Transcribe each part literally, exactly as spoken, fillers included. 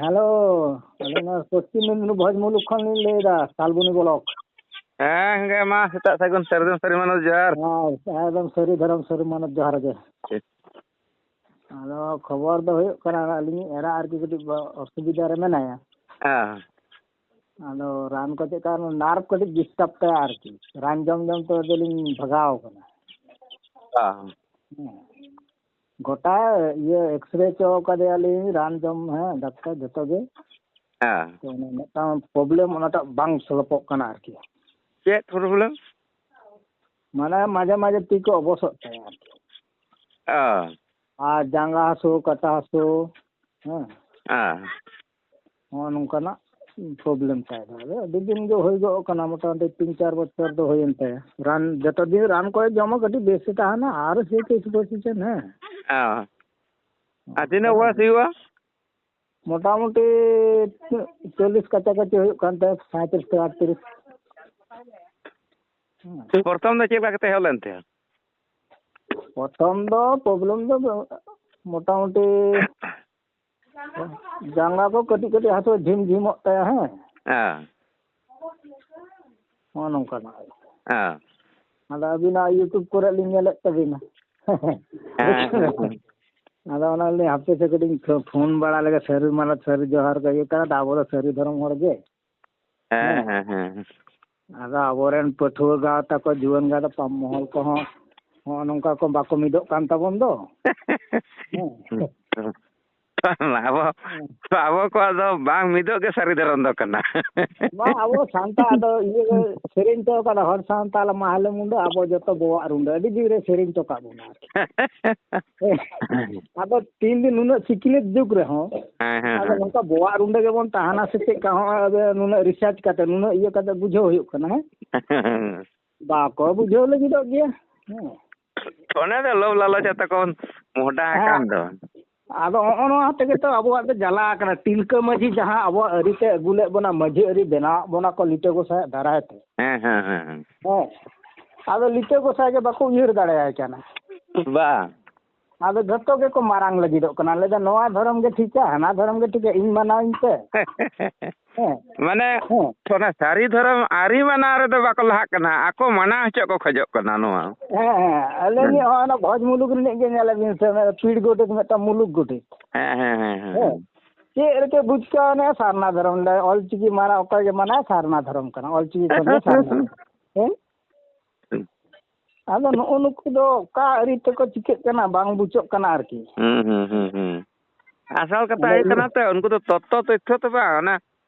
Hello, ᱟᱹᱞᱤᱧ ᱱᱚᱣᱟ ᱯᱚᱥᱪᱤᱢ ᱢᱮᱫᱽᱱᱤᱯᱩᱨ ᱵᱷᱚᱸᱡᱽᱢᱩᱞᱩᱠ ᱠᱷᱚᱱ ᱞᱤᱧ ᱞᱟᱹᱭᱫᱟ, ᱥᱟᱞᱵᱚᱱᱤ ᱵᱞᱚᱠ᱾ ᱦᱮᱸ, ᱦᱮᱸ, ᱢᱟ ᱥᱮᱛᱟᱜ ᱥᱟᱹᱜᱩᱱ ᱥᱟᱹᱨᱫᱤ ᱥᱟᱹᱨᱤ ᱢᱟᱱᱚᱛ ᱡᱚᱦᱟᱨ᱾ ᱦᱮᱸ, ᱮᱠᱫᱚᱢ ᱥᱟᱹᱨᱤ ᱫᱷᱚᱨᱚᱢ ᱥᱟᱹᱨᱤ ᱢᱟᱱᱚᱛ ᱡᱚᱦᱟᱨ ᱜᱮ᱾ ᱴᱷᱤᱠ᱾ ᱟᱫᱚ ᱠᱷᱚᱵᱚᱨ ᱫᱚ ᱦᱩᱭᱩᱜ ᱠᱟᱱᱟ, ᱟᱹᱞᱤᱧᱤᱡ ᱮᱨᱟ ᱟᱨᱠᱤ ᱠᱟᱹᱴᱤᱡ ᱵᱟ-, ᱚᱥᱩᱵᱤᱫᱷᱟ ᱨᱮ ᱢᱮᱱᱟᱭᱟ᱾ ᱦᱮᱸ᱾ ᱟᱫᱚ ᱨᱟᱱ ᱠᱚ ᱪᱮᱫ ᱠᱟ, ᱱᱟᱨᱵᱷ ᱠᱟᱹᱴᱤᱡ ᱰᱤᱥᱴᱟᱵᱽ ᱛᱟᱭᱟ ᱟᱨᱠᱤ᱾ ᱨᱟᱱ ᱡᱚᱢ ᱡᱚᱢ ᱛᱮ ᱟᱫᱚᱞᱤᱧ ᱵᱷᱟᱜᱟᱣ ᱠᱟᱱᱟ᱾ ᱦᱮᱸ᱾ ᱦᱮᱸ᱾ ᱜᱚᱴᱟ ᱤᱭᱟᱹ ᱮᱠᱥᱨᱮ ᱦᱚᱪᱚ ᱠᱟᱫᱮᱭᱟᱞᱤᱧ, ᱨᱟᱱ ᱡᱚᱢ, ᱦᱮᱸ, ᱰᱟᱠᱛᱟᱨ ᱡᱚᱛᱚ ᱜᱮ᱾ ᱦᱮᱸ᱾ ᱛᱚ, ᱚᱱᱟ ᱢᱤᱫᱴᱟᱝ ᱯᱨᱚᱵᱞᱮᱢ ᱚᱱᱟᱴᱟᱜ ᱵᱟᱝ ᱥᱚᱞᱵᱚᱜ ᱠᱟᱱᱟ ᱟᱨᱠᱤ᱾ ᱪᱮᱫ ᱯᱨᱚᱵᱞᱮᱢ? ᱢᱟᱱᱮ ᱢᱟᱡᱷᱮ ᱢᱟᱡᱷᱮ ᱛᱤ ᱠᱚ ᱚᱵᱚᱥᱚᱜ ᱛᱟᱭᱟ ᱟᱨᱠᱤ᱾ ᱚ᱾ ᱟᱨ ᱡᱟᱸᱜᱟ ᱦᱟᱹᱥᱩ, ᱠᱟᱴᱟ ᱦᱟᱹᱥᱩ, ᱦᱮᱸ᱾ ᱦᱮᱸ᱾ ᱱᱚᱜᱼᱚ ᱱᱚᱝᱠᱟᱱᱟᱜ ᱯᱨᱚᱵᱞᱮᱢ ᱛᱟᱭ ᱫᱚ᱾ ᱟᱫᱚ ᱟᱹᱰᱤ ᱫᱤᱱ ᱜᱮ ᱦᱩᱭ ᱜᱚᱫ ᱠᱟᱱᱟ, ᱢᱚᱴᱟᱢᱩᱴᱤ ᱛᱤᱱ ᱪᱟᱨ ᱵᱚᱪᱷᱚᱨ ᱫᱚ ᱦᱩᱭᱮᱱ ᱛᱟᱭᱟ᱾ ᱨᱟᱱ ᱡᱚᱛᱚ ᱫᱤᱱ ᱨᱟᱱ ᱠᱚᱭ ᱡᱚᱢᱟ, ᱠᱟᱹᱴᱤᱡ ᱵᱮᱥ ᱮ ᱛᱟᱦᱮᱱᱟ, ᱟᱨ ᱥᱮ ᱠᱮᱥ ᱵᱮᱥ ᱮ ᱪᱮᱫ, ᱦᱮᱸ᱾ ᱚ᱾ ᱟᱨ ᱛᱤᱱᱟᱹᱜ ᱵᱚᱭᱮᱥ ᱦᱩᱭᱩᱜᱼᱟ? ᱢᱚᱴᱟᱢᱩᱴᱤ ᱪᱚᱞᱞᱤᱥ ᱠᱟᱪᱟᱠᱟᱪᱤ ᱦᱩᱭᱩᱜ ᱠᱟᱱ ᱛᱟᱭᱟ, ᱥᱟᱸᱭᱛᱨᱤᱥ ᱛᱮ ᱟᱴᱛᱨᱤᱥ᱾ ᱯᱨᱚᱛᱷᱚᱢ ᱫᱚ ᱪᱮᱫ ᱞᱮᱠᱟ ᱠᱟᱛᱮ ᱮᱦᱚᱵ ᱞᱮᱱ ᱛᱟᱭᱟ? ᱯᱨᱚᱛᱷᱚᱢ ᱫᱚ ᱯᱨᱚᱵᱞᱮᱢ ᱫᱚ ᱢᱚᱴᱟᱢᱩᱴᱤ ᱡᱟᱸᱜᱟ ᱠᱚ ᱠᱟᱹᱴᱤᱡ ᱠᱟᱹᱴᱤᱡ ᱦᱟᱹᱥᱩ ᱡᱷᱤᱢ ᱡᱷᱤᱢᱚᱜ ᱛᱟᱭᱟ, ᱦᱮᱸ᱾ ᱦᱮᱸ᱾ ᱱᱚᱜᱼᱚ ᱱᱚᱝᱠᱟᱱᱟᱜ᱾ ᱦᱮᱸ᱾ ᱟᱫᱚ ᱟᱹᱵᱤᱱᱟᱜ YouTube ᱠᱚᱨᱮ ᱞᱤᱧ ᱧᱮᱞᱮᱫ ᱛᱟᱹᱵᱤᱱᱟ᱾ ᱦᱮᱸ, ᱦᱮᱸ, ᱦᱮᱸ᱾ ᱟᱫᱚ ᱚᱱᱟ ᱞᱤᱧ ᱦᱟᱯᱮ ᱥᱮ ᱠᱟᱹᱴᱤᱡ ᱯᱷᱳ-, ᱯᱷᱳᱱ ᱵᱟᱲᱟ ᱞᱮᱜᱮ, ᱥᱟᱹᱨᱤ ᱢᱟᱱᱚᱛ ᱥᱟᱹᱨᱤ ᱡᱚᱦᱟᱨ ᱠᱚ ᱤᱭᱟᱹ ᱠᱟᱱᱟ, ᱟᱵᱚ ᱫᱚ ᱥᱟᱹᱨᱤ ᱫᱷᱚᱨᱚᱢ ᱦᱚᱲ ᱜᱮ᱾ ᱦᱮᱸ, ᱦᱮᱸ᱾ ᱦᱮᱸ, ᱦᱮᱸ᱾ ᱟᱫᱚ ᱟᱵᱚᱨᱮᱱ ᱯᱟᱹᱴᱷᱩᱣᱟᱹ ᱜᱟᱶᱛᱟ ᱠᱚ, ᱡᱩᱣᱟᱹᱱ ᱜᱟᱶᱛᱟ, ᱯᱟᱢ ᱢᱚᱦᱚᱞ ᱠᱚᱦᱚᱸ ᱦᱚᱸᱜᱼᱚ ᱱᱚᱝᱠᱟ ᱠᱚ ᱵᱟᱠᱚ ᱢᱤᱫᱚᱜ ᱠᱟᱱ ᱛᱟᱵᱚᱱ ᱫᱚ᱾ ᱦᱮᱸ᱾ ᱟᱵᱚ, ᱦᱮᱸ᱾ ᱟᱵᱚ ᱠᱚᱣᱟᱜ ᱫᱚ ᱵᱟᱝ ᱢᱤᱫᱚᱜ ᱜᱮ ᱥᱟᱹᱨᱤ ᱫᱷᱚᱨᱚᱢ ᱫᱚ ᱠᱟᱱᱟ᱾ ᱵᱟᱝ, ᱟᱵᱚ ᱥᱟᱱᱛᱟᱲ ᱫᱚ ᱤᱭᱟᱹ ᱥᱮᱨᱮᱧ ᱛᱚ ᱠᱟᱫᱟ, ᱦᱚᱲ ᱥᱟᱱᱛᱟᱲ ᱢᱟᱦᱞᱮ ᱢᱩᱸᱰᱟᱹ, ᱟᱵᱚ ᱡᱚᱛᱚ ᱵᱚᱣᱟᱜ ᱨᱩᱸᱰᱟᱹ, ᱟᱹᱰᱤ ᱡᱳᱨᱮ ᱥᱮᱨᱮᱧ ᱛᱚ ᱠᱟᱜ ᱵᱚᱱᱟ ᱟᱨᱠᱤ᱾ ᱟᱫᱚ ᱛᱤᱱ ᱫᱤᱱ ᱱᱩᱱᱟᱹᱜ ᱥᱤᱠᱷᱱᱟᱹᱛ ᱡᱩᱜᱽ ᱨᱮᱦᱚᱸ, ᱦᱮᱸ, ᱦᱮᱸ, ᱟᱫᱚ ᱦᱮᱸ᱾ ᱱᱚᱝᱠᱟ ᱵᱚᱣᱟᱜ ᱨᱩᱸᱰᱟᱹ ᱜᱮᱵᱚᱱ ᱛᱟᱦᱮᱱᱟ ᱥᱮ ᱪᱮᱫ ᱠᱟ? ᱦᱚᱸᱜᱼᱚᱭ ᱟᱫᱚ ᱱᱩᱱᱟᱹᱜ ᱨᱤᱥᱟᱨᱪ ᱠᱟᱛᱮ, ᱱᱩᱱᱟᱹᱜ ᱤᱭᱟᱹ ᱠᱟᱛᱮ ᱵᱩᱡᱷᱟᱹᱣ ᱦᱩᱭᱩᱜ ᱠᱟᱱᱟ, ᱦᱮᱸ? ᱵᱟᱠᱚ ᱵᱩᱡᱷᱟᱹᱣ ᱞᱟᱹᱜᱤᱫᱚᱜ ᱜᱮᱭᱟ᱾ ᱦᱮᱸ᱾ ᱚᱱᱮ ᱫᱚ ᱞᱳᱵᱷ ᱞᱟᱞᱚᱪ ᱛᱟᱠᱚ ᱢᱚᱦᱰᱟ ᱦᱮᱸ᱾ ᱟᱠᱟᱱ ᱫᱚ᱾ ᱟᱫᱚ ᱦᱚᱸᱜᱼᱚ ᱱᱚᱣᱟ ᱛᱮᱜᱮ ᱛᱚ ᱟᱵᱚᱣᱟᱜ ᱫᱚ ᱡᱟᱞᱟ ᱟᱠᱟᱱᱟ᱾ ᱛᱤᱞᱠᱟᱹ ᱢᱟᱹᱡᱷᱤ ᱡᱟᱦᱟᱸ ᱟᱵᱚᱣᱟᱜ ᱟᱹᱨᱤᱛᱮ ᱟᱹᱜᱩ ᱞᱮᱫ ᱵᱚᱱᱟ, ᱢᱟᱹᱡᱷᱤ ᱟᱹᱨᱤ ᱵᱮᱱᱟᱣᱟᱜ ᱵᱚᱱᱟ ᱠᱚ ᱞᱤᱴᱟᱹ ᱜᱚᱸᱥᱟᱭᱟᱜ ᱫᱟᱨᱟᱭ ᱛᱮ᱾ ᱦᱮᱸ, ᱦᱮᱸ, ᱦᱮᱸ, ᱦᱮᱸ᱾ ᱦᱮᱸ᱾ ᱟᱫᱚ ᱞᱤᱴᱟᱹ ᱜᱚᱸᱥᱟᱭ ᱜᱮ ᱵᱟᱠᱚ ᱩᱭᱦᱟᱹᱨ ᱫᱟᱲᱮᱭᱟᱭ ᱠᱟᱱᱟ᱾ ᱵᱟᱝ᱾ ᱟᱫᱚ ᱡᱷᱚᱛᱚ ᱜᱮᱠᱚ ᱢᱟᱨᱟᱝ ᱞᱟᱹᱜᱤᱫᱚᱜ ᱠᱟᱱᱟ᱾ ᱞᱟᱹᱭᱫᱟ, "ᱱᱚᱣᱟ ᱫᱷᱚᱨᱚᱢ ᱜᱮ ᱴᱷᱤᱠᱟ, ᱦᱟᱱᱟ ᱫᱷᱚᱨᱚᱢ ᱜᱮ ᱴᱷᱤᱠᱟ, ᱤᱧ ᱢᱟᱱᱟᱣᱤᱧ ᱯᱮ᱾" ᱦᱮᱸ᱾ ᱢᱟᱱᱮ, ᱦᱮᱸ᱾ ᱚᱱᱟ ᱥᱟᱹᱨᱤ ᱫᱷᱚᱨᱚᱢ ᱟᱹᱨᱤ ᱢᱟᱱᱟᱣ ᱨᱮᱫᱚ ᱵᱟᱠᱚ ᱞᱟᱦᱟᱜ ᱠᱟᱱᱟ, ᱟᱠᱚ ᱢᱟᱱᱟᱣ ᱦᱚᱪᱚ ᱠᱚ ᱠᱷᱚᱡᱚᱜ ᱠᱟᱱᱟ ᱱᱚᱣᱟ᱾ ᱦᱮᱸ, ᱦᱮᱸ᱾ ᱟᱞᱮ ᱦᱮᱸ᱾ ᱱᱤᱭᱟᱹ ᱦᱚᱸ ᱚᱱᱟ ᱵᱷᱚᱡᱽ ᱢᱩᱞᱩᱠ ᱨᱤᱱᱤᱡ ᱜᱮ ᱧᱮᱞᱮᱫ ᱵᱤᱱ ᱥᱮ, ᱚᱱᱟ ᱯᱤᱲ ᱜᱚᱰᱮᱛ, ᱢᱤᱫᱴᱟᱝ ᱢᱩᱞᱩᱠ ᱜᱚᱰᱮᱛ᱾ ᱦᱮᱸ, ᱦᱮᱸ, ᱦᱮᱸ, ᱦᱮᱸ, ᱦᱮᱸ᱾ ᱦᱮᱸ᱾ ᱪᱮᱫ ᱨᱮᱪᱚ ᱵᱩᱡᱽ ᱠᱟᱣᱱᱟ ᱥᱟᱨᱱᱟ ᱫᱷᱚᱨᱚᱢ᱾ ᱞᱟᱹᱭ, ᱚᱞᱪᱤᱠᱤ ᱢᱟᱱᱟ ᱚᱠᱚᱭ ᱜᱮ ᱢᱟᱱᱟ, ᱥᱟᱨᱱᱟ ᱫᱷᱚᱨᱚᱢ ᱠᱟᱱᱟ, ᱚᱞᱪᱤᱠᱤ ᱠᱷᱚᱱ ᱜᱮ ᱥᱟᱨᱱᱟ᱾ ᱦᱮᱸ? ᱟᱫᱚ ᱱᱩᱜᱼᱩ ᱱᱩᱠᱩ ᱫᱚ ᱚᱠᱟ ᱟᱹᱨᱤ ᱛᱮᱠᱚ ᱪᱤᱠᱟᱹᱜ ᱠᱟᱱᱟ, ᱵᱟᱝ ᱵᱩᱡᱷᱟᱹᱜ ᱠᱟᱱᱟ ᱟᱨᱠᱤ᱾ ᱦᱩᱸ, ᱦᱩᱸ, ᱦᱩᱸ, ᱦᱩᱸ᱾ ᱟᱥᱚᱞ ᱠᱟᱛᱷᱟ ᱢᱟᱱᱮ ᱦᱩᱭᱩᱜ ᱤᱭᱟᱹ ᱠᱟᱱᱟ ᱛᱚ, ᱩᱱᱠᱩ ᱫᱚ ᱛᱚᱛᱛᱷᱚ ᱛᱚᱛᱛᱷᱚ ᱛᱚ ᱵᱟᱝ, ᱚᱱᱟ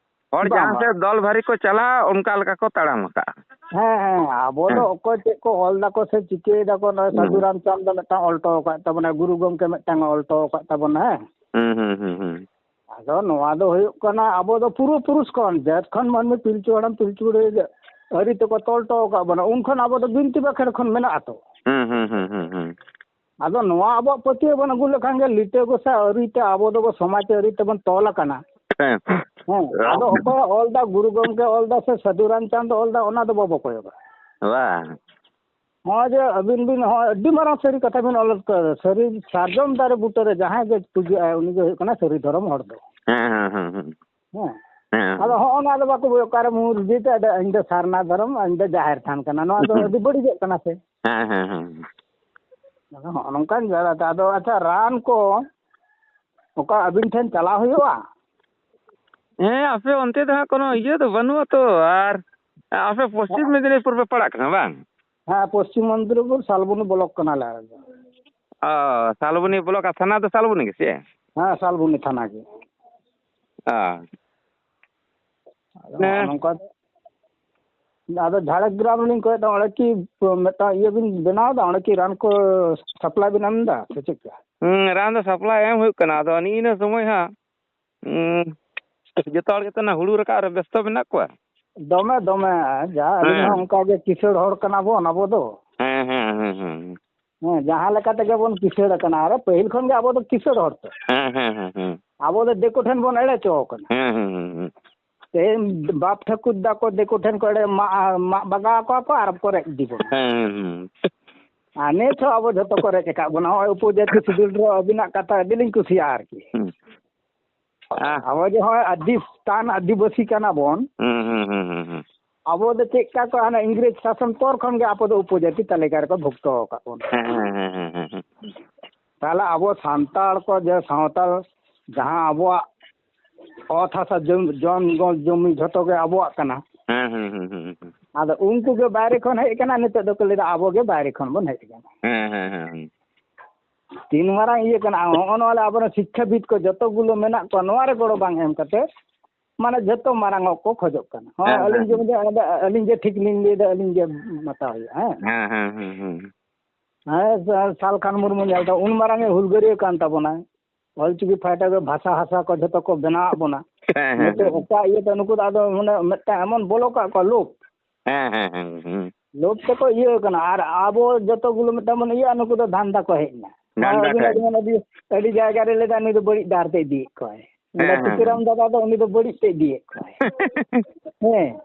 ᱦᱚᱲ ᱵᱟᱝ, ᱡᱟᱦᱟᱸ ᱵᱟᱝ᱾ ᱥᱮᱫ ᱫᱚᱞ ᱵᱷᱟᱹᱨᱤ ᱠᱚ ᱪᱟᱞᱟᱜᱼᱟ, ᱚᱱᱠᱟ ᱞᱮᱠᱟ ᱠᱚ ᱛᱟᱲᱟᱢ ᱟᱠᱟᱜᱼᱟ᱾ ᱦᱮᱸ, ᱦᱮᱸ, ᱟᱵᱚ ᱫᱚ ᱦᱮᱸ᱾ ᱚᱠᱚᱭ ᱪᱮᱫ ᱠᱚ ᱚᱞ ᱫᱟᱠᱚ ᱥᱮ ᱪᱤᱠᱟᱹᱭ ᱫᱟᱠᱚ, ᱱᱚᱜᱼᱚᱭ ᱦᱩᱸ᱾ ᱥᱟᱹᱫᱷᱩ ᱨᱟᱢᱪᱟᱸᱫᱽ ᱫᱚ ᱢᱤᱫᱴᱟᱝ ᱚᱞ ᱦᱚᱴᱚ ᱟᱠᱟᱫ ᱛᱟᱵᱚᱱᱟ, ᱜᱩᱨᱩ ᱜᱚᱢᱠᱮ ᱢᱤᱫᱴᱟᱝ ᱚᱞ ᱦᱚᱴᱚ ᱟᱠᱟᱫ ᱛᱟᱵᱚᱱᱟ, ᱦᱮᱸ᱾ ᱦᱩᱸ, ᱦᱩᱸ, ᱦᱩᱸ, ᱦᱩᱸ᱾ ᱟᱫᱚ ᱱᱚᱣᱟ ᱫᱚ ᱦᱩᱭᱩᱜ ᱠᱟᱱᱟ, ᱟᱵᱚ ᱫᱚ ᱯᱩᱨᱩ ᱯᱩᱨᱩᱥ ᱠᱷᱚᱱ, ᱡᱟᱹᱛ ᱠᱷᱚᱱ ᱢᱟᱹᱱᱢᱤ ᱯᱤᱞᱪᱩ ᱦᱟᱲᱟᱢ ᱯᱤᱞᱪᱩ ᱵᱩᱲᱦᱤ ᱟᱹᱨᱤ ᱛᱮᱠᱚ ᱛᱚᱞ ᱦᱚᱴᱚ ᱟᱠᱟᱫ ᱵᱚᱱᱟ, ᱩᱱ ᱠᱷᱚᱱ ᱟᱵᱚ ᱫᱚ ᱵᱤᱱᱛᱤ ᱵᱟᱠᱷᱮᱲ ᱠᱷᱚᱱ ᱢᱮᱱᱟᱜ ᱟᱛᱚ᱾ ᱦᱩᱸ, ᱦᱩᱸ, ᱦᱩᱸ, ᱦᱩᱸ, ᱦᱩᱸ᱾ ᱟᱫᱚ ᱱᱚᱣᱟ ᱟᱵᱚᱣᱟᱜ ᱯᱟᱹᱛᱭᱟᱹᱣ ᱵᱚᱱ ᱟᱹᱜᱩ ᱞᱮᱠᱷᱟᱱ ᱜᱮ, ᱞᱤᱴᱟᱹ ᱜᱚᱸᱥᱟᱭ ᱟᱹᱨᱤ ᱛᱮ ᱟᱵᱚ ᱫᱚᱵᱚ ᱥᱚᱢᱟᱡᱽ ᱟᱹᱨᱤ ᱛᱮᱵᱚᱱ ᱛᱚᱞ ᱟᱠᱟᱱᱟ᱾ ᱦᱮᱸ᱾ ᱦᱮᱸ, ᱟᱫᱚ ᱚᱠᱚᱭ ᱚᱞ ᱫᱟ, ᱜᱩᱨᱩ ᱜᱚᱢᱠᱮ ᱚᱞ ᱫᱟ ᱥᱮ ᱥᱟᱹᱫᱷᱩ ᱨᱟᱢᱪᱟᱸᱫᱽ ᱚᱞ ᱫᱟ, ᱚᱱᱟ ᱫᱚ ᱵᱟᱵᱚ ᱠᱚᱭᱚᱜᱟ᱾ ᱵᱟᱝ᱾ ᱱᱚᱜᱼᱚᱭ ᱡᱮ ᱟᱹᱵᱤᱱ ᱵᱤᱱ, ᱱᱚᱜᱼᱚᱭ ᱟᱹᱰᱤ ᱢᱟᱨᱟᱝ ᱥᱟᱹᱨᱤ ᱠᱟᱛᱷᱟ ᱵᱤᱱ ᱚᱞ ᱠᱟᱫᱟ᱾ ᱥᱟᱹᱨᱤ ᱥᱟᱨᱡᱚᱢ ᱫᱟᱨᱮ ᱵᱩᱴᱟᱹ ᱨᱮ ᱡᱟᱦᱟᱸᱭ ᱜᱮ ᱯᱩᱡᱟᱹᱜᱼᱟᱭ, ᱩᱱᱤ ᱜᱮ ᱦᱩᱭᱩᱜ ᱠᱟᱱᱟ ᱥᱟᱹᱨᱤ ᱫᱷᱚᱨᱚᱢ ᱦᱚᱲ ᱫᱚ᱾ ᱦᱮᱸ, ᱦᱮᱸ, ᱦᱮᱸ, ᱦᱮᱸ᱾ ᱦᱮᱸ᱾ ᱦᱮᱸ᱾ ᱟᱫᱚ ᱦᱚᱸᱜᱼᱚ ᱱᱚᱣᱟ ᱫᱚ ᱵᱟᱠᱚ ᱵᱩᱡᱷᱟᱹᱣ, ᱚᱠᱟᱨᱮ ᱢᱩᱨᱜᱤ ᱛᱮ, ᱟᱫᱚ ᱤᱧ ᱫᱚ ᱥᱟᱨᱱᱟ ᱫᱷᱚᱨᱚᱢ, ᱤᱧ ᱫᱚ ᱡᱟᱦᱮᱨ ᱛᱷᱟᱱ ᱠᱟᱱᱟ᱾ ᱱᱚᱣᱟ ᱫᱚ ᱦᱩᱸ᱾ ᱟᱹᱰᱤ ᱵᱟᱹᱲᱤᱡᱚᱜ ᱠᱟᱱᱟ ᱥᱮ᱾ ᱦᱮᱸ, ᱦᱮᱸ, ᱦᱮᱸ᱾ ᱟᱫᱚ ᱦᱚᱸᱜᱼᱚ ᱱᱚᱝᱠᱟᱱ ᱡᱟᱭᱜᱟ ᱛᱮ, ᱟᱫᱚ ᱟᱪᱪᱷᱟ, ᱨᱟᱱ ᱠᱚ ᱚᱠᱟ ᱟᱹᱵᱤᱱ ᱴᱷᱮᱱ ᱪᱟᱞᱟᱣ ᱦᱩᱭᱩᱜᱼᱟ? ᱦᱮᱸ, ᱟᱯᱮ ᱚᱱᱛᱮ ᱫᱚ ᱦᱟᱸᱜ ᱠᱳᱱᱳ ᱤᱭᱟᱹ ᱫᱚ ᱵᱟᱹᱱᱩᱜᱼᱟ ᱛᱚ, ᱟᱨ ᱟᱯᱮ ᱯᱚᱥᱪᱤᱢ ᱢᱮᱫᱤᱱᱤᱯᱩᱨ ᱯᱮ ᱯᱟᱲᱟᱜ ᱠᱟᱱᱟ ᱵᱟᱝ? ᱦᱮᱸ, ᱯᱚᱥᱪᱤᱢ ᱢᱮᱫᱤᱱᱤᱯᱩᱨ, ᱥᱟᱞᱵᱚᱱᱤ ᱵᱞᱚᱠ ᱠᱟᱱᱟᱞᱮ ᱟᱞᱮ ᱫᱚ᱾ ᱚ, ᱥᱟᱞᱵᱚᱱᱤ ᱵᱞᱚᱠ, ᱟᱨ ᱛᱷᱟᱱᱟ ᱫᱚ ᱥᱟᱞᱵᱚᱱᱤ ᱜᱮ ᱥᱮ? ᱦᱮᱸ, ᱥᱟᱞᱵᱚᱱᱤ ᱛᱷᱟᱱᱟ ᱜᱮ᱾ ᱚ᱾ ᱟᱫᱚ ᱦᱮᱸ᱾ ᱱᱚᱜᱼᱚ ᱱᱚᱝᱠᱟ ᱫᱚ᱾ ᱟᱫᱚ ᱡᱷᱟᱲᱜᱨᱟᱢ ᱨᱮᱞᱤᱧ ᱠᱚᱭᱮᱫ ᱛᱟᱦᱮᱸᱫ, ᱚᱸᱰᱮ ᱠᱤ ᱢᱤᱫᱴᱟᱝ ᱤᱭᱟᱹ ᱵᱤᱱ ᱵᱮᱱᱟᱣ ᱮᱫᱟ? ᱚᱸᱰᱮ ᱠᱤ ᱨᱟᱱ ᱠᱚ ᱥᱟᱯᱞᱟᱭ ᱵᱤᱱ ᱮᱢ ᱮᱫᱟ ᱥᱮ ᱪᱮᱫ ᱞᱮᱠᱟ? ᱦᱩᱸ, ᱨᱟᱱ ᱫᱚ ᱥᱟᱯᱞᱟᱭ ᱮᱢ ᱦᱩᱭᱩᱜ ᱠᱟᱱᱟ᱾ ᱟᱫᱚ ᱱᱤᱭᱟᱹ ᱥᱚᱢᱚᱭ ᱦᱟᱸᱜ, ᱩᱸ, ᱡᱚᱛᱚ ᱦᱚᱲ ᱜᱮᱛᱚ ᱚᱱᱟ ᱦᱩᱲᱩ ᱨᱟᱠᱟᱵ ᱨᱮ ᱵᱮᱥᱛᱚ ᱢᱮᱱᱟᱜ ᱠᱚᱣᱟ᱾ ᱫᱚᱢᱮ, ᱫᱚᱢᱮ᱾ ᱡᱟ ᱟᱹᱞᱤᱧ ᱦᱮᱸ᱾ ᱦᱚᱸ ᱚᱱᱠᱟ ᱜᱮ ᱠᱤᱥᱟᱹᱬ ᱦᱚᱲ ᱠᱟᱱᱟ ᱵᱚᱱ ᱟᱵᱚ ᱫᱚ᱾ ᱦᱮᱸ, ᱦᱮᱸ, ᱦᱮᱸ, ᱦᱮᱸ᱾ ᱦᱮᱸ, ᱡᱟᱦᱟᱸ ᱞᱮᱠᱟ ᱛᱮᱜᱮ ᱵᱚᱱ ᱠᱤᱥᱟᱹᱬ ᱟᱠᱟᱱᱟ᱾ ᱟᱨ ᱯᱟᱹᱦᱤᱞ ᱠᱷᱚᱱ ᱜᱮ ᱟᱵᱚ ᱫᱚ ᱠᱤᱥᱟᱹᱬ ᱦᱚᱲ ᱛᱚ᱾ ᱦᱮᱸ, ᱦᱮᱸ, ᱦᱮᱸ, ᱦᱮᱸ᱾ ᱟᱵᱚ ᱫᱚ ᱫᱤᱠᱩ ᱴᱷᱮᱱ ᱵᱚᱱ ᱮᱲᱮ ᱦᱚᱪᱚ ᱟᱠᱟᱱᱟ᱾ ᱦᱮᱸ, ᱦᱮᱸ, ᱦᱮᱸ, ᱦᱮᱸ᱾ ᱛᱮᱦᱮᱧ ᱵᱟᱯ ᱴᱷᱟᱹᱠᱩᱨ ᱫᱟ ᱠᱚ ᱫᱤᱠᱩ ᱴᱷᱮᱱ ᱠᱚ ᱮᱲᱮ, ᱢᱟᱜ, ᱢᱟᱜ ᱵᱟᱜᱟᱣ ᱠᱚᱣᱟ ᱠᱚ ᱟᱨ ᱠᱚ ᱨᱮᱡ ᱤᱫᱤ ᱵᱚᱱᱟ᱾ ᱦᱮᱸ, ᱦᱮᱸ, ᱦᱮᱸ᱾ ᱟᱨ ᱱᱤᱛ ᱦᱚᱸ ᱟᱵᱚ ᱡᱷᱚᱛᱚ ᱠᱚ ᱨᱮᱡ ᱟᱠᱟᱫ ᱵᱚᱱᱟ᱾ ᱱᱚᱜᱼᱚᱭ ᱩᱯᱚᱡᱟᱹᱛᱤ ᱥᱤᱰᱩᱞ ᱨᱮ ᱟᱹᱵᱤᱱᱟᱜ ᱠᱟᱛᱷᱟ ᱟᱹᱰᱤ ᱞᱤᱧ ᱠᱩᱥᱤᱭᱟᱜᱼᱟ ᱟᱨᱠᱤ᱾ ᱦᱩᱸ᱾ ᱟᱵᱚ ᱡᱮ ᱦᱚᱸᱜᱼᱚᱭ ᱟᱹᱫᱤᱥᱛᱟᱱ ᱟᱹᱫᱤᱵᱟᱹᱥᱤ ᱠᱟᱱᱟ ᱵᱚᱱ, ᱦᱩᱸ, ᱦᱩᱸ, ᱦᱩᱸ, ᱦᱩᱸ, ᱦᱩᱸ᱾ ᱟᱵᱚ ᱫᱚ ᱪᱮᱫ ᱠᱟ ᱠᱚ ᱦᱟᱱᱟ ᱤᱝᱨᱮᱡᱽ ᱥᱟᱥᱚᱱ ᱯᱚᱨ ᱠᱷᱚᱱ ᱜᱮ ᱟᱵᱚ ᱫᱚ ᱩᱯᱚᱡᱟᱹᱛᱤ ᱛᱟᱹᱞᱤᱠᱟ ᱨᱮᱠᱚ ᱵᱷᱩᱠᱛᱚ ᱟᱠᱟᱫ ᱵᱚᱱᱟ᱾ ᱦᱮᱸ, ᱦᱮᱸ, ᱦᱮᱸ, ᱦᱮᱸ, ᱦᱮᱸ, ᱦᱮᱸ᱾ ᱛᱟᱦᱚᱞᱮ ᱟᱵᱚ ᱥᱟᱱᱛᱟᱲ ᱠᱚ ᱡᱮ ᱥᱟᱶᱛᱟᱞ ᱡᱟᱦᱟᱸ ᱟᱵᱚᱣᱟᱜ ᱚᱛ ᱦᱟᱥᱟ ᱡᱚᱢ, ᱡᱚᱱ ᱡᱚᱢᱤ ᱡᱷᱚᱛᱚ ᱜᱮ ᱟᱵᱚᱣᱟᱜ ᱠᱟᱱᱟ᱾ ᱦᱮᱸ, ᱦᱮᱸ, ᱦᱮᱸ, ᱦᱮᱸ, ᱦᱮᱸ᱾ ᱟᱫᱚ ᱩᱱᱠᱩ ᱜᱮ ᱵᱟᱭᱨᱮ ᱠᱷᱚᱱ ᱦᱮᱡ ᱟᱠᱟᱱᱟ, ᱱᱤᱛᱚᱜ ᱫᱚᱠᱚ ᱞᱟᱹᱭᱫᱟ ᱟᱵᱚ ᱜᱮ ᱵᱟᱭᱨᱮ ᱠᱷᱚᱱ ᱵᱚᱱ ᱦᱮᱡ ᱟᱠᱟᱱᱟ᱾ ᱦᱮᱸ, ᱦᱮᱸ, ᱦᱮᱸ, ᱦᱮᱸ᱾ ᱛᱤᱱ ᱢᱟᱨᱟᱝ ᱤᱭᱟᱹ ᱠᱟᱱᱟ, ᱦᱚᱸᱜᱼᱚ ᱱᱚᱣᱟ ᱞᱮ ᱟᱵᱚᱨᱮᱱ ᱥᱤᱠᱠᱷᱟᱵᱤᱫ ᱠᱚ ᱡᱚᱛᱚ ᱜᱩᱞᱳ ᱢᱮᱱᱟᱜ ᱠᱚᱣᱟ, ᱱᱚᱣᱟ ᱨᱮ ᱜᱚᱲᱚ ᱵᱟᱝ ᱮᱢ ᱠᱟᱛᱮ, ᱢᱟᱱᱮ ᱡᱚᱛᱚ ᱢᱟᱨᱟᱝ ᱚᱜ ᱠᱚ ᱠᱷᱚᱡᱚᱜ ᱠᱟᱱᱟ᱾ ᱦᱚᱸ, ᱦᱮᱸ, ᱟᱹᱞᱤᱧ ᱦᱮᱸ, ᱡᱮ ᱦᱮᱸ᱾ ᱢᱮᱱᱫᱟ, ᱟᱹᱞᱤᱧ ᱡᱮ ᱴᱷᱤᱠ ᱞᱤᱧ ᱞᱟᱹᱭᱫᱟ, ᱟᱹᱞᱤᱧ ᱜᱮ ᱢᱟᱛᱟᱣ ᱦᱩᱭᱩᱜᱼᱟ, ᱦᱮᱸ᱾ ᱦᱮᱸ, ᱦᱮᱸ, ᱦᱮᱸ, ᱦᱮᱸ᱾ ᱦᱮᱸ, ᱥᱟ-, ᱥᱟᱞᱠᱷᱟᱱ ᱢᱩᱨᱢᱩ ᱧᱮᱞ ᱛᱟᱢ, ᱩᱱ ᱢᱟᱨᱟᱝ ᱮ ᱦᱩᱞᱜᱟᱹᱨᱤᱭᱟᱹ ᱠᱟᱱ ᱛᱟᱵᱚᱱᱟᱭ᱾ ᱚᱞᱪᱤᱠᱤ ᱯᱷᱟᱭᱴᱟᱨ ᱜᱮ ᱵᱷᱟᱥᱟ ᱦᱟᱥᱟ ᱠᱚ ᱡᱷᱚᱛᱚ ᱠᱚ ᱵᱮᱱᱟᱣᱟᱜ ᱵᱚᱱᱟ᱾ ᱦᱮᱸ, ᱦᱮᱸ, ᱱᱤᱛᱚᱜ ᱦᱮᱸ᱾ ᱚᱠᱟ ᱤᱭᱟᱹᱛᱮ ᱱᱩᱠᱩ ᱫᱚ ᱟᱫᱚ ᱢᱟᱱᱮ ᱢᱤᱫᱴᱟᱝ ᱮᱢᱚᱱ ᱵᱚᱞᱚ ᱠᱟᱜ ᱠᱚᱣᱟ ᱞᱳᱵᱷ᱾ ᱦᱮᱸ, ᱦᱮᱸ, ᱦᱮᱸ, ᱦᱮᱸ᱾ ᱞᱳᱵᱷ ᱛᱮᱠᱚ ᱤᱭᱟᱹ ᱠᱟᱱᱟ᱾ ᱟᱨ ᱟᱵᱚ ᱡᱚᱛᱚ ᱜᱩᱞᱳ ᱢᱤᱫᱴᱟᱝ ᱵᱚᱱ ᱤᱭᱟᱹᱜᱼᱟ, ᱱᱩᱠᱩ ᱫᱚ ᱫᱷᱟᱱᱫᱟ ᱠᱚ ᱦᱮᱡ ᱮᱱᱟ᱾ ᱱᱚᱣᱟ ᱫᱷᱟᱱᱫᱟ ᱟᱹᱵᱤᱱᱟᱜ ᱴᱷᱮᱡ᱾ ᱡᱮᱢᱚᱱ ᱟᱹᱰᱤ, ᱟᱹᱰᱤ ᱡᱟᱭᱜᱟ ᱨᱮ ᱞᱟᱹᱭᱫᱟ ᱱᱩᱭ ᱫᱚ ᱵᱟᱹᱲᱤᱡ ᱰᱟᱦᱟᱨ ᱛᱮ ᱤᱫᱤᱭᱮᱫ ᱠᱚᱣᱟᱭ᱾ ᱦᱮᱸ, ᱦᱮᱸ, ᱴᱩᱠᱤᱨᱟᱢ ᱦᱮᱸ᱾ ᱫᱟᱫᱟ ᱫᱚ ᱩᱱᱤ ᱫᱚ ᱵᱟᱹᱲᱤᱡ ᱛᱮ ᱤᱫᱤᱭᱮᱫ ᱠᱚᱣᱟᱭ᱾ ᱦᱮᱸ᱾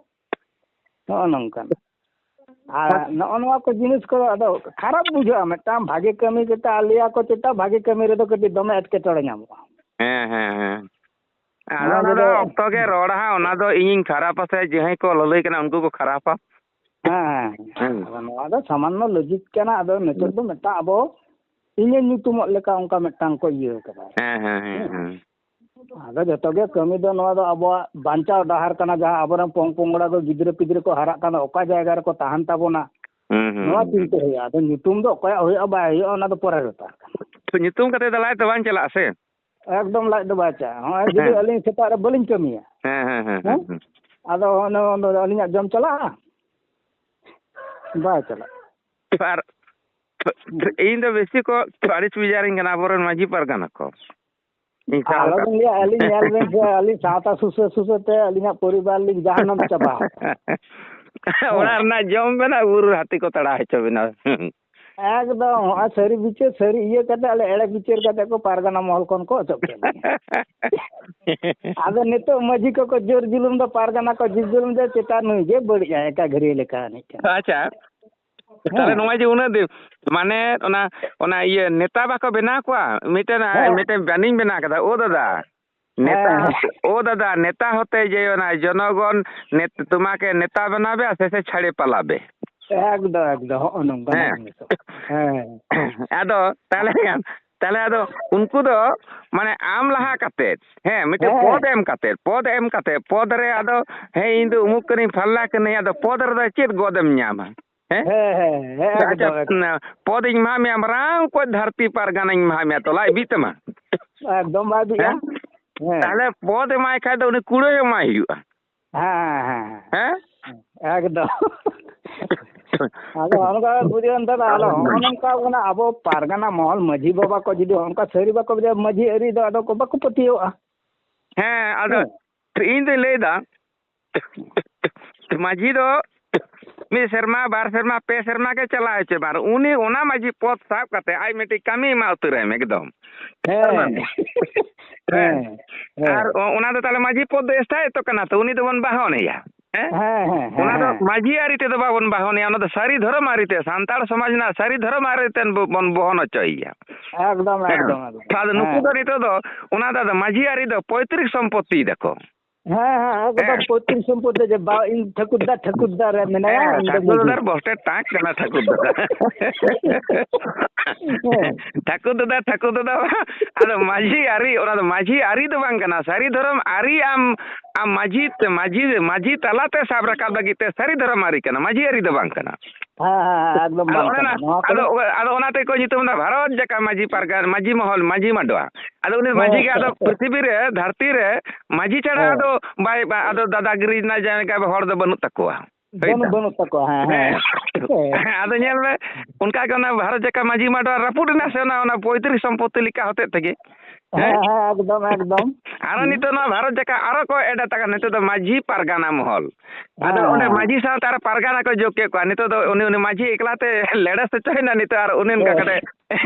ᱱᱚᱜᱼᱚ ᱱᱚᱝᱠᱟᱱ᱾ ᱟᱨ ᱱᱚᱜᱼᱚ ᱱᱚᱣᱟ ᱠᱚ ᱡᱤᱱᱤᱥ ᱠᱚ ᱟᱫᱚ ᱠᱷᱟᱨᱟᱯ ᱵᱩᱡᱷᱟᱹᱜᱼᱟ᱾ ᱢᱤᱫᱴᱟᱝ ᱵᱷᱟᱜᱮ ᱠᱟᱹᱢᱤ ᱠᱟᱛᱮ ᱟᱨ ᱞᱟᱹᱭᱟ ᱠᱚ ᱪᱮᱛᱟ ᱵᱷᱟᱜᱮ ᱠᱟᱹᱢᱤ ᱨᱮᱫᱚ ᱠᱟᱹᱴᱤᱡ ᱫᱚᱢᱮ ᱮᱴᱠᱮᱴᱚᱬᱮ ᱧᱟᱢᱚᱜᱼᱟ᱾ ᱦᱮᱸ, ᱦᱮᱸ, ᱦᱮᱸ᱾ ᱟᱫᱚ ᱱᱚᱣᱟ ᱚᱱᱟ ᱫᱚ ᱨᱮᱫᱚ ᱚᱠᱛᱚ ᱜᱮ ᱨᱚᱲᱟ ᱦᱟᱸᱜ, ᱚᱱᱟ ᱫᱚ ᱤᱧᱤᱧ ᱠᱷᱟᱨᱟᱯᱟ ᱥᱮ ᱡᱟᱦᱟᱸᱭ ᱠᱚ ᱞᱟᱹᱞᱟᱹᱭ ᱠᱟᱱᱟ ᱩᱱᱠᱩ ᱠᱚ ᱠᱷᱟᱨᱟᱯᱟ᱾ ᱦᱮᱸ, ᱦᱮᱸ᱾ ᱦᱮᱸ᱾ ᱟᱫᱚ ᱱᱚᱣᱟ ᱫᱚ ᱥᱟᱢᱟᱱᱱᱚ ᱞᱚᱡᱤᱠ ᱠᱟᱱᱟ᱾ ᱟᱫᱚ ᱱᱤᱛᱚᱜ ᱫᱚ ᱢᱤᱫᱴᱟᱝ ᱟᱵᱚ ᱤᱧᱟᱹᱜ ᱧᱩᱛᱩᱢᱚᱜ ᱞᱮᱠᱟ ᱚᱱᱠᱟ ᱢᱤᱫᱴᱟᱝ ᱠᱚ ᱤᱭᱟᱹ ᱠᱟᱫᱟ᱾ ᱦᱮᱸ, ᱦᱮᱸ, ᱦᱮᱸ, ᱦᱮᱸ᱾ ᱟᱫᱚ ᱡᱚᱛᱚ ᱜᱮ ᱠᱟᱹᱢᱤ ᱫᱚ ᱱᱚᱣᱟ ᱫᱚ ᱟᱵᱚᱣᱟᱜ ᱵᱟᱧᱪᱟᱣ ᱰᱟᱦᱟᱨ ᱠᱟᱱᱟ, ᱡᱟᱦᱟᱸ ᱟᱵᱚᱨᱮᱱ ᱯᱚᱝ ᱯᱚᱝᱲᱟ ᱠᱚ ᱜᱤᱫᱽᱨᱟᱹ ᱯᱤᱫᱽᱨᱟᱹ ᱠᱚ ᱦᱟᱨᱟᱜ ᱠᱟᱱᱟ, ᱚᱠᱟ ᱡᱟᱭᱜᱟ ᱨᱮᱠᱚ ᱛᱟᱦᱮᱱ ᱛᱟᱵᱚᱱᱟ, ᱦᱩᱸ, ᱦᱩᱸ, ᱱᱚᱣᱟ ᱦᱩᱸ, ᱪᱤᱱᱛᱟᱹ ᱦᱩᱸ᱾ ᱦᱩᱭᱩᱜᱼᱟ᱾ ᱟᱫᱚ ᱧᱩᱛᱩᱢ ᱫᱚ ᱚᱠᱚᱭᱟᱜ ᱦᱩᱭᱩᱜᱼᱟ ᱵᱟᱭ ᱦᱩᱭᱩᱜᱼᱟ, ᱚᱱᱟ ᱫᱚ ᱯᱚᱨᱮᱨ ᱵᱮᱯᱟᱨ ᱠᱟᱱᱟ᱾ ᱛᱚ ᱧᱩᱛᱩᱢ ᱠᱟᱛᱮ ᱫᱚ ᱞᱟᱡ ᱫᱚ ᱵᱟᱝ ᱪᱟᱞᱟᱜᱼᱟ ᱥᱮ? ᱮᱠᱫᱚᱢ ᱞᱟᱡ ᱫᱚ ᱵᱟᱭ ᱪᱟᱞᱟᱜᱼᱟ᱾ ᱦᱚᱸᱜᱼᱚᱭ ᱡᱩᱫᱤ ᱦᱮᱸ᱾ ᱟᱹᱞᱤᱧ ᱥᱮᱛᱟᱜ ᱨᱮ ᱵᱟᱹᱞᱤᱧ ᱠᱟᱹᱢᱤᱭᱟ, ᱦᱮᱸ, ᱦᱮᱸ, ᱦᱮᱸ, ᱦᱮᱸ, ᱦᱮᱸ? ᱦᱮᱸ᱾ ᱟᱫᱚ ᱚᱱᱟ, ᱚᱱᱟ ᱟᱹᱞᱤᱧᱟᱜ ᱡᱚᱢ ᱪᱟᱞᱟᱜᱼᱟ? ᱵᱟᱭ ᱪᱟᱞᱟᱜᱼᱟ᱾ ᱟᱨ ᱤᱧ ᱫᱚ ᱵᱮᱥᱤ ᱠᱚ ᱟᱹᱲᱤᱥ ᱵᱮᱡᱟᱨᱤᱧ ᱠᱟᱱᱟ ᱟᱵᱚᱨᱮᱱ ᱢᱟᱹᱡᱷᱤ ᱯᱟᱨᱜᱟᱱᱟ ᱠᱚ᱾ ᱤᱧ ᱥᱟᱶ ᱟᱞᱚᱵᱤᱱ ᱞᱟᱹᱭᱟ, ᱟᱹᱞᱤᱧ ᱧᱮᱞ ᱵᱤᱱ ᱥᱮ, ᱟᱹᱞᱤᱧ ᱥᱟᱶᱛᱟ ᱥᱩᱥᱟᱹᱨ ᱥᱩᱥᱟᱹᱨ ᱛᱮ ᱟᱹᱞᱤᱧᱟᱜ ᱯᱚᱨᱤᱵᱟᱨ ᱞᱤᱧ ᱡᱟᱦᱟᱱᱟᱢ ᱪᱟᱵᱟ ᱟᱠᱟᱫᱼᱟ᱾ ᱦᱮᱸ᱾ ᱚᱲᱟᱜ ᱨᱮᱱᱟᱜ ᱡᱚᱢ ᱵᱮᱱᱟ, ᱵᱩᱨᱩ ᱦᱟᱹᱛᱤ ᱠᱚ ᱛᱟᱲᱟ ᱦᱚᱪᱚ ᱵᱮᱱᱟ᱾ ᱮᱠᱫᱚᱢ, ᱦᱚᱸᱜᱼᱚᱭ ᱥᱟᱹᱨᱤ ᱵᱤᱪᱟᱹᱨ, ᱥᱟᱹᱨᱤ ᱤᱭᱟᱹ ᱠᱟᱛᱮ ᱟᱞᱮ ᱮᱲᱮ ᱵᱤᱪᱟᱹᱨ ᱠᱟᱛᱮ ᱠᱚ ᱯᱟᱨᱜᱟᱱᱟ ᱢᱚᱦᱚᱞ ᱠᱷᱚᱱ ᱠᱚ ᱚᱪᱚᱜ ᱠᱮᱫ ᱞᱮᱭᱟ᱾ ᱟᱫᱚ ᱱᱤᱛᱚᱜ ᱢᱟᱹᱡᱷᱤ ᱠᱚᱠᱚ ᱡᱳᱨ ᱡᱩᱞᱩᱢ ᱫᱚ, ᱯᱟᱨᱜᱟᱱᱟ ᱠᱚ ᱡᱳᱨ ᱡᱩᱞᱩᱢ ᱫᱚ, ᱪᱮᱛᱟᱱ ᱱᱩᱭ ᱜᱮ ᱵᱟᱹᱲᱤᱡ ᱟᱭ, ᱮᱠᱟ ᱜᱷᱟᱹᱨᱭᱟᱹ ᱞᱮᱠᱟ ᱮᱱᱮᱡ ᱠᱟᱱᱟ᱾ ᱟᱪᱪᱷᱟ, ᱛᱟᱦᱞᱮ ᱦᱮᱸ᱾ ᱱᱚᱜᱼᱚᱭ ᱡᱮ ᱩᱱᱟᱹᱜ ᱫᱤᱱ, ᱢᱟᱱᱮ ᱚᱱᱟ, ᱚᱱᱟ ᱤᱭᱟᱹ ᱱᱮᱛᱟ ᱵᱟᱠᱚ ᱵᱮᱱᱟᱣ ᱠᱚᱣᱟ, ᱢᱤᱫᱴᱮᱱ, ᱦᱮᱸ᱾ ᱢᱤᱫᱴᱮᱱ ᱵᱟᱱᱤᱧ ᱵᱮᱱᱟᱣ ᱠᱟᱫᱟ, ᱳ ᱫᱟᱫᱟ, ᱱᱮᱛᱟ ᱦᱮᱸ᱾ ᱦᱚᱛᱮ, ᱳ ᱫᱟᱫᱟ, ᱱᱮᱛᱟ ᱦᱚᱛᱮ ᱡᱮ ᱚᱱᱟ ᱡᱚᱱᱚᱜᱚᱱ ᱱᱮᱛ-, ᱛᱚᱢᱟᱠᱮ ᱱᱮᱛᱟ ᱵᱮᱱᱟᱣ ᱵᱮ ᱥᱮ, ᱥᱮ ᱪᱷᱟᱲᱮ ᱯᱟᱞᱟ ᱵᱮ᱾ ᱮᱠᱫᱚᱢ, ᱮᱠᱫᱚᱢ, ᱦᱚᱸᱜᱼᱚ ᱱᱚᱝᱠᱟᱱᱟᱜ ᱦᱮᱸ᱾ ᱡᱤᱱᱤᱥ᱾ ᱦᱮᱸ᱾ ᱟᱫᱚ ᱛᱟᱦᱞᱮ ᱠᱷᱟᱱ, ᱛᱟᱦᱞᱮ ᱟᱫᱚ ᱩᱱᱠᱩ ᱫᱚ ᱢᱟᱱᱮ ᱟᱢ ᱞᱟᱦᱟ ᱠᱟᱛᱮ, ᱦᱮᱸ, ᱢᱤᱫᱴᱮᱱ ᱦᱮᱸ᱾ ᱯᱚᱫ ᱮᱢ ᱠᱟᱛᱮ, ᱯᱚᱫ ᱮᱢ ᱠᱟᱛᱮ, ᱯᱚᱫ ᱨᱮ ᱟᱫᱚ, ᱦᱮᱸ, ᱤᱧ ᱫᱚ ᱩᱢᱩᱠ ᱠᱟᱹᱱᱟᱹᱧ, ᱯᱷᱟᱞᱱᱟ ᱠᱟᱹᱱᱟᱹᱧ, ᱟᱫᱚ ᱯᱚᱫ ᱨᱮᱫᱚ ᱪᱮᱫ ᱜᱚᱫ ᱮᱢ ᱧᱟᱢᱟ? ᱦᱮᱸ? ᱦᱮᱸ, ᱦᱮᱸ, ᱦᱮᱸ, ᱟᱪᱪᱷᱟ, ᱮᱠᱫᱚᱢ, ᱮᱠᱫᱚᱢ᱾ ᱯᱚᱫ ᱤᱧ ᱮᱢᱟᱫ ᱢᱮᱭᱟ, ᱢᱟᱨᱟᱝ ᱠᱚᱡ ᱫᱷᱟᱹᱨᱛᱤ ᱯᱟᱨᱜᱟᱱᱟᱧ ᱮᱢᱟᱫ ᱢᱮᱭᱟ, ᱛᱚ ᱞᱟᱡ ᱵᱤᱜ ᱛᱟᱢᱟ? ᱮᱠᱫᱚᱢ ᱵᱟᱭ ᱵᱤᱜᱼᱟ᱾ ᱦᱮᱸ? ᱦᱮᱸ᱾ ᱛᱟᱦᱞᱮ ᱯᱚᱫ ᱮᱢᱟᱭ ᱠᱷᱟᱡ ᱫᱚ ᱩᱱᱤ ᱠᱩᱲᱟᱹᱭ ᱮᱢᱟᱭ ᱦᱩᱭᱩᱜᱼᱟ᱾ ᱦᱮᱸ, ᱦᱮᱸ, ᱦᱮᱸ᱾ ᱦᱮᱸ? ᱮᱠᱫᱚᱢ᱾ ᱟᱫᱚ ᱦᱚᱸᱜᱼᱚ ᱱᱚᱝᱠᱟ ᱵᱩᱡᱷᱟᱹᱣ ᱮᱱ ᱛᱟᱦᱞᱮ ᱦᱚᱸᱜᱼᱚ ᱱᱚᱝᱠᱟ ᱠᱟᱱᱟ ᱟᱵᱚ ᱯᱟᱨᱜᱟᱱᱟ ᱢᱚᱦᱚᱞ ᱢᱟᱹᱡᱷᱤ ᱵᱟᱵᱟ ᱠᱚ ᱡᱩᱫᱤ ᱦᱚᱸᱜᱼᱚ ᱱᱚᱝᱠᱟ ᱥᱟᱹᱨᱤ ᱵᱟᱠᱚ ᱵᱩᱡᱷᱟᱹᱣᱟ, ᱢᱟᱹᱡᱷᱤ ᱟᱹᱨᱤ ᱫᱚ ᱟᱫᱚ ᱠᱚ ᱵᱟᱠᱚ ᱯᱟᱹᱛᱭᱟᱹᱣᱟᱜᱼᱟ᱾ ᱦᱮᱸ, ᱟᱫᱚ ᱦᱮᱸ᱾ ᱤᱧ ᱫᱩᱧ ᱞᱟᱹᱭᱫᱟ, ᱢᱟᱹᱡᱷᱤ ᱫᱚ ᱢᱤᱫ ᱥᱮᱨᱢᱟ, ᱵᱟᱨ ᱥᱮᱨᱢᱟ, ᱯᱮ ᱥᱮᱨᱢᱟ ᱜᱮ ᱪᱟᱞᱟᱣ ᱦᱚᱪᱚᱭ ᱢᱟ, ᱟᱨ ᱩᱱᱤ ᱚᱱᱟ ᱢᱟᱹᱡᱷᱤ ᱯᱚᱫ ᱥᱟᱵ ᱠᱟᱛᱮ ᱟᱡ ᱢᱤᱫᱴᱤᱡ ᱠᱟᱹᱢᱤ ᱮᱢᱟ ᱩᱛᱟᱹᱨᱟᱭ ᱢᱮ ᱮᱠᱫᱚᱢ᱾ ᱦᱮᱸ᱾ ᱦᱮᱸ᱾ ᱦᱮᱸ, ᱦᱮᱸ᱾ ᱟᱨ ᱚ-, ᱚᱱᱟ ᱫᱚ ᱛᱟᱦᱞᱮ ᱢᱟᱹᱡᱷᱤ ᱯᱚᱫ ᱫᱚ ᱮᱥᱛᱷᱟᱭᱤᱛᱚ ᱠᱟᱱᱟ ᱛᱚ, ᱩᱱᱤ ᱫᱚᱵᱚᱱ ᱵᱟᱦᱚᱱᱮᱭᱟ᱾ ᱦᱮᱸ? ᱦᱮᱸ, ᱦᱮᱸ, ᱦᱮᱸ, ᱚᱱᱟ ᱫᱚ ᱦᱮᱸ᱾ ᱢᱟᱹᱡᱷᱤ ᱟᱹᱨᱤ ᱛᱮᱫᱚ ᱵᱟᱵᱚᱱ ᱵᱟᱦᱚᱱᱮᱭᱟ, ᱚᱱᱟ ᱫᱚ ᱥᱟᱹᱨᱤ ᱫᱷᱚᱨᱚᱢ ᱟᱹᱨᱤ ᱛᱮ, ᱥᱟᱱᱛᱟᱲ ᱥᱚᱢᱟᱡᱽ ᱨᱮᱱᱟᱜ ᱥᱟᱹᱨᱤ ᱫᱷᱚᱨᱚᱢ ᱟᱹᱨᱤ ᱛᱮ ᱵᱚ-, ᱵᱚᱱ ᱵᱚᱦᱚᱱ ᱦᱚᱪᱚᱭᱮᱭᱟ᱾ ᱮᱠᱫᱚᱢ, ᱦᱮᱸ᱾ ᱮᱠᱫᱚᱢ, ᱮᱠᱫᱚᱢ᱾ ᱟᱫᱚ ᱱᱩᱠᱩ ᱦᱮᱸ᱾ ᱫᱚ ᱱᱤᱛᱚᱜ ᱫᱚ ᱚᱱᱟ ᱫᱚ ᱟᱫᱚ ᱢᱟᱹᱡᱷᱤ ᱟᱹᱨᱤ ᱫᱚ ᱯᱚᱸᱭᱛᱨᱤᱥ ᱥᱚᱢᱯᱚᱛᱤ ᱫᱟᱠᱚ᱾ ᱦᱮᱸ, ᱦᱮᱸ, ᱮᱠᱫᱚᱢ ᱦᱮᱸ᱾ ᱯᱚᱸᱭᱛᱨᱤᱥ ᱥᱚᱢᱯᱚᱛᱤ ᱡᱮ ᱵᱟ-, ᱤᱧ ᱴᱷᱟᱹᱠᱩᱨ ᱫᱟ, ᱴᱷᱟᱹᱠᱩᱨ ᱫᱟ ᱨᱮ ᱢᱮᱱᱟᱭᱟ, ᱦᱮᱸ, ᱤᱧ ᱫᱚ ᱴᱷᱟᱹᱠᱩᱨ ᱢᱟᱹᱡᱷᱤ᱾ ᱫᱟᱨ ᱵᱚᱥᱴᱮ ᱴᱟᱸᱠ ᱠᱟᱱᱟ ᱴᱷᱟᱹᱠᱩᱨ ᱫᱟ᱾ ᱦᱮᱸ᱾ ᱴᱷᱟᱹᱠᱩᱨ ᱫᱟᱫᱟ, ᱴᱷᱟᱹᱠᱩᱨ ᱫᱟᱫᱟ, ᱟᱫᱚ ᱢᱟᱹᱡᱷᱤ ᱟᱹᱨᱤ, ᱚᱱᱟ ᱫᱚ ᱢᱟᱹᱡᱷᱤ ᱟᱹᱨᱤ ᱫᱚ ᱵᱟᱝ ᱠᱟᱱᱟ, ᱥᱟᱹᱨᱤ ᱫᱷᱚᱨᱚᱢ ᱟᱹᱨᱤ ᱟᱢ, ᱟᱢ ᱢᱟᱹᱡᱷᱤ ᱛᱮ, ᱢᱟᱹᱡᱷᱤ, ᱢᱟᱹᱡᱷᱤ ᱛᱟᱞᱟᱛᱮ ᱥᱟᱵ ᱨᱟᱠᱟᱵ ᱞᱟᱹᱜᱤᱫ ᱛᱮ ᱥᱟᱹᱨᱤ ᱫᱷᱚᱨᱚᱢ ᱟᱹᱨᱤ ᱠᱟᱱᱟ, ᱢᱟᱹᱡᱷᱤ ᱟᱹᱨᱤ ᱫᱚ ᱵᱟᱝ ᱠᱟᱱᱟ᱾ ᱦᱮᱸ, ᱦᱮᱸ, ᱦᱮᱸ, ᱮᱠᱫᱚᱢ ᱟᱫᱚ ᱵᱟᱝ ᱚᱱᱮ ᱠᱟᱱᱟ᱾ ᱚᱱᱟ, ᱱᱚᱣᱟ ᱠᱚᱫᱚ ᱟᱫᱚ, ᱟᱫᱚ ᱚᱱᱟᱛᱮ ᱠᱚ ᱧᱩᱛᱩᱢ ᱮᱫᱟ ᱵᱷᱟᱨᱚᱛ ᱡᱟᱠᱟᱛ ᱢᱟᱹᱡᱷᱤ ᱯᱟᱨᱜᱟᱱᱟ, ᱢᱟᱹᱡᱷᱤ ᱢᱚᱦᱚᱞ, ᱢᱟᱹᱡᱷᱤ ᱢᱟᱰᱣᱟ᱾ ᱟᱫᱚ ᱩᱱᱤ ᱦᱮᱸ, ᱢᱟᱹᱡᱷᱤ ᱜᱮ ᱦᱮᱸ, ᱟᱫᱚ ᱦᱮᱸ᱾ ᱯᱨᱤᱛᱷᱤᱵᱤ ᱨᱮ, ᱫᱷᱟᱹᱨᱛᱤ ᱨᱮ ᱢᱟᱹᱡᱷᱤ ᱪᱷᱟᱲᱟ ᱦᱮᱸ᱾ ᱟᱫᱚ ᱵᱟᱭ, ᱵᱟ-, ᱟᱫᱚ ᱫᱟᱫᱟᱜᱤᱨᱤ ᱨᱮᱱᱟᱜ ᱡᱟᱭᱜᱟ ᱦᱚᱲ ᱫᱚ ᱵᱟᱹᱱᱩᱜ ᱛᱟᱠᱚᱣᱟ᱾ ᱦᱳᱭ ᱵᱟᱹᱱᱩᱜ, ᱛᱚ? ᱵᱟᱹᱱᱩᱜ ᱛᱟᱠᱚᱣᱟ, ᱦᱮᱸ, ᱦᱮᱸ᱾ ᱦᱮᱸ᱾ ᱟᱫᱚ ᱧᱮᱞ ᱢᱮ, ᱚᱱᱠᱟ ᱜᱮ ᱚᱱᱟ ᱵᱷᱟᱨᱚᱛ ᱡᱟᱠᱟᱛ ᱢᱟᱹᱡᱷᱤ ᱢᱟᱰᱣᱟ ᱨᱟᱹᱯᱩᱫ ᱮᱱᱟ ᱥᱮ ᱚᱱᱟ, ᱚᱱᱟ ᱯᱚᱸᱭᱛᱨᱤᱥ ᱥᱚᱢᱯᱚᱛᱛᱤ ᱞᱮᱠᱟ ᱦᱚᱛᱮᱡ ᱛᱮᱜᱮ? ᱦᱮᱸ, ᱦᱮᱸ? ᱦᱮᱸ, ᱮᱠᱫᱚᱢ, ᱮᱠᱫᱚᱢ᱾ ᱟᱨᱚ ᱦᱩᱸ᱾ ᱱᱤᱛᱚᱜ ᱱᱚᱣᱟ ᱵᱷᱟᱨᱚᱛ ᱡᱟᱠᱟᱛ ᱟᱨᱚ ᱠᱚ ᱮᱰ ᱟᱛᱟᱠᱟ, ᱱᱤᱛᱚᱜ ᱫᱚ ᱢᱟᱹᱡᱷᱤ ᱯᱟᱨᱜᱟᱱᱟ ᱢᱚᱦᱚᱞ᱾ ᱟᱫᱚ ᱦᱮᱸ, ᱚᱸᱰᱮ ᱦᱮᱸ, ᱦᱮᱸ᱾ ᱢᱟᱹᱡᱷᱤ ᱥᱟᱶᱛᱮ ᱟᱨᱚ ᱯᱟᱨᱜᱟᱱᱟ ᱠᱚ ᱡᱳᱜᱽ ᱠᱮᱫ ᱠᱚᱣᱟ᱾ ᱱᱤᱛᱚᱜ ᱫᱚ ᱩᱱᱤ, ᱩᱱᱤ ᱢᱟᱹᱡᱷᱤ ᱮᱠᱞᱟ ᱛᱮ ᱞᱮᱲᱮ ᱥᱚᱪᱚᱭᱮᱱᱟ, ᱱᱤᱛᱚᱜ ᱟᱨ ᱩᱱᱤ ᱚᱱᱠᱟ ᱦᱮᱸ᱾ ᱠᱟᱛᱮ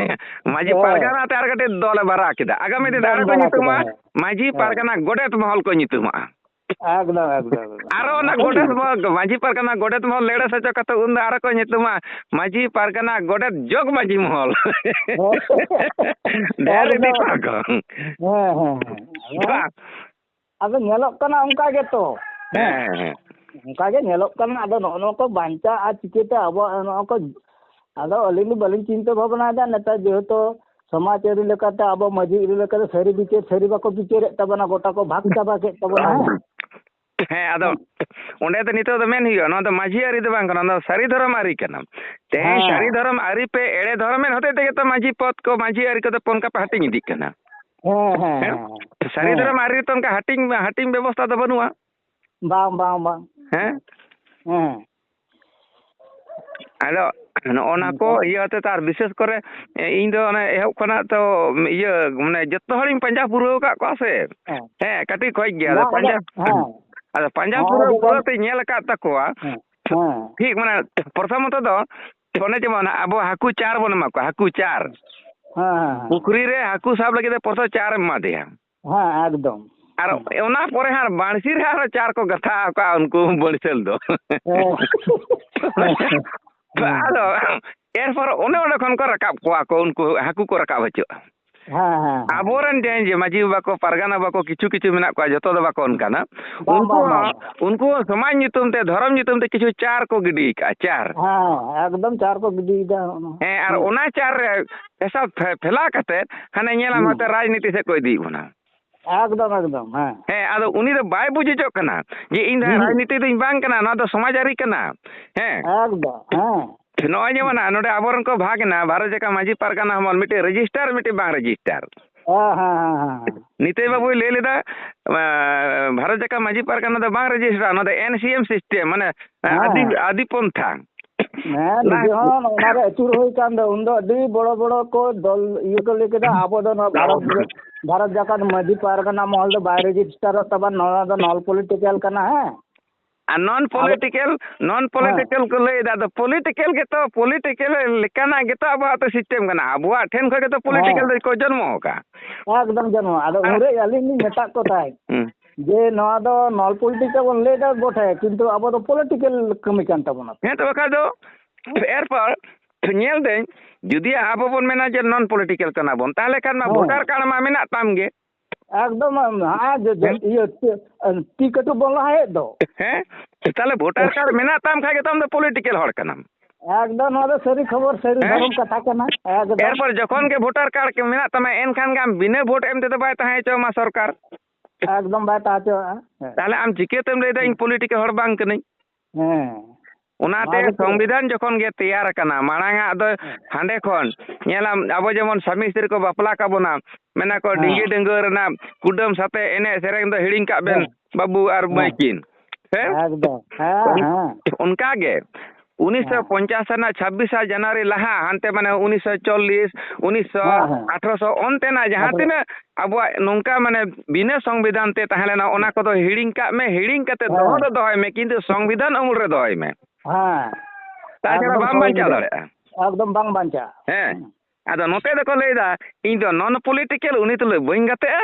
ᱢᱟᱹᱡᱷᱤ ᱦᱮᱸ᱾ ᱯᱟᱨᱜᱟᱱᱟ ᱛᱮ ᱟᱨ ᱠᱟᱹᱴᱤᱡ ᱫᱚᱞᱮ ᱵᱟᱨᱟ ᱠᱮᱫᱟ᱾ ᱟᱜᱟᱢᱤ ᱫᱤᱱ ᱫᱚᱞ ᱟᱨᱚ ᱠᱚ ᱵᱟᱲᱟ ᱠᱮᱫᱟ, ᱧᱩᱛᱩᱢᱟ ᱦᱮᱸ᱾ ᱢᱟᱹᱡᱷᱤ ᱦᱮᱸ᱾ ᱯᱟᱨᱜᱟᱱᱟ ᱜᱚᱰᱮᱛ ᱢᱚᱦᱚᱞ ᱠᱚ ᱧᱩᱛᱩᱢᱟᱜᱼᱟ᱾ ᱮᱠᱫᱚᱢ, ᱮᱠᱫᱚᱢ, ᱮᱠᱫᱚᱢ᱾ ᱟᱨᱚ ᱚᱱᱟ ᱜᱚᱰᱮᱛ ᱢᱚᱦᱚᱞ, ᱢᱟᱹᱡᱷᱤ ᱯᱟᱨᱜᱟᱱᱟ ᱜᱚᱰᱮᱛ ᱢᱚᱦᱚᱞ ᱞᱮᱲᱮ ᱥᱮᱪᱚ ᱠᱟᱛᱮ ᱩᱱᱫᱚ ᱟᱨᱚ ᱠᱚ ᱧᱩᱛᱩᱢᱟ ᱢᱟᱹᱡᱷᱤ ᱯᱟᱨᱜᱟᱱᱟ ᱜᱚᱰᱮᱛ ᱡᱚᱜᱽ ᱢᱟᱹᱡᱷᱤ ᱢᱚᱦᱚᱞ᱾ ᱰᱷᱮᱨ ᱤᱫᱤ ᱮᱠᱫᱚᱢ᱾ ᱠᱚᱣᱟ ᱠᱚ᱾ ᱦᱮᱸ, ᱦᱮᱸ, ᱦᱮᱸ᱾ ᱟᱫᱚ, ᱵᱟᱝ᱾ ᱟᱫᱚ ᱧᱮᱞᱚᱜ ᱠᱟᱱᱟ ᱚᱱᱠᱟ ᱜᱮᱛᱚ᱾ ᱦᱮᱸ, ᱦᱮᱸ, ᱦᱮᱸ᱾ ᱚᱱᱠᱟ ᱜᱮ ᱧᱮᱞᱚᱜ ᱠᱟᱱᱟ᱾ ᱟᱫᱚ ᱱᱚᱜᱼᱚ ᱱᱚᱣᱟ ᱠᱚ ᱵᱟᱧᱪᱟᱜᱼᱟ ᱪᱤᱠᱟᱹᱛᱮ ᱟᱵᱚᱣᱟᱜ ᱱᱚᱣᱟ ᱠᱚ? ᱟᱫᱚ ᱟᱹᱞᱤᱧ ᱫᱚ ᱵᱟᱹᱞᱤᱧ ᱪᱤᱱᱛᱟᱹ ᱵᱷᱟᱵᱽᱱᱟᱭᱮᱫᱟ ᱱᱮᱛᱟᱨ, ᱡᱮᱦᱮᱛᱩ ᱥᱚᱢᱟᱡᱽ ᱟᱹᱨᱤ ᱞᱮᱠᱟᱛᱮ ᱟᱵᱚ ᱢᱟᱹᱡᱷᱤ ᱟᱹᱨᱤ ᱞᱮᱠᱟᱛᱮ ᱥᱟᱹᱨᱤ ᱵᱤᱪᱟᱹᱨ ᱥᱟᱹᱨᱤ ᱵᱟᱠᱚ ᱵᱤᱪᱟᱹᱨᱮᱫ ᱛᱟᱵᱚᱱᱟ, ᱜᱚᱴᱟ ᱠᱚ ᱵᱷᱟᱜᱽ ᱪᱟᱵᱟ ᱠᱮᱫ ᱛᱟᱵᱚᱱᱟ, ᱦᱮᱸ? ᱦᱮᱸ, ᱟᱫᱚ ᱦᱮᱸ᱾ ᱚᱸᱰᱮ ᱫᱚ ᱱᱤᱛᱚᱜ ᱫᱚ ᱢᱮᱱ ᱦᱩᱭᱩᱜᱼᱟ, ᱱᱚᱣᱟ ᱫᱚ ᱢᱟᱹᱡᱷᱤ ᱟᱹᱨᱤ ᱫᱚ ᱵᱟᱝ ᱠᱟᱱᱟ, ᱱᱚᱣᱟ ᱫᱚ ᱥᱟᱹᱨᱤ ᱫᱷᱚᱨᱚᱢ ᱟᱹᱨᱤ ᱠᱟᱱᱟ᱾ ᱛᱮᱦᱮᱧ ᱦᱮᱸ᱾ ᱥᱟᱹᱨᱤ ᱫᱷᱚᱨᱚᱢ ᱟᱹᱨᱤ ᱯᱮ ᱮᱲᱮ ᱫᱷᱚᱨᱚᱢᱮᱱ ᱦᱚᱛᱮᱡ ᱛᱮᱜᱮ ᱛᱚ ᱢᱟᱹᱡᱷᱤ ᱯᱚᱫᱽ ᱠᱚ, ᱢᱟᱹᱡᱷᱤ ᱟᱹᱨᱤ ᱠᱚᱫᱚ ᱯᱮ ᱚᱱᱠᱟ ᱯᱮ ᱦᱟᱹᱴᱤᱧ ᱤᱫᱤᱜ ᱠᱟᱱᱟ᱾ ᱦᱮᱸ, ᱦᱮᱸ, ᱦᱮᱸ? ᱦᱮᱸ᱾ ᱥᱟᱹᱨᱤ ᱦᱮᱸ᱾ ᱫᱷᱚᱨᱚᱢ ᱟᱹᱨᱤ ᱨᱮᱛᱚ ᱚᱱᱠᱟ ᱦᱟᱹᱴᱤᱧ, ᱦᱟᱹᱴᱤᱧ ᱵᱮᱵᱚᱥᱛᱷᱟ ᱫᱚ ᱵᱟᱹᱱᱩᱜᱼᱟ᱾ ᱵᱟᱝ, ᱵᱟᱝ, ᱵᱟᱝ᱾ ᱦᱮᱸ? ᱦᱮᱸ᱾ ᱟᱫᱚ ᱱᱚᱜᱼᱚ ᱱᱟ ᱠᱚ ᱚᱱᱠᱟ᱾ ᱤᱭᱟᱹ ᱟᱛᱮ ᱛᱚ, ᱟᱨ ᱵᱤᱥᱮᱥ ᱠᱚᱨᱮ, ᱮ, ᱤᱧ ᱫᱚ ᱚᱱᱮ ᱮᱦᱚᱵ ᱠᱷᱚᱱᱟᱜ ᱛᱚ ᱤᱭᱟᱹ, ᱢᱟᱱᱮ, ᱡᱚᱛᱚ ᱦᱚᱲᱤᱧ ᱯᱟᱸᱡᱟ ᱯᱩᱨᱟᱹᱣ ᱟᱠᱟᱫ ᱠᱚᱣᱟ ᱥᱮ᱾ ᱦᱮᱸ᱾ ᱦᱮᱸ, ᱠᱟᱹᱴᱤᱡ ᱠᱷᱚᱡ ᱜᱮ᱾ ᱟᱫᱚ ᱵᱟᱝ, ᱟᱫᱚ, ᱯᱟᱸᱡᱟ, ᱦᱮᱸ᱾ ᱟᱫᱚ ᱯᱟᱸᱡᱟ ᱦᱮᱸ, ᱯᱩᱨᱟᱹᱣ, ᱟᱹᱰᱤ ᱜᱟᱱ᱾ ᱯᱩᱨᱟᱹᱣ ᱛᱮᱧ ᱧᱮᱞ ᱟᱠᱟᱫ ᱛᱟᱠᱚᱣᱟ᱾ ᱦᱮᱸ, ᱦᱮᱸ᱾ ᱴᱷᱤᱠ, ᱢᱟᱱᱮ, ᱯᱨᱚᱛᱷᱚᱢᱚᱛᱚ ᱫᱚ ᱚᱱᱮ ᱡᱮᱢᱚᱱ ᱟᱵᱚ ᱦᱟᱹᱠᱩ ᱪᱟᱨ ᱵᱚᱱ ᱮᱢᱟ ᱠᱚᱣᱟ, ᱦᱟᱹᱠᱩ ᱪᱟᱨ᱾ ᱦᱮᱸ, ᱦᱮᱸ, ᱦᱮᱸ᱾ ᱯᱩᱠᱷᱨᱤ ᱨᱮ ᱦᱟᱹᱠᱩ ᱥᱟᱵ ᱞᱟᱹᱜᱤᱫ ᱛᱮ ᱯᱨᱚᱛᱷᱚᱢ ᱪᱟᱨ ᱮᱢ ᱮᱢᱟ ᱫᱮᱭᱟ᱾ ᱦᱮᱸ, ᱮᱠᱫᱚᱢ᱾ ᱟᱨ ᱦᱮᱸ᱾ ᱚᱱᱟ ᱯᱚᱨᱮ ᱦᱟᱸᱜ ᱵᱟᱹᱲᱥᱤ ᱨᱮ ᱟᱨᱦᱚᱸ ᱪᱟᱨ ᱠᱚ ᱜᱟᱛᱷᱟ ᱟᱠᱚᱣᱟ ᱩᱱᱠᱩ ᱵᱟᱹᱲᱥᱟᱹᱞ ᱫᱚ᱾ ᱦᱮᱸ᱾ ᱟᱫᱚ ᱮᱨᱯᱚᱨ ᱚᱱᱮ ᱚᱸᱰᱮ ᱠᱷᱚᱱ ᱠᱚ ᱨᱟᱠᱟᱵ ᱠᱚᱣᱟ ᱠᱚ, ᱩᱱᱠᱩ ᱦᱟᱹᱠᱩ ᱠᱚ ᱨᱟᱠᱟᱵ ᱦᱚᱪᱚᱜᱼᱟ᱾ ᱦᱮᱸ, ᱦᱮᱸ, ᱦᱮᱸ᱾ ᱟᱵᱚᱨᱮᱱ ᱡᱟᱦᱟᱸᱭ ᱡᱮ ᱢᱟᱹᱡᱷᱤ ᱵᱟᱵᱟ ᱠᱚ, ᱯᱟᱨᱜᱟᱱᱟ ᱵᱟᱵᱟ ᱠᱚ, ᱠᱤᱪᱷᱩ ᱠᱤᱪᱷᱩ ᱢᱮᱱᱟᱜ ᱠᱚᱣᱟ, ᱡᱚᱛᱚ ᱫᱚ ᱵᱟᱠᱚ ᱚᱱᱠᱟᱱᱟ᱾ ᱵᱟᱝ, ᱩᱱᱠᱩ ᱵᱟᱝ, ᱵᱟᱝ, ᱦᱚᱸ, ᱵᱟᱝ᱾ ᱩᱱᱠᱩ ᱦᱚᱸ ᱥᱚᱢᱟᱡᱽ ᱧᱩᱛᱩᱢ ᱛᱮ, ᱫᱷᱚᱨᱚᱢ ᱧᱩᱛᱩᱢ ᱛᱮ ᱠᱤᱪᱷᱩ ᱪᱟᱨ ᱠᱚ ᱜᱤᱰᱤ ᱟᱠᱟᱫᱼᱟ, ᱪᱟᱨ᱾ ᱦᱮᱸ, ᱮᱠᱫᱚᱢ ᱪᱟᱨ ᱠᱚ ᱜᱤᱰᱤᱭᱮᱫᱟ, ᱦᱚᱸᱜᱼᱚ ᱱᱚᱣᱟ᱾ ᱦᱮᱸ, ᱟᱨ ᱦᱮᱸ᱾ ᱚᱱᱟ ᱪᱟᱨ ᱨᱮ ᱯᱮᱥᱟ ᱯᱷᱮ-, ᱯᱷᱮᱞᱟ ᱠᱟᱛᱮ ᱦᱟᱱᱮ ᱧᱮᱞᱟᱢ ᱦᱩᱸ᱾ ᱦᱟᱱᱛᱮ ᱨᱟᱡᱽᱱᱤᱛᱤ ᱥᱮᱫ ᱠᱚ ᱤᱫᱤᱭᱮᱫ ᱵᱚᱱᱟ᱾ ᱮᱠᱫᱚᱢ, ᱮᱠᱫᱚᱢ, ᱦᱮᱸ᱾ ᱦᱮᱸ, ᱟᱫᱚ ᱩᱱᱤ ᱫᱚ ᱵᱟᱭ ᱵᱩᱡᱽ ᱦᱚᱪᱚᱜ ᱠᱟᱱᱟ ᱡᱮ ᱤᱧ ᱫᱚ ᱦᱟᱸᱜ ᱦᱩᱸ᱾ ᱨᱟᱡᱽᱱᱤᱛᱤ ᱫᱚᱧ ᱵᱟᱝ ᱠᱟᱱᱟ, ᱱᱚᱣᱟ ᱫᱚ ᱥᱚᱢᱟᱡᱽ ᱟᱹᱨᱤ ᱠᱟᱱᱟ᱾ ᱦᱮᱸ᱾ ᱮᱠᱫᱚᱢ, ᱦᱮᱸ᱾ ᱱᱚᱜᱼᱚᱭ ᱡᱮᱢᱚᱱ ᱱᱚᱰᱮ ᱟᱵᱚᱨᱮᱱ ᱠᱚ ᱵᱷᱟᱜᱽ ᱮᱱᱟ, ᱵᱷᱟᱨᱚᱛ ᱡᱟᱠᱟᱛ ᱢᱟᱹᱡᱷᱤ ᱯᱟᱨᱜᱟᱱᱟ ᱦᱚᱸ ᱢᱤᱫᱴᱮᱱ ᱨᱮᱡᱤᱥᱴᱟᱨ, ᱢᱤᱫᱴᱮᱱ ᱵᱟᱝ ᱨᱮᱡᱤᱥᱴᱟᱨ᱾ ᱦᱮᱸ, ᱦᱮᱸ, ᱦᱮᱸ, ᱦᱮᱸ᱾ ᱱᱤᱛᱟᱹᱭ ᱵᱟᱹᱵᱩᱭ ᱞᱟᱹᱭ ᱞᱮᱫᱟ, ᱮᱸ, ᱵᱷᱟᱨᱚᱛ ᱡᱟᱠᱟᱛ ᱢᱟᱹᱡᱷᱤ ᱯᱟᱨᱜᱟᱱᱟ ᱫᱚ ᱵᱟᱝ ᱨᱮᱡᱤᱥᱴᱟᱨ, ᱚᱱᱟ ᱫᱚ ᱮᱱ ᱥᱤ ᱮᱢ ᱥᱤᱥᱴᱮᱢ, ᱢᱟᱱᱮ, ᱦᱮᱸ᱾ ᱟᱹᱫᱤ, ᱟᱹᱫᱤ ᱯᱚᱱᱛᱷᱟ᱾ ᱦᱮᱸ, ᱚᱱᱟ ᱱᱤᱡᱮ ᱦᱚᱸ ᱚᱱᱟᱨᱮ ᱟᱹᱪᱩᱨ ᱦᱩᱭ ᱠᱟᱱ ᱫᱚ, ᱩᱱᱫᱚ ᱟᱹᱰᱤ ᱵᱚᱲᱚ ᱵᱚᱲᱚ ᱠᱚ ᱫᱚᱞ ᱤᱭᱟᱹ ᱠᱚ ᱞᱟᱹᱭ ᱠᱮᱫᱟ, ᱟᱵᱚ ᱫᱚ ᱱᱚᱣᱟ ᱵᱷᱟᱨᱚᱛ, ᱵᱷᱟᱨᱚᱛ ᱡᱟᱠᱟᱛ ᱢᱟᱹᱡᱷᱤ ᱯᱟᱨᱜᱟᱱᱟ ᱢᱚᱦᱚᱞ ᱫᱚ ᱵᱟᱭ ᱨᱮᱡᱤᱥᱴᱟᱨᱚᱜ ᱛᱟᱵᱚᱱ, ᱱᱚᱣᱟ ᱫᱚ ᱱᱚᱱ ᱯᱚᱞᱤᱴᱤᱠᱟᱞ ᱠᱟᱱᱟ, ᱦᱮᱸ᱾ ᱟᱨ ᱱᱚᱱ ᱟᱵᱚ ᱯᱚᱞᱤᱴᱤᱠᱟᱞ, ᱱᱚᱱ ᱦᱮᱸ᱾ ᱯᱚᱞᱤᱴᱤᱠᱟᱞ ᱠᱚ ᱞᱟᱹᱭ ᱮᱫᱟ, ᱟᱫᱚ ᱯᱚᱞᱤᱴᱤᱠᱟᱞ ᱜᱮᱛᱚ, ᱯᱚᱞᱤᱴᱤᱠᱟᱞ ᱞᱮᱠᱟᱱᱟᱜ ᱜᱮᱛᱚ ᱟᱵᱚᱣᱟᱜ ᱫᱚ ᱥᱤᱥᱴᱮᱢ ᱠᱟᱱᱟ᱾ ᱟᱵᱚᱣᱟᱜ ᱴᱷᱮᱱ ᱠᱷᱚᱱ ᱜᱮᱛᱚ ᱯᱚᱞᱤᱴᱤᱠᱟᱞ ᱦᱮᱸ᱾ ᱫᱚ ᱠᱚ ᱡᱚᱱᱢᱚ ᱟᱠᱟᱫᱼᱟ᱾ ᱮᱠᱫᱚᱢ ᱡᱚᱱᱢᱚ᱾ ᱟᱫᱚ ᱟᱨ ᱩᱱᱨᱮ ᱟᱹᱞᱤᱧ ᱞᱤᱧ ᱢᱮᱛᱟᱫ ᱠᱚ ᱛᱟᱦᱮᱸᱫ᱾ ᱦᱩᱸ᱾ ᱡᱮ ᱱᱚᱣᱟ ᱫᱚ ᱱᱚᱱ ᱯᱚᱞᱤᱴᱤᱠᱟᱞ ᱵᱚᱱ ᱞᱟᱹᱭ ᱮᱫᱟ ᱵᱚᱴᱷᱮ, ᱠᱤᱱᱛᱩ ᱟᱵᱚ ᱫᱚ ᱯᱚᱞᱤᱴᱤᱠᱟᱞ ᱠᱟᱹᱢᱤ ᱠᱟᱱ ᱛᱟᱵᱚᱱᱟ᱾ ᱦᱮᱸ, ᱛᱚ ᱵᱟᱠᱷᱟᱡ ᱫᱚ ᱮᱨᱯᱚᱨ ᱧᱮᱞ ᱫᱟᱹᱧ, ᱡᱩᱫᱤ ᱟᱵᱚ ᱵᱚᱱ ᱢᱮᱱᱟ ᱡᱮ ᱱᱚᱱ ᱯᱚᱞᱤᱴᱤᱠᱟᱞ ᱠᱟᱱᱟ ᱵᱚᱱ, ᱛᱟᱦᱚᱞᱮ ᱠᱷᱟᱱ ᱢᱟ ᱦᱮᱸ᱾ ᱵᱷᱳᱴᱟᱨ ᱠᱟᱨᱰ ᱢᱟ ᱢᱮᱱᱟᱜ ᱛᱟᱢ ᱜᱮ᱾ ᱮᱠᱫᱚᱢ, ᱦᱮᱸ, ᱡᱮ, ᱡᱮ, ᱦᱮᱸ᱾ ᱤᱭᱟᱹ, ᱛᱤ, ᱛᱤ ᱠᱟᱹᱴᱩᱵ ᱵᱚᱱ ᱞᱟᱦᱟᱭᱮᱫ ᱫᱚ᱾ ᱦᱮᱸ, ᱛᱟᱦᱚᱞᱮ ᱵᱷᱳᱴᱟᱨ ᱠᱟᱨᱰ ᱢᱮᱱᱟᱜ ᱛᱟᱢ ᱠᱷᱟᱡ ᱜᱮᱛᱚ ᱟᱢ ᱫᱚ ᱯᱚᱞᱤᱴᱤᱠᱟᱞ ᱦᱚᱲ ᱠᱟᱱᱟᱢ᱾ ᱮᱠᱫᱚᱢ, ᱱᱚᱣᱟ ᱫᱚ ᱥᱟᱹᱨᱤ ᱠᱷᱚᱵᱚᱨ, ᱥᱟᱹᱨᱤ ᱦᱮᱸ? ᱫᱷᱚᱨᱚᱢ ᱠᱟᱛᱷᱟ ᱠᱟᱱᱟ᱾ ᱮᱠᱫᱚᱢ᱾ ᱮᱨᱯᱚᱨ ᱡᱚᱠᱷᱚᱱ ᱜᱮ ᱵᱷᱳᱴᱟᱨ ᱠᱟᱨᱰ ᱢᱮᱱᱟᱜ ᱛᱟᱢᱟ, ᱮᱱᱠᱷᱟᱱ ᱜᱮ ᱟᱢ ᱵᱤᱱᱟᱹ ᱵᱷᱳᱴ ᱮᱢ ᱛᱮᱫᱚ ᱵᱟᱭ ᱛᱟᱦᱮᱸ ᱦᱚᱪᱚ ᱟᱢᱟ ᱥᱚᱨᱠᱟᱨ᱾ ᱮᱠᱫᱚᱢ ᱵᱟᱭ ᱛᱟᱦᱮᱸ ᱦᱚᱪᱚᱣᱟᱜᱼᱟ᱾ ᱦᱮᱸ᱾ ᱛᱟᱦᱚᱞᱮ ᱟᱢ ᱪᱤᱠᱟᱹᱛᱮᱢ ᱞᱟᱹᱭᱫᱟ ᱤᱧ ᱯᱚᱞᱤᱴᱤᱠᱟᱞ ᱦᱚᱲ ᱵᱟᱝ ᱠᱟᱹᱱᱟᱹᱧ? ᱦᱮᱸ᱾ ᱚᱱᱟᱛᱮ ᱱᱚᱣᱟ ᱜᱮᱛᱚ᱾ ᱥᱚᱝᱵᱤᱫᱷᱟᱱ ᱡᱚᱠᱷᱚᱱ ᱜᱮ ᱛᱮᱭᱟᱨ ᱟᱠᱟᱱᱟ, ᱢᱟᱲᱟᱝ ᱟᱜ ᱫᱚ ᱦᱮᱸ᱾ ᱦᱟᱸᱰᱮ ᱠᱷᱚᱱ ᱧᱮᱞᱟᱢ, ᱟᱵᱚ ᱡᱮᱢᱚᱱ ᱥᱟᱢᱤ ᱥᱛᱨᱤ ᱠᱚ ᱵᱟᱯᱞᱟ ᱠᱟᱵᱚᱱᱟ, ᱢᱮᱱᱟ ᱠᱚ ᱦᱮᱸ᱾ ᱰᱤᱝᱜᱤ ᱰᱟᱹᱝᱜᱩᱣᱟᱹ ᱨᱮᱱᱟᱜ ᱠᱩᱰᱟᱹᱢ ᱥᱟᱛᱮ ᱮᱱᱮᱡ ᱥᱮᱨᱮᱧ ᱫᱚ ᱦᱤᱲᱤᱧ ᱠᱟᱜ ᱵᱮᱱ ᱦᱮᱸ᱾ ᱵᱟᱹᱵᱩ ᱟᱨ ᱢᱟᱹᱭ ᱦᱮᱸ᱾ ᱠᱤᱱ᱾ ᱦᱮᱸ? ᱮᱠᱫᱚᱢ᱾ ᱦᱮᱸ, ᱚᱱ-, ᱦᱮᱸ᱾ ᱚᱱᱠᱟ ᱜᱮ ᱩᱱᱤᱥᱥᱚ ᱯᱚᱧᱪᱟᱥ ᱨᱮᱱᱟᱜ ᱪᱷᱟᱵᱵᱤᱥᱟ ᱡᱟᱱᱩᱣᱟᱨᱤ ᱞᱟᱦᱟ, ᱦᱟᱱᱛᱮ ᱢᱟᱱᱮ ᱩᱱᱤᱥᱥᱚ ᱪᱚᱞᱞᱤᱥ, ᱩᱱᱤᱥᱥᱚ, ᱦᱮᱸ, ᱦᱮᱸ᱾ ᱟᱴᱷᱨᱚᱥᱚ, ᱚᱱᱛᱮᱱᱟᱜ ᱡᱟᱦᱟᱸ ᱟᱴᱷᱨᱚ᱾ ᱛᱤᱱᱟᱹᱜ ᱟᱵᱚᱣᱟᱜ ᱱᱚᱝᱠᱟ ᱢᱟᱱᱮ ᱵᱤᱱᱟᱹ ᱥᱚᱝᱵᱤᱫᱷᱟᱱ ᱛᱮ ᱛᱟᱦᱮᱸ ᱞᱮᱱᱟ, ᱚᱱᱟ ᱠᱚᱫᱚ ᱦᱤᱲᱤᱧ ᱠᱟᱜ ᱢᱮ, ᱦᱤᱲᱤᱧ ᱠᱟᱛᱮ ᱫᱚᱦᱚ ᱦᱮᱸ᱾ ᱫᱚ ᱫᱚᱦᱚᱭ ᱢᱮ, ᱠᱤᱱᱛᱩ ᱥᱚᱝᱵᱤᱫᱷᱟᱱ ᱟᱢᱩᱞ ᱨᱮ ᱫᱚᱦᱚᱭ ᱢᱮ᱾ ᱦᱮᱸ᱾ ᱛᱟᱪᱷᱟᱲᱟ ᱮᱠᱫᱚᱢ ᱵᱟᱢ ᱥᱚᱦᱤ ᱵᱟᱧᱪᱟᱣ ᱜᱮ᱾ ᱫᱟᱲᱮᱭᱟᱜᱼᱟ᱾ ᱮᱠᱫᱚᱢ ᱵᱟᱝ ᱵᱟᱧᱪᱟᱜᱼᱟ᱾ ᱦᱮᱸ᱾ ᱦᱮᱸ᱾ ᱟᱫᱚ ᱱᱚᱛᱮ ᱫᱚᱠᱚ ᱞᱟᱹᱭᱫᱟ, "ᱤᱧ ᱫᱚ ᱱᱚᱱ ᱯᱚᱞᱤᱴᱤᱠᱟᱞ, ᱩᱱᱤ ᱛᱩᱞᱩᱡ ᱵᱟᱹᱧ ᱜᱟᱛᱮᱜᱼᱟ᱾"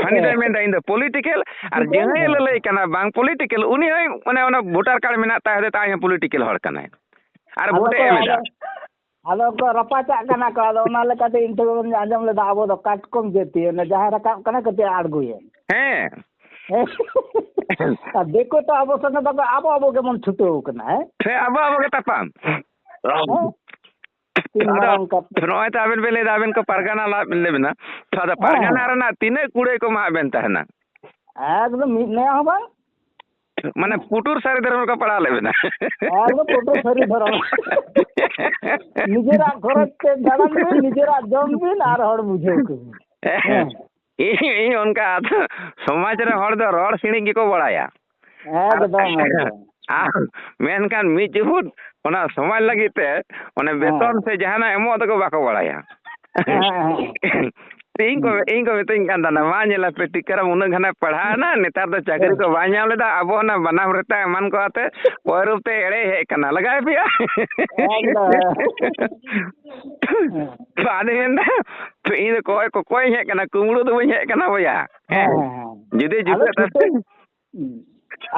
ᱦᱟᱹᱱᱤ ᱫᱚᱭ ᱢᱮᱱᱫᱟ, "ᱤᱧ ᱫᱚ ᱯᱚᱞᱤᱴᱤᱠᱟᱞ", ᱟᱨ ᱵᱩᱡᱷᱟᱹᱣ ᱡᱟᱦᱟᱸᱭ ᱠᱮᱫᱟ᱾ ᱞᱟᱹᱞᱟᱹᱭ ᱠᱟᱱᱟ ᱵᱟᱝ ᱯᱚᱞᱤᱴᱤᱠᱟᱞ, ᱩᱱᱤ ᱦᱚᱸᱭ ᱚᱱᱮ ᱚᱱᱟ ᱵᱷᱳᱴᱟᱨ ᱠᱟᱨᱰ ᱢᱮᱱᱟᱜ ᱛᱟᱭ ᱦᱚᱛᱮᱡ ᱛᱮ ᱟᱡ ᱦᱚᱸ ᱯᱚᱞᱤᱴᱤᱠᱟᱞ ᱦᱚᱲ ᱠᱟᱱᱟᱭ᱾ ᱟᱨ ᱟᱫᱚ ᱵᱷᱳᱴᱮ ᱠᱚ, ᱮᱢ ᱮᱫᱟ᱾ ᱟᱫᱚ, ᱟᱫᱚ ᱠᱚ ᱨᱟᱯᱟᱪᱟᱜ ᱠᱟᱱᱟ ᱠᱚ᱾ ᱟᱫᱚ ᱚᱱᱟ ᱞᱮᱠᱟᱛᱮ ᱤᱧ ᱴᱷᱮᱱ ᱵᱚᱱ ᱟᱸᱡᱚᱢ ᱞᱮᱫᱟ, ᱟᱵᱚ ᱫᱚ ᱠᱟᱴᱠᱚᱢ ᱡᱟᱹᱛᱤ, ᱚᱱᱮ ᱡᱟᱦᱟᱸᱭ ᱨᱟᱠᱟᱵ ᱠᱟᱱᱟ ᱠᱟᱹᱴᱤᱡ ᱟᱬᱜᱚᱭᱮᱱ᱾ ᱦᱮᱸ᱾ ᱦᱮᱸ᱾ ᱟᱨ ᱫᱤᱠᱩ ᱛᱚ ᱟᱵᱚ ᱥᱚᱸᱜᱮ ᱫᱚ ᱟᱵᱚ ᱟᱵᱚ ᱜᱮᱵᱚᱱ ᱪᱷᱩᱴᱟᱹᱣ ᱠᱟᱱᱟ, ᱦᱮᱸ? ᱦᱮᱸ, ᱟᱵᱚ ᱟᱵᱚ ᱜᱮ ᱛᱟᱯᱟᱢ᱾ ᱦᱮᱸ? ᱛᱤᱱ ᱟᱫᱚ ᱢᱟᱨᱟᱝ ᱠᱟᱛᱷᱟ᱾ ᱱᱚᱜᱼᱚᱭ ᱛᱚ ᱟᱵᱮᱱ ᱵᱮᱱ ᱞᱟᱹᱭᱫᱟ, ᱟᱵᱮᱱ ᱠᱚ ᱯᱟᱨᱜᱟᱱᱟ ᱞᱟᱜ ᱵᱮᱱ ᱞᱟᱹᱭ ᱵᱮᱱᱟ, ᱛᱚ ᱟᱫᱚ ᱦᱮᱸ, ᱯᱟᱨᱜᱟᱱᱟ ᱦᱮᱸ᱾ ᱨᱮᱱᱟᱜ ᱛᱤᱱᱟᱹᱜ ᱠᱩᱲᱟᱹᱭ ᱠᱚ ᱮᱢᱟᱜ ᱵᱮᱱ ᱛᱟᱦᱮᱱᱟ? ᱮᱠᱫᱚᱢ ᱢᱤᱫ ᱱᱮᱭᱟ ᱦᱚᱸ ᱵᱟᱝ᱾ ᱢᱟᱱᱮ ᱦᱮᱸ᱾ ᱯᱩᱴᱩᱨ ᱥᱟᱹᱨᱤ ᱫᱷᱚᱨᱚᱢ ᱨᱮᱠᱚ ᱯᱟᱲᱦᱟᱣ ᱞᱮᱫ ᱵᱮᱱᱟ᱾ ᱮᱠᱫᱚᱢ ᱯᱩᱴᱩᱨ ᱥᱟᱹᱨᱤ ᱫᱷᱚᱨᱚᱢ᱾ ᱱᱤᱡᱮᱨᱟᱜ ᱠᱷᱚᱨᱚᱪ ᱛᱮ ᱫᱟᱬᱟᱱ ᱵᱤᱱ, ᱱᱤᱡᱮᱨᱟᱜ ᱡᱚᱢ ᱵᱤᱱ ᱟᱨ ᱦᱚᱲ ᱵᱩᱡᱷᱟᱹᱣ ᱠᱚᱵᱤᱱ᱾ ᱦᱮᱸ᱾ ᱦᱮᱸ᱾ ᱤᱧ, ᱤᱧ ᱚᱱᱠᱟ ᱟᱫᱚ ᱥᱚᱢᱟᱡᱽ ᱨᱮ ᱦᱚᱲ ᱫᱚ ᱨᱚᱲ ᱥᱤᱬᱤᱡ ᱜᱮᱠᱚ ᱵᱟᱲᱟᱭᱟ᱾ ᱟᱨ, ᱮᱠᱫᱚᱢ, ᱮᱠᱫᱚᱢ᱾ ᱟᱨ ᱢᱮᱱᱠᱷᱟᱱ ᱢᱤᱫ ᱡᱩᱦᱩᱫ ᱚᱱᱟ ᱥᱚᱢᱟᱡᱽ ᱞᱟᱹᱜᱤᱫ ᱛᱮ ᱚᱱᱮ ᱦᱮᱸ᱾ ᱵᱮᱛᱚᱱ ᱥᱮ ᱡᱟᱦᱟᱱᱟᱜ ᱮᱢᱚᱜ ᱫᱚᱠᱚ ᱵᱟᱠᱚ ᱵᱟᱲᱟᱭᱟ᱾ ᱦᱮᱸ, ᱦᱮᱸ᱾ ᱤᱧ ᱠᱚ, ᱦᱩᱸ᱾ ᱤᱧ ᱠᱚ ᱢᱤᱛᱟᱹᱧ ᱠᱟᱱ ᱛᱟᱦᱮᱱᱟ, "ᱢᱟ ᱧᱮᱞᱟ ᱯᱮ, ᱴᱤᱠᱟᱹᱨᱟᱢ ᱩᱱᱟᱹᱜ ᱜᱟᱱᱮ ᱯᱟᱲᱦᱟᱣ ᱮᱱᱟ, ᱱᱮᱛᱟᱨ ᱫᱚ ᱪᱟᱹᱠᱨᱤ ᱦᱮᱸ᱾ ᱠᱚ ᱵᱟᱭ ᱧᱟᱢ ᱞᱮᱫᱟ, ᱟᱵᱚ ᱚᱱᱟ ᱵᱟᱱᱟᱢ ᱨᱮᱛᱟ ᱮᱢᱟᱱ ᱠᱚ ᱟᱛᱮ ᱯᱚᱨᱚᱵᱽ ᱛᱮ ᱮᱲᱮ ᱦᱮᱡ ᱠᱟᱱᱟ, ᱞᱟᱜᱟᱣ ᱯᱮᱭᱟ?" ᱮᱠᱫᱚᱢ᱾ ᱦᱮᱸ᱾ ᱟᱫᱚᱧ ᱢᱮᱱᱫᱟ, "ᱤᱧ ᱫᱚ ᱠᱚᱭ, ᱠᱚᱠᱚᱭ ᱦᱮᱡ ᱠᱟᱱᱟ, ᱠᱩᱢᱵᱽᱲᱩ ᱫᱚ ᱵᱟᱹᱧ ᱦᱮᱡ ᱠᱟᱱᱟ ᱵᱚᱭᱟ᱾" ᱦᱮᱸ, ᱦᱮᱸ, ᱦᱮᱸ᱾ ᱡᱩᱫᱤ ᱟᱫᱚ ᱡᱩᱴᱟᱹᱜ ᱛᱟᱦᱚᱞᱮ ᱪᱷᱩᱴᱟᱹᱣ, ᱦᱩᱸ᱾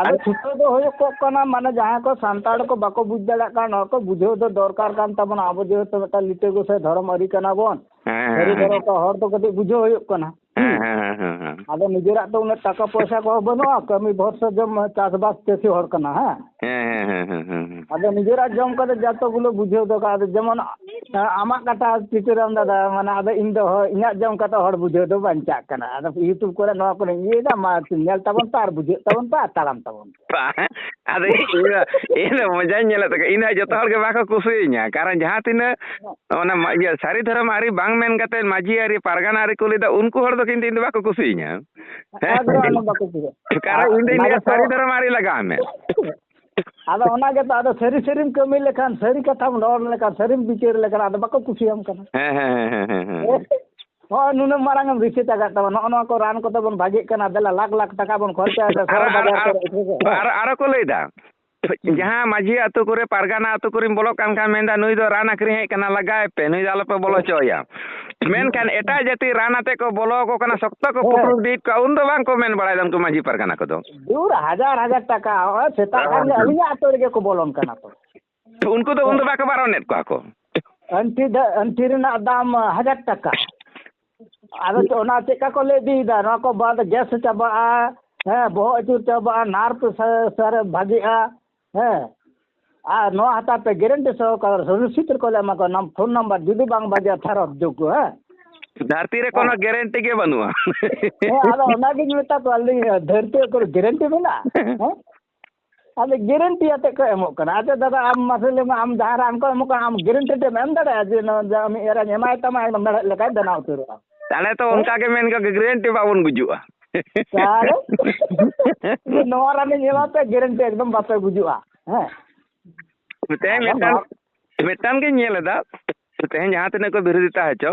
ᱟᱫᱚ ᱟᱨ ᱪᱷᱩᱴᱟᱹᱣ ᱫᱚ ᱦᱩᱭᱩᱜ ᱠᱚᱜ ᱠᱟᱱᱟ, ᱢᱟᱱᱮ ᱡᱟᱦᱟᱸᱭ ᱠᱚ ᱥᱟᱱᱛᱟᱲ ᱠᱚ ᱵᱟᱠᱚ ᱵᱩᱡᱽ ᱫᱟᱲᱮᱭᱟᱜ ᱠᱟᱱ, ᱱᱚᱣᱟ ᱠᱚ ᱵᱩᱡᱷᱟᱹᱣ ᱫᱚ ᱫᱚᱨᱠᱟᱨ ᱠᱟᱱ ᱛᱟᱵᱚᱱᱟ᱾ ᱟᱵᱚ ᱡᱮᱦᱮᱛᱩ ᱢᱤᱫᱴᱟᱝ ᱞᱤᱴᱟᱹ ᱜᱚᱸᱥᱟᱭ ᱫᱷᱚᱨᱚᱢ ᱟᱹᱨᱤ ᱠᱟᱱᱟ ᱵᱚᱱ᱾ ᱦᱮᱸ, ᱥᱟᱹᱨᱤ ᱦᱮᱸ, ᱫᱷᱚᱨᱚᱢ ᱦᱮᱸ᱾ ᱠᱚ ᱦᱚᱲ ᱫᱚ ᱠᱟᱹᱴᱤᱡ ᱵᱩᱡᱷᱟᱹᱣ ᱦᱩᱭᱩᱜ ᱠᱟᱱᱟ᱾ ᱦᱮᱸ, ᱦᱩᱸ᱾ ᱦᱮᱸ, ᱦᱮᱸ, ᱦᱮᱸ, ᱦᱮᱸ᱾ ᱟᱫᱚ ᱱᱤᱡᱮᱨᱟᱜ ᱫᱚ ᱩᱱᱟᱹᱜ ᱴᱟᱠᱟ ᱯᱚᱭᱥᱟ ᱠᱚᱦᱚᱸ ᱵᱟᱹᱱᱩᱜᱼᱟ, ᱠᱟᱹᱢᱤ ᱵᱷᱚᱨᱥᱟ ᱡᱚᱢ ᱪᱟᱥᱵᱟᱥ ᱪᱟᱹᱥᱤ ᱦᱚᱲ ᱠᱟᱱᱟ, ᱦᱮᱸ᱾ ᱦᱮᱸ, ᱦᱮᱸ, ᱦᱮᱸ, ᱦᱮᱸ, ᱦᱮᱸ᱾ ᱟᱫᱚ ᱱᱤᱡᱮᱨᱟᱜ ᱡᱚᱢ ᱠᱟᱛᱮ ᱡᱚᱛᱚ ᱜᱩᱞᱳ ᱵᱩᱡᱷᱟᱹᱣ ᱫᱚ, ᱟᱫᱚ ᱡᱮᱢᱚᱱ, ᱟᱢᱟᱜ ᱠᱟᱛᱷᱟ ᱪᱤᱛᱟᱹᱨᱟᱢ ᱫᱟᱫᱟ, ᱢᱟᱱᱮ ᱟᱫᱚ ᱤᱧ ᱫᱚ ᱦᱳᱭ, ᱤᱧᱟᱹᱜ ᱡᱚᱢ ᱠᱟᱛᱮ ᱦᱚᱲ ᱵᱩᱡᱷᱟᱹᱣ ᱫᱚ ᱵᱟᱧᱪᱟᱜ ᱠᱟᱱᱟ᱾ ᱟᱫᱚ YouTube ᱠᱚᱨᱮ ᱱᱚᱣᱟ ᱠᱚᱨᱮᱧ ᱤᱭᱟᱹᱭᱮᱫᱟ, ᱢᱟ ᱧᱮᱞ ᱛᱟᱵᱚᱱ ᱯᱮ ᱟᱨ ᱵᱩᱡᱷᱟᱹᱜ ᱛᱟᱵᱚᱱ ᱯᱮ ᱟᱨ ᱛᱟᱲᱟᱢ ᱛᱟᱵᱚᱱ ᱯᱮ᱾ ᱵᱟᱝ, ᱟᱫᱚ ᱤᱧ ᱫᱚ, ᱤᱧ ᱫᱚ ᱢᱚᱡᱟᱧ ᱧᱮᱞᱮᱫ ᱛᱟᱠᱚᱣᱟ᱾ ᱤᱧ ᱫᱚ ᱡᱚᱛᱚ ᱦᱚᱲ ᱜᱮ ᱵᱟᱠᱚ ᱠᱩᱥᱤᱭᱟᱹᱧᱟ, ᱠᱟᱨᱚᱱ ᱡᱟᱦᱟᱸ ᱛᱤᱱᱟᱹᱜ ᱚᱱᱟ ᱢᱟ-, ᱤᱭᱟᱹ, ᱥᱟᱹᱨᱤ ᱫᱷᱚᱨᱚᱢ ᱟᱹᱨᱤ ᱵᱟᱝ ᱢᱮᱱ ᱠᱟᱛᱮ ᱢᱟᱹᱡᱷᱤ ᱟᱹᱨᱤ, ᱯᱟᱨᱜᱟᱱᱟ ᱟᱹᱨᱤ ᱠᱚ ᱞᱟᱹᱭᱫᱟ, ᱩᱱᱠᱩ ᱦᱚᱲ ᱫᱚ ᱠᱤᱱᱛᱩ ᱤᱧ ᱫᱚ ᱵᱟᱠᱚ ᱠᱩᱥᱤᱭᱟᱹᱧᱟ᱾ ᱮᱠᱫᱚᱢ ᱵᱟᱠᱚ ᱠᱩᱥᱤᱭᱟᱜᱼᱟ᱾ ᱠᱟᱨᱚᱱ ᱤᱧ ᱫᱚᱧ ᱚᱱᱟ ᱞᱟᱹᱭᱟ, ᱜᱮᱛᱚ, ᱥᱟᱹᱨᱤ ᱫᱷᱚᱨᱚᱢ ᱟᱹᱨᱤ ᱞᱟᱜᱟᱣ ᱢᱮ᱾ ᱟᱫᱚ ᱚᱱᱟ ᱜᱮᱛᱚ, ᱟᱫᱚ ᱥᱟᱹᱨᱤ ᱥᱟᱹᱨᱤᱢ ᱠᱟᱹᱢᱤ ᱞᱮᱠᱷᱟᱱ, ᱥᱟᱹᱨᱤ ᱠᱟᱛᱷᱟᱢ ᱨᱚᱲ ᱞᱮᱠᱷᱟᱱ, ᱥᱟᱹᱨᱤᱢ ᱵᱤᱪᱟᱹᱨ ᱞᱮᱠᱷᱟᱱ, ᱟᱫᱚ ᱵᱟᱠᱚ ᱠᱩᱥᱤᱭᱟᱢ ᱠᱟᱱᱟ᱾ ᱦᱮᱸ, ᱦᱮᱸ, ᱦᱮᱸ, ᱦᱮᱸ, ᱦᱮᱸ, ᱦᱮᱸ᱾ ᱱᱚᱜᱼᱚᱭ ᱱᱩᱱᱟᱹᱜ ᱢᱟᱨᱟᱝ ᱮᱢ ᱨᱤᱥᱤᱴ ᱟᱠᱟᱫ ᱛᱟᱵᱚᱱᱟ, ᱱᱚᱜᱼᱚ ᱱᱚᱣᱟ ᱠᱚ ᱨᱟᱱ ᱠᱚᱛᱮ ᱵᱚᱱ ᱵᱷᱟᱜᱮᱜ ᱠᱟᱱᱟ, ᱫᱮᱞᱟ ᱞᱟᱠᱷ ᱞᱟᱠᱷ ᱴᱟᱠᱟ ᱵᱚᱱ ᱠᱷᱚᱨᱪᱟᱭᱮᱫᱟ ᱟᱨ, ᱥᱚᱦᱚᱨ ᱟᱨ, ᱵᱟᱡᱟᱨ ᱟᱨ, ᱠᱚᱨᱮ ᱩᱴᱷᱟᱹ ᱠᱚ᱾ ᱟᱨ, ᱟᱨᱚ ᱠᱚ ᱞᱟᱹᱭᱫᱟ, ᱦᱩᱸ᱾ ᱡᱟᱦᱟᱸ ᱢᱟᱹᱡᱷᱤ ᱟᱹᱛᱩ ᱠᱚᱨᱮ, ᱯᱟᱨᱜᱟᱱᱟ ᱟᱹᱛᱩ ᱠᱚᱨᱮᱧ ᱵᱚᱞᱚᱜ ᱠᱟᱱ ᱠᱷᱟᱱ ᱢᱮᱱᱫᱟ, "ᱱᱩᱭ ᱫᱚ ᱨᱟᱱ ᱟᱹᱠᱷᱨᱤᱧ ᱦᱮᱡ ᱠᱟᱱᱟ, ᱞᱟᱜᱟᱭ ᱯᱮ, ᱱᱩᱭ ᱫᱚ ᱟᱞᱚᱯᱮ ᱵᱚᱞᱚ ᱦᱚᱪᱚ ᱟᱭᱟ᱾" ᱢᱮᱱᱠᱷᱟᱱ ᱮᱴᱟᱜ ᱡᱟᱹᱛᱤ ᱨᱟᱱ ᱟᱛᱮ ᱠᱚ ᱵᱚᱞᱚ ᱟᱠᱚ ᱠᱟᱱᱟ, ᱥᱚᱠᱛᱚ ᱠᱚ ᱦᱮᱸ᱾ ᱯᱩᱴᱩᱨ ᱤᱫᱤᱭᱮᱫ ᱠᱚᱣᱟ, ᱩᱱ ᱫᱚ ᱵᱟᱝ ᱠᱚ ᱢᱮᱱ ᱵᱟᱲᱟᱭᱮᱫᱟ ᱩᱱᱠᱩ ᱢᱟᱹᱡᱷᱤ ᱯᱟᱨᱜᱟᱱᱟ ᱠᱚᱫᱚ᱾ ᱫᱩᱨ, ᱦᱟᱡᱟᱨ ᱦᱟᱡᱟᱨ ᱴᱟᱠᱟ, ᱦᱚᱸᱜᱼᱚᱭ ᱥᱮᱛᱟᱜ ᱠᱷᱟᱱ ᱜᱮ ᱟᱹᱞᱤᱧᱟᱜ ᱟᱹᱛᱩ ᱨᱮᱜᱮ ᱠᱚ ᱵᱚᱞᱚᱱ ᱠᱟᱱᱟ ᱛᱚ᱾ ᱩᱱᱠᱩ ᱫᱚ ᱩᱱ ᱫᱚ ᱵᱟᱠᱚ ᱵᱟᱨᱚᱱᱮᱫ ᱠᱚᱣᱟ ᱠᱚ᱾ ᱟᱹᱱᱴᱷᱤ ᱫᱟ-, ᱟᱹᱱᱴᱷᱤ ᱨᱮᱱᱟᱜ ᱫᱟᱢ ᱦᱟᱡᱟᱨ ᱴᱟᱠᱟ᱾ ᱟᱫᱚ ᱪᱮᱫ, ᱚᱱᱟ ᱪᱮᱫ ᱠᱟ ᱠᱚ ᱞᱟᱹᱭ ᱤᱫᱤᱭᱮᱫᱟ? ᱱᱚᱣᱟ ᱠᱚ ᱵᱟᱫ ᱜᱮᱥ ᱪᱟᱵᱟᱜᱼᱟ, ᱦᱮᱸ, ᱵᱚᱦᱚᱜ ᱟᱹᱪᱩᱨ ᱪᱟᱵᱟᱜᱼᱟ, ᱱᱟᱨᱵᱷ ᱥᱟ-, ᱥᱟᱨᱮ ᱵᱷᱟᱜᱮᱜᱼᱟ, ᱦᱮᱸ᱾ ᱟᱨ ᱱᱚᱣᱟ ᱦᱟᱛᱟᱣ ᱯᱮ, ᱜᱮᱨᱮᱱᱴᱤ ᱥᱚᱦᱚᱠᱟᱨᱮ ᱨᱤᱥᱤᱴ ᱨᱮᱠᱚ ᱮᱢᱟ ᱠᱚᱣᱟ, ᱱᱟᱢ-, ᱯᱷᱳᱱ ᱱᱟᱢᱵᱟᱨ ᱡᱩᱫᱤ ᱵᱟᱝ ᱵᱟᱡᱟᱜᱼᱟ, ᱯᱷᱮᱨᱚᱛ ᱡᱳᱜᱽᱜᱚ, ᱦᱮᱸ᱾ ᱫᱷᱟᱹᱨᱛᱤ ᱨᱮ ᱠᱳᱱᱳ ᱦᱮᱸ᱾ ᱜᱮᱨᱮᱱᱴᱤ ᱜᱮ ᱵᱟᱹᱱᱩᱜᱼᱟ᱾ ᱦᱮᱸ, ᱟᱫᱚ ᱚᱱᱟᱜᱤᱧ ᱢᱮᱛᱟ ᱠᱚᱣᱟ, ᱞᱟᱹᱭ, ᱫᱷᱟᱹᱨᱛᱤ ᱨᱮ ᱠᱳᱱᱳ ᱜᱮᱨᱮᱱᱴᱤ ᱢᱮᱱᱟᱜᱼᱟ? ᱦᱮᱸ? ᱟᱫᱚ ᱜᱮᱨᱮᱱᱴᱤ ᱟᱛᱮᱫ ᱠᱚ ᱮᱢᱚᱜ ᱠᱟᱱᱟ᱾ ᱟᱪᱪᱷᱟ ᱫᱟᱫᱟ, ᱟᱢ ᱢᱟᱥᱮ ᱞᱟᱹᱭ ᱢᱮ, ᱟᱢ ᱡᱟᱦᱟᱸ ᱨᱟᱱ ᱠᱚ ᱮᱢᱚᱜ ᱠᱟᱱᱟ, ᱟᱢ ᱜᱮᱨᱮᱱᱴᱤ ᱛᱮᱢ ᱮᱢ ᱫᱟᱲᱮᱭᱟᱜᱼᱟ ᱡᱮ ᱱᱚᱣᱟ ᱡᱟ ᱢᱤᱫ ᱮᱨᱟᱧ ᱮᱢᱟᱭ ᱛᱟᱢᱟ, ᱮᱠᱫᱚᱢ ᱢᱮᱲᱦᱮᱫ ᱞᱮᱠᱟᱭ ᱵᱮᱱᱟᱣ ᱩᱛᱟᱹᱨᱚᱜᱼᱟ? ᱛᱟᱦᱞᱮ ᱛᱚ ᱦᱮᱸ? ᱚᱱᱠᱟ ᱜᱮ ᱢᱮᱱ ᱠᱟᱜ, ᱜᱮᱨᱮᱱᱴᱤ ᱵᱟᱵᱚᱱ ᱜᱩᱡᱩᱜᱼᱟ᱾ ᱛᱟᱦᱞᱮ ᱱᱚᱣᱟ ᱨᱟᱱᱤᱧ ᱮᱢᱟ ᱯᱮ, ᱜᱮᱨᱮᱱᱴᱤ ᱮᱠᱫᱚᱢ ᱵᱟᱯᱮ ᱜᱩᱡᱩᱜᱼᱟ᱾ ᱦᱮᱸ? ᱛᱮᱦᱮᱧ ᱟᱫᱚ ᱢᱤᱫᱴᱟᱝ, ᱱᱚᱣᱟ ᱢᱤᱫᱴᱟᱝ ᱜᱤᱧ ᱧᱮᱞ ᱮᱫᱟ, ᱛᱮᱦᱮᱧ ᱡᱟᱦᱟᱸ ᱛᱤᱱᱟᱹᱜ ᱠᱚ ᱵᱤᱨᱳᱫᱷᱤᱛᱟ ᱦᱚᱪᱚ,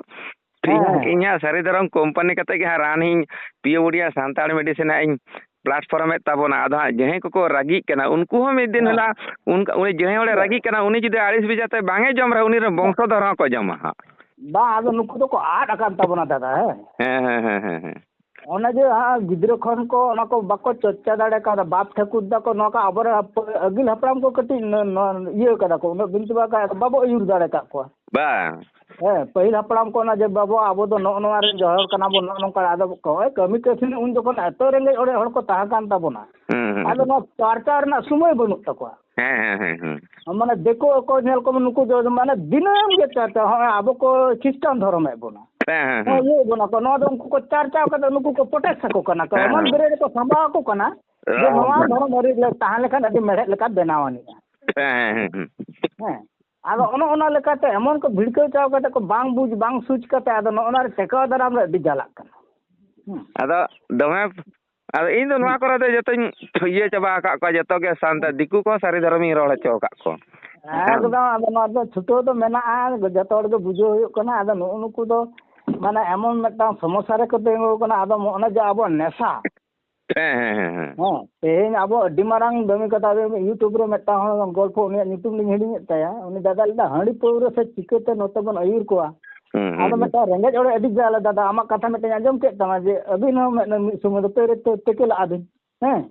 ᱦᱮᱸ, ᱤᱧ ᱦᱟᱸᱜ, ᱦᱮᱸ᱾ ᱤᱧ ᱦᱟᱸᱜ ᱥᱟᱹᱨᱤ ᱫᱷᱚᱨᱚᱢ ᱠᱳᱢᱯᱟᱱᱤ ᱠᱟᱛᱮ ᱜᱮ ᱦᱟᱸᱜ ᱨᱟᱱ ᱤᱧ, ᱯᱤᱭᱳ ᱵᱚᱰᱤᱭᱟ ᱥᱟᱱᱛᱟᱲ ᱢᱮᱰᱤᱥᱤᱱ ᱦᱟᱸᱜ ᱤᱧ platform ᱮᱫ ᱛᱟᱵᱚᱱᱟ᱾ ᱟᱫᱚ ᱦᱟᱸᱜ ᱡᱟᱦᱟᱸᱭ ᱠᱚᱠᱚ ᱨᱟᱹᱜᱤᱜ ᱠᱟᱱᱟ, ᱩᱱᱠᱩ ᱦᱚᱸ ᱢᱤᱫ ᱫᱤᱱ ᱦᱮᱸ᱾ ᱦᱤᱞᱳᱜ ᱩᱱᱠᱟ-, ᱩᱱᱤ ᱡᱟᱦᱟᱸᱭ ᱦᱚᱲᱮ ᱦᱮᱸ᱾ ᱨᱟᱹᱜᱤᱜ ᱠᱟᱱᱟ, ᱩᱱᱤ ᱡᱩᱫᱤ ᱟᱹᱲᱤᱥ ᱵᱮᱡᱟᱨ ᱛᱮ ᱵᱟᱝ ᱮ ᱡᱚᱢ ᱨᱮᱦᱚᱸ, ᱩᱱᱤ ᱨᱮᱱ ᱵᱚᱝᱥᱚᱫᱷᱚᱨ ᱦᱚᱸᱠᱚ ᱡᱚᱢᱟ ᱦᱟᱸᱜ᱾ ᱵᱟᱝ, ᱟᱫᱚ ᱱᱩᱠᱩ ᱫᱚᱠᱚ ᱟᱫ ᱟᱠᱟᱱ ᱛᱟᱵᱚᱱᱟ ᱫᱟᱫᱟ, ᱦᱮᱸ᱾ ᱦᱮᱸ, ᱦᱮᱸ, ᱦᱮᱸ, ᱦᱮᱸ, ᱦᱮᱸ᱾ ᱚᱱᱮ ᱡᱮ ᱦᱟᱸᱜ ᱜᱤᱫᱽᱨᱟᱹ ᱠᱷᱚᱱ ᱠᱚ ᱚᱱᱟ ᱠᱚ ᱵᱟᱠᱚ ᱪᱚᱨᱪᱟ ᱫᱟᱲᱮ ᱠᱟᱣᱫᱟ, ᱵᱟᱯ ᱴᱷᱟᱹᱠᱩᱨ ᱫᱟᱠᱚ ᱱᱚᱣᱟ ᱠᱚ ᱟᱵᱚᱨᱮᱱ ᱦᱟᱯ-, ᱟᱹᱜᱤᱞ ᱦᱟᱯᱲᱟᱢ ᱠᱚ ᱠᱟᱹᱴᱤᱡ ᱱᱚ-, ᱱᱚ-, ᱤᱭᱟᱹ ᱠᱟᱫᱟ ᱠᱚ, ᱩᱱᱟᱹᱜ ᱵᱤᱱᱛᱤ ᱵᱟᱠᱷᱟᱡ ᱵᱟᱵᱚ ᱟᱹᱭᱩᱨ ᱫᱟᱲᱮ ᱠᱟᱜ ᱠᱚᱣᱟ᱾ ᱵᱟᱝ᱾ ᱦᱮᱸ, ᱯᱟᱹᱦᱤᱞ ᱦᱟᱯᱲᱟᱢ ᱠᱚ ᱚᱱᱟ ᱡᱮ, "ᱵᱟᱵᱩ, ᱟᱵᱚ ᱫᱚ ᱱᱚᱜᱼᱚ ᱱᱚᱣᱟ ᱨᱮᱱ ᱡᱚᱦᱚᱲ ᱠᱟᱱᱟ ᱵᱚᱱ, ᱱᱚᱜᱼᱚ ᱱᱚᱝᱠᱟ", ᱟᱫᱚ ᱠᱚᱭ ᱠᱟᱹᱢᱤ ᱠᱟᱹᱥᱱᱤ ᱩᱱ ᱡᱚᱠᱷᱚᱱ ᱮᱛᱚ ᱨᱮᱸᱜᱮᱡ ᱚᱨᱮᱡ ᱦᱚᱲ ᱠᱚ ᱛᱟᱦᱮᱸ ᱠᱟᱱ ᱛᱟᱵᱚᱱᱟ᱾ ᱦᱩᱸ, ᱦᱩᱸ, ᱟᱫᱚ ᱦᱩᱸ᱾ ᱱᱚᱣᱟ ᱪᱟᱨᱪᱟᱣ ᱨᱮᱱᱟᱜ ᱥᱚᱢᱚᱭ ᱵᱟᱹᱱᱩᱜ ᱛᱟᱠᱚᱣᱟ᱾ ᱦᱮᱸ, ᱦᱮᱸ, ᱦᱮᱸ, ᱦᱮᱸ᱾ ᱢᱟᱱᱮ ᱫᱤᱠᱩ ᱚᱠᱚᱭ ᱧᱮᱞ ᱠᱚᱢ, ᱱᱩᱠᱩ ᱫᱚ ᱢᱟᱱᱮ ᱫᱤᱱᱟᱹᱢ ᱜᱮ ᱪᱟᱨᱪᱟᱣ, ᱦᱚᱸᱜᱼᱚᱭ ᱟᱵᱚ ᱠᱚ ᱠᱷᱨᱤᱥᱴᱟᱱ ᱫᱷᱚᱨᱚᱢᱮᱫ ᱵᱚᱱᱟ᱾ ᱦᱮᱸ, ᱦᱮᱸ, ᱦᱮᱸ᱾ ᱦᱚᱸ, ᱤᱭᱟᱹᱭᱮᱫ ᱵᱚᱱᱟ ᱠᱚ, ᱱᱚᱣᱟ ᱫᱚ ᱩᱱᱠᱩ ᱠᱚ ᱪᱟᱨᱪᱟᱣ ᱠᱟᱛᱮ ᱱᱩᱠᱩ ᱠᱚ protect ᱟᱠᱚ ᱠᱟᱱᱟ ᱠᱚ, ᱦᱮᱸ, ᱮᱢᱚᱱ ᱦᱮᱸ᱾ ᱵᱮᱨᱮ ᱨᱮᱠᱚ ᱥᱟᱢᱵᱟᱣ ᱟᱠᱚ ᱠᱟᱱᱟ ᱡᱮ ᱚ, ᱱᱚᱣᱟ ᱦᱮᱸ᱾ ᱫᱷᱚᱨᱚᱢ ᱟᱹᱨᱤ ᱨᱮ ᱛᱟᱦᱮᱸ ᱞᱮᱠᱷᱟᱱ ᱟᱹᱰᱤ ᱢᱮᱲᱦᱮᱫ ᱞᱮᱠᱟ ᱵᱮᱱᱟᱣ ᱟᱹᱱᱤᱡᱼᱟ᱾ ᱦᱮᱸ, ᱦᱮᱸ, ᱦᱮᱸ, ᱦᱮᱸ᱾ ᱦᱮᱸ, ᱟᱫᱚ ᱚᱱᱮ ᱚᱱᱟ ᱞᱮᱠᱟᱛᱮ ᱮᱢᱚᱱ ᱠᱚ ᱵᱷᱤᱲᱠᱟᱹᱣ ᱪᱟᱣ ᱠᱟᱛᱮ ᱠᱚ ᱵᱟᱝ ᱵᱩᱡᱽ ᱵᱟᱝ ᱥᱩᱡᱽ ᱠᱟᱛᱮ ᱟᱫᱚ ᱱᱚᱜᱼᱚ ᱱᱚᱣᱟ ᱨᱮ ᱴᱮᱠᱟᱣ ᱫᱟᱨᱟᱢ ᱨᱮ ᱟᱹᱰᱤ ᱡᱟᱞᱟᱜ ᱠᱟᱱᱟ᱾ ᱦᱮᱸ᱾ ᱟᱫᱚ ᱫᱚᱢᱮ, ᱟᱫᱚ ᱤᱧ ᱫᱚ ᱱᱚᱣᱟ ᱦᱮᱸ᱾ ᱠᱚᱨᱮ ᱫᱚ ᱡᱚᱛᱚᱧ ᱤᱭᱟᱹ ᱪᱟᱵᱟ ᱟᱠᱟᱫ ᱠᱚᱣᱟ, ᱡᱚᱛᱚ ᱜᱮ ᱥᱟᱱᱛᱟᱲ, ᱫᱤᱠᱩ ᱠᱚ ᱥᱟᱹᱨᱤ ᱫᱷᱚᱨᱚᱢᱤᱧ ᱨᱚᱲ ᱦᱚᱪᱚ ᱟᱠᱟᱫ ᱠᱚ᱾ ᱦᱮᱸ᱾ ᱮᱠᱫᱚᱢ, ᱟᱫᱚ ᱱᱚᱣᱟ ᱫᱚ ᱪᱷᱩᱴᱟᱹᱣ ᱫᱚ ᱢᱮᱱᱟᱜᱼᱟ, ᱡᱚᱛᱚ ᱦᱚᱲ ᱜᱮ ᱵᱩᱡᱷᱟᱹᱣ ᱦᱩᱭᱩᱜ ᱠᱟᱱᱟ᱾ ᱟᱫᱚ ᱱᱩᱜᱼᱩ ᱱᱩᱠᱩ ᱫᱚ ᱢᱟᱱᱮ ᱮᱢᱚᱱ ᱢᱤᱫᱴᱟᱝ ᱥᱚᱢᱚᱥᱥᱟ ᱨᱮᱠᱚ ᱛᱤᱸᱜᱩ ᱟᱠᱟᱱᱟ᱾ ᱟᱫᱚ ᱱᱚᱜᱼᱚ ᱱᱚᱣᱟ ᱡᱮ ᱟᱵᱚᱣᱟᱜ ᱱᱮᱥᱟ, ᱦᱮᱸ, ᱦᱮᱸ, ᱦᱮᱸ, ᱦᱮᱸ᱾ ᱦᱮᱸ, ᱛᱮᱦᱮᱧ ᱟᱵᱚ ᱟᱹᱰᱤ ᱢᱟᱨᱟᱝ ᱫᱟᱹᱢᱤ ᱠᱟᱛᱷᱟ ᱜᱮ, YouTube ᱨᱮ ᱢᱤᱫᱴᱟᱝ ᱦᱚᱲ ᱜᱚᱞᱯᱷᱚ, ᱩᱱᱤᱭᱟᱜ ᱧᱩᱛᱩᱢ ᱞᱤᱧ ᱦᱤᱲᱤᱧᱮᱫ ᱛᱟᱭᱟ, ᱩᱱᱤ ᱫᱟᱫᱟ ᱞᱟᱹᱭᱫᱟ, "ᱦᱟᱺᱰᱤ ᱯᱟᱹᱣᱨᱟᱹ ᱥᱮ ᱪᱤᱠᱟᱹᱛᱮ ᱱᱚᱛᱮ ᱵᱚᱱ ᱟᱹᱭᱩᱨ ᱠᱚᱣᱟ?" ᱦᱩᱸ, ᱦᱩᱸ, ᱟᱫᱚ ᱦᱩᱸ᱾ ᱢᱤᱫᱴᱟᱝ ᱨᱮᱸᱜᱮᱡ ᱦᱚᱲ ᱟᱹᱰᱤ ᱡᱟᱞᱟ ᱫᱟᱫᱟ, ᱟᱢᱟᱜ ᱠᱟᱛᱷᱟ ᱢᱤᱫᱴᱟᱝ ᱟᱸᱡᱚᱢ ᱠᱮᱫ ᱛᱟᱢᱟ ᱡᱮ ᱟᱹᱵᱤᱱ ᱦᱚᱸ ᱢᱤᱫ, ᱢᱤᱫ ᱥᱚᱢᱚᱭ ᱫᱚ ᱯᱟᱹᱣᱨᱟᱹ ᱛᱮ ᱛᱮᱠᱮ ᱞᱟᱜᱼᱟ ᱵᱤᱱ᱾ ᱦᱮᱸ?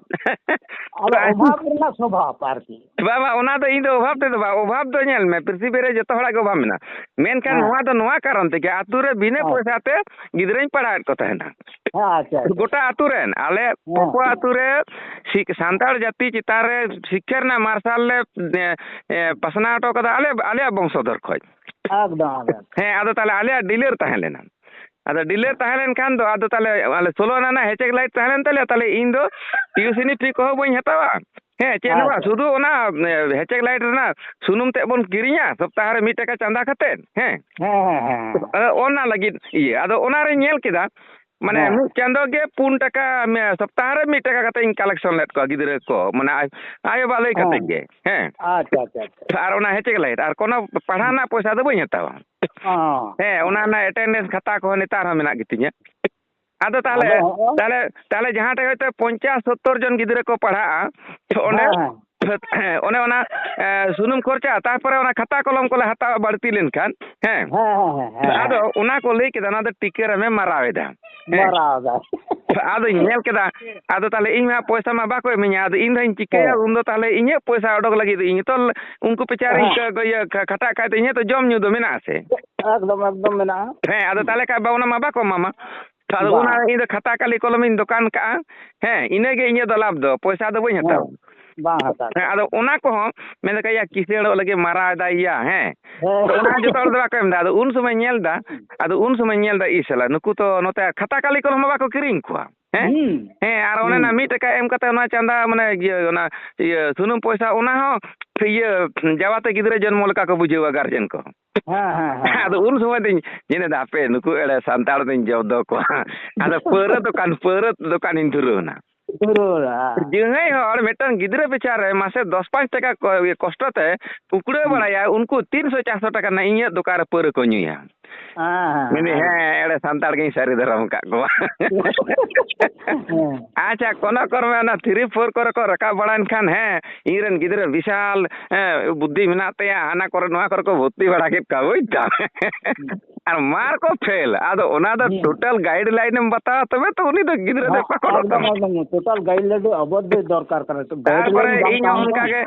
ᱟᱫᱚ ᱵᱟᱝ᱾ ᱚᱵᱷᱟᱵᱽ ᱨᱮᱱᱟᱜ ᱥᱚᱵᱷᱟᱵᱽ ᱟᱨᱠᱤ᱾ ᱵᱟᱝ, ᱵᱟᱝ, ᱚᱱᱟ ᱫᱚ ᱤᱧ ᱫᱚ ᱚᱵᱷᱟᱵᱽ ᱛᱮᱫᱚ ᱵᱟᱝ᱾ ᱚᱵᱷᱟᱵᱽ ᱫᱚ ᱧᱮᱞ ᱢᱮ, ᱯᱨᱤᱛᱷᱤᱵᱤ ᱨᱮ ᱡᱚᱛᱚ ᱦᱚᱲᱟᱜ ᱜᱮ ᱚᱵᱷᱟᱵᱽ ᱢᱮᱱᱟᱜᱼᱟ᱾ ᱢᱮᱱᱠᱷᱟᱱ ᱦᱮᱸ᱾ ᱱᱚᱣᱟ ᱫᱚ ᱱᱚᱣᱟ ᱠᱟᱨᱚᱱ ᱛᱮᱜᱮ, ᱟᱛᱳ ᱨᱮ ᱵᱤᱱᱟᱹ ᱦᱮᱸ᱾ ᱯᱚᱭᱥᱟ ᱛᱮ ᱜᱤᱫᱽᱨᱟᱹᱧ ᱯᱟᱲᱦᱟᱣᱮᱫ ᱠᱚ ᱛᱟᱦᱮᱱᱟ᱾ ᱦᱮᱸ, ᱟᱪᱪᱷᱟ, ᱟᱪᱪᱷᱟ᱾ ᱜᱚᱴᱟ ᱟᱛᱳ ᱨᱮᱱ, ᱟᱞᱮ ᱦᱮᱸ᱾ ᱯᱚᱯᱚ ᱟᱛᱳ ᱨᱮ ᱥᱤᱠ-, ᱥᱟᱱᱛᱟᱲ ᱡᱟᱹᱛᱤ ᱪᱮᱛᱟᱱ ᱨᱮ ᱥᱤᱠᱠᱷᱟ ᱨᱮᱱᱟᱜ ᱢᱟᱨᱥᱟᱞ ᱞᱮ, ᱮ, ᱮ, ᱯᱟᱥᱱᱟᱣ ᱦᱚᱴᱚ ᱠᱟᱫᱟ ᱟᱞᱮ, ᱟᱞᱮᱭᱟᱜ ᱵᱚᱝᱥᱚᱫᱷᱚᱨ ᱠᱷᱚᱡ᱾ ᱮᱠᱫᱚᱢ, ᱮᱠᱫᱚᱢ᱾ ᱦᱮᱸ, ᱟᱫᱚ ᱛᱟᱦᱞᱮ ᱟᱞᱮᱭᱟᱜ dealer ᱛᱟᱦᱮᱸ ᱞᱮᱱᱟ᱾ ᱟᱫᱚ dealer ᱦᱮᱸ᱾ ᱛᱟᱦᱮᱸ ᱞᱮᱱᱠᱷᱟᱱ ᱫᱚ, ᱟᱫᱚ ᱛᱟᱦᱞᱮ ᱟᱞᱮ ᱥᱳᱞᱳ ᱟᱱᱟ ᱨᱮᱱᱟᱜ ᱦᱮᱪᱮᱠ light ᱛᱟᱦᱮᱸ ᱞᱮᱱ ᱛᱟᱞᱮᱭᱟ, ᱛᱟᱦᱞᱮ ᱤᱧ ᱫᱚ tuition fee ᱠᱚᱦᱚᱸ ᱵᱟᱹᱧ ᱦᱟᱛᱟᱣᱟ᱾ ᱦᱮᱸ, ᱪᱮᱫ ᱦᱚᱸ ᱵᱟᱝ, ᱟᱪᱪᱷᱟ᱾ ᱥᱩᱫᱷᱩ ᱚᱱᱟ, ᱮ, ᱦᱮᱪᱮᱠ light ᱨᱮᱱᱟᱜ ᱥᱩᱱᱩᱢ ᱛᱮᱫ ᱵᱚᱱ ᱠᱤᱨᱤᱧᱟ ᱥᱚᱯᱛᱟᱦᱚ ᱨᱮ ᱢᱤᱫ ᱴᱟᱠᱟ ᱪᱟᱸᱫᱟ ᱠᱟᱛᱮᱫ, ᱦᱮᱸ᱾ ᱦᱮᱸ, ᱦᱮᱸ, ᱦᱮᱸ, ᱦᱮᱸ᱾ ᱟᱫᱚ ᱚᱱᱟ ᱞᱟᱹᱜᱤᱫ ᱤᱭᱟᱹ, ᱟᱫᱚ ᱚᱱᱟᱨᱮᱧ ᱧᱮᱞ ᱠᱮᱫᱟ, ᱢᱟᱱᱮ ᱦᱮᱸ᱾ ᱢᱤᱫ ᱪᱟᱸᱫᱚ ᱜᱮ ᱯᱩᱱ ᱴᱟᱠᱟ, ᱢᱮ-, ᱥᱚᱯᱛᱟᱦᱚ ᱨᱮ ᱢᱤᱫ ᱴᱟᱠᱟ ᱠᱟᱛᱮ ᱤᱧ collection ᱞᱮᱫ ᱠᱚᱣᱟ ᱜᱤᱫᱽᱨᱟᱹ ᱠᱚ, ᱢᱟᱱᱮ ᱟᱭ-, ᱟᱭᱳ ᱵᱟᱵᱟ ᱞᱟᱹᱭ ᱠᱟᱛᱮ ᱦᱮᱸ᱾ ᱜᱮ, ᱦᱮᱸ᱾ ᱟᱪᱪᱷᱟ, ᱟᱪᱪᱷᱟ, ᱟᱪᱪᱷᱟ᱾ ᱟᱨ ᱚᱱᱟ ᱦᱮᱪᱮᱠ light, ᱟᱨ ᱠᱳᱱᱳ ᱯᱟᱲᱦᱟᱣ ᱨᱮᱱᱟᱜ ᱯᱚᱭᱥᱟ ᱫᱚ ᱵᱟᱹᱧ ᱦᱟᱛᱟᱣᱟ᱾ ᱚ᱾ ᱦᱮᱸ, ᱚᱱᱟ ᱨᱮᱱᱟᱜ attendance ᱠᱷᱟᱛᱟ ᱠᱚᱦᱚᱸ ᱱᱮᱛᱟᱨ ᱦᱚᱸ ᱢᱮᱱᱟᱜ ᱜᱮᱛᱤᱧᱟ᱾ ᱟᱫᱚ ᱛᱟᱦᱞᱮ, ᱟᱫᱚ ᱦᱚᱸᱜᱼᱚᱭ ᱛᱟᱦᱞᱮ, ᱛᱟᱦᱞᱮ ᱡᱟᱦᱟᱸ ᱴᱷᱮᱡ ᱦᱚᱭᱛᱳ ᱯᱚᱧᱪᱟᱥ ᱥᱚᱛᱛᱚᱨ ᱡᱚᱱ ᱜᱤᱫᱽᱨᱟᱹ ᱠᱚ ᱯᱟᱲᱦᱟᱜᱼᱟ, ᱛᱚ ᱚᱸᱰᱮ ᱦᱮᱸ, ᱦᱮᱸ᱾ ᱚᱱᱮ ᱚᱱᱟ ᱮ, ᱥᱩᱱᱩᱢ ᱠᱷᱚᱨᱪᱟ, ᱛᱟᱨᱯᱚᱨᱮ ᱚᱱᱟ ᱠᱷᱟᱛᱟ ᱠᱚᱞᱚᱢ ᱠᱚᱞᱮ ᱦᱟᱛᱟᱣᱟ ᱵᱟᱹᱲᱛᱤ ᱞᱮᱱᱠᱷᱟᱱ, ᱦᱮᱸ᱾ ᱦᱮᱸ, ᱦᱮᱸ, ᱦᱮᱸ, ᱦᱮᱸ᱾ ᱟᱫᱚ ᱚᱱᱟ ᱠᱚ ᱞᱟᱹᱭ ᱠᱮᱫᱟ, ᱚᱱᱟ ᱫᱚ ᱴᱤᱠᱟᱹᱨᱟᱢᱮ ᱢᱟᱨᱟᱣ ᱮᱫᱟ᱾ ᱦᱮᱸ᱾ ᱢᱟᱨᱟᱣ ᱮᱫᱟ᱾ ᱟᱫᱚᱧ ᱧᱮᱞ ᱠᱮᱫᱟ, ᱟᱫᱚ ᱛᱟᱦᱚᱞᱮ ᱤᱧ ᱢᱟ ᱯᱚᱭᱥᱟ ᱢᱟ ᱵᱟᱠᱚ ᱮᱢᱟᱹᱧᱟ, ᱟᱫᱚ ᱤᱧ ᱫᱚᱧ ᱪᱤᱠᱟᱹᱭᱟ? ᱦᱮᱸ᱾ ᱩᱱᱫᱚ ᱛᱟᱦᱚᱞᱮ ᱤᱧᱟᱹᱜ ᱯᱚᱭᱥᱟ ᱚᱰᱚᱠ ᱞᱟᱹᱜᱤᱫ ᱤᱧ ᱛᱚ ᱩᱱᱠᱩ ᱯᱮᱪᱟᱨᱤᱧ ᱦᱮᱸ᱾ ᱠᱟ-, ᱤᱭᱟᱹ, ᱠᱷᱟ-, ᱠᱷᱟᱴᱟᱜ ᱠᱷᱟᱡ ᱫᱚ ᱤᱧᱟᱹᱜ ᱛᱚ ᱡᱚᱢ ᱧᱩ ᱫᱚ ᱢᱮᱱᱟᱜᱼᱟ ᱥᱮ? ᱮᱠᱫᱚᱢ, ᱮᱠᱫᱚᱢ ᱢᱮᱱᱟᱜᱼᱟ᱾ ᱦᱮᱸ, ᱟᱫᱚ ᱛᱟᱦᱚᱞᱮ ᱠᱷᱟᱡ ᱵᱟ, ᱚᱱᱟ ᱢᱟ ᱵᱟᱠᱚ ᱮᱢᱟᱢᱟ᱾ ᱟᱫᱚ ᱵᱟᱝ᱾ ᱚᱱᱟ ᱤᱧ ᱫᱚ ᱠᱷᱟᱛᱟ ᱠᱟᱹᱞᱤ ᱠᱚᱞᱚᱢᱤᱧ ᱫᱚᱠᱟᱱ ᱠᱟᱜᱼᱟ᱾ ᱦᱮᱸ, ᱤᱱᱟᱹᱜᱮ ᱤᱧᱟᱹᱜ ᱫᱚ ᱞᱟᱵᱷ ᱫᱚ, ᱯᱚᱭᱥᱟ ᱫᱚ ᱵᱟᱹᱧ ᱦᱟᱛᱟᱣᱟ᱾ ᱦᱮᱸ, ᱵᱟᱝ ᱦᱟᱛᱟᱣ ᱦᱮᱸ, ᱠᱟᱱᱟ᱾ ᱟᱫᱚ ᱚᱱᱟ ᱠᱚᱦᱚᱸ ᱢᱮᱱ ᱫᱟᱠᱚ, "ᱭᱟ, ᱠᱤᱥᱟᱹᱬᱚᱜ ᱞᱟᱹᱜᱤᱫ ᱢᱟᱨᱟᱣ ᱮᱫᱟᱭ ᱭᱟ", ᱦᱮᱸ᱾ ᱦᱮᱸ᱾ ᱚᱱᱟ ᱡᱚᱛᱚ ᱦᱚᱲ ᱫᱚ ᱵᱟᱠᱚ ᱮᱢ ᱮᱫᱟ᱾ ᱟᱫᱚ ᱩᱱ ᱥᱚᱢᱚᱭ ᱧᱮᱞ ᱮᱫᱟ, ᱟᱫᱚ ᱩᱱ ᱥᱚᱢᱚᱭ ᱧᱮᱞ ᱮᱫᱟ, "ᱤ ᱥᱟᱞᱟ, ᱱᱩᱠᱩ ᱛᱚ ᱱᱚᱛᱮ ᱠᱷᱟᱛᱟ ᱠᱟᱹᱞᱤ ᱠᱚᱞᱚᱢ ᱦᱚᱸ ᱵᱟᱠᱚ ᱠᱤᱨᱤᱧ ᱠᱚᱣᱟ", ᱦᱮᱸ? ᱦᱩᱸ᱾ ᱦᱮᱸ, ᱟᱨ ᱚᱱᱮ ᱦᱩᱸ᱾ ᱚᱱᱟ ᱢᱤᱫ ᱴᱟᱠᱟ ᱮᱢ ᱠᱟᱛᱮ ᱚᱱᱟ ᱪᱟᱸᱫᱟ, ᱢᱟᱱᱮ, ᱤᱭᱟᱹ, ᱚᱱᱟ, ᱤᱭᱟᱹ, ᱥᱩᱱᱩᱢ ᱯᱚᱭᱥᱟ, ᱚᱱᱟ ᱦᱚᱸ, ᱤᱭᱟᱹ, ᱡᱟᱣᱟᱛᱮ ᱜᱤᱫᱽᱨᱟᱹ ᱡᱚᱱᱢᱚ ᱞᱮᱠᱟ ᱠᱚ ᱵᱩᱡᱷᱟᱹᱣᱟ ᱜᱟᱨᱡᱮᱱ ᱠᱚ᱾ ᱦᱮᱸ, ᱦᱮᱸ, ᱦᱮᱸ᱾ ᱟᱫᱚ ᱩᱱ ᱥᱚᱢᱚᱭ ᱫᱚᱧ ᱧᱮᱞ ᱮᱫᱟ, ᱦᱟᱯᱮ, ᱱᱩᱠᱩ ᱮᱲᱮ ᱥᱟᱱᱛᱟᱲ ᱫᱚᱧ ᱡᱚᱵᱫᱚ ᱠᱚᱣᱟ᱾ ᱟᱫᱚ ᱯᱟᱹᱣᱨᱟᱹ ᱫᱚᱠᱟᱱ, ᱯᱟᱹᱣᱨᱟᱹ ᱫᱚᱠᱟᱱᱤᱧ ᱫᱷᱩᱨᱟᱹᱣ ᱮᱱᱟ᱾ ᱫᱷᱩᱨᱟᱹᱣ ᱮᱱᱟ᱾ ᱡᱟᱦᱟᱸᱭ ᱦᱚᱲ ᱢᱤᱫᱴᱟᱝ ᱜᱤᱫᱽᱨᱟᱹ ᱯᱤᱪᱷᱟ ᱨᱮ ᱢᱟᱥᱮ ᱫᱚᱥ ᱯᱟᱸᱪ ᱴᱟᱠᱟ ᱠᱚ-, ᱤᱭᱟᱹ, ᱠᱚᱥᱴᱚ ᱛᱮ ᱩᱠᱲᱟᱹᱣ ᱦᱩᱸ᱾ ᱵᱟᱲᱟᱭᱟ, ᱩᱱᱠᱩ ᱛᱤᱱᱥᱚ ᱪᱟᱨᱥᱚ ᱴᱟᱠᱟ ᱨᱮᱱᱟᱜ ᱤᱧᱟᱹᱜ ᱫᱚᱠᱟᱱ ᱨᱮ ᱯᱟᱹᱣᱨᱟᱹ ᱠᱚ ᱧᱩᱭᱟ᱾ ᱦᱮᱸ, ᱦᱮᱸ, ᱢᱮᱱᱫᱟᱹᱧ, ᱦᱮᱸ᱾ ᱦᱮᱸ, ᱮᱲᱮ ᱥᱟᱱᱛᱟᱲ ᱜᱤᱧ ᱥᱟᱹᱨᱤ ᱫᱷᱚᱨᱚᱢ ᱟᱠᱟᱫ ᱠᱚᱣᱟ᱾ ᱦᱮᱸ᱾ ᱟᱪᱪᱷᱟ, ᱠᱳᱱᱳ ᱠᱚᱨᱢᱮ ᱚᱱᱟ ᱛᱷᱨᱤ ᱯᱷᱳᱨ ᱠᱚᱨᱮ ᱠᱚ ᱨᱟᱠᱟᱵ ᱵᱟᱲᱟᱭᱮᱱ ᱠᱷᱟᱱ, ᱦᱮᱸ, ᱤᱧ ᱨᱮᱱ ᱜᱤᱫᱽᱨᱟᱹ ᱵᱤᱥᱟᱞ, ᱦᱮᱸ, ᱵᱩᱫᱽᱫᱷᱤ ᱢᱮᱱᱟᱜ ᱛᱟᱭᱟ, ᱦᱟᱱᱟ ᱠᱚᱨᱮ ᱱᱚᱣᱟ ᱠᱚᱨᱮ ᱠᱚ ᱵᱷᱚᱨᱛᱤ ᱵᱟᱲᱟ ᱠᱮᱫ ᱠᱚᱣᱟ, ᱵᱩᱡᱽ ᱫᱟᱢ? ᱦᱩᱸ᱾ ᱟᱨ ᱢᱟᱨ ᱠᱚ ᱯᱷᱮᱞ, ᱟᱫᱚ ᱚᱱᱟ ᱫᱚ ᱦᱩᱸ᱾ ᱴᱳᱴᱟᱞ ᱜᱟᱭᱤᱰ ᱞᱟᱭᱤᱱ ᱮᱢ ᱵᱟᱛᱟᱣᱟ, ᱛᱚᱵᱮ ᱛᱚ ᱩᱱᱤ ᱫᱚ ᱜᱤᱫᱽᱨᱟᱹ ᱫᱚ ᱦᱮᱸ, ᱯᱟᱠᱚᱴᱚᱜ ᱮᱠᱫᱚᱢ, ᱛᱟᱢᱟ᱾ ᱮᱠᱫᱚᱢ, ᱴᱳᱴᱟᱞ ᱜᱟᱭᱤᱰ ᱞᱟᱭᱤᱱ ᱫᱚ ᱟᱵᱚ ᱫᱚ ᱫᱚᱨᱠᱟᱨ ᱠᱟᱱᱟ᱾ ᱛᱚ, ᱜᱟᱭᱤᱰ ᱛᱟᱨᱯᱚᱨᱮ ᱞᱟᱭᱤᱱ ᱵᱟᱝ ᱤᱧ ᱦᱚᱸ ᱛᱟᱦᱮᱸ ᱚᱱᱠᱟ ᱞᱮᱱᱠᱷᱟᱱ ᱜᱮ,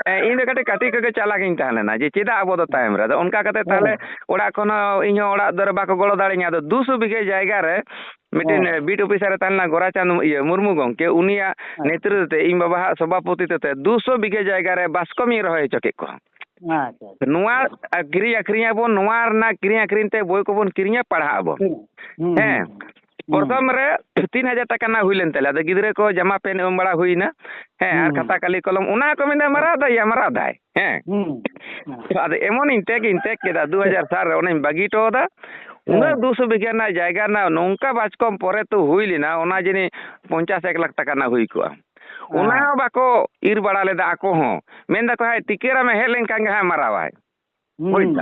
ᱮ, ᱤᱧ ᱫᱚ ᱠᱟᱹᱴᱤᱡ, ᱠᱟᱹᱴᱤᱡ ᱠᱷᱚᱡ ᱜᱮ ᱪᱟᱞᱟᱠ ᱤᱧ ᱛᱟᱦᱮᱸ ᱞᱮᱱᱟ, ᱡᱮ ᱪᱮᱫᱟᱜ ᱟᱵᱚ ᱫᱚ ᱛᱟᱭᱚᱢ ᱨᱮ᱾ ᱟᱫᱚ ᱚᱱᱠᱟ ᱠᱟᱛᱮ ᱛᱟᱦᱞᱮ ᱦᱮᱸ᱾ ᱚᱲᱟᱜ ᱠᱷᱚᱱ ᱦᱚᱸ ᱤᱧ ᱦᱚᱸ ᱚᱲᱟᱜ ᱫᱩᱣᱟᱹᱨ ᱵᱟᱠᱚ ᱜᱚᱲᱚ ᱫᱟᱲᱮᱧᱟ᱾ ᱟᱫᱚ ᱫᱩᱥᱚ ᱵᱤᱜᱷᱟᱹ ᱡᱟᱭᱜᱟ ᱨᱮ ᱢᱤᱫᱴᱮᱱ, ᱦᱮᱸ᱾ ᱮ, ᱵᱤᱴ ᱚᱯᱷᱤᱥᱟᱨ ᱮ ᱛᱟᱦᱮᱸ ᱞᱮᱱᱟ ᱜᱳᱨᱟᱪᱟᱸᱫᱽ ᱤᱭᱟᱹ ᱢᱩᱨᱢᱩ ᱜᱚᱢᱠᱮ, ᱩᱱᱤᱭᱟᱜ ᱦᱮᱸ᱾ ᱱᱮᱛᱨᱤᱛᱵ ᱛᱮ, ᱤᱧ ᱵᱟᱵᱟᱣᱟᱜ ᱥᱚᱵᱷᱟᱯᱚᱛᱤᱛᱚ ᱛᱮ ᱫᱩᱥᱚ ᱵᱤᱜᱷᱟᱹ ᱡᱟᱭᱜᱟ ᱨᱮ ᱵᱟᱥᱠᱚᱢ ᱤᱧ ᱨᱚᱦᱚᱭ ᱦᱚᱪᱚ ᱠᱮᱫ ᱠᱚᱣᱟ᱾ ᱟᱪᱪᱷᱟ, ᱟᱪᱪᱷᱟ᱾ ᱱᱚᱣᱟ ᱠᱤᱨᱤᱧ ᱟᱹᱠᱷᱨᱤᱧ ᱟᱵᱚᱱ, ᱱᱚᱣᱟ ᱨᱮᱱᱟᱜ ᱠᱤᱨᱤᱧ ᱟᱹᱠᱷᱨᱤᱧ ᱛᱮ ᱵᱳᱭ ᱠᱚᱵᱚᱱ ᱠᱤᱨᱤᱧᱟ, ᱯᱟᱲᱦᱟᱜ ᱟᱵᱚᱱ᱾ ᱦᱩᱸ, ᱦᱩᱸ, ᱦᱮᱸ᱾ ᱦᱩᱸ, ᱦᱩᱸ᱾ ᱯᱨᱚᱛᱷᱚᱢ ᱨᱮ ᱛᱤᱱ ᱦᱟᱡᱟᱨ ᱴᱟᱠᱟ ᱨᱮᱱᱟᱜ ᱦᱩᱭ ᱞᱮᱱ ᱛᱟᱞᱮᱭᱟ᱾ ᱟᱫᱚ ᱜᱤᱫᱽᱨᱟᱹ ᱠᱚ ᱡᱟᱢᱟ ᱯᱮᱱ ᱮᱢ ᱵᱟᱲᱟ ᱦᱩᱭᱱᱟ᱾ ᱦᱮᱸ, ᱟᱨ ᱦᱩᱸ᱾ ᱠᱷᱟᱛᱟ ᱠᱟᱞᱤ ᱠᱚᱞᱚᱢ, ᱚᱱᱟ ᱠᱚ ᱢᱮᱱᱫᱟ, ᱦᱮᱸ᱾ "ᱢᱟᱨᱟᱣ ᱫᱟᱭ ᱭᱟ, ᱢᱟᱨᱟᱣ ᱫᱟᱭ᱾" ᱦᱮᱸ᱾ ᱦᱩᱸ᱾ ᱦᱮᱸ᱾ ᱟᱫᱚ ᱮᱢᱚᱱ ᱤᱧ ᱛᱮᱜ ᱤᱧ ᱛᱮᱜ ᱠᱮᱫᱟ, ᱫᱩ ᱦᱟᱡᱟᱨ ᱥᱟᱞ ᱨᱮ ᱚᱱᱟᱧ ᱵᱟᱹᱜᱤ ᱦᱚᱴᱚ ᱟᱫᱟ᱾ ᱩᱱᱟᱹᱜ ᱦᱮᱸ᱾ ᱫᱩᱥᱚ ᱵᱤᱜᱷᱟᱹ ᱨᱮᱱᱟᱜ ᱡᱟᱭᱜᱟ ᱨᱮᱱᱟᱜ ᱱᱚᱝᱠᱟ ᱵᱟᱪᱠᱚᱢ ᱯᱚᱨᱮ ᱛᱚ ᱦᱩᱭ ᱞᱮᱱᱟ, ᱚᱱᱟ ᱡᱟᱹᱱᱤᱡ ᱯᱚᱧᱪᱟᱥ ᱮᱠ ᱞᱟᱠᱷ ᱴᱟᱠᱟ ᱨᱮᱱᱟᱜ ᱦᱩᱭ ᱠᱚᱜᱼᱟ᱾ ᱚᱱᱟ ᱦᱮᱸ᱾ ᱦᱚᱸ ᱵᱟᱠᱚ ᱤᱨ ᱵᱟᱲᱟ ᱞᱮᱫᱟ ᱟᱠᱚ ᱦᱚᱸ᱾ ᱢᱮᱱ ᱫᱟᱠᱚ, "ᱦᱮᱸ, ᱴᱤᱠᱟᱹᱨᱟᱢᱮ ᱦᱮᱡ ᱞᱮᱱᱠᱷᱟᱱ ᱜᱮ ᱦᱟᱸᱜ ᱢᱟᱨᱟᱣᱟᱭ᱾" ᱦᱩᱸ᱾ ᱦᱳᱭ ᱥᱮ?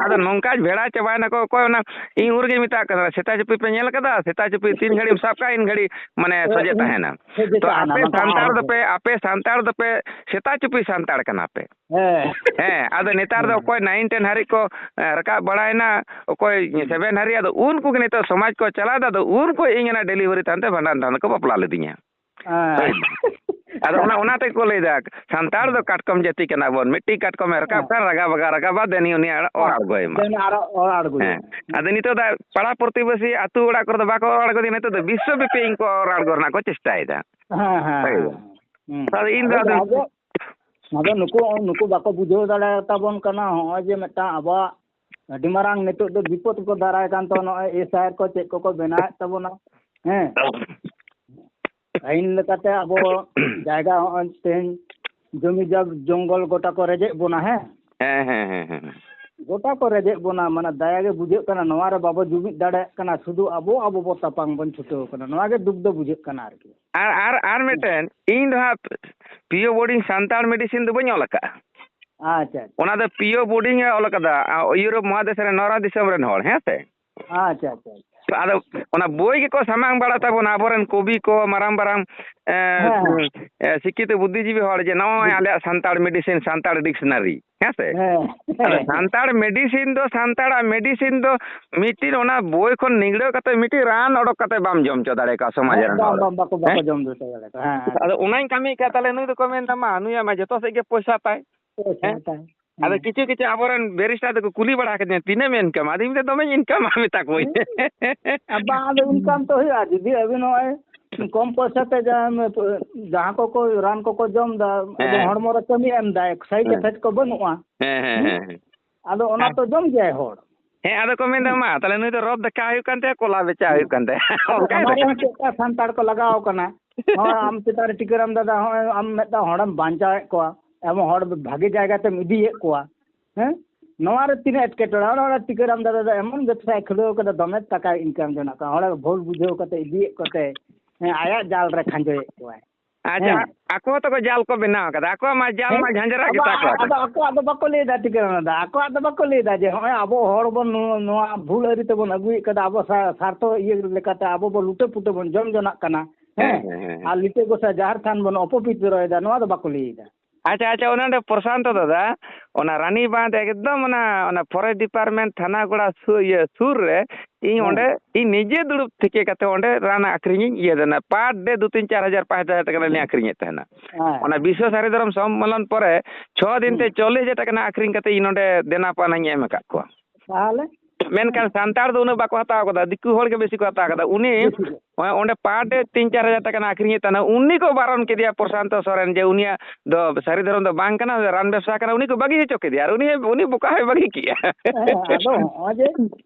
ᱟᱫᱚ ᱱᱚᱝᱠᱟ ᱵᱷᱮᱲᱟ ᱪᱟᱵᱟᱭᱮᱱᱟ ᱠᱚ, ᱚᱠᱚᱭ ᱚᱱᱟ, ᱤᱧ ᱩᱱ ᱨᱮᱜᱮᱧ ᱢᱮᱛᱟᱜ ᱠᱟᱱᱟ, ᱥᱮᱛᱟ ᱪᱩᱯᱤ ᱯᱮ ᱧᱮᱞ ᱠᱟᱫᱟ? ᱥᱮᱛᱟ ᱪᱩᱯᱤ ᱛᱤᱱ ᱜᱷᱟᱹᱲᱤᱡ ᱮᱢ ᱥᱟᱵ ᱠᱟᱜᱼᱟ, ᱤᱱ ᱜᱷᱟᱹᱲᱤᱡ ᱢᱟᱱᱮ ᱥᱚᱡᱮ ᱛᱟᱦᱮᱱᱟ᱾ ᱥᱚᱡᱮ ᱛᱚ ᱛᱟᱦᱮᱱᱟ, ᱟᱯᱮ ᱵᱟᱝᱠᱷᱟᱱ ᱥᱟᱱᱛᱟᱲ ᱟᱨᱦᱚᱸ ᱫᱚᱯᱮ, ᱟᱯᱮ ᱥᱟᱱᱛᱟᱲ ᱫᱚᱯᱮ ᱥᱮᱛᱟ ᱪᱩᱯᱤ ᱥᱟᱱᱛᱟᱲ ᱠᱟᱱᱟ ᱯᱮ᱾ ᱦᱮᱸ᱾ ᱦᱮᱸ, ᱟᱫᱚ ᱱᱮᱛᱟᱨ ᱫᱚ ᱦᱮᱸ᱾ ᱚᱠᱚᱭ ᱱᱟᱭᱤᱱ ᱴᱮᱱ ᱦᱟᱹᱨᱤᱡ ᱠᱚ, ᱮ, ᱨᱟᱠᱟᱵ ᱵᱟᱲᱟᱭᱮᱱᱟ, ᱚᱠᱚᱭ ᱦᱩᱸ᱾ ᱥᱮᱵᱷᱮᱱ ᱦᱟᱹᱨᱤᱡ, ᱟᱫᱚ ᱩᱱᱠᱩ ᱜᱮ ᱱᱤᱛᱚᱜ ᱥᱚᱢᱟᱡᱽ ᱠᱚ ᱪᱟᱞᱟᱣᱮᱫᱟ, ᱟᱫᱚ ᱩᱱᱠᱩ ᱤᱧ ᱚᱱᱟ ᱰᱮᱞᱤᱵᱷᱟᱨᱤ ᱛᱟᱱᱛᱮ ᱵᱷᱟᱸᱰᱟᱱ ᱴᱷᱟᱶ ᱠᱚ ᱵᱟᱯᱞᱟ ᱞᱤᱫᱤᱧᱟ᱾ ᱦᱮᱸ᱾ ᱦᱳᱭ᱾ ᱟᱫᱚ ᱚᱱᱟ, ᱚᱱᱟ ᱛᱮᱜᱮ ᱠᱚ ᱞᱟᱹᱭᱫᱟ, ᱥᱟᱱᱛᱟᱲ ᱫᱚ ᱦᱮᱸ᱾ ᱠᱟᱴᱠᱚᱢ ᱡᱟᱹᱛᱤ ᱠᱟᱱᱟ ᱵᱚᱱ, ᱢᱤᱫᱴᱤᱡ ᱠᱟᱴᱠᱚᱢᱮ ᱨᱟᱠᱟᱵ ᱦᱮᱸ᱾ ᱠᱷᱟᱱ ᱨᱟᱜᱟ ᱵᱟᱜᱟ ᱨᱟᱜᱟᱵᱟ, ᱫᱮᱱᱤ ᱩᱱᱤ ᱟᱲ-, ᱚᱨ ᱟᱬᱜᱚᱭ ᱢᱟ᱾ ᱫᱮᱱ ᱟᱨᱚ ᱚᱨ ᱟᱬᱜᱚᱭᱟ᱾ ᱦᱮᱸ᱾ ᱟᱫᱚ ᱱᱤᱛᱚᱜ ᱫᱚ ᱯᱟᱲᱟ ᱯᱨᱚᱛᱤᱵᱮᱥᱤ ᱟᱹᱛᱩ ᱚᱲᱟᱜ ᱠᱚᱨᱮ ᱫᱚ ᱵᱟᱠᱚ ᱚᱨ ᱟᱬᱜᱚᱫᱮᱭᱟ, ᱱᱤᱛᱚᱜ ᱫᱚ ᱵᱤᱥᱥᱚᱵᱮᱯᱤ ᱤᱧ ᱠᱚ ᱚᱨ ᱟᱬᱜᱚ ᱨᱮᱱᱟᱜ ᱠᱚ ᱪᱮᱥᱴᱟᱭᱮᱫᱟ᱾ ᱦᱮᱸ, ᱦᱮᱸ, ᱦᱳᱭ᱾ ᱦᱮᱸ᱾ ᱦᱩᱸ᱾ ᱟᱫᱚ ᱤᱧ ᱫᱚ ᱟᱫᱚ ᱟᱫᱚ ᱡᱟᱦᱟᱸ ᱜᱮ, ᱟᱫᱚ ᱱᱩᱠᱩ, ᱱᱩᱠᱩ ᱵᱟᱠᱚ ᱵᱩᱡᱷᱟᱹᱣ ᱫᱟᱲᱮᱭᱟᱛᱟᱵᱚᱱ ᱠᱟᱱᱟ, ᱦᱚᱸᱜᱼᱚᱭ ᱡᱮ ᱢᱤᱫᱴᱟᱝ ᱟᱵᱚᱣᱟᱜ ᱟᱹᱰᱤ ᱢᱟᱨᱟᱝ ᱱᱤᱛᱚᱜ ᱫᱚ ᱵᱤᱯᱚᱫ ᱠᱚ ᱫᱟᱨᱟᱭ ᱠᱟᱱ ᱛᱟᱵᱚᱱᱟ, ᱱᱚᱜᱼᱚᱭ ᱮᱥ ᱟᱭ ᱟᱨ ᱠᱚ ᱪᱮᱫ ᱠᱚᱠᱚ ᱵᱮᱱᱟᱣᱮᱫ ᱛᱟᱵᱚᱱᱟ᱾ ᱦᱮᱸ᱾ ᱟᱹᱭᱤᱱ ᱞᱮᱠᱟᱛᱮ ᱟᱵᱚ ᱡᱟᱭᱜᱟ ᱦᱚᱸᱜᱼᱚᱭ ᱛᱮᱦᱮᱧ ᱡᱚᱢᱤ ᱡᱟ ᱡᱚᱝᱜᱚᱞ ᱜᱚᱴᱟ ᱠᱚ ᱨᱮᱡᱮᱫ ᱵᱚᱱᱟ, ᱦᱮᱸ? ᱦᱮᱸ, ᱦᱮᱸ, ᱦᱮᱸ, ᱦᱮᱸ, ᱦᱮᱸ᱾ ᱜᱚᱴᱟ ᱠᱚ ᱨᱮᱡᱮᱫ ᱵᱚᱱᱟ, ᱢᱟᱱᱮ ᱫᱟᱭᱟ ᱜᱮ ᱵᱩᱡᱷᱟᱹᱜ ᱠᱟᱱᱟ, ᱱᱚᱣᱟ ᱨᱮ ᱵᱟᱵᱚ ᱡᱩᱢᱤᱫ ᱫᱟᱲᱮᱭᱟᱜ ᱠᱟᱱᱟ, ᱥᱩᱫᱷᱩ ᱟᱵᱚ ᱟᱵᱚ ᱵᱚ ᱛᱟᱯᱟᱢ ᱵᱚᱱ ᱪᱷᱩᱴᱟᱹᱣ ᱠᱟᱱᱟ, ᱱᱚᱣᱟ ᱜᱮ ᱫᱩᱠ ᱫᱚ ᱵᱩᱡᱷᱟᱹᱜ ᱠᱟᱱᱟ ᱟᱨᱠᱤ᱾ ᱟᱨ, ᱟᱨ, ᱟᱨ ᱦᱮᱸ᱾ ᱢᱤᱫᱴᱮᱱ, ᱤᱧ ᱫᱚ ᱦᱟᱸᱜ ᱯᱤᱭᱳ ᱵᱳᱨᱰᱤᱝ ᱥᱟᱱᱛᱟᱲ ᱢᱮᱰᱤᱥᱤᱱ ᱫᱚ ᱵᱟᱹᱧ ᱚᱞ ᱟᱠᱟᱫᱼᱟ᱾ ᱟᱪᱪᱷᱟ, ᱟᱪᱪᱷᱟ᱾ ᱚᱱᱟ ᱫᱚ ᱯᱤᱭᱳ ᱵᱳᱨᱰᱤᱝ ᱮ ᱚᱞ ᱟᱠᱟᱫᱟ, ᱟ, ᱤᱭᱩᱨᱳᱯ ᱢᱚᱦᱟᱫᱮᱥ ᱨᱮ ᱱᱚᱨᱟ ᱫᱤᱥᱚᱢ ᱨᱮᱱ ᱦᱚᱲ, ᱦᱮᱸ ᱥᱮ? ᱟᱪᱪᱷᱟ, ᱟᱪᱪᱷᱟ, ᱟᱪᱪᱷᱟ᱾ ᱛᱚ ᱟᱫᱚ ᱚᱱᱟ ᱵᱳᱭ ᱜᱮᱠᱚ ᱥᱟᱢᱟᱝ ᱵᱟᱲᱟ ᱛᱟᱵᱚᱱᱟ ᱟᱵᱚᱨᱮᱱ ᱠᱚᱵᱤ ᱠᱚ, ᱢᱟᱨᱟᱝ ᱢᱟᱨᱟᱝ, ᱮ, ᱦᱮᱸ, ᱦᱮᱸ᱾ ᱮ, ᱥᱤᱠᱠᱷᱤᱛᱚ ᱵᱩᱫᱽᱫᱷᱤᱡᱤᱵᱤ ᱦᱚᱲ, ᱡᱮ ᱱᱚᱜᱼᱚᱭ ᱵᱩᱡᱽ- ᱟᱞᱮᱭᱟᱜ ᱥᱟᱱᱛᱟᱲ ᱢᱮᱰᱤᱥᱤᱱ, ᱥᱟᱱᱛᱟᱲ ᱰᱤᱠᱥᱱᱟᱨᱤ, ᱦᱮᱸ ᱥᱮ? ᱦᱮᱸ, ᱟᱫᱚ ᱦᱮᱸ᱾ ᱥᱟᱱᱛᱟᱲ ᱢᱮᱰᱤᱥᱤᱱ ᱫᱚ, ᱥᱟᱱᱛᱟᱲᱟᱜ ᱢᱮᱰᱤᱥᱤᱱ ᱫᱚ ᱢᱤᱫᱴᱤᱡ ᱚᱱᱟ ᱵᱳᱭ ᱠᱷᱚᱱ ᱱᱤᱝᱲᱟᱹᱣ ᱠᱟᱛᱮ ᱢᱤᱫᱴᱤᱡ ᱨᱟᱱ ᱚᱰᱚᱠ ᱠᱟᱛᱮ ᱵᱟᱢ ᱡᱚᱢ ᱦᱚᱪᱚ ᱫᱟᱲᱮ ᱠᱚᱣᱟ ᱥᱚᱢᱟᱡᱽ ᱦᱮᱸ, ᱨᱮᱱ ᱵᱟᱝ, ᱦᱚᱲ᱾ ᱵᱟᱝ, ᱵᱟᱠᱚ, ᱵᱟᱠᱚ ᱦᱮᱸ? ᱡᱚᱢ ᱦᱚᱪᱚ ᱫᱟᱲᱮ ᱠᱚᱣᱟ᱾ ᱦᱮᱸ, ᱦᱮᱸ᱾ ᱟᱫᱚ ᱚᱱᱟᱧ ᱠᱟᱹᱢᱤᱭᱮᱫ ᱠᱷᱟᱱ, ᱛᱟᱦᱞᱮ ᱱᱩᱭ ᱫᱚᱠᱚ ᱢᱮᱱᱫᱟ, "ᱢᱟ, ᱱᱩᱭᱟᱜ ᱢᱟ ᱡᱚᱛᱚ ᱥᱮᱫ ᱜᱮ ᱯᱚᱭᱥᱟ ᱛᱟᱭ᱾" ᱯᱚᱭᱥᱟ ᱦᱮᱸ? ᱛᱟᱭ᱾ ᱟᱫᱚ ᱦᱮᱸ᱾ ᱠᱤᱪᱷᱩ ᱠᱤᱪᱷᱩ ᱟᱵᱚᱨᱮᱱ ᱵᱮᱨᱤᱥᱴᱟᱨ ᱫᱚᱠᱚ ᱠᱩᱞᱤ ᱵᱟᱲᱟ ᱠᱟᱫᱤᱧᱟ, "ᱛᱤᱱᱟᱹᱜ ᱮᱢ ᱤᱱᱠᱟᱢᱟ?" ᱟᱫᱚᱧ ᱢᱮᱛᱟ, "ᱫᱚᱢᱮᱧ ᱤᱱᱠᱟᱢᱟ", ᱢᱮᱛᱟ ᱠᱚᱣᱟᱧ᱾ ᱟᱨ ᱵᱟᱝ, ᱟᱫᱚ ᱤᱱᱠᱟᱢ ᱛᱚ ᱦᱩᱭᱩᱜᱼᱟ, ᱡᱩᱫᱤ ᱟᱹᱵᱤᱱ ᱱᱚᱜᱼᱚᱭ ᱠᱚᱢ ᱯᱚᱭᱥᱟ ᱛᱮ ᱡᱟᱦᱟᱸ, ᱡᱟᱦᱟᱸ ᱠᱚᱠᱚ ᱨᱟᱱ ᱠᱚᱠᱚ ᱡᱚᱢ ᱫᱟ, ᱮᱵᱚᱝ ᱦᱮᱸ᱾ ᱦᱚᱲᱢᱚ ᱨᱮ ᱠᱟᱹᱢᱤ ᱮᱢ ᱫᱟᱭ, side ᱦᱮᱸ᱾ effect ᱠᱚ ᱵᱟᱹᱱᱩᱜᱼᱟ᱾ ᱦᱮᱸ, ᱦᱮᱸ, ᱦᱩᱸ? ᱦᱮᱸ, ᱦᱮᱸ᱾ ᱟᱫᱚ ᱚᱱᱟ ᱦᱮᱸ᱾ ᱛᱚ ᱡᱚᱢ ᱜᱮᱭᱟᱭ ᱦᱚᱲ᱾ ᱦᱮᱸ, ᱟᱫᱚ ᱠᱚ ᱢᱮᱱᱫᱟ, ᱦᱩᱸ᱾ "ᱢᱟ, ᱛᱟᱦᱞᱮ ᱱᱩᱭ ᱫᱚ ᱨᱚᱛ ᱫᱮᱠᱷᱟ ᱦᱩᱭᱩᱜ ᱠᱟᱱ ᱛᱟᱭᱟ, ᱠᱚᱞᱟ ᱵᱮᱪᱟ ᱦᱩᱸ᱾ ᱦᱩᱭᱩᱜ ᱠᱟᱱ ᱛᱟᱭᱟ᱾" ᱟᱫᱚ ᱚᱱᱠᱟ ᱚᱱᱟ ᱜᱮ᱾ ᱨᱮᱦᱚᱸ ᱪᱮᱫ ᱞᱮᱠᱟ ᱥᱟᱱᱛᱟᱲ ᱠᱚ ᱞᱟᱜᱟᱣ ᱠᱟᱱᱟ᱾ ᱱᱚᱜᱼᱚᱭ ᱟᱢ ᱪᱮᱛᱟᱱ ᱨᱮ ᱴᱤᱠᱟᱹᱨᱟᱢ ᱫᱟᱫᱟ, ᱱᱚᱜᱼᱚᱭ ᱟᱢ ᱢᱤᱫᱴᱟᱝ ᱦᱚᱲᱮᱢ ᱵᱟᱧᱪᱟᱣᱮᱫ ᱠᱚᱣᱟ, ᱮᱵᱚᱝ ᱦᱚᱲ ᱵᱷᱟᱜᱮ ᱡᱟᱭᱜᱟ ᱛᱮᱢ ᱤᱫᱤᱭᱮᱫ ᱠᱚᱣᱟ, ᱦᱮᱸ? ᱱᱚᱣᱟ ᱨᱮ ᱛᱤᱱᱟᱹᱜ ᱮᱴᱠᱮᱴᱚᱬᱮ? ᱚᱱᱟ ᱚᱱᱟ ᱴᱤᱠᱟᱹᱨᱟᱢ ᱫᱟᱫᱟ ᱫᱚ ᱮᱢᱚᱱ ᱵᱮᱵᱽᱥᱟᱭ ᱠᱷᱩᱞᱟᱹᱣ ᱠᱟᱫᱟ, ᱫᱚᱢᱮ ᱴᱟᱠᱟᱭ ᱤᱱᱠᱟᱢ ᱡᱚᱱᱟᱜ ᱠᱟᱱᱟ, ᱦᱚᱲ ᱵᱷᱩᱞ ᱵᱩᱡᱷᱟᱹᱣ ᱠᱟᱛᱮ ᱤᱫᱤᱭᱮᱫ ᱠᱚᱛᱮ, ᱦᱮᱸ, ᱟᱭᱟᱜ ᱡᱟᱞ ᱨᱮ ᱠᱷᱟᱸᱡᱚᱭᱮᱫ ᱠᱚᱣᱟᱭ᱾ ᱟᱪᱪᱷᱟ, ᱦᱮᱸ᱾ ᱟᱠᱚ ᱦᱚᱸᱛᱚ ᱠᱚ ᱡᱟᱞ ᱠᱚ ᱵᱮᱱᱟᱣ ᱠᱟᱫᱟ, ᱟᱠᱚᱣᱟᱜ ᱢᱟ ᱡᱟᱞ ᱦᱮᱸ? ᱢᱟ ᱡᱷᱟᱸᱡᱨᱟ ᱟᱫᱚ, ᱜᱮᱛᱟ ᱠᱚᱣᱟ ᱛᱚ᱾ ᱟᱫᱚ ᱟᱠᱚᱣᱟᱜ ᱫᱚ ᱵᱟᱠᱚ ᱞᱟᱹᱭ ᱮᱫᱟ, ᱴᱷᱤᱠᱟᱹᱱᱟ ᱫᱟ, ᱟᱠᱚᱣᱟᱜ ᱫᱚ ᱵᱟᱠᱚ ᱞᱟᱹᱭ ᱮᱫᱟ ᱡᱮ ᱦᱚᱸᱜᱼᱚᱭ ᱟᱵᱚ ᱦᱚᱲ ᱵᱚᱱ ᱱᱚᱣᱟ, ᱱᱚᱣᱟ ᱵᱷᱩᱞ ᱟᱹᱨᱤ ᱛᱮᱵᱚᱱ ᱟᱹᱜᱩᱭᱮᱫ ᱠᱟᱫᱟ, ᱟᱵᱚ ᱥᱟ-, ᱥᱟᱨᱛᱷᱚ ᱤᱭᱟᱹ ᱞᱮᱠᱟᱛᱮ ᱟᱵᱚ ᱵᱚ ᱞᱩᱴᱟᱹ ᱯᱩᱴᱟᱹ ᱵᱚᱱ ᱡᱚᱢ ᱡᱚᱱᱟᱜ ᱠᱟᱱᱟ, ᱦᱮᱸ? ᱦᱮᱸ, ᱦᱮᱸ, ᱦᱮᱸ᱾ ᱟᱨ ᱞᱤᱴᱟᱹ ᱜᱚᱸᱥᱟᱭ ᱡᱟᱦᱮᱨ ᱛᱷᱟᱱ ᱵᱚᱱ ᱚᱯᱚᱵᱤᱛᱨᱚᱭᱮᱫᱟ, ᱱᱚᱣᱟ ᱫᱚ ᱵᱟᱠᱚ ᱞᱟᱹᱭ ᱮᱫᱟ᱾ ᱟᱪᱪᱷᱟ, ᱟᱪᱪᱷᱟ, ᱚᱱᱮ ᱚᱸᱰᱮ ᱯᱨᱚᱥᱟᱱᱛᱚ ᱫᱟᱫᱟ, ᱚᱱᱟ ᱨᱟᱱᱤ ᱵᱟᱸᱫᱷ ᱮᱠᱫᱚᱢ ᱚᱱᱟ, ᱚᱱᱟ forest department ᱛᱷᱟᱱᱟ ᱜᱚᱲᱟ ᱥᱩ-, ᱤᱭᱟᱹ ᱥᱩᱨ ᱨᱮ ᱤᱧ ᱦᱮᱸ᱾ ᱚᱸᱰᱮ ᱤᱧ ᱱᱤᱡᱮ ᱫᱩᱲᱩᱵ ᱛᱷᱤᱠᱮ ᱠᱟᱛᱮ ᱚᱸᱰᱮ ᱨᱟᱱ ᱟᱠᱷᱨᱤᱧ ᱤᱧ ᱤᱭᱟᱹ ᱞᱮᱱᱟ᱾ Per day ᱫᱩ ᱛᱤᱱ ᱪᱟᱨ ᱦᱟᱡᱟᱨ ᱯᱟᱸᱪ ᱦᱟᱡᱟᱨ ᱴᱟᱠᱟ ᱨᱮᱞᱤᱧ ᱟᱠᱷᱨᱤᱧᱮᱫ ᱛᱟᱦᱮᱱᱟ᱾ ᱦᱮᱸ᱾ ᱚᱱᱟ ᱵᱤᱥᱥᱚ ᱥᱟᱹᱨᱤ ᱫᱷᱚᱨᱚᱢ ᱥᱚᱢᱢᱮᱞᱚᱱ ᱯᱚᱨᱮ ᱪᱷᱚ ᱫᱤᱱ ᱛᱮ ᱦᱩᱸ᱾ ᱪᱚᱞᱞᱤᱥ ᱦᱟᱡᱟᱨ ᱴᱟᱠᱟ ᱨᱮᱱᱟᱜ ᱟᱠᱷᱨᱤᱧ ᱠᱟᱛᱮ ᱤᱧ ᱱᱚᱸᱰᱮ ᱫᱮᱱᱟ ᱯᱟᱱᱟᱧ ᱮᱢ ᱟᱠᱟᱫ ᱠᱚᱣᱟ᱾ ᱛᱟᱦᱚᱞᱮ? ᱢᱮᱱᱠᱷᱟᱱ ᱦᱩᱸ᱾ ᱥᱟᱱᱛᱟᱲ ᱫᱚ ᱩᱱᱟᱹᱜ ᱵᱟᱠᱚ ᱦᱟᱛᱟᱣ ᱠᱟᱫᱟ, ᱫᱤᱠᱩ ᱦᱚᱲ ᱜᱮ ᱵᱮᱥᱤ ᱠᱚ ᱦᱟᱛᱟᱣ ᱠᱟᱫᱟ᱾ ᱩᱱᱤ ᱵᱮᱥᱤ ᱜᱮ᱾ ᱚᱸᱰᱮ per day ᱛᱤᱱ ᱪᱟᱨ ᱦᱟᱡᱟᱨ ᱴᱟᱠᱟ ᱨᱮᱱᱟᱜ ᱟᱠᱷᱨᱤᱧᱮᱫ ᱛᱟᱦᱮᱱᱟ, ᱩᱱᱤ ᱠᱚ ᱵᱟᱨᱚᱱ ᱠᱮᱫᱮᱭᱟ ᱯᱨᱚᱥᱟᱱᱛᱚ ᱥᱚᱨᱮᱱ ᱡᱮ ᱩᱱᱤᱭᱟᱜ ᱫᱚ ᱥᱟᱹᱨᱤ ᱫᱷᱚᱨᱚᱢ ᱫᱚ ᱵᱟᱝ ᱠᱟᱱᱟ, ᱨᱟᱱ ᱵᱮᱵᱽᱥᱟ ᱠᱟᱱᱟ, ᱩᱱᱤ ᱠᱚ ᱵᱟᱹᱜᱤ ᱦᱚᱪᱚ ᱠᱮᱫᱮᱭᱟ᱾ ᱟᱨ ᱩᱱᱤ, ᱩᱱᱤ ᱵᱚᱠᱟ ᱦᱚᱸᱭ ᱵᱟᱹᱜᱤ ᱠᱮᱜᱼᱟ᱾ ᱦᱮᱸ, ᱟᱫᱚ ᱦᱚᱸᱜᱼᱚᱭ ᱡᱮ,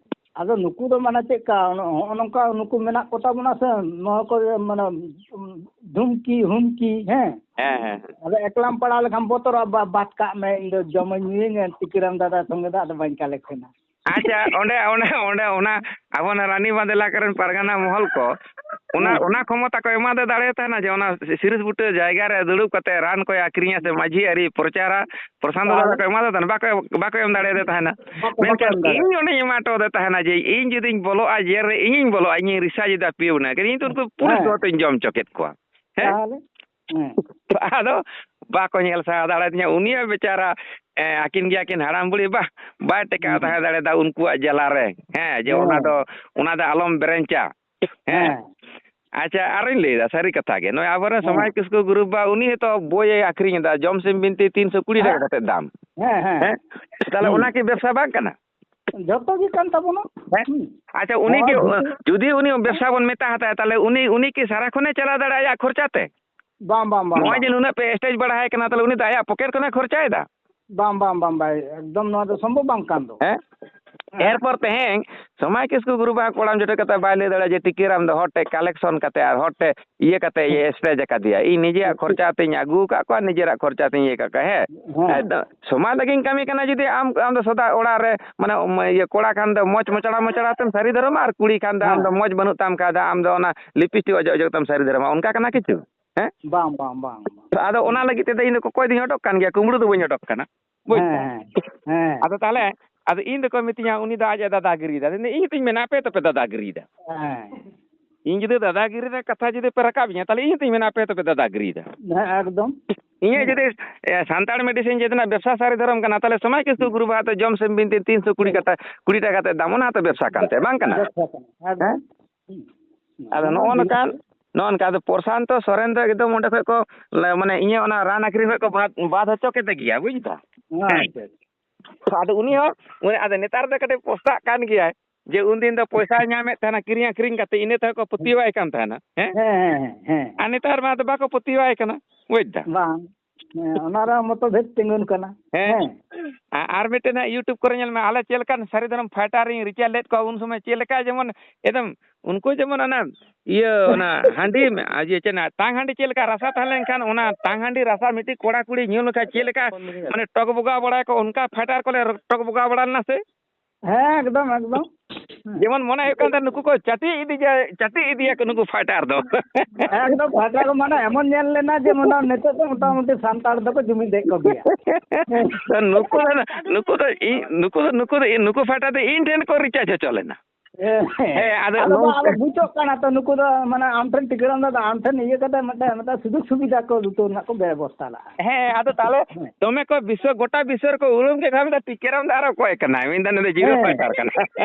ᱟᱫᱚ ᱱᱩᱠᱩ ᱫᱚ ᱢᱟᱱᱮ ᱪᱮᱫ ᱞᱮᱠᱟ, ᱱᱚᱜᱼᱚ ᱱᱚᱝᱠᱟ ᱱᱩᱠᱩ ᱢᱮᱱᱟᱜ ᱠᱚᱛᱟ ᱵᱚᱱᱟ ᱥᱮ, ᱱᱚᱣᱟ ᱠᱚ ᱢᱟᱱᱮ ᱫᱷᱩᱢᱠᱤ ᱦᱩᱢᱠᱤ, ᱦᱮᱸ? ᱦᱮᱸ, ᱦᱮᱸ, ᱦᱮᱸ᱾ ᱟᱫᱚ ᱮᱠᱞᱟᱢ ᱯᱟᱲᱟᱣ ᱞᱮᱠᱷᱟᱱ ᱵᱚᱛᱚᱨᱚᱜᱼᱟ, ᱵᱟ-, ᱵᱟᱫ ᱠᱟᱜ ᱢᱮ, ᱤᱧ ᱫᱚ ᱡᱚᱢᱟᱹᱧ ᱧᱩᱭᱟᱹᱧ, ᱴᱤᱠᱤᱨᱟᱢ ᱫᱟᱫᱟ ᱥᱚᱸᱜᱮ ᱫᱚ ᱟᱫᱚ ᱵᱟᱹᱧ ᱠᱟᱞᱮᱠᱥᱚᱱᱟ᱾ ᱟᱪᱪᱷᱟ, ᱚᱸᱰᱮ, ᱚᱸᱰᱮ, ᱚᱸᱰᱮ ᱚᱱᱟ ᱟᱵᱚ ᱚᱱᱟ ᱨᱟᱱᱤ ᱵᱟᱸᱫᱷ ᱮᱞᱟᱠᱟ ᱨᱮᱱ ᱯᱟᱨᱜᱟᱱᱟ ᱢᱚᱦᱚᱞ ᱠᱚ ᱚᱱᱟ, ᱦᱮᱸ᱾ ᱚᱱᱟ ᱠᱷᱚᱢᱚᱛᱟ ᱠᱚ ᱮᱢᱟᱫᱮ ᱫᱟᱲᱮᱭᱟᱛᱟᱦᱮᱱᱟ ᱡᱮ ᱚᱱᱟ ᱥᱤᱨᱤᱥ ᱵᱩᱴᱟᱹ ᱡᱟᱭᱜᱟ ᱨᱮ ᱫᱩᱲᱩᱵ ᱠᱟᱛᱮ ᱨᱟᱱ ᱠᱚᱭ ᱟᱠᱷᱨᱤᱧᱟ ᱥᱮ ᱢᱟᱹᱡᱷᱤ ᱟᱹᱨᱤ ᱯᱨᱚᱪᱟᱨᱟ, ᱯᱨᱚᱥᱟᱱᱛᱚ ᱫᱟᱫᱟ ᱛᱟᱦᱚᱞᱮ? ᱠᱚ ᱮᱢᱟᱫᱮ ᱛᱟᱦᱮᱱᱟ, ᱵᱟᱠᱚ, ᱵᱟᱠᱚ ᱮᱢ ᱫᱟᱲᱮᱭᱟᱫᱮ ᱛᱟᱦᱮᱱᱟ᱾ ᱵᱟᱠᱚ, ᱵᱟᱠᱚ ᱢᱮᱱᱠᱷᱟᱱ ᱮᱢ ᱫᱟᱲᱮᱭᱟᱫᱟ᱾ ᱤᱧ ᱚᱸᱰᱮᱧ ᱮᱢᱟ ᱦᱚᱴᱚ ᱟᱫᱮ ᱛᱟᱦᱮᱱᱟ ᱡᱮ ᱤᱧ ᱡᱩᱫᱤᱧ ᱵᱚᱞᱚᱜᱼᱟ ᱡᱮᱞ ᱨᱮ, ᱤᱧᱤᱧ ᱵᱚᱞᱚᱜᱼᱟ, ᱤᱧᱤᱧ ᱨᱤᱥᱟ ᱡᱩᱫᱟ ᱯᱤᱭᱳ ᱵᱚᱱᱟ, ᱤᱧ ᱛᱚ ᱩᱱᱠᱩ ᱯᱩᱞᱤᱥ ᱦᱮᱸ᱾ ᱫᱚ ᱦᱚᱭᱛᱚᱧ ᱡᱚᱢ ᱦᱚᱪᱚ ᱠᱮᱫ ᱠᱚᱣᱟ᱾ ᱦᱮᱸ? ᱛᱟᱦᱚᱞᱮ? ᱦᱮᱸ᱾ ᱟᱫᱚ ᱵᱟᱠᱚ ᱧᱮᱞ ᱥᱟᱦᱟᱣ ᱫᱟᱲᱮᱭᱟᱫᱤᱧᱟ᱾ ᱩᱱᱤ ᱦᱚᱸ ᱵᱮᱪᱟᱨᱟ, ᱮ, ᱟᱹᱠᱤᱱ ᱜᱮᱭᱟ ᱠᱤᱱ ᱦᱟᱲᱟᱢ ᱵᱩᱲᱦᱤ, ᱵᱟ, ᱵᱟᱭ ᱴᱮᱠᱟᱣ ᱦᱮᱸ᱾ ᱛᱟᱦᱮᱸ ᱫᱟᱲᱮᱭᱟᱫᱟ ᱩᱱᱠᱩᱣᱟᱜ ᱡᱟᱞᱟ ᱨᱮ᱾ ᱦᱮᱸ, ᱡᱮ ᱚᱱᱟ ᱦᱮᱸ᱾ ᱫᱚ, ᱚᱱᱟ ᱫᱚ ᱟᱞᱚᱢ ᱵᱮᱨᱮᱧᱪᱟ᱾ ᱦᱮᱸ᱾ ᱦᱮᱸ᱾ ᱟᱪᱪᱷᱟ, ᱟᱨᱚᱧ ᱞᱟᱹᱭᱫᱟ ᱥᱟᱹᱨᱤ ᱠᱟᱛᱷᱟ ᱜᱮ, ᱱᱚᱜᱼᱚᱭ ᱟᱵᱚᱨᱮᱱ ᱦᱮᱸ᱾ ᱥᱚᱢᱟᱡᱽ ᱠᱤᱥᱠᱩ ᱜᱨᱩᱯ ᱵᱟ, ᱩᱱᱤ ᱦᱚᱸᱛᱚ ᱵᱳᱭᱮ ᱟᱠᱷᱨᱤᱧ ᱮᱫᱟ, ᱡᱚᱢ ᱥᱤᱢ ᱵᱤᱱᱛᱤ ᱛᱤᱱᱥᱚ ᱠᱩᱲᱤ ᱴᱟᱠᱟ ᱦᱮᱸ᱾ ᱠᱟᱛᱮ ᱫᱟᱢ᱾ ᱦᱮᱸ, ᱦᱮᱸ᱾ ᱦᱮᱸ? ᱛᱟᱦᱚᱞᱮ ᱦᱩᱸ᱾ ᱚᱱᱟ ᱠᱤ ᱵᱮᱵᱽᱥᱟ ᱵᱟᱝ ᱠᱟᱱᱟ? ᱡᱷᱚᱛᱚ ᱜᱮ ᱠᱟᱱ ᱛᱟᱵᱚᱱᱟ᱾ ᱦᱮᱸ? ᱦᱩᱸ᱾ ᱟᱪᱪᱷᱟ, ᱩᱱᱤ ᱦᱚᱸ ᱠᱤ, ᱡᱩᱫᱤ ᱡᱩᱫᱤ ᱩᱱᱤ ᱵᱮᱵᱽᱥᱟ ᱵᱚᱱ ᱢᱮᱛᱟ ᱦᱟᱛᱟᱭᱟ, ᱛᱟᱦᱚᱞᱮ ᱩᱱᱤ, ᱩᱱᱤ ᱠᱤ ᱥᱟᱨᱟ ᱠᱷᱚᱱᱮ ᱪᱟᱞᱟᱣ ᱫᱟᱲᱮᱭᱟᱜᱼᱟ ᱟᱭᱟᱜ ᱠᱷᱚᱨᱪᱟ ᱛᱮ? ᱵᱟᱝ, ᱵᱟᱝ, ᱵᱟᱝ, ᱱᱚᱜᱼᱚᱭ ᱵᱟᱝ᱾ ᱡᱮ ᱱᱩᱱᱟᱹᱜ ᱯᱮ stage ᱵᱟᱲᱟ ᱟᱭ ᱠᱟᱱᱟ, ᱛᱟᱦᱚᱞᱮ ᱩᱱᱤ ᱫᱚ ᱟᱭᱟᱜ ᱯᱚᱠᱮᱴ ᱠᱷᱚᱱᱮ ᱠᱷᱚᱨᱪᱟᱭᱮᱫᱟ? ᱵᱟᱝ, ᱵᱟᱝ, ᱵᱟᱝ, ᱵᱟᱭ, ᱮᱠᱫᱚᱢ ᱱᱚᱣᱟ ᱫᱚ ᱥᱚᱢᱵᱷᱚᱵ ᱵᱟᱝ ᱠᱟᱱ ᱫᱚ᱾ ᱦᱮᱸ? ᱦᱮᱸ᱾ ᱮᱨᱯᱚᱨ ᱛᱮᱦᱮᱧ ᱥᱚᱢᱟᱭ ᱠᱤᱥᱠᱩ ᱜᱩᱨᱩ ᱵᱟᱦᱟ ᱠᱚᱲᱟᱢ ᱡᱚᱴᱮᱫ ᱠᱟᱛᱮ ᱵᱟᱭ ᱞᱟᱹᱭ ᱫᱟᱲᱮᱭᱟᱜᱼᱟ ᱡᱮ ᱴᱤᱠᱟᱹᱨᱟᱢ ᱫᱚ ᱦᱚᱲ ᱴᱷᱮᱡ collection ᱠᱟᱛᱮ ᱟᱨ ᱦᱚᱲ ᱴᱷᱮᱡ ᱤᱭᱟᱹ ᱠᱟᱛᱮ ᱤᱭᱟᱹ stage ᱟᱠᱟᱫᱮᱭᱟ᱾ ᱤᱧ ᱱᱤᱡᱮᱨᱟᱜ ᱠᱷᱚᱨᱪᱟ ᱛᱤᱧ ᱟᱹᱜᱩ ᱟᱠᱟᱫ ᱠᱚᱣᱟ, ᱱᱤᱡᱮᱨᱟᱜ ᱠᱷᱚᱨᱪᱟ ᱛᱤᱧ ᱤᱭᱟᱹ ᱠᱟᱜ ᱠᱚᱣᱟ᱾ ᱦᱮᱸ? ᱦᱮᱸ᱾ ᱮᱠᱫᱚᱢ᱾ ᱥᱚᱢᱟᱡᱽ ᱞᱟᱹᱜᱤᱫ ᱤᱧ ᱠᱟᱹᱢᱤ ᱠᱟᱱᱟ, ᱡᱩᱫᱤ ᱟᱢ, ᱟᱢ ᱫᱚ ᱥᱚᱫᱟ ᱚᱲᱟᱜ ᱨᱮ, ᱢᱟᱱᱮ, ᱩᱢ, ᱤᱭᱟᱹ, ᱠᱚᱲᱟ ᱠᱷᱟᱱ ᱫᱚ ᱢᱚᱡᱽ ᱢᱚᱪᱲᱟ ᱢᱚᱪᱲᱟ ᱛᱮᱢ ᱥᱟᱹᱨᱤ ᱫᱷᱚᱨᱚᱢᱟ, ᱟᱨ ᱠᱩᱲᱤ ᱠᱷᱟᱱ ᱫᱚ ᱟᱢ ᱫᱚ ᱦᱮᱸ᱾ ᱢᱚᱡᱽ ᱵᱟᱹᱱᱩᱜ ᱛᱟᱢ ᱠᱷᱟᱱ ᱫᱚ ᱟᱢ ᱫᱚ ᱚᱱᱟ lipstick ᱚᱡᱚᱜ ᱚᱡᱚᱜ ᱛᱮᱢ ᱥᱟᱹᱨᱤ ᱫᱷᱚᱨᱚᱢᱟ᱾ ᱚᱱᱠᱟ ᱠᱟᱱᱟ ᱠᱤᱪᱷᱩ? ᱦᱮᱸ? ᱵᱟᱝ, ᱵᱟᱝ, ᱵᱟᱝ, ᱵᱟᱝ᱾ ᱟᱫᱚ ᱚᱱᱟ ᱞᱟᱹᱜᱤᱫ ᱛᱮᱫᱚ ᱤᱧ ᱫᱚ ᱠᱚᱠᱚᱭ ᱫᱚᱧ ᱚᱰᱚᱠ ᱠᱟᱱ ᱜᱮᱭᱟ, ᱠᱩᱢᱵᱽᱲᱩ ᱫᱚ ᱵᱟᱹᱧ ᱚᱰᱚᱠ ᱠᱟᱱᱟ᱾ ᱵᱩᱡᱽ ᱫᱟᱢ? ᱦᱮᱸ, ᱦᱮᱸ᱾ ᱟᱫᱚ ᱛᱟᱦᱚᱞᱮ, ᱟᱫᱚ ᱤᱧ ᱫᱚᱠᱚ ᱢᱤᱛᱟᱹᱧᱟ, "ᱩᱱᱤ ᱫᱚ ᱟᱡ ᱮ ᱫᱟᱫᱟᱜᱤᱨᱤᱭᱮᱫᱟ᱾" ᱤᱧ ᱦᱚᱸᱛᱚᱧ ᱢᱮᱱᱟ, "ᱟᱯᱮ ᱛᱚᱯᱮ ᱫᱟᱫᱟᱜᱤᱨᱤᱭᱮᱫᱟ᱾" ᱦᱮᱸ᱾ ᱤᱧ ᱡᱩᱫᱤ ᱫᱟᱫᱟᱜᱤᱨᱤ ᱨᱮᱱᱟᱜ ᱠᱟᱛᱷᱟ ᱡᱩᱫᱤ ᱯᱮ ᱨᱟᱠᱟᱵ ᱤᱧᱟ, ᱛᱟᱦᱚᱞᱮ ᱤᱧ ᱦᱚᱸᱛᱚᱧ ᱢᱮᱱᱟ, "ᱟᱯᱮ ᱛᱚᱯᱮ ᱫᱟᱫᱟᱜᱤᱨᱤᱭᱮᱫᱟ᱾" ᱦᱮᱸ, ᱮᱠᱫᱚᱢ᱾ ᱤᱧᱟᱹᱜ ᱦᱮᱸ᱾ ᱡᱩᱫᱤ, ᱮ, ᱥᱟᱱᱛᱟᱲ ᱢᱮᱰᱤᱥᱤᱱ ᱡᱮ ᱫᱤᱱᱟᱜ ᱵᱮᱵᱽᱥᱟ ᱥᱟᱹᱨᱤ ᱫᱷᱚᱨᱚᱢ ᱠᱟᱱᱟ, ᱛᱟᱦᱚᱞᱮ ᱥᱚᱢᱟᱭ ᱠᱤᱥᱠᱩ ᱦᱮᱸ᱾ ᱜᱩᱨᱩ ᱵᱟᱦᱟ ᱫᱚ ᱡᱚᱢ ᱥᱮᱢ ᱵᱤᱱᱛᱤ ᱛᱤᱱᱥᱚ ᱠᱩᱲᱤ ᱦᱮᱸ᱾ ᱠᱟᱛᱮ, ᱠᱩᱲᱤ ᱴᱟᱠᱟ ᱠᱟᱛᱮ ᱫᱟᱢ, ᱚᱱᱟ ᱦᱚᱸᱛᱚ ᱵᱮᱵᱽᱥᱟ ᱠᱟᱱ ᱛᱟᱭᱟ, ᱵᱟᱝ ᱠᱟᱱᱟ? ᱵᱮᱵᱽᱥᱟ ᱠᱟᱱᱟ, ᱮᱠᱫᱚᱢ᱾ ᱦᱮᱸ? ᱦᱩᱸ᱾ ᱟᱫᱚ ᱚᱱᱟ ᱱᱚᱜᱼᱚ ᱫᱚ ᱱᱚᱝᱠᱟ, ᱵᱤᱞᱠᱩᱞ᱾ ᱱᱚᱜᱼᱚ ᱱᱚᱝᱠᱟ᱾ ᱟᱫᱚ ᱯᱨᱚᱥᱟᱱᱛᱚ ᱥᱚᱨᱮᱱ ᱫᱚ ᱮᱠᱫᱚᱢ ᱚᱸᱰᱮ ᱠᱷᱚᱡ ᱠᱚ, ᱢᱟᱱᱮ, ᱤᱧᱟᱹᱜ ᱚᱱᱟ ᱨᱟᱱ ᱟᱠᱷᱨᱤᱧ ᱠᱷᱚᱡ ᱠᱚ ᱵᱟᱫ, ᱵᱟᱫ ᱦᱚᱪᱚ ᱠᱮᱫᱮ ᱜᱮᱭᱟ, ᱵᱩᱡᱽ ᱫᱟᱢ? ᱦᱮᱸ᱾ ᱟᱪᱪᱷᱟ, ᱟᱪᱪᱷᱟ᱾ ᱟᱫᱚ ᱩᱱᱤ ᱦᱚᱸ, ᱩᱱᱤ, ᱟᱫᱚ ᱱᱮᱛᱟᱨ ᱫᱚ ᱠᱟᱹᱴᱤᱡ ᱯᱚᱥᱛᱟᱜ ᱠᱟᱱ ᱜᱮᱭᱟᱭ, ᱡᱮ ᱩᱱᱫᱤᱱ ᱫᱚ ᱯᱚᱭᱥᱟᱭ ᱧᱟᱢᱮᱫ ᱛᱟᱦᱮᱱᱟ, ᱠᱤᱨᱤᱧ ᱟᱠᱷᱨᱤᱧ ᱠᱟᱛᱮ, ᱤᱱᱟᱹ ᱛᱮᱦᱚᱸ ᱠᱚ ᱯᱟᱹᱛᱭᱟᱹᱣᱟᱭ ᱠᱟᱱ ᱛᱟᱦᱮᱱᱟ, ᱦᱮᱸ? ᱦᱮᱸ, ᱦᱮᱸ, ᱦᱮᱸ, ᱦᱮᱸ᱾ ᱟᱨ ᱱᱮᱛᱟᱨ ᱢᱟ ᱟᱫᱚ ᱵᱟᱠᱚ ᱯᱟᱹᱛᱭᱟᱹᱣᱟᱭ ᱠᱟᱱᱟ, ᱵᱩᱡᱽ ᱫᱟᱢ? ᱵᱟᱝ᱾ ᱦᱮᱸ, ᱚᱱᱟ ᱨᱮᱦᱚᱸ ᱢᱚᱛᱚᱵᱷᱮᱫ ᱛᱤᱸᱜᱩᱱ ᱠᱟᱱᱟ᱾ ᱦᱮᱸ᱾ ᱦᱮᱸ᱾ ᱟ-, ᱟᱨ ᱢᱤᱫᱴᱮᱱ ᱦᱟᱸᱜ YouTube ᱠᱚᱨᱮ ᱧᱮᱞ ᱢᱮ, ᱟᱞᱮ ᱪᱮᱫ ᱞᱮᱠᱟᱱ ᱥᱟᱹᱨᱤ ᱫᱷᱚᱨᱚᱢ fighter ᱤᱧ ᱨᱤᱪᱟᱨᱡᱽ ᱞᱮᱫ ᱠᱚᱣᱟ ᱩᱱ ᱥᱚᱢᱚᱭ, ᱪᱮᱫ ᱞᱮᱠᱟ ᱡᱮᱢᱚᱱ ᱮᱠᱫᱚᱢ ᱩᱱᱠᱩ ᱡᱮᱢᱚᱱ ᱚᱱᱟ ᱤᱭᱟᱹ, ᱚᱱᱟ ᱦᱟᱺᱰᱤ, ᱟ, ᱤᱭᱟᱹ, ᱪᱮᱫ ᱚᱱᱟ ᱛᱟᱝ ᱦᱟᱺᱰᱤ ᱪᱮᱫ ᱞᱮᱠᱟ ᱨᱟᱥᱟ ᱛᱟᱦᱮᱸ ᱞᱮᱱᱠᱷᱟᱱ, ᱚᱱᱟ ᱛᱟᱝ ᱦᱟᱺᱰᱤ ᱨᱟᱥᱟ ᱢᱤᱫᱴᱤᱡ ᱠᱚᱲᱟ ᱠᱩᱲᱤ ᱧᱩ ᱞᱮᱠᱷᱟᱱ ᱪᱮᱫ ᱞᱮᱠᱟ, ᱢᱟᱱᱮ, ᱴᱚᱠ ᱵᱚᱜᱟᱣ ᱵᱟᱲᱟᱭᱟᱠᱚ, ᱚᱱᱠᱟ fighter ᱠᱚᱞᱮ ᱨᱚ-, ᱴᱚᱠ ᱵᱚᱜᱟᱣ ᱵᱟᱲᱟ ᱞᱮᱱᱟ ᱥᱮ? ᱦᱮᱸ, ᱮᱠᱫᱚᱢ, ᱮᱠᱫᱚᱢ᱾ ᱦᱮᱸ᱾ ᱡᱮᱢᱚᱱ ᱢᱚᱱᱮ ᱦᱩᱭᱩᱜ ᱠᱟᱱ ᱛᱟᱦᱮᱸ, ᱱᱩᱠᱩ ᱠᱚ ᱪᱟᱹᱴᱤ ᱤᱫᱤᱭᱟ, ᱪᱟᱹᱴᱤ ᱤᱫᱤᱭᱟᱠᱚ ᱱᱩᱠᱩ fighter ᱫᱚ᱾ ᱮᱠᱫᱚᱢ, fighter ᱠᱚ ᱢᱟᱱᱮ ᱮᱢᱚᱱ ᱧᱮᱞ ᱞᱮᱱᱟ ᱡᱮ ᱢᱚᱱᱮ ᱱᱤᱛᱚᱜ ᱫᱚ ᱢᱚᱴᱟᱢᱩᱴᱤ ᱥᱟᱱᱛᱟᱲ ᱫᱚᱠᱚ ᱡᱩᱢᱤᱫᱮᱫ ᱠᱚᱜᱮᱭᱟ᱾ ᱛᱚ ᱱᱩᱠᱩ ᱫᱚ, ᱱᱩᱠᱩ ᱫᱚ ᱤᱧ, ᱱᱩᱠᱩ ᱫᱚ, ᱱᱩᱠᱩ ᱫᱚ, ᱱᱩᱠᱩ fighter ᱫᱚ ᱤᱧ ᱴᱷᱮᱱ ᱠᱚ ᱨᱤᱪᱟᱨᱡᱽ ᱦᱚᱪᱚ ᱞᱮᱱᱟ᱾ ᱦᱮᱸ, ᱦᱮᱸ᱾ ᱦᱮᱸ, ᱟᱫᱚ ᱟᱫᱚ ᱱᱚᱝ- ᱵᱟᱝ, ᱟᱫᱚ ᱵᱩᱡᱷᱟᱹᱜ ᱠᱟᱱᱟ ᱛᱚ, ᱱᱩᱠᱩ ᱫᱚ ᱢᱟᱱᱮ ᱟᱢ ᱴᱷᱮᱱ ᱴᱤᱠᱟᱹᱨᱟᱢ ᱫᱟᱫᱟ, ᱟᱢ ᱴᱷᱮᱱ ᱤᱭᱟᱹ ᱠᱟᱛᱮ ᱢᱤᱫᱴᱮᱱ, ᱢᱤᱫᱴᱮᱱ ᱥᱩᱡᱳᱜᱽ ᱥᱩᱵᱤᱫᱷᱟ ᱠᱚ ᱞᱩᱴᱟᱹᱣ ᱨᱮᱱᱟᱜ ᱠᱚ ᱵᱮᱵᱚᱥᱛᱷᱟ ᱞᱟᱜᱼᱟ᱾ ᱦᱮᱸ, ᱟᱫᱚ ᱛᱟᱦᱚᱞᱮ ᱦᱮᱸ᱾ ᱫᱚᱢᱮ ᱠᱚ ᱵᱤᱥᱥᱚ, ᱜᱚᱴᱟ ᱵᱤᱥᱥᱚ ᱨᱮᱠᱚ ᱩᱨᱩᱢ ᱠᱮᱫ ᱠᱷᱟᱱ ᱫᱚ ᱴᱤᱠᱟᱹᱨᱟᱢ ᱫᱚ ᱟᱨ ᱚᱠᱚᱭ ᱠᱟᱱᱟᱭ? ᱢᱮᱱᱫᱟ, "ᱱᱩᱭ ᱫᱚ zero ᱦᱮᱸ᱾ fighter ᱠᱟᱱᱟᱭ᱾"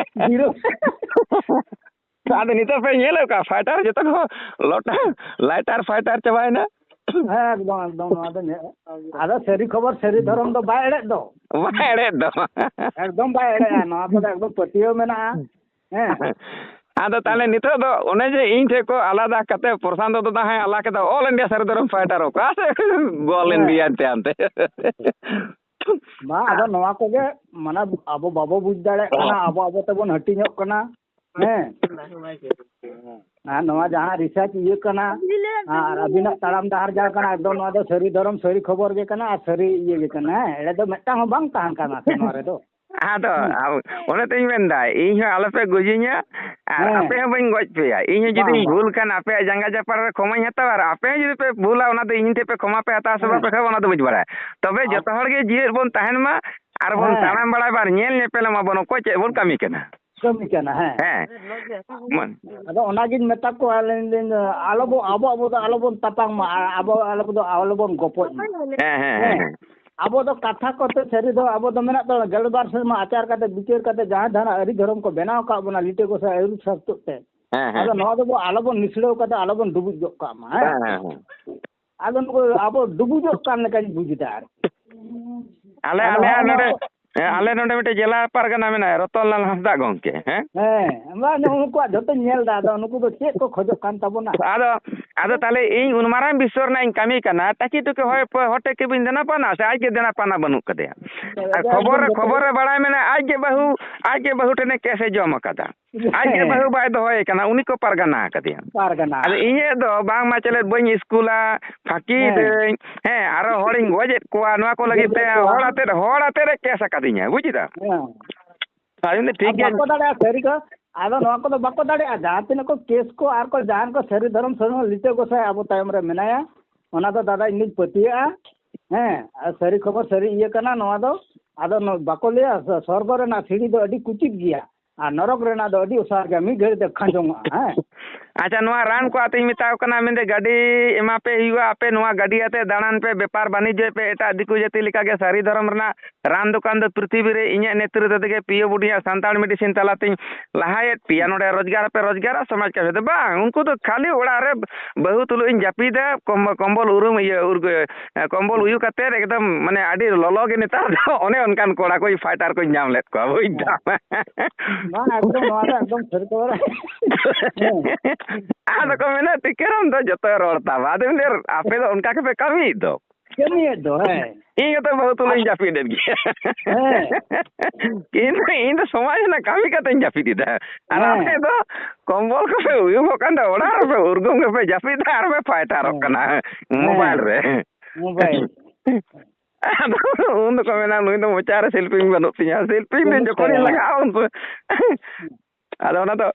Zero᱾ ᱟᱫᱚ ᱱᱤᱛᱚᱜ ᱯᱮ ᱧᱮᱞᱮᱫ ᱠᱚᱣᱟ, fighter ᱡᱚᱛᱚ ᱠᱚ ᱞᱚᱴᱟ, lighter fighter ᱪᱟᱵᱟᱭᱮᱱᱟ᱾ ᱦᱮᱸ, ᱮᱠᱫᱚᱢ, ᱮᱠᱫᱚᱢ, ᱱᱚᱣᱟ ᱫᱚ ᱧᱮᱞ᱾ ᱟᱫᱚ ᱥᱟᱹᱨᱤ ᱠᱷᱚᱵᱚᱨ, ᱥᱟᱹᱨᱤ ᱫᱷᱚᱨᱚᱢ ᱫᱚ ᱵᱟᱭ ᱮᱲᱮᱫ ᱫᱚ᱾ ᱵᱟᱭ ᱮᱲᱮᱫ ᱫᱚ᱾ ᱮᱠᱫᱚᱢ ᱵᱟᱭ ᱮᱲᱮᱜᱼᱟ, ᱱᱚᱣᱟ ᱠᱚᱫᱚ ᱮᱠᱫᱚᱢ ᱯᱟᱹᱛᱭᱟᱹᱣ ᱢᱮᱱᱟᱜᱼᱟ᱾ ᱦᱮᱸ᱾ ᱟᱫᱚ ᱛᱟᱦᱞᱮ ᱱᱤᱛᱚᱜ ᱫᱚ ᱚᱱᱮ ᱡᱮ ᱤᱧ ᱴᱷᱮᱱ ᱠᱚ ᱟᱞᱟᱫᱟ ᱠᱟᱛᱮ ᱯᱨᱚᱥᱟᱱᱛ ᱫᱟᱫᱟ ᱦᱚᱸᱭ ᱟᱞᱟ ᱠᱮᱫᱟ, All India ᱥᱟᱹᱨᱤ ᱫᱷᱚᱨᱚᱢ fighter ᱚᱠᱟ ᱥᱮᱫ ᱜᱚᱞ ᱮᱱ ᱦᱮᱸ᱾ ᱜᱮᱭᱟ ᱮᱱᱛᱮ ᱦᱟᱱᱛᱮ᱾ ᱵᱟᱝ, ᱟᱫᱚ ᱱᱚᱣᱟ ᱠᱚᱜᱮ ᱢᱟᱱᱮ ᱟᱵᱚ ᱵᱟᱵᱚ ᱵᱩᱡᱽ ᱫᱟᱲᱮᱭᱟᱜ ᱠᱟᱱᱟ, ᱟᱵᱚ ᱟᱵᱚ ᱛᱮᱵᱚᱱ ᱦᱟᱹᱴᱤᱧᱚᱜ ᱠᱟᱱᱟ᱾ ᱦᱮᱸ᱾ ᱟᱨ ᱱᱚᱣᱟ ᱡᱟᱦᱟᱸ research ᱤᱭᱟᱹ ᱠᱟᱱᱟ, ᱟᱨ ᱟᱹᱵᱤᱱᱟᱜ ᱛᱟᱲᱟᱢ ᱰᱟᱦᱟᱨ ᱡᱟᱦᱟᱸ ᱠᱟᱱᱟ, ᱮᱠᱫᱚᱢ ᱱᱚᱣᱟ ᱫᱚ ᱥᱟᱹᱨᱤ ᱫᱷᱚᱨᱚᱢ, ᱥᱟᱹᱨᱤ ᱠᱷᱚᱵᱚᱨ ᱜᱮ ᱠᱟᱱᱟ ᱟᱨ ᱥᱟᱹᱨᱤ ᱤᱭᱟᱹ ᱜᱮ ᱠᱟᱱᱟ᱾ ᱦᱮᱸ, ᱮᱲᱮ ᱫᱚ ᱢᱤᱫᱴᱟᱝ ᱦᱚᱸ ᱵᱟᱝ ᱛᱟᱦᱮᱱ ᱠᱟᱱᱟ ᱥᱮ ᱱᱚᱣᱟ ᱨᱮᱫᱚ᱾ ᱟᱫᱚ ᱟᱵᱚ- ᱚᱱᱮ ᱛᱚᱧ ᱢᱮᱱᱫᱟ, ᱤᱧ ᱦᱚᱸ ᱟᱞᱚᱯᱮ ᱜᱚᱡᱤᱧᱟ ᱟᱨ ᱦᱮᱸ᱾ ᱟᱯᱮ ᱦᱚᱸ ᱵᱟᱹᱧ ᱜᱚᱡ ᱯᱮᱭᱟ᱾ ᱤᱧ ᱦᱚᱸ ᱵᱟᱝ, ᱡᱩᱫᱤᱧ ᱵᱟᱝ᱾ ᱵᱷᱩᱞ ᱠᱷᱟᱱ ᱟᱯᱮᱭᱟᱜ ᱡᱟᱸᱜᱟ ᱡᱟᱯᱟᱜ ᱨᱮ ᱠᱷᱚᱢᱟᱧ ᱦᱟᱛᱟᱣᱟ, ᱟᱨ ᱟᱯᱮ ᱦᱚᱸ ᱡᱩᱫᱤ ᱯᱮ ᱵᱷᱩᱞᱟ ᱚᱱᱟ ᱫᱚ ᱤᱧ ᱴᱷᱮᱱ ᱯᱮ ᱠᱷᱚᱢᱟ ᱯᱮ ᱦᱟᱛᱟᱣᱟ ᱥᱮ ᱦᱮᱸ᱾ ᱵᱟᱯᱮ ᱠᱷᱚᱢᱟ ᱚᱱᱟ ᱫᱚ ᱵᱟᱹᱧ ᱵᱟᱲᱟᱭᱟ᱾ ᱛᱚᱵᱮ ᱟᱨ ᱡᱚᱛᱚ ᱦᱚᱲ ᱜᱮ ᱡᱤᱣᱮᱫ ᱵᱚᱱ ᱛᱟᱦᱮᱱ ᱢᱟ ᱟᱨ ᱵᱚᱱ ᱦᱮᱸ᱾ ᱛᱟᱲᱟᱢ ᱵᱟᱲᱟᱭ ᱢᱟ ᱟᱨ ᱧᱮᱞ ᱧᱮᱯᱮᱞ ᱢᱟᱵᱚᱱ ᱚᱠᱚᱭ ᱪᱮᱫ ᱵᱚᱱ ᱠᱟᱹᱢᱤ ᱠᱟᱱᱟ᱾ ᱠᱟᱹᱢᱤ ᱠᱟᱱᱟ, ᱦᱮᱸ᱾ ᱦᱮᱸ᱾ ᱢᱟ- ᱟᱫᱚ ᱚᱱᱟᱜᱤᱧ ᱢᱮᱛᱟ ᱠᱚᱣᱟ, ᱟᱹᱞᱤᱧ ᱞᱤᱧ, ᱟᱞᱚ ᱵᱚ-, ᱟᱵᱚ, ᱟᱵᱚ ᱫᱚ ᱟᱞᱚ ᱵᱚᱱ ᱛᱟᱯᱟᱝ ᱢᱟ, ᱟᱨ ᱟᱵᱚ, ᱟᱞᱚ ᱫᱚ ᱟᱞᱚ ᱵᱚᱱ ᱜᱚᱯᱚᱡ ᱢᱟ᱾ ᱦᱮᱸ, ᱦᱮᱸ, ᱦᱮᱸ, ᱦᱮᱸ᱾ ᱟᱵᱚ ᱫᱚ ᱠᱟᱛᱷᱟ ᱠᱚᱛᱮ ᱥᱟᱹᱨᱤ ᱫᱚ ᱟᱵᱚ ᱫᱚ ᱢᱮᱱᱟᱜ ᱛᱟᱵᱚᱱᱟ, ᱜᱮᱞᱵᱟᱨ ᱥᱮᱨᱢᱟ ᱟᱪᱟᱨ ᱠᱟᱛᱮ, ᱵᱤᱪᱟᱹᱨ ᱠᱟᱛᱮ, ᱡᱟᱦᱟᱸ ᱫᱷᱟᱨᱟ ᱟᱹᱨᱤ ᱫᱷᱚᱨᱚᱢ ᱠᱚ ᱵᱮᱱᱟᱣ ᱟᱠᱟᱫ ᱵᱚᱱᱟ, ᱞᱤᱴᱟᱹ ᱜᱚᱸᱥᱟᱭ ᱟᱹᱨᱩ ᱥᱟᱹᱛᱩᱜ ᱛᱮ, ᱦᱮᱸ, ᱦᱮᱸ, ᱟᱫᱚ ᱦᱮᱸ᱾ ᱱᱚᱣᱟ ᱫᱚᱵᱚ ᱟᱞᱚ ᱵᱚᱱ ᱱᱤᱥᱲᱟᱹᱣ ᱠᱟᱛᱮ ᱟᱞᱚ ᱵᱚᱱ ᱰᱩᱵᱩᱡ ᱜᱚᱫ ᱠᱟᱜ ᱢᱟ, ᱦᱮᱸ᱾ ᱦᱮᱸ, ᱦᱮᱸ, ᱦᱮᱸ᱾ ᱟᱫᱚ ᱱᱩᱠᱩ ᱟᱵᱚ ᱰᱩᱵᱩᱡᱚᱜ ᱠᱟᱱ ᱞᱮᱠᱟᱧ ᱵᱩᱡᱽ ᱮᱫᱟ ᱟᱨᱠᱤ᱾ ᱟᱞᱮ, ᱟᱫᱚ ᱟᱞᱮᱭᱟᱜ ᱦᱚᱸᱜᱼᱚ ᱱᱚᱣᱟ ᱱᱚᱰᱮ, ᱠᱚ ᱦᱮᱸ, ᱟᱞᱮ ᱱᱚᱰᱮ ᱢᱤᱫᱴᱮᱡ ᱡᱮᱞᱟ ᱯᱟᱨᱜᱟᱱᱟ ᱢᱮᱱᱟᱭᱟ, ᱨᱚᱛᱚᱱ ᱞᱟᱞ ᱦᱟᱸᱥᱫᱟᱜ ᱜᱚᱢᱠᱮ, ᱦᱮᱸ? ᱦᱮᱸ, ᱵᱟᱝ, ᱩᱱᱠᱩᱣᱟᱜ ᱡᱷᱚᱛᱚᱧ ᱧᱮᱞ ᱮᱫᱟ᱾ ᱟᱫᱚ ᱱᱩᱠᱩ ᱫᱚ ᱪᱮᱫ ᱠᱚ ᱠᱷᱚᱡᱚᱜ ᱠᱟᱱ ᱛᱟᱵᱚᱱᱟ? ᱟᱫᱚ, ᱟᱫᱚ ᱛᱟᱦᱞᱮ ᱤᱧ ᱩᱱ ᱢᱟᱨᱟᱝ ᱵᱤᱥᱥᱚ ᱨᱮᱱᱟᱜ ᱤᱧ ᱠᱟᱹᱢᱤ ᱠᱟᱱᱟ, ᱴᱟᱹᱠᱤ ᱴᱩᱠᱤ ᱦᱚᱭ ᱯᱚ-, ᱦᱚᱴᱮ ᱠᱤ ᱵᱟᱹᱧ ᱫᱮᱱᱟ ᱯᱟᱱᱟ ᱥᱮ ᱟᱡ ᱜᱮ ᱫᱮᱱᱟ ᱯᱟᱱᱟ ᱵᱟᱹᱱᱩᱜ ᱠᱟᱫᱮᱭᱟ? ᱟᱨ ᱮᱠᱫᱚᱢ ᱠᱷᱚᱵᱚᱨ ᱨᱮ, ᱡᱚᱛᱚ ᱠᱷᱚᱵᱚᱨ ᱨᱮ ᱵᱟᱲᱟᱭ ᱢᱮᱱᱟᱜᱼᱟ, ᱟᱡ ᱜᱮ ᱵᱟᱹᱦᱩ, ᱟᱡ ᱜᱮ ᱵᱟᱹᱦᱩ ᱴᱷᱮᱱᱮ ᱠᱮᱥ ᱮ ᱡᱚᱢ ᱟᱠᱟᱫᱟ᱾ ᱟᱡ ᱜᱮ ᱦᱮᱸ᱾ ᱵᱟᱹᱦᱩ ᱵᱟᱭ ᱫᱚᱦᱚᱭᱮ ᱠᱟᱱᱟ, ᱩᱱᱤ ᱠᱚ ᱯᱟᱨᱜᱟᱱᱟ ᱟᱠᱟᱫᱮᱭᱟ᱾ ᱯᱟᱨᱜᱟᱱᱟ᱾ ᱟᱫᱚ ᱤᱧᱟᱹᱜ ᱫᱚ ᱵᱟᱝᱢᱟ ᱪᱮᱞᱮᱫ ᱵᱟᱹᱧ ᱤᱥᱠᱩᱞᱟ, ᱯᱷᱟᱸᱠᱤ ᱦᱮᱸ᱾ ᱫᱟᱹᱧ, ᱦᱮᱸ, ᱟᱨᱚ ᱦᱚᱲᱤᱧ ᱜᱚᱡᱮᱫ ᱠᱚᱣᱟ, ᱱᱚᱣᱟ ᱠᱚ ᱞᱟᱹᱜᱤᱫ ᱛᱮ ᱜᱚᱡᱮᱫ ᱠᱚᱣᱟ᱾ ᱦᱚᱲ ᱟᱛᱮᱫ, ᱦᱚᱲ ᱟᱛᱮᱫ ᱮ ᱠᱮᱥ ᱟᱠᱟᱫᱤᱧᱟ, ᱵᱩᱡ ᱮᱫᱟ? ᱦᱮᱸ᱾ ᱟᱫᱚ ᱤᱧ ᱫᱚ ᱴᱷᱤᱠ ᱟᱨ ᱜᱮᱭᱟ᱾ ᱵᱟᱠᱚ ᱫᱟᱲᱮᱭᱟᱜᱼᱟ, ᱥᱟᱹᱨᱤ ᱠᱚ᱾ ᱟᱫᱚ ᱱᱚᱣᱟ ᱠᱚᱫᱚ ᱵᱟᱠᱚ ᱫᱟᱲᱮᱭᱟᱜᱼᱟ᱾ ᱡᱟᱦᱟᱸ ᱛᱤᱱᱟᱹᱜ ᱠᱚ ᱠᱮᱥ ᱠᱚ ᱟᱨ ᱠᱚ ᱡᱟᱦᱟᱸ ᱠᱚ ᱥᱟᱹᱨᱤ ᱫᱷᱚᱨᱚᱢ ᱥᱟᱹᱨᱤ ᱞᱤᱴᱟᱹ ᱜᱚᱸᱥᱟᱭ ᱟᱵᱚ ᱛᱟᱭᱚᱢ ᱨᱮ ᱢᱮᱱᱟᱭᱟ, ᱚᱱᱟ ᱫᱚ ᱫᱟᱫᱟ ᱤᱧ ᱫᱩᱧ ᱯᱟᱹᱛᱭᱟᱹᱜᱼᱟ᱾ ᱦᱮᱸ, ᱟᱨ ᱥᱟᱹᱨᱤ ᱠᱷᱚᱵᱚᱨ ᱥᱟᱹᱨᱤ ᱤᱭᱟᱹ ᱠᱟᱱᱟ ᱱᱚᱣᱟ ᱫᱚ᱾ ᱟᱫᱚ ᱱᱚ-, ᱵᱟᱠᱚ ᱞᱟᱹᱭᱟ, ᱥᱚ-, ᱥᱚᱨᱜᱚ ᱨᱮᱱᱟᱜ ᱥᱤᱲᱤ ᱫᱚ ᱟᱹᱰᱤ ᱠᱩᱪᱤᱛ ᱜᱮᱭᱟ ᱟᱨ ᱱᱚᱨᱚᱠ ᱨᱮᱱᱟᱜ ᱫᱚ ᱟᱹᱰᱤ ᱚᱥᱟᱨ ᱜᱮᱭᱟ, ᱢᱤᱫ ᱜᱷᱟᱹᱲᱤᱡ ᱛᱮ ᱠᱷᱟᱸᱡᱚᱝᱚᱜᱼᱟ᱾ ᱦᱮᱸ᱾ ᱟᱪᱪᱷᱟ, ᱱᱚᱣᱟ ᱨᱟᱱ ᱠᱚ ᱟᱛᱮᱧ ᱢᱮᱛᱟᱣ ᱠᱟᱱᱟ, ᱢᱮᱱᱫᱟ ᱜᱟᱹᱰᱤ ᱮᱢᱟ ᱯᱮ ᱦᱩᱭᱩᱜᱼᱟ, ᱟᱯᱮ ᱱᱚᱣᱟ ᱜᱟᱹᱰᱤ ᱟᱛᱮ ᱫᱟᱬᱟᱱ ᱯᱮ, ᱵᱮᱯᱟᱨ ᱵᱟᱱᱤᱡᱽᱡᱚᱭ ᱯᱮ, ᱮᱴᱟᱜ ᱫᱤᱠᱩ ᱡᱟᱹᱛᱤ ᱞᱮᱠᱟᱜᱮ ᱥᱟᱹᱨᱤ ᱫᱷᱚᱨᱚᱢ ᱨᱮᱱᱟᱜ ᱨᱟᱱ ᱫᱚᱠᱟᱱ ᱫᱚ ᱯᱨᱤᱛᱷᱤᱵᱤ ᱨᱮ ᱤᱧᱟᱹᱜ ᱱᱮᱛᱨᱤᱛᱵ ᱛᱮᱜᱮ ᱯᱤᱭᱳ ᱵᱩᱰᱤᱭᱟᱜ ᱥᱟᱱᱛᱟᱲ ᱢᱮᱰᱤᱥᱤᱱ ᱛᱟᱞᱟᱛᱤᱧ ᱞᱟᱦᱟᱭᱮᱫ ᱯᱮᱭᱟ᱾ ᱱᱚᱰᱮ ᱨᱳᱡᱽᱜᱟᱨ ᱟᱯᱮ, ᱨᱳᱡᱽᱜᱟᱨᱟ ᱥᱚᱢᱟᱡᱽ ᱠᱟᱹᱢᱤ ᱫᱚ ᱵᱟᱝ, ᱩᱱᱠᱩ ᱫᱚ ᱠᱷᱟᱹᱞᱤ ᱚᱲᱟᱜ ᱨᱮ ᱵᱟᱹᱦᱩ ᱛᱩᱞᱩᱡ ᱤᱧ ᱡᱟᱹᱯᱤᱫᱟ, ᱠᱚᱢ-, ᱠᱚᱢᱵᱚᱞ ᱩᱨᱩᱢ, ᱤᱭᱟᱹ, ᱩᱨᱜᱟᱹ-, ᱠᱚᱢᱵᱚᱞ ᱩᱭᱩ ᱠᱟᱛᱮᱫ ᱮᱠᱫᱚᱢ ᱢᱟᱱᱮ ᱟᱹᱰᱤ ᱞᱚᱞᱚ ᱜᱮ ᱱᱮᱛᱟᱨ ᱫᱚ ᱚᱱᱮ ᱚᱱᱠᱟᱱ ᱠᱚᱲᱟ ᱠᱚ ᱯᱷᱟᱭᱴᱟᱨ ᱠᱚᱧ ᱧᱟᱢ ᱞᱮᱫ ᱠᱚᱣᱟ, ᱵᱩᱡᱽ ᱫᱟᱢ᱾ ᱵᱟᱝ, ᱮᱠᱫᱚᱢ ᱱᱚᱣᱟ ᱫᱚ ᱮᱠᱫᱚᱢ ᱥᱟᱹᱨᱤ ᱠᱟᱛᱷᱟ᱾ ᱦᱮᱸ᱾ ᱟᱫᱚ ᱠᱚ ᱢᱮᱱᱟ, "ᱴᱤᱠᱟᱹᱨᱟᱢ ᱫᱚ ᱡᱚᱛᱚᱭ ᱨᱚᱲ ᱛᱟᱢᱟ", ᱟᱫᱚ ᱢᱮᱱᱫᱟ, "ᱟᱯᱮ ᱫᱚ ᱚᱱᱠᱟ ᱜᱮᱯᱮ ᱠᱟᱹᱢᱤᱭᱮᱫ ᱫᱚ?" ᱠᱟᱹᱢᱤᱭᱮᱫ ᱫᱚ, ᱦᱮᱸ᱾ ᱤᱧ ᱦᱚᱸᱛᱚ ᱵᱟᱹᱦᱩ ᱛᱩᱞᱩᱡ ᱤᱧ ᱡᱟᱹᱯᱤᱫ ᱮᱫ ᱜᱮᱭᱟ᱾ ᱦᱮᱸ᱾ ᱤᱧ ᱫᱚ, ᱤᱧ ᱫᱚ ᱥᱚᱢᱟᱡᱽ ᱨᱮᱱᱟᱜ ᱠᱟᱹᱢᱤ ᱠᱟᱛᱮᱧ ᱡᱟᱹᱯᱤᱫ ᱮᱫᱟ᱾ ᱟᱨ ᱦᱮᱸ᱾ ᱟᱯᱮ ᱫᱚ ᱠᱚᱢᱵᱚᱞ ᱠᱚᱯᱮ ᱩᱭᱩᱝᱚᱜ ᱠᱟᱱ ᱫᱚ, ᱚᱲᱟᱜ ᱨᱮᱯᱮ ᱩᱨᱜᱩᱢ ᱜᱮᱯᱮ ᱡᱟᱹᱯᱤᱫ ᱮᱫᱟ ᱟᱨ ᱯᱮ ᱯᱷᱟᱭᱴᱟᱨᱚᱜ ᱦᱮᱸ᱾ ᱠᱟᱱᱟ ᱦᱮᱸ᱾ ᱢᱳᱵᱟᱭᱤᱞ ᱨᱮ᱾ ᱢᱳᱵᱟᱭᱤᱞ᱾ ᱟᱫᱚ ᱩᱱ ᱫᱚᱠᱚ ᱢᱮᱱᱟ, "ᱱᱩᱭ ᱫᱚ ᱢᱚᱪᱟ ᱨᱮ ᱥᱤᱞᱯᱤᱧ ᱵᱟᱹᱱᱩᱜ ᱛᱤᱧᱟ, ᱥᱤᱞᱯᱤᱧ ᱫᱚ ᱵᱟᱹᱱᱩᱜ ᱡᱚᱠᱷᱚᱱᱤᱧ ᱛᱟᱭᱟ᱾ ᱞᱟᱜᱟᱜᱼᱟ ᱩᱱ ᱫᱚ", ᱟᱫᱚ ᱚᱱᱟ ᱫᱚ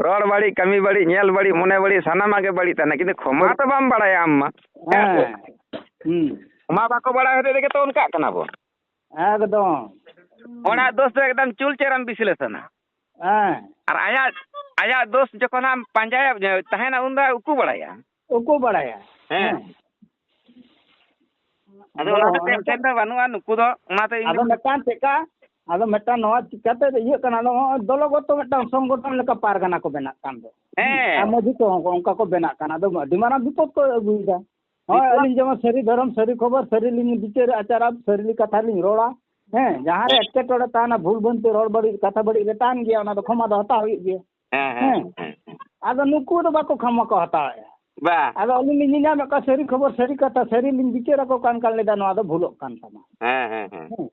ᱨᱚᱲ ᱵᱟᱹᱲᱤᱡ, ᱠᱟᱹᱢᱤ ᱵᱟᱹᱲᱤᱡ, ᱧᱮᱞ ᱵᱟᱹᱲᱤᱡ, ᱢᱚᱱᱮ ᱵᱟᱹᱲᱤᱡ, ᱥᱟᱱᱟᱢᱟᱜ ᱜᱮ ᱵᱟᱹᱲᱤᱡ ᱛᱟᱦᱮᱱᱟ, ᱠᱤᱱᱛᱩ ᱠᱷᱚᱢᱟ ᱛᱚ ᱵᱟᱢ ᱵᱟᱲᱟᱭᱟ ᱟᱢ ᱢᱟ᱾ ᱦᱮᱸ᱾ ᱦᱩᱸ᱾ ᱠᱷᱚᱢᱟ ᱵᱟᱠᱚ ᱵᱟᱲᱟᱭ ᱦᱚᱛᱮᱡ ᱛᱮᱜᱮ ᱛᱚ ᱚᱱᱠᱟᱜ ᱠᱟᱱᱟ ᱵᱚᱱ᱾ ᱮᱠᱫᱚᱢ᱾ ᱦᱚᱲᱟᱜ ᱫᱳᱥ ᱫᱚ ᱮᱠᱫᱚᱢ ᱪᱩᱞ ᱪᱮᱦᱨᱟᱢ ᱵᱤᱥᱞᱮᱥᱚᱱᱟ᱾ ᱦᱮᱸ᱾ ᱟᱨ ᱟᱭᱟᱜ, ᱟᱭᱟᱜ ᱫᱳᱥ ᱡᱚᱠᱷᱚᱱ ᱟᱢ ᱯᱟᱸᱡᱟᱭᱟ, ᱛᱟᱦᱮᱱᱟ, ᱩᱱ ᱫᱚ ᱩᱠᱩ ᱵᱟᱲᱟᱭᱟ᱾ ᱩᱠᱩ ᱵᱟᱲᱟᱭᱟ᱾ ᱦᱮᱸ᱾ ᱦᱮᱸ᱾ ᱟᱫᱚ ᱚᱱᱟ ᱦᱚᱛᱮᱡ ᱛᱮ ᱚᱱᱠᱟ ᱫᱚ ᱵᱟᱹᱱᱩᱜᱼᱟ ᱱᱩᱠᱩ ᱫᱚ, ᱚᱱᱟᱛᱮ ᱤᱧ ᱟᱫᱚ ᱫᱚ ᱢᱤᱫᱴᱟᱝ ᱪᱮᱫᱠᱟ, ᱟᱫᱚ ᱢᱤᱫᱴᱟᱝ ᱱᱚᱣᱟ ᱪᱤᱠᱟᱹᱛᱮ ᱤᱭᱟᱹᱜ ᱠᱟᱱᱟ, ᱟᱫᱚ ᱱᱚᱜᱼᱚᱭ ᱫᱚᱞᱚᱜᱚᱛᱚ ᱢᱤᱫᱴᱟᱝ ᱥᱚᱝᱜᱚᱴᱷᱚᱱ ᱞᱮᱠᱟ ᱯᱟᱨᱜᱟᱱᱟ ᱠᱚ ᱵᱮᱱᱟᱜ ᱠᱟᱱ ᱫᱚ᱾ ᱦᱮᱸ᱾ ᱟᱨ ᱢᱟᱹᱡᱷᱤ ᱠᱚᱦᱚᱸ ᱠᱚ ᱚᱱᱠᱟ ᱠᱚ ᱵᱮᱱᱟᱜ ᱠᱟᱱᱟ, ᱟᱫᱚ ᱟᱹᱰᱤ ᱢᱟᱨᱟᱝ ᱵᱤᱯᱚᱫ ᱠᱚ ᱟᱹᱜᱩᱭᱮᱫᱟ᱾ ᱦᱳᱭ, ᱵᱤᱯᱚᱫ᱾ ᱟᱹᱞᱤᱧ ᱡᱮᱢᱚᱱ ᱥᱟᱹᱨᱤ ᱫᱷᱚᱨᱚᱢ, ᱥᱟᱹᱨᱤ ᱠᱷᱚᱵᱚᱨ, ᱥᱟᱹᱨᱤ ᱞᱤᱧ ᱵᱤᱪᱟᱹᱨᱟ, ᱟᱪᱟᱨᱟ, ᱥᱟᱹᱨᱤ ᱠᱟᱛᱷᱟ ᱞᱤᱧ ᱨᱚᱲᱟ᱾ ᱦᱮᱸ, ᱡᱟᱦᱟᱸ ᱨᱮ ᱦᱮᱸ᱾ ᱮᱴᱠᱮᱴᱚᱬᱮ ᱛᱟᱦᱮᱱᱟ, ᱵᱷᱩᱞ ᱵᱷᱟᱱᱛᱤ ᱨᱚᱲ ᱵᱟᱹᱲᱤᱡ, ᱠᱟᱛᱷᱟ ᱵᱟᱹᱲᱤᱡ ᱨᱮ ᱛᱟᱦᱮᱱ ᱜᱮᱭᱟ, ᱚᱱᱟ ᱫᱚ ᱠᱷᱚᱢᱟ ᱫᱚ ᱦᱟᱛᱟᱣ ᱦᱩᱭᱩᱜ ᱜᱮᱭᱟ᱾ ᱦᱮᱸ, ᱦᱮᱸ, ᱦᱮᱸ᱾ ᱦᱮᱸ, ᱦᱮᱸ᱾ ᱟᱫᱚ ᱱᱩᱠᱩ ᱫᱚ ᱵᱟᱠᱚ ᱠᱷᱚᱢᱟ ᱠᱚ ᱦᱟᱛᱟᱣᱮᱫᱼᱟ᱾ ᱵᱟ᱾ ᱟᱫᱚ ᱟᱹᱞᱤᱧ ᱞᱤᱧ ᱧᱮᱞᱧᱟᱢᱮᱫ ᱠᱚᱣᱟ, ᱥᱟᱹᱨᱤ ᱠᱷᱚᱵᱚᱨ, ᱥᱟᱹᱨᱤ ᱠᱟᱛᱷᱟ, ᱥᱟᱹᱨᱤ ᱞᱤᱧ ᱵᱤᱪᱟᱹᱨ ᱟᱠᱚ ᱠᱟᱱ ᱠᱷᱟᱱ ᱞᱟᱹᱭᱫᱟ, ᱱᱚᱣᱟ ᱫᱚ ᱵᱷᱩᱞᱚᱜ ᱠᱟᱱ ᱛᱟᱢᱟ᱾ ᱦᱮᱸ, ᱦᱮᱸ, ᱦᱮᱸ᱾ ᱦᱮᱸ᱾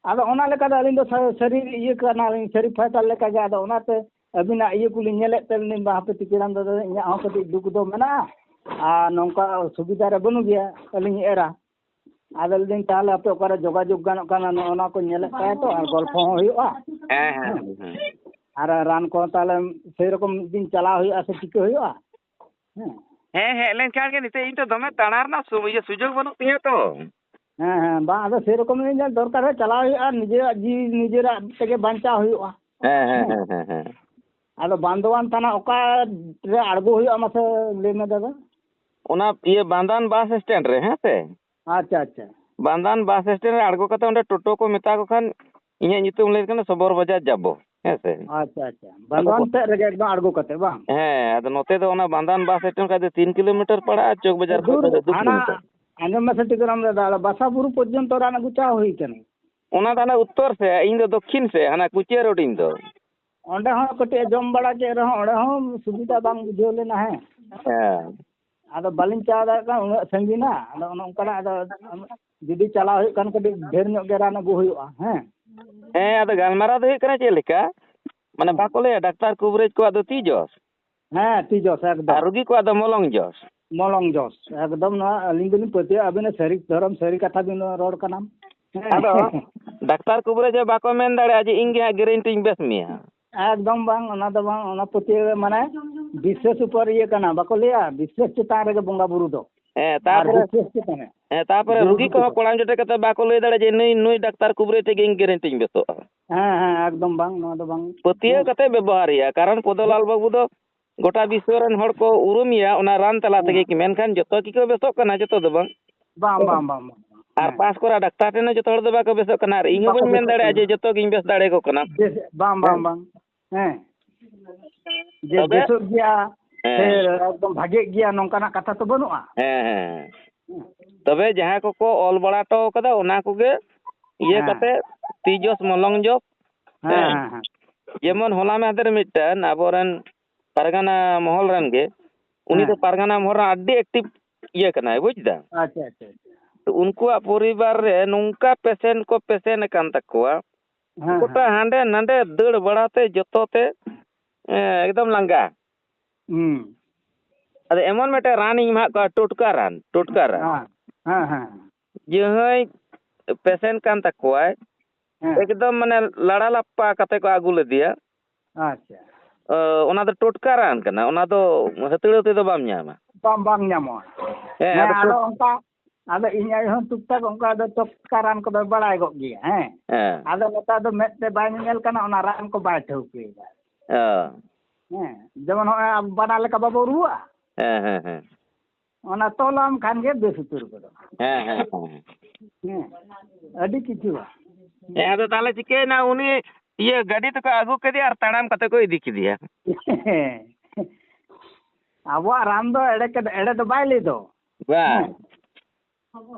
ᱟᱫᱚ ᱚᱱᱟ ᱞᱮᱠᱟ ᱫᱚ ᱟᱹᱞᱤᱧ ᱫᱚ ᱥᱟ-, ᱥᱟᱹᱨᱤ ᱤᱭᱟᱹ ᱠᱟᱱᱟᱞᱤᱧ, ᱥᱟᱹᱨᱤ ᱯᱷᱟᱭᱴᱟᱨ ᱞᱮᱠᱟ ᱜᱮ᱾ ᱟᱫᱚ ᱚᱱᱟᱛᱮ ᱟᱹᱵᱤᱱᱟᱜ ᱤᱭᱟᱹ ᱠᱚᱞᱤᱧ ᱧᱮᱞᱮᱫ ᱛᱮ ᱟᱹᱞᱤᱧ ᱫᱚ, ᱦᱟᱯᱮ ᱛᱤᱠᱤᱱ ᱫᱚ ᱤᱧᱟᱹᱜ ᱦᱚᱸ ᱠᱟᱹᱴᱤᱡ ᱫᱩᱠ ᱫᱚ ᱢᱮᱱᱟᱜᱼᱟ, ᱟᱨ ᱱᱚᱝᱠᱟ ᱥᱩᱵᱤᱫᱷᱟ ᱨᱮ ᱵᱟᱹᱱᱩᱜ ᱜᱮᱭᱟ ᱟᱹᱞᱤᱧ ᱮᱨᱟ᱾ ᱟᱫᱚ ᱞᱟᱹᱭᱫᱟᱹᱧ, ᱛᱟᱦᱚᱞᱮ ᱟᱯᱮ ᱚᱠᱟᱨᱮ ᱡᱳᱜᱟᱡᱳᱜᱽ ᱜᱟᱱᱚᱜ ᱠᱟᱱᱟ, ᱱᱚᱜᱼᱚ ᱱᱚᱣᱟ ᱠᱚ ᱧᱮᱞᱮᱫ ᱛᱟᱭᱟ ᱛᱚ, ᱟᱨ ᱜᱚᱞᱯᱷᱚ ᱦᱚᱸ ᱦᱩᱭᱩᱜᱼᱟ᱾ ᱦᱮᱸ, ᱦᱮᱸ, ᱦᱮᱸ, ᱦᱮᱸ᱾ ᱟᱨ ᱨᱟᱱ ᱠᱚ ᱛᱟᱦᱚᱞᱮ ᱥᱮᱭ ᱨᱚᱠᱚᱢ ᱢᱤᱫ ᱫᱤᱱ ᱪᱟᱞᱟᱣ ᱦᱩᱭᱩᱜᱼᱟ ᱥᱮ ᱪᱤᱠᱟᱹ ᱦᱩᱭᱩᱜᱼᱟ? ᱦᱮᱸ᱾ ᱦᱮᱸ, ᱦᱮᱡ ᱞᱮᱱᱠᱷᱟᱱ ᱜᱮ᱾ ᱱᱤᱛᱚᱜ ᱤᱧ ᱛᱚ ᱫᱚᱢᱮ ᱫᱟᱬᱟ ᱨᱮᱱᱟᱜ ᱥᱩ-, ᱤᱭᱟᱹ, ᱥᱩᱡᱳᱜᱽ ᱵᱟᱹᱱᱩᱜ ᱛᱤᱧᱟᱹ ᱛᱚ᱾ ᱦᱮᱸ, ᱦᱮᱸ, ᱵᱟᱝ, ᱟᱫᱚ ᱥᱮᱨᱚᱠᱚᱢ ᱧᱮᱞ ᱫᱚᱨᱠᱟᱨ ᱦᱚᱸ ᱪᱟᱞᱟᱣ ᱦᱩᱭᱩᱜᱼᱟ, ᱱᱤᱡᱮᱨᱟᱜ ᱡᱤᱣᱤ ᱱᱤᱡᱮᱨᱟᱜ ᱛᱮᱜᱮ ᱵᱟᱧᱪᱟᱣ ᱦᱩᱭᱩᱜᱼᱟ᱾ ᱦᱮᱸ, ᱦᱮᱸ, ᱦᱮᱸ᱾ ᱦᱮᱸ, ᱦᱮᱸ, ᱦᱮᱸ᱾ ᱟᱫᱚ ᱵᱟᱱᱫᱳᱣᱟᱱ ᱛᱷᱟᱱᱟ ᱚᱠᱟ ᱨᱮ ᱟᱬᱜᱚ ᱦᱩᱭᱩᱜᱼᱟ, ᱢᱟᱥᱮ ᱞᱟᱹᱭ ᱢᱮ ᱫᱟᱫᱟ? ᱚᱱᱟ ᱤᱭᱟᱹ ᱵᱟᱱᱫᱟᱱ ᱵᱟᱥ ᱥᱴᱮᱱᱰ ᱨᱮ, ᱦᱮᱸ ᱥᱮ? ᱟᱪᱪᱷᱟ, ᱟᱪᱪᱷᱟ᱾ ᱵᱟᱱᱫᱟᱱ ᱵᱟᱥ ᱥᱴᱮᱱᱰ ᱨᱮ ᱟᱬᱜᱚ ᱠᱟᱛᱮ ᱚᱸᱰᱮ ᱴᱳᱴᱳ ᱠᱚ ᱢᱮᱛᱟ ᱠᱚ ᱠᱷᱟᱱ, ᱤᱧᱟᱹᱜ ᱧᱩᱛᱩᱢ ᱞᱟᱹᱭ ᱠᱟᱱᱟ ᱥᱚᱵᱚᱨ ᱵᱟᱡᱟᱨ ᱡᱟᱵᱚ, ᱦᱮᱸ ᱥᱮ? ᱟᱪᱪᱷᱟ, ᱟᱪᱪᱷᱟ᱾ ᱟᱫᱚ ᱵᱟᱱᱫᱳᱣᱟᱱ ᱥᱮᱫ ᱨᱮᱜᱮ ᱮᱠᱫᱚᱢ ᱟᱬᱜᱚ ᱠᱟᱛᱮ, ᱵᱟᱝ? ᱦᱮᱸ, ᱟᱫᱚ ᱱᱚᱛᱮ ᱫᱚ ᱚᱱᱟ ᱵᱟᱱᱫᱟᱱ ᱵᱟᱥ ᱥᱴᱮᱱᱰ ᱠᱷᱚᱱ ᱫᱚ ᱛᱤᱱ ᱠᱤᱞᱳᱢᱤᱴᱟᱨ ᱯᱟᱲᱟᱜᱼᱟ, ᱪᱚᱠ ᱵᱟᱡᱟᱨ ᱠᱷᱚᱱ ᱫᱩᱨ, ᱫᱚ ᱫᱩ ᱦᱟᱱᱟ, ᱠᱤᱞᱳᱢᱤᱴᱟᱨ᱾ ᱟᱸᱡᱚᱢ ᱢᱮᱥᱮ ᱴᱤᱠᱟᱹᱨᱟᱢ ᱫᱟᱫᱟ, ᱵᱟᱥᱟ ᱵᱩᱨᱩ ᱯᱚᱨᱡᱚᱱᱛᱚ ᱨᱟᱱ ᱟᱹᱜᱩ ᱪᱟᱣ ᱦᱩᱭ ᱠᱟᱱᱟ᱾ ᱚᱱᱟ ᱫᱚ ᱦᱟᱱᱟ ᱩᱛᱛᱚᱨ ᱥᱮᱫ, ᱤᱧ ᱫᱚ ᱫᱚᱠᱠᱷᱤᱱ ᱥᱮᱫ, ᱦᱟᱱᱟ ᱠᱩᱪᱤᱭᱟᱹ ᱨᱳᱰ ᱤᱧ ᱫᱚ᱾ ᱚᱸᱰᱮ ᱦᱚᱸ ᱠᱟᱹᱴᱤᱡ ᱮ ᱡᱚᱢ ᱵᱟᱲᱟ ᱠᱮᱫ ᱨᱮᱦᱚᱸ, ᱚᱸᱰᱮ ᱦᱚᱸ ᱥᱩᱵᱤᱫᱷᱟ ᱵᱟᱝ ᱵᱩᱡᱷᱟᱹᱣ ᱞᱮᱱᱟ, ᱦᱮᱸ᱾ ᱦᱮᱸ᱾ ᱟᱫᱚ ᱵᱟᱹᱞᱤᱧ ᱪᱟᱞᱟᱣ ᱫᱟᱲᱮᱭᱟᱜ ᱠᱟᱱᱟ, ᱩᱱᱟᱹᱜ ᱥᱟᱺᱜᱤᱧᱟ᱾ ᱟᱫᱚ ᱚᱱᱮ ᱚᱱᱠᱟᱱᱟᱜ, ᱟᱫᱚ ᱡᱩᱫᱤ ᱪᱟᱞᱟᱣ ᱦᱩᱭᱩᱜ ᱠᱷᱟᱱ ᱠᱟᱹᱴᱤᱡ ᱰᱷᱮᱨ ᱧᱚᱜ ᱜᱮ ᱨᱟᱱ ᱟᱹᱜᱩ ᱦᱩᱭᱩᱜᱼᱟ, ᱦᱮᱸ᱾ ᱦᱮᱸ, ᱟᱫᱚ ᱜᱟᱞᱢᱟᱨᱟᱣ ᱫᱚ ᱦᱩᱭᱩᱜ ᱠᱟᱱᱟ ᱪᱮᱫ ᱞᱮᱠᱟ, ᱢᱟᱱᱮ, ᱦᱮᱸ᱾ ᱵᱟᱠᱚ ᱞᱟᱹᱭᱟ ᱰᱟᱠᱛᱟᱨ ᱠᱩᱵᱨᱟᱹᱡᱽ ᱠᱚᱣᱟᱜ ᱫᱚ ᱛᱤ ᱡᱚᱥ᱾ ᱦᱮᱸ, ᱛᱤ ᱡᱚᱥ, ᱮᱠᱫᱚᱢ᱾ ᱟᱨ ᱨᱩᱜᱤ ᱠᱚᱣᱟᱜ ᱫᱚ ᱢᱚᱞᱚᱝ ᱡᱚᱥ᱾ ᱢᱚᱞᱚᱝ ᱡᱚᱥ᱾ ᱮᱠᱫᱚᱢ ᱱᱚᱣᱟ ᱟᱹᱞᱤᱧ ᱫᱚᱞᱤᱧ ᱯᱟᱹᱛᱭᱟᱹᱜᱼᱟ, ᱟᱹᱵᱤᱱᱟᱜ ᱥᱟᱹᱨᱤ ᱫᱷᱚᱨᱚᱢ, ᱥᱟᱹᱨᱤ ᱠᱟᱛᱷᱟ ᱵᱤᱱ ᱨᱚᱲ ᱠᱟᱱᱟ᱾ ᱦᱮᱸ᱾ ᱟᱫᱚ ᱰᱟᱠᱛᱟᱨ ᱠᱩᱵᱨᱟᱹᱡᱽ ᱦᱚᱸ ᱵᱟᱠᱚ ᱢᱮᱱ ᱫᱟᱲᱮᱭᱟᱜᱼᱟ ᱡᱮ ᱤᱧ ᱜᱮ ᱦᱟᱸᱜ ᱜᱮᱨᱮᱱᱴᱤᱧ ᱵᱮᱥ ᱢᱮᱭᱟ᱾ ᱮᱠᱫᱚᱢ ᱵᱟᱝ, ᱚᱱᱟ ᱫᱚ ᱵᱟᱝ, ᱚᱱᱟ ᱯᱟᱹᱛᱭᱟᱹᱣ ᱢᱟᱱᱮ ᱵᱤᱥᱥᱟᱹᱥ ᱩᱯᱚᱨ ᱤᱭᱟᱹ ᱠᱟᱱᱟ, ᱵᱟᱠᱚ ᱞᱟᱹᱭᱟ ᱵᱤᱥᱥᱟᱹᱥ ᱪᱮᱛᱟᱱ ᱨᱮᱜᱮ ᱵᱚᱸᱜᱟ ᱵᱩᱨᱩ ᱫᱚ᱾ ᱦᱮᱸ, ᱟᱨ ᱛᱟᱯᱚᱨᱮ, ᱵᱤᱥᱥᱟᱹᱥ ᱪᱮᱛᱟᱱ ᱨᱮ ᱦᱮᱸ, ᱛᱟᱯᱚᱨᱮ ᱵᱩᱨᱩ ᱨᱩᱜᱤ ᱵᱩᱨᱩ ᱠᱚᱦᱚᱸ ᱫᱚ᱾ ᱠᱚᱲᱟᱢ ᱡᱚᱴᱮᱫ ᱠᱟᱛᱮ ᱵᱟᱠᱚ ᱞᱟᱹᱭ ᱫᱟᱲᱮᱭᱟᱜᱼᱟ ᱡᱮ ᱱᱩᱭ, ᱱᱩᱭ ᱰᱟᱠᱛᱟᱨ ᱠᱩᱵᱨᱟᱹᱡᱽ ᱴᱷᱮᱡ ᱜᱮ ᱤᱧ ᱜᱮᱨᱮᱱᱴᱤᱧ ᱵᱮᱥᱚᱜᱼᱟ᱾ ᱦᱮᱸ, ᱦᱮᱸ, ᱮᱠᱫᱚᱢ ᱵᱟᱝ, ᱱᱚᱣᱟ ᱫᱚ ᱵᱟᱝ᱾ ᱯᱟᱹᱛᱭᱟᱹᱣ ᱦᱮᱸ᱾ ᱠᱟᱛᱮ ᱵᱮᱵᱚᱦᱟᱨᱮᱭᱟ, ᱠᱟᱨᱚᱱ ᱯᱚᱫᱚᱞᱟᱞ ᱵᱟᱹᱵᱩ ᱫᱚ ᱜᱚᱴᱟ ᱵᱤᱥᱥᱚ ᱨᱮᱱ ᱦᱚᱲ ᱠᱚ ᱩᱨᱩᱢᱮᱭᱟ ᱚᱱᱟ ᱨᱟᱱ ᱛᱟᱞᱟ ᱦᱮᱸ᱾ ᱛᱮᱜᱮ, ᱢᱮᱱᱠᱷᱟᱱ ᱡᱚᱛᱚ ᱜᱮᱠᱚ ᱵᱮᱥᱚᱜ ᱠᱟᱱᱟ, ᱡᱚᱛᱚ ᱫᱚ ᱵᱟᱝ᱾ ᱵᱟᱝ, ᱵᱟᱝ, ᱵᱟᱝ, ᱵᱟᱝ᱾ ᱟᱨ ᱦᱮᱸ᱾ ᱯᱟᱥ ᱠᱚᱨᱟ ᱰᱟᱠᱛᱟᱨ ᱴᱷᱮᱱ ᱦᱚᱸ ᱡᱚᱛᱚ ᱦᱚᱲ ᱫᱚ ᱵᱟᱠᱚ ᱵᱮᱥᱚᱜ ᱠᱟᱱᱟ, ᱟᱨ ᱤᱧ ᱦᱚᱸ ᱵᱟᱠᱚ ᱵᱟᱹᱧ ᱢᱮᱱ ᱵᱮᱥᱚᱜ ᱫᱟᱲᱮᱭᱟᱜᱼᱟ ᱠᱟᱱᱟ᱾ ᱡᱮ ᱡᱚᱛᱚ ᱜᱤᱧ ᱵᱮᱥ ᱫᱟᱲᱮᱭᱟᱠᱚ ᱠᱟᱱᱟ᱾ ᱵᱮᱥ, ᱵᱟᱝ, ᱵᱟᱝ, ᱦᱮᱸ᱾ ᱵᱟᱝ᱾ ᱦᱮᱸ᱾ ᱡᱮ ᱛᱚᱵᱮ ᱵᱮᱥᱚᱜ ᱜᱮᱭᱟ, ᱦᱮᱸ᱾ ᱥᱮ ᱮᱠᱫᱚᱢ ᱵᱷᱟᱜᱮᱜ ᱜᱮᱭᱟ, ᱱᱚᱝᱠᱟᱱᱟᱜ ᱠᱟᱛᱷᱟ ᱛᱚ ᱵᱟᱹᱱᱩᱜᱼᱟ᱾ ᱦᱮᱸ, ᱦᱮᱸ, ᱦᱮᱸ᱾ ᱦᱮᱸ᱾ ᱛᱚᱵᱮ ᱡᱟᱦᱟᱸᱭ ᱠᱚᱠᱚ ᱚᱞ ᱵᱟᱲᱟ ᱦᱚᱴᱚ ᱠᱟᱫᱟ, ᱚᱱᱟ ᱠᱚᱜᱮ ᱤᱭᱟᱹ ᱦᱮᱸ᱾ ᱠᱟᱛᱮ, ᱛᱤ ᱡᱚᱥ ᱢᱚᱞᱚᱝ ᱡᱚᱥ, ᱦᱮᱸ, ᱦᱮᱸ᱾ ᱦᱮᱸ, ᱦᱮᱸ᱾ ᱡᱮᱢᱚᱱ ᱦᱚᱞᱟ ᱢᱟᱦᱫᱮᱨ ᱢᱤᱫᱴᱮᱱ ᱟᱵᱚᱨᱮᱱ ᱯᱟᱨᱜᱟᱱᱟ ᱢᱚᱦᱚᱞ ᱨᱮᱱ ᱜᱮ, ᱩᱱᱤ ᱫᱚ ᱦᱮᱸ᱾ ᱯᱟᱨᱜᱟᱱᱟ ᱢᱚᱦᱚᱞ ᱨᱮᱱ ᱟᱹᱰᱤ active ᱤᱭᱟᱹ ᱠᱟᱱᱟᱭ, ᱵᱩᱡᱽ ᱫᱟᱢ? ᱟᱪᱪᱷᱟ, ᱟᱪᱪᱷᱟ, ᱟᱪᱪᱷᱟ᱾ ᱛᱚ ᱩᱱᱠᱩᱣᱟᱜ ᱯᱚᱨᱤᱵᱟᱨ ᱨᱮ ᱱᱚᱝᱠᱟ patient ᱠᱚ patient ᱟᱠᱟᱱ ᱛᱟᱠᱚᱣᱟ, ᱦᱮᱸ, ᱜᱚᱴᱟ ᱦᱮᱸ᱾ ᱦᱟᱸᱰᱮ ᱱᱟᱰᱮ ᱫᱟᱹᱲ ᱵᱟᱲᱟᱛᱮ ᱡᱚᱛᱚ ᱛᱮ, ᱮᱸ, ᱮᱠᱫᱚᱢ ᱞᱟᱸᱜᱟ᱾ ᱦᱩᱸ᱾ ᱟᱫᱚ ᱮᱢᱚᱱ ᱢᱤᱫᱴᱮᱱ ᱨᱟᱱᱤᱧ ᱮᱢᱟᱜ ᱠᱚᱣᱟ, ᱴᱚᱴᱠᱟ ᱨᱟᱱ, ᱴᱚᱴᱠᱟ ᱨᱟᱱ᱾ ᱦᱮᱸ, ᱦᱮᱸ, ᱦᱮᱸ᱾ ᱡᱟᱦᱟᱸᱭ patient ᱠᱟᱱ ᱛᱟᱠᱚᱣᱟᱭ, ᱦᱮᱸ᱾ ᱮᱠᱫᱚᱢ ᱢᱟᱱᱮ ᱞᱟᱲᱟ ᱞᱟᱯᱯᱟ ᱠᱟᱛᱮ ᱠᱚ ᱟᱹᱜᱩ ᱞᱮᱫᱮᱭᱟ᱾ ᱟᱪᱪᱷᱟ᱾ ᱚ, ᱚᱱᱟ ᱫᱚ ᱴᱚᱴᱠᱟ ᱨᱟᱱ ᱠᱟᱱᱟ, ᱚᱱᱟ ᱫᱚ ᱦᱟᱹᱛᱲᱟᱹᱣ ᱛᱮᱫᱚ ᱵᱟᱢ ᱧᱟᱢᱟ᱾ ᱵᱟᱝ, ᱵᱟᱝ ᱧᱟᱢᱚᱜᱼᱟ᱾ ᱦᱮᱸ, ᱦᱮᱸ, ᱟᱫᱚ ᱟᱫᱚ ᱴᱚᱴ- ᱚᱱᱠᱟ, ᱟᱫᱚ ᱤᱧ ᱟᱭᱳ ᱦᱚᱸ ᱴᱩᱠ ᱴᱟᱠ ᱚᱱᱠᱟ ᱫᱚ ᱴᱚᱴᱠᱟ ᱨᱟᱱ ᱠᱚᱫᱚᱭ ᱵᱟᱲᱟᱭ ᱜᱚᱫ ᱜᱮᱭᱟ, ᱦᱮᱸ᱾ ᱦᱮᱸ᱾ ᱟᱫᱚ ᱱᱮᱛᱟᱨ ᱫᱚ ᱢᱮᱫ ᱛᱮ ᱵᱟᱭ ᱧᱮᱧᱮᱞ ᱠᱟᱱᱟ, ᱚᱱᱟ ᱨᱟᱱ ᱠᱚ ᱵᱟᱭ ᱴᱷᱟᱹᱣᱠᱟᱹᱭᱮᱫᱟ᱾ ᱚ᱾ ᱦᱮᱸ, ᱡᱮᱢᱚᱱ ᱱᱚᱜᱼᱚᱭ ᱟᱵᱚ ᱵᱟᱱᱟ ᱞᱮᱠᱟ ᱵᱟᱵᱚ ᱨᱩᱣᱟᱹᱜᱼᱟ? ᱦᱮᱸ, ᱦᱮᱸ, ᱦᱮᱸ᱾ ᱚᱱᱟ ᱛᱚᱞᱟᱢ ᱠᱷᱟᱱ ᱜᱮ ᱵᱮᱥ ᱩᱛᱟᱹᱨ ᱜᱚᱫᱚᱜᱼᱟ᱾ ᱦᱮᱸ, ᱦᱮᱸ, ᱦᱮᱸ᱾ ᱦᱮᱸ, ᱟᱹᱰᱤ ᱠᱤᱪᱷᱩ᱾ ᱦᱮᱸ, ᱟᱫᱚ ᱛᱟᱦᱚᱞᱮ ᱪᱤᱠᱟᱹᱭᱮᱱᱟ? ᱩᱱᱤ, ᱤᱭᱟᱹ, ᱜᱟᱹᱰᱤ ᱛᱮᱠᱚ ᱟᱹᱜᱩ ᱠᱮᱫᱮᱭᱟ ᱟᱨ ᱛᱟᱲᱟᱢ ᱠᱟᱛᱮ ᱠᱚ ᱤᱫᱤ ᱠᱮᱫᱮᱭᱟ᱾ ᱟᱵᱚᱣᱟᱜ ᱨᱟᱱ ᱫᱚ ᱮᱲᱮ ᱠᱮ, ᱮᱲᱮ ᱫᱚ ᱵᱟᱭ ᱞᱟᱹᱭ ᱫᱚ᱾ ᱵᱟᱝ᱾ ᱦᱮᱸ᱾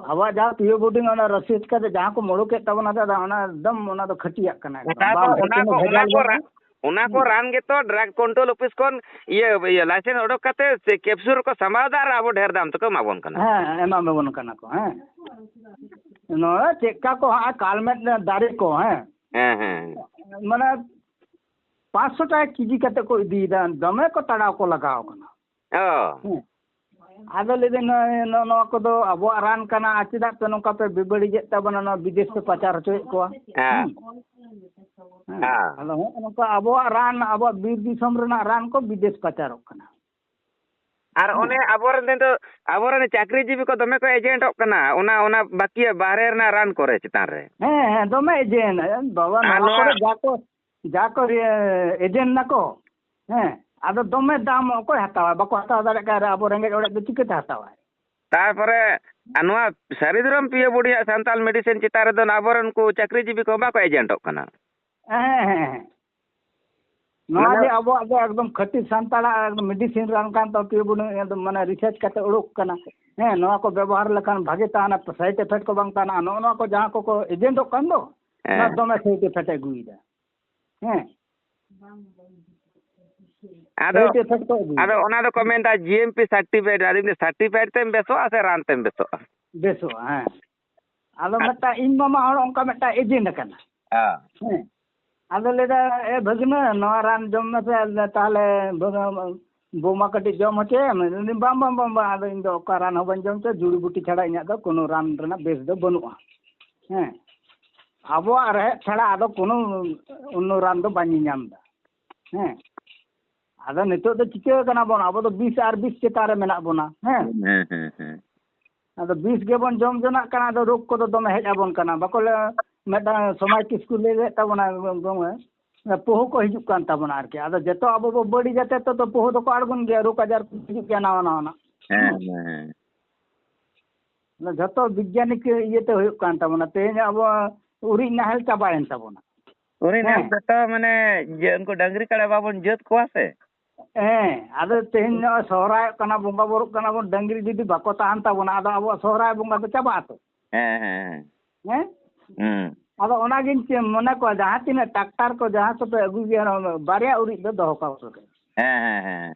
ᱟᱵᱚᱣᱟᱜ ᱡᱟᱦᱟᱸ ᱯᱤᱭᱳ ᱵᱳᱰᱤᱝ, ᱚᱱᱟ ᱨᱚᱥᱤᱫ ᱠᱟᱛᱮ ᱡᱟᱦᱟᱸ ᱠᱚ ᱢᱩᱲᱩᱠᱮᱫ ᱛᱟᱵᱚᱱᱟ, ᱫᱟᱫᱟ, ᱚᱱᱟ ᱮᱠᱫᱚᱢ ᱚᱱᱟ ᱫᱚ ᱠᱷᱟᱹᱴᱤᱭᱟᱜ ᱠᱟᱱᱟ ᱮᱠᱫᱚᱢ᱾ ᱚᱱᱟ ᱵᱟᱝ ᱠᱚ, ᱦᱮᱸ, ᱚᱱᱟ ᱠᱳᱱᱳ ᱠᱚ, ᱚᱱᱟ ᱵᱷᱮᱡᱟᱞ ᱠᱚ ᱵᱟᱹᱱᱩᱜᱼᱟ᱾ ᱨᱟ-, ᱚᱱᱟ ᱠᱚ ᱦᱩᱸ᱾ ᱨᱟᱱ ᱜᱮᱛᱚ Drug Control Office ᱠᱷᱚᱱ ᱤᱭᱟᱹ, ᱤᱭᱟᱹ license ᱚᱰᱚᱠ ᱠᱟᱛᱮ ᱥᱮ capsule ᱨᱮᱠᱚ ᱥᱟᱢᱵᱟᱣ ᱮᱫᱟ ᱟᱨ ᱟᱵᱚ ᱰᱷᱮᱨ ᱫᱟᱢ ᱛᱮᱠᱚ ᱮᱢᱟ ᱵᱚᱱ ᱠᱟᱱᱟ᱾ ᱦᱮᱸ, ᱮᱢᱟ ᱵᱚᱱ ᱠᱟᱱᱟ ᱠᱚ, ᱦᱮᱸ᱾ ᱱᱚᱣᱟ ᱪᱮᱫᱠᱟ ᱠᱚ ᱦᱟᱸᱜ ᱠᱟᱞᱢᱮᱫ ᱫᱟᱨᱮ ᱠᱚ, ᱦᱮᱸ᱾ ᱦᱮᱸ, ᱦᱮᱸ᱾ ᱢᱟᱱᱮ ᱯᱟᱸᱪᱥᱚ ᱴᱟᱠᱟ ᱠᱮᱡᱤ ᱠᱟᱛᱮ ᱠᱚ ᱤᱫᱤᱭᱮᱫᱟ, ᱫᱚᱢᱮ ᱠᱚ ᱛᱟᱲᱟᱣ ᱠᱚ ᱞᱟᱜᱟᱣ ᱠᱟᱱᱟ᱾ ᱚ᱾ ᱦᱮᱸ᱾ ᱟᱫᱚ ᱞᱟᱹᱭᱫᱟᱹᱧ, ᱱᱚᱜᱼᱚᱭ ᱱᱚ-, ᱱᱚᱣᱟ ᱠᱚᱫᱚ ᱟᱵᱚᱣᱟᱜ ᱨᱟᱱ ᱠᱟᱱᱟ, ᱟᱨ ᱪᱮᱫᱟᱜ ᱯᱮ ᱱᱚᱝᱠᱟ ᱯᱮ ᱵᱮᱵᱟᱹᱲᱤᱡᱮᱫ ᱛᱟᱵᱚᱱᱟ, ᱱᱚᱣᱟ ᱵᱤᱫᱮᱥ ᱯᱮ ᱯᱟᱪᱟᱨ ᱦᱚᱪᱚᱭᱮᱫ ᱠᱚᱣᱟ? ᱦᱮᱸ᱾ ᱦᱮᱸ᱾ ᱦᱮᱸ᱾ ᱟᱫᱚ ᱦᱚᱸᱜᱼᱚ ᱱᱚᱝᱠᱟ ᱟᱵᱚᱣᱟᱜ ᱨᱟᱱ, ᱟᱵᱚᱣᱟᱜ ᱵᱤᱨ ᱫᱤᱥᱚᱢ ᱨᱮᱱᱟᱜ ᱨᱟᱱ ᱠᱚ ᱵᱤᱫᱮᱥ ᱯᱟᱪᱟᱨᱚᱜ ᱠᱟᱱᱟ᱾ ᱟᱨ ᱦᱮᱸ᱾ ᱚᱱᱮ ᱟᱵᱚᱨᱮᱱ ᱫᱚ, ᱟᱵᱚᱨᱮᱱ ᱪᱟᱹᱠᱨᱤᱡᱤᱵᱤ ᱠᱚ ᱫᱚᱢᱮ ᱠᱚ ᱮᱡᱮᱱᱴᱚᱜ ᱠᱟᱱᱟ, ᱚᱱᱟ, ᱚᱱᱟ ᱵᱟᱹᱠᱤᱭᱟᱹ ᱵᱟᱦᱨᱮ ᱨᱮᱱᱟᱜ ᱨᱟᱱ ᱠᱚᱨᱮ ᱪᱮᱛᱟᱱ ᱨᱮ᱾ ᱦᱮᱸ, ᱦᱮᱸ, ᱫᱚᱢᱮ ᱮᱡᱮᱱᱴ᱾ ᱵᱟᱵᱟ, ᱟᱨ ᱱᱚᱣᱟ ᱱᱚᱣᱟ ᱠᱚᱨᱮ ᱡᱟ ᱠᱚ, ᱡᱟ ᱠᱚ, ᱤᱭᱟᱹ, ᱮᱡᱮᱱᱴ ᱱᱟᱠᱚ, ᱦᱮᱸ, ᱟᱫᱚ ᱫᱚᱢᱮ ᱫᱟᱢ ᱚᱠᱚᱭ ᱦᱟᱛᱟᱣᱟ? ᱵᱟᱠᱚ ᱦᱟᱛᱟᱣ ᱫᱟᱲᱮᱭᱟᱜ ᱠᱟᱱ ᱨᱮ ᱟᱵᱚ ᱨᱮᱸᱜᱮᱡ ᱚᱲᱮᱡ ᱫᱚ ᱪᱤᱠᱟᱹᱛᱮ ᱦᱟᱛᱟᱣᱟᱭ? ᱛᱟᱨᱯᱚᱨᱮ ᱟᱨ ᱱᱚᱣᱟ ᱥᱟᱹᱨᱤ ᱫᱷᱚᱨᱚᱢ ᱯᱤᱭᱟᱹ ᱵᱩᱰᱷᱤᱭᱟᱜ ᱥᱟᱱᱛᱟᱞ ᱢᱮᱰᱤᱥᱤᱱ ᱪᱮᱛᱟᱱ ᱨᱮᱫᱚ ᱟᱵᱚᱨᱮᱱ ᱠᱚ ᱪᱟᱹᱠᱨᱤᱡᱤᱵᱤ ᱠᱚ ᱵᱟᱠᱚ ᱮᱡᱮᱱᱴᱚᱜ ᱠᱟᱱᱟ᱾ ᱦᱮᱸ, ᱦᱮᱸ, ᱦᱮᱸ᱾ ᱱᱚᱣᱟ ᱢᱟᱱᱮ ᱡᱮ ᱟᱵᱚᱣᱟᱜ ᱫᱚ ᱮᱠᱫᱚᱢ ᱠᱷᱟᱹᱴᱤ ᱥᱟᱱᱛᱟᱲᱟᱜ ᱮᱠᱫᱚᱢ ᱢᱮᱰᱤᱥᱤᱱ ᱨᱟᱱ ᱠᱟᱱ ᱛᱟᱵᱚ, ᱯᱤᱭᱟᱹ ᱵᱩᱰᱷᱤ ᱮᱠᱫᱚᱢ ᱢᱟᱱᱮ ᱨᱤᱥᱟᱨᱪ ᱠᱟᱛᱮ ᱩᱰᱩᱠ ᱠᱟᱱᱟ᱾ ᱦᱮᱸ, ᱱᱚᱣᱟ ᱠᱚ ᱵᱮᱵᱚᱦᱟᱨ ᱞᱮᱠᱷᱟᱱ ᱵᱷᱟᱜᱮ ᱛᱟᱦᱮᱱᱟ, ᱥᱟᱭᱤᱰ ᱮᱯᱷᱮᱠᱴ ᱠᱚ ᱵᱟᱝ ᱛᱟᱦᱮᱱᱟ᱾ ᱱᱚᱜᱼᱚ ᱱᱚᱣᱟ ᱠᱚ ᱡᱟᱦᱟᱸ ᱠᱚᱠᱚ ᱮᱡᱮᱱᱴᱚᱜ ᱠᱟᱱ ᱫᱚ, ᱦᱮᱸ᱾ ᱚᱱᱟ ᱫᱚᱢᱮ ᱥᱟᱭᱤᱰ ᱮᱯᱷᱮᱠᱴ ᱮ ᱟᱹᱜᱩᱭᱮᱫᱟ᱾ ᱦᱮᱸ᱾ ᱟᱫᱚ, ᱥᱟᱭᱤᱰ ᱮᱯᱷᱮᱠᱴ ᱠᱚ ᱟᱹᱜᱩᱭᱮᱫᱟ᱾ ᱟᱫᱚ ᱚᱱᱟ ᱫᱚᱠᱚ ᱢᱮᱱᱫᱟ ᱡᱤ ᱮᱢ ᱯᱤ ᱥᱟᱨᱴᱤᱯᱷᱟᱭᱤᱰ, ᱟᱫᱚ ᱤᱧ ᱫᱚ ᱥᱟᱨᱴᱤᱯᱷᱟᱭᱤᱰ ᱛᱮᱢ ᱵᱮᱥᱚᱜᱼᱟ ᱥᱮ ᱨᱟᱱ ᱛᱮᱢ ᱵᱮᱥᱚᱜᱼᱟ? ᱵᱮᱥᱚᱜᱼᱟ, ᱦᱮᱸ᱾ ᱟᱫᱚ ᱟᱨ ᱢᱤᱫᱴᱟᱝ ᱤᱧ ᱢᱟᱢᱟ ᱦᱚᱲ ᱚᱱᱠᱟ ᱢᱤᱫᱴᱟᱝ ᱮᱡᱮᱱᱴ ᱟᱠᱟᱱᱟ᱾ ᱦᱮᱸ᱾ ᱦᱮᱸ᱾ ᱟᱫᱚ ᱞᱟᱹᱭᱫᱟ, "ᱮ ᱵᱷᱟᱹᱜᱽᱱᱟᱹ, ᱱᱚᱣᱟ ᱨᱟᱱ ᱡᱚᱢ ᱢᱮᱥᱮ, ᱛᱟᱦᱞᱮ ᱵᱷᱟᱹᱜᱽ-, ᱵᱳᱢᱟ ᱠᱟᱹᱴᱤᱡ ᱡᱚᱢ ᱦᱚᱪᱚᱭᱮᱢ?" ᱞᱟᱹᱭᱫᱟᱹᱧ, "ᱵᱟᱝ, ᱵᱟᱝ, ᱵᱟᱝ, ᱵᱟᱝ, ᱟᱫᱚ ᱤᱧ ᱫᱚ ᱚᱠᱟ ᱨᱟᱱ ᱦᱚᱸ ᱵᱟᱹᱧ ᱡᱚᱢ ᱦᱚᱪᱚᱭᱟ, ᱡᱩᱲᱤ ᱵᱩᱴᱤ ᱪᱷᱟᱲᱟ ᱤᱧᱟᱹᱜ ᱫᱚ ᱠᱳᱱᱳ ᱨᱟᱱ ᱨᱮᱱᱟᱜ ᱵᱮᱥ ᱫᱚ ᱵᱟᱹᱱᱩᱜᱼᱟ᱾" ᱦᱮᱸ, ᱟᱵᱚᱣᱟᱜ ᱨᱮᱦᱮᱫ ᱪᱷᱟᱲᱟ ᱟᱫᱚ ᱠᱳᱱᱳ ᱚᱱᱱᱚ ᱨᱟᱱ ᱫᱚ ᱵᱟᱹᱧ ᱧᱟᱢ ᱮᱫᱟ᱾ ᱦᱮᱸ, ᱟᱫᱚ ᱱᱤᱛᱚᱜ ᱫᱚ ᱪᱤᱠᱟᱹ ᱠᱟᱱᱟ ᱵᱚᱱ? ᱟᱵᱚ ᱫᱚ ᱵᱤᱥ ᱟᱨ ᱵᱤᱥ ᱪᱮᱛᱟᱱ ᱨᱮ ᱢᱮᱱᱟᱜ ᱵᱚᱱᱟ᱾ ᱦᱮᱸ, ᱦᱮᱸ, ᱦᱮᱸ, ᱦᱮᱸ᱾ ᱟᱫᱚ ᱵᱤᱥ ᱜᱮᱵᱚᱱ ᱡᱚᱢ ᱡᱚᱱᱟᱜ ᱠᱟᱱᱟ, ᱟᱫᱚ ᱨᱳᱜᱽ ᱠᱚᱫᱚ ᱫᱚᱢᱮ ᱦᱮᱡ ᱟᱵᱚᱱ ᱠᱟᱱᱟ᱾ ᱵᱟᱠᱚ ᱞᱟᱹᱭᱟ, ᱢᱤᱫᱴᱟᱝ ᱥᱚᱢᱟᱡᱽ ᱠᱤᱥᱠᱩ ᱞᱟᱹᱭ ᱞᱮᱫ ᱛᱟᱵᱚᱱᱟ ᱜᱚᱝ-, ᱜᱚᱝ-, ᱯᱳᱦᱳ ᱠᱚ ᱦᱤᱡᱩᱜ ᱠᱟᱱ ᱛᱟᱵᱚᱱᱟ ᱟᱨᱠᱤ᱾ ᱟᱫᱚ ᱡᱚᱛᱚ ᱟᱵᱚ ᱵᱚ ᱵᱟᱹᱲᱤᱡ ᱟᱛᱮ ᱛᱚ, ᱛᱚ ᱯᱳᱦᱳ ᱫᱚᱠᱚ ᱟᱬᱜᱚᱱ ᱜᱮᱭᱟ, ᱨᱳᱜᱽ ᱟᱡᱟᱨ ᱠᱚ ᱦᱤᱡᱩᱜ ᱜᱮᱭᱟ ᱱᱟᱣᱟ ᱱᱟᱣᱟᱱᱟᱜ᱾ ᱦᱮᱸ, ᱦᱮᱸ, ᱦᱮᱸ᱾ ᱚᱱᱟ ᱡᱷᱚᱛᱚ ᱵᱤᱜᱽᱜᱟᱱᱤᱠ ᱤᱭᱟᱹᱛᱮ ᱦᱩᱭᱩᱜ ᱠᱟᱱ ᱛᱟᱵᱚᱱᱟ᱾ ᱛᱮᱦᱮᱧ ᱟᱵᱚ ᱩᱨᱤᱡ ᱱᱟᱦᱮᱞ ᱪᱟᱵᱟᱭᱮᱱ ᱛᱟᱵᱚᱱᱟ᱾ ᱩᱨᱤᱡ ᱱᱟᱦᱮᱞ ᱦᱮᱸ᱾ ᱡᱚᱛᱚ ᱢᱟᱱᱮ ᱡᱮ ᱩᱱᱠᱩ ᱰᱟᱝᱨᱤ ᱠᱟᱲᱟ ᱵᱟᱵᱚᱱ ᱡᱟᱹᱛ ᱠᱚᱣᱟ ᱥᱮ? ᱦᱮᱸ, ᱟᱫᱚ ᱛᱮᱦᱮᱧ ᱱᱚᱜᱼᱚᱭ ᱥᱚᱦᱨᱟᱭᱚᱜ ᱠᱟᱱᱟ ᱵᱚᱱ, ᱵᱚᱸᱜᱟ ᱵᱩᱨᱩᱜ ᱠᱟᱱᱟ ᱵᱚᱱ, ᱰᱟᱝᱨᱤ ᱡᱩᱫᱤ ᱵᱟᱠᱚ ᱛᱟᱦᱮᱱ ᱛᱟᱵᱚᱱᱟ, ᱟᱫᱚ ᱟᱵᱚᱣᱟᱜ ᱥᱚᱦᱨᱟᱭ ᱵᱚᱸᱜᱟ ᱫᱚ ᱪᱟᱵᱟᱜ ᱟᱛᱚ᱾ ᱦᱮᱸ, ᱦᱮᱸ, ᱦᱮᱸ᱾ ᱦᱮᱸ? ᱦᱩᱸ᱾ ᱟᱫᱚ ᱚᱱᱟᱜᱤᱧ ᱪᱮ-, ᱢᱚᱱᱮ ᱠᱚᱣᱟ, ᱡᱟᱦᱟᱸ ᱛᱤᱱᱟᱹᱜ ᱴᱨᱟᱠᱴᱟᱨ ᱠᱚ ᱡᱟᱦᱟᱸ ᱠᱚᱯᱮ ᱟᱹᱜᱩᱭ ᱜᱮᱭᱟ, ᱚᱱᱟ ᱵᱟᱨᱭᱟ ᱩᱨᱤᱡ ᱫᱚ ᱫᱚᱦᱚ ᱠᱟᱠᱚ ᱯᱮ᱾ ᱦᱮᱸ, ᱦᱮᱸ, ᱦᱮᱸ᱾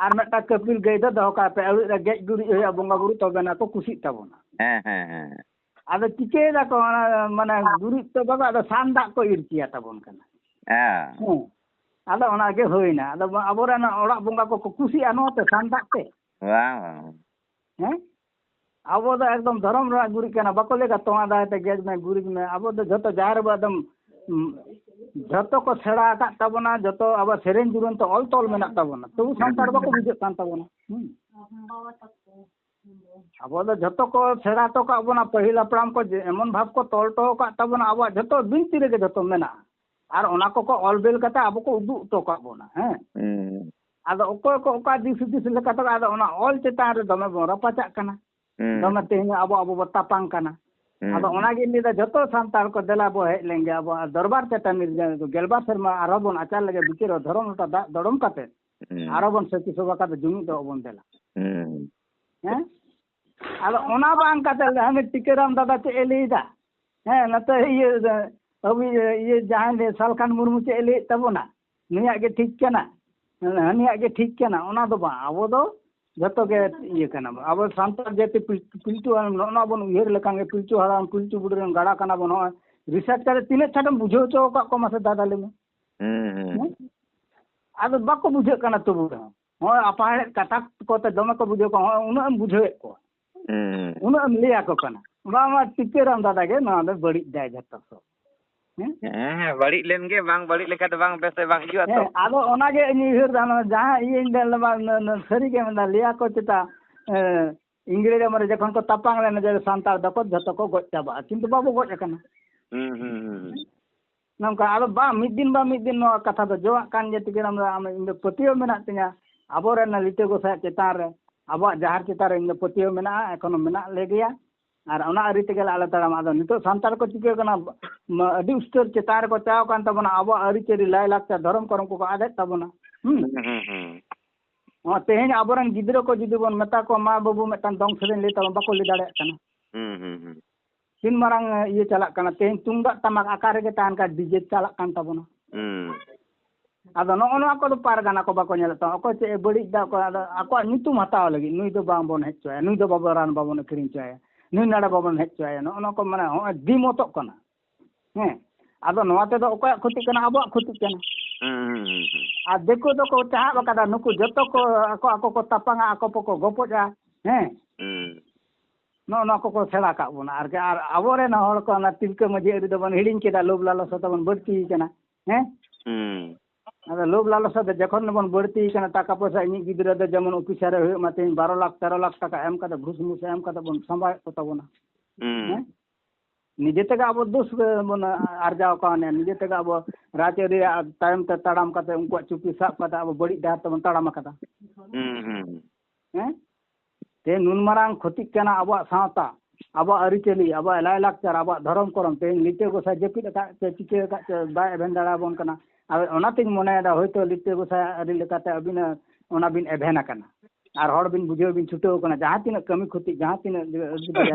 ᱟᱨ ᱢᱤᱫᱴᱟᱝ ᱠᱟᱹᱯᱤᱞ ᱜᱟᱹᱭ ᱫᱚ ᱫᱚᱦᱚ ᱠᱟᱭ ᱯᱮ, ᱟᱹᱣᱨᱤ ᱨᱮ ᱜᱮᱡ ᱜᱩᱨᱤᱡ ᱦᱩᱭᱩᱜᱼᱟ, ᱵᱚᱸᱜᱟ ᱵᱩᱨᱩ ᱛᱚᱵᱮᱱᱟ ᱠᱚ ᱠᱩᱥᱤᱜ ᱛᱟᱵᱚᱱᱟ᱾ ᱦᱮᱸ, ᱦᱮᱸ, ᱦᱮᱸ᱾ ᱟᱫᱚ ᱪᱤᱠᱟᱹᱭ ᱫᱟᱠᱚ, ᱚᱱᱟ ᱢᱟᱱᱮ ᱜᱩᱨᱤᱡ ᱛᱚ ᱵᱟᱵᱟ, ᱟᱫᱚ ᱥᱟᱱ ᱫᱟᱜ ᱠᱚ ᱤᱨᱪᱤᱭᱟ ᱛᱟᱵᱚᱱ ᱠᱟᱱᱟ᱾ ᱦᱮᱸ᱾ ᱦᱮᱸ᱾ ᱟᱫᱚ ᱚᱱᱟ ᱜᱮ ᱦᱩᱭᱱᱟ᱾ ᱟᱫᱚ ᱟᱵᱚᱨᱮᱱ ᱚᱲᱟᱜ ᱵᱚᱸᱜᱟ ᱠᱚᱠᱚ ᱠᱩᱥᱤᱜᱼᱟ ᱱᱚᱣᱟ ᱛᱮ, ᱥᱟᱱ ᱫᱟᱜ ᱛᱮ? ᱵᱟᱝ, ᱵᱟᱝ᱾ ᱦᱮᱸ? ᱟᱵᱚ ᱫᱚ ᱮᱠᱫᱚᱢ ᱫᱷᱚᱨᱚᱢ ᱨᱮᱱᱟᱜ ᱜᱩᱨᱤᱡ ᱠᱟᱱᱟ, ᱵᱟᱠᱚ ᱞᱟᱹᱭ ᱠᱟᱫᱟ ᱛᱚᱣᱟ ᱫᱟᱜ ᱛᱮ ᱜᱮᱡ ᱢᱮ, ᱜᱩᱨᱤᱡ ᱢᱮ᱾ ᱟᱵᱚ ᱫᱚ ᱡᱷᱚᱛᱚ ᱡᱟᱦᱮᱨ ᱨᱮᱵᱚ ᱮᱠᱫᱚᱢ, ᱩᱸ, ᱡᱷᱚᱛᱚ ᱠᱚ ᱥᱮᱬᱟ ᱟᱠᱟᱫ ᱛᱟᱵᱚᱱᱟ, ᱡᱷᱚᱛᱚ ᱟᱵᱚ ᱥᱮᱨᱮᱧ ᱫᱩᱨᱟᱹᱝ ᱛᱮ ᱚᱞ ᱛᱚᱞ ᱢᱮᱱᱟᱜ ᱛᱟᱵᱚᱱᱟ, ᱛᱚᱵᱩ ᱥᱟᱱᱛᱟᱲ ᱵᱟᱠᱚ ᱵᱩᱡᱷᱟᱹᱜ ᱠᱟᱱ ᱛᱟᱵᱚᱱᱟ᱾ ᱦᱩᱸ᱾ ᱟᱵᱚ ᱫᱚ ᱡᱷᱚᱛᱚ ᱠᱚ ᱥᱮᱬᱟ ᱦᱚᱴᱚ ᱠᱟᱜ ᱵᱚᱱᱟ, ᱯᱟᱹᱦᱤᱞ ᱦᱟᱯᱲᱟᱢ ᱠᱚ ᱡᱮ ᱮᱢᱚᱱ ᱵᱷᱟᱵᱽ ᱠᱚ ᱛᱚᱞ ᱦᱚᱴᱚ ᱟᱠᱟᱫ ᱛᱟᱵᱚᱱᱟ, ᱟᱵᱚᱣᱟᱜ ᱡᱷᱚᱛᱚ ᱵᱤᱱᱛᱤ ᱨᱮᱜᱮ ᱡᱷᱚᱛᱚ ᱢᱮᱱᱟᱜᱼᱟ᱾ ᱟᱨ ᱚᱱᱟ ᱠᱚᱠᱚ ᱚᱞ ᱵᱮᱞ ᱠᱟᱛᱮ ᱟᱵᱚ ᱠᱚ ᱩᱫᱩᱜ ᱦᱚᱴᱚ ᱠᱟᱜ ᱵᱚᱱᱟ, ᱦᱮᱸ᱾ ᱦᱩᱸ᱾ ᱟᱫᱚ ᱚᱠᱚᱭ ᱠᱚ ᱚᱠᱟ ᱫᱤᱥ ᱦᱩᱫᱤᱥ ᱞᱮᱠᱟᱛᱮ, ᱟᱫᱚ ᱚᱱᱟ ᱚᱞ ᱪᱮᱛᱟᱱ ᱨᱮ ᱫᱚᱢᱮ ᱵᱚᱱ ᱨᱟᱯᱟᱪᱟᱜ ᱠᱟᱱᱟ, ᱦᱩᱸ᱾ ᱫᱚᱢᱮ ᱛᱮᱦᱮᱧ ᱟᱵᱚ, ᱟᱵᱚ ᱵᱚ ᱛᱟᱯᱟᱝ ᱠᱟᱱᱟ᱾ ᱦᱩᱸ᱾ ᱟᱫᱚ ᱚᱱᱟᱜᱤᱧ ᱞᱟᱹᱭᱫᱟ, ᱡᱷᱚᱛᱚ ᱥᱟᱱᱛᱟᱲ ᱠᱚ ᱫᱮᱞᱟ ᱵᱚ ᱦᱮᱡ ᱞᱮᱱ ᱜᱮ, ᱟᱵᱚᱣᱟᱜ ᱫᱚᱨᱵᱟᱨ ᱪᱟᱹᱴᱟᱹᱱᱤ ᱨᱮ ᱜᱮᱞᱵᱟᱨ ᱥᱮᱨᱢᱟ ᱟᱨᱦᱚᱸ ᱵᱚᱱ ᱟᱪᱟᱨ ᱞᱮᱜᱮ, ᱵᱤᱪᱟᱹᱨ ᱫᱷᱚᱨᱚᱢ ᱞᱚᱴᱟ ᱫᱟᱜ ᱫᱚᱲᱚᱢ ᱠᱟᱛᱮ ᱦᱩᱸ᱾ ᱟᱨᱦᱚᱸ ᱵᱚᱱ ᱥᱟᱹᱠᱷᱤ ᱥᱚᱵᱷᱟ ᱠᱟᱛᱮ ᱡᱩᱢᱤᱫ ᱫᱚ ᱵᱚᱱ ᱫᱮᱞᱟ᱾ ᱦᱩᱸ᱾ ᱦᱮᱸ? ᱟᱫᱚ ᱚᱱᱟ ᱵᱟᱝ ᱠᱟᱛᱮ ᱦᱟᱱᱮ ᱴᱤᱠᱟᱹᱨᱟᱢ ᱫᱟᱫᱟ ᱪᱮᱫ ᱮ ᱞᱟᱹᱭᱫᱟ? ᱦᱮᱸ, ᱱᱚᱛᱮ ᱤᱭᱟᱹ, ᱟᱵᱚ ᱤᱭᱟᱹ, ᱤᱭᱟᱹ ᱡᱟᱦᱟᱸᱭ ᱞᱟᱹᱭ ᱥᱟᱞᱠᱷᱟᱱ ᱢᱩᱨᱢᱩ ᱪᱮᱫ ᱮ ᱞᱟᱹᱭᱮᱫ ᱛᱟᱵᱚᱱᱟ, ᱱᱩᱭᱟᱜ ᱜᱮ ᱴᱷᱤᱠ ᱠᱟᱱᱟ, ᱦᱟᱹᱱᱤᱭᱟᱜ ᱜᱮ ᱴᱷᱤᱠ ᱠᱟᱱᱟ, ᱚᱱᱟ ᱫᱚ ᱵᱟᱝ᱾ ᱟᱵᱚ ᱫᱚ ᱡᱷᱚᱛᱚ ᱜᱮ ᱤᱭᱟᱹ ᱠᱟᱱᱟ ᱵᱚᱱ᱾ ᱟᱵᱚ ᱥᱟᱱᱛᱟᱲ ᱡᱟᱹᱛᱤ ᱯᱤᱞ-, ᱯᱤᱞᱪᱩ ᱦᱟᱲᱟᱢ, ᱱᱚᱜᱼᱚ ᱱᱚᱣᱟ ᱵᱚᱱ ᱩᱭᱦᱟᱹᱨ ᱞᱮᱠᱷᱟᱱ ᱜᱮ ᱯᱤᱞᱪᱩ ᱦᱟᱲᱟᱢ, ᱯᱤᱞᱪᱩ ᱵᱩᱰᱷᱤ ᱨᱮᱱ ᱜᱟᱲᱟ ᱠᱟᱱᱟ ᱵᱚᱱ᱾ ᱱᱚᱜᱼᱚᱭ ᱨᱤᱥᱟᱨᱪ ᱠᱟᱛᱮ ᱛᱤᱱᱟᱹᱜ ᱪᱷᱟᱴᱮᱢ ᱵᱩᱡᱷᱟᱹᱣ ᱦᱚᱪᱚ ᱟᱠᱟᱫ ᱠᱚᱣᱟ ᱢᱟᱥᱮ ᱫᱟᱫᱟ ᱞᱟᱹᱭ ᱢᱮ? ᱦᱩᱸ, ᱦᱩᱸ, ᱦᱮᱸ? ᱦᱩᱸ᱾ ᱟᱫᱚ ᱵᱟᱠᱚ ᱵᱩᱡᱷᱟᱹᱜ ᱠᱟᱱᱟ ᱛᱚᱵᱩ ᱨᱮᱦᱚᱸ᱾ ᱱᱚᱜᱼᱚᱭ ᱟᱯᱟᱦᱮᱲᱮᱫ ᱠᱟᱛᱷᱟ ᱠᱚᱛᱮ ᱫᱚᱢᱮ ᱠᱚ ᱵᱩᱡᱷᱟᱹᱣ ᱠᱚᱣᱟ, ᱱᱚᱜᱼᱚᱭ ᱩᱱᱟᱹᱜ ᱮᱢ ᱵᱩᱡᱷᱟᱹᱣᱮᱫ ᱠᱚᱣᱟ᱾ ᱦᱩᱸ᱾ ᱩᱱᱟᱹᱜ ᱮᱢ ᱞᱟᱹᱭ ᱟᱠᱚ ᱠᱟᱱᱟ, ᱵᱟᱝ, ᱵᱟᱝ, ᱴᱤᱠᱟᱹᱨᱟᱢ ᱫᱟᱫᱟ ᱜᱮ ᱱᱚᱣᱟ ᱫᱚ ᱵᱟᱹᱲᱤᱡ ᱫᱟᱭ ᱡᱷᱚᱛᱚ ᱥᱚᱵ᱾ ᱦᱮᱸ? ᱦᱮᱸ, ᱦᱮᱸ, ᱵᱟᱹᱲᱤᱡ ᱞᱮᱱ ᱜᱮ, ᱵᱟᱝ ᱵᱟᱹᱲᱤᱡ ᱞᱮᱠᱷᱟᱡ ᱫᱚ ᱵᱟᱝ ᱵᱮᱥ ᱵᱟᱝ ᱦᱤᱡᱩᱜᱼᱟ ᱛᱚ᱾ ᱦᱮᱸ, ᱟᱫᱚ ᱚᱱᱟᱜᱮ ᱤᱧ ᱩᱭᱦᱟᱹᱨ ᱫᱟ, ᱱᱚᱣᱟ ᱡᱟᱦᱟᱸ ᱤᱭᱟᱹᱧ ᱢᱮᱱ ᱞᱮᱫᱟ, ᱱᱚᱣᱟ, ᱱᱚᱣᱟ ᱥᱟᱹᱨᱤ ᱜᱮ ᱢᱮᱱᱫᱟ, ᱞᱟᱹᱭᱟ ᱠᱚ ᱪᱮᱛᱟ, ᱮ, ᱤᱝᱨᱮᱡᱽ ᱟᱢᱚᱞ ᱨᱮ ᱡᱚᱠᱷᱚᱱ ᱠᱚ ᱛᱟᱯᱟᱢ ᱞᱮᱱᱟ, ᱡᱮ ᱥᱟᱱᱛᱟᱲ ᱫᱚᱠᱚ ᱡᱷᱚᱛᱚ ᱠᱚ ᱜᱚᱡ ᱪᱟᱵᱟᱜᱼᱟ, ᱠᱤᱱᱛᱩ ᱵᱟᱵᱚ ᱜᱚᱡ ᱟᱠᱟᱱᱟ᱾ ᱦᱩᱸ, ᱦᱩᱸ, ᱦᱩᱸ, ᱦᱩᱸ᱾ ᱱᱚᱝᱠᱟ ᱟᱫᱚ ᱵᱟᱝ, ᱢᱤᱫ ᱫᱤᱱ ᱵᱟᱝ ᱢᱤᱫ ᱫᱤᱱ ᱱᱚᱣᱟ ᱠᱟᱛᱷᱟ ᱫᱚ ᱡᱚᱣᱟᱜ ᱠᱟᱱ ᱜᱮᱭᱟ, ᱴᱤᱠᱟᱹᱨᱟᱢ ᱫᱚ ᱟᱢ, ᱤᱧ ᱫᱚ ᱯᱟᱹᱛᱭᱟᱹᱣ ᱢᱮᱱᱟᱜ ᱛᱤᱧᱟ᱾ ᱟᱵᱚᱨᱮᱱ ᱞᱤᱴᱟᱹ ᱜᱚᱸᱥᱟᱭ ᱪᱮᱛᱟᱱ ᱨᱮ, ᱟᱵᱚᱣᱟᱜ ᱡᱟᱦᱮᱨ ᱪᱮᱛᱟᱱ ᱨᱮ ᱤᱧ ᱫᱚ ᱯᱟᱹᱛᱭᱟᱹᱣ ᱢᱮᱱᱟᱜᱼᱟ, ᱮᱠᱷᱚᱱᱳ ᱢᱮᱱᱟᱜ ᱞᱮᱜᱮᱭᱟ᱾ ᱟᱨ ᱚᱱᱟ ᱟᱹᱨᱤ ᱛᱮᱜᱮ ᱞᱮ ᱟᱞᱮ ᱛᱟᱲᱟᱢᱟ᱾ ᱟᱫᱚ ᱱᱤᱛᱚᱜ ᱥᱟᱱᱛᱟᱲ ᱠᱚ ᱪᱤᱠᱟᱹ ᱠᱟᱱᱟ, ᱢᱟ, ᱟᱹᱰᱤ ᱩᱥᱛᱟᱹᱨ ᱪᱮᱛᱟᱱ ᱨᱮᱠᱚ ᱪᱟᱣ ᱠᱟᱱ ᱛᱟᱵᱚᱱᱟ, ᱟᱵᱚᱣᱟᱜ ᱟᱹᱨᱤᱪᱟᱹᱞᱤ, ᱞᱟᱭᱼᱞᱟᱠᱪᱟᱨ, ᱫᱷᱚᱨᱚᱢ ᱠᱚᱨᱚᱢ ᱠᱚᱠᱚ ᱟᱫᱮᱫ ᱛᱟᱵᱚᱱᱟ᱾ ᱦᱩᱸ᱾ ᱦᱩᱸ, ᱦᱩᱸ, ᱦᱩᱸ᱾ ᱱᱚᱣᱟ ᱛᱮᱦᱮᱧ ᱟᱵᱚᱨᱮᱱ ᱜᱤᱫᱽᱨᱟᱹ ᱠᱚ ᱡᱩᱫᱤ ᱵᱚᱱ ᱢᱮᱛᱟ ᱠᱚᱣᱟ, ᱢᱟ ᱵᱟᱹᱵᱩ ᱢᱤᱫᱴᱟᱝ ᱫᱚᱝ ᱥᱮᱨᱮᱧ ᱞᱟᱹᱭ ᱛᱟᱵᱚᱱ, ᱵᱟᱠᱚ ᱞᱟᱹᱭ ᱫᱟᱲᱮᱭᱟᱜ ᱠᱟᱱᱟ᱾ ᱦᱩᱸ, ᱦᱩᱸ, ᱦᱩᱸ᱾ ᱛᱤᱱ ᱢᱟᱨᱟᱝ, ᱮ, ᱤᱭᱟᱹ ᱪᱟᱞᱟᱜ ᱠᱟᱱᱟ, ᱛᱮᱦᱮᱧ ᱛᱩᱢᱫᱟᱜ ᱴᱟᱢᱟᱠ ᱟᱠᱟ ᱨᱮᱜᱮ ᱛᱟᱦᱮᱱ ᱠᱟᱱᱟ, ᱰᱤᱡᱮ ᱪᱟᱞᱟᱜ ᱠᱟᱱ ᱛᱟᱵᱚᱱᱟ᱾ ᱦᱩᱸ᱾ ᱟᱫᱚ ᱱᱚᱜᱼᱚ ᱱᱚᱣᱟ ᱠᱚᱫᱚ ᱯᱟᱨᱜᱟᱱᱟ ᱠᱚ ᱵᱟᱠᱚ ᱧᱮᱞᱮᱫ ᱛᱟᱵᱚᱱᱟ, ᱚᱠᱚᱭ ᱪᱮᱫ ᱮ ᱵᱟᱹᱲᱤᱡ ᱫᱟ, ᱚᱠᱚᱭ ᱟᱫᱚ ᱟᱠᱚᱣᱟᱜ ᱧᱩᱛᱩᱢ ᱦᱟᱛᱟᱣ ᱞᱟᱹᱜᱤᱫ, ᱱᱩᱭ ᱫᱚ ᱵᱟᱝ ᱵᱚᱱ ᱦᱮᱡ ᱦᱚᱪᱚᱭᱟ, ᱱᱩᱭ ᱫᱚ ᱵᱟᱵᱚ ᱨᱟᱱ ᱵᱟᱵᱚᱱ ᱟᱹᱠᱷᱨᱤᱧ ᱦᱚᱪᱚᱭᱟ, ᱱᱩᱭ ᱱᱟᱲᱮ ᱵᱟᱵᱚᱱ ᱦᱮᱡ ᱦᱚᱪᱚᱭᱟ, ᱱᱚᱜᱼᱚ ᱱᱚᱣᱟ ᱠᱚ ᱢᱟᱱᱮ ᱦᱚᱸᱜᱼᱚᱭ ᱫᱤᱢᱚᱛᱚᱜ ᱠᱟᱱᱟ᱾ ᱦᱮᱸ, ᱟᱫᱚ ᱱᱚᱣᱟ ᱛᱮᱫᱚ ᱚᱠᱚᱭᱟᱜ ᱠᱷᱚᱛᱤᱜ ᱠᱟᱱᱟ? ᱟᱵᱚᱣᱟᱜ ᱠᱷᱚᱛᱤᱜ ᱠᱟᱱᱟ᱾ ᱦᱩᱸ, ᱦᱩᱸ, ᱦᱩᱸ, ᱦᱩᱸ᱾ ᱟᱨ ᱫᱤᱠᱩ ᱫᱚᱠᱚ ᱪᱟᱦᱟᱵ ᱟᱠᱟᱫᱟ, ᱱᱩᱠᱩ ᱡᱚᱛᱚ ᱠᱚ ᱟᱠᱚ, ᱟᱠᱚ ᱠᱚ ᱛᱟᱯᱟᱝᱟ, ᱟᱠᱚ ᱠᱚᱠᱚ ᱜᱚᱯᱚᱡᱟ᱾ ᱦᱮᱸ, ᱦᱩᱸ᱾ ᱱᱚᱜᱼᱚ ᱱᱚᱣᱟ ᱠᱚᱠᱚ ᱥᱮᱬᱟ ᱠᱟᱜ ᱵᱚᱱᱟ᱾ ᱟᱨ ᱟᱨ ᱟᱵᱚᱨᱮᱱ ᱦᱚᱲ ᱠᱚ ᱚᱱᱟ ᱛᱤᱞᱠᱟᱹ ᱢᱟᱹᱡᱷᱤ ᱟᱹᱨᱤ ᱫᱚᱵᱚᱱ ᱦᱤᱲᱤᱧ ᱠᱮᱫᱟ, ᱞᱳᱵᱷ ᱞᱟᱞᱚᱥ ᱦᱚᱸ ᱛᱟᱵᱚᱱ ᱵᱟᱹᱲᱛᱤ ᱠᱟᱱᱟ᱾ ᱦᱮᱸ? ᱦᱩᱸ᱾ ᱟᱫᱚ ᱞᱳᱵᱷ ᱞᱟᱞᱚᱥ ᱫᱚ ᱡᱚᱠᱷᱚᱱ ᱵᱚᱱ ᱵᱟᱹᱲᱛᱤ ᱠᱟᱱᱟ, ᱴᱟᱠᱟ ᱯᱚᱭᱥᱟ, ᱤᱧᱤᱡ ᱜᱤᱫᱽᱨᱟᱹ ᱫᱚ ᱡᱮᱢᱚᱱ ᱚᱯᱷᱤᱥᱟᱨ ᱮ ᱦᱩᱭᱩᱜ ᱢᱟ, ᱛᱮᱦᱮᱧ ᱵᱟᱨᱚ ᱞᱟᱠᱷ, ᱛᱮᱨᱚ ᱞᱟᱠᱷ ᱴᱟᱠᱟ ᱮᱢ ᱠᱟᱛᱮ, ᱜᱷᱩᱥ ᱢᱩᱥ ᱮᱢ ᱠᱟᱛᱮ ᱵᱚᱱ ᱥᱟᱢᱵᱟᱣᱮᱫ ᱠᱚ ᱛᱟᱵᱚᱱᱟ᱾ ᱦᱩᱸ᱾ ᱦᱮᱸ? ᱱᱤᱡᱮ ᱛᱮᱜᱮ ᱟᱵᱚ ᱫᱳᱥ ᱵᱚᱱ ᱟᱨᱡᱟᱣ ᱠᱟᱣᱱᱟ, ᱱᱤᱡᱮ ᱛᱮᱜᱮ ᱟᱵᱚ ᱨᱟᱡᱽᱟᱹᱨᱤ ᱨᱮᱭᱟᱜ ᱛᱟᱭᱚᱢ ᱛᱮ ᱛᱟᱲᱟᱢ ᱠᱟᱛᱮ ᱩᱱᱠᱩᱣᱟᱜ ᱪᱩᱯᱤ ᱥᱟᱵ ᱠᱟᱛᱮ ᱟᱵᱚ ᱵᱟᱹᱲᱤᱡ ᱰᱟᱦᱟᱨ ᱛᱮᱵᱚᱱ ᱛᱟᱲᱟᱢ ᱟᱠᱟᱫᱟ᱾ ᱦᱩᱸ, ᱦᱩᱸ᱾ ᱦᱮᱸ? ᱛᱮᱦᱮᱧ ᱱᱩᱱ ᱢᱟᱨᱟᱝ ᱠᱷᱚᱛᱤᱜ ᱠᱟᱱᱟ ᱟᱵᱚᱣᱟᱜ ᱥᱟᱶᱛᱟ, ᱟᱵᱚᱣᱟᱜ ᱟᱹᱨᱤᱪᱟᱹᱞᱤ, ᱟᱵᱚᱣᱟᱜ ᱞᱟᱭᱼᱞᱟᱠᱪᱟᱨ, ᱟᱵᱚᱣᱟᱜ ᱫᱷᱚᱨᱚᱢ ᱠᱚᱨᱚᱢ᱾ ᱛᱮᱦᱮᱧ ᱞᱤᱴᱟᱹ ᱜᱚᱸᱥᱟᱭ ᱡᱟᱹᱯᱤᱫ ᱟᱠᱟᱫ ᱪᱮ ᱪᱤᱠᱟᱹ ᱟᱠᱟᱫ ᱪᱮ ᱵᱟᱭ ᱮᱵᱷᱮᱱ ᱫᱟᱲᱮᱭᱟᱵᱚᱱ ᱠᱟᱱᱟ᱾ ᱟᱫᱚ ᱚᱱᱟᱛᱤᱧ ᱢᱚᱱᱮᱭᱮᱫᱟ, ᱦᱳᱭᱛᱳ ᱞᱤᱴᱟᱹ ᱜᱚᱸᱥᱟᱭ ᱟᱹᱨᱤ ᱞᱮᱠᱟᱛᱮ ᱟᱹᱵᱤᱱ ᱚᱱᱟ ᱵᱤᱱ ᱮᱵᱷᱮᱱ ᱟᱠᱟᱱᱟ᱾ ᱟᱨ ᱦᱚᱲ ᱵᱤᱱ ᱵᱩᱡᱷᱟᱹᱣ ᱵᱤᱱ ᱪᱷᱩᱴᱟᱹᱣ ᱠᱟᱱᱟ, ᱡᱟᱦᱟᱸ ᱛᱤᱱᱟᱹᱜ ᱠᱟᱹᱢᱤ ᱠᱷᱚᱛᱤ, ᱡᱟᱦᱟᱸ ᱛᱤᱱᱟᱹᱜ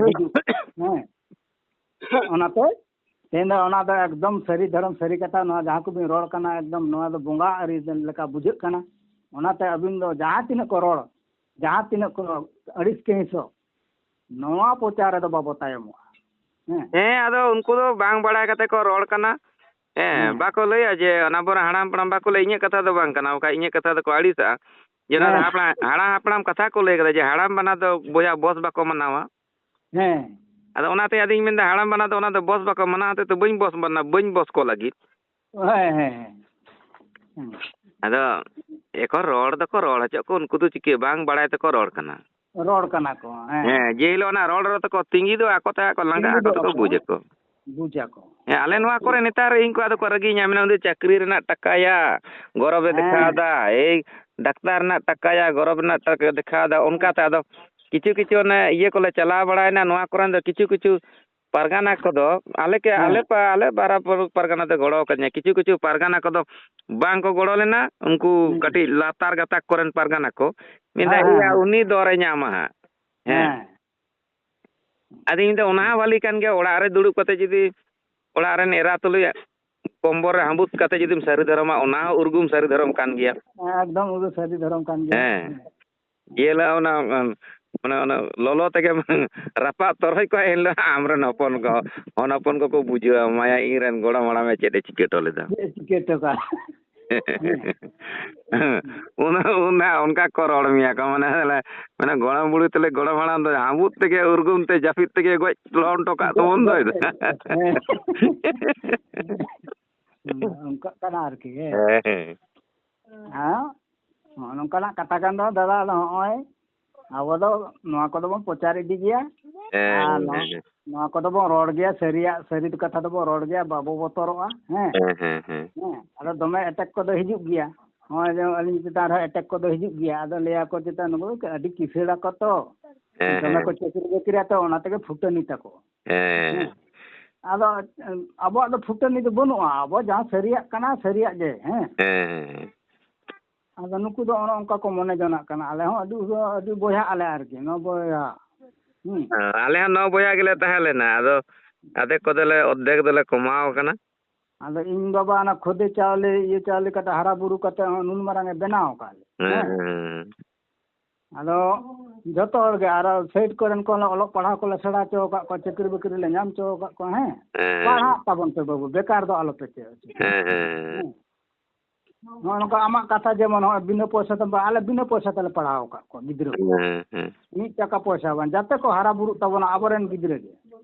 ᱦᱤᱡᱩᱜ, ᱦᱮᱸ, ᱚᱱᱟᱛᱮ ᱛᱮᱦᱮᱧ ᱫᱚ ᱚᱱᱟ ᱫᱚ ᱮᱠᱫᱚᱢ ᱥᱟᱹᱨᱤ ᱫᱷᱚᱨᱚᱢ, ᱥᱟᱹᱨᱤ ᱠᱟᱛᱷᱟ᱾ ᱱᱚᱣᱟ ᱡᱟᱦᱟᱸ ᱠᱚᱵᱤᱱ ᱨᱚᱲ ᱠᱟᱱᱟ, ᱮᱠᱫᱚᱢ ᱱᱚᱣᱟ ᱫᱚ ᱵᱚᱸᱜᱟ ᱟᱹᱨᱤ ᱞᱮᱠᱟ ᱵᱩᱡᱷᱟᱹᱜ ᱠᱟᱱᱟ᱾ ᱚᱱᱟᱛᱮ ᱟᱹᱵᱤᱱ ᱫᱚ ᱡᱟᱦᱟᱸ ᱛᱤᱱᱟᱹᱜ ᱠᱚ ᱨᱚᱲ, ᱡᱟᱦᱟᱸ ᱛᱤᱱᱟᱹᱜ ᱠᱚ ᱟᱹᱲᱤᱥ ᱠᱟᱹᱦᱤᱥᱚᱜ, ᱱᱚᱣᱟ ᱯᱨᱚᱪᱟᱨ ᱨᱮᱫᱚ ᱵᱟᱵᱚ ᱛᱟᱭᱚᱢᱚᱜᱼᱟ᱾ ᱦᱮᱸ᱾ ᱦᱮᱸ, ᱟᱫᱚ ᱩᱱᱠᱩ ᱫᱚ ᱵᱟᱝ ᱵᱟᱲᱟᱭ ᱠᱟᱛᱮ ᱠᱚ ᱨᱚᱲ ᱠᱟᱱᱟ᱾ ᱦᱮᱸ, ᱦᱮᱸ᱾ ᱵᱟᱠᱚ ᱞᱟᱹᱭᱟ ᱡᱮ ᱚᱱᱟ ᱵᱚᱱ ᱦᱟᱲᱟᱢ ᱦᱟᱯᱲᱟᱢ ᱵᱟᱠᱚ ᱞᱟᱹᱭᱟ, ᱤᱧᱟᱹᱜ ᱠᱟᱛᱷᱟ ᱫᱚ ᱵᱟᱝ ᱠᱟᱱᱟ, ᱵᱟᱠᱷᱟᱡ ᱤᱧᱟᱹᱜ ᱠᱟᱛᱷᱟ ᱫᱚᱠᱚ ᱟᱹᱲᱤᱥᱟᱜᱼᱟ᱾ ᱡᱮ ᱚᱱᱟ ᱫᱚ ᱦᱮᱸ᱾ ᱦᱟᱯᱲᱟᱢ, ᱦᱟᱲᱟᱢ ᱦᱟᱯᱲᱟᱢ ᱠᱟᱛᱷᱟ ᱠᱚ ᱞᱟᱹᱭ ᱠᱟᱫᱟ ᱡᱮ ᱦᱟᱲᱟᱢ ᱵᱟᱱᱟ ᱫᱚ ᱵᱚᱭᱦᱟ ᱵᱚᱥ ᱵᱟᱠᱚ ᱢᱟᱱᱟᱣᱟ᱾ ᱦᱮᱸ᱾ ᱟᱫᱚ ᱚᱱᱟᱛᱮ ᱟᱫᱚᱧ ᱢᱮᱱᱫᱟ, ᱦᱟᱲᱟᱢ ᱵᱟᱱᱟ ᱫᱚ ᱚᱱᱟ ᱫᱚ ᱵᱚᱥ ᱵᱟᱠᱚ ᱢᱟᱱᱟᱣ ᱦᱚᱛᱮᱡ ᱛᱮ ᱵᱟᱹᱧ ᱵᱚᱥ ᱵᱟᱱᱟ, ᱵᱟᱹᱧ ᱵᱚᱥ ᱠᱚ ᱞᱟᱹᱜᱤᱫ᱾ ᱦᱮᱸ, ᱦᱮᱸ, ᱦᱮᱸ᱾ ᱦᱮᱸ᱾ ᱟᱫᱚ ᱮᱠᱷᱚᱱ ᱨᱚᱲ ᱫᱚᱠᱚ ᱨᱚᱲ ᱦᱚᱪᱚᱜ ᱠᱚ, ᱩᱱᱠᱩ ᱫᱚ ᱪᱤᱠᱟᱹ ᱵᱟᱝ ᱵᱟᱲᱟᱭ ᱛᱮᱠᱚ ᱨᱚᱲ ᱠᱟᱱᱟ᱾ ᱨᱚᱲ ᱠᱟᱱᱟ ᱠᱚ, ᱦᱮᱸ᱾ ᱦᱮᱸ, ᱡᱮ ᱦᱤᱞᱳᱜ ᱚᱱᱟ ᱨᱚᱲ ᱨᱮ ᱛᱟᱠᱚ ᱛᱤᱸᱜᱤ ᱫᱚ ᱟᱠᱚ ᱛᱮ ᱟᱠᱚ ᱞᱟᱸᱜᱟ ᱛᱤᱸᱜᱩ ᱟᱠᱚ ᱫᱚ ᱛᱮᱠᱚ ᱟᱠᱚ, ᱵᱩᱡᱽ ᱟᱠᱚ᱾ ᱵᱩᱡᱽ ᱟᱠᱚ᱾ ᱦᱮᱸ, ᱟᱞᱮ ᱦᱮᱸ, ᱱᱚᱣᱟ ᱴᱷᱤᱠ᱾ ᱠᱚᱨᱮ ᱱᱮᱛᱟᱨ ᱤᱧ ᱠᱚᱲᱟ ᱫᱚᱠᱚ ᱨᱟᱹᱜᱤᱧᱟ, ᱢᱮᱱᱟ, "ᱩᱱᱤ ᱫᱚ ᱪᱟᱹᱠᱨᱤ ᱨᱮᱱᱟᱜ ᱴᱟᱠᱟᱭᱟ, ᱜᱚᱨᱚᱵᱮ ᱦᱮᱸ᱾ ᱫᱮᱠᱷᱟᱣ ᱮᱫᱟ, ᱮᱭ ᱰᱟᱠᱛᱟᱨ ᱨᱮᱱᱟᱜ ᱴᱟᱠᱟᱭᱟ, ᱜᱚᱨᱚᱵ ᱨᱮᱱᱟᱜ ᱴᱟᱠᱟ ᱫᱮᱠᱷᱟᱣ ᱮᱫᱟ", ᱚᱱᱠᱟᱛᱮ ᱟᱫᱚ ᱠᱤᱪᱷᱩ ᱠᱤᱪᱷᱩ ᱚᱱᱮ ᱤᱭᱟᱹ ᱠᱚᱞᱮ ᱪᱟᱞᱟᱣ ᱵᱟᱲᱟᱭᱮᱱᱟ, ᱱᱚᱣᱟ ᱠᱚᱨᱮᱱ ᱫᱚ ᱠᱤᱪᱷᱩ ᱠᱤᱪᱷᱩ ᱯᱟᱨᱜᱟᱱᱟ ᱠᱚᱫᱚ ᱟᱞᱮ ᱠᱮ-, ᱟᱞᱮ ᱦᱮᱸ᱾ ᱯᱟ-, ᱟᱞᱮ ᱵᱟᱨᱟ ᱯᱟᱨᱜᱟᱱᱟ ᱫᱚ ᱜᱚᱲᱚ ᱠᱟᱫᱤᱧᱟ᱾ ᱠᱤᱪᱷᱩ ᱠᱤᱪᱷᱩ ᱯᱟᱨᱜᱟᱱᱟ ᱠᱚᱫᱚ ᱵᱟᱝ ᱠᱚ ᱜᱚᱲᱚ ᱞᱮᱱᱟ, ᱩᱱᱠᱩ ᱦᱩᱸ᱾ ᱠᱟᱹᱴᱤᱡ ᱞᱟᱛᱟᱨ ᱜᱟᱛᱟᱠ ᱠᱚᱨᱮᱱ ᱯᱟᱨᱜᱟᱱᱟ ᱠᱚ᱾ ᱢᱮᱱᱫᱟ, ᱦᱮᱸ, ᱦᱮᱸ, "ᱮᱭᱟ, ᱦᱮᱸ᱾ ᱩᱱᱤ ᱫᱚᱨᱮ ᱧᱟᱢᱟ ᱦᱟᱸᱜ᱾" ᱦᱮᱸ᱾ ᱦᱮᱸ᱾ ᱟᱫᱚ ᱤᱧ ᱫᱚ ᱚᱱᱟ ᱦᱚᱸ ᱵᱷᱟᱞᱤ ᱠᱟᱱ ᱜᱮᱭᱟ, ᱚᱲᱟᱜ ᱨᱮ ᱫᱩᱲᱩᱵ ᱠᱟᱛᱮ ᱡᱩᱫᱤ ᱚᱲᱟᱜ ᱨᱮᱱ ᱮᱨᱟ ᱛᱩᱞᱩᱡ ᱠᱚᱢᱵᱚᱞ ᱨᱮ ᱦᱟᱸᱵᱩᱫ ᱠᱟᱛᱮ ᱡᱩᱫᱤᱢ ᱥᱟᱹᱨᱤ ᱫᱷᱚᱨᱚᱢᱟ, ᱚᱱᱟ ᱦᱚᱸ ᱩᱨᱜᱩᱢ ᱥᱟᱹᱨᱤ ᱫᱷᱚᱨᱚᱢ ᱠᱟᱱ ᱜᱮᱭᱟ᱾ ᱦᱮᱸ, ᱮᱠᱫᱚᱢ ᱩᱨᱜᱩᱢ ᱥᱟᱹᱨᱤ ᱫᱷᱚᱨᱚᱢ ᱠᱟᱱ ᱜᱮᱭᱟ᱾ ᱦᱮᱸ᱾ ᱦᱮᱸ᱾ ᱤᱭᱟᱹ ᱞᱮ ᱚᱱᱟ, ᱚᱱᱟ, ᱚᱱᱟ ᱞᱚᱞᱚ ᱛᱮᱜᱮ ᱨᱟᱯᱟᱜ ᱛᱚᱨᱚᱡ ᱠᱚᱣᱟ, ᱮᱱ ᱦᱤᱞᱳᱜ ᱟᱢᱨᱮᱱ ᱦᱚᱯᱚᱱ ᱠᱚ, ᱦᱚᱱ ᱦᱚᱯᱚᱱ ᱠᱚᱠᱚ ᱵᱩᱡᱷᱟᱹᱣᱟ, ᱢᱟᱭᱟ ᱤᱧ ᱨᱮᱱ ᱜᱚᱲᱚᱢ ᱦᱟᱲᱟᱢᱮ ᱪᱮᱫ ᱮ ᱪᱤᱠᱟᱹ ᱦᱚᱴᱚ ᱞᱮᱫᱟ᱾ ᱪᱮᱫ ᱮ ᱪᱤᱠᱟᱹ ᱦᱚᱴᱚ ᱠᱟᱜᱼᱟ? ᱚᱱᱟ ᱚᱱᱟ ᱚᱱᱠᱟ ᱠᱚ ᱨᱚᱲ ᱢᱮᱭᱟ ᱠᱚ, ᱢᱟᱱᱮ ᱢᱟᱱᱮ ᱜᱚᱲᱚᱢ ᱵᱩᱲᱦᱤ ᱛᱟᱞᱮ ᱜᱚᱲᱚᱢ ᱦᱟᱲᱟᱢ ᱫᱚ ᱦᱟᱸᱵᱩᱫ ᱛᱮᱜᱮ ᱩᱨᱜᱩᱢ ᱛᱮ ᱡᱟᱹᱯᱤᱫ ᱛᱮᱜᱮ ᱜᱚᱡ ᱞᱚᱦᱚᱱ ᱦᱚᱴᱚ ᱠᱟᱜ ᱛᱟᱵᱚᱱ ᱫᱚᱭ᱾ ᱦᱮᱸ᱾ ᱚᱱᱠᱟᱜ ᱠᱟᱱᱟ ᱟᱨᱠᱤ, ᱦᱮᱸ᱾ ᱦᱮᱸ᱾ ᱦᱮᱸ? ᱱᱚᱜᱼᱚ ᱱᱚᱝᱠᱟᱱᱟᱜ ᱠᱟᱛᱷᱟ ᱠᱟᱱ ᱫᱚ ᱫᱟᱫᱟ᱾ ᱟᱫᱚ ᱦᱚᱸᱜᱼᱚᱭ ᱟᱵᱚ ᱫᱚ ᱱᱚᱣᱟ ᱠᱚᱫᱚ ᱵᱚᱱ ᱯᱨᱚᱪᱟᱨ ᱤᱫᱤ ᱜᱮᱭᱟ᱾ ᱟᱨ ᱱᱚᱣᱟ, ᱦᱮᱸ᱾ ᱱᱚᱣᱟ ᱠᱚᱫᱚ ᱵᱚᱱ ᱨᱚᱲ ᱜᱮᱭᱟ, ᱥᱟᱹᱨᱤᱭᱟᱜ ᱥᱟᱹᱨᱤ ᱠᱟᱛᱷᱟ ᱫᱚᱵᱚᱱ ᱨᱚᱲ ᱜᱮᱭᱟ, ᱵᱟᱵᱚ ᱵᱚᱛᱚᱨᱚᱜᱼᱟ᱾ ᱦᱮᱸ᱾ ᱦᱮᱸ, ᱦᱮᱸ, ᱦᱮᱸ᱾ ᱦᱮᱸ, ᱟᱫᱚ ᱫᱚᱢᱮ ᱮᱴᱮᱠ ᱠᱚᱫᱚ ᱦᱤᱡᱩᱜ ᱜᱮᱭᱟ᱾ ᱱᱚᱜᱼᱚᱭ ᱡᱮ ᱟᱹᱞᱤᱧ ᱪᱮᱛᱟᱱ ᱨᱮᱦᱚᱸ ᱮᱴᱮᱠ ᱠᱚᱫᱚ ᱦᱤᱡᱩᱜ ᱜᱮᱭᱟ᱾ ᱟᱫᱚ ᱞᱟᱹᱭᱟ ᱠᱚ ᱪᱮᱛᱟᱱ ᱱᱩᱠᱩ ᱫᱚ ᱟᱹᱰᱤ ᱠᱤᱥᱟᱹᱲ ᱟᱠᱚ ᱛᱚ, ᱦᱮᱸ, ᱫᱚᱢᱮ ᱦᱮᱸ᱾ ᱠᱚ ᱪᱟᱹᱠᱨᱤ ᱵᱟᱹᱠᱨᱤᱭᱟ ᱛᱚ, ᱚᱱᱟ ᱛᱮᱜᱮ ᱯᱷᱩᱴᱟᱹᱱᱤ ᱛᱟᱠᱚ᱾ ᱦᱮᱸ᱾ ᱦᱮᱸ᱾ ᱟᱫᱚ ᱟᱵᱚᱣᱟᱜ ᱫᱚ ᱯᱷᱩᱴᱟᱹᱱᱤ ᱫᱚ ᱵᱟᱹᱱᱩᱜᱼᱟ᱾ ᱟᱵᱚ ᱡᱟᱦᱟᱸ ᱥᱟᱹᱨᱤᱭᱟᱜ ᱠᱟᱱᱟ, ᱥᱟᱹᱨᱤᱭᱟᱜ ᱜᱮ᱾ ᱦᱮᱸ᱾ ᱦᱮᱸ, ᱦᱮᱸ, ᱦᱮᱸ᱾ ᱟᱫᱚ ᱱᱩᱠᱩ ᱫᱚ ᱚᱱᱮ ᱚᱱᱠᱟ ᱠᱚ ᱢᱚᱱᱮ ᱡᱚᱱᱟᱜ ᱠᱟᱱᱟ, ᱟᱞᱮ ᱦᱚᱸ ᱟᱹᱰᱤ, ᱟᱹᱰᱤ ᱵᱚᱭᱦᱟᱜ ᱟᱞᱮ ᱟᱨᱠᱤ, ᱱᱚ ᱵᱚᱭᱦᱟ᱾ ᱦᱩᱸ᱾ ᱦᱮᱸ, ᱟᱞᱮ ᱦᱚᱸ ᱱᱚ ᱵᱚᱭᱦᱟ ᱜᱮᱞᱮ ᱛᱟᱦᱮᱸ ᱞᱮᱱᱟ᱾ ᱟᱫᱚ ᱟᱫᱷᱮᱠ ᱠᱚᱫᱚᱞᱮ ᱚᱨᱫᱷᱮᱠ ᱫᱚᱞᱮ ᱠᱚᱢᱟᱣ ᱠᱟᱱᱟ᱾ ᱟᱫᱚ ᱤᱧ ᱵᱟᱵᱟ ᱚᱱᱟ ᱠᱷᱚᱫᱮ ᱪᱟᱣᱞᱮ, ᱤᱭᱟᱹ ᱪᱟᱣᱞᱮ ᱠᱟᱛᱮ ᱦᱟᱨᱟ ᱵᱩᱨᱩ ᱠᱟᱛᱮ ᱦᱚᱸ ᱱᱩᱱ ᱢᱟᱨᱟᱝ ᱮ ᱵᱮᱱᱟᱣ ᱟᱠᱟᱫ ᱞᱮ᱾ ᱦᱮᱸ, ᱦᱮᱸ᱾ ᱦᱮᱸ᱾ ᱟᱫᱚ ᱡᱚᱛᱚ ᱦᱚᱲ ᱜᱮ, ᱟᱨ ᱥᱟᱭᱤᱰ ᱠᱚᱨᱮᱱ ᱠᱚ ᱚᱞᱚᱜ ᱯᱟᱲᱦᱟᱣ ᱠᱚᱞᱮ ᱥᱮᱬᱟ ᱦᱚᱪᱚ ᱟᱠᱟᱫ ᱠᱚᱣᱟ, ᱪᱟᱹᱠᱨᱤ ᱵᱟᱹᱠᱨᱤ ᱞᱮ ᱧᱟᱢ ᱦᱚᱪᱚ ᱟᱠᱟᱫ ᱠᱚᱣᱟ᱾ ᱦᱮᱸ, ᱦᱮᱸ᱾ ᱯᱟᱲᱦᱟᱜ ᱛᱟᱵᱚᱱ ᱯᱮ ᱵᱟᱹᱵᱩ, ᱵᱮᱠᱟᱨ ᱫᱚ ᱟᱞᱚ ᱯᱮ ᱪᱮᱫ ᱦᱚᱪᱚ᱾ ᱦᱮᱸ, ᱦᱮᱸ᱾ ᱦᱮᱸ᱾ ᱱᱚᱜᱼᱚ ᱱᱚᱝᱠᱟ ᱟᱢᱟᱜ ᱠᱟᱛᱷᱟ ᱡᱮᱢᱚᱱ ᱱᱚᱜᱼᱚᱭ ᱵᱤᱱᱟᱹ ᱯᱚᱭᱥᱟ ᱛᱮ, ᱟᱞᱮ ᱵᱤᱱᱟᱹ ᱯᱚᱭᱥᱟ ᱛᱮᱞᱮ ᱯᱟᱲᱦᱟᱣ ᱟᱠᱟᱫ ᱠᱚᱣᱟ ᱜᱤᱫᱽᱨᱟᱹ ᱠᱚ᱾ ᱦᱮᱸ, ᱦᱮᱸ᱾ ᱢᱤᱫ ᱴᱟᱠᱟ ᱯᱚᱭᱥᱟ ᱵᱟᱝ, ᱡᱟᱛᱮ ᱠᱚ ᱦᱟᱨᱟ ᱵᱩᱨᱩᱜ ᱛᱟᱵᱚᱱᱟ ᱟᱵᱚᱨᱮᱱ ᱜᱤᱫᱽᱨᱟᱹ ᱜᱮ᱾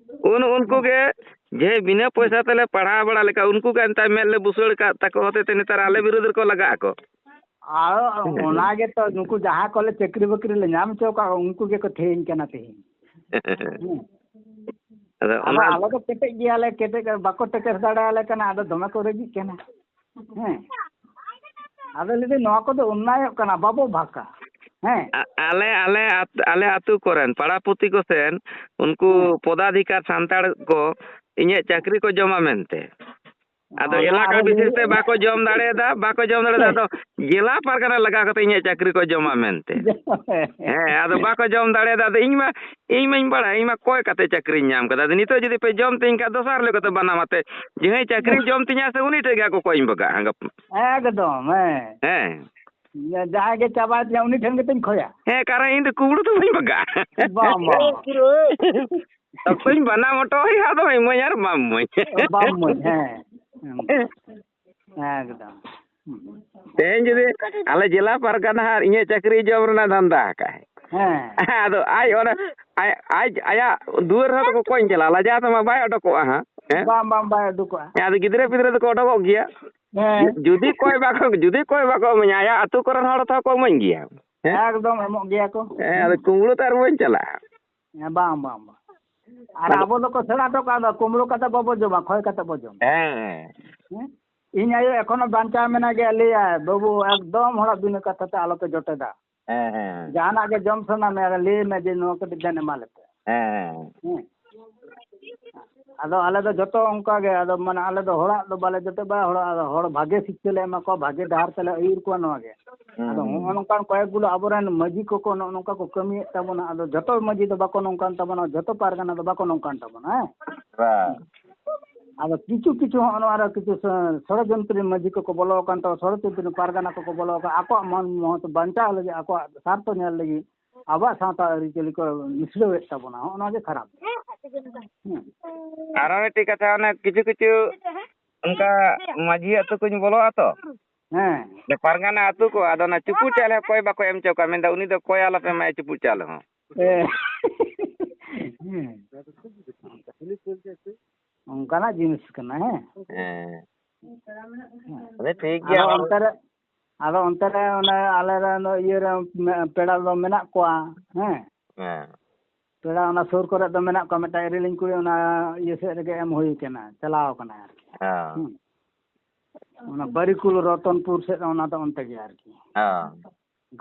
ᱩᱱ, ᱩᱱᱠᱩ ᱜᱮ ᱡᱮ ᱵᱤᱱᱟᱹ ᱯᱚᱭᱥᱟ ᱛᱮᱞᱮ ᱯᱟᱲᱦᱟᱣ ᱵᱟᱲᱟ ᱞᱮᱠᱟ, ᱩᱱᱠᱩ ᱜᱮ ᱮᱱᱛᱮ ᱢᱮᱫ ᱞᱮ ᱵᱩᱥᱟᱹᱲ ᱟᱠᱟᱫ ᱛᱟᱠᱚ ᱦᱚᱛᱮ ᱛᱮ ᱱᱮᱛᱟᱨ ᱟᱞᱮ ᱵᱤᱨᱩᱫᱽ ᱨᱮᱠᱚ ᱞᱟᱜᱟᱜ ᱟᱠᱚ᱾ ᱟᱨ ᱚᱱᱟ ᱜᱮᱛᱚ, ᱱᱩᱠᱩ ᱡᱟᱦᱟᱸ ᱠᱚᱞᱮ ᱪᱟᱹᱠᱨᱤ ᱵᱟᱹᱠᱨᱤ ᱞᱮ ᱧᱟᱢ ᱦᱚᱪᱚ ᱠᱟᱜ, ᱩᱱᱠᱩ ᱜᱮᱠᱚ ᱛᱷᱮᱭᱤᱧ ᱠᱟᱱᱟ ᱛᱮᱦᱮᱧ᱾ ᱦᱮᱸ᱾ ᱟᱫᱚ ᱟᱫᱚ ᱚᱱᱟ ᱟᱞᱮ ᱫᱚ ᱠᱮᱴᱮᱡ ᱜᱮᱭᱟᱞᱮ, ᱠᱮᱴᱮᱡ ᱵᱟᱠᱚ ᱴᱮᱠᱮᱥ ᱫᱟᱲᱮᱭᱟᱞᱮ ᱠᱟᱱᱟ, ᱟᱫᱚ ᱫᱚᱢᱮ ᱠᱚ ᱨᱟᱹᱜᱤᱜ ᱠᱟᱱᱟ᱾ ᱦᱮᱸ᱾ ᱟᱫᱚ ᱞᱟᱹᱭᱫᱟᱹᱧ, ᱱᱚᱣᱟ ᱠᱚᱫᱚ ᱚᱱᱱᱟᱭᱚᱜ ᱠᱟᱱᱟ, ᱵᱟᱵᱚ ᱵᱷᱟᱜᱟ᱾ ᱦᱮᱸ᱾ ᱟ-, ᱟᱞᱮ, ᱟᱞᱮ ᱟᱛ-, ᱟᱞᱮ ᱟᱹᱛᱩ ᱠᱚᱨᱮᱱ ᱯᱟᱲᱟ ᱯᱩᱛᱤ ᱠᱚᱥᱮᱱ ᱩᱱᱠᱩ ᱦᱮᱸ᱾ ᱯᱚᱫᱟᱫᱷᱤᱠᱟᱨ ᱥᱟᱱᱛᱟᱲ ᱠᱚ ᱤᱧᱟᱹᱜ ᱪᱟᱹᱠᱨᱤ ᱠᱚ ᱡᱚᱢᱟ ᱢᱮᱱᱛᱮ᱾ ᱟᱫᱚ ᱚᱱᱟ ᱮᱞᱟᱠᱟ ᱟᱨᱚ ᱵᱤᱥᱮᱥ ᱛᱮ ᱦᱩᱭᱩᱜᱼᱟ᱾ ᱵᱟᱠᱚ ᱡᱚᱢ ᱫᱟᱲᱮᱭᱟᱫᱟ, ᱵᱟᱠᱚ ᱡᱚᱢ ᱫᱟᱲᱮᱭᱟᱫᱟ᱾ ᱟᱫᱚ ᱡᱮᱞᱟ ᱯᱟᱨᱜᱟᱱᱟ ᱞᱟᱜᱟᱣ ᱠᱟᱛᱮ ᱤᱧᱟᱹᱜ ᱪᱟᱹᱠᱨᱤ ᱠᱚ ᱡᱚᱢᱟ ᱢᱮᱱᱛᱮ᱾ ᱦᱮᱸ, ᱟᱫᱚ ᱵᱟᱠᱚ ᱡᱚᱢ ᱫᱟᱲᱮᱭᱟᱫᱟ᱾ ᱟᱫᱚ ᱤᱧ ᱢᱟ, ᱤᱧ ᱢᱟᱧ ᱵᱟᱲᱟᱭ, ᱤᱧ ᱢᱟ ᱠᱚᱭ ᱠᱟᱛᱮ ᱪᱟᱹᱠᱨᱤᱧ ᱧᱟᱢ ᱠᱟᱫᱟ᱾ ᱟᱫᱚ ᱱᱤᱛᱚᱜ ᱡᱩᱫᱤ ᱯᱮ ᱡᱚᱢ ᱛᱤᱧ ᱠᱷᱟᱱ, ᱫᱚᱥᱟᱨ ᱦᱤᱞᱳᱜ ᱠᱟᱛᱮ ᱵᱟᱱᱟᱢ ᱟᱛᱮ ᱡᱟᱦᱟᱸᱭ ᱪᱟᱹᱠᱨᱤᱧ ᱡᱚᱢ ᱛᱤᱧᱟ ᱥᱮ ᱩᱱᱤ ᱴᱷᱮᱡ ᱜᱮ ᱟᱠᱚ ᱠᱚᱭᱤᱧ ᱵᱟᱜᱟᱜᱼᱟ᱾ ᱮᱠᱫᱚᱢ, ᱦᱮᱸ᱾ ᱦᱮᱸ᱾ ᱡᱟᱦᱟᱸᱭ ᱜᱮ ᱪᱟᱵᱟᱭ ᱛᱤᱧᱟ ᱩᱱᱤ ᱴᱷᱮᱱ ᱜᱮᱛᱚᱧ ᱠᱷᱚᱭᱟ᱾ ᱦᱮᱸ, ᱠᱟᱨᱚᱱ ᱤᱧ ᱫᱚ ᱠᱩᱢᱵᱽᱲᱩ ᱫᱚ ᱵᱟᱹᱧ ᱵᱟᱜᱟᱜᱼᱟ᱾ ᱵᱟᱝ, ᱵᱟᱝ᱾ ᱛᱚᱠᱚᱧ ᱵᱟᱱᱟᱢ ᱦᱚᱴᱚ ᱟᱭᱟ, ᱟᱫᱚ ᱤᱢᱟᱹᱧ ᱟᱨ ᱵᱟᱢ ᱤᱢᱟᱹᱧ᱾ ᱵᱟᱢ ᱤᱢᱟᱹᱧ, ᱦᱮᱸ᱾ ᱮᱠᱫᱚᱢ᱾ ᱛᱮᱦᱮᱧ ᱡᱩᱫᱤ ᱟᱞᱮ ᱡᱮᱞᱟ ᱯᱟᱨᱜᱟᱱᱟ ᱟᱨ ᱤᱧᱟᱹᱜ ᱪᱟᱹᱠᱨᱤ ᱡᱚᱢ ᱨᱮᱱᱟᱜ ᱫᱷᱟᱱᱫᱟ ᱟᱠᱟᱫ᱾ ᱦᱮᱸ᱾ ᱟᱫᱚ ᱟᱡ ᱚᱱᱟ, ᱟᱡ, ᱟᱡ, ᱟᱭᱟᱜ ᱫᱩᱣᱟᱹᱨ ᱦᱚᱸ ᱫᱚᱠᱚ ᱠᱚᱧ ᱪᱟᱞᱟᱜᱼᱟ, ᱞᱟᱡᱟᱣ ᱛᱮᱢᱟ ᱵᱟᱭ ᱚᱰᱚᱠᱚᱜᱼᱟ ᱦᱟᱸᱜ᱾ ᱦᱮᱸ? ᱵᱟᱝ, ᱵᱟᱝ, ᱵᱟᱭ ᱩᱰᱩᱠᱚᱜᱼᱟ᱾ ᱦᱮᱸ, ᱟᱫᱚ ᱜᱤᱫᱽᱨᱟᱹ ᱯᱤᱫᱽᱨᱟᱹ ᱫᱚᱠᱚ ᱚᱰᱚᱠᱚᱜ ᱜᱮᱭᱟ᱾ ᱦᱮᱸ᱾ ᱡᱩᱫᱤ ᱠᱚᱭ ᱵᱟᱠᱚ, ᱡᱩᱫᱤ ᱠᱚᱭ ᱵᱟᱠᱚ ᱮᱢᱟᱹᱧᱟ, ᱟᱭᱟᱜ ᱟᱹᱛᱩ ᱠᱚᱨᱮᱱ ᱦᱚᱲ ᱛᱚ ᱠᱚ ᱮᱢᱟᱹᱧ ᱜᱮᱭᱟ᱾ ᱦᱮᱸ? ᱮᱠᱫᱚᱢ ᱮᱢᱚᱜ ᱜᱮᱭᱟ ᱠᱚ᱾ ᱦᱮᱸ, ᱟᱫᱚ ᱠᱩᱢᱵᱽᱲᱩ ᱛᱚ ᱟᱨ ᱵᱟᱹᱧ ᱪᱟᱞᱟᱜᱼᱟ᱾ ᱦᱮᱸ, ᱵᱟᱝ, ᱵᱟᱝ, ᱵᱟᱝ᱾ ᱟᱨ ᱟᱫᱚ ᱟᱵᱚ ᱫᱚᱠᱚ ᱥᱮᱬᱟ ᱦᱚᱴᱚ ᱠᱟᱜ ᱫᱚ, ᱠᱩᱢᱵᱽᱲᱩ ᱠᱟᱛᱮ ᱵᱟᱵᱚ ᱡᱚᱢᱟ, ᱠᱷᱚᱭ ᱠᱟᱛᱮ ᱵᱚ ᱡᱚᱢᱟ᱾ ᱦᱮᱸ᱾ ᱦᱮᱸ? ᱤᱧ ᱟᱭᱳ ᱮᱠᱷᱚᱱᱳ ᱵᱟᱧᱪᱟᱣ ᱢᱮᱱᱟᱜ ᱜᱮᱭᱟ, ᱞᱟᱹᱭᱟᱭ, "ᱵᱟᱹᱵᱩ, ᱮᱠᱫᱚᱢ ᱦᱚᱲᱟᱜ ᱵᱤᱱᱟᱹ ᱠᱟᱛᱷᱟ ᱛᱮ ᱟᱞᱚᱯᱮ ᱡᱚᱴᱮᱫᱟ᱾ ᱦᱮᱸ, ᱦᱮᱸ᱾ ᱡᱟᱦᱟᱱᱟᱜ ᱜᱮ ᱡᱚᱢ ᱥᱟᱱᱟ ᱢᱮᱭᱟ, ᱞᱟᱹᱭ ᱢᱮ ᱡᱮ ᱱᱚᱣᱟ ᱠᱟᱹᱴᱤᱡ ᱫᱮᱱ ᱮᱢᱟ ᱞᱮᱯᱮ᱾" ᱦᱮᱸ, ᱦᱮᱸ᱾ ᱦᱮᱸ᱾ ᱟᱫᱚ ᱟᱞᱮ ᱫᱚ ᱡᱚᱛᱚ ᱚᱱᱠᱟ ᱜᱮ, ᱟᱫᱚ ᱢᱟᱱᱮ ᱟᱞᱮ ᱫᱚ ᱦᱚᱲᱟᱜ ᱫᱚ ᱵᱟᱞᱮ ᱡᱚᱴᱮᱫ ᱵᱟᱲᱟᱭᱟ, ᱦᱚᱲᱟᱜ, ᱟᱫᱚ ᱦᱚᱲ ᱵᱷᱟᱜᱮ ᱥᱤᱠᱷᱟᱹ ᱞᱮ ᱮᱢᱟ ᱠᱚᱣᱟ, ᱵᱷᱟᱜᱮ ᱰᱟᱦᱟᱨ ᱛᱮᱞᱮ ᱟᱹᱭᱩᱨ ᱠᱚᱣᱟ, ᱱᱚᱣᱟ ᱜᱮ᱾ ᱦᱩᱸ, ᱟᱫᱚ ᱦᱩᱸ᱾ ᱦᱚᱸᱜᱼᱚ ᱱᱚᱝᱠᱟᱱ ᱠᱚᱭᱮᱠ ᱜᱩᱞᱳ ᱟᱵᱚᱨᱮᱱ ᱢᱟᱹᱡᱷᱤ ᱠᱚᱠᱚ ᱱᱚᱜᱼᱚ ᱱᱚᱝᱠᱟ ᱠᱚ ᱠᱟᱹᱢᱤᱭᱮᱫ ᱛᱟᱵᱚᱱᱟ, ᱟᱫᱚ ᱡᱚᱛᱚ ᱢᱟᱹᱡᱷᱤ ᱫᱚ ᱵᱟᱠᱚ ᱱᱚᱝᱠᱟᱱ ᱛᱟᱵᱚᱱᱟ, ᱡᱚᱛᱚ ᱯᱟᱨᱜᱟᱱᱟ ᱫᱚ ᱵᱟᱠᱚ ᱱᱚᱝᱠᱟᱱ ᱛᱟᱵᱚᱱᱟ, ᱦᱮᱸ? ᱵᱟᱝ᱾ ᱟᱫᱚ ᱠᱤᱪᱷᱩ ᱠᱤᱪᱷᱩ ᱦᱚᱸᱜᱼᱚ ᱱᱚᱣᱟ ᱨᱮ ᱠᱤᱪᱷᱩ ᱥᱚ-, ᱥᱚᱲᱚᱡᱚᱱᱛᱨᱤ ᱢᱟᱹᱡᱷᱤ ᱠᱚᱠᱚ ᱵᱚᱞᱚ ᱟᱠᱟᱱ ᱛᱟᱵᱚᱱᱟ, ᱥᱚᱲᱚᱡᱚᱱᱛᱨᱤ ᱯᱟᱨᱜᱟᱱᱟ ᱠᱚᱠᱚ ᱵᱚᱞᱚ ᱟᱠᱟᱱ, ᱟᱠᱚᱣᱟᱜ ᱢᱚᱱ ᱢᱚᱦᱚᱛ ᱵᱟᱧᱪᱟᱣ ᱞᱟᱹᱜᱤᱫ, ᱟᱠᱚᱣᱟᱜ ᱥᱟᱨᱛᱷᱚ ᱧᱮᱞ ᱞᱟᱹᱜᱤᱫ ᱟᱵᱚᱣᱟᱜ ᱥᱟᱶᱛᱟ ᱟᱹᱨᱤᱪᱟᱹᱞᱤ ᱠᱚ ᱢᱤᱥᱲᱟᱹᱣᱮᱫ ᱛᱟᱵᱚᱱᱟ, ᱦᱚᱸᱜᱼᱚ ᱱᱚᱣᱟ ᱜᱮ ᱠᱷᱟᱨᱟᱯ᱾ ᱦᱮᱸ᱾ ᱟᱨᱚ ᱢᱤᱫᱴᱤᱡ ᱠᱟᱛᱷᱟ, ᱚᱱᱮ ᱠᱤᱪᱷᱩ ᱠᱤᱪᱷᱩ ᱚᱱᱠᱟ ᱢᱟᱹᱡᱷᱤ ᱟᱹᱛᱩ ᱠᱚᱧ ᱵᱚᱞᱚᱜᱼᱟ ᱛᱚ, ᱦᱮᱸ᱾ ᱯᱟᱨᱜᱟᱱᱟ ᱟᱹᱛᱩ ᱠᱚ, ᱟᱫᱚ ᱚᱱᱟ ᱪᱩᱯᱩᱫ ᱪᱟᱣᱞᱮ ᱚᱠᱚᱭ ᱵᱟᱠᱚ ᱮᱢ ᱦᱚᱪᱚ ᱠᱚᱣᱟ, ᱢᱮᱱᱫᱟ ᱩᱱᱤ ᱫᱚ ᱚᱠᱚᱭ ᱟᱞᱚᱯᱮ ᱮᱢᱟᱭᱟ ᱪᱩᱯᱩᱫ ᱪᱟᱣᱞᱮ ᱦᱚᱸ᱾ ᱦᱮᱸ᱾ ᱦᱮᱸ᱾ ᱚᱱᱠᱟᱱᱟᱜ ᱡᱤᱱᱤᱥ ᱠᱟᱱᱟ, ᱦᱮᱸ᱾ ᱦᱮᱸ᱾ ᱦᱮᱸ᱾ ᱟᱫᱚ ᱴᱷᱤᱠ ᱜᱮᱭᱟ᱾ ᱟᱫᱚ ᱚᱱᱛᱮ ᱨᱮ, ᱟᱫᱚ ᱚᱱᱛᱮ ᱨᱮ ᱚᱱᱮ ᱟᱞᱮ ᱨᱮᱱ ᱫᱚ ᱤᱭᱟᱹ ᱨᱮ ᱢᱮ-, ᱯᱮᱲᱟ ᱫᱚ ᱢᱮᱱᱟᱜ ᱠᱚᱣᱟ, ᱦᱮᱸ᱾ ᱦᱮᱸ᱾ ᱯᱮᱲᱟ ᱚᱱᱟ ᱥᱩᱨ ᱠᱚᱨᱮ ᱫᱚ ᱢᱮᱱᱟᱜ ᱠᱚᱣᱟ, ᱢᱤᱫᱴᱟᱝ ᱤᱨᱤᱞᱤᱧ ᱠᱩᱲᱤ ᱚᱱᱟ ᱤᱭᱟᱹ ᱥᱮᱫ ᱨᱮᱜᱮ ᱮᱢ ᱦᱩᱭ ᱠᱟᱱᱟ, ᱪᱟᱞᱟᱣ ᱠᱟᱱᱟᱭ ᱟᱨᱠᱤ᱾ ᱦᱮᱸ᱾ ᱦᱩᱸ᱾ ᱚᱱᱟ ᱵᱟᱨᱤᱠᱩᱞ ᱨᱚᱛᱚᱱᱯᱩᱨ ᱥᱮᱫ ᱚᱱᱟ ᱫᱚ ᱚᱱᱛᱮ ᱜᱮ ᱟᱨᱠᱤ᱾ ᱦᱮᱸ᱾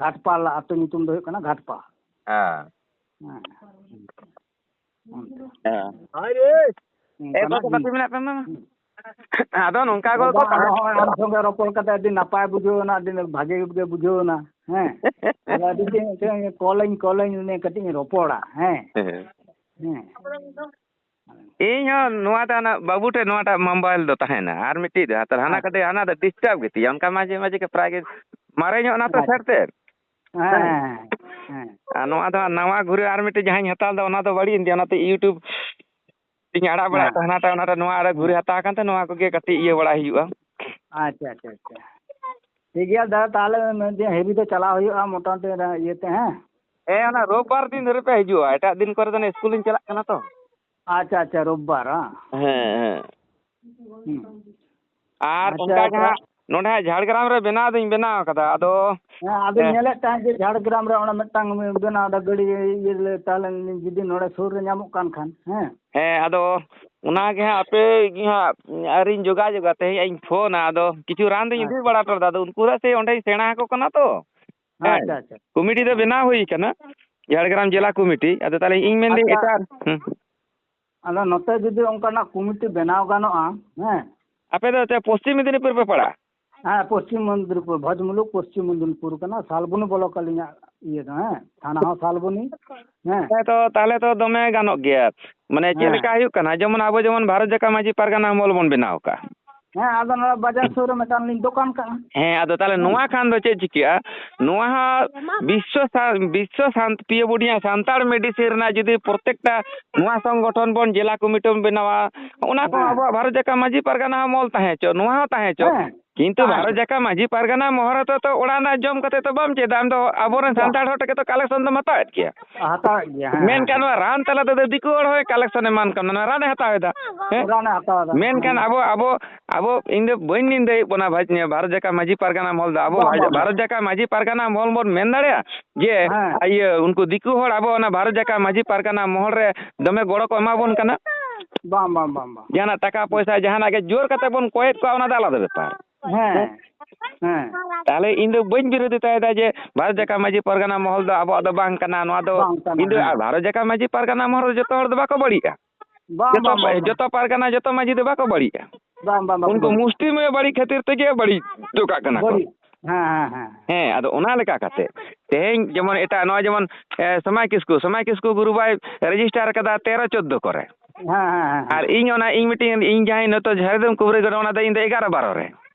ᱜᱷᱟᱴᱯᱟᱞ ᱟᱹᱛᱩ ᱧᱩᱛᱩᱢ ᱫᱚ ᱦᱩᱭᱩᱜ ᱠᱟᱱᱟ ᱜᱷᱟᱴᱯᱟᱞ᱾ ᱦᱮᱸ᱾ ᱦᱮᱸ᱾ ᱚᱱᱛᱮ᱾ ᱦᱮᱸ᱾ ᱚᱱᱠᱟᱱᱟᱜ ᱮ, ᱜᱚᱜᱚ ᱡᱤᱱᱤᱥ᱾ ᱠᱟᱹᱴᱤᱡ ᱢᱮᱱᱟᱜ ᱯᱮ ᱢᱟ᱾ ᱦᱩᱸ᱾ ᱟᱫᱚ ᱱᱚᱝᱠᱟ ᱜᱚᱞᱯᱚ ᱟᱫᱚ ᱛᱟᱦᱮᱸ ᱦᱚᱸᱜᱼᱚᱭ ᱟᱢ ᱥᱚᱸᱜᱮ ᱨᱚᱯᱚᱲ ᱠᱟᱛᱮ ᱟᱹᱰᱤ ᱱᱟᱯᱟᱭ ᱵᱩᱡᱷᱟᱹᱣ ᱮᱱᱟ, ᱟᱹᱰᱤ ᱵᱷᱟᱜᱮ ᱜᱮ ᱵᱩᱡᱷᱟᱹᱣ ᱮᱱᱟ᱾ ᱦᱮᱸ᱾ ᱟᱫᱚ ᱟᱹᱰᱤ ᱫᱤᱱ ᱠᱚᱞᱟᱹᱧ, ᱠᱚᱞᱟᱹᱧ, ᱠᱟᱹᱴᱤᱡ ᱤᱧ ᱨᱚᱯᱚᱲᱟ᱾ ᱦᱮᱸ᱾ ᱦᱮᱸ᱾ ᱦᱮᱸ᱾ ᱤᱧ ᱦᱚᱸ ᱱᱚᱣᱟᱴᱟᱜ ᱚᱱᱟ ᱵᱟᱹᱵᱩ ᱴᱷᱮᱱ ᱱᱚᱣᱟᱴᱟᱜ ᱢᱳᱵᱟᱭᱤᱞ ᱫᱚ ᱛᱟᱦᱮᱱᱟ, ᱟᱨ ᱢᱤᱫᱴᱤᱡ ᱫᱚ ᱦᱟᱛᱟᱣᱟ᱾ ᱦᱟᱱᱟ ᱟᱪᱪᱷᱟ᱾ ᱠᱟᱹᱴᱤᱡ, ᱦᱟᱱᱟ ᱫᱚ ᱰᱤᱥᱴᱟᱵ ᱜᱮᱛᱤᱧᱟ, ᱚᱱᱠᱟ ᱢᱟᱡᱷᱮ ᱢᱟᱡᱷᱮ ᱜᱮ ᱯᱨᱟᱭ ᱜᱮ ᱢᱟᱨᱮ ᱧᱚᱜ ᱚᱱᱟ ᱛᱚ ᱟᱪᱪᱷᱟ᱾ ᱥᱮᱴ ᱛᱮ᱾ ᱦᱮᱸ, ᱦᱮᱸ᱾ ᱦᱮᱸ, ᱦᱮᱸ, ᱦᱮᱸ᱾ ᱟᱨ ᱱᱚᱣᱟ ᱫᱚ ᱦᱟᱸᱜ ᱱᱟᱣᱟ ᱜᱷᱩᱨᱮ ᱟᱨ ᱢᱤᱫᱴᱮᱡ ᱡᱟᱦᱟᱸᱧ ᱦᱟᱛᱟᱣ ᱞᱮᱫᱟ, ᱚᱱᱟ ᱫᱚ ᱵᱟᱹᱲᱤᱡ ᱮᱱ ᱛᱤᱧᱟ, ᱚᱱᱟᱛᱮ YouTube ᱤᱧ ᱟᱲᱟᱜ ᱵᱟᱲᱟᱭᱮᱫ ᱦᱮᱸ᱾ ᱛᱟᱦᱮᱱᱟ, ᱚᱱᱟᱴᱟᱜ ᱱᱚᱣᱟ ᱟᱲᱟᱜ ᱦᱮᱸ᱾ ᱜᱷᱩᱨᱮ ᱦᱟᱛᱟᱣ ᱠᱟᱱᱛᱮ ᱱᱚᱣᱟ ᱠᱚᱜᱮ ᱠᱟᱹᱴᱤᱡ ᱤᱭᱟᱹ ᱵᱟᱲᱟᱭ ᱦᱩᱭᱩᱜᱼᱟ᱾ ᱟᱪᱪᱷᱟ, ᱟᱪᱪᱷᱟ, ᱟᱪᱪᱷᱟ᱾ ᱴᱷᱤᱠ ᱜᱮᱭᱟ ᱫᱟᱫᱟ, ᱛᱟᱦᱚᱞᱮ ᱢᱤᱫ ᱫᱤᱱ ᱦᱮᱵᱤ ᱫᱚ ᱪᱟᱞᱟᱣ ᱦᱩᱭᱩᱜᱼᱟ ᱢᱚᱴᱟᱢᱩᱴᱤ ᱚᱱᱟ ᱤᱭᱟᱹᱛᱮ, ᱦᱮᱸ? ᱦᱮᱸ, ᱚᱱᱟ ᱨᱳᱵᱵᱟᱨ ᱫᱤᱱ ᱫᱷᱟᱹᱨᱤᱡ ᱯᱮ ᱦᱤᱡᱩᱜᱼᱟ, ᱮᱴᱟᱜ ᱫᱤᱱ ᱠᱚᱨᱮ ᱫᱚ ᱚᱱᱟ ᱥᱠᱩᱞ ᱞᱤᱧ ᱪᱟᱞᱟᱜ ᱠᱟᱱᱟ ᱛᱚ᱾ ᱟᱪᱪᱷᱟ, ᱟᱪᱪᱷᱟ, ᱨᱳᱵᱵᱟᱨ, ᱦᱮᱸ? ᱦᱮᱸ, ᱦᱮᱸ᱾ ᱦᱩᱸ᱾ ᱟᱨ ᱟᱪᱪᱷᱟ, ᱚᱱᱠᱟ ᱜᱮ ᱟᱪᱪᱷᱟ᱾ ᱦᱟᱸᱜ ᱱᱚᱰᱮ ᱦᱟᱸᱜ ᱡᱷᱟᱲᱜᱨᱟᱢ ᱨᱮ ᱵᱮᱱᱟᱣ ᱫᱚᱧ ᱵᱮᱱᱟᱣ ᱠᱟᱫᱟ, ᱟᱫᱚ ᱦᱮᱸ, ᱟᱫᱚᱧ ᱦᱮᱸ᱾ ᱧᱮᱞᱮᱫ ᱛᱟᱦᱮᱸᱫ ᱡᱮ ᱡᱷᱟᱲᱜᱨᱟᱢ ᱨᱮ ᱚᱱᱟ ᱢᱤᱫᱴᱟᱝ ᱵᱮᱱᱟᱣ ᱫᱟ ᱜᱟᱹᱲᱤ, ᱤᱭᱟᱹ ᱞᱮ, ᱛᱟᱦᱚᱞᱮ ᱡᱩᱫᱤ ᱱᱚᱰᱮ ᱥᱩᱨ ᱨᱮ ᱧᱟᱢᱚᱜ ᱠᱟᱱ ᱠᱷᱟᱱ, ᱦᱮᱸ᱾ ᱦᱮᱸ, ᱟᱫᱚ ᱚᱱᱟ ᱜᱮ ᱦᱟᱸᱜ ᱟᱯᱮ ᱜᱮ ᱦᱟᱸᱜ ᱟᱹᱣᱨᱤᱧ ᱡᱳᱜᱟᱡᱳᱜᱟ, ᱛᱮᱦᱮᱧ ᱤᱧ ᱯᱷᱳᱱᱟ, ᱟᱫᱚ ᱠᱤᱪᱷᱩ ᱨᱟᱱ ᱫᱚᱧ ᱤᱫᱤ ᱟᱪᱪᱷᱟ᱾ ᱵᱟᱲᱟ ᱦᱚᱴᱚ ᱞᱮᱫᱟ, ᱟᱫᱚ ᱩᱱᱠᱩ ᱫᱚ ᱥᱮ ᱚᱸᱰᱮᱧ ᱥᱮᱬᱟ ᱟᱠᱚ ᱠᱟᱱᱟ ᱛᱚ᱾ ᱦᱮᱸ, ᱟᱪᱪᱷᱟ, ᱟᱪᱪᱷᱟ᱾ ᱠᱚᱢᱤᱴᱤ ᱫᱚ ᱦᱮᱸ᱾ ᱵᱮᱱᱟᱣ ᱦᱩᱭ ᱠᱟᱱᱟ, ᱡᱷᱟᱲᱜᱨᱟᱢ ᱡᱮᱞᱟ ᱠᱚᱢᱤᱴᱤ᱾ ᱟᱫᱚ ᱛᱟᱦᱚᱞᱮ ᱤᱧ ᱢᱮᱱᱫᱟᱹᱧ ᱟᱪᱪᱷᱟ᱾ ᱮᱴᱟᱜ, ᱦᱩᱸ᱾ ᱟᱫᱚ ᱱᱚᱛᱮ ᱡᱩᱫᱤ ᱚᱱᱠᱟᱱᱟᱜ ᱠᱚᱢᱤᱴᱤ ᱵᱮᱱᱟᱣ ᱜᱟᱱᱚᱜᱼᱟ, ᱦᱮᱸ᱾ ᱟᱯᱮ ᱫᱚ ᱪᱮᱫ ᱯᱚᱥᱪᱤᱢ ᱢᱮᱫᱤᱱᱤᱯᱩᱨ ᱯᱮ ᱯᱟᱲᱟᱜᱼᱟ? ᱦᱮᱸ, ᱯᱚᱥᱪᱤᱢ ᱢᱮᱫᱤᱱᱤᱯᱩᱨ, ᱵᱷᱚᱸᱡᱽ ᱢᱩᱞᱩᱠ ᱯᱚᱥᱪᱤᱢ ᱢᱮᱫᱤᱱᱤᱯᱩᱨ ᱠᱟᱱᱟ, ᱥᱟᱞᱵᱚᱱᱤ ᱵᱞᱚᱠ ᱟᱹᱞᱤᱧᱟᱜ ᱤᱭᱟᱹ ᱫᱚ, ᱦᱮᱸ, ᱛᱷᱟᱱᱟ ᱦᱚᱸ ᱥᱟᱞᱵᱚᱱᱤ, ᱦᱮᱸ᱾ ᱦᱮᱸ, ᱛᱚ ᱛᱟᱦᱚᱞᱮ ᱛᱚ ᱫᱚᱢᱮ ᱜᱟᱱᱚᱜ ᱜᱮᱭᱟ᱾ ᱢᱟᱱᱮ ᱪᱮᱫ ᱦᱮᱸ᱾ ᱞᱮᱠᱟ ᱦᱩᱭᱩᱜ ᱠᱟᱱᱟ, ᱡᱮᱢᱚᱱ ᱟᱵᱚ ᱡᱮᱢᱚᱱ ᱵᱷᱟᱨᱚᱛ ᱡᱟᱠᱟᱛ ᱢᱟᱹᱡᱷᱤ ᱯᱟᱨᱜᱟᱱᱟ ᱢᱚᱞ ᱵᱚᱱ ᱵᱮᱱᱟᱣ ᱟᱠᱟᱫᱼᱟ᱾ ᱦᱮᱸ, ᱟᱫᱚ ᱱᱚᱣᱟ ᱵᱟᱡᱟᱨ ᱥᱩᱨ ᱨᱮ ᱢᱤᱫᱴᱟᱝ ᱞᱤᱧ ᱫᱚᱠᱟᱱ ᱠᱟᱜᱼᱟ᱾ ᱦᱮᱸ, ᱟᱫᱚ ᱛᱟᱦᱚᱞᱮ ᱦᱮᱸ᱾ ᱱᱚᱣᱟ ᱠᱷᱟᱱ ᱫᱚ ᱪᱮᱫ ᱪᱤᱠᱟᱹᱜᱼᱟ? ᱱᱚᱣᱟ ᱦᱚᱸ ᱵᱤᱥᱥᱚ ᱥᱟ-, ᱵᱤᱥᱥᱚ ᱥᱟᱱ-, ᱯᱤᱭᱳ ᱵᱳᱰᱤᱭᱟ ᱥᱟᱱᱛᱟᱲ ᱢᱮᱰᱤᱥᱤᱱ ᱨᱮᱱᱟᱜ ᱡᱩᱫᱤ ᱯᱨᱚᱛᱮᱠᱴᱟ ᱱᱚᱣᱟ ᱥᱚᱝᱜᱚᱴᱷᱚᱱ ᱵᱚᱱ ᱡᱮᱞᱟ ᱠᱚᱢᱤᱴᱤ ᱵᱚᱱ ᱵᱮᱱᱟᱣᱟ, ᱚᱱᱟ ᱠᱚ ᱦᱮᱸ᱾ ᱟᱵᱚᱣᱟᱜ ᱵᱷᱟᱨᱚᱛ ᱡᱟᱠᱟᱛ ᱢᱟᱹᱡᱷᱤ ᱯᱟᱨᱜᱟᱱᱟ ᱦᱚᱸ ᱢᱚᱞ ᱛᱟᱦᱮᱸ ᱦᱚᱪᱚ, ᱱᱚᱣᱟ ᱦᱚᱸ ᱛᱟᱦᱮᱸ ᱦᱚᱪᱚ᱾ ᱦᱮᱸ᱾ ᱠᱤᱱᱛᱩ ᱛᱟᱦᱮᱸ ᱵᱷᱟᱨᱚᱛ ᱦᱚᱪᱚ᱾ ᱡᱟᱠᱟᱛ ᱢᱟᱹᱡᱷᱤ ᱯᱟᱨᱜᱟᱱᱟ ᱢᱚᱦᱚᱞ ᱨᱮᱛᱚ ᱛᱚ ᱚᱲᱟᱜ ᱨᱮᱱᱟᱜ ᱡᱚᱢ ᱠᱟᱛᱮ ᱛᱚ ᱵᱟᱢ ᱪᱮᱫᱟ, ᱟᱢ ᱫᱚ ᱟᱵᱚᱨᱮᱱ ᱵᱟᱝ᱾ ᱥᱟᱱᱛᱟᱲ ᱦᱚᱲ ᱴᱷᱮᱱ ᱜᱮᱛᱚ ᱠᱟᱞᱮᱠᱥᱚᱱ ᱫᱚᱢ ᱦᱟᱛᱟᱣᱮᱫ ᱜᱮᱭᱟ᱾ ᱦᱟᱛᱟᱣᱮᱫ ᱜᱮᱭᱟ, ᱦᱮᱸ, ᱢᱮᱱᱠᱷᱟᱱ ᱦᱮᱸ᱾ ᱱᱚᱣᱟ ᱨᱟᱱ ᱛᱟᱞᱟ ᱛᱮᱫᱚ ᱫᱤᱠᱩ ᱦᱚᱲ ᱦᱚᱸᱭ ᱠᱟᱞᱮᱠᱥᱚᱱ ᱮᱢᱟᱱ ᱠᱟᱱᱟ, ᱱᱚᱣᱟ ᱨᱟᱱᱮ ᱦᱟᱛᱟᱣ ᱮᱫᱟ᱾ ᱦᱮᱸ? ᱨᱟᱱᱮ ᱦᱟᱛᱟᱣ ᱮᱫᱟ, ᱢᱮᱱᱠᱷᱟᱱ ᱦᱮᱸ᱾ ᱟᱵᱚ, ᱟᱵᱚ, ᱟᱵᱚ, ᱤᱧ ᱫᱚ ᱵᱟᱹᱧ ᱱᱤᱱᱫᱟᱹᱭᱮᱫ ᱵᱚᱱᱟ ᱵᱷᱟᱡ-, ᱵᱷᱟᱨᱚᱛ ᱡᱟᱠᱟᱛ ᱢᱟᱹᱡᱷᱤ ᱯᱟᱨᱜᱟᱱᱟ ᱢᱚᱦᱚᱞ ᱫᱚ, ᱟᱵᱚ ᱵᱟᱝ, ᱵᱷᱟᱡ-, ᱵᱟᱝ, ᱵᱟᱝ᱾ ᱵᱷᱟᱨᱚᱛ ᱡᱟᱠᱟᱛ ᱢᱟᱹᱡᱷᱤ ᱯᱟᱨᱜᱟᱱᱟ ᱢᱚᱦᱚᱞ ᱵᱚᱱ ᱢᱮᱱ ᱫᱟᱲᱮᱭᱟᱜᱼᱟ ᱡᱮ, ᱦᱮᱸ᱾ ᱤᱭᱟᱹ, ᱩᱱᱠᱩ ᱫᱤᱠᱩ ᱦᱚᱲ ᱟᱵᱚ ᱚᱱᱟ ᱵᱷᱟᱨᱚᱛ ᱡᱟᱠᱟᱛ ᱢᱟᱹᱡᱷᱤ ᱯᱟᱨᱜᱟᱱᱟ ᱢᱚᱦᱚᱞ ᱨᱮ ᱫᱚᱢᱮ ᱜᱚᱲᱚ ᱠᱚ ᱮᱢᱟ ᱵᱚᱱ ᱠᱟᱱᱟ? ᱵᱟᱝ, ᱵᱟᱝ, ᱵᱟᱝ, ᱵᱟᱝ᱾ ᱡᱟᱦᱟᱱᱟᱜ ᱴᱟᱠᱟ ᱯᱚᱭᱥᱟ, ᱡᱟᱦᱟᱱᱟᱜ ᱜᱮ ᱡᱳᱨ ᱠᱟᱛᱮ ᱵᱚᱱ ᱠᱚᱭᱮᱫ ᱠᱚᱣᱟ, ᱚᱱᱟ ᱫᱚ ᱟᱞᱟᱫᱟ ᱵᱮᱯᱟᱨ᱾ ᱦᱮᱸ, ᱦᱮᱸ᱾ ᱛᱟᱦᱞᱮ ᱤᱧ ᱫᱚ ᱵᱟᱹᱧ ᱵᱤᱨᱳᱫᱷᱤᱛᱟᱭᱮᱫᱟ ᱡᱮ ᱵᱷᱟᱨᱚᱛ ᱡᱟᱠᱟᱛ ᱢᱟᱹᱡᱷᱤ ᱯᱟᱨᱜᱟᱱᱟ ᱢᱚᱦᱚᱞ ᱫᱚ ᱟᱵᱚᱣᱟᱜ ᱫᱚ ᱵᱟᱝ ᱠᱟᱱᱟ, ᱱᱚᱣᱟ ᱫᱚ ᱵᱟᱝ ᱠᱟᱱᱟ, ᱤᱧ ᱫᱚ, ᱦᱮᱸ᱾ ᱟᱨ ᱵᱷᱟᱨᱚᱛ ᱡᱟᱠᱟᱛ ᱢᱟᱹᱡᱷᱤ ᱯᱟᱨᱜᱟᱱᱟ ᱢᱚᱦᱚᱞ ᱨᱮ ᱡᱚᱛᱚ ᱦᱚᱲ ᱫᱚ ᱵᱟᱠᱚ ᱵᱟᱹᱲᱤᱡᱼᱟ᱾ ᱵᱟᱝ, ᱡᱚᱛᱚ, ᱵᱟᱝ, ᱵᱟᱝ, ᱵᱟᱝ᱾ ᱡᱚᱛᱚ ᱯᱟᱨᱜᱟᱱᱟ, ᱡᱚᱛᱚ ᱢᱟᱹᱡᱷᱤ ᱫᱚ ᱵᱟᱠᱚ ᱵᱟᱹᱲᱤᱡᱼᱟ᱾ ᱵᱟᱝ, ᱵᱟᱝ, ᱵᱟᱠᱚ ᱩᱱᱠᱩ ᱵᱟᱹᱲᱤᱡᱼᱟ᱾ ᱢᱩᱥᱴᱤᱢᱮᱭ ᱵᱟᱹᱲᱤᱡ ᱠᱷᱟᱹᱛᱤᱨ ᱛᱮᱜᱮ ᱵᱟᱹᱲᱤᱡ ᱦᱚᱴᱚ ᱠᱟᱜ ᱠᱟᱱᱟ ᱠᱚ᱾ ᱵᱟᱹᱲᱤᱡ᱾ ᱦᱮᱸ, ᱦᱮᱸ, ᱦᱮᱸ᱾ ᱦᱮᱸ, ᱟᱫᱚ ᱚᱱᱟ ᱞᱮᱠᱟ ᱠᱟᱛᱮ ᱛᱮᱦᱮᱧ ᱡᱮᱢᱚᱱ ᱮᱴᱟᱜ ᱱᱚᱣᱟ ᱡᱮᱢᱚᱱ, ᱮ, ᱥᱚᱢᱟᱭ ᱠᱤᱥᱠᱩ, ᱥᱚᱢᱟᱭ ᱠᱤᱥᱠᱩ ᱜᱩᱨᱩ ᱵᱟᱭ ᱨᱮᱡᱤᱥᱴᱟᱨ ᱠᱟᱫᱟ ᱛᱮᱨᱚ ᱪᱳᱫᱽᱫᱳ ᱠᱚᱨᱮ᱾ ᱦᱮᱸ, ᱦᱮᱸ, ᱦᱮᱸ, ᱦᱮᱸ᱾ ᱟᱨ ᱤᱧ ᱚᱱᱟ, ᱤᱧ ᱢᱤᱫᱴᱤᱡ, ᱤᱧ ᱡᱟᱦᱟᱸᱧ ᱱᱤᱛᱚᱜ ᱡᱷᱟᱲᱜᱨᱟᱢ ᱠᱩᱵᱨᱤᱜᱚᱲ, ᱚᱱᱟ ᱫᱚ ᱤᱧ ᱫᱚ ᱮᱜᱟᱨᱚ ᱵᱟᱨᱚ ᱨᱮ᱾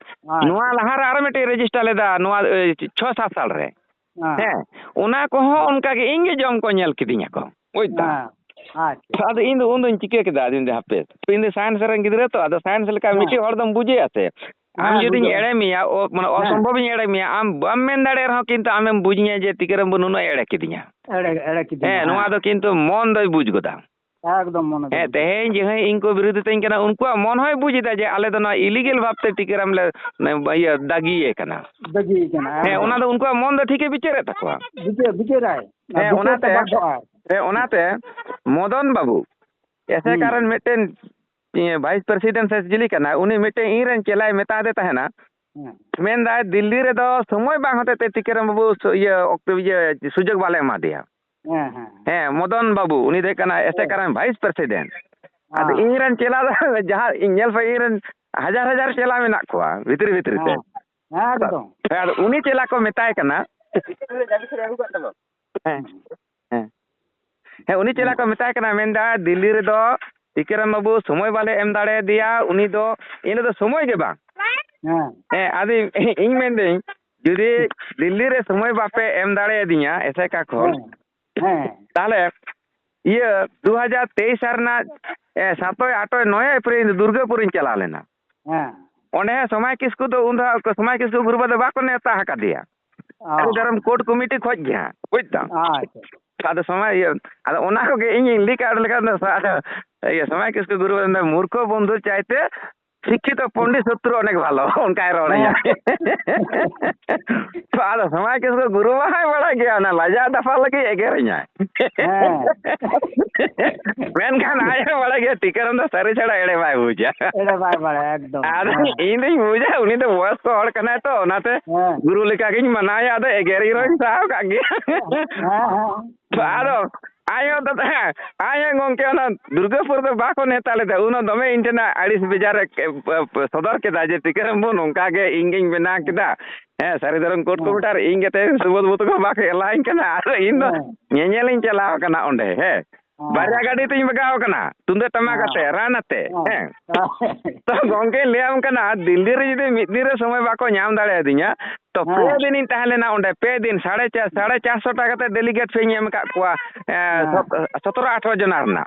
ᱟᱪᱪᱷᱟ᱾ ᱱᱚᱣᱟ ᱞᱟᱦᱟ ᱨᱮ ᱟᱨᱚ ᱢᱤᱫᱴᱤᱡ ᱨᱮᱡᱤᱥᱴᱟᱨ ᱞᱮᱫᱟ, ᱱᱚᱣᱟ, ᱮ, ᱪᱷᱚ ᱥᱟᱛ ᱥᱟᱞ ᱨᱮ᱾ ᱦᱮᱸ᱾ ᱦᱮᱸ, ᱚᱱᱟ ᱠᱚᱦᱚᱸ ᱚᱱᱠᱟ ᱜᱮ ᱤᱧ ᱜᱮ ᱡᱚᱢ ᱠᱚ ᱧᱮᱞ ᱠᱤᱫᱤᱧᱟ ᱠᱚ, ᱵᱩᱡᱽ ᱫᱟᱢ? ᱦᱮᱸ, ᱟᱪᱪᱷᱟ᱾ ᱟᱫᱚ ᱤᱧ ᱫᱚ ᱩᱱ ᱫᱚᱧ ᱪᱤᱠᱟᱹ ᱠᱮᱫᱟ, ᱟᱫᱚᱧ ᱞᱟᱹᱭᱫᱟ, "ᱦᱟᱯᱮ, ᱤᱧ ᱫᱚ ᱥᱟᱭᱮᱱᱥ ᱨᱮᱱ ᱜᱤᱫᱽᱨᱟᱹ ᱛᱚ, ᱟᱫᱚ ᱥᱟᱭᱮᱱᱥ ᱞᱮᱠᱟ ᱦᱮᱸ᱾ ᱢᱤᱫᱴᱤᱡ ᱦᱚᱲ ᱫᱚᱢ ᱵᱩᱡᱮᱭᱟ ᱥᱮ?" ᱟᱢ ᱦᱮᱸ, ᱡᱩᱫᱤᱧ ᱵᱩᱡᱷᱟᱹᱣ᱾ ᱮᱲᱮ ᱢᱮᱭᱟ, ᱚ-, ᱢᱟᱱᱮ ᱦᱮᱸ᱾ ᱚᱥᱚᱢᱵᱷᱚᱵ ᱤᱧ ᱮᱲᱮ ᱢᱮᱭᱟ, ᱟᱢ ᱵᱟᱢ ᱢᱮᱱ ᱫᱟᱲᱮᱭᱟᱜ ᱨᱮᱦᱚᱸ ᱠᱤᱱᱛᱩ ᱟᱢᱮᱢ ᱵᱩᱡᱽ ᱧᱟ ᱡᱮ ᱛᱤᱠᱟᱹᱨᱟᱢ ᱵᱟᱹᱵᱩ ᱱᱩᱱᱟᱹᱜ ᱮᱲᱮ ᱠᱤᱫᱤᱧᱟ᱾ ᱮᱲᱮ, ᱮᱲᱮ ᱠᱤᱫᱤᱧᱟ, ᱦᱮᱸ, ᱱᱚᱣᱟ ᱦᱮᱸ᱾ ᱫᱚ ᱠᱤᱱᱛᱩ ᱢᱚᱱ ᱫᱚᱭ ᱵᱩᱡᱽ ᱜᱚᱫᱟ᱾ ᱮᱠᱫᱚᱢ ᱢᱚᱱᱮ ᱫᱚ ᱦᱮᱸ, ᱵᱩᱡᱽ᱾ ᱛᱮᱦᱮᱧ ᱡᱟᱦᱟᱸᱭ ᱤᱧ ᱠᱚ ᱵᱤᱨᱳᱫᱷᱤᱛᱟᱹᱧ ᱠᱟᱱᱟ, ᱩᱱᱠᱩᱣᱟᱜ ᱢᱚᱱ ᱦᱚᱸᱭ ᱵᱩᱡᱽ ᱮᱫᱟ ᱡᱮ ᱟᱞᱮ ᱫᱚ ᱱᱚᱣᱟ illegal ᱵᱷᱟᱵᱽᱛᱮ ᱴᱤᱠᱟᱹᱨᱟᱢ ᱞᱮ, ᱤᱭᱟᱹ, ᱫᱟᱹᱜᱤᱭᱮ ᱠᱟᱱᱟ᱾ ᱫᱟᱹᱜᱤᱭᱮ ᱠᱟᱱᱟ, ᱦᱮᱸ, ᱮᱠᱫᱚᱢ᱾ ᱚᱱᱟ ᱫᱚ ᱩᱱᱠᱩᱣᱟᱜ ᱢᱚᱱ ᱫᱚ ᱴᱷᱤᱠᱮ ᱵᱤᱪᱟᱹᱨᱮᱫ ᱛᱟᱠᱚᱣᱟ᱾ ᱵᱤᱪᱟᱹᱨ, ᱵᱤᱪᱟᱹᱨᱟᱭ᱾ ᱦᱮᱸ, ᱵᱤᱪᱟᱹᱨ ᱚᱱᱟᱛᱮ, ᱛᱮ ᱵᱟᱫᱽᱫᱷᱚᱜᱼᱟᱭ᱾ ᱦᱮᱸ, ᱚᱱᱟᱛᱮ ᱢᱚᱫᱚᱱ ᱵᱟᱹᱵᱩ, ᱮᱥᱮᱠᱟ ᱦᱩᱸ᱾ ᱨᱮᱱ ᱢᱤᱫᱴᱮᱱ, ᱤᱭᱟᱹ, vice president ᱥᱮ ᱪᱤᱞᱤ ᱠᱟᱱᱟᱭ, ᱩᱱᱤ ᱢᱤᱫᱴᱮᱱ ᱤᱧ ᱨᱮᱱ ᱪᱮᱞᱟᱭ ᱢᱮᱛᱟ ᱫᱮ ᱛᱟᱦᱮᱱᱟ, ᱦᱮᱸ᱾ ᱢᱮᱱᱫᱟᱭ, ᱫᱤᱞᱞᱤ ᱨᱮᱫᱚ ᱥᱚᱢᱚᱭ ᱵᱟᱝ ᱦᱚᱛᱮᱡ ᱛᱮ ᱴᱤᱠᱟᱹᱨᱟᱢ ᱵᱟᱹᱵᱩ ᱥᱩ-, ᱤᱭᱟᱹ, ᱚᱠᱛᱚ, ᱤᱭᱟᱹ, ᱥᱩᱡᱳᱜᱽ ᱵᱟᱞᱮ ᱮᱢᱟ ᱫᱮᱭᱟ᱾ ᱦᱮᱸ, ᱦᱮᱸ᱾ ᱦᱮᱸ, ᱢᱚᱫᱚᱱ ᱵᱟᱹᱵᱩ, ᱩᱱᱤ ᱫᱚ ᱦᱩᱭᱩᱜ ᱠᱟᱱᱟ ᱮᱥᱮᱠᱟ ᱦᱮᱸ᱾ ᱨᱮᱱ vice president᱾ ᱟᱫᱚ ᱦᱮᱸ᱾ ᱤᱧ ᱨᱮᱱ ᱪᱮᱞᱟ ᱫᱚ ᱡᱟᱦᱟᱸ ᱤᱧ ᱧᱮᱞ ᱯᱮ, ᱤᱧ ᱨᱮᱱ ᱦᱟᱡᱟᱨ ᱦᱟᱡᱟᱨ ᱪᱮᱞᱟ ᱢᱮᱱᱟᱜ ᱠᱚᱣᱟ ᱵᱷᱤᱛᱨᱤ ᱵᱷᱤᱛᱨᱤ ᱛᱮ᱾ ᱦᱮᱸ᱾ ᱦᱮᱸ, ᱮᱠᱫᱚᱢ᱾ ᱟᱫᱚ ᱩᱱᱤ ᱪᱮᱞᱟ ᱠᱚ ᱢᱮᱛᱟᱭ ᱠᱟᱱᱟ᱾ ᱦᱮᱸ᱾ ᱦᱮᱸ᱾ ᱦᱮᱸ, ᱩᱱᱤ ᱪᱮᱞᱟ ᱠᱚ ᱢᱮᱛᱟᱭ ᱠᱟᱱᱟ, ᱢᱮᱱᱫᱟ, "ᱫᱤᱞᱞᱤ ᱨᱮᱫᱚ ᱴᱤᱠᱟᱹᱨᱟᱢ ᱵᱟᱹᱵᱩ ᱥᱚᱢᱚᱭ ᱵᱟᱞᱮ ᱮᱢ ᱫᱟᱲᱮᱭᱟᱫᱮᱭᱟ, ᱩᱱᱤ ᱫᱚ, ᱤᱧ ᱫᱚ ᱥᱚᱢᱚᱭ ᱜᱮ ᱵᱟᱝ᱾ ᱦᱮᱸ᱾ ᱦᱮᱸ, ᱟᱫᱚ ᱤᱧ ᱢᱮᱱᱫᱟᱹᱧ, ᱡᱩᱫᱤ ᱫᱤᱞᱞᱤ ᱨᱮ ᱥᱚᱢᱚᱭ ᱵᱟᱯᱮ ᱮᱢ ᱫᱟᱲᱮᱭᱟᱫᱤᱧᱟ ᱮᱥᱮᱠᱟ ᱠᱷᱚᱱ, ᱦᱮᱸ᱾ ᱦᱮᱸ᱾ ᱛᱟᱦᱞᱮ ᱤᱭᱟᱹ ᱫᱩ ᱦᱟᱡᱟᱨ ᱛᱮᱭᱤᱥ ᱥᱟᱞ ᱨᱮᱱᱟᱜ, ᱮ, ᱥᱟᱛᱚᱭ, ᱟᱴᱚᱭ, ᱱᱚᱭᱚᱭ ᱮᱯᱨᱤᱞ ᱫᱩᱨᱜᱟᱹᱯᱩᱨᱤᱧ ᱪᱟᱞᱟᱣ ᱞᱮᱱᱟ᱾ ᱦᱮᱸ᱾ ᱚᱸᱰᱮ ᱦᱚᱸ ᱥᱚᱢᱟᱭ ᱠᱤᱥᱠᱩ ᱫᱚ ᱩᱱ ᱫᱷᱟᱣ ᱥᱚᱢᱟᱭ ᱠᱤᱥᱠᱩ ᱜᱩᱨᱩ ᱵᱟᱵᱟ ᱫᱚ ᱵᱟᱠᱚ ᱱᱮᱣᱛᱟ ᱟᱠᱟᱫᱮᱭᱟ᱾ ᱚ᱾ ᱥᱟᱹᱨᱤ ᱫᱷᱚᱨᱚᱢ ᱠᱳᱰ ᱠᱚᱢᱤᱴᱤ ᱠᱷᱚᱡ ᱜᱮ ᱦᱟᱸᱜ, ᱵᱩᱡᱽ ᱛᱟᱢ? ᱟᱪᱪᱷᱟ᱾ ᱟᱫᱚ ᱥᱚᱢᱟᱭ, ᱤᱭᱟᱹ, ᱟᱫᱚ ᱚᱱᱟ ᱠᱚᱜᱮ ᱤᱧ ᱞᱤᱠ ᱟᱣᱩᱴ ᱞᱮᱠᱟ ᱫᱚ ᱥᱟ-, ᱤᱭᱟᱹ, ᱥᱚᱢᱟᱭ ᱠᱤᱥᱠᱩ ᱜᱩᱨᱩ ᱵᱟᱵᱟ ᱢᱮᱱᱫᱟ, "ᱢᱩᱨᱠᱷᱚ ᱵᱚᱱᱫᱷᱩ ᱪᱟᱭᱛᱮ ᱥᱤᱠᱠᱷᱤᱛᱚ ᱯᱚᱱᱰᱤᱛ ᱥᱚᱛᱨᱩ ᱚᱱᱮᱠ ᱵᱷᱟᱞᱚ", ᱚᱱᱠᱟᱭ ᱨᱚᱲᱟᱹᱧᱟ᱾ ᱦᱮᱸ᱾ ᱛᱚ ᱟᱫᱚ ᱥᱚᱢᱟᱭ ᱠᱤᱥᱠᱩ ᱜᱩᱨᱩ ᱵᱟᱵᱟᱭ ᱵᱟᱲᱟᱭ ᱜᱮᱭᱟ, ᱚᱱᱟ ᱞᱟᱡᱟᱣ ᱫᱟᱯᱟ ᱞᱟᱹᱜᱤᱫ ᱮᱜᱮᱨᱤᱧᱟᱭ᱾ ᱦᱮᱸ᱾ ᱢᱮᱱᱠᱷᱟᱱ ᱟᱡ ᱦᱚᱸ ᱵᱟᱲᱟᱭ ᱜᱮᱭᱟ, ᱴᱤᱠᱟᱹᱨᱟᱢ ᱫᱚ ᱥᱟᱹᱨᱤ ᱪᱷᱟᱲᱟ ᱮᱲᱮ ᱵᱟᱭ ᱵᱩᱡᱟ᱾ ᱮᱲᱮ ᱵᱟᱭ ᱵᱟᱲᱟᱭᱟ, ᱮᱠᱫᱚᱢ᱾ ᱟᱫᱚ ᱦᱮᱸ᱾ ᱤᱧ ᱫᱩᱧ ᱵᱩᱡᱟ, ᱩᱱᱤ ᱫᱚ ᱵᱚᱭᱚᱥᱠᱚ ᱦᱚᱲ ᱠᱟᱱᱟᱭ ᱛᱚ, ᱚᱱᱟᱛᱮ ᱦᱮᱸ᱾ ᱜᱩᱨᱩ ᱞᱮᱠᱟᱜᱤᱧ ᱢᱟᱱᱟᱣᱮᱭᱟ, ᱟᱫᱚ ᱮᱜᱮᱨᱤᱧ ᱨᱮᱦᱚᱸᱧ ᱦᱮᱸ᱾ ᱥᱟᱦᱟᱣ ᱠᱟᱜ ᱜᱮᱭᱟ᱾ ᱦᱮᱸ, ᱦᱮᱸ᱾ ᱟᱫᱚ ᱟᱡ ᱦᱚᱸ ᱫᱟᱫᱟ, ᱟᱡ ᱦᱚᱸ ᱜᱚᱢᱠᱮ ᱚᱱᱟ ᱫᱩᱨᱜᱟᱹᱯᱩᱨ ᱫᱚ ᱵᱟᱠᱚ ᱱᱮᱣᱛᱟ ᱞᱮᱫᱟ᱾ ᱩᱱ ᱦᱚᱸ ᱫᱚᱢᱮ ᱤᱧ ᱴᱷᱮᱱ ᱟᱹᱲᱤᱥ ᱵᱮᱡᱟᱨ ᱮ ᱥᱚᱫᱚᱨ ᱠᱮᱫᱟ ᱡᱮ, "ᱴᱤᱠᱟᱹᱨᱟᱢ ᱵᱟᱹᱵᱩ, ᱱᱚᱝᱠᱟ ᱜᱮ ᱤᱧ ᱜᱤᱧ ᱵᱮᱱᱟᱣ ᱦᱮᱸ᱾ ᱠᱮᱫᱟ, ᱦᱮᱸ, ᱥᱟᱹᱨᱤ ᱫᱷᱚᱨᱚᱢ ᱠᱳᱰ ᱦᱮᱸ᱾ ᱠᱚᱢᱤᱴᱤ, ᱟᱨ ᱤᱧ ᱜᱮ ᱛᱮᱦᱮᱧ ᱥᱩᱵᱳᱫᱷ ᱵᱟᱹᱵᱩ ᱛᱟᱠᱚ ᱵᱟᱠᱚ ᱮᱞᱟᱣᱤᱧ ᱠᱟᱱᱟ, ᱟᱨ ᱤᱧ ᱫᱚ ᱦᱮᱸ᱾ ᱧᱮᱧᱮᱞᱤᱧ ᱪᱟᱞᱟᱣ ᱠᱟᱱᱟ ᱚᱸᱰᱮ", ᱦᱮᱸ᱾ ᱦᱮᱸ᱾ ᱵᱟᱨᱭᱟ ᱜᱟᱹᱰᱤ ᱛᱤᱧ ᱵᱟᱜᱟᱣ ᱠᱟᱱᱟ, ᱛᱩᱢᱫᱟᱹᱜ ᱴᱟᱢᱟᱠ ᱦᱮᱸ᱾ ᱟᱛᱮ, ᱨᱟᱱ ᱟᱛᱮ, ᱦᱮᱸ᱾ ᱦᱮᱸ᱾ ᱛᱚ ᱜᱚᱢᱠᱮᱧ ᱞᱟᱹᱭᱟᱢ ᱠᱟᱱᱟ, ᱫᱤᱞᱞᱤ ᱨᱮ ᱡᱩᱫᱤ ᱢᱤᱫ ᱫᱤᱱ ᱨᱮ ᱥᱚᱢᱚᱭ ᱵᱟᱠᱚ ᱧᱟᱢ ᱫᱟᱲᱮᱭᱟᱫᱤᱧᱟ, ᱛᱚ ᱯᱮ ᱦᱮᱸ᱾ ᱫᱤᱱᱤᱧ ᱛᱟᱦᱮᱸ ᱞᱮᱱᱟ ᱚᱸᱰᱮ, ᱯᱮ ᱫᱤᱱ, ᱥᱟᱲᱮ ᱪᱟᱨ, ᱥᱟᱲᱮ ᱪᱟᱨᱥᱚ ᱴᱟᱠᱟ ᱠᱟᱛᱮ delegate fee ᱤᱧ ᱮᱢ ᱟᱠᱟᱫ ᱠᱚᱣᱟ, ᱮᱸ, ᱦᱮᱸ᱾ ᱥᱚᱛ-, ᱥᱚᱛᱨᱚ ᱟᱴᱷᱨᱚ ᱡᱚᱱᱟ ᱨᱮᱱᱟᱜ᱾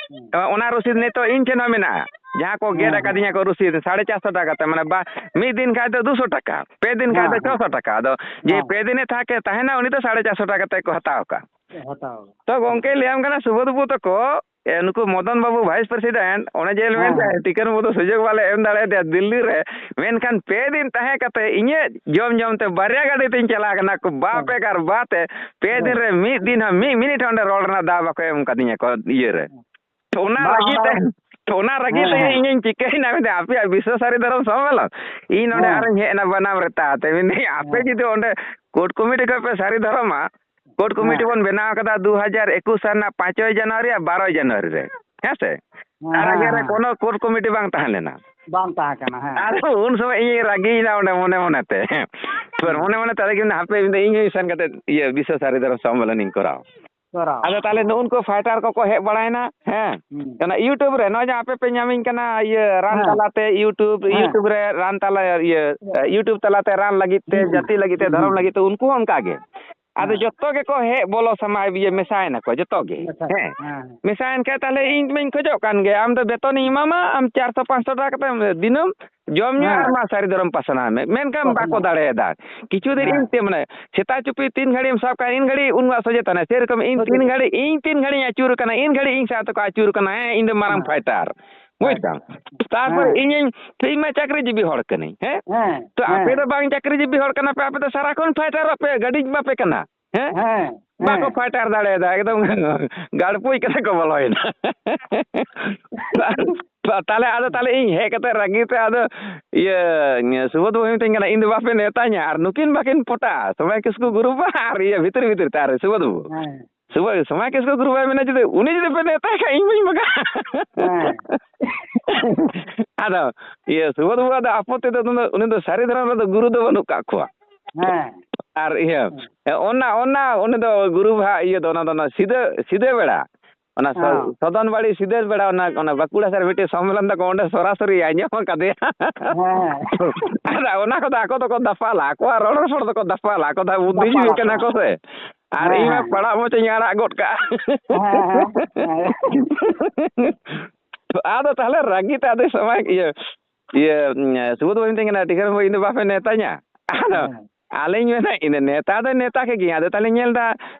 ᱦᱮᱸ᱾ ᱚᱱᱟ ᱨᱚᱥᱤᱫ ᱱᱤᱛᱚᱜ ᱤᱧ ᱴᱷᱮᱱ ᱦᱚᱸ ᱢᱮᱱᱟᱜᱼᱟ᱾ ᱡᱟᱦᱟᱸ ᱠᱚ ᱜᱮᱫ ᱦᱮᱸ, ᱦᱮᱸ᱾ ᱟᱠᱟᱫᱤᱧᱟ ᱠᱚ ᱨᱩᱥᱤᱫ, ᱥᱟᱲᱮ ᱪᱟᱨᱥᱚ ᱴᱟᱠᱟ ᱠᱟᱛᱮ, ᱢᱟᱱᱮ ᱵᱟ, ᱢᱤᱫ ᱫᱤᱱ ᱠᱷᱟᱡ ᱫᱚ ᱫᱩᱥᱚ ᱴᱟᱠᱟ, ᱯᱮ ᱫᱤᱱ ᱠᱷᱟᱡ ᱦᱮᱸ, ᱫᱚ ᱦᱮᱸ᱾ ᱪᱷᱚᱥᱚ ᱴᱟᱠᱟ᱾ ᱟᱫᱚ ᱡᱮ ᱦᱮᱸ᱾ ᱯᱮ ᱫᱤᱱᱮ ᱛᱟᱦᱮᱸ ᱠᱮ-, ᱛᱟᱦᱮᱱᱟ, ᱩᱱᱤ ᱫᱚ ᱥᱟᱲᱮ ᱪᱟᱨᱥᱚ ᱴᱟᱠᱟ ᱠᱟᱛᱮ ᱠᱚ ᱦᱟᱛᱟᱣ ᱟᱠᱟᱫ᱾ ᱦᱟᱛᱟᱣ ᱟᱠᱟᱫ᱾ ᱛᱚ ᱜᱚᱝᱠᱮ, ᱞᱟᱹᱭᱟᱢ ᱠᱟᱱᱟ ᱥᱩᱵᱳᱫᱷ ᱵᱟᱹᱵᱩ ᱛᱟᱠᱚ, ᱮ, ᱱᱩᱠᱩ ᱢᱚᱫᱚᱱ ᱵᱟᱹᱵᱩ vice president, ᱚᱱᱮ ᱡᱮ ᱦᱮᱸ, ᱢᱮᱱ ᱦᱮᱸ᱾ ᱴᱤᱠᱟᱹᱱ ᱵᱟᱹᱵᱩ ᱫᱚ ᱥᱩᱡᱳᱜᱽ ᱵᱟᱞᱮ ᱮᱢ ᱫᱟᱲᱮᱭᱟᱫᱮᱭᱟ ᱫᱤᱞᱞᱤ ᱨᱮ, ᱢᱮᱱᱠᱷᱟᱱ ᱯᱮ ᱫᱤᱱ ᱛᱟᱦᱮᱸ ᱠᱟᱛᱮ ᱤᱧᱟᱹᱜ ᱡᱚᱢ ᱡᱚᱢ ᱛᱮ ᱵᱟᱨᱭᱟ ᱜᱟᱹᱰᱤ ᱛᱮᱧ ᱪᱟᱞᱟᱣ ᱠᱟᱱᱟ᱾ ᱠᱚ ᱵᱟᱯ ᱦᱮᱸ᱾ ᱮᱠᱟᱨ ᱵᱟᱛᱮ, ᱯᱮ ᱫᱤᱱ ᱦᱮᱸ᱾ ᱨᱮ ᱢᱤᱫ ᱫᱤᱱ ᱦᱚᱸ, ᱢᱤᱫ ᱢᱤᱱᱤᱴ ᱦᱚᱸ ᱚᱸᱰᱮ ᱨᱚᱲ ᱨᱮᱱᱟᱜ ᱫᱟᱣ ᱵᱟᱠᱚ ᱮᱢ ᱠᱟᱫᱤᱧᱟ ᱠᱚ ᱤᱭᱟᱹ ᱨᱮ᱾ ᱛᱚ ᱚᱱᱟ ᱵᱟᱝ, ᱨᱟᱹᱜᱤ ᱛᱮ, ᱚᱱᱟ ᱛᱚ ᱚᱱᱟ ᱨᱟᱹᱜᱤ ᱦᱮᱸ, ᱛᱮᱜᱮ ᱦᱮᱸ᱾ ᱤᱧᱤᱧ ᱪᱤᱠᱟᱹᱭᱮᱱᱟ, ᱢᱮᱱᱫᱟ, ᱟᱯᱮᱭᱟᱜ ᱵᱤᱥᱥᱚ ᱥᱟᱹᱨᱤ ᱫᱷᱚᱨᱚᱢ ᱥᱚᱢᱢᱮᱞᱚᱱ, ᱤᱧ ᱱᱚᱰᱮ ᱦᱮᱸ᱾ ᱟᱨᱤᱧ ᱦᱮᱡ ᱮᱱᱟ ᱵᱟᱱᱟᱢ ᱨᱮᱛᱟ ᱛᱮ᱾ ᱢᱮᱱᱫᱟᱹᱧ, ᱟᱯᱮ ᱦᱮᱸ᱾ ᱡᱩᱫᱤ ᱚᱸᱰᱮ ᱠᱳᱨᱴ ᱠᱚᱢᱤᱴᱤ ᱠᱷᱚᱱ ᱯᱮ ᱥᱟᱹᱨᱤ ᱫᱷᱚᱨᱚᱢᱟ, ᱠᱳᱨᱴ ᱠᱚᱢᱤᱴᱤ ᱦᱮᱸ᱾ ᱵᱚᱱ ᱵᱮᱱᱟᱣ ᱠᱟᱫᱟ ᱫᱩ ᱦᱟᱡᱟᱨ ᱮᱠᱩᱥ ᱥᱟᱞ ᱨᱮᱱᱟᱜ ᱯᱟᱸᱪᱚᱭ ᱡᱟᱱᱩᱣᱟᱨᱤ ᱟᱨ ᱵᱟᱨᱚᱭ ᱡᱟᱱᱩᱣᱟᱨᱤ ᱨᱮ, ᱦᱮᱸ ᱥᱮ? ᱦᱮᱸ, ᱟᱨ ᱦᱮᱸ, ᱟᱜᱮ ᱨᱮ ᱦᱮᱸ᱾ ᱠᱳᱱᱳ ᱠᱳᱨᱴ ᱠᱚᱢᱤᱴᱤ ᱵᱟᱝ ᱛᱟᱦᱮᱸ ᱞᱮᱱᱟ᱾ ᱵᱟᱝ ᱛᱟᱦᱮᱸ ᱠᱟᱱᱟ, ᱦᱮᱸ᱾ ᱟᱨ ᱩᱱ ᱥᱚᱢᱚᱭ ᱤᱧᱤᱧ ᱨᱟᱹᱜᱤᱭᱮᱱᱟ ᱚᱸᱰᱮ ᱢᱚᱱᱮ ᱢᱚᱱᱮ ᱛᱮ᱾ ᱦᱮᱸ᱾ ᱢᱚᱱᱮ ᱢᱚᱱᱮ ᱛᱮ ᱨᱟᱹᱜᱤ ᱢᱮᱱᱟ, ᱦᱟᱯᱮ ᱢᱮᱱᱫᱟ, ᱤᱧ ᱦᱚᱸ ᱥᱮᱱ ᱠᱟᱛᱮ ᱤᱭᱟᱹ ᱵᱤᱥᱥᱚ ᱥᱟᱹᱨᱤ ᱫᱷᱚᱨᱚᱢ ᱥᱚᱢᱢᱮᱞᱚᱱᱤᱧ ᱠᱚᱨᱟᱣᱟ᱾ ᱠᱚᱨᱟᱣᱟ᱾ ᱟᱫᱚ ᱛᱟᱦᱞᱮ ᱱᱩᱜᱼᱩ ᱱᱩᱠᱩ fighter ᱠᱚᱠᱚ ᱦᱮᱡ ᱵᱟᱲᱟᱭᱮᱱᱟ, ᱦᱮᱸ᱾ ᱦᱩᱸ᱾ ᱚᱱᱟ YouTube ᱨᱮ ᱱᱚᱜᱼᱚᱭ ᱡᱮ ᱟᱯᱮ ᱯᱮ ᱧᱟᱢᱤᱧ ᱠᱟᱱᱟ ᱤᱭᱟᱹ ᱨᱟᱱ ᱦᱮᱸ᱾ ᱛᱟᱞᱟᱛᱮ YouTube, ᱦᱮᱸ᱾ YouTube ᱨᱮ ᱨᱟᱱ ᱛᱟᱞᱟ ᱤᱭᱟᱹ, ᱦᱮᱸ᱾ YouTube ᱛᱟᱞᱟᱛᱮ ᱨᱟᱱ ᱞᱟᱹᱜᱤᱫ ᱛᱮ, ᱦᱩᱸ, ᱡᱟᱹᱛᱤ ᱞᱟᱹᱜᱤᱫ ᱛᱮ, ᱦᱩᱸ, ᱫᱷᱚᱨᱚᱢ ᱦᱩᱸ᱾ ᱞᱟᱹᱜᱤᱫ ᱛᱮ, ᱩᱱᱠᱩ ᱦᱚᱸ ᱚᱱᱠᱟ ᱜᱮ᱾ ᱟᱫᱚ ᱦᱮᱸ᱾ ᱡᱚᱛᱚ ᱜᱮᱠᱚ ᱦᱮᱡ ᱵᱚᱞᱚ ᱥᱟᱢᱟᱭ ᱤᱭᱟᱹ ᱢᱮᱥᱟᱭᱮᱱᱟ ᱠᱚ ᱡᱚᱛᱚ ᱜᱮ᱾ ᱢᱮᱥᱟ-, ᱦᱮᱸ᱾ ᱦᱮᱸ᱾ ᱢᱮᱥᱟᱭᱮᱱ ᱠᱷᱟᱡ ᱛᱟᱦᱞᱮ ᱤᱧ ᱢᱟᱧ ᱠᱷᱚᱡᱚᱜ ᱠᱟᱱ ᱜᱮ, ᱟᱢ ᱫᱚ ᱵᱮᱛᱚᱱᱤᱧ ᱮᱢᱟᱢᱟ, ᱟᱢ ᱪᱟᱨᱥᱚ ᱯᱟᱸᱪᱥᱚ ᱴᱟᱠᱟ ᱠᱟᱛᱮ ᱫᱤᱱᱟᱹᱢ ᱡᱚᱢ ᱧᱩ ᱟᱨ ᱦᱮᱸ᱾ ᱢᱟ ᱥᱟᱹᱨᱤ ᱫᱷᱚᱨᱚᱢ ᱯᱟᱥᱱᱟᱣ ᱢᱮ᱾ ᱢᱮᱱᱠᱷᱟᱱ ᱵᱟᱠᱚ ᱯᱟᱥᱱᱟᱣ᱾ ᱫᱟᱲᱮᱭᱟᱫᱟ᱾ ᱠᱤᱪᱷᱩ ᱫᱤᱱ ᱦᱮᱸ᱾ ᱤᱧ ᱛᱮ ᱢᱟᱱᱮ ᱥᱮᱛᱟ ᱪᱩᱯᱤ ᱛᱤᱱ ᱜᱷᱟᱹᱲᱤᱡ ᱮᱢ ᱥᱟᱵ ᱠᱟᱜᱼᱟ, ᱤᱱ ᱜᱷᱟᱹᱲᱤᱡ ᱩᱱᱤᱭᱟᱜ ᱥᱚᱡᱷᱮ ᱛᱟᱦᱮᱱᱟ᱾ ᱥᱮᱨᱚᱠᱚᱢ ᱤᱧ ᱥᱚᱡᱷᱮ ᱛᱤᱱ ᱛᱟᱦᱮᱱᱟ᱾ ᱜᱷᱟᱹᱲᱤᱡ, ᱤᱧ ᱛᱤᱱ ᱜᱷᱟᱹᱲᱤᱡ ᱤᱧ ᱟᱹᱪᱩᱨ ᱠᱟᱱᱟ, ᱤᱱ ᱜᱷᱟᱹᱲᱤᱡ ᱤᱧ ᱥᱟᱶ ᱛᱮᱠᱚ ᱟᱹᱪᱩᱨ ᱠᱟᱱᱟ᱾ ᱦᱮᱸ, ᱤᱧ ᱫᱚ ᱢᱟᱨᱟᱝ ᱦᱮᱸ᱾ fighter᱾ ᱵᱩᱡᱽ ᱦᱮᱸ᱾ ᱛᱟᱢ? ᱛᱟᱨᱯᱚᱨᱮ ᱦᱮᱸ᱾ ᱤᱧᱤᱧ, ᱤᱧ ᱢᱟ ᱪᱟᱹᱠᱨᱤ ᱡᱤᱵᱤ ᱦᱚᱲ ᱠᱟᱹᱱᱟᱹᱧ, ᱦᱮᱸ? ᱦᱮᱸ᱾ ᱛᱚ ᱟᱯᱮ ᱦᱮᱸ᱾ ᱫᱚ ᱵᱟᱝ ᱪᱟᱹᱠᱨᱤ ᱡᱤᱵᱤ ᱦᱚᱲ ᱠᱟᱱᱟ ᱯᱮ, ᱟᱯᱮ ᱫᱚ ᱥᱟᱨᱟᱠᱷᱚᱱ fighterᱚᱜ ᱯᱮ, ᱜᱟᱹᱰᱤ ᱵᱟᱯᱮ ᱠᱟᱱᱟ, ᱦᱮᱸ? ᱦᱮᱸ᱾ ᱵᱟᱠᱚ ᱦᱮᱸ᱾ fighter ᱫᱟᱲᱮᱭᱟᱫᱟ, ᱮᱠᱫᱚᱢ ᱜᱟᱲᱯᱩᱡ ᱠᱟᱛᱮ ᱠᱚ ᱵᱚᱞᱚᱭᱮᱱᱟ᱾ ᱛᱟᱦᱞᱮ ᱟᱫᱚ, ᱛᱟᱦᱞᱮ ᱤᱧ ᱦᱮᱡ ᱠᱟᱛᱮ ᱨᱟᱹᱜᱤ ᱛᱮ ᱟᱫᱚ ᱤᱭᱟᱹ, ᱥᱩᱵᱳᱫᱷ ᱵᱟᱹᱵᱩ ᱢᱤᱛᱟᱹᱧ ᱠᱟᱱᱟ, "ᱤᱧ ᱫᱚ ᱵᱟᱯᱮ ᱱᱮᱣᱛᱟᱧᱟ ᱟᱨ ᱱᱩᱠᱤᱱ ᱵᱟᱹᱠᱤᱱ ᱯᱚᱴᱟᱜᱼᱟ, ᱥᱚᱢᱟᱭ ᱠᱤᱥᱠᱩ ᱜᱩᱨᱩᱯ ᱟᱨ ᱤᱭᱟᱹ ᱵᱷᱤᱛᱨᱤ ᱵᱷᱤᱛᱨᱤ ᱛᱮ ᱟᱨ ᱥᱩᱵᱳᱫᱷ ᱵᱟᱹᱵᱩ᱾" ᱦᱮᱸ᱾ ᱥᱚᱢᱟᱭ, ᱥᱚᱢᱟᱭ ᱠᱤᱥᱠᱩ ᱜᱩᱨᱩᱯ ᱵᱟᱭ ᱢᱮᱱᱟ, ᱡᱩᱫᱤ ᱩᱱᱤ ᱡᱩᱫᱤ ᱯᱮ ᱱᱮᱣᱛᱟᱭ ᱠᱷᱟᱡ ᱤᱧ ᱵᱟᱹᱧ ᱵᱟᱜᱟᱜᱼᱟ᱾ ᱦᱮᱸ᱾ ᱟᱫᱚ ᱤᱭᱟᱹ ᱥᱩᱵᱳᱫᱷ ᱵᱟᱹᱵᱩ ᱫᱚ ᱟᱯᱚᱛᱛᱤ ᱫᱚ, ᱩᱱᱤ ᱫᱚ ᱥᱟᱹᱨᱤ ᱫᱷᱚᱨᱚᱢ ᱨᱮᱫᱚ ᱜᱩᱨᱩ ᱫᱚ ᱵᱟᱹᱱᱩᱜ ᱠᱟᱜ ᱠᱚᱣᱟ᱾ ᱦᱮᱸ᱾ ᱟᱨ ᱤᱭᱟᱹ, ᱦᱮᱸ᱾ ᱚᱱᱟ, ᱚᱱᱟ, ᱩᱱᱤ ᱫᱚ ᱜᱩᱨᱩ ᱵᱷᱟ-, ᱤᱭᱟᱹ ᱫᱚ, ᱚᱱᱟ ᱫᱚ, ᱚᱱᱟ ᱥᱤᱫᱟᱹ, ᱥᱤᱫᱟᱹ ᱵᱮᱲᱟ, ᱚᱱᱟ ᱥᱚ-, ᱦᱮᱸ᱾ ᱥᱚᱫᱚᱱ ᱵᱟᱲᱤ ᱥᱤᱫᱟᱹ ᱵᱮᱲᱟ, ᱚᱱᱟ, ᱚᱱᱟ ᱵᱟᱸᱠᱩᱲᱟ ᱥᱮᱫ ᱨᱮ ᱢᱤᱫᱴᱮᱡ ᱥᱚᱢᱢᱮᱞᱚᱱ ᱛᱟᱠᱚ, ᱚᱸᱰᱮ ᱥᱚᱨᱟᱥᱚᱨᱤ ᱟᱸᱡᱚᱢ ᱠᱟᱫᱮᱭᱟ᱾ ᱦᱮᱸ᱾ ᱟᱨ ᱚᱱᱟ ᱠᱚᱫᱚ ᱟᱠᱚ ᱫᱚᱠᱚ ᱫᱟᱯᱟᱞᱟ, ᱟᱠᱚᱣᱟᱜ ᱨᱚᱲ ᱨᱚᱯᱚᱲ ᱫᱚᱠᱚ ᱫᱟᱯᱟᱞᱟ, ᱟᱠᱚ ᱫᱚ ᱵᱩᱫᱽᱫᱷᱤᱡᱤᱵᱤ ᱫᱟᱯᱟᱞᱟ ᱠᱟᱱᱟ ᱠᱚ᱾ ᱠᱚ ᱥᱮ᱾ ᱟᱨ ᱦᱮᱸ, ᱤᱧ ᱢᱟ ᱦᱮᱸ᱾ ᱯᱟᱲᱟᱜ ᱢᱚᱪᱟᱧ ᱟᱲᱟᱜ ᱜᱚᱫ ᱠᱟᱜᱼᱟ᱾ ᱦᱮᱸ, ᱦᱮᱸ, ᱦᱮᱸ᱾ ᱟᱫᱚ ᱛᱟᱦᱞᱮ ᱨᱟᱹᱜᱤ ᱛᱮ ᱟᱫᱚ ᱥᱚᱢᱚᱭ ᱤᱭᱟᱹ ᱤᱭᱟᱹ ᱥᱩᱵᱳᱫᱷ ᱵᱟᱹᱧ ᱢᱮᱛᱟᱭ ᱠᱟᱱᱟ, "ᱴᱤᱠᱟᱹᱨ ᱵᱟᱹᱵᱩ, ᱤᱧ ᱫᱚ ᱵᱟᱯᱮ ᱱᱮᱣᱛᱟᱧᱟ?" ᱟᱫᱚ ᱟᱞᱮᱧ ᱢᱮᱱᱟ, "ᱤᱧ ᱫᱚ ᱱᱮᱣᱛᱟ ᱫᱚ ᱱᱮᱣᱛᱟ ᱠᱮᱫ ᱜᱤᱭᱟᱹᱧ, ᱟᱫᱚ ᱛᱟᱦᱞᱮ ᱧᱮᱞ ᱫᱟ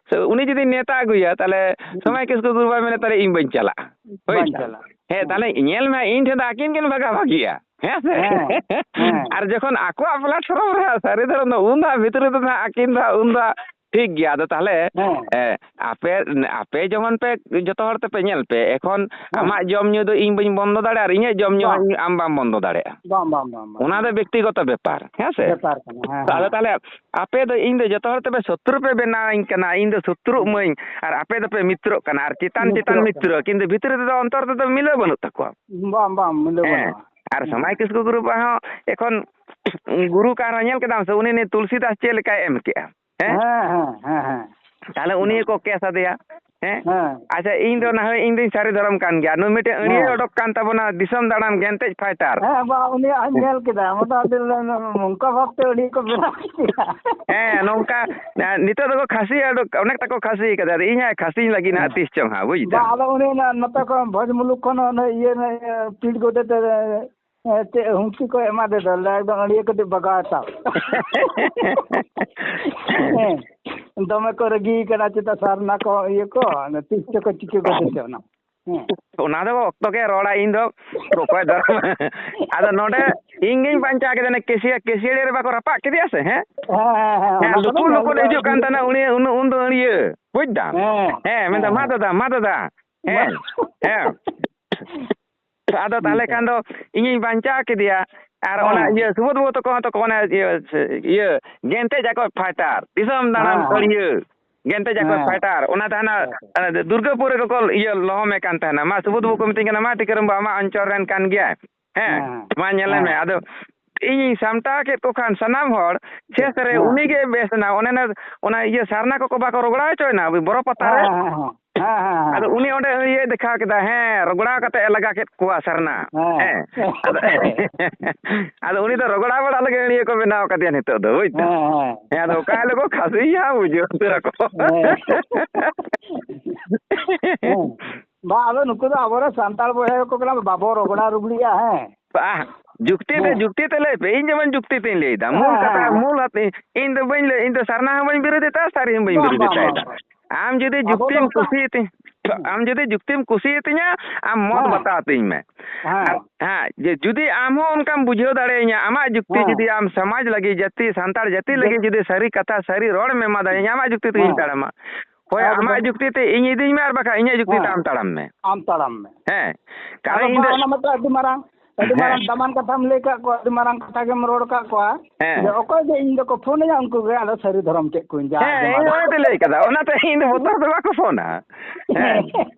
ᱩᱱᱤ ᱡᱩᱫᱤ ᱱᱮᱣᱛᱟ ᱟᱹᱜᱩᱭᱟ, ᱛᱟᱦᱞᱮ ᱥᱚᱢᱟᱭ ᱠᱤᱥᱠᱩ ᱜᱩᱨᱩ ᱵᱟᱭ ᱢᱮᱱᱟ, ᱛᱟᱦᱞᱮ ᱤᱧ ᱵᱟᱹᱧ ᱪᱟᱞᱟᱜᱼᱟ᱾ ᱦᱳᱭ ᱵᱟᱹᱧ ᱛᱚ? ᱪᱟᱞᱟᱜᱼᱟ᱾ ᱦᱮᱸ, ᱛᱟᱦᱞᱮ ᱧᱮᱞ ᱢᱮ, ᱤᱧ ᱴᱷᱮᱱ ᱫᱚ ᱟᱹᱠᱤᱱ ᱠᱤᱱ ᱵᱷᱟᱜᱟ ᱵᱷᱟᱜᱤᱜᱼᱟ, ᱦᱮᱸ ᱥᱮ?" ᱦᱮᱸ, ᱦᱮᱸ᱾ ᱟᱨ ᱡᱚᱠᱷᱚᱱ ᱟᱠᱚᱣᱟᱜ platform ᱨᱮ ᱦᱟᱸᱜ ᱥᱟᱹᱨᱤ ᱫᱷᱚᱨᱚᱢ ᱫᱚ ᱩᱱ ᱫᱚ ᱦᱟᱸᱜ ᱵᱷᱤᱛᱨᱤ ᱨᱮᱫᱚ ᱦᱟᱸᱜ ᱟᱹᱠᱤᱱ ᱫᱚ ᱦᱟᱸᱜ ᱩᱱ ᱫᱚ ᱦᱟᱸᱜ ᱴᱷᱤᱠ ᱜᱮᱭᱟ᱾ ᱟᱫᱚ ᱛᱟᱦᱞᱮ, ᱦᱮᱸ᱾ ᱮ, ᱟᱯᱮ, ᱟᱯᱮ ᱡᱮᱢᱚᱱ ᱯᱮ ᱡᱚᱛᱚ ᱦᱚᱲ ᱛᱮᱯᱮ ᱧᱮᱞ ᱯᱮ, ᱮᱠᱷᱚᱱ ᱦᱮᱸ᱾ ᱟᱢᱟᱜ ᱡᱚᱢ ᱧᱩ ᱫᱚ ᱤᱧ ᱵᱟᱹᱧ ᱵᱚᱱᱫᱚ ᱫᱟᱲᱮᱭᱟᱜᱼᱟ, ᱟᱨ ᱤᱧᱟᱹᱜ ᱡᱚᱢ ᱧᱩ ᱵᱟᱝ᱾ ᱦᱚᱸ ᱟᱢ ᱵᱟᱢ ᱵᱚᱱᱫᱚ ᱫᱟᱲᱮᱭᱟᱜᱼᱟ᱾ ᱵᱟᱝ, ᱵᱟᱝ, ᱵᱟᱝ, ᱵᱟᱝ, ᱚᱱᱟ ᱫᱚ ᱵᱟᱝ᱾ ᱵᱮᱠᱛᱤᱜᱚᱛᱚ ᱵᱮᱯᱟᱨ, ᱦᱮᱸ ᱥᱮ? ᱵᱮᱯᱟᱨ ᱠᱟᱱᱟ, ᱦᱮᱸ, ᱟᱫᱚ ᱦᱮᱸ᱾ ᱛᱟᱦᱞᱮ ᱟᱯᱮ ᱫᱚ ᱤᱧ ᱫᱚ ᱡᱚᱛᱚ ᱦᱚᱲ ᱛᱮᱯᱮ ᱥᱚᱛᱨᱩ ᱯᱮ ᱵᱮᱱᱟᱣᱤᱧ ᱠᱟᱱᱟ, ᱤᱧ ᱫᱚ ᱥᱚᱛᱨᱩᱜ ᱢᱟᱹᱧ, ᱟᱨ ᱟᱯᱮ ᱫᱚᱯᱮ ᱢᱤᱛᱨᱚᱜ ᱠᱟᱱᱟ, ᱟᱨ ᱪᱮᱛᱟᱱ ᱪᱮᱛᱟᱱ ᱢᱤᱛᱨᱚᱜ ᱠᱟᱱᱟ᱾ ᱢᱤᱛᱨᱚ, ᱠᱤᱱᱛᱩ ᱵᱷᱤᱛᱨᱤ ᱨᱮᱫᱚ ᱚᱱᱛᱚᱨ ᱛᱮᱫᱚ ᱢᱤᱞᱟᱹᱣ ᱵᱟᱹᱱᱩᱜ ᱛᱟᱠᱚᱣᱟ᱾ ᱵᱟᱝ, ᱵᱟᱝ, ᱢᱤᱞᱟᱹᱣ ᱦᱮᱸ, ᱵᱟᱹᱱᱩᱜᱼᱟ᱾ ᱟᱨ ᱦᱮᱸ᱾ ᱥᱚᱢᱟᱭ ᱠᱤᱥᱠᱩ ᱜᱩᱨᱩ ᱵᱟ ᱦᱚᱸ ᱮᱠᱷᱚᱱ ᱜᱩᱨᱩ ᱠᱟᱱ ᱨᱮᱦᱚᱸ ᱧᱮᱞ ᱠᱮᱫᱟᱢ ᱥᱮ, ᱩᱱᱤ, ᱩᱱᱤ ᱛᱩᱞᱥᱤᱫᱟᱥ ᱪᱮᱫ ᱞᱮᱠᱟᱭ ᱮᱢ ᱠᱮᱜᱼᱟ? ᱦᱮᱸ? ᱦᱮᱸ, ᱦᱮᱸ, ᱦᱮᱸ, ᱦᱮᱸ᱾ ᱛᱟᱦᱞᱮ ᱩᱱᱤ ᱦᱮᱸ᱾ ᱜᱮᱠᱚ ᱠᱮᱥ ᱟᱫᱮᱭᱟ᱾ ᱦᱮᱸ? ᱦᱮᱸ᱾ ᱟᱪᱪᱷᱟ, ᱤᱧ ᱫᱚ ᱱᱟ ᱦᱳᱭ, ᱤᱧ ᱫᱚᱧ ᱥᱟᱹᱨᱤ ᱫᱷᱚᱨᱚᱢ ᱠᱟᱱ ᱜᱮᱭᱟ᱾ ᱱᱩᱭ ᱢᱤᱫᱴᱮᱱ ᱟᱹᱲᱭᱟᱹ ᱦᱮᱸ᱾ ᱚᱰᱚᱠ ᱠᱟᱱ ᱛᱟᱵᱚᱱᱟ, ᱫᱤᱥᱚᱢ ᱫᱟᱬᱟᱱ ᱜᱮᱱᱛᱮᱡ ᱯᱷᱟᱭᱴᱟᱨ᱾ ᱦᱮᱸ, ᱵᱟ, ᱩᱱᱤᱭᱟᱜ ᱦᱚᱸᱧ ᱦᱮᱸ᱾ ᱧᱮᱞ ᱠᱮᱫᱟ᱾ ᱢᱚᱴᱟᱢᱩᱴᱤ ᱱᱚᱝᱠᱟ ᱵᱷᱟᱵᱛᱮ ᱟᱹᱲᱭᱟᱹ ᱠᱚ ᱵᱮᱱᱟᱣ ᱠᱮᱫᱟ᱾ ᱦᱮᱸ, ᱱᱚᱝᱠᱟ, ᱮ, ᱱᱤᱛᱚᱜ ᱫᱚᱠᱚ ᱠᱷᱟᱹᱥᱤ ᱩᱰᱩᱠ, ᱚᱱᱮᱠᱴᱟ ᱠᱚ ᱠᱷᱟᱹᱥᱤ ᱠᱟᱫᱟ᱾ ᱟᱫᱚ ᱤᱧ ᱦᱚᱸ ᱠᱷᱟᱹᱥᱤᱧ ᱞᱟᱹᱜᱤᱫ ᱦᱟᱸᱜ ᱦᱮᱸ᱾ ᱛᱤᱥ ᱪᱚᱝ ᱦᱟᱸᱜ, ᱵᱩᱡ ᱵᱟ, ᱫᱟᱢ? ᱟᱫᱚ ᱩᱱᱤ ᱚᱱᱟ ᱱᱚᱛᱮ ᱠᱷᱚᱱ ᱵᱷᱚᱡᱽ ᱢᱩᱞᱩᱠ ᱠᱷᱚᱱ ᱚᱱᱮ ᱤᱭᱟᱹ, ᱤᱭᱟᱹ, ᱯᱤᱴ ᱜᱚᱫᱮ ᱛᱮ ᱦᱮᱸ, ᱪᱮᱫ ᱦᱩᱢᱠᱤ ᱠᱚ ᱮᱢᱟᱫᱮ ᱫᱚ, ᱞᱟᱹᱭ ᱮᱠᱫᱚᱢ ᱟᱹᱲᱤᱭᱟᱹ ᱠᱟᱹᱴᱤᱡ ᱵᱟᱜᱟᱣ ᱦᱟᱛᱟᱣ᱾ ᱦᱮᱸ, ᱫᱚᱢᱮ ᱠᱚ ᱨᱟᱹᱜᱤ ᱠᱟᱱᱟ ᱪᱮᱛᱟ ᱥᱟᱨᱱᱟ ᱠᱚ ᱤᱭᱟᱹ ᱠᱚ, ᱚᱱᱟ ᱛᱤᱥ ᱪᱚᱠᱚ ᱪᱤᱠᱟᱹ ᱜᱚᱫᱮ ᱪᱚ ᱚᱱᱟ᱾ ᱦᱮᱸ᱾ ᱚᱱᱟ ᱫᱚ ᱚᱠᱛᱚ ᱜᱮ ᱨᱚᱲᱟ, ᱤᱧ ᱫᱚ ᱚᱠᱚᱭ ᱫᱚ᱾ ᱟᱫᱚ ᱱᱚᱰᱮ ᱤᱧ ᱜᱤᱧ ᱵᱟᱧᱪᱟᱣ ᱠᱮᱫᱟ, ᱚᱱᱮ ᱠᱮᱥᱤᱭᱟ-, ᱠᱮᱥᱤᱭᱟᱹᱲᱤ ᱨᱮ ᱵᱟᱠᱚ ᱨᱟᱯᱟᱜ ᱠᱮᱫᱮᱭᱟ ᱥᱮ, ᱦᱮᱸ? ᱦᱮᱸ, ᱦᱮᱸ, ᱦᱮᱸ, ᱦᱮᱸ, ᱚᱱᱟ ᱠᱚᱫᱚ ᱞᱩᱠᱩ ᱧᱮᱞ ᱞᱩᱠᱩ ᱫᱚ ᱦᱤᱡᱩᱜ ᱠᱟᱱ ᱛᱟᱦᱮᱱᱟ, ᱩᱱᱤ ᱩᱱ-, ᱩᱱ ᱫᱚ ᱟᱹᱲᱤᱭᱟᱹ, ᱵᱩᱡ ᱫᱟᱢ? ᱦᱮᱸ, ᱦᱮᱸ, ᱢᱮᱱᱫᱟ, ᱦᱮᱸ, "ᱢᱟ ᱦᱮᱸ᱾ ᱫᱟᱫᱟ, ᱢᱟ ᱫᱟᱫᱟ", ᱦᱮᱸ, ᱵᱟ- ᱦᱮᱸ᱾ ᱟᱫᱚ ᱛᱟᱦᱞᱮ ᱦᱮᱸ, ᱠᱷᱟᱱ ᱫᱚ ᱤᱧᱤᱧ ᱵᱟᱧᱪᱟᱣ ᱠᱮᱫᱮᱭᱟ᱾ ᱟᱨ ᱚᱱᱟ ᱦᱮᱸ᱾ ᱤᱭᱟᱹ ᱥᱩᱵᱳᱫᱷ ᱵᱟᱹᱵᱩ ᱛᱟᱠᱚ ᱦᱚᱸ ᱛᱟᱠᱚ ᱚᱱᱮ ᱤᱭᱟᱹ, ᱤᱭᱟᱹ ᱜᱮᱱᱛᱮ ᱡᱟᱠᱚ ᱯᱷᱟᱭᱴᱟᱨ, ᱫᱤᱥᱚᱢ ᱫᱟᱬᱟᱱ ᱦᱮᱸ, ᱦᱮᱸ᱾ ᱟᱹᱲᱤᱭᱟᱹ, ᱜᱮᱱᱛᱮ ᱡᱟᱠᱚ ᱦᱮᱸ᱾ ᱯᱷᱟᱭᱴᱟᱨ, ᱚᱱᱟ ᱛᱟᱦᱮᱱᱟ, ᱦᱮᱸ, ᱦᱮᱸ᱾ ᱮ, ᱫᱩᱨᱜᱟᱹᱯᱩᱨ ᱨᱮᱜᱮ ᱠᱚ ᱤᱭᱟᱹ ᱞᱚᱦᱚᱢᱮ ᱠᱟᱱ ᱛᱟᱦᱮᱱᱟ᱾ ᱢᱟ ᱥᱩᱵᱳᱫᱷ ᱵᱟᱹᱵᱩ ᱠᱚ ᱢᱤᱛᱟᱹᱧ ᱠᱟᱱᱟ, "ᱢᱟ ᱴᱤᱠᱟᱹᱨᱟᱢ ᱵᱟ, ᱟᱢᱟᱜ ᱚᱧᱪᱚᱞ ᱨᱮᱱ ᱠᱟᱱ ᱜᱮᱭᱟᱭ, ᱦᱮᱸ, ᱦᱮᱸ, ᱢᱟ ᱧᱮᱞᱮ ᱢᱮ᱾" ᱦᱮᱸ᱾ ᱟᱫᱚ ᱤᱧᱤᱧ ᱥᱟᱢᱴᱟᱣ ᱠᱮᱫ ᱠᱚ ᱠᱷᱟᱱ ᱥᱟᱱᱟᱢ ᱦᱚᱲ, ᱥᱮᱥ ᱨᱮ ᱦᱮᱸ᱾ ᱩᱱᱤᱜᱮ ᱵᱮᱥ ᱮᱱᱟ᱾ ᱚᱱᱮ ᱚᱱᱟ, ᱚᱱᱟ ᱤᱭᱟᱹ ᱥᱟᱨᱱᱟ ᱠᱚᱠᱚ ᱵᱟᱠᱚ ᱨᱚᱜᱚᱲᱟ ᱦᱚᱪᱚᱭᱮᱱᱟ ᱵᱚᱨᱚ ᱯᱟᱛᱟ ᱨᱮ? ᱦᱮᱸ, ᱦᱮᱸ, ᱦᱮᱸ᱾ ᱦᱮᱸ, ᱦᱮᱸ, ᱦᱮᱸ, ᱟᱫᱚ ᱦᱮᱸ᱾ ᱩᱱᱤ ᱚᱸᱰᱮ ᱟᱹᱲᱤᱭᱟᱹᱭ ᱫᱮᱠᱷᱟᱣ ᱠᱮᱫᱟ, ᱦᱮᱸ, ᱨᱚᱜᱽᱲᱟᱣ ᱠᱟᱛᱮ ᱮ ᱞᱟᱜᱟ ᱠᱮᱫ ᱠᱚᱣᱟ ᱥᱟᱨᱱᱟ᱾ ᱦᱮᱸ᱾ ᱦᱮᱸ᱾ ᱟᱫᱚ, ᱟᱫᱚ ᱩᱱᱤ ᱫᱚ ᱨᱚᱜᱽᱲᱟᱣ ᱵᱟᱲᱟ ᱞᱟᱹᱜᱤᱫ ᱟᱹᱲᱤᱭᱟᱹ ᱠᱚ ᱵᱮᱱᱟᱣ ᱠᱟᱫᱮᱭᱟ ᱱᱤᱛᱚᱜ ᱫᱚ, ᱵᱩᱡᱽ ᱫᱟᱢ? ᱦᱮᱸ, ᱦᱮᱸ᱾ ᱦᱮᱸ, ᱟᱫᱚ ᱚᱠᱟ ᱦᱤᱞᱳᱜ ᱠᱚ ᱠᱷᱟᱹᱥᱤᱭᱟ ᱵᱩᱡᱷᱟᱹᱣ ᱩᱛᱟᱹᱨ ᱟᱠᱚ᱾ ᱦᱮᱸ᱾ ᱦᱮᱸ᱾ ᱵᱟᱝ, ᱟᱫᱚ ᱱᱩᱠᱩ ᱫᱚ ᱟᱵᱚᱨᱮᱱ ᱥᱟᱱᱛᱟᱲ ᱵᱚᱭᱦᱟ ᱠᱚ ᱠᱟᱱᱟ, ᱵᱟᱵᱚ ᱨᱚᱜᱽᱲᱟ ᱨᱩᱜᱽᱲᱤᱜᱼᱟ, ᱦᱮᱸ᱾ ᱵᱟᱦ, ᱡᱩᱠᱛᱤ ᱛᱮ, ᱦᱮᱸ᱾ ᱡᱩᱠᱛᱤ ᱛᱮ ᱞᱟᱹᱭ ᱯᱮ, ᱤᱧ ᱡᱮᱢᱚᱱ ᱡᱩᱠᱛᱤ ᱛᱮᱧ ᱞᱟᱹᱭ ᱮᱫᱟ, ᱦᱮᱸ, ᱢᱩᱞ ᱦᱮᱸ, ᱠᱟᱛᱷᱟ, ᱦᱮᱸ᱾ ᱢᱩᱞ ᱦᱟᱛ-, ᱤᱧ ᱫᱚ ᱵᱟᱹᱧ ᱞᱟᱹᱭ, ᱤᱧ ᱫᱚ ᱥᱟᱨᱱᱟ ᱦᱚᱸ ᱵᱟᱹᱧ ᱵᱤᱨᱳᱫᱷ ᱮᱫᱟ, ᱥᱟᱹᱨᱤ ᱦᱚᱸ ᱵᱟᱹᱧ ᱵᱟᱝ, ᱵᱤᱨᱳᱫᱷ ᱵᱟᱝ, ᱮᱫᱟ᱾ ᱵᱟᱝ, ᱵᱟᱝ᱾ ᱟᱢ ᱡᱩᱫᱤ ᱟᱵᱚ ᱫᱚ ᱡᱩᱠᱛᱤᱢ ᱚᱱᱠᱟ ᱠᱩᱥᱤᱭᱟᱛᱤᱧ, ᱦᱮᱸ᱾ ᱟᱢ ᱡᱩᱫᱤ ᱡᱩᱠᱛᱤᱢ ᱠᱩᱥᱤᱭᱟᱛᱤᱧᱟ, ᱟᱢ ᱢᱚᱛ ᱦᱮᱸ᱾ ᱵᱟᱛᱟᱣ ᱟᱹᱛᱤᱧ ᱢᱮ᱾ ᱦᱮᱸ᱾ ᱟᱨ, ᱦᱮᱸ, ᱡᱮ ᱡᱩᱫᱤ ᱟᱢ ᱦᱚᱸ ᱚᱱᱠᱟᱢ ᱵᱩᱡᱷᱟᱹᱣ ᱫᱟᱲᱮᱭᱟᱹᱧᱟ, ᱟᱢᱟᱜ ᱡᱩᱠᱛᱤ ᱦᱮᱸ᱾ ᱡᱩᱫᱤ ᱟᱢ ᱥᱚᱢᱟᱡᱽ ᱞᱟᱹᱜᱤᱫ, ᱡᱟᱹᱛᱤ, ᱥᱟᱱᱛᱟᱲ ᱡᱟᱹᱛᱤ ᱡᱟᱹᱛ- ᱞᱟᱹᱜᱤᱫ ᱡᱩᱫᱤ ᱥᱟᱹᱨᱤ ᱠᱟᱛᱷᱟ, ᱥᱟᱹᱨᱤ ᱨᱚᱲ ᱮᱢ ᱮᱢᱟ ᱫᱟᱲᱮᱭᱟᱹᱧᱟ, ᱟᱢᱟᱜ ᱡᱩᱠᱛᱤ ᱛᱮᱜᱮᱧ ᱦᱮᱸ᱾ ᱛᱟᱲᱟᱢᱟ᱾ ᱦᱳᱭ, ᱟᱢᱟᱜ ᱮᱠᱫᱚᱢ᱾ ᱡᱩᱠᱛᱤ ᱛᱮ ᱤᱧ ᱤᱫᱤᱧ ᱢᱮ, ᱟᱨ ᱵᱟᱠᱷᱟᱡ ᱤᱧᱟᱹᱜ ᱡᱩᱠᱛᱤ ᱛᱮ ᱦᱮᱸ᱾ ᱟᱢ ᱛᱟᱲᱟᱢ ᱢᱮ᱾ ᱟᱢ ᱛᱟᱲᱟᱢ ᱢᱮ᱾ ᱦᱮᱸ, ᱟᱫᱚ ᱠᱟᱨᱚᱱ ᱤᱧ ᱢᱟ ᱫᱚ ᱚᱱᱟ ᱢᱟᱛᱚ ᱟᱹᱰᱤ ᱢᱟᱨᱟᱝ, ᱟᱹᱰᱤ ᱢᱟᱨᱟᱝ ᱦᱮᱸ᱾ ᱫᱟᱢᱟᱱ ᱠᱟᱛᱷᱟᱢ ᱞᱟᱹᱭ ᱠᱟᱜ ᱠᱚᱣᱟ, ᱟᱹᱰᱤ ᱢᱟᱨᱟᱝ ᱠᱟᱛᱷᱟ ᱜᱮᱢ ᱨᱚᱲ ᱠᱟᱜ ᱠᱚᱣᱟ᱾ ᱦᱮᱸ᱾ ᱡᱮ ᱚᱠᱚᱭ ᱜᱮ ᱤᱧ ᱫᱚᱠᱚ ᱯᱷᱳᱱ ᱟᱹᱧᱟ, ᱩᱱᱠᱩ ᱜᱮ ᱟᱫᱚ ᱥᱟᱹᱨᱤ ᱫᱷᱚᱨᱚᱢ ᱠᱮᱫ ᱠᱚᱣᱟᱧ, ᱡᱟᱦᱟᱸ ᱦᱮᱸ, ᱜᱮ ᱤᱧ ᱢᱟᱨᱟᱝ᱾ ᱚᱱᱟᱛᱮ ᱞᱟᱹᱭ ᱠᱟᱫᱟ, ᱚᱱᱟᱛᱮ ᱤᱧ ᱫᱚ ᱵᱚᱛᱚᱨ ᱫᱚ ᱵᱟᱠᱚ ᱯᱷᱳᱱᱟ᱾ ᱦᱮᱸ᱾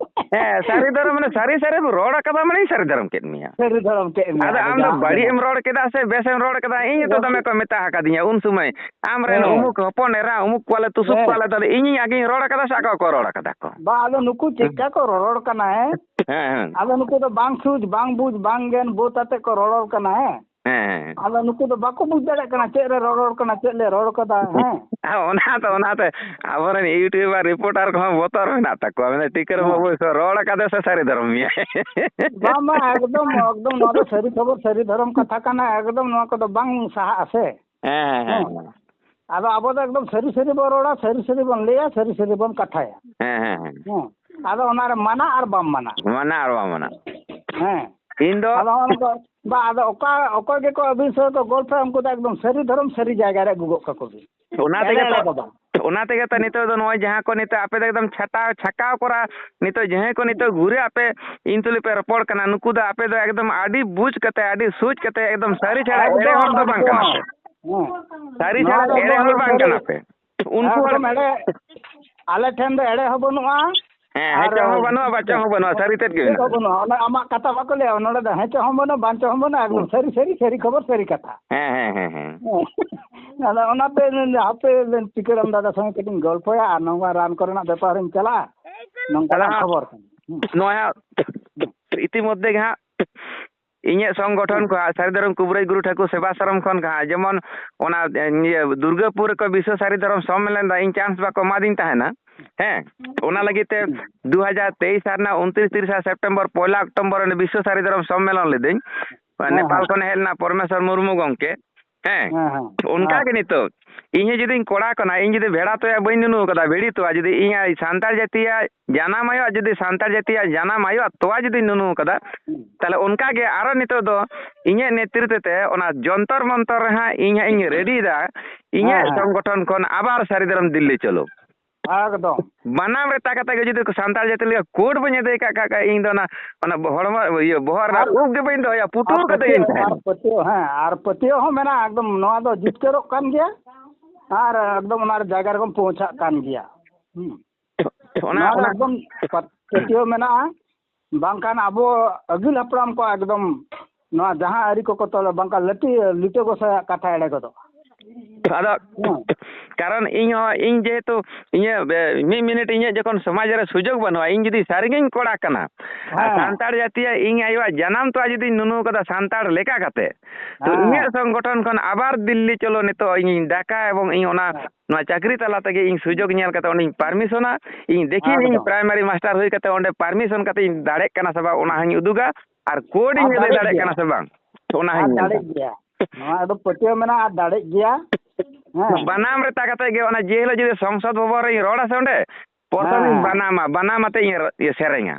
ᱦᱮᱸ, ᱥᱟᱹᱨᱤ ᱫᱷᱚᱨᱚᱢ, ᱢᱟᱱᱮ ᱥᱟᱹᱨᱤ ᱥᱟᱹᱨᱤᱢ ᱨᱚᱲ ᱠᱟᱫᱟ, ᱢᱟᱱᱮ ᱥᱟᱹᱨᱤ ᱫᱷᱚᱨᱚᱢ ᱠᱮᱫ ᱢᱮᱭᱟ᱾ ᱥᱟᱹᱨᱤ ᱫᱷᱚᱨᱚᱢ ᱠᱮᱫ ᱢᱮᱭᱟ, ᱟᱫᱚ ᱟᱫᱚ ᱟᱢ ᱫᱚ ᱡᱟᱦᱟᱸ ᱜᱮ᱾ ᱵᱟᱹᱲᱤᱡ ᱮᱢ ᱨᱚᱲ ᱠᱮᱫᱟ ᱥᱮ ᱵᱮᱥ ᱮᱢ ᱨᱚᱲ ᱠᱮᱫᱟ, ᱤᱧ ᱦᱚᱸᱛᱚ ᱫᱚᱢᱮ ᱠᱚ ᱢᱮᱛᱟ ᱟᱠᱟᱫᱤᱧᱟ ᱩᱱ ᱥᱚᱢᱚᱭ, "ᱟᱢ ᱨᱮᱱ ᱦᱮᱸ᱾ ᱩᱢᱩᱠ ᱦᱚᱯᱚᱱ ᱮᱨᱟ, ᱩᱢᱩᱠ ᱠᱚᱣᱟᱞᱮ, ᱛᱩᱥᱩᱠ ᱦᱮᱸ᱾ ᱠᱚᱣᱟᱞᱮ", ᱛᱟᱦᱞᱮ ᱤᱧᱤᱧ ᱟᱜᱮᱧ ᱨᱚᱲ ᱠᱟᱫᱟ ᱥᱮ ᱟᱠᱚ ᱠᱚ ᱨᱚᱲ ᱠᱟᱫᱟ ᱠᱚ? ᱵᱟ, ᱟᱫᱚ ᱱᱩᱠᱩ ᱦᱮᱸ᱾ ᱪᱮᱫᱠᱟ ᱠᱚ ᱨᱚᱨᱚᱲ ᱠᱟᱱᱟ, ᱦᱮᱸ? ᱦᱮᱸ, ᱦᱮᱸ᱾ ᱟᱫᱚ ᱱᱩᱠᱩ ᱫᱚ ᱵᱟᱝ ᱥᱩᱡᱽ, ᱵᱟᱝ ᱵᱩᱡᱽ, ᱵᱟᱝ ᱜᱮᱱ ᱵᱳᱫᱷ ᱟᱛᱮ ᱠᱚ ᱨᱚᱨᱚᱲ ᱠᱟᱱᱟ, ᱦᱮᱸ? ᱦᱮᱸ, ᱦᱮᱸ᱾ ᱟᱫᱚ ᱱᱩᱠᱩ ᱫᱚ ᱵᱟᱠᱚ ᱵᱩᱡᱽ ᱫᱟᱲᱮᱭᱟᱜ ᱠᱟᱱᱟ ᱪᱮᱫ ᱨᱮ ᱨᱚᱨᱚᱲ ᱠᱟᱱᱟ, ᱪᱮᱫ ᱞᱮ ᱨᱚᱲ ᱠᱟᱫᱟ, ᱦᱮᱸ? ᱦᱮᱸ, ᱚᱱᱟ ᱛᱚ, ᱚᱱᱟᱛᱮ ᱟᱵᱚᱨᱮᱱ YouTuber reporter ᱠᱚᱦᱚᱸ ᱵᱚᱛᱚᱨ ᱢᱮᱱᱟᱜ ᱛᱟᱠᱚᱣᱟ᱾ ᱢᱮᱱᱫᱟ, "ᱴᱤᱠᱟᱹᱨ ᱦᱮᱸ᱾ ᱵᱟᱹᱵᱩᱭ ᱨᱚᱲ ᱠᱟᱫᱟ ᱥᱮ ᱥᱟᱹᱨᱤ ᱫᱷᱚᱨᱚᱢ ᱢᱮᱭᱟ?" ᱵᱟᱝ, ᱵᱟᱝ, ᱮᱠᱫᱚᱢ, ᱮᱠᱫᱚᱢ, ᱱᱚᱣᱟ ᱫᱚ ᱥᱟᱹᱨᱤ ᱠᱷᱚᱵᱚᱨ, ᱥᱟᱹᱨᱤ ᱫᱷᱚᱨᱚᱢ ᱠᱟᱛᱷᱟ ᱠᱟᱱᱟ, ᱮᱠᱫᱚᱢ ᱱᱚᱣᱟ ᱠᱚᱫᱚ ᱵᱟᱝ ᱥᱟᱦᱟᱜᱼᱟ ᱥᱮ᱾ ᱦᱮᱸ, ᱦᱮᱸ, ᱦᱮᱸ, ᱦᱮᱸ᱾ ᱦᱮᱸ᱾ ᱟᱫᱚ ᱟᱵᱚ ᱫᱚ ᱮᱠᱫᱚᱢ ᱥᱟᱹᱨᱤ ᱥᱟᱹᱨᱤ ᱵᱚᱱ ᱨᱚᱲᱟ, ᱥᱟᱹᱨᱤ ᱥᱟᱹᱨᱤ ᱵᱚᱱ ᱞᱟᱹᱭᱟ, ᱥᱟᱹᱨᱤ ᱥᱟᱹᱨᱤ ᱵᱚᱱ ᱠᱟᱛᱷᱟᱭᱟ᱾ ᱦᱮᱸ, ᱦᱮᱸ, ᱦᱮᱸ᱾ ᱦᱮᱸ᱾ ᱟᱫᱚ ᱚᱱᱟᱨᱮ ᱢᱟᱱᱟ ᱟᱨ ᱵᱟᱢ ᱢᱟᱱᱟ᱾ ᱢᱟᱱᱟ ᱟᱨ ᱵᱟᱢ ᱢᱟᱱᱟ᱾ ᱦᱮᱸ᱾ ᱤᱧ ᱫᱚ ᱟᱫᱚ ᱚᱱᱟ ᱫᱚ, ᱵᱟ, ᱟᱫᱚ ᱚᱠᱟ, ᱚᱠᱚᱭ ᱜᱮᱠᱚ ᱟᱹᱵᱤᱱ ᱥᱟᱶ ᱠᱚ ᱜᱚᱞᱯᱷᱚᱭᱟ, ᱩᱱᱠᱩ ᱫᱚ ᱮᱠᱫᱚᱢ ᱥᱟᱹᱨᱤ ᱫᱷᱚᱨᱚᱢ ᱥᱟᱹᱨᱤ ᱡᱟᱭᱜᱟ ᱨᱮ ᱟᱹᱜᱩ ᱜᱚᱫ ᱠᱟᱠᱚ ᱵᱤᱱ᱾ ᱚᱱᱟ ᱮᱲᱮ ᱛᱮᱜᱮ ᱛᱚ, ᱮᱲᱮ ᱫᱚ ᱵᱟᱝ᱾ ᱚᱱᱟ ᱛᱮᱜᱮ ᱛᱚ ᱱᱤᱛᱚᱜ ᱫᱚ ᱱᱚᱜᱼᱚᱭ ᱡᱟᱦᱟᱸ ᱠᱚ ᱱᱤᱛᱚᱜ ᱟᱯᱮ ᱫᱚ ᱮᱠᱫᱚᱢ ᱪᱷᱟᱴᱟᱣ, ᱪᱷᱟᱠᱟᱣ ᱠᱚᱨᱟ, ᱱᱤᱛᱚᱜ ᱡᱟᱦᱟᱸᱭ ᱠᱚ ᱱᱤᱛᱚᱜ ᱜᱷᱩᱨᱮ ᱟᱯᱮ ᱤᱧ ᱛᱩᱞᱩᱡ ᱯᱮ ᱨᱚᱯᱚᱲ ᱠᱟᱱᱟ, ᱱᱩᱠᱩ ᱫᱚ ᱟᱯᱮ ᱫᱚ ᱮᱠᱫᱚᱢ ᱟᱹᱰᱤ ᱵᱩᱡᱽ ᱠᱟᱛᱮ, ᱟᱹᱰᱤ ᱥᱩᱡᱽ ᱠᱟᱛᱮ ᱮᱠᱫᱚᱢ ᱥᱟᱹᱨᱤ ᱪᱷᱟᱲᱟ ᱮᱲᱮ ᱮᱠᱫᱚᱢ, ᱦᱚᱲ ᱫᱚ ᱵᱟᱝ ᱠᱟᱱᱟ ᱮᱠᱫᱚᱢ᱾ ᱯᱮ᱾ ᱦᱮᱸ᱾ ᱥᱟᱹᱨᱤ ᱱᱚᱣᱟ ᱪᱷᱟᱲᱟ ᱫᱚ ᱮᱲᱮ ᱮᱠᱫᱚᱢ ᱦᱚᱲ ᱟᱹᱰᱤ ᱵᱟᱝ ᱥᱟᱹᱨᱤ᱾ ᱠᱟᱱᱟ ᱯᱮ᱾ ᱩᱱᱠᱩ ᱦᱚᱲ ᱮᱠᱫᱚᱢ ᱮᱲᱮ, ᱟᱞᱮ ᱴᱷᱮᱱ ᱫᱚ ᱮᱲᱮ ᱦᱚᱸ ᱵᱟᱹᱱᱩᱜᱼᱟ᱾ ᱦᱮᱸ, ᱟᱨ ᱦᱮᱸᱪᱚ ᱦᱚᱸ ᱵᱟᱹᱱᱩᱜᱼᱟ, ᱵᱟᱪᱚ ᱦᱚᱸ ᱵᱟᱹᱱᱩᱜᱼᱟ, ᱥᱟᱹᱨᱤ ᱛᱮᱫ ᱜᱮ ᱪᱮᱫ ᱦᱚᱸ ᱢᱮᱱᱟᱜᱼᱟ᱾ ᱵᱟᱹᱱᱩᱜᱼᱟ᱾ ᱚᱱᱟ ᱟᱢᱟᱜ ᱠᱟᱛᱷᱟ ᱵᱟᱠᱚ ᱞᱟᱹᱭᱟ, ᱱᱚᱰᱮ ᱫᱚ ᱦᱮᱸᱪᱚ ᱦᱚᱸ ᱵᱟᱹᱱᱩᱜᱼᱟ, ᱵᱟᱧᱪᱚ ᱦᱚᱸ ᱵᱟᱹᱱᱩᱜᱼᱟ, ᱮᱠᱫᱚᱢ ᱦᱩᱸ᱾ ᱥᱟᱹᱨᱤ, ᱥᱟᱹᱨᱤ ᱠᱷᱚᱵᱚᱨ, ᱥᱟᱹᱨᱤ ᱠᱟᱛᱷᱟ᱾ ᱦᱮᱸ, ᱦᱮᱸ, ᱦᱮᱸ, ᱦᱮᱸ᱾ ᱦᱮᱸ᱾ ᱟᱫᱚ ᱚᱱᱟᱛᱮ ᱦᱟᱯᱮ ᱴᱤᱠᱟᱹᱨᱟᱢ ᱫᱟᱫᱟ ᱥᱚᱸᱜᱮ ᱠᱟᱹᱴᱤᱡ ᱤᱧ ᱜᱚᱞᱯᱷᱚᱭᱟ ᱟᱨ ᱱᱚᱝᱠᱟ ᱨᱟᱱ ᱠᱚᱨᱮᱱᱟᱜ ᱵᱮᱯᱟᱨ ᱤᱧ ᱪᱟᱞᱟᱜᱼᱟ᱾ ᱱᱚᱝᱠᱟᱱᱟᱜ ᱟᱫᱚ ᱦᱟᱸᱜ ᱠᱷᱚᱵᱚᱨ ᱠᱟᱱᱟ᱾ ᱦᱩᱸ᱾ ᱱᱚᱣᱟ ᱦᱟᱸᱜ ᱤᱛᱤᱢᱚᱫᱽᱫᱷᱮ ᱜᱮ ᱦᱟᱸᱜ ᱤᱧᱟᱹᱜ ᱥᱚᱝᱜᱚᱴᱷᱚᱱ ᱦᱩᱸ᱾ ᱠᱚ ᱦᱟᱸᱜ ᱥᱟᱹᱨᱤ ᱫᱷᱚᱨᱚᱢ ᱠᱩᱵᱨᱟᱹᱭ ᱜᱩᱨᱩ ᱴᱷᱟᱹᱠᱩᱨ ᱥᱮᱵᱟᱥᱨᱚᱢ ᱠᱷᱚᱱ ᱜᱮ ᱦᱟᱸᱜ, ᱡᱮᱢᱚᱱ ᱚᱱᱟ, ᱮ, ᱤᱭᱟᱹ, ᱫᱩᱨᱜᱟᱹᱯᱩᱨ ᱨᱮᱠᱚ ᱵᱤᱥᱥᱚ ᱥᱟᱹᱨᱤ ᱫᱷᱚᱨᱚᱢ ᱥᱚᱢᱢᱮᱞᱚᱱ ᱫᱟ, ᱤᱧ chance ᱵᱟᱠᱚ ᱮᱢᱟᱫᱤᱧ ᱛᱟᱦᱮᱱᱟ᱾ ᱦᱮᱸ, ᱚᱱᱟ ᱞᱟᱹᱜᱤᱫ ᱛᱮ ᱫᱩ ᱦᱟᱡᱟᱨ ᱛᱮᱭᱤᱥ ᱥᱟᱞ ᱨᱮᱱᱟᱜ ᱩᱱᱛᱨᱤᱥ ᱛᱤᱨᱤᱥ ᱟᱨ ᱥᱮᱯᱴᱮᱢᱵᱚᱨ, ᱯᱚᱭᱞᱟ ᱚᱠᱴᱳᱵᱚᱨ ᱨᱮ ᱵᱤᱥᱥᱚ ᱥᱟᱹᱨᱤ ᱫᱷᱚᱨᱚᱢ ᱥᱚᱢᱢᱮᱞᱚᱱ ᱞᱤᱫᱟᱹᱧ᱾ ᱦᱮᱸ, ᱱᱮᱯᱟᱞ ᱦᱮᱸ᱾ ᱠᱷᱚᱱ ᱦᱮᱡ ᱞᱮᱱᱟ ᱯᱚᱨᱢᱮᱥᱚᱨ ᱢᱩᱨᱢᱩ ᱜᱚᱢᱠᱮ᱾ ᱦᱮᱸ, ᱦᱮᱸ, ᱦᱮᱸ᱾ ᱚᱱᱠᱟ ᱦᱮᱸ᱾ ᱜᱮ ᱱᱤᱛᱚᱜ ᱤᱧ ᱦᱚᱸ ᱡᱩᱫᱤᱧ ᱠᱚᱲᱟ ᱠᱟᱱᱟ, ᱤᱧ ᱡᱩᱫᱤ ᱵᱷᱮᱲᱟ ᱛᱚᱣᱟ ᱵᱟᱹᱧ ᱱᱩᱱᱩ ᱠᱟᱫᱟ, ᱵᱷᱤᱲᱤ ᱛᱚᱣᱟ ᱡᱩᱫᱤ ᱤᱧ ᱟᱭ ᱥᱟᱱᱛᱟᱲ ᱡᱟᱹᱛᱤᱭᱟᱜ ᱡᱟᱱᱟᱢ ᱟᱭᱳᱣᱟᱜ, ᱡᱩᱫᱤ ᱥᱟᱱᱛᱟᱲ ᱡᱟᱹᱛᱤᱭᱟᱜ ᱡᱟᱱᱟᱢ ᱟᱭᱳᱣᱟᱜ ᱛᱚᱣᱟ ᱡᱩᱫᱤᱧ ᱱᱩᱱᱩ ᱠᱟᱫᱟ, ᱦᱩᱸ᱾ ᱛᱟᱦᱞᱮ ᱚᱱᱠᱟ ᱜᱮ ᱟᱨᱚ ᱱᱤᱛᱚᱜ ᱫᱚ ᱤᱧᱟᱹᱜ ᱱᱮᱛᱨᱤᱛᱵ ᱛᱮ ᱚᱱᱟ ᱡᱚᱱᱛᱚᱨ ᱢᱚᱱᱛᱚᱨ ᱨᱮ ᱦᱟᱸᱜ ᱤᱧ ᱦᱟᱸᱜ ᱤᱧ ᱨᱮᱰᱤᱭᱮᱫᱟ, ᱤᱧᱟᱹᱜ ᱦᱮᱸ, ᱦᱮᱸ᱾ ᱥᱚᱝᱜᱚᱴᱷᱚᱱ ᱠᱷᱚᱱ ᱟᱵᱟᱨ ᱥᱟᱹᱨᱤ ᱫᱷᱚᱨᱚᱢ ᱫᱤᱞᱞᱤ ᱪᱚᱞᱚ᱾ ᱮᱠᱫᱚᱢ᱾ ᱵᱟᱱᱟᱢ ᱨᱮᱛᱟ ᱠᱟᱛᱮ ᱜᱮ ᱡᱩᱫᱤ ᱥᱟᱱᱛᱟᱲ ᱡᱟᱹᱛᱤ ᱞᱮᱠᱟ ᱠᱳᱰ ᱵᱚᱱ ᱟᱹᱫᱟᱹᱭ ᱠᱟᱜ ᱠᱷᱟᱡ, ᱤᱧ ᱫᱚ ᱚᱱᱟ, ᱚᱱᱟ ᱦᱚᱲᱢᱚ, ᱤᱭᱟᱹ, ᱵᱚᱦᱚᱜ ᱨᱮᱱᱟᱜ ᱟᱨ, ᱩᱵ ᱜᱮ ᱵᱟᱹᱧ ᱫᱚᱦᱚᱭᱟ, ᱟᱨ ᱯᱩᱴᱩᱨ ᱠᱟᱛᱮ ᱜᱤᱧ ᱯᱟᱹᱛᱭᱟᱹᱣ, ᱟᱨ ᱛᱟᱦᱮᱱᱟ᱾ ᱯᱟᱹᱛᱭᱟᱹᱣ, ᱦᱮᱸ, ᱟᱨ ᱯᱟᱹᱛᱭᱟᱹᱣ ᱦᱚᱸ ᱢᱮᱱᱟᱜᱼᱟ, ᱮᱠᱫᱚᱢ ᱱᱚᱣᱟ ᱫᱚ ᱡᱤᱛᱠᱟᱹᱨᱚᱜ ᱠᱟᱱ ᱜᱮᱭᱟ, ᱟᱨ ᱮᱠᱫᱚᱢ ᱚᱱᱟ ᱡᱟᱭᱜᱟ ᱨᱮᱵᱚᱱ ᱯᱳᱸᱣᱪᱷᱟᱜ ᱠᱟᱱ ᱜᱮᱭᱟ᱾ ᱦᱩᱸ᱾ ᱚᱱᱟ, ᱱᱚᱣᱟ ᱫᱚ ᱚᱱᱟ ᱮᱠᱫᱚᱢ ᱯᱟᱹᱛ-, ᱯᱟᱹᱛᱭᱟᱹᱣ ᱢᱮᱱᱟᱜᱼᱟ, ᱵᱟᱝᱠᱷᱟᱱ ᱟᱵᱚ ᱟᱹᱜᱤᱞ ᱦᱟᱯᱲᱟᱢ ᱠᱚ ᱮᱠᱫᱚᱢ ᱱᱚᱣᱟ ᱡᱟᱦᱟᱸ ᱟᱹᱨᱤ ᱠᱚᱠᱚ ᱛᱚᱞᱟ, ᱵᱟᱝᱠᱷᱟᱱ ᱞᱟᱹᱴᱩ ᱞᱤᱴᱟᱹ ᱜᱚᱸᱥᱟᱭᱟᱜ ᱠᱟᱛᱷᱟ ᱮᱲᱮ ᱜᱚᱫᱚᱜᱼᱟ᱾ ᱟᱫᱚ ᱦᱮᱸ᱾ ᱠᱟᱨᱚᱱ ᱤᱧ ᱦᱚᱸ, ᱤᱧ ᱡᱮᱦᱮᱛᱩ ᱤᱧᱟᱹᱜ ᱵᱮ-, ᱢᱤᱫ ᱢᱤᱱᱤᱴ ᱤᱧᱟᱹᱜ ᱡᱚᱠᱷᱚᱱ ᱥᱚᱢᱟᱡᱽ ᱨᱮ ᱥᱩᱡᱳᱜᱽ ᱵᱟᱹᱱᱩᱜᱼᱟ, ᱤᱧ ᱡᱩᱫᱤ ᱥᱟᱹᱨᱤᱜᱤᱧ ᱠᱚᱲᱟ ᱠᱟᱱᱟ, ᱟᱨ ᱦᱮᱸ᱾ ᱥᱟᱱᱛᱟᱲ ᱡᱟᱹᱛᱤᱭᱟᱜ ᱤᱧ ᱟᱭᱳᱣᱟᱜ ᱡᱟᱱᱟᱢ ᱛᱚᱣᱟ ᱡᱩᱫᱤᱧ ᱱᱩᱱᱩ ᱠᱟᱫᱟ ᱥᱟᱱᱛᱟᱲ ᱞᱮᱠᱟ ᱠᱟᱛᱮ, ᱛᱚ ᱦᱮᱸ᱾ ᱤᱧᱟᱹᱜ ᱥᱚᱝᱜᱚᱴᱷᱚᱱ ᱠᱷᱚᱱ ᱟᱵᱟᱨ ᱫᱤᱞᱞᱤ ᱪᱚᱞᱚ ᱱᱤᱛᱚᱜ ᱤᱧᱤᱧ ᱰᱟᱠᱟ ᱮᱵᱚᱝ ᱤᱧ ᱚᱱᱟ, ᱦᱮᱸ᱾ ᱱᱚᱣᱟ ᱪᱟᱹᱠᱨᱤ ᱛᱟᱞᱟ ᱛᱮᱜᱮ ᱤᱧ ᱥᱩᱡᱳᱜᱽ ᱧᱮᱞ ᱠᱟᱛᱮ ᱚᱸᱰᱮᱧ ᱯᱟᱨᱢᱤᱥᱚᱱᱟ, ᱤᱧ ᱫᱮᱠᱷᱤᱱ ᱤᱧ ᱮᱠᱫᱚᱢ᱾ ᱯᱨᱟᱭᱢᱟᱨᱤ ᱢᱟᱥᱴᱟᱨ ᱦᱩᱭ ᱠᱟᱛᱮ ᱚᱸᱰᱮ ᱯᱟᱨᱢᱤᱥᱚᱱ ᱠᱟᱛᱮ ᱤᱧ ᱫᱟᱲᱮᱜ ᱠᱟᱱᱟ ᱥᱮ ᱵᱟᱝ ᱚᱱᱟ ᱦᱚᱸᱧ ᱩᱫᱩᱜᱟ, ᱟᱨ ᱠᱳᱰ ᱟᱨ ᱤᱧ ᱟᱹᱫᱟᱹᱭ ᱫᱟᱲᱮᱜ ᱫᱟᱲᱮᱜ ᱜᱮᱭᱟ᱾ ᱠᱟᱱᱟ ᱥᱮ ᱵᱟᱝ ᱚᱱᱟ ᱟᱨ ᱦᱚᱸᱧ ᱧᱮᱞ ᱫᱟᱲᱮᱜ ᱫᱟ᱾ ᱜᱮᱭᱟ᱾ ᱱᱚᱣᱟ ᱫᱚ ᱯᱟᱹᱛᱭᱟᱹᱣ ᱢᱮᱱᱟᱜᱼᱟ ᱟᱨ ᱫᱟᱲᱮᱜ ᱜᱮᱭᱟ᱾ ᱦᱮᱸ᱾ ᱵᱟᱱᱟᱢ ᱨᱮᱛᱟ ᱠᱟᱛᱮ ᱜᱮ ᱚᱱᱟ ᱡᱮ ᱦᱤᱞᱳᱜ ᱡᱩᱫᱤ ᱥᱚᱝᱥᱚᱫ ᱵᱷᱚᱵᱚᱱ ᱨᱤᱧ ᱨᱚᱲᱟ ᱥᱮ ᱚᱸᱰᱮ, ᱯᱨᱚᱛᱷᱚᱢ ᱦᱮᱸ, ᱤᱧ ᱦᱮᱸ᱾ ᱵᱟᱱᱟᱢᱟ, ᱵᱟᱱᱟᱢ ᱟᱛᱮ ᱤᱧ ᱨᱚ-, ᱤᱭᱟᱹ, ᱥᱮᱨᱮᱧᱟ᱾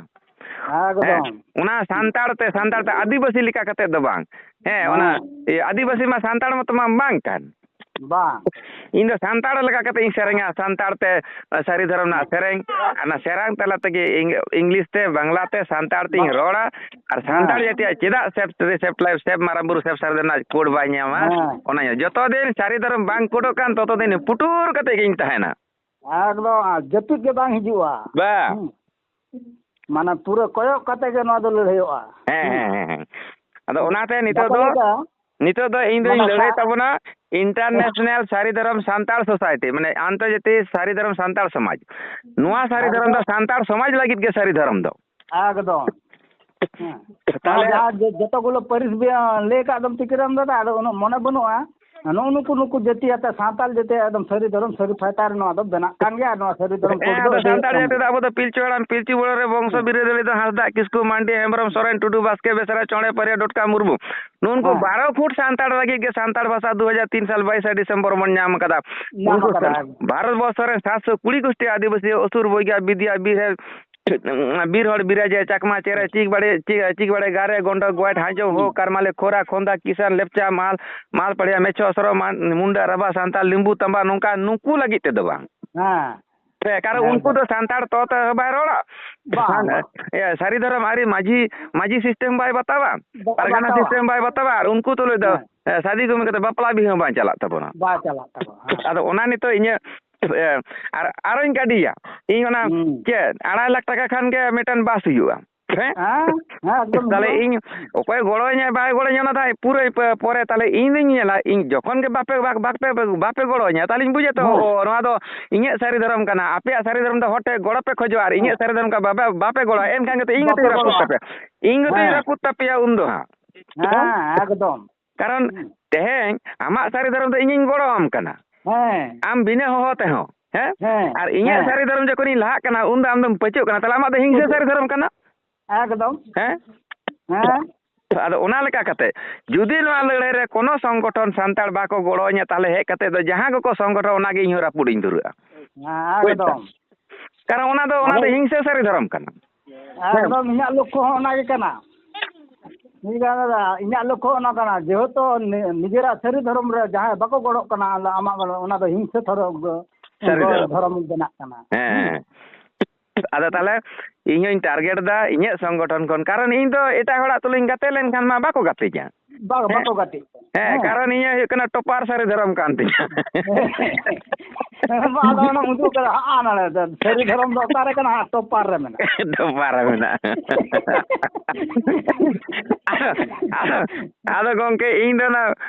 ᱮᱠᱫᱚᱢ᱾ ᱦᱮᱸ, ᱚᱱᱟ ᱥᱟᱱᱛᱟᱲ ᱛᱮ, ᱥᱟᱱᱛᱟᱲ ᱛᱮ, ᱟᱹᱫᱤᱵᱟᱹᱥᱤ ᱞᱮᱠᱟ ᱠᱟᱛᱮ ᱫᱚ ᱵᱟᱝ᱾ ᱦᱮᱸ, ᱚᱱᱟ, ᱦᱮᱸ᱾ ᱤᱭᱟᱹ, ᱟᱹᱫᱤᱵᱟᱹᱥᱤ ᱢᱟ ᱥᱟᱱᱛᱟᱲ ᱢᱚᱛᱚ ᱢᱟ ᱵᱟᱝ ᱠᱟᱱ᱾ ᱵᱟᱝ᱾ ᱤᱧ ᱫᱚ ᱥᱟᱱᱛᱟᱲ ᱞᱮᱠᱟ ᱠᱟᱛᱮ ᱤᱧ ᱥᱮᱨᱮᱧᱟ, ᱥᱟᱱᱛᱟᱲ ᱛᱮ, ᱥᱟᱹᱨᱤ ᱫᱷᱚᱨᱚᱢ ᱨᱮᱱᱟᱜ ᱦᱮᱸ᱾ ᱥᱮᱨᱮᱧ, ᱚᱱᱟ ᱥᱮᱨᱮᱧ ᱛᱟᱞᱟ ᱛᱮᱜᱮ ᱤᱝ-, ᱤᱝᱞᱤᱥ ᱛᱮ, ᱵᱟᱝᱞᱟ ᱛᱮ, ᱥᱟᱱᱛᱟᱲ ᱛᱤᱧ ᱵᱟᱝ᱾ ᱨᱚᱲᱟ, ᱟᱨ ᱥᱟᱱᱛᱟᱲ ᱦᱮᱸ᱾ ᱡᱟᱹᱛᱤᱭᱟᱜ ᱪᱮᱫᱟᱜ ᱥᱮᱵᱽ, ᱥᱮᱵᱽ ᱞᱟᱭᱤᱯᱷ, ᱥᱮᱵᱽ ᱢᱟᱨᱟᱝ ᱵᱩᱨᱩ, ᱥᱮᱵᱽ ᱥᱟᱨᱮ ᱨᱮᱱᱟᱜ ᱠᱳᱰ ᱵᱟᱭ ᱧᱟᱢᱟ? ᱦᱮᱸ᱾ ᱚᱱᱟ ᱡᱚᱛᱚ ᱫᱤᱱ ᱥᱟᱹᱨᱤ ᱫᱷᱚᱨᱚᱢ ᱵᱟᱝ ᱠᱳᱰᱚᱜ ᱠᱟᱱ, ᱛᱚᱛᱚ ᱫᱤᱱ ᱯᱩᱴᱩᱨ ᱠᱟᱛᱮ ᱜᱤᱧ ᱛᱟᱦᱮᱱᱟ᱾ ᱮᱠᱫᱚᱢ, ᱟᱨ ᱡᱟᱹᱯᱤᱫ ᱜᱮ ᱵᱟᱝ ᱦᱤᱡᱩᱜᱼᱟ᱾ ᱵᱟᱝ᱾ ᱦᱩᱸ᱾ ᱢᱟᱱᱮ ᱯᱩᱨᱟᱹ ᱠᱚᱭᱚᱜ ᱠᱟᱛᱮ ᱜᱮ ᱱᱚᱣᱟ ᱫᱚ ᱞᱟᱹᱲᱦᱟᱹᱭᱚᱜᱼᱟ᱾ ᱦᱮᱸ, ᱦᱩᱸ᱾ ᱦᱮᱸ, ᱦᱮᱸ, ᱦᱮᱸ᱾ ᱟᱫᱚ ᱚᱱᱟᱛᱮ ᱱᱤᱛᱚᱜ ᱵᱟᱠᱚ ᱫᱚ, ᱞᱟᱹᱭ ᱠᱟᱜᱼᱟ, ᱱᱤᱛᱚᱜ ᱫᱚ ᱤᱧ ᱫᱚᱧ ᱢᱟᱱᱮ ᱞᱟᱹᱲᱦᱟᱹᱭ ᱥᱟ-, ᱛᱟᱵᱚᱱᱟ ᱤᱱᱴᱟᱨᱱᱮᱥᱱᱟᱞ ᱥᱟᱹᱨᱤ ᱫᱷᱚᱨᱚᱢ ᱥᱟᱱᱛᱟᱲ ᱥᱳᱥᱟᱭᱴᱤ, ᱢᱟᱱᱮ ᱟᱱᱛᱚᱨᱡᱟᱛᱤᱭᱚ ᱥᱟᱹᱨᱤ ᱫᱷᱚᱨᱚᱢ ᱥᱟᱱᱛᱟᱲ ᱥᱚᱢᱟᱡᱽ᱾ ᱱᱚᱣᱟ ᱥᱟᱹᱨᱤ ᱫᱷᱚᱨᱚᱢ ᱫᱚ ᱮᱠᱫᱚᱢ᱾ ᱥᱟᱱᱛᱟᱲ ᱥᱚᱢᱟᱡᱽ ᱞᱟᱹᱜᱤᱫ ᱜᱮ ᱥᱟᱹᱨᱤ ᱫᱷᱚᱨᱚᱢ ᱫᱚ᱾ ᱮᱠᱫᱚᱢ᱾ ᱦᱮᱸ᱾ ᱛᱟᱦᱞᱮ ᱟᱨ ᱡᱟᱦᱟᱸ ᱡᱚ-, ᱡᱚᱛᱚ ᱜᱩᱞᱳ ᱯᱟᱹᱨᱤᱥ ᱵᱤᱱ ᱞᱟᱹᱭ ᱟᱠᱟᱫ ᱫᱚᱢ ᱛᱤᱠᱤᱨᱟᱢ ᱫᱟᱫᱟ, ᱟᱫᱚ ᱩᱱᱟᱹᱜ ᱢᱚᱱᱮ ᱵᱟᱹᱱᱩᱜᱼᱟ᱾ ᱱᱩᱜᱼᱩ ᱱᱩᱠᱩ, ᱱᱩᱠᱩ ᱡᱟᱹᱛᱤ ᱟᱛᱮ ᱥᱟᱱᱛᱟᱲ ᱡᱟᱹᱛᱤ ᱮᱠᱫᱚᱢ ᱥᱟᱹᱨᱤ ᱫᱷᱚᱨᱚᱢ, ᱥᱟᱹᱨᱤ ᱯᱷᱟᱭᱴᱟᱨ ᱱᱚᱣᱟ ᱫᱚ ᱵᱮᱱᱟᱜ ᱠᱟᱱ ᱜᱮᱭᱟ᱾ ᱱᱚᱣᱟ ᱥᱟᱹᱨᱤ ᱫᱷᱚᱨᱚᱢ ᱦᱮᱸ, ᱠᱳᱰ ᱫᱚ ᱟᱫᱚ ᱟᱹᱰᱤ ᱥᱟᱱᱛᱟᱲ ᱠᱚᱢ ᱡᱟᱹᱛᱤ ᱫᱚ ᱜᱮ᱾ ᱟᱵᱚ ᱫᱚ ᱯᱤᱞᱪᱩ ᱦᱟᱲᱟᱢ, ᱯᱤᱞᱪᱩ ᱵᱩᱲᱦᱤ ᱨᱮ ᱵᱚᱝᱥᱚ ᱦᱮᱸ᱾ ᱵᱤᱨᱟᱹᱫᱟᱹᱞᱤ ᱫᱚ ᱦᱟᱸᱥᱫᱟᱜ, ᱠᱤᱥᱠᱩ, ᱢᱟᱱᱰᱤ, ᱦᱮᱢᱵᱨᱚᱢ, ᱥᱚᱨᱮᱱ, ᱴᱩᱰᱩ, ᱵᱟᱥᱠᱮ, ᱵᱮᱥᱨᱟ, ᱪᱚᱬᱮ, ᱯᱟᱹᱨᱤᱭᱟ, ᱰᱚᱴᱠᱟ, ᱢᱩᱨᱢᱩ, ᱱᱩᱜᱼᱩ ᱱᱩᱠᱩ ᱦᱮᱸ᱾ ᱵᱟᱨᱚ ᱯᱷᱩᱴ ᱥᱟᱱᱛᱟᱲ ᱞᱟᱹᱜᱤᱫ ᱜᱮ ᱥᱟᱱᱛᱟᱲ ᱵᱷᱟᱥᱟ ᱫᱩ ᱦᱟᱡᱟᱨ ᱛᱤᱱ ᱥᱟᱞ ᱵᱟᱭᱤᱥᱮ ᱰᱤᱥᱮᱢᱵᱚᱨ ᱵᱚᱱ ᱧᱟᱢ ᱟᱠᱟᱫᱟ᱾ ᱧᱟᱢ ᱩᱱᱠᱩ ᱟᱠᱟᱫᱟ᱾ ᱥᱟᱱ-, ᱵᱷᱟᱨᱚᱛ ᱵᱚᱨᱥᱚ ᱨᱮ ᱥᱟᱛᱥᱚ ᱠᱩᱲᱤ ᱜᱳᱥᱴᱤ ᱟᱹᱫᱤᱵᱟᱹᱥᱤ ᱚᱥᱩᱨ ᱵᱚᱭᱜᱟ ᱵᱤᱫᱽᱭᱟ ᱵᱤᱨ ᱦᱮ-, ᱵᱤᱨ ᱦᱚᱲ ᱵᱤᱨᱟᱡᱮ ᱪᱟᱠᱢᱟ ᱪᱮᱨᱮ ᱪᱤᱠ ᱵᱟᱲᱮ ᱪᱤᱠ, ᱪᱤᱠ ᱵᱟᱲᱮ ᱜᱟᱨᱮ ᱜᱚᱱᱰᱚ ᱜᱚᱭᱴ ᱦᱟᱡᱚ ᱦᱚ ᱦᱩᱸ᱾ ᱠᱟᱨᱢᱟᱞᱮ ᱠᱷᱚᱨᱟ ᱠᱷᱚᱱᱫᱟ ᱠᱤᱥᱟᱱ ᱞᱮᱯᱪᱟ ᱢᱟᱞ ᱢᱟᱞ ᱯᱟᱲᱤᱭᱟ ᱢᱮᱪᱷᱚ ᱥᱚᱨᱚ ᱢᱟ-, ᱢᱩᱱᱰᱟ ᱨᱟᱵᱟ ᱥᱟᱱᱛᱟᱲ ᱞᱤᱢᱵᱩ ᱛᱟᱢᱵᱟ ᱱᱚᱝᱠᱟ ᱱᱩᱠᱩ ᱞᱟᱹᱜᱤᱫ ᱛᱮᱫᱚ ᱵᱟᱝ᱾ ᱦᱮᱸ᱾ ᱦᱮᱸ, ᱠᱟᱨᱚᱱ ᱦᱮᱸ, ᱩᱱᱠᱩ ᱦᱮᱸ᱾ ᱫᱚ ᱥᱟᱱᱛᱟᱲ ᱛᱚ ᱛᱮ ᱦᱚᱸ ᱵᱟᱭ ᱨᱚᱲᱟ᱾ ᱵᱟᱝ, ᱥᱟᱱ-, ᱵᱟᱝ᱾ ᱤᱭᱟᱹ, ᱥᱟᱹᱨᱤ ᱫᱷᱚᱨᱚᱢ ᱟᱹᱨᱤ ᱢᱟᱹᱡᱷᱤ, ᱢᱟᱹᱡᱷᱤ ᱥᱤᱥᱴᱮᱢ ᱵᱟᱭ ᱵᱟᱛᱟᱣᱟ, ᱵᱟ-, ᱯᱟᱨᱜᱟᱱᱟ ᱵᱟᱛᱟᱣᱟ᱾ ᱥᱤᱥᱴᱮᱢ ᱵᱟᱭ ᱵᱟᱛᱟᱣᱟ, ᱟᱨ ᱩᱱᱠᱩ ᱛᱩᱞᱩᱡ ᱫᱚ, ᱦᱮᱸ᱾ ᱮ, ᱥᱟᱫᱤ ᱠᱚ ᱢᱮᱱ ᱠᱟᱛᱮ ᱵᱟᱯᱞᱟ ᱵᱤᱦᱟᱹ ᱦᱚᱸ ᱵᱟᱝ ᱪᱟᱞᱟᱜ ᱛᱟᱵᱚᱱᱟ᱾ ᱵᱟᱭ ᱪᱟᱞᱟᱜ ᱛᱟᱵᱚᱱᱟ, ᱦᱮᱸ᱾ ᱟᱫᱚ ᱚᱱᱟ ᱱᱤᱛᱚᱜ ᱤᱧᱟᱹᱜ, ᱮ, ᱟᱨ, ᱟᱨᱚᱧ ᱜᱟᱹᱰᱤᱭᱟ᱾ ᱤᱧ ᱚᱱᱟ ᱦᱩᱸ᱾ ᱪᱮᱫ, ᱟᱲᱟᱭ ᱞᱟᱠᱷ ᱴᱟᱠᱟ ᱠᱷᱟᱱ ᱜᱮ ᱢᱤᱫᱴᱮᱱ ᱵᱟᱥ ᱦᱩᱭᱩᱜᱼᱟ᱾ ᱦᱮᱸ? ᱦᱮᱸ, ᱦᱮᱸ, ᱮᱠᱫᱚᱢ ᱛᱟᱦᱞᱮ ᱦᱩᱭᱩᱜᱼᱟ᱾ ᱤᱧ ᱚᱠᱚᱭ ᱜᱚᱲᱚᱧᱟᱭ ᱵᱟᱭ ᱜᱚᱲᱚᱧᱟ ᱚᱱᱟ ᱫᱚ ᱦᱟᱸᱜ ᱯᱩᱨᱟᱹ ᱯᱚ-, ᱯᱚᱨᱮ ᱛᱟᱦᱞᱮ ᱤᱧ ᱫᱩᱧ ᱧᱮᱞᱟ, ᱤᱧ ᱡᱚᱠᱷᱚᱱ ᱜᱮ ᱵᱟᱯᱮ, ᱵᱟ-, ᱵᱟᱯᱮ, ᱵᱟᱯᱮ ᱜᱚᱲᱚᱧᱟ, ᱛᱟᱦᱞᱮᱧ ᱵᱩᱡᱟ ᱛᱚ, ᱦᱮᱸ᱾ ᱚ, ᱱᱚᱣᱟ ᱫᱚ ᱤᱧᱟᱹᱜ ᱥᱟᱹᱨᱤ ᱫᱷᱚᱨᱚᱢ ᱠᱟᱱᱟ, ᱟᱯᱮᱭᱟᱜ ᱥᱟᱹᱨᱤ ᱫᱷᱚᱨᱚᱢ ᱫᱚ ᱦᱚᱲ ᱴᱷᱮᱱ ᱜᱚᱲᱚ ᱯᱮ ᱠᱷᱚᱡᱚᱜᱼᱟ ᱟᱨ ᱤᱧᱟᱹᱜ ᱦᱮᱸ᱾ ᱥᱟᱹᱨᱤ ᱫᱷᱚᱨᱚᱢ ᱠᱟ-, ᱵᱟᱯᱮ, ᱵᱟᱯᱮ ᱜᱚᱲᱚᱜᱼᱟ, ᱮᱱᱠᱷᱟᱱ ᱜᱮᱛᱚ ᱤᱧ ᱵᱟᱯᱮ ᱜᱮᱛᱚᱧ ᱨᱟᱹᱯᱩᱫ ᱜᱚᱲᱚᱜᱼᱟ᱾ ᱛᱟᱯᱮᱭᱟ᱾ ᱤᱧ ᱜᱮᱛᱚᱧ ᱦᱮᱸ᱾ ᱨᱟᱹᱯᱩᱫ ᱛᱟᱯᱮᱭᱟ ᱩᱱ ᱫᱚ ᱦᱟᱸᱜ᱾ ᱦᱮᱸ, ᱮᱠᱫᱚᱢ᱾ ᱠᱟᱨᱚᱱ ᱦᱩᱸ᱾ ᱛᱮᱦᱮᱧ ᱟᱢᱟᱜ ᱥᱟᱹᱨᱤ ᱫᱷᱚᱨᱚᱢ ᱫᱚ ᱤᱧᱤᱧ ᱜᱚᱲᱚᱣᱟᱢ ᱠᱟᱱᱟ᱾ ᱦᱮᱸ᱾ ᱟᱢ ᱵᱤᱱᱟᱹ ᱦᱚᱦᱚ ᱛᱮᱦᱚᱸ, ᱦᱮᱸ? ᱦᱮᱸ, ᱟᱨ ᱤᱧᱟᱹᱜ ᱦᱮᱸ᱾ ᱥᱟᱹᱨᱤ ᱫᱷᱚᱨᱚᱢ ᱡᱚᱠᱷᱚᱱᱤᱧ ᱞᱟᱦᱟᱜ ᱠᱟᱱᱟ, ᱩᱱ ᱫᱚ ᱟᱢ ᱫᱚᱢ ᱯᱟᱹᱪᱟᱹᱜ ᱠᱟᱱᱟ᱾ ᱛᱟᱦᱞᱮ ᱟᱢᱟᱜ ᱫᱚ ᱦᱤᱝᱥᱟᱹ ᱯᱟᱹᱪᱟᱹᱜ᱾ ᱥᱟᱹᱨᱤ ᱫᱷᱚᱨᱚᱢ ᱠᱟᱱᱟ᱾ ᱮᱠᱫᱚᱢ᱾ ᱦᱮᱸ? ᱦᱮᱸ᱾ ᱟᱫᱚ ᱚᱱᱟ ᱞᱮᱠᱟ ᱠᱟᱛᱮ, ᱡᱩᱫᱤ ᱱᱚᱣᱟ ᱞᱟᱹᱲᱦᱟᱹᱭ ᱨᱮ ᱠᱳᱱᱳ ᱥᱚᱝᱜᱚᱴᱷᱚᱱ ᱥᱟᱱᱛᱟᱲ ᱵᱟᱠᱚ ᱜᱚᱲᱚ ᱟᱹᱧᱟ, ᱛᱟᱦᱞᱮ ᱦᱮᱡ ᱠᱟᱛᱮ ᱫᱚ ᱡᱟᱦᱟᱸ ᱜᱮᱠᱚ ᱥᱚᱝᱜᱚᱴᱷᱚᱱ, ᱚᱱᱟ ᱜᱮ ᱤᱧ ᱦᱚᱸ ᱨᱟᱹᱯᱩᱫ ᱤᱧ ᱫᱷᱩᱨᱟᱹᱜᱼᱟ᱾ ᱦᱮᱸ, ᱵᱩᱡᱽ ᱫᱟᱢ? ᱮᱠᱫᱚᱢ᱾ ᱠᱟᱨᱚᱱ ᱚᱱᱟ ᱫᱚ, ᱚᱱᱟ ᱟᱫᱚ ᱫᱚ ᱦᱤᱝᱥᱟᱹ ᱥᱟᱹᱨᱤ ᱫᱷᱚᱨᱚᱢ ᱠᱟᱱᱟ᱾ ᱦᱮᱸ᱾ ᱮᱠᱫᱚᱢ, ᱤᱧᱟᱹᱜ ᱞᱚᱠᱠᱷᱚ ᱦᱚᱸ ᱚᱱᱟ ᱜᱮ ᱠᱟᱱᱟ᱾ ᱤᱧ ᱫᱚ ᱚᱱᱟ ᱫᱚ, ᱤᱧᱟᱹᱜ ᱞᱚᱠᱠᱷᱚ ᱚᱱᱟ ᱠᱟᱱᱟ, ᱡᱮᱦᱮᱛᱩ ᱱᱤ-, ᱱᱤᱡᱮᱨᱟᱜ ᱥᱟᱹᱨᱤ ᱫᱷᱚᱨᱚᱢ ᱨᱮ ᱡᱟᱦᱟᱸᱭ ᱵᱟᱠᱚ ᱜᱚᱲᱚᱜ ᱠᱟᱱᱟ, ᱟᱫᱚ ᱟᱢᱟᱜ ᱜᱚᱲᱚ, ᱚᱱᱟ ᱫᱚ ᱦᱤᱝᱥᱟᱹ ᱫᱷᱚᱨᱚᱢ ᱜᱮ, ᱥᱟᱹᱨᱤ ᱫᱷᱚᱨᱚᱢ᱾ ᱫᱷᱚᱨᱚᱢ ᱵᱮᱱᱟᱜ ᱠᱟᱱᱟ᱾ ᱦᱮᱸ᱾ ᱟᱫᱚ ᱛᱟᱦᱞᱮ ᱤᱧ ᱦᱚᱧ target ᱫᱟ ᱤᱧᱟᱹᱜ ᱥᱚᱝᱜᱚᱴᱷᱚᱱ ᱠᱷᱚᱱ, ᱠᱟᱨᱚᱱ ᱤᱧ ᱫᱚ ᱮᱴᱟᱜ ᱦᱚᱲᱟᱜ ᱛᱩᱞᱩᱡ ᱤᱧ ᱜᱟᱛᱮ ᱞᱮᱱᱠᱷᱟᱱ ᱢᱟ ᱵᱟᱠᱚ ᱜᱟᱛᱮᱧᱟ᱾ ᱵᱟᱝ, ᱦᱮᱸ? ᱵᱟᱠᱚ ᱜᱟᱛᱮᱜ ᱠᱟᱱᱟ᱾ ᱦᱮᱸ, ᱦᱮᱸ᱾ ᱠᱟᱨᱚᱱ ᱤᱧ ᱦᱩᱭᱩᱜ ᱠᱟᱱᱟ topper ᱥᱟᱹᱨᱤ ᱫᱷᱚᱨᱚᱢ ᱠᱟᱱ ᱛᱤᱧᱟ᱾ ᱦᱮᱸ, ᱟᱫᱚ ᱚᱱᱟᱢ ᱩᱫᱩᱜ ᱠᱟᱫᱟ, ᱦᱟᱸᱜ, ᱱᱚᱰᱮ ᱫᱚ ᱥᱟᱹᱨᱤ ᱫᱷᱚᱨᱚᱢ ᱫᱚ ᱚᱠᱟᱨᱮ ᱠᱟᱱᱟ? ᱦᱟᱸᱜ, topper ᱨᱮ ᱢᱮᱱᱟᱜᱼᱟ᱾ Topper ᱨᱮ ᱢᱮᱱᱟᱜᱼᱟ᱾ ᱟᱫᱚ, ᱟᱫᱚ, ᱟᱫᱚ ᱜᱚᱝᱠᱮ, ᱤᱧ ᱫᱚ ᱚᱱᱟ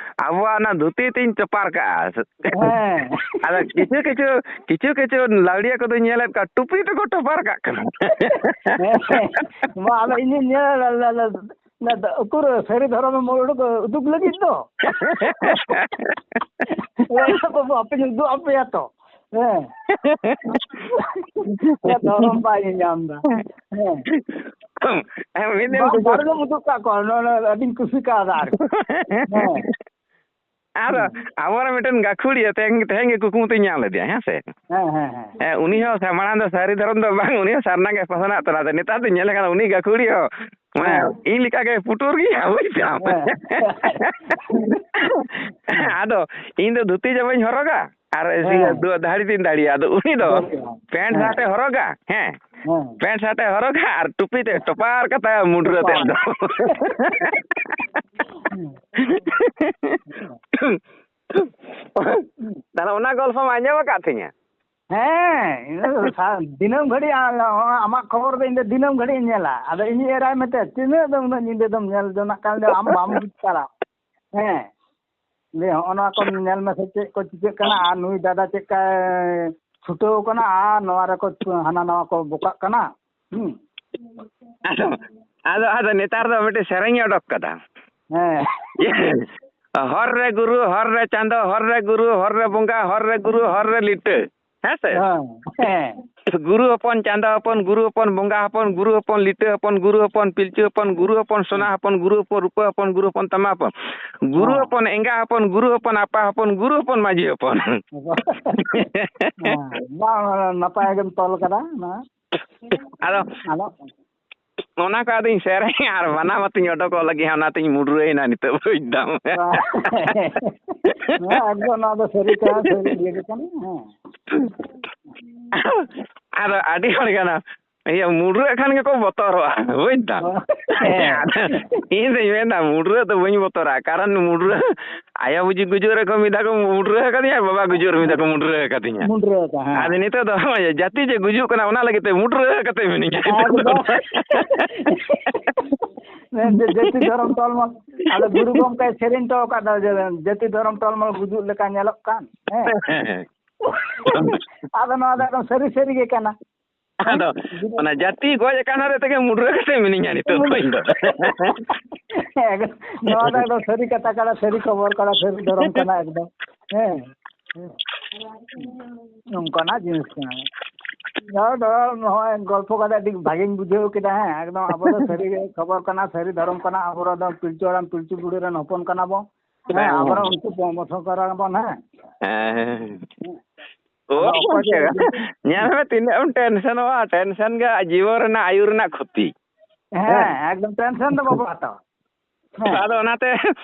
ᱟᱵᱚᱣᱟᱜ ᱚᱱᱟ ᱫᱷᱩᱛᱤ ᱛᱤᱧ topper ᱠᱟᱜᱼᱟ᱾ ᱦᱮᱸ᱾ ᱟᱫᱚ ᱠᱤᱪᱷᱩ, ᱠᱤᱪᱷᱩ, ᱠᱤᱪᱷᱩ, ᱠᱤᱪᱷᱩ ᱞᱟᱹᱣᱲᱤᱭᱟᱹ ᱠᱚᱫᱚᱧ ᱧᱮᱞᱮᱫ ᱠᱚᱣᱟ, ᱴᱩᱯᱤ ᱛᱮᱠᱚ topper ᱠᱟᱜ ᱠᱟᱱᱟ᱾ ᱦᱮᱸ᱾ ᱢᱟ, ᱟᱫᱚ ᱤᱧᱤᱧ ᱧᱮᱞ, ᱚᱱᱟ ᱫᱚ ᱩᱠᱩᱨ ᱥᱟᱹᱨᱤ ᱫᱷᱚᱨᱚᱢ ᱮᱢ ᱩᱰᱩᱠ, ᱩᱫᱩᱜ ᱞᱟᱹᱜᱤᱫ ᱫᱚ᱾ ᱵᱟᱹᱵᱩ, ᱟᱯᱮᱧ ᱩᱫᱩᱜ ᱟᱯᱮᱭᱟ ᱛᱚ᱾ ᱦᱮᱸ᱾ ᱫᱷᱚᱨᱚᱢ ᱵᱟᱭ ᱧᱟᱢ ᱮᱫᱟ᱾ ᱦᱮᱸ᱾ ᱦᱮᱸ, ᱢᱤᱫ ᱫᱤᱱ ᱵᱟᱝ, ᱠᱚ ᱵᱟᱨ ᱫᱚᱢ ᱩᱫᱩᱜ ᱠᱟᱜ ᱠᱚᱣᱟ, ᱱᱚᱣᱟ, ᱱᱚᱣᱟ ᱟᱹᱰᱤᱧ ᱠᱩᱥᱤ ᱠᱟᱣᱫᱟ ᱟᱨᱠᱤ᱾ ᱦᱮᱸ᱾ ᱟᱫᱚ ᱦᱩᱸ᱾ ᱟᱵᱚᱨᱮᱱ ᱢᱤᱫᱴᱮᱱ ᱜᱟᱹᱠᱷᱩᱲᱤᱭᱟᱹ ᱛᱮᱦᱮᱧ, ᱛᱮᱦᱮᱧ ᱜᱮ ᱠᱩᱠᱢᱩ ᱛᱤᱧ ᱧᱟᱢ ᱞᱮᱫᱮᱭᱟ, ᱦᱮᱸ ᱥᱮ? ᱦᱮᱸ, ᱦᱮᱸ, ᱦᱮᱸ᱾ ᱦᱮᱸ, ᱩᱱᱤ ᱦᱚᱸ ᱥᱟ-, ᱢᱟᱲᱟᱝ ᱫᱚ ᱥᱟᱹᱨᱤ ᱫᱷᱚᱨᱚᱢ ᱫᱚ ᱵᱟᱝ, ᱩᱱᱤ ᱦᱚᱸ ᱥᱟᱨᱱᱟ ᱜᱮ ᱯᱟᱥᱱᱟᱜ ᱛᱟᱦᱮᱱᱟ᱾ ᱟᱫᱚ ᱱᱮᱛᱟᱨ ᱫᱚᱧ ᱧᱮᱞᱮ ᱠᱟᱱᱟ, ᱩᱱᱤ ᱜᱟᱹᱠᱷᱩᱲᱤᱭᱟᱹ ᱦᱚᱸ, ᱢᱟᱱᱮ, ᱦᱮᱸ᱾ ᱤᱧ ᱞᱮᱠᱟ ᱜᱮ ᱯᱩᱴᱩᱨ ᱜᱮᱭᱟ, ᱵᱩᱡᱽ ᱫᱟᱢ᱾ ᱦᱮᱸ᱾ ᱟᱫᱚ ᱤᱧ ᱫᱚ ᱫᱷᱩᱛᱤ ᱡᱟᱢᱟᱧ ᱦᱚᱨᱚᱜᱟ, ᱟᱨ ᱦᱮᱸ᱾ ᱤᱭᱟᱹ ᱫᱩ-, ᱫᱟᱹᱦᱲᱤ ᱛᱤᱧ ᱫᱟᱹᱦᱲᱤᱭᱟ᱾ ᱟᱫᱚ ᱩᱱᱤ ᱫᱚ ᱦᱮᱸ᱾ ᱯᱮᱱᱴ ᱥᱟᱨᱴ ᱮ ᱦᱚᱨᱚᱜᱟ, ᱦᱮᱸ, ᱦᱮᱸ᱾ ᱯᱮᱱᱴ ᱥᱟᱨᱴ ᱮ ᱦᱚᱨᱚᱜᱟ ᱟᱨ ᱴᱩᱯᱤ ᱛᱮ ᱴᱚᱯᱟᱨ ᱠᱟᱛᱟᱭᱟ ᱢᱩᱰᱨᱟᱹ ᱛᱮᱫ ᱫᱚ᱾ ᱦᱮᱸ᱾ ᱛᱟᱦᱞᱮ ᱚᱱᱟ ᱜᱚᱞᱯᱷᱚᱢ ᱟᱸᱡᱚᱢ ᱟᱠᱟᱫ ᱛᱤᱧᱟᱹ? ᱦᱮᱸ, ᱤᱧ ᱫᱚ ᱥᱟ-, ᱫᱤᱱᱟᱹᱢ ᱜᱷᱟᱹᱲᱤᱡ ᱟ-, ᱟᱢᱟᱜ ᱠᱷᱚᱵᱚᱨ ᱫᱚ ᱤᱧ ᱫᱚ ᱫᱤᱱᱟᱹᱢ ᱜᱷᱟᱹᱲᱤᱡ ᱤᱧ ᱧᱮᱞᱟ᱾ ᱟᱫᱚ ᱤᱧᱤᱡ ᱮᱨᱟᱭ ᱢᱮᱛᱟᱭᱟ, "ᱛᱤᱱᱟᱹᱜ ᱫᱚ ᱩᱱᱟᱹᱜ ᱧᱤᱫᱟᱹ ᱫᱚᱢ ᱧᱮᱞ ᱡᱚᱱᱟᱜ ᱠᱟᱱ ᱫᱚ, ᱟᱢ ᱵᱟᱢ ᱵᱩᱡᱽ ᱠᱟᱱᱟ?" ᱦᱮᱸ᱾ ᱞᱟᱹᱭ, ᱦᱚᱸᱜᱼᱚ ᱱᱚᱣᱟ ᱠᱚ ᱧᱮᱞ ᱢᱮᱥᱮ, ᱪᱮᱫ ᱠᱚ ᱪᱤᱠᱟᱹᱜ ᱠᱟᱱᱟ ᱟᱨ ᱱᱩᱭ ᱫᱟᱫᱟ ᱪᱮᱫ ᱞᱮᱠᱟᱭ ᱪᱷᱩᱴᱟᱹᱣ ᱠᱟᱱᱟ ᱟᱨ ᱱᱚᱣᱟ ᱨᱮᱠᱚ ᱦᱟᱱᱟ ᱱᱟᱣᱟ ᱠᱚ ᱵᱚᱠᱟᱜ ᱠᱟᱱᱟ᱾ ᱦᱩᱸ᱾ ᱟᱫᱚ, ᱟᱫᱚ, ᱟᱫᱚ ᱱᱮᱛᱟᱨ ᱫᱚ ᱢᱤᱫᱴᱮᱱ ᱥᱮᱨᱮᱧ ᱚᱰᱚᱠ ᱠᱟᱫᱟ᱾ ᱦᱮᱸ᱾ ᱦᱚᱨ ᱨᱮ ᱜᱩᱨᱩ, ᱦᱚᱨ ᱨᱮ ᱪᱟᱸᱫᱚ, ᱦᱚᱨ ᱨᱮ ᱜᱩᱨᱩ, ᱦᱚᱨ ᱨᱮ ᱵᱚᱸᱜᱟ, ᱦᱚᱨ ᱨᱮ ᱜᱩᱨᱩ, ᱦᱚᱨ ᱨᱮ ᱞᱤᱴᱟᱹ᱾ ᱦᱮᱸ ᱥᱮ? ᱦᱮᱸ, ᱦᱮᱸ᱾ ᱜᱩᱨᱩ ᱦᱚᱯᱚᱱ, ᱪᱟᱸᱫᱚ ᱦᱚᱯᱚᱱ, ᱜᱩᱨᱩ ᱦᱚᱯᱚᱱ, ᱵᱚᱸᱜᱟ ᱦᱚᱯᱚᱱ, ᱜᱩᱨᱩ ᱦᱚᱯᱚᱱ, ᱞᱤᱴᱟᱹ ᱦᱚᱯᱚᱱ, ᱜᱩᱨᱩ ᱦᱚᱯᱚᱱ, ᱥᱚᱱᱟ ᱦᱚᱯᱚᱱ, ᱜᱩᱨᱩ ᱦᱚᱯᱚᱱ, ᱥᱚᱱᱟ ᱦᱚᱯᱚᱱ, ᱜᱩᱨᱩ ᱦᱚᱯᱚᱱ, ᱨᱩᱯᱟᱹ ᱦᱚᱯᱚᱱ, ᱜᱩᱨᱩ ᱦᱚᱯᱚᱱ, ᱛᱟᱢᱟ ᱦᱚᱯᱚᱱ, ᱜᱩᱨᱩ ᱦᱮᱸ᱾ ᱦᱚᱯᱚᱱ, ᱮᱸᱜᱟ ᱦᱚᱯᱚᱱ, ᱜᱩᱨᱩ ᱦᱚᱯᱚᱱ, ᱟᱯᱟ ᱦᱚᱯᱚᱱ, ᱜᱩᱨᱩ ᱦᱚᱯᱚᱱ, ᱢᱟᱹᱡᱷᱤ ᱦᱚᱯᱚᱱ᱾ ᱦᱮᱸ, ᱵᱟᱝ, ᱱᱟᱯᱟᱭ ᱜᱮᱢ ᱛᱚᱞ ᱠᱟᱫᱟ ᱚᱱᱟ᱾ ᱟᱫᱚ ᱟᱫᱚ ᱚᱱᱟ ᱠᱚ ᱟᱫᱚᱧ ᱥᱮᱨᱮᱧᱟ ᱟᱨ ᱵᱟᱱᱟᱢ ᱟᱛᱤᱧ ᱚᱰᱚᱠᱚᱜ ᱞᱟᱹᱜᱤᱫ ᱦᱟᱸᱜ, ᱚᱱᱟᱛᱤᱧ ᱢᱩᱰᱨᱟᱹᱭᱮᱱᱟ ᱱᱤᱛᱚᱜ, ᱵᱩᱡᱽ ᱫᱟᱢ᱾ ᱦᱮᱸ, ᱮᱠᱫᱚᱢ ᱱᱚᱣᱟ ᱫᱚ ᱥᱟᱹᱨᱤ ᱠᱟᱱᱟ, ᱥᱟᱹᱨᱤ ᱤᱭᱟᱹ ᱜᱮ ᱠᱟᱱᱟ᱾ ᱦᱮᱸ᱾ ᱟᱫᱚ ᱟᱹᱰᱤ ᱦᱚᱲ ᱜᱮ ᱚᱱᱟ ᱤᱭᱟᱹ ᱢᱩᱰᱨᱟᱹᱜ ᱠᱷᱟᱱ ᱜᱮᱠᱚ ᱵᱚᱛᱚᱨᱚᱜᱼᱟ, ᱵᱩᱡᱽ ᱫᱟᱢ᱾ ᱦᱮᱸ᱾ ᱟᱫᱚ ᱤᱧ ᱫᱚᱧ ᱢᱮᱱᱫᱟ, ᱢᱩᱰᱨᱟᱹ ᱫᱚ ᱵᱟᱹᱧ ᱵᱚᱛᱚᱨᱟ, ᱠᱟᱨᱚᱱ ᱢᱩᱰᱨᱟᱹ ᱟᱭᱳ ᱵᱩᱡᱤ ᱜᱩᱡᱩᱜ ᱨᱮᱠᱚ ᱢᱤᱫ ᱫᱷᱟᱣ ᱠᱚ ᱢᱩᱰᱨᱟᱹ ᱟᱠᱟᱫᱤᱧᱟ, ᱟᱨ ᱵᱟᱵᱟ ᱜᱩᱡᱩᱜ ᱨᱮ ᱢᱤᱫ ᱫᱷᱟᱣ ᱠᱚ ᱢᱩᱰᱨᱟᱹ ᱟᱠᱟᱫᱤᱧᱟ᱾ ᱢᱩᱰᱨᱟᱹ ᱟᱠᱟᱫ, ᱦᱮᱸ᱾ ᱟᱫᱚ ᱱᱤᱛᱚᱜ ᱫᱚ ᱡᱟᱹᱛᱤ ᱡᱮ ᱜᱩᱡᱩᱜ ᱠᱟᱱᱟ, ᱚᱱᱟ ᱞᱟᱹᱜᱤᱫ ᱛᱮ ᱢᱩᱰᱨᱟᱹ ᱠᱟᱛᱮ ᱢᱤᱱᱟᱹᱧᱟ ᱱᱤᱛᱚᱜ ᱫᱚ᱾ ᱟᱫᱚ ᱡᱟᱹᱛᱤ ᱫᱷᱚᱨᱚᱢ ᱛᱚᱞᱢᱟ, ᱟᱫᱚ ᱜᱩᱨᱩ ᱜᱚᱢᱠᱮ ᱥᱮᱨᱮᱧ ᱦᱚᱴᱚ ᱟᱠᱟᱫ ᱫᱚ ᱡᱮ, "ᱡᱟᱹᱛᱤ ᱫᱷᱚᱨᱚᱢ ᱛᱚᱞᱢᱟ ᱜᱩᱡᱩᱜ ᱞᱮᱠᱟ ᱧᱮᱞᱚᱜ ᱠᱟᱱ", ᱦᱮᱸ᱾ ᱦᱮᱸ᱾ ᱟᱫᱚ ᱱᱚᱣᱟ ᱫᱚ ᱮᱠᱫᱚᱢ ᱥᱟᱹᱨᱤ ᱥᱟᱹᱨᱤ ᱜᱮ ᱠᱟᱱᱟ᱾ ᱟᱫᱚ ᱚᱱᱟ ᱡᱟᱹᱛᱤ ᱜᱚᱡ ᱟᱠᱟᱱ ᱦᱚᱛᱮᱡ ᱛᱮᱜᱮ ᱢᱩᱰᱨᱟᱹ ᱠᱟᱛᱮ ᱢᱤᱱᱟᱹᱧᱟ ᱱᱤᱛᱚᱜ ᱫᱚ ᱤᱧ ᱫᱚ᱾ ᱮᱠᱫᱚᱢ, ᱱᱚᱣᱟ ᱫᱚ ᱮᱠᱫᱚᱢ ᱥᱟᱹᱨᱤ ᱠᱟᱛᱷᱟ ᱠᱟᱱᱟ, ᱥᱟᱹᱨᱤ ᱠᱷᱚᱵᱚᱨ ᱠᱟᱱᱟ, ᱥᱟᱹᱨᱤ ᱫᱷᱚᱨᱚᱢ ᱠᱟᱱᱟ ᱮᱠᱫᱚᱢ᱾ ᱦᱮᱸ, ᱦᱮᱸ᱾ ᱱᱚᱝᱠᱟᱱᱟᱜ ᱡᱤᱱᱤᱥ ᱠᱟᱱᱟ᱾ ᱡᱟᱦᱳᱠ, ᱱᱚᱜᱼᱚᱭ ᱜᱚᱞᱯᱷᱚ ᱠᱟᱛᱮ ᱟᱹᱰᱤ ᱵᱷᱟᱜᱮᱧ ᱵᱩᱡᱷᱟᱹᱣ ᱠᱮᱫᱟ᱾ ᱦᱮᱸ, ᱮᱠᱫᱚᱢ ᱟᱵᱚ ᱫᱚ ᱥᱟᱹᱨᱤ ᱜᱮ ᱠᱷᱚᱵᱚᱨ ᱠᱟᱱᱟ, ᱥᱟᱹᱨᱤ ᱫᱷᱚᱨᱚᱢ ᱠᱟᱱᱟ, ᱟᱵᱚ ᱫᱚ ᱯᱤᱞᱪᱩ ᱦᱟᱲᱟᱢ ᱯᱤᱞᱪᱩ ᱵᱩᱲᱦᱤ ᱨᱮᱱ ᱦᱚᱯᱚᱱ ᱠᱟᱱᱟ ᱵᱚᱱ᱾ ᱦᱮᱸ, ᱦᱮᱸ᱾ ᱟᱵᱚ ᱩᱱᱠᱩ ᱵᱚᱝᱥᱚ ᱠᱟᱱᱟ ᱵᱚᱱ᱾ ᱦᱮᱸ᱾ ᱦᱮᱸ᱾ ᱟᱫᱚ ᱳᱭ ᱚᱠᱚᱭ ᱜᱚᱝᱠᱮ, ᱪᱮᱫ ᱧᱮᱞ ᱢᱮ ᱛᱤᱱᱟᱹᱜ ᱮᱢ ᱴᱮᱱᱥᱚᱱᱚᱜᱼᱟ, ᱴᱮᱱᱥᱚᱱ ᱜᱮ ᱡᱤᱵᱚᱱ ᱨᱮᱱᱟᱜ ᱟᱭᱩ ᱨᱮᱱᱟᱜ ᱠᱷᱚᱛᱤ᱾ ᱦᱮᱸ, ᱦᱮᱸ᱾ ᱮᱠᱫᱚᱢ ᱴᱮᱱᱥᱚᱱ ᱫᱚ ᱵᱟᱵᱚ ᱦᱟᱛᱟᱣᱟ᱾ ᱦᱮᱸ᱾ ᱟᱫᱚ ᱚᱱᱟᱛᱮ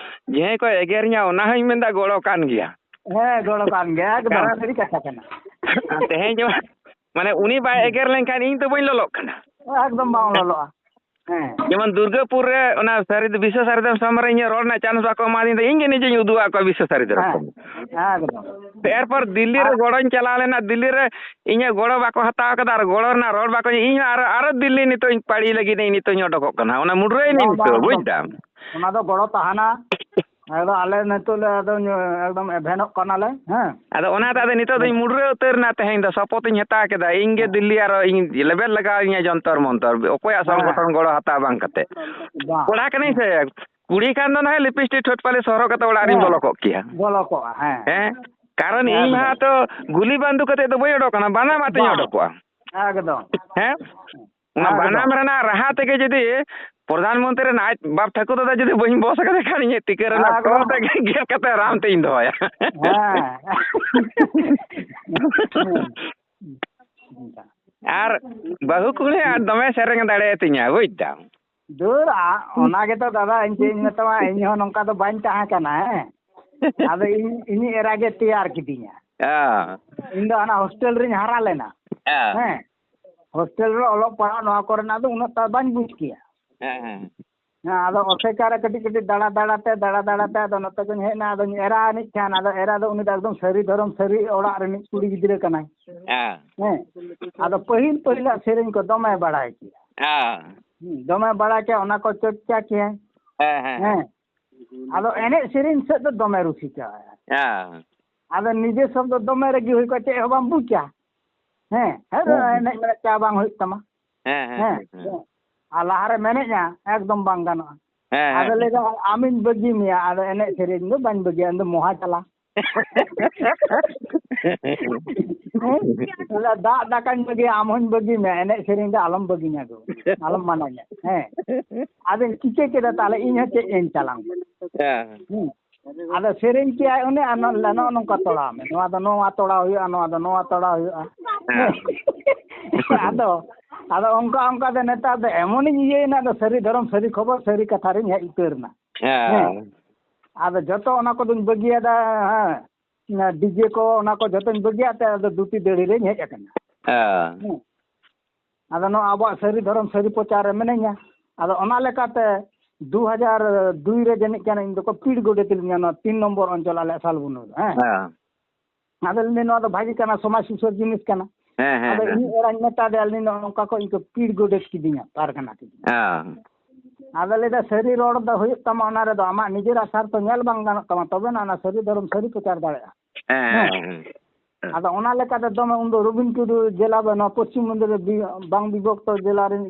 ᱡᱟᱦᱟᱸᱭ ᱠᱚ ᱮᱜᱮᱨᱤᱧᱟ, ᱚᱱᱟ ᱦᱚᱸᱧ ᱢᱮᱱᱫᱟ ᱜᱚᱲᱚ ᱠᱟᱱ ᱜᱮᱭᱟ᱾ ᱦᱮᱸ, ᱜᱚᱲᱚ ᱠᱟᱱ ᱜᱮᱭᱟ, ᱮᱠᱫᱚᱢ ᱠᱟᱨᱚᱱ ᱥᱟᱹᱨᱤ ᱠᱟᱛᱷᱟ ᱠᱟᱱᱟ᱾ ᱛᱮᱦᱮᱧ ᱡᱮᱢᱚᱱ, ᱢᱟᱱᱮ, ᱩᱱᱤ ᱵᱟᱭ ᱮᱜᱮᱨ ᱞᱮᱱᱠᱷᱟᱱ ᱤᱧ ᱫᱚ ᱵᱟᱹᱧ ᱞᱚᱞᱚᱜ ᱠᱟᱱᱟ᱾ ᱮᱠᱫᱚᱢ ᱵᱟᱝ ᱞᱚᱞᱚᱜᱼᱟ᱾ ᱦᱮᱸ᱾ ᱡᱮᱢᱚᱱ ᱫᱩᱨᱜᱟᱹᱯᱩᱨ ᱨᱮ ᱚᱱᱟ ᱥᱟᱹᱨᱤ, ᱵᱤᱥᱥᱚ ᱥᱟᱹᱨᱤ ᱫᱷᱚᱨᱚᱢ ᱥᱚᱵᱷᱟ ᱨᱮ ᱤᱧᱟᱹᱜ ᱨᱚᱲ ᱨᱮᱱᱟᱜ ᱪᱟᱱᱥ ᱵᱟᱠᱚ ᱮᱢᱟᱫᱤᱧ ᱫᱚ, ᱤᱧ ᱜᱮ ᱱᱤᱡᱮᱧ ᱩᱫᱩᱜ ᱟᱫ ᱠᱚᱣᱟ ᱵᱤᱥᱥᱚ ᱥᱟᱹᱨᱤ ᱫᱷᱚᱨᱚᱢ ᱦᱮᱸ, ᱥᱚᱵᱷᱟ᱾ ᱮᱠᱫᱚᱢ᱾ ᱮᱨᱯᱚᱨ ᱫᱤᱞᱞᱤ ᱨᱮ ᱟᱨ ᱜᱚᱲᱚᱧ ᱪᱟᱞᱟᱣ ᱞᱮᱱᱟ, ᱫᱤᱞᱞᱤ ᱨᱮ ᱤᱧᱟᱹᱜ ᱜᱚᱲᱚ ᱵᱟᱠᱚ ᱦᱟᱛᱟᱣ ᱠᱟᱫᱟ, ᱟᱨ ᱜᱚᱲᱚ ᱨᱮᱱᱟᱜ ᱨᱚᱲ ᱵᱟᱠᱚ, ᱤᱧ ᱦᱚᱸ ᱟᱨᱚ, ᱟᱨᱚ ᱫᱤᱞᱞᱤ ᱱᱤᱛᱚᱜ ᱤᱧ ᱯᱟᱲᱤ ᱞᱟᱹᱜᱤᱫ ᱤᱧ ᱱᱤᱛᱚᱜ ᱤᱧ ᱚᱰᱚᱠᱚᱜ ᱠᱟᱱᱟ, ᱚᱱᱟ ᱢᱩᱰᱨᱟᱹᱭᱮᱱᱟᱹᱧ ᱵᱟᱝ, ᱵᱟᱝ, ᱱᱤᱛᱚᱜ, ᱵᱩᱡᱽ ᱮᱠᱫᱚᱢ᱾ ᱫᱟᱢ? ᱚᱱᱟ ᱫᱚ ᱜᱚᱲᱚ ᱛᱟᱦᱮᱱᱟ᱾ ᱟᱫᱚ ᱟᱞᱮ ᱱᱤᱛᱚᱜ ᱞᱮ ᱟᱫᱚ ᱧᱚ-, ᱮᱠᱫᱚᱢ ᱮᱵᱷᱮᱱᱚᱜ ᱠᱟᱱᱟᱞᱮ, ᱦᱮᱸ᱾ ᱟᱫᱚ ᱚᱱᱟᱛᱮ ᱟᱫᱚ ᱱᱤᱛᱚᱜ ᱫᱚᱧ ᱢᱩᱰᱨᱟᱹ ᱩᱛᱟᱹᱨ ᱮᱱᱟ, ᱛᱮᱦᱮᱧ ᱫᱚ ᱥᱚᱯᱚᱛ ᱤᱧ ᱦᱟᱛᱟᱣ ᱠᱮᱫᱟ, ᱤᱧ ᱜᱮ ᱦᱮᱸ᱾ ᱫᱤᱞᱞᱤ ᱟᱨᱚ ᱤᱧ ᱞᱮᱵᱮᱫ ᱞᱟᱜᱟᱣ ᱤᱧᱟ ᱡᱚᱱᱛᱚᱨ ᱢᱚᱱᱛᱚᱨ, ᱚᱠᱚᱭᱟᱜ ᱦᱮᱸ᱾ ᱥᱚᱝᱜᱚᱴᱷᱚᱱ ᱜᱚᱲᱚ ᱦᱟᱛᱟᱣ ᱵᱟᱝ ᱠᱟᱛᱮ᱾ ᱵᱟᱝ᱾ ᱠᱚᱲᱟ ᱠᱟᱹᱱᱟᱹᱧ ᱥᱮ, ᱠᱩᱲᱤ ᱠᱷᱟᱱ ᱫᱚ ᱱᱟᱦᱟᱜ ᱞᱤᱯᱤᱥᱴᱤᱠ ᱴᱷᱳᱴ ᱯᱟᱹᱞᱤᱥ ᱦᱚᱨᱚᱜ ᱠᱟᱛᱮ ᱚᱲᱟᱜ ᱨᱤᱧ ᱦᱮᱸ᱾ ᱵᱚᱞᱚ ᱠᱚᱜ ᱠᱮᱭᱟ᱾ ᱵᱚᱞᱚ ᱠᱚᱜᱼᱟ, ᱦᱮᱸ᱾ ᱦᱮᱸ? ᱠᱟᱨᱚᱱ ᱤᱧ ᱮᱠᱫᱚᱢ᱾ ᱢᱟ ᱛᱚ ᱜᱩᱞᱤ ᱵᱟᱱᱫᱩᱠ ᱠᱟᱛᱮ ᱫᱚ ᱵᱟᱹᱧ ᱚᱰᱚᱠ ᱠᱟᱱᱟ, ᱵᱟᱱᱟᱢ ᱟᱛᱮᱧ ᱵᱟᱝ᱾ ᱚᱰᱚᱠᱚᱜᱼᱟ᱾ ᱮᱠᱫᱚᱢ᱾ ᱦᱮᱸ? ᱚᱱᱟ ᱮᱠᱫᱚᱢ᱾ ᱵᱟᱱᱟᱢ ᱨᱮᱱᱟᱜ ᱨᱟᱦᱟ ᱛᱮᱜᱮ ᱡᱩᱫᱤ ᱯᱨᱚᱫᱷᱟᱱ ᱢᱚᱱᱛᱨᱤ ᱨᱮᱱ ᱟᱡ ᱵᱟᱯ ᱴᱷᱟᱹᱠᱩᱨ ᱫᱟᱫᱟ ᱡᱩᱫᱤ ᱵᱟᱹᱧ ᱵᱚᱥ ᱟᱠᱟᱫᱮ ᱠᱷᱟᱱ, ᱤᱧᱟᱹᱜ ᱴᱤᱠᱟᱹ ᱨᱮᱱᱟᱜ ᱮᱠᱫᱚᱢ᱾ ᱴᱚᱨ ᱛᱮᱜᱮ ᱜᱮᱫ ᱠᱟᱛᱮ ᱨᱟᱢ ᱛᱮᱧ ᱫᱚᱦᱚᱭᱟ᱾ ᱦᱮᱸ᱾ ᱟᱨ ᱵᱟᱹᱦᱩ ᱠᱩᱲᱤ ᱟᱨ ᱫᱚᱢᱮ ᱥᱮᱨᱮᱧ ᱫᱟᱲᱮᱭᱟᱛᱤᱧᱟ, ᱵᱩᱡᱽ ᱫᱟᱢ᱾ ᱫᱟᱹᱲᱟ, ᱚᱱᱟ ᱜᱮᱛᱚ ᱫᱟᱫᱟ, ᱤᱧ ᱪᱮᱫ ᱤᱧ ᱢᱮᱛᱟᱢᱟ, ᱤᱧ ᱦᱚᱸ ᱱᱚᱝᱠᱟ ᱫᱚ ᱵᱟᱹᱧ ᱛᱟᱦᱮᱸ ᱠᱟᱱᱟ, ᱦᱮᱸ᱾ ᱟᱫᱚ ᱤᱧ, ᱤᱧᱤᱡ ᱮᱨᱟ ᱜᱮ ᱛᱮᱭᱟᱨ ᱠᱤᱫᱤᱧᱟ᱾ ᱦᱮᱸ᱾ ᱤᱧ ᱫᱚ ᱦᱟᱱᱟ ᱦᱳᱥᱴᱮᱞ ᱨᱤᱧ ᱦᱟᱨᱟ ᱞᱮᱱᱟ᱾ ᱦᱮᱸ᱾ ᱦᱮᱸ᱾ ᱦᱳᱥᱴᱮᱞ ᱨᱮ ᱚᱞᱚᱜ ᱯᱟᱲᱦᱟᱜ ᱱᱚᱣᱟ ᱠᱚᱨᱮᱱᱟᱜ ᱫᱚ ᱩᱱᱟᱹᱜ ᱴᱟ ᱵᱟᱹᱧ ᱵᱩᱡᱽ ᱠᱮᱭᱟ᱾ ᱦᱮᱸ, ᱦᱮᱸ᱾ ᱦᱮᱸ, ᱟᱫᱚ ᱚᱥᱮᱠᱟ ᱨᱮ ᱠᱟᱹᱴᱤᱡ ᱠᱟᱹᱴᱤᱡ ᱫᱟᱬᱟ ᱫᱟᱬᱟ ᱛᱮ, ᱫᱟᱬᱟ ᱫᱟᱬᱟ ᱛᱮ ᱟᱫᱚ ᱱᱚᱛᱮ ᱫᱚᱧ ᱦᱮᱡ ᱮᱱᱟ᱾ ᱟᱫᱚᱧ ᱮᱨᱟ ᱟᱹᱱᱤᱡ ᱠᱷᱟᱱ, ᱟᱫᱚ ᱮᱨᱟ ᱫᱚ ᱩᱱᱤ ᱫᱚ ᱮᱠᱫᱚᱢ ᱥᱟᱹᱨᱤ ᱫᱷᱚᱨᱚᱢ ᱥᱟᱹᱨᱤ ᱚᱲᱟᱜ ᱨᱤᱱᱤᱡ ᱠᱩᱲᱤ ᱜᱤᱫᱽᱨᱟᱹ ᱠᱟᱱᱟᱭ᱾ ᱦᱮᱸ᱾ ᱦᱮᱸ᱾ ᱟᱫᱚ ᱯᱟᱹᱦᱤᱞ ᱯᱟᱹᱦᱤᱞᱟᱜ ᱥᱮᱨᱮᱧ ᱠᱚ ᱫᱚᱢᱮ ᱵᱟᱲᱟᱭ ᱠᱮᱭᱟ᱾ ᱦᱮᱸ᱾ ᱦᱩᱸ, ᱫᱚᱢᱮ ᱵᱟᱲᱟᱭ ᱠᱮᱭᱟ, ᱚᱱᱟ ᱠᱚ ᱪᱚᱨᱪᱟ ᱠᱮᱭᱟᱭ᱾ ᱦᱮᱸ, ᱦᱮᱸ, ᱦᱮᱸ᱾ ᱦᱮᱸ᱾ ᱟᱫᱚ ᱮᱱᱮᱡ ᱥᱮᱨᱮᱧ ᱥᱮᱫ ᱫᱚ ᱫᱚᱢᱮ ᱨᱩᱥᱤᱠᱟ᱾ ᱦᱮᱸ᱾ ᱟᱫᱚ ᱱᱤᱡᱮ ᱥᱚᱵ ᱫᱚ ᱫᱚᱢᱮ ᱨᱟᱹᱜᱤ ᱦᱩᱭ ᱠᱚᱜᱼᱟ, ᱪᱮᱫ ᱦᱚᱸ ᱵᱟᱢ ᱵᱩᱡᱟ᱾ ᱦᱮᱸ, ᱦᱮᱸ, ᱦᱮᱸ, ᱦᱮᱸ᱾ ᱮᱱᱮᱡ ᱢᱮᱱᱮᱫ ᱪᱟ ᱵᱟᱝ ᱦᱩᱭᱩᱜ ᱛᱟᱢᱟ᱾ ᱦᱮᱸ, ᱦᱮᱸ, ᱦᱮᱸ, ᱦᱮᱸ, ᱦᱮᱸ᱾ ᱟᱨ ᱞᱟᱦᱟᱨᱮ ᱢᱮᱱᱮᱫᱼᱟ, ᱮᱠᱫᱚᱢ ᱵᱟᱝ ᱜᱟᱱᱚᱜᱼᱟ᱾ ᱦᱮᱸ, ᱦᱮᱸ, ᱟᱫᱚ ᱦᱮᱸ᱾ ᱞᱟᱹᱭᱫᱟ, "ᱟᱢᱤᱧ ᱵᱟᱹᱜᱤ ᱢᱮᱭᱟ, ᱟᱫᱚ ᱮᱱᱮᱡ ᱥᱮᱨᱮᱧ ᱫᱚ ᱵᱟᱹᱧ ᱵᱟᱹᱜᱤᱭᱟ, ᱤᱧ ᱫᱚ ᱢᱚᱦᱟ ᱪᱟᱞᱟ᱾" ᱦᱮᱸ? ᱵᱚᱞᱮ, "ᱫᱟᱜ ᱫᱟᱠᱟᱧ ᱵᱟᱹᱜᱤᱭᱟ, ᱟᱢ ᱦᱚᱧ ᱵᱟᱹᱜᱤ ᱢᱮᱭᱟ, ᱮᱱᱮᱡ ᱥᱮᱨᱮᱧ ᱫᱚ ᱟᱞᱚᱢ ᱵᱟᱹᱜᱤᱧᱟ ᱜᱳ, ᱟᱞᱚᱢ ᱢᱟᱱᱟᱧᱟ᱾" ᱦᱮᱸ? ᱟᱫᱚᱧ ᱪᱤᱠᱟᱹ ᱠᱮᱫᱟ, ᱛᱟᱦᱞᱮ ᱤᱧ ᱦᱚᱸ ᱪᱮᱫ ᱤᱧ ᱪᱟᱞᱟᱝ? ᱦᱮᱸ᱾ ᱦᱮᱸ᱾ ᱟᱫᱚ ᱥᱮᱨᱮᱧ ᱠᱮᱜᱼᱟᱭ ᱩᱱᱤ, ᱟᱨ ᱱᱚ-, ᱱᱚᱜᱼᱚ ᱱᱚᱝᱠᱟ ᱛᱚᱲᱟᱣ ᱢᱮ, ᱱᱚᱣᱟ ᱫᱚ ᱱᱚᱣᱟ ᱛᱚᱲᱟᱣ ᱦᱩᱭᱩᱜᱼᱟ, ᱱᱚᱣᱟ ᱫᱚ ᱱᱚᱣᱟ ᱛᱚᱲᱟᱣ ᱦᱩᱭᱩᱜᱼᱟ᱾ ᱦᱮᱸ᱾ ᱟᱫᱚ, ᱟᱫᱚ ᱚᱱᱠᱟ ᱚᱱᱠᱟ ᱛᱮ ᱱᱮᱛᱟᱨ ᱫᱚ ᱮᱢᱚᱱᱤᱧ ᱤᱭᱟᱹᱭᱮᱱᱟ, ᱟᱫᱚ ᱥᱟᱹᱨᱤ ᱫᱷᱚᱨᱚᱢ, ᱥᱟᱹᱨᱤ ᱠᱷᱚᱵᱚᱨ, ᱥᱟᱹᱨᱤ ᱠᱟᱛᱷᱟ ᱨᱤᱧ ᱦᱮᱡ ᱩᱛᱟᱹᱨ ᱮᱱᱟ᱾ ᱦᱮᱸ᱾ ᱦᱮᱸ᱾ ᱟᱫᱚ ᱡᱚᱛᱚ ᱚᱱᱟ ᱠᱚᱫᱚᱧ ᱵᱟᱹᱜᱤᱭᱟᱫᱟ, ᱦᱮᱸ᱾ ᱚᱱᱟ ᱰᱤᱡᱮ ᱠᱚ, ᱚᱱᱟ ᱠᱚ ᱡᱚᱛᱚᱧ ᱵᱟᱹᱜᱤᱭᱟᱫ ᱛᱮ ᱟᱫᱚ ᱫᱷᱩᱛᱤ ᱫᱟᱹᱲᱦᱤ ᱨᱮᱧ ᱦᱮᱡ ᱟᱠᱟᱱᱟ᱾ ᱦᱮᱸ᱾ ᱦᱮᱸ᱾ ᱟᱫᱚ ᱱᱚᱣᱟ ᱟᱵᱚᱣᱟᱜ ᱥᱟᱹᱨᱤ ᱫᱷᱚᱨᱚᱢ ᱥᱟᱹᱨᱤ ᱯᱨᱚᱪᱟᱨ ᱨᱮ ᱢᱤᱱᱟᱹᱧᱟ᱾ ᱟᱫᱚ ᱚᱱᱟ ᱞᱮᱠᱟᱛᱮ ᱫᱩ ᱦᱟᱡᱟᱨ ᱫᱩᱭ ᱨᱮ ᱡᱟᱹᱱᱤᱡ ᱠᱟᱱᱟ ᱤᱧ ᱫᱚᱠᱚ ᱯᱤᱲ ᱜᱚᱰᱮᱛ ᱞᱤᱧᱟ, ᱱᱚᱣᱟ ᱛᱤᱱ ᱱᱚᱢᱵᱚᱨ ᱚᱧᱪᱚᱞ ᱟᱞᱮ ᱥᱟᱞᱵᱚᱱᱤ ᱨᱮ, ᱦᱮᱸ᱾ ᱦᱮᱸ᱾ ᱟᱫᱚ ᱞᱤᱧ ᱞᱟᱹᱭ, "ᱱᱚᱣᱟ ᱫᱚ ᱵᱷᱟᱹᱜᱤ ᱠᱟᱱᱟ, ᱥᱚᱢᱟᱡᱽ ᱥᱩᱥᱟᱹᱨ ᱡᱤᱱᱤᱥ ᱠᱟᱱᱟ᱾" ᱦᱮᱸ, ᱦᱮᱸ, ᱟᱫᱚ ᱦᱮᱸ, ᱤᱧ ᱦᱮᱸ᱾ ᱮᱨᱟᱧ ᱢᱮᱛᱟ ᱫᱮᱭᱟ, ᱞᱤᱧ, "ᱱᱚᱜᱼᱚ ᱱᱚᱝᱠᱟ ᱠᱚ ᱤᱧ ᱠᱚ ᱯᱤᱲ ᱜᱚᱰᱮᱛ ᱠᱤᱫᱤᱧᱟ, ᱯᱟᱨᱜᱟᱱᱟ ᱠᱤᱫᱤᱧᱟ᱾" ᱦᱮᱸ᱾ ᱟᱫᱚ ᱞᱟᱹᱭᱫᱟ, "ᱥᱟᱹᱨᱤ ᱨᱚᱲ ᱫᱚ ᱦᱩᱭᱩᱜ ᱛᱟᱢᱟ, ᱚᱱᱟ ᱨᱮᱫᱚ ᱟᱢᱟᱜ ᱱᱤᱡᱮᱨᱟᱜ ᱥᱟᱨᱛᱷᱚ ᱧᱮᱞ ᱵᱟᱝ ᱜᱟᱱᱚᱜ ᱛᱟᱢᱟ, ᱛᱚᱵᱮ ᱱᱟ ᱚᱱᱟ ᱥᱟᱹᱨᱤ ᱫᱷᱚᱨᱚᱢ ᱥᱟᱹᱨᱤ ᱯᱨᱚᱪᱟᱨ ᱫᱟᱲᱮᱭᱟᱜᱼᱟ᱾" ᱦᱮᱸ, ᱦᱮᱸ, ᱦᱮᱸ᱾ ᱦᱮᱸ᱾ ᱟᱫᱚ ᱚᱱᱟ ᱞᱮᱠᱟᱛᱮ ᱫᱚᱢᱮ ᱩᱱᱫᱚ ᱨᱚᱵᱤᱱ ᱴᱩᱰᱩ ᱡᱮᱞᱟ ᱵᱟ-, ᱱᱚᱣᱟ ᱯᱚᱥᱪᱤᱢ ᱵᱚᱝᱜᱚ ᱨᱮ ᱵᱤ-, ᱵᱟᱝ ᱵᱤᱵᱷᱚᱠᱛᱚ ᱡᱮᱞᱟ ᱨᱮᱱ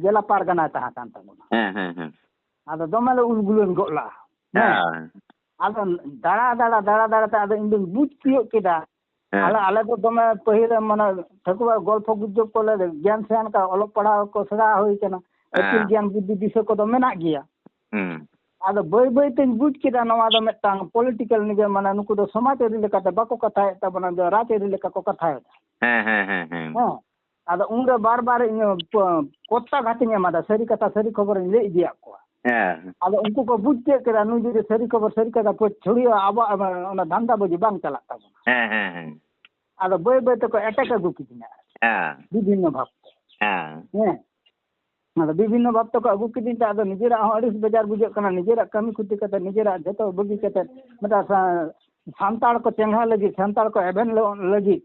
ᱡᱮᱞᱟ ᱯᱟᱨᱜᱟᱱᱟᱭ ᱛᱟᱦᱮᱸ ᱠᱟᱱ ᱛᱟᱵᱚᱱᱟ᱾ ᱦᱮᱸ, ᱦᱮᱸ, ᱦᱮᱸ᱾ ᱟᱫᱚ ᱫᱚᱢᱮ ᱞᱮ ᱩᱞᱜᱩᱞᱟᱹᱱ ᱜᱚᱫ ᱞᱟᱜᱼᱟ᱾ ᱦᱮᱸ᱾ ᱦᱮᱸ᱾ ᱟᱫᱚ ᱫᱟᱬᱟ, ᱫᱟᱬᱟ, ᱫᱟᱬᱟ, ᱫᱟᱬᱟ ᱛᱮ ᱟᱫᱚ ᱤᱧ ᱫᱚᱧ ᱵᱩᱡᱽ ᱛᱤᱭᱳᱜ ᱠᱮᱫᱟ᱾ ᱦᱮᱸ᱾ ᱟᱞᱮ, ᱟᱞᱮ ᱫᱚ ᱫᱚᱢᱮ ᱯᱟᱹᱦᱤᱞ ᱢᱟᱱᱮ ᱴᱷᱟᱹᱠᱩᱨ ᱜᱚᱞᱯᱷᱚ ᱜᱩᱡᱚᱵ ᱠᱚᱞᱮ ᱜᱮᱭᱟᱱ ᱥᱮᱭᱟᱱ ᱠᱟᱜ, ᱚᱞᱚᱜ ᱯᱟᱲᱦᱟᱣ ᱠᱚ ᱥᱮᱬᱟ ᱦᱩᱭ ᱠᱟᱱᱟ᱾ ᱦᱮᱸ᱾ ᱟᱹᱠᱤᱞ ᱜᱮᱭᱟᱱ ᱵᱩᱫᱽᱫᱷᱤ ᱫᱤᱥᱟᱹ ᱠᱚᱫᱚ ᱢᱮᱱᱟᱜ ᱜᱮᱭᱟ᱾ ᱦᱩᱸ᱾ ᱟᱫᱚ ᱵᱟᱹᱭ ᱵᱟᱹᱭ ᱛᱤᱧ ᱵᱩᱡᱽ ᱠᱮᱫᱟ ᱱᱚᱣᱟ ᱫᱚ ᱢᱤᱫᱴᱟᱝ ᱯᱚᱞᱤᱴᱤᱠᱮᱞ ᱱᱤᱡᱮ, ᱢᱟᱱᱮ ᱱᱩᱠᱩ ᱫᱚ ᱥᱚᱢᱟᱡᱽ ᱟᱹᱨᱤ ᱞᱮᱠᱟᱛᱮ ᱵᱟᱠᱚ ᱠᱟᱛᱷᱟᱭᱮᱫ ᱛᱟᱵᱚᱱᱟ, ᱫᱚ ᱨᱟᱡᱽ ᱟᱹᱨᱤ ᱞᱮᱠᱟ ᱠᱚ ᱠᱟᱛᱷᱟᱭᱮᱫᱟ᱾ ᱦᱮᱸ, ᱦᱮᱸ, ᱦᱮᱸ, ᱦᱮᱸ᱾ ᱦᱮᱸ᱾ ᱟᱫᱚ ᱩᱱᱨᱮ ᱵᱟᱨ ᱵᱟᱨ ᱤᱧ ᱯᱚ-, ᱯᱚᱛᱛᱟ ᱜᱷᱟᱛᱤᱧ ᱮᱢᱟᱫᱟ, ᱥᱟᱹᱨᱤ ᱠᱟᱛᱷᱟ ᱥᱟᱹᱨᱤ ᱠᱷᱚᱵᱚᱨᱤᱧ ᱞᱟᱹᱭ ᱤᱫᱤᱭᱟᱫ ᱠᱚᱣᱟ᱾ ᱦᱮᱸ᱾ ᱟᱫᱚ ᱩᱱᱠᱩ ᱠᱚ ᱵᱩᱡᱽ ᱠᱮᱫ ᱠᱮᱫᱟ, ᱱᱩᱭ ᱡᱩᱫᱤ ᱥᱟᱹᱨᱤ ᱠᱷᱚᱵᱚᱨ ᱥᱟᱹᱨᱤ ᱠᱟᱛᱷᱟ ᱯᱟᱹᱪᱷᱲᱤᱭᱟ, ᱟᱵᱚᱣᱟᱜ ᱚᱱᱟ ᱫᱷᱟᱱᱫᱟ ᱵᱟᱹᱡᱤ ᱵᱟᱝ ᱪᱟᱞᱟᱜ ᱛᱟᱵᱚᱱᱟ᱾ ᱦᱮᱸ, ᱦᱮᱸ, ᱦᱮᱸ᱾ ᱟᱫᱚ ᱵᱟᱹᱭ ᱵᱟᱹᱭ ᱛᱮᱠᱚ ᱮᱴᱮᱠ ᱟᱹᱜᱩ ᱠᱤᱫᱤᱧᱟ᱾ ᱦᱮᱸ᱾ ᱵᱤᱵᱷᱤᱱᱱᱚ ᱵᱷᱟᱵᱽ ᱛᱮ᱾ ᱦᱮᱸ᱾ ᱦᱮᱸ᱾ ᱟᱫᱚ ᱵᱤᱵᱷᱤᱱᱱᱚ ᱵᱷᱟᱵᱽ ᱛᱮᱠᱚ ᱟᱹᱜᱩ ᱠᱤᱫᱤᱧ ᱛᱮ, ᱟᱫᱚ ᱱᱤᱡᱮᱨᱟᱜ ᱦᱚᱸ ᱟᱹᱲᱤᱥ ᱵᱮᱡᱟᱨ ᱵᱩᱡᱷᱟᱹᱜ ᱠᱟᱱᱟ, ᱱᱤᱡᱮᱨᱟᱜ ᱠᱟᱹᱢᱤ ᱠᱷᱚᱛᱤ ᱠᱟᱛᱮ, ᱱᱤᱡᱮᱨᱟᱜ ᱡᱷᱚᱛᱚ ᱵᱟᱹᱜᱤ ᱠᱟᱛᱮ, ᱢᱤᱫᱴᱟᱝ ᱥᱟ-, ᱥᱟᱱᱛᱟᱲ ᱠᱚ ᱪᱮᱸᱜᱷᱟ ᱞᱟᱹᱜᱤᱫ, ᱥᱟᱱᱛᱟᱲ ᱠᱚ ᱮᱵᱷᱮᱱ ᱞᱟᱹᱜᱤᱫ,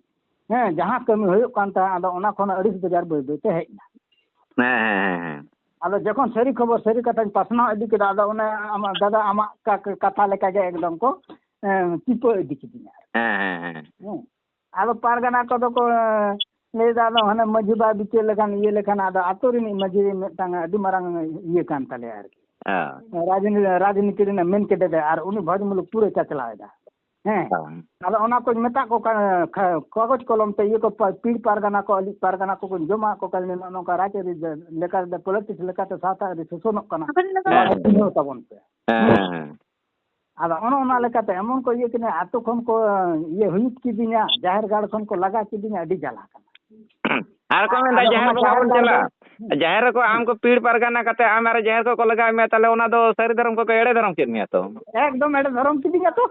ᱦᱮᱸ, ᱡᱟᱦᱟᱸ ᱠᱟᱹᱢᱤ ᱦᱩᱭᱩᱜ ᱠᱟᱱ ᱛᱟᱦᱮᱸᱫ, ᱟᱫᱚ ᱚᱱᱟ ᱠᱷᱚᱱ ᱟᱹᱲᱤᱥ ᱵᱮᱡᱟᱨ ᱵᱟᱹᱭ ᱵᱟᱹᱭ ᱛᱮ ᱦᱮᱡ ᱮᱱᱟ᱾ ᱦᱮᱸ, ᱦᱮᱸ, ᱦᱮᱸ, ᱦᱮᱸ᱾ ᱟᱫᱚ ᱡᱚᱠᱷᱚᱱ ᱥᱟᱹᱨᱤ ᱠᱷᱚᱵᱚᱨ, ᱥᱟᱹᱨᱤ ᱠᱟᱛᱷᱟᱧ ᱯᱟᱥᱱᱟᱣ ᱤᱫᱤ ᱠᱮᱫᱟ, ᱟᱫᱚ ᱚᱱᱮ ᱟᱢᱟᱜ ᱫᱟᱫᱟ, ᱟᱢᱟᱜ ᱠᱟ-, ᱠᱟ-, ᱠᱟᱛᱷᱟ ᱞᱮᱠᱟᱜᱮ ᱮᱠᱫᱚᱢ ᱠᱚ, ᱮᱸ, ᱪᱤᱯᱟᱹ ᱤᱫᱤ ᱠᱤᱫᱤᱧᱟ᱾ ᱦᱮᱸ, ᱦᱮᱸ, ᱦᱮᱸ᱾ ᱦᱮᱸ᱾ ᱟᱫᱚ ᱯᱟᱨᱜᱟᱱᱟ ᱠᱚᱫᱚ ᱠᱚ ᱞᱟᱹᱭᱫᱟ, ᱟᱫᱚ ᱦᱟᱱᱮ ᱢᱟᱹᱡᱷᱤ ᱵᱟᱭ ᱵᱤᱪᱟᱹᱨ ᱞᱮᱠᱷᱟᱱ, ᱤᱭᱟᱹ ᱞᱮᱠᱷᱟᱱ, ᱟᱫᱚ ᱟᱹᱛᱩ ᱨᱤᱱᱤᱡ ᱢᱟᱹᱡᱷᱤ ᱢᱤᱫᱴᱟᱝ ᱟᱹᱰᱤ ᱢᱟᱨᱟᱝ ᱤᱭᱟᱹ ᱠᱟᱱ ᱛᱟᱞᱮᱭᱟ ᱟᱨᱠᱤ᱾ ᱦᱮᱸ᱾ ᱨᱟᱡᱽᱱᱤ-, ᱨᱟᱡᱽᱱᱤᱛᱤ ᱨᱮᱱᱟᱜ ᱢᱮᱱ ᱠᱮᱴᱮᱡ ᱟᱨ ᱩᱱᱤ ᱵᱷᱚᱡᱽ ᱢᱩᱞᱩᱠ ᱯᱩᱨᱟᱹ ᱪᱟᱪᱞᱟᱣ ᱮᱫᱟ᱾ ᱦᱮᱸ᱾ ᱦᱮᱸ᱾ ᱟᱫᱚ ᱚᱱᱟ ᱠᱚᱧ ᱢᱮᱛᱟᱜ ᱠᱚ ᱠᱟᱱ, ᱠᱷᱟ-, ᱠᱟᱜᱚᱡᱽ ᱠᱚᱞᱚᱢ ᱛᱮ ᱤᱭᱟᱹ ᱠᱚ ᱯᱟ-, ᱯᱤᱲ ᱯᱟᱨᱜᱟᱱᱟ ᱠᱚ, ᱟᱹᱞᱤᱡ ᱯᱟᱨᱜᱟᱱᱟ ᱠᱚᱠᱚᱧ ᱡᱚᱢᱟ ᱠᱚ ᱠᱟᱱ, ᱱᱚᱜᱼᱚ ᱱᱚᱝᱠᱟ ᱨᱟᱡᱽᱟᱹᱨᱤ ᱞᱮᱠᱟᱛᱮ, ᱯᱚᱞᱤᱴᱤᱠᱥ ᱞᱮᱠᱟᱛᱮ ᱥᱟᱶᱛᱟ ᱟᱹᱨᱤ ᱥᱩᱥᱟᱹᱱᱚᱜ ᱠᱟᱱᱟ᱾ ᱦᱮᱸ᱾ ᱱᱚᱣᱟ ᱠᱚ ᱵᱩᱡᱷᱟᱹᱣ ᱛᱟᱵᱚᱱ ᱯᱮ᱾ ᱦᱮᱸ, ᱦᱮᱸ, ᱦᱮᱸ᱾ ᱟᱫᱚ ᱚᱱᱮ ᱚᱱᱟ ᱞᱮᱠᱟᱛᱮ ᱮᱢᱚᱱ ᱠᱚ ᱤᱭᱟᱹ ᱠᱤᱫᱤᱧᱟ, ᱟᱹᱛᱩ ᱠᱷᱚᱱ ᱠᱚ ᱤᱭᱟᱹ ᱦᱩᱭᱩᱛ ᱠᱤᱫᱤᱧᱟ, ᱡᱟᱦᱮᱨ ᱜᱟᱲ ᱠᱷᱚᱱ ᱠᱚ ᱞᱟᱜᱟ ᱠᱤᱫᱤᱧᱟ, ᱟᱹᱰᱤ ᱡᱟᱞᱟ ᱠᱟᱱᱟ᱾ ᱟᱨ ᱠᱚ ᱢᱮᱱᱫᱟ, ᱟᱫᱚ ᱡᱟᱦᱮᱨ ᱚᱱᱟ ᱵᱚᱸᱜᱟ ᱡᱟᱦᱮᱨ ᱵᱚᱱ ᱜᱟᱲ ᱫᱚ ᱪᱟᱞᱟᱜᱼᱟ᱾ ᱦᱩᱸ᱾ ᱡᱟᱦᱮᱨ ᱨᱮᱠᱚ ᱟᱢ ᱠᱚ ᱯᱤᱲ ᱯᱟᱨᱜᱟᱱᱟ ᱠᱟᱛᱮ ᱟᱢ ᱟᱨ ᱡᱟᱦᱮᱨ ᱠᱚᱠᱚ ᱞᱟᱜᱟᱣ ᱢᱮᱭᱟ, ᱛᱟᱦᱞᱮ ᱚᱱᱟ ᱫᱚ ᱥᱟᱹᱨᱤ ᱫᱷᱚᱨᱚᱢ ᱠᱚᱠᱚ ᱮᱲᱮ ᱫᱷᱚᱨᱚᱢ ᱠᱮᱫ ᱢᱮᱭᱟ ᱛᱚ᱾ ᱮᱠᱫᱚᱢ ᱮᱲᱮ ᱫᱷᱚᱨᱚᱢ ᱠᱤᱫᱤᱧᱟ ᱛᱚ᱾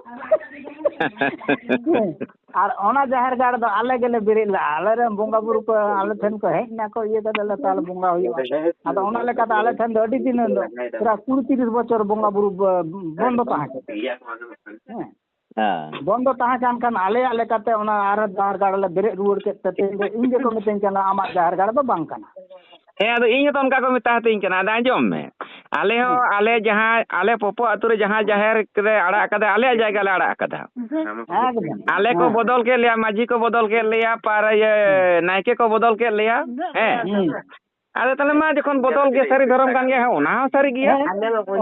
ᱦᱮᱸ᱾ ᱟᱨ ᱚᱱᱟ ᱡᱟᱦᱮᱨ ᱜᱟᱲ ᱫᱚ ᱟᱞᱮ ᱜᱮᱞᱮ ᱵᱮᱨᱮᱫ ᱞᱮᱫᱼᱟ᱾ ᱟᱞᱮ ᱨᱮᱱ ᱵᱚᱸᱜᱟ ᱵᱩᱨᱩ ᱠᱚ ᱟᱞᱮ ᱴᱷᱮᱱ ᱠᱚ ᱦᱮᱡ ᱮᱱᱟ ᱠᱚ, ᱤᱭᱟᱹ ᱠᱟᱛᱮ ᱞᱮ, ᱛᱟᱦᱞᱮ ᱵᱚᱸᱜᱟ ᱦᱩᱭᱩᱜᱼᱟ᱾ ᱟᱫᱚ ᱚᱱᱟ ᱞᱮᱠᱟᱛᱮ ᱟᱞᱮ ᱴᱷᱮᱱ ᱫᱚ ᱟᱹᱰᱤ ᱫᱤᱱ ᱫᱚ ᱯᱨᱟᱭ ᱠᱩᱲᱤ ᱛᱤᱨᱤᱥ ᱵᱚᱪᱷᱚᱨ ᱵᱚᱸᱜᱟ ᱵᱩᱨᱩ ᱵᱚ-, ᱵᱚᱱᱫᱚ ᱛᱟᱦᱮᱸ ᱠᱟᱱᱟ᱾ ᱦᱮᱸ᱾ ᱦᱮᱸ᱾ ᱵᱚᱱᱫᱚ ᱛᱟᱦᱮᱸ ᱠᱟᱱ ᱠᱷᱟᱱ ᱟᱞᱮᱭᱟᱜ ᱞᱮᱠᱟᱛᱮ ᱚᱱᱟ ᱟᱨ ᱡᱟᱦᱮᱨ ᱜᱟᱲ ᱞᱮ ᱵᱮᱨᱮᱫ ᱨᱩᱣᱟᱹᱲ ᱠᱮᱫ ᱛᱮ ᱛᱮᱦᱮᱧ ᱫᱚ ᱤᱧ ᱜᱮᱠᱚ ᱢᱤᱛᱟᱹᱧ ᱠᱟᱱᱟ, "ᱟᱢᱟᱜ ᱡᱟᱦᱮᱨ ᱜᱟᱲ ᱫᱚ ᱵᱟᱝ ᱠᱟᱱᱟ᱾" ᱦᱮᱸ, ᱟᱫᱚ ᱤᱧ ᱦᱚᱸᱛᱚ ᱚᱱᱠᱟ ᱠᱚ ᱢᱮᱛᱟ ᱦᱟᱹᱛᱤᱧ ᱠᱟᱱᱟ᱾ ᱟᱫᱚ ᱟᱸᱡᱚᱢ ᱢᱮ, ᱟᱞᱮ ᱦᱚᱸ, ᱦᱮᱸ᱾ ᱟᱞᱮ ᱡᱟᱦᱟᱸ, ᱟᱞᱮ ᱯᱚᱯᱚ ᱟᱹᱛᱩ ᱨᱮ ᱡᱟᱦᱟᱸ ᱡᱟᱦᱮᱨ ᱞᱮ ᱟᱲᱟᱜ ᱟᱠᱟᱫᱟ, ᱟᱞᱮᱭᱟᱜ ᱡᱟᱭᱜᱟ ᱞᱮ ᱟᱲᱟᱜ ᱟᱠᱟᱫᱟ᱾ ᱮᱠᱫᱚᱢ᱾ ᱟᱞᱮ ᱠᱚ ᱦᱮᱸ᱾ ᱵᱚᱫᱚᱞ ᱠᱮᱫ ᱞᱮᱭᱟ, ᱢᱟᱹᱡᱷᱤ ᱠᱚ ᱵᱚᱫᱚᱞ ᱠᱮᱫ ᱞᱮᱭᱟ, ᱯᱟᱨ-, ᱤᱭᱟᱹ, ᱦᱮᱸ᱾ ᱱᱟᱭᱠᱮ ᱠᱚ ᱵᱚᱫᱚᱞ ᱠᱮᱫ ᱞᱮᱭᱟ᱾ ᱦᱮᱸ᱾ ᱦᱮᱸ᱾ ᱟᱫᱚ ᱛᱟᱦᱞᱮ ᱢᱟ ᱡᱚᱠᱷᱚᱱ ᱵᱚᱫᱚᱞ ᱜᱮ ᱥᱟᱹᱨᱤ ᱫᱷᱚᱨᱚᱢ ᱠᱟᱱ ᱜᱮᱭᱟ, ᱦᱮᱸ, ᱚᱱᱟ ᱦᱚᱸ ᱥᱟᱹᱨᱤ ᱜᱮᱭᱟ᱾ ᱦᱮᱸ,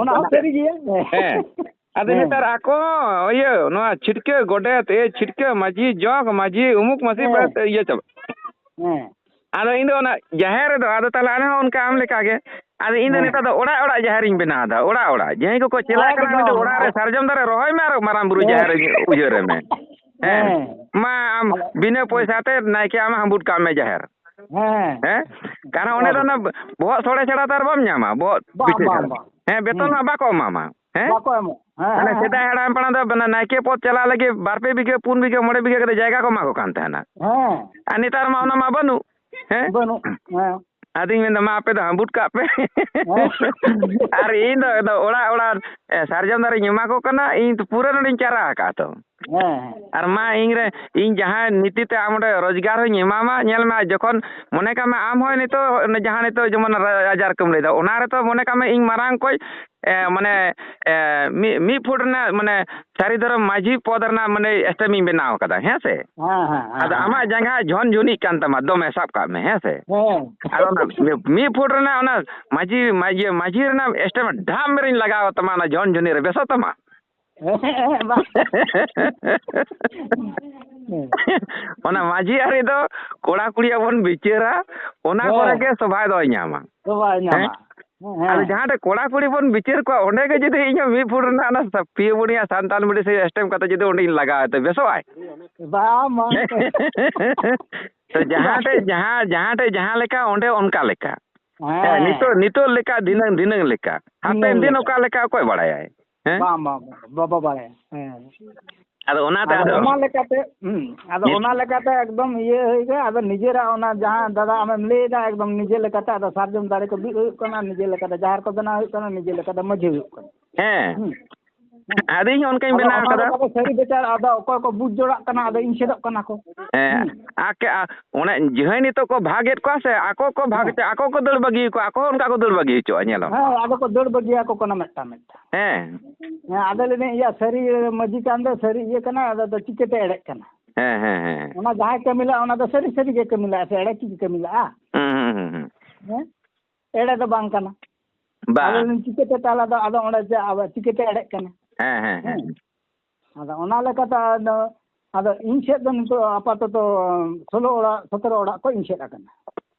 ᱚᱱᱟ ᱦᱚᱸ ᱥᱟᱹᱨᱤ ᱜᱮᱭᱟ᱾ ᱦᱮᱸ᱾ ᱟᱫᱚ ᱦᱮᱸ᱾ ᱱᱮᱛᱟᱨ ᱟᱠᱚ, ᱤᱭᱟᱹ, ᱱᱚᱣᱟ ᱪᱷᱤᱴᱠᱟᱹ ᱜᱚᱰᱮᱛ, ᱮ, ᱪᱷᱤᱴᱠᱟᱹ ᱢᱟᱹᱡᱷᱤ, ᱡᱚᱜᱽ ᱢᱟᱹᱡᱷᱤ, ᱩᱢᱩᱠ ᱢᱟᱹᱡᱷᱤ, ᱦᱮᱸ᱾ ᱯᱨᱟᱭ ᱤᱭᱟᱹ ᱪᱟᱵᱟ᱾ ᱦᱮᱸ᱾ ᱟᱫᱚ ᱤᱧ ᱫᱚ ᱚᱱᱟ ᱡᱟᱦᱮᱨ ᱨᱮᱫᱚ, ᱟᱫᱚ ᱛᱟᱦᱞᱮ ᱟᱞᱮ ᱦᱚᱸ ᱚᱱᱠᱟ ᱟᱢ ᱞᱮᱠᱟ ᱜᱮ᱾ ᱟᱫᱚ ᱤᱧ ᱫᱚ ᱦᱮᱸ᱾ ᱱᱮᱛᱟᱨ ᱫᱚ ᱚᱲᱟᱜ ᱚᱲᱟᱜ ᱡᱟᱦᱮᱨᱤᱧ ᱵᱮᱱᱟᱣ ᱮᱫᱟ, ᱚᱲᱟᱜ ᱚᱲᱟᱜ᱾ ᱡᱟᱦᱟᱸᱭ ᱠᱚᱠᱚ ᱪᱟᱞᱟᱜ ᱠᱟᱱᱟ, ᱩᱱᱤ ᱫᱚ ᱮᱠᱫᱚᱢ᱾ ᱚᱲᱟᱜ ᱨᱮ ᱥᱟᱨᱡᱚᱢ ᱫᱟᱨᱮ ᱨᱚᱦᱚᱭ ᱢᱮ ᱟᱨ ᱢᱟᱨᱟᱝ ᱵᱩᱨᱩ ᱦᱮᱸ᱾ ᱡᱟᱦᱮᱨ ᱩᱭᱦᱟᱹᱨ ᱨᱮ ᱢᱮ᱾ ᱦᱮᱸ᱾ ᱦᱮᱸ᱾ ᱢᱟ ᱟᱢ ᱟᱫᱚ ᱵᱤᱱᱟᱹ ᱯᱚᱭᱥᱟ ᱛᱮ ᱱᱟᱭᱠᱮ ᱟᱢ ᱦᱟᱸᱵᱩᱫ ᱠᱟᱜ ᱢᱮ ᱡᱟᱦᱮᱨ᱾ ᱦᱮᱸ᱾ ᱦᱮᱸ? ᱠᱟᱨᱚᱱ ᱚᱸᱰᱮ ᱫᱚ ᱦᱮᱸ᱾ ᱚᱱᱟ ᱵᱚᱦᱚᱜ ᱥᱚᱲᱮ ᱪᱷᱟᱲᱟ ᱛᱚ ᱟᱨ ᱵᱟᱢ ᱧᱟᱢᱟ, ᱵᱚᱦᱚᱜ ᱵᱟᱝ, ᱯᱤᱴᱷᱟᱹ ᱵᱟᱝ, ᱪᱷᱟᱲᱟ᱾ ᱵᱟᱝ᱾ ᱦᱮᱸ, ᱵᱮᱛᱚᱱ ᱦᱮᱸ᱾ ᱢᱟ ᱵᱟᱠᱚ ᱮᱢᱟᱢᱟ᱾ ᱦᱮᱸ? ᱵᱟᱠᱚ ᱮᱢᱚᱜ᱾ ᱦᱮᱸ, ᱢᱟᱱᱮ ᱦᱮᱸ, ᱦᱮᱸ᱾ ᱥᱮᱫᱟᱭ ᱦᱟᱲᱟᱢ ᱯᱟᱲᱟᱢ ᱫᱚ ᱚᱱᱟ ᱱᱟᱭᱠᱮ ᱯᱚᱫᱽ ᱪᱟᱞᱟᱜ ᱞᱟᱹᱜᱤᱫ ᱵᱟᱨ ᱯᱮ ᱵᱤᱜᱷᱟᱹ, ᱯᱩᱱ ᱵᱤᱜᱷᱟᱹ, ᱢᱚᱬᱮ ᱵᱤᱜᱷᱟᱹ ᱠᱟᱛᱮ ᱡᱟᱭᱜᱟ ᱠᱚ ᱮᱢᱟ ᱠᱚ ᱠᱟᱱ ᱛᱟᱦᱮᱱᱟ᱾ ᱦᱮᱸ᱾ ᱟᱨ ᱱᱮᱛᱟᱨ ᱢᱟ ᱚᱱᱟ ᱢᱟ ᱵᱟᱹᱱᱩᱜ᱾ ᱦᱮᱸ? ᱵᱟᱹᱱᱩᱜ᱾ ᱦᱮᱸ᱾ ᱟᱫᱚᱧ ᱢᱮᱱᱫᱟ, "ᱢᱟ ᱟᱯᱮ ᱫᱚ ᱦᱟᱸᱵᱩᱫ ᱠᱟᱜ ᱯᱮ᱾" ᱦᱮᱸ᱾ ᱟᱨ ᱤᱧ ᱫᱚ, ᱫᱚ ᱚᱲᱟᱜ ᱚᱲᱟᱜ, ᱮ, ᱥᱟᱨᱡᱚᱢ ᱫᱟᱨᱮᱧ ᱮᱢᱟ ᱠᱚ ᱠᱟᱱᱟ, ᱤᱧ ᱛᱚ ᱯᱩᱨᱟᱹ ᱱᱚᱰᱮᱧ ᱪᱟᱨᱟ ᱟᱠᱟᱫ ᱛᱚ᱾ ᱦᱮᱸ, ᱦᱮᱸ᱾ ᱟᱨ ᱢᱟ ᱤᱧ ᱨᱮ, ᱤᱧ ᱡᱟᱦᱟᱸ ᱱᱤᱛᱤ ᱛᱮ ᱟᱢ ᱚᱸᱰᱮ ᱨᱳᱡᱽᱜᱟᱨ ᱦᱚᱸᱧ ᱮᱢᱟᱢᱟ, ᱧᱮᱞ ᱢᱮ, ᱡᱚᱠᱷᱚᱱ ᱢᱚᱱᱮ ᱠᱟᱜ ᱢᱮ ᱟᱢ ᱦᱚᱸ ᱱᱤᱛᱚᱜ ᱡᱟᱦᱟᱸ ᱱᱤᱛᱚᱜ ᱡᱮᱢᱚᱱ ᱨᱟ-, ᱟᱡᱟᱨ ᱠᱚᱢ ᱞᱟᱹᱭᱫᱟ, ᱚᱱᱟ ᱨᱮᱛᱚ ᱢᱚᱱᱮ ᱠᱟᱜ ᱢᱮ ᱤᱧ ᱢᱟᱨᱟᱝ ᱠᱚᱡ ᱮ, ᱢᱟᱱᱮ, ᱮ, ᱢᱤᱫ, ᱢᱤᱫ ᱯᱷᱩᱴ ᱨᱮᱱᱟᱜ, ᱢᱟᱱᱮ, ᱥᱟᱹᱨᱤ ᱫᱷᱚᱨᱚᱢ ᱢᱟᱹᱡᱷᱤ ᱯᱚᱫᱽ ᱨᱮᱱᱟᱜ, ᱢᱟᱱᱮ, ᱥᱴᱮᱢ ᱤᱧ ᱵᱮᱱᱟᱣ ᱠᱟᱫᱟ, ᱦᱮᱸ ᱥᱮ? ᱦᱮᱸ, ᱦᱮᱸ, ᱦᱮᱸ, ᱟᱫᱚ ᱦᱮᱸ᱾ ᱟᱢᱟᱜ ᱡᱟᱸᱜᱟ ᱡᱷᱚᱱ ᱡᱷᱩᱱᱤᱜ ᱠᱟᱱ ᱛᱟᱢᱟ ᱫᱚᱢᱮ, ᱥᱟᱵ ᱠᱟᱜ ᱢᱮ, ᱦᱮᱸ ᱥᱮ? ᱦᱮᱸ᱾ ᱟᱫᱚ ᱚᱱᱟ ᱢᱤᱫ, ᱢᱤᱫ ᱯᱷᱩᱴ ᱨᱮᱱᱟᱜ ᱚᱱᱟ ᱢᱟᱹᱡᱷᱤ, ᱢᱟᱹᱡᱷᱤ, ᱢᱟᱹᱡᱷᱤ ᱨᱮᱱᱟᱜ ᱥᱴᱮᱢ ᱰᱷᱟᱢ ᱢᱮᱨᱤᱧ ᱞᱟᱜᱟᱣ ᱛᱟᱢᱟ ᱚᱱᱟ ᱡᱷᱚᱱ ᱡᱷᱩᱱᱤ ᱨᱮ, ᱵᱮᱥᱚᱜ ᱛᱟᱢᱟ? ᱦᱮᱸ, ᱵᱟᱝ᱾ ᱚᱱᱟ ᱢᱟᱹᱡᱷᱤ ᱟᱹᱨᱤ ᱫᱚ ᱠᱚᱲᱟ ᱠᱩᱲᱤᱭᱟᱜ ᱵᱚᱱ ᱵᱤᱪᱟᱹᱨᱟ, ᱚᱱᱟ ᱦᱮᱸ᱾ ᱠᱚᱨᱮ ᱜᱮ ᱥᱚᱵᱷᱟᱭ ᱫᱚᱭ ᱧᱟᱢᱟ᱾ ᱥᱚᱵᱷᱟᱭ ᱦᱮᱸ? ᱧᱟᱢᱟ᱾ ᱦᱮᱸ, ᱟᱫᱚ ᱦᱮᱸ᱾ ᱡᱟᱦᱟᱸ ᱴᱷᱮᱡ ᱠᱚᱲᱟ ᱠᱩᱲᱤ ᱵᱚᱱ ᱵᱤᱪᱟᱹᱨ ᱠᱚᱣᱟ, ᱚᱸᱰᱮ ᱜᱮ ᱡᱩᱫᱤ ᱤᱧ ᱦᱚᱸ ᱢᱤᱫ ᱯᱷᱩᱴ ᱨᱮᱱᱟᱜ ᱚᱱᱟ ᱥᱟ-, ᱯᱤᱭᱳ ᱵᱩᱱᱤᱭᱟ ᱥᱟᱱᱛᱟᱞ ᱢᱤᱰᱤ ᱥᱮ ᱥᱴᱮᱢ ᱠᱟᱛᱮ ᱡᱩᱫᱤ ᱚᱸᱰᱮᱧ ᱞᱟᱜᱟᱣ ᱮ ᱛᱮ ᱵᱮᱥᱚᱜ ᱟᱭ? ᱵᱟᱝ, ᱵᱟᱝ᱾ ᱛᱚ ᱡᱟᱦᱟᱸ ᱴᱷᱮᱡ, ᱡᱟᱦᱟᱸ, ᱡᱟᱦᱟᱸ ᱴᱷᱮᱡ ᱡᱟᱦᱟᱸ ᱞᱮᱠᱟ, ᱚᱸᱰᱮ ᱚᱱᱠᱟ ᱞᱮᱠᱟ᱾ ᱦᱮᱸ, ᱦᱮᱸ᱾ ᱱᱤᱛᱚᱜ, ᱱᱤᱛᱚᱜ ᱞᱮᱠᱟ ᱫᱷᱤᱱᱟᱹᱝ, ᱫᱷᱤᱱᱟᱹᱝ ᱞᱮᱠᱟ᱾ ᱦᱟᱯᱮᱱ ᱫᱷᱤᱱᱟᱹᱝ ᱫᱤᱱ ᱞᱮᱠᱟ᱾ ᱚᱠᱟ ᱞᱮᱠᱟ ᱚᱠᱚᱭ ᱵᱟᱲᱟᱭᱟᱭ? ᱦᱮᱸ? ᱵᱟᱝ, ᱵᱟᱝ, ᱵᱟᱝ, ᱵᱟᱵᱟ ᱵᱟᱲᱟᱭᱟ᱾ ᱦᱮᱸ᱾ ᱟᱫᱚ ᱚᱱᱟᱛᱮ ᱟᱫᱚ ᱟᱫᱚ ᱚᱱᱟ ᱞᱮᱠᱟᱛᱮ, ᱦᱩᱸ, ᱟᱫᱚ ᱱᱤᱛ- ᱚᱱᱟ ᱞᱮᱠᱟᱛᱮ ᱮᱠᱫᱚᱢ ᱤᱭᱟᱹ ᱦᱩᱭᱩᱜᱼᱟ᱾ ᱟᱫᱚ ᱱᱤᱡᱮᱨᱟᱜ ᱚᱱᱟ ᱡᱟᱦᱟᱸ ᱫᱟᱫᱟ ᱟᱢᱮᱢ ᱞᱟᱹᱭᱫᱟ, ᱮᱠᱫᱚᱢ ᱱᱤᱡᱮ ᱞᱮᱠᱟᱛᱮ ᱟᱫᱚ ᱥᱟᱨᱡᱚᱢ ᱫᱟᱨᱮ ᱠᱚ ᱵᱤᱫ ᱦᱩᱭᱩᱜ ᱠᱟᱱᱟ, ᱱᱤᱡᱮ ᱞᱮᱠᱟᱛᱮ ᱡᱟᱦᱮᱨ ᱠᱚ ᱵᱮᱱᱟᱣ ᱦᱩᱭᱩᱜ ᱠᱟᱱᱟ, ᱱᱤᱡᱮ ᱞᱮᱠᱟᱛᱮ ᱢᱟᱹᱡᱷᱤ ᱦᱩᱭᱩᱜ ᱠᱟᱱᱟ᱾ ᱦᱮᱸ᱾ ᱦᱩᱸ᱾ ᱟᱫᱚ ᱤᱧ ᱦᱚᱸ ᱚᱱᱠᱟᱧ ᱟᱫᱚ ᱵᱮᱱᱟᱣ ᱚᱱᱟ ᱠᱟᱫᱟ᱾ ᱞᱮᱠᱟᱛᱮ ᱥᱟᱹᱨᱤ ᱵᱮᱪᱟᱨ, ᱟᱫᱚ ᱚᱠᱚᱭ ᱠᱚ ᱵᱩᱡᱽ ᱡᱚᱲᱟᱜ ᱠᱟᱱᱟ, ᱟᱫᱚ ᱤᱧ ᱪᱷᱮᱫᱚᱜ ᱠᱟᱱᱟ ᱠᱚ᱾ ᱦᱮᱸ᱾ ᱦᱩᱸ᱾ ᱟᱨ ᱠᱮ-, ᱟᱨ ᱚᱱᱮ ᱡᱟᱦᱟᱸᱭ ᱱᱤᱛᱚᱜ ᱠᱚ ᱵᱷᱟᱜᱮᱫ ᱠᱚᱣᱟ ᱥᱮ, ᱟᱠᱚ ᱠᱚ ᱵᱷᱟᱜᱽ ᱦᱮᱸ᱾ ᱦᱚᱪᱚ, ᱟᱠᱚ ᱠᱚ ᱫᱟᱹᱲ ᱵᱟᱹᱜᱤ ᱠᱚᱣᱟ, ᱟᱠᱚ ᱦᱚᱸ ᱚᱱᱠᱟ ᱠᱚ ᱫᱟᱹᱲ ᱵᱟᱹᱜᱤ ᱦᱚᱪᱚᱜᱼᱟ, ᱧᱮᱞᱚᱜ᱾ ᱦᱮᱸ, ᱟᱫᱚ ᱠᱚ ᱫᱟᱹᱲ ᱵᱟᱹᱜᱤᱭᱟᱠᱚ ᱠᱟᱱᱟ ᱢᱤᱫᱴᱟᱝ, ᱢᱤᱫᱴᱟᱝ᱾ ᱦᱮᱸ᱾ ᱦᱮᱸ, ᱟᱫᱚ ᱞᱟᱹᱭᱫᱟᱹᱧ, ᱤᱭᱟᱹ, ᱥᱟᱹᱨᱤ ᱢᱟᱹᱡᱷᱤ ᱠᱟᱱ ᱫᱚ ᱥᱟᱹᱨᱤ ᱤᱭᱟᱹ ᱠᱟᱱᱟ, ᱟᱫᱚ ᱫᱚ ᱪᱤᱠᱟᱹᱛᱮ ᱮᱲᱮᱜ ᱠᱟᱱᱟ? ᱦᱮᱸ, ᱦᱮᱸ, ᱦᱮᱸ᱾ ᱚᱱᱟ ᱡᱟᱦᱟᱸᱭ ᱠᱟᱹᱢᱤ ᱞᱟᱜᱼᱟ, ᱚᱱᱟ ᱫᱚ ᱥᱟᱹᱨᱤ ᱥᱟᱹᱨᱤ ᱜᱮ ᱠᱟᱹᱢᱤ ᱞᱟᱜᱼᱟ ᱥᱮ ᱮᱲᱮ ᱪᱮᱫ ᱜᱮ ᱠᱟᱹᱢᱤ ᱞᱟᱜᱼᱟ? ᱦᱩᱸ, ᱦᱩᱸ, ᱦᱩᱸ, ᱦᱩᱸ᱾ ᱦᱮᱸ? ᱮᱲᱮ ᱫᱚ ᱵᱟᱝ ᱠᱟᱱᱟ᱾ ᱵᱟ᱾ ᱟᱫᱚ ᱪᱤᱠᱟᱹᱛᱮ ᱛᱟᱦᱞᱮ ᱫᱚ ᱟᱫᱚ ᱚᱸᱰᱮ ᱡᱮ ᱟᱵᱚ ᱪᱤᱠᱟᱹᱛᱮ ᱮᱲᱮᱜ ᱠᱟᱱᱟ? ᱦᱮᱸ, ᱦᱮᱸ, ᱦᱮᱸ᱾ ᱦᱮᱸ᱾ ᱟᱫᱚ ᱚᱱᱟ ᱞᱮᱠᱟᱛᱮ ᱟᱫᱚ, ᱟᱫᱚ ᱤᱧ ᱥᱮᱫ ᱫᱚ ᱱᱤᱛᱚᱜ ᱟᱯᱟᱛᱚᱛᱚ ᱥᱳᱞᱳ ᱚᱲᱟᱜ, ᱥᱚᱛᱨᱚ ᱚᱲᱟᱜ ᱠᱚ ᱤᱧ ᱥᱮᱫ ᱟᱠᱟᱱᱟ᱾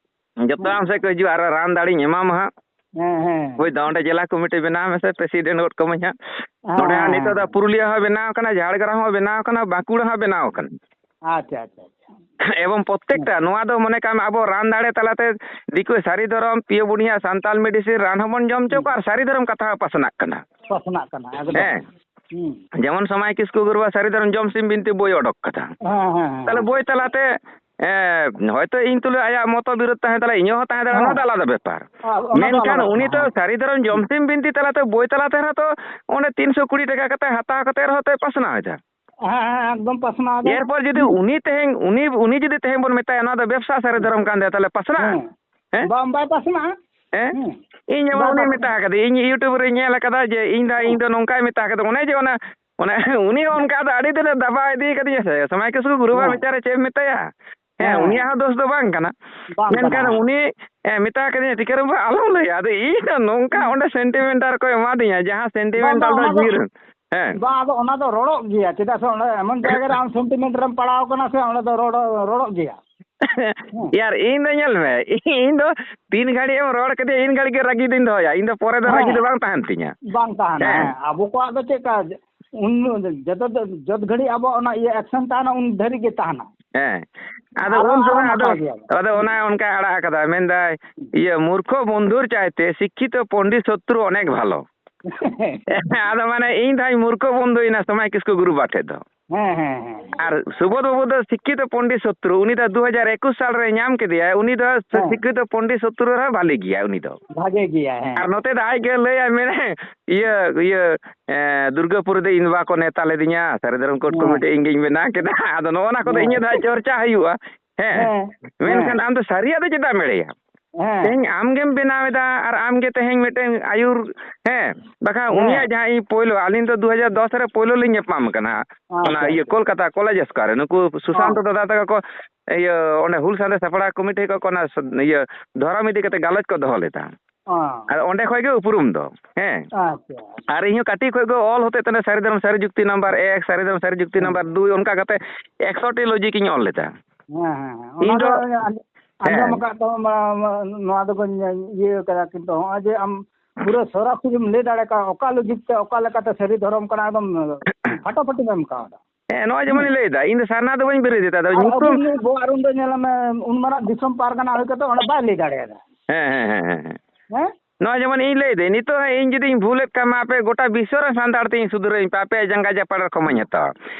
ᱡᱚᱛᱚ ᱦᱮᱸ᱾ ᱟᱢ ᱥᱮᱫ ᱠᱚ ᱦᱤᱡᱩᱜᱼᱟ, ᱟᱨ ᱨᱟᱱ ᱫᱟᱲᱮᱧ ᱮᱢᱟᱢᱟ ᱦᱟᱸᱜ᱾ ᱦᱮᱸ, ᱦᱮᱸ᱾ ᱦᱳᱭ ᱫᱚ, ᱚᱸᱰᱮ ᱡᱮᱞᱟ ᱠᱚᱢᱤᱴᱤ ᱵᱮᱱᱟᱣ ᱢᱮᱥᱮ, ᱯᱨᱮᱥᱤᱰᱮᱱᱴ ᱜᱚᱫ ᱠᱟᱹᱢᱟᱹᱧ ᱦᱟᱸᱜ᱾ ᱦᱮᱸ, ᱱᱚᱸᱰᱮ ᱦᱟᱸᱜ ᱦᱮᱸ, ᱱᱤᱛᱚᱜ ᱫᱚ ᱦᱮᱸ᱾ ᱯᱩᱨᱩᱞᱤᱭᱟᱹ ᱦᱚᱸ ᱵᱮᱱᱟᱣ ᱠᱟᱱᱟ, ᱡᱷᱟᱲᱜᱨᱟᱢ ᱦᱚᱸ ᱵᱮᱱᱟᱣ ᱠᱟᱱᱟ, ᱵᱟᱸᱠᱩᱲᱟ ᱦᱚᱸ ᱵᱮᱱᱟᱣ ᱠᱟᱱᱟ᱾ ᱟᱪᱪᱷᱟ, ᱟᱪᱪᱷᱟ, ᱟᱪᱪᱷᱟ᱾ ᱮᱵᱚᱝ ᱯᱨᱚᱛᱛᱮᱠᱴᱟ, ᱦᱮᱸ᱾ ᱱᱚᱣᱟ ᱫᱚ ᱢᱚᱱᱮ ᱠᱟᱜ ᱢᱮ, ᱟᱵᱚ ᱨᱟᱱ ᱫᱟᱲᱮ ᱛᱟᱞᱟᱛᱮ ᱫᱤᱠᱩ ᱥᱟᱹᱨᱤ ᱫᱷᱚᱨᱚᱢ, ᱯᱤᱭᱳ ᱵᱩᱱᱤᱭᱟ ᱥᱟᱱᱛᱟᱞ ᱢᱮᱰᱤᱥᱤᱱ ᱨᱟᱱ ᱦᱚᱸᱵᱚᱱ ᱡᱚᱢ ᱦᱚᱪᱚ ᱦᱩᱸ᱾ ᱠᱚᱣᱟ ᱟᱨ ᱥᱟᱹᱨᱤ ᱫᱷᱚᱨᱚᱢ ᱠᱟᱛᱷᱟ ᱦᱚᱸ ᱯᱟᱥᱱᱟᱜ ᱠᱟᱱᱟ᱾ ᱯᱟᱥᱱᱟᱜ ᱠᱟᱱᱟ, ᱮᱠᱫᱚᱢ᱾ ᱦᱮᱸ᱾ ᱦᱩᱸ᱾ ᱡᱮᱢᱚᱱ ᱥᱚᱢᱟᱭ ᱠᱤᱥᱠᱩ ᱜᱩᱨᱩᱣᱟᱜ ᱥᱟᱹᱨᱤ ᱫᱷᱚᱨᱚᱢ ᱡᱚᱢ ᱥᱤᱢ ᱵᱤᱱᱛᱤ ᱵᱳᱭ ᱚᱰᱚᱠ ᱠᱟᱫᱟ᱾ ᱦᱮᱸ, ᱦᱮᱸ, ᱦᱮᱸ, ᱛᱟᱦᱞᱮ ᱦᱮᱸ᱾ ᱵᱳᱭ ᱛᱟᱞᱟᱛᱮ, ᱮ, ᱦᱚᱭᱛᱳ ᱤᱧ ᱛᱩᱞᱩᱡ ᱟᱭᱟᱜ ᱢᱚᱛᱚ ᱵᱤᱨᱳᱫᱷ ᱛᱟᱦᱮᱸ ᱫᱟᱲᱮᱭᱟᱜᱼᱟ, ᱤᱧᱟᱹᱜ ᱦᱚᱸ ᱛᱟᱦᱮᱸ ᱫᱟᱲᱮᱭᱟᱜᱼᱟ, ᱚᱱᱟ ᱦᱮᱸ᱾ ᱫᱚ ᱟᱞᱟᱫᱟ ᱵᱮᱯᱟᱨ᱾ ᱟᱨ ᱚᱱᱟ ᱫᱚ ᱢᱮᱱᱠᱷᱟᱱ ᱟᱞᱟᱫᱟ ᱩᱱᱤ ᱠᱟᱱᱟ, ᱛᱚ ᱦᱮᱸ᱾ ᱥᱟᱹᱨᱤ ᱫᱷᱚᱨᱚᱢ ᱡᱚᱢ ᱦᱩᱸ᱾ ᱥᱤᱢ ᱵᱤᱱᱛᱤ ᱛᱟᱞᱟᱛᱮ, ᱵᱳᱭ ᱛᱟᱞᱟᱛᱮ ᱨᱮᱦᱚᱸ ᱛᱚ ᱚᱸᱰᱮ ᱛᱤᱱᱥᱚ ᱠᱩᱲᱤ ᱴᱟᱠᱟ ᱠᱟᱛᱮ ᱦᱟᱛᱟᱣ ᱠᱟᱛᱮ ᱨᱮᱦᱚᱸ ᱛᱚᱭ ᱯᱟᱥᱱᱟᱣ ᱮᱫᱟ᱾ ᱦᱮᱸ, ᱦᱮᱸ, ᱮᱠᱫᱚᱢ ᱯᱟᱥᱱᱟᱣ ᱫᱚ᱾ ᱮᱨᱯᱚᱨ ᱡᱩᱫᱤ ᱦᱩᱸ᱾ ᱩᱱᱤ ᱛᱮᱦᱮᱧ, ᱩᱱᱤ, ᱩᱱᱤ ᱡᱩᱫᱤ ᱛᱮᱦᱮᱧ ᱵᱚᱱ ᱢᱮᱛᱟᱭᱟ, "ᱱᱚᱣᱟ ᱫᱚ ᱵᱮᱵᱽᱥᱟ ᱥᱟᱹᱨᱤ ᱦᱩᱸ᱾ ᱫᱷᱚᱨᱚᱢ ᱠᱟᱱ ᱛᱟᱭᱟ", ᱛᱟᱦᱞᱮ ᱯᱟᱥᱱᱟᱜᱼᱟ? ᱦᱮᱸ᱾ ᱦᱮᱸ? ᱵᱟᱝ, ᱵᱟᱭ ᱯᱟᱥᱱᱟᱜᱼᱟ᱾ ᱦᱮᱸ? ᱦᱮᱸ᱾ ᱤᱧ ᱡᱮᱢᱚᱱ ᱵᱟᱝ, ᱩᱱᱤ ᱵᱟᱝ᱾ ᱢᱮᱛᱟ ᱠᱟᱫᱮ, ᱤᱧ YouTube ᱨᱮᱧ ᱧᱮᱞ ᱠᱟᱫᱟ ᱡᱮ ᱤᱧ ᱫᱟ, ᱦᱮᱸ᱾ ᱤᱧ ᱫᱚ ᱱᱚᱝᱠᱟᱭ ᱢᱮᱛᱟ ᱠᱟᱫᱟ, ᱚᱱᱮ ᱡᱮ ᱚᱱᱟ, ᱚᱱᱮ ᱩᱱᱤ ᱦᱚᱸ ᱚᱱᱠᱟ ᱫᱚ ᱟᱹᱰᱤ ᱫᱤᱱᱮ ᱫᱟᱵᱟᱣ ᱤᱫᱤ ᱠᱟᱫᱤᱧᱟ ᱥᱮ, ᱥᱚᱢᱟᱡᱽ ᱠᱤᱥᱠᱩ ᱜᱩᱨᱩ ᱵᱟᱵᱟ ᱦᱮᱸ᱾ ᱵᱮᱪᱟᱨᱮ ᱪᱮᱫ ᱮᱢ ᱢᱮᱛᱟᱭᱟ? ᱦᱮᱸ, ᱦᱮᱸ᱾ ᱩᱱᱤᱭᱟᱜ ᱦᱚᱸ ᱫᱚᱥ ᱫᱚ ᱵᱟᱝ ᱠᱟᱱᱟ᱾ ᱵᱟᱝ ᱢᱮᱱᱠᱷᱟᱱ ᱠᱟᱱᱟ᱾ ᱩᱱᱤ, ᱮ, ᱢᱮᱛᱟ ᱠᱟᱫᱤᱧᱟ, "ᱴᱤᱠᱟᱹᱨᱟᱢ ᱵᱟ, ᱟᱞᱚᱢ ᱞᱟᱹᱭᱟ", ᱟᱫᱚ ᱤᱧ ᱫᱚ ᱱᱚᱝᱠᱟ ᱦᱮᱸ᱾ ᱚᱸᱰᱮ ᱥᱮᱱᱴᱤᱢᱮᱱᱴᱟᱞ ᱠᱚ ᱮᱢᱟᱫᱤᱧᱟ, ᱡᱟᱦᱟᱸ ᱵᱟᱝ, ᱥᱮᱱᱴᱤᱢᱮᱱᱴᱟᱞ ᱵᱟᱝ, ᱫᱚ ᱚᱱᱟ ᱫᱚ, ᱡᱤᱣᱤ ᱨᱮ᱾ ᱦᱮᱸ᱾ ᱵᱟᱝ, ᱟᱫᱚ ᱚᱱᱟ ᱫᱚ ᱨᱚᱲᱚᱜ ᱜᱮᱭᱟ, ᱪᱮᱫᱟᱜ ᱥᱮ ᱚᱸᱰᱮ ᱮᱢᱚᱱ ᱡᱟᱭᱜᱟ ᱨᱮ ᱟᱢ ᱥᱮᱱᱴᱤᱢᱮᱱᱴ ᱨᱮᱢ ᱯᱟᱲᱟᱣ ᱠᱟᱱᱟ ᱥᱮ, ᱚᱸᱰᱮ ᱫᱚ ᱨᱚᱲ, ᱨᱚᱲᱚᱜ ᱜᱮᱭᱟ᱾ ᱦᱮᱸ᱾ ᱭᱟᱨ, ᱤᱧ ᱫᱚ ᱧᱮᱞ ᱢᱮ, ᱤᱧ ᱫᱚ ᱛᱤᱱ ᱜᱷᱟᱹᱲᱤᱡ ᱮᱢ ᱨᱚᱲ ᱠᱮᱫᱮᱭᱟ, ᱤᱱ ᱜᱷᱟᱹᱲᱤᱡ ᱜᱮ ᱨᱟᱹᱜᱤ ᱫᱚᱧ ᱫᱚᱦᱚᱭᱟ᱾ ᱤᱧ ᱫᱚ ᱯᱚᱨᱮ ᱫᱚ ᱨᱟᱹᱜᱤ ᱫᱚ ᱦᱮᱸ᱾ ᱵᱟᱝ ᱛᱟᱦᱮᱱ ᱛᱤᱧᱟ᱾ ᱵᱟᱝ ᱛᱟᱦᱮᱱᱟ, ᱦᱮᱸ᱾ ᱦᱮᱸ᱾ ᱟᱵᱚ ᱠᱚᱣᱟᱜ ᱫᱚ ᱪᱮᱫ ᱞᱮᱠᱟ, ᱩᱱ ᱡᱚᱛᱚ, ᱡᱚᱛ ᱜᱷᱟᱹᱲᱤᱡ ᱟᱵᱚᱣᱟᱜ ᱚᱱᱟ ᱤᱭᱟᱹ ᱮᱠᱥᱮᱱ ᱛᱟᱦᱮᱱᱟ, ᱩᱱ ᱫᱷᱟᱹᱨᱤᱡ ᱜᱮ ᱛᱟᱦᱮᱱᱟ᱾ ᱦᱮᱸ᱾ ᱟᱫᱚ ᱟᱨᱚ, ᱩᱱ ᱟᱨᱚ ᱥᱚᱢᱚᱭ ᱟᱫᱚ, ᱢᱟᱛᱟᱣ ᱜᱮᱭᱟ ᱵᱚᱱ᱾ ᱟᱫᱚ ᱚᱱᱟ ᱚᱱᱠᱟ ᱟᱲᱟᱜ ᱟᱠᱟᱫᱟ, ᱢᱮᱱᱫᱟᱭ, ᱦᱩᱸ᱾ ᱤᱭᱟᱹ, "ᱢᱩᱨᱠᱷᱚ ᱵᱚᱱᱫᱷᱩᱨ ᱪᱟᱭᱛᱮ ᱥᱤᱠᱠᱷᱤᱛᱚ ᱯᱚᱱᱰᱤᱛ ᱥᱚᱛᱨᱩ ᱚᱱᱮᱠ ᱵᱷᱟᱞᱚ᱾" ᱟᱫᱚ ᱢᱟᱱᱮ ᱤᱧ ᱫᱚᱧ ᱢᱩᱨᱠᱷᱚ ᱵᱚᱱᱫᱷᱩᱭᱮᱱᱟ ᱥᱚᱢᱟᱭ ᱠᱤᱥᱠᱩ ᱜᱩᱨᱩ ᱵᱟᱵᱟ ᱴᱷᱮᱡ ᱫᱚ᱾ ᱦᱮᱸ, ᱦᱮᱸ, ᱦᱮᱸ᱾ ᱟᱨ ᱥᱩᱵᱳᱫᱷ ᱵᱟᱵᱩ ᱫᱚ ᱥᱤᱠᱠᱷᱤᱛᱚ ᱯᱚᱱᱰᱤᱛ ᱥᱚᱛᱨᱩ, ᱩᱱᱤ ᱫᱚ ᱫᱩ ᱦᱟᱡᱟᱨ ᱮᱠᱩᱥ ᱥᱟᱞ ᱨᱮ ᱧᱟᱢ ᱠᱮᱫᱮᱭᱟᱭ, ᱩᱱᱤ ᱫᱚ ᱦᱮᱸ᱾ ᱥᱤᱠᱠᱷᱤᱛᱚ ᱯᱚᱱᱰᱤᱛ ᱥᱚᱛᱨᱩ ᱨᱮᱦᱚᱸ ᱵᱷᱟᱞᱤ ᱜᱮᱭᱟᱭ ᱩᱱᱤ ᱫᱚ᱾ ᱵᱷᱟᱜᱮ ᱜᱮᱭᱟᱭ, ᱦᱮᱸ᱾ ᱟᱨ ᱱᱚᱛᱮ ᱫᱚ ᱟᱡ ᱜᱮ ᱞᱟᱹᱭᱟᱭ, ᱢᱮᱱᱮ, ᱤᱭᱟᱹ, ᱤᱭᱟᱹ, ᱮᱸ, ᱫᱩᱨᱜᱟᱹᱯᱩᱨ ᱨᱮ ᱤᱧ ᱵᱟᱵᱟ ᱠᱚ ᱱᱮᱣᱛᱟ ᱞᱮᱫᱤᱧᱟ, ᱥᱟᱹᱨᱤ ᱫᱷᱚᱨᱚᱢ ᱠᱳᱰ ᱦᱮᱸ᱾ ᱠᱚᱢᱤᱴᱤ ᱤᱧ ᱜᱤᱧ ᱵᱮᱱᱟᱣ ᱠᱮᱫᱟ᱾ ᱟᱫᱚ ᱱᱚᱜᱼᱚ ᱱᱟ ᱠᱚᱫᱚ ᱦᱮᱸ᱾ ᱤᱧᱟᱹᱜ ᱫᱚ ᱦᱟᱸᱜ ᱪᱚᱨᱪᱟ ᱦᱩᱭᱩᱜᱼᱟ᱾ ᱦᱮᱸ᱾ ᱦᱮᱸ᱾ ᱢᱮᱱᱠᱷᱟᱱ ᱦᱮᱸ᱾ ᱟᱢ ᱫᱚ ᱥᱟᱹᱨᱤᱭᱟᱜ ᱫᱚ ᱪᱮᱫᱟᱜ ᱮᱢ ᱮᱲᱮᱭᱟ? ᱦᱮᱸ᱾ ᱛᱮᱦᱮᱧ ᱟᱢ ᱜᱮᱢ ᱵᱮᱱᱟᱣ ᱮᱫᱟ ᱟᱨ ᱟᱢ ᱜᱮ ᱛᱮᱦᱮᱧ ᱢᱤᱫᱴᱮᱱ ᱟᱹᱭᱩᱨ, ᱦᱮᱸ, ᱵᱟᱠᱷᱟᱱ ᱦᱮᱸ᱾ ᱩᱱᱤᱭᱟᱜ ᱡᱟᱦᱟᱸ ᱤᱧ ᱯᱳᱭᱞᱳ, ᱟᱹᱞᱤᱧ ᱫᱚ ᱫᱩ ᱦᱟᱡᱟᱨ ᱫᱚᱥ ᱨᱮ ᱯᱳᱭᱞᱳ ᱞᱤᱧ ᱧᱟᱯᱟᱢ ᱠᱟᱱᱟ᱾ ᱚᱱᱟ ᱟᱪᱪᱷᱟ, ᱤᱭᱟᱹ ᱟᱪᱪᱷᱟ᱾ ᱠᱳᱞᱠᱟᱛᱟ ᱠᱚᱞᱮᱡᱽ ᱥᱠᱚᱣᱟᱨ ᱨᱮ᱾ ᱱᱩᱠᱩ ᱥᱩᱥᱟᱱᱛᱚ ᱦᱚᱸ᱾ ᱫᱟᱫᱟ ᱛᱟᱠᱚ ᱠᱚ, ᱤᱭᱟᱹ, ᱚᱸᱰᱮ ᱦᱩᱞ ᱥᱟᱸᱫᱮ ᱥᱟᱯᱲᱟᱣ ᱠᱚᱢᱤᱴᱤ ᱠᱚ ᱚᱱᱟ ᱥ-, ᱤᱭᱟᱹ, ᱫᱷᱚᱨᱚᱢ ᱤᱫᱤ ᱠᱟᱛᱮ ᱜᱟᱞᱚᱪ ᱠᱚ ᱫᱚᱦᱚ ᱞᱮᱫᱟ᱾ ᱦᱚᱸ᱾ ᱟᱨ ᱚᱸᱰᱮ ᱠᱷᱚᱡ ᱜᱮ ᱩᱯᱨᱩᱢ ᱫᱚ, ᱦᱮᱸ᱾ ᱟᱪᱪᱷᱟ᱾ ᱟᱨ ᱤᱧ ᱦᱚᱸ ᱠᱟᱹᱴᱤᱡ ᱠᱷᱚᱡ ᱜᱮ ᱚᱞ ᱦᱚᱛᱮᱡ ᱛᱮ ᱚᱱᱟ ᱥᱟᱹᱨᱤ ᱫᱷᱚᱨᱚᱢ ᱥᱟᱹᱨᱤ ᱡᱩᱠᱛᱤ ᱱᱟᱢᱵᱟᱨ ᱮᱠ, ᱥᱟᱹᱨᱤ ᱫᱷᱚᱨᱚᱢ ᱥᱟᱹᱨᱤ ᱡᱩᱠᱛᱤ ᱦᱮᱸ᱾ ᱱᱟᱢᱵᱟᱨ ᱫᱩᱭ, ᱚᱱᱠᱟ ᱠᱟᱛᱮ ᱮᱠᱥᱚ ᱴᱤ ᱞᱚᱡᱤᱠ ᱤᱧ ᱚᱞ ᱞᱮᱫᱟ᱾ ᱦᱮᱸ, ᱦᱮᱸ, ᱦᱮᱸ᱾ ᱤᱧ ᱚᱱᱟ ᱫᱚ ᱫᱚ ᱟᱸᱡ-, ᱟᱸᱡᱚᱢ ᱦᱮᱸ᱾ ᱟᱠᱟᱫ ᱛᱟᱦᱮᱸ, ᱢᱟ-, ᱢᱟ-, ᱱᱚᱣᱟ ᱫᱚ ᱵᱟᱹᱧ ᱤᱭᱟᱹ ᱠᱟᱫᱟ, ᱠᱤᱱᱛᱩ ᱦᱚᱸᱜᱼᱚᱭ ᱡᱮ ᱟᱢ ᱯᱩᱨᱟᱹ ᱥᱚᱨᱟᱥᱚᱨᱤᱢ ᱞᱟᱹᱭ ᱫᱟᱲᱮ ᱠᱟᱜᱼᱟ, ᱚᱠᱟ ᱞᱚᱡᱤᱠ ᱛᱮ ᱚᱠᱟ ᱞᱮᱠᱟᱛᱮ ᱥᱟᱹᱨᱤ ᱫᱷᱚᱨᱚᱢ ᱠᱟᱱᱟ, ᱮᱠᱫᱚᱢ ᱯᱷᱟᱴᱟᱯᱷᱟᱴᱤᱢ ᱮᱢ ᱠᱟᱣᱫᱟ᱾ ᱦᱮᱸ, ᱱᱚᱜᱼᱚᱭ ᱡᱮᱢᱚᱱᱤᱧ ᱦᱮᱸ᱾ ᱞᱟᱹᱭᱫᱟ, ᱤᱧ ᱫᱚ ᱥᱟᱨᱱᱟ ᱫᱚ ᱵᱟᱹᱧ ᱵᱤᱨᱳᱫᱷ ᱮᱫᱟ, ᱟᱫᱚ ᱟᱨ ᱧᱩᱛᱩᱢ ᱟᱵᱚ ᱱᱩᱭ ᱵᱚ ᱟᱨᱩᱱ ᱫᱚ ᱧᱮᱞ ᱢᱮ, ᱩᱱ ᱢᱟᱨᱟᱝ ᱫᱤᱥᱚᱢ ᱯᱟᱨᱜᱟᱱᱟ ᱦᱩᱭ ᱠᱟᱛᱮ ᱚᱸᱰᱮ ᱵᱟᱭ ᱞᱟᱹᱭ ᱫᱟᱲᱮᱭᱟᱫᱟ᱾ ᱦᱮᱸ, ᱦᱮᱸ, ᱦᱮᱸ, ᱦᱮᱸ᱾ ᱦᱮᱸ? ᱱᱚᱣᱟ ᱡᱮᱢᱚᱱ ᱤᱧ ᱞᱟᱹᱭ ᱫᱟᱹᱧ, ᱱᱤᱛᱚᱜ ᱦᱚᱸ ᱤᱧ ᱡᱩᱫᱤᱧ ᱵᱷᱩᱞᱮᱫ ᱠᱷᱟᱱ ᱢᱟ, ᱟᱯᱮ ᱜᱚᱴᱟ ᱵᱤᱥᱥᱚ ᱨᱮᱱ ᱥᱟᱱᱛᱟᱲ ᱛᱮᱧ ᱥᱩᱫᱷᱨᱟᱹᱣ ᱤᱧ ᱯᱮ, ᱟᱯᱮᱭᱟᱜ ᱡᱟᱸᱜᱟ ᱡᱟᱯᱟᱲ ᱨᱮ ᱠᱷᱚᱢᱟᱧ ᱦᱮᱸ᱾ ᱦᱟᱛᱟᱣᱟ᱾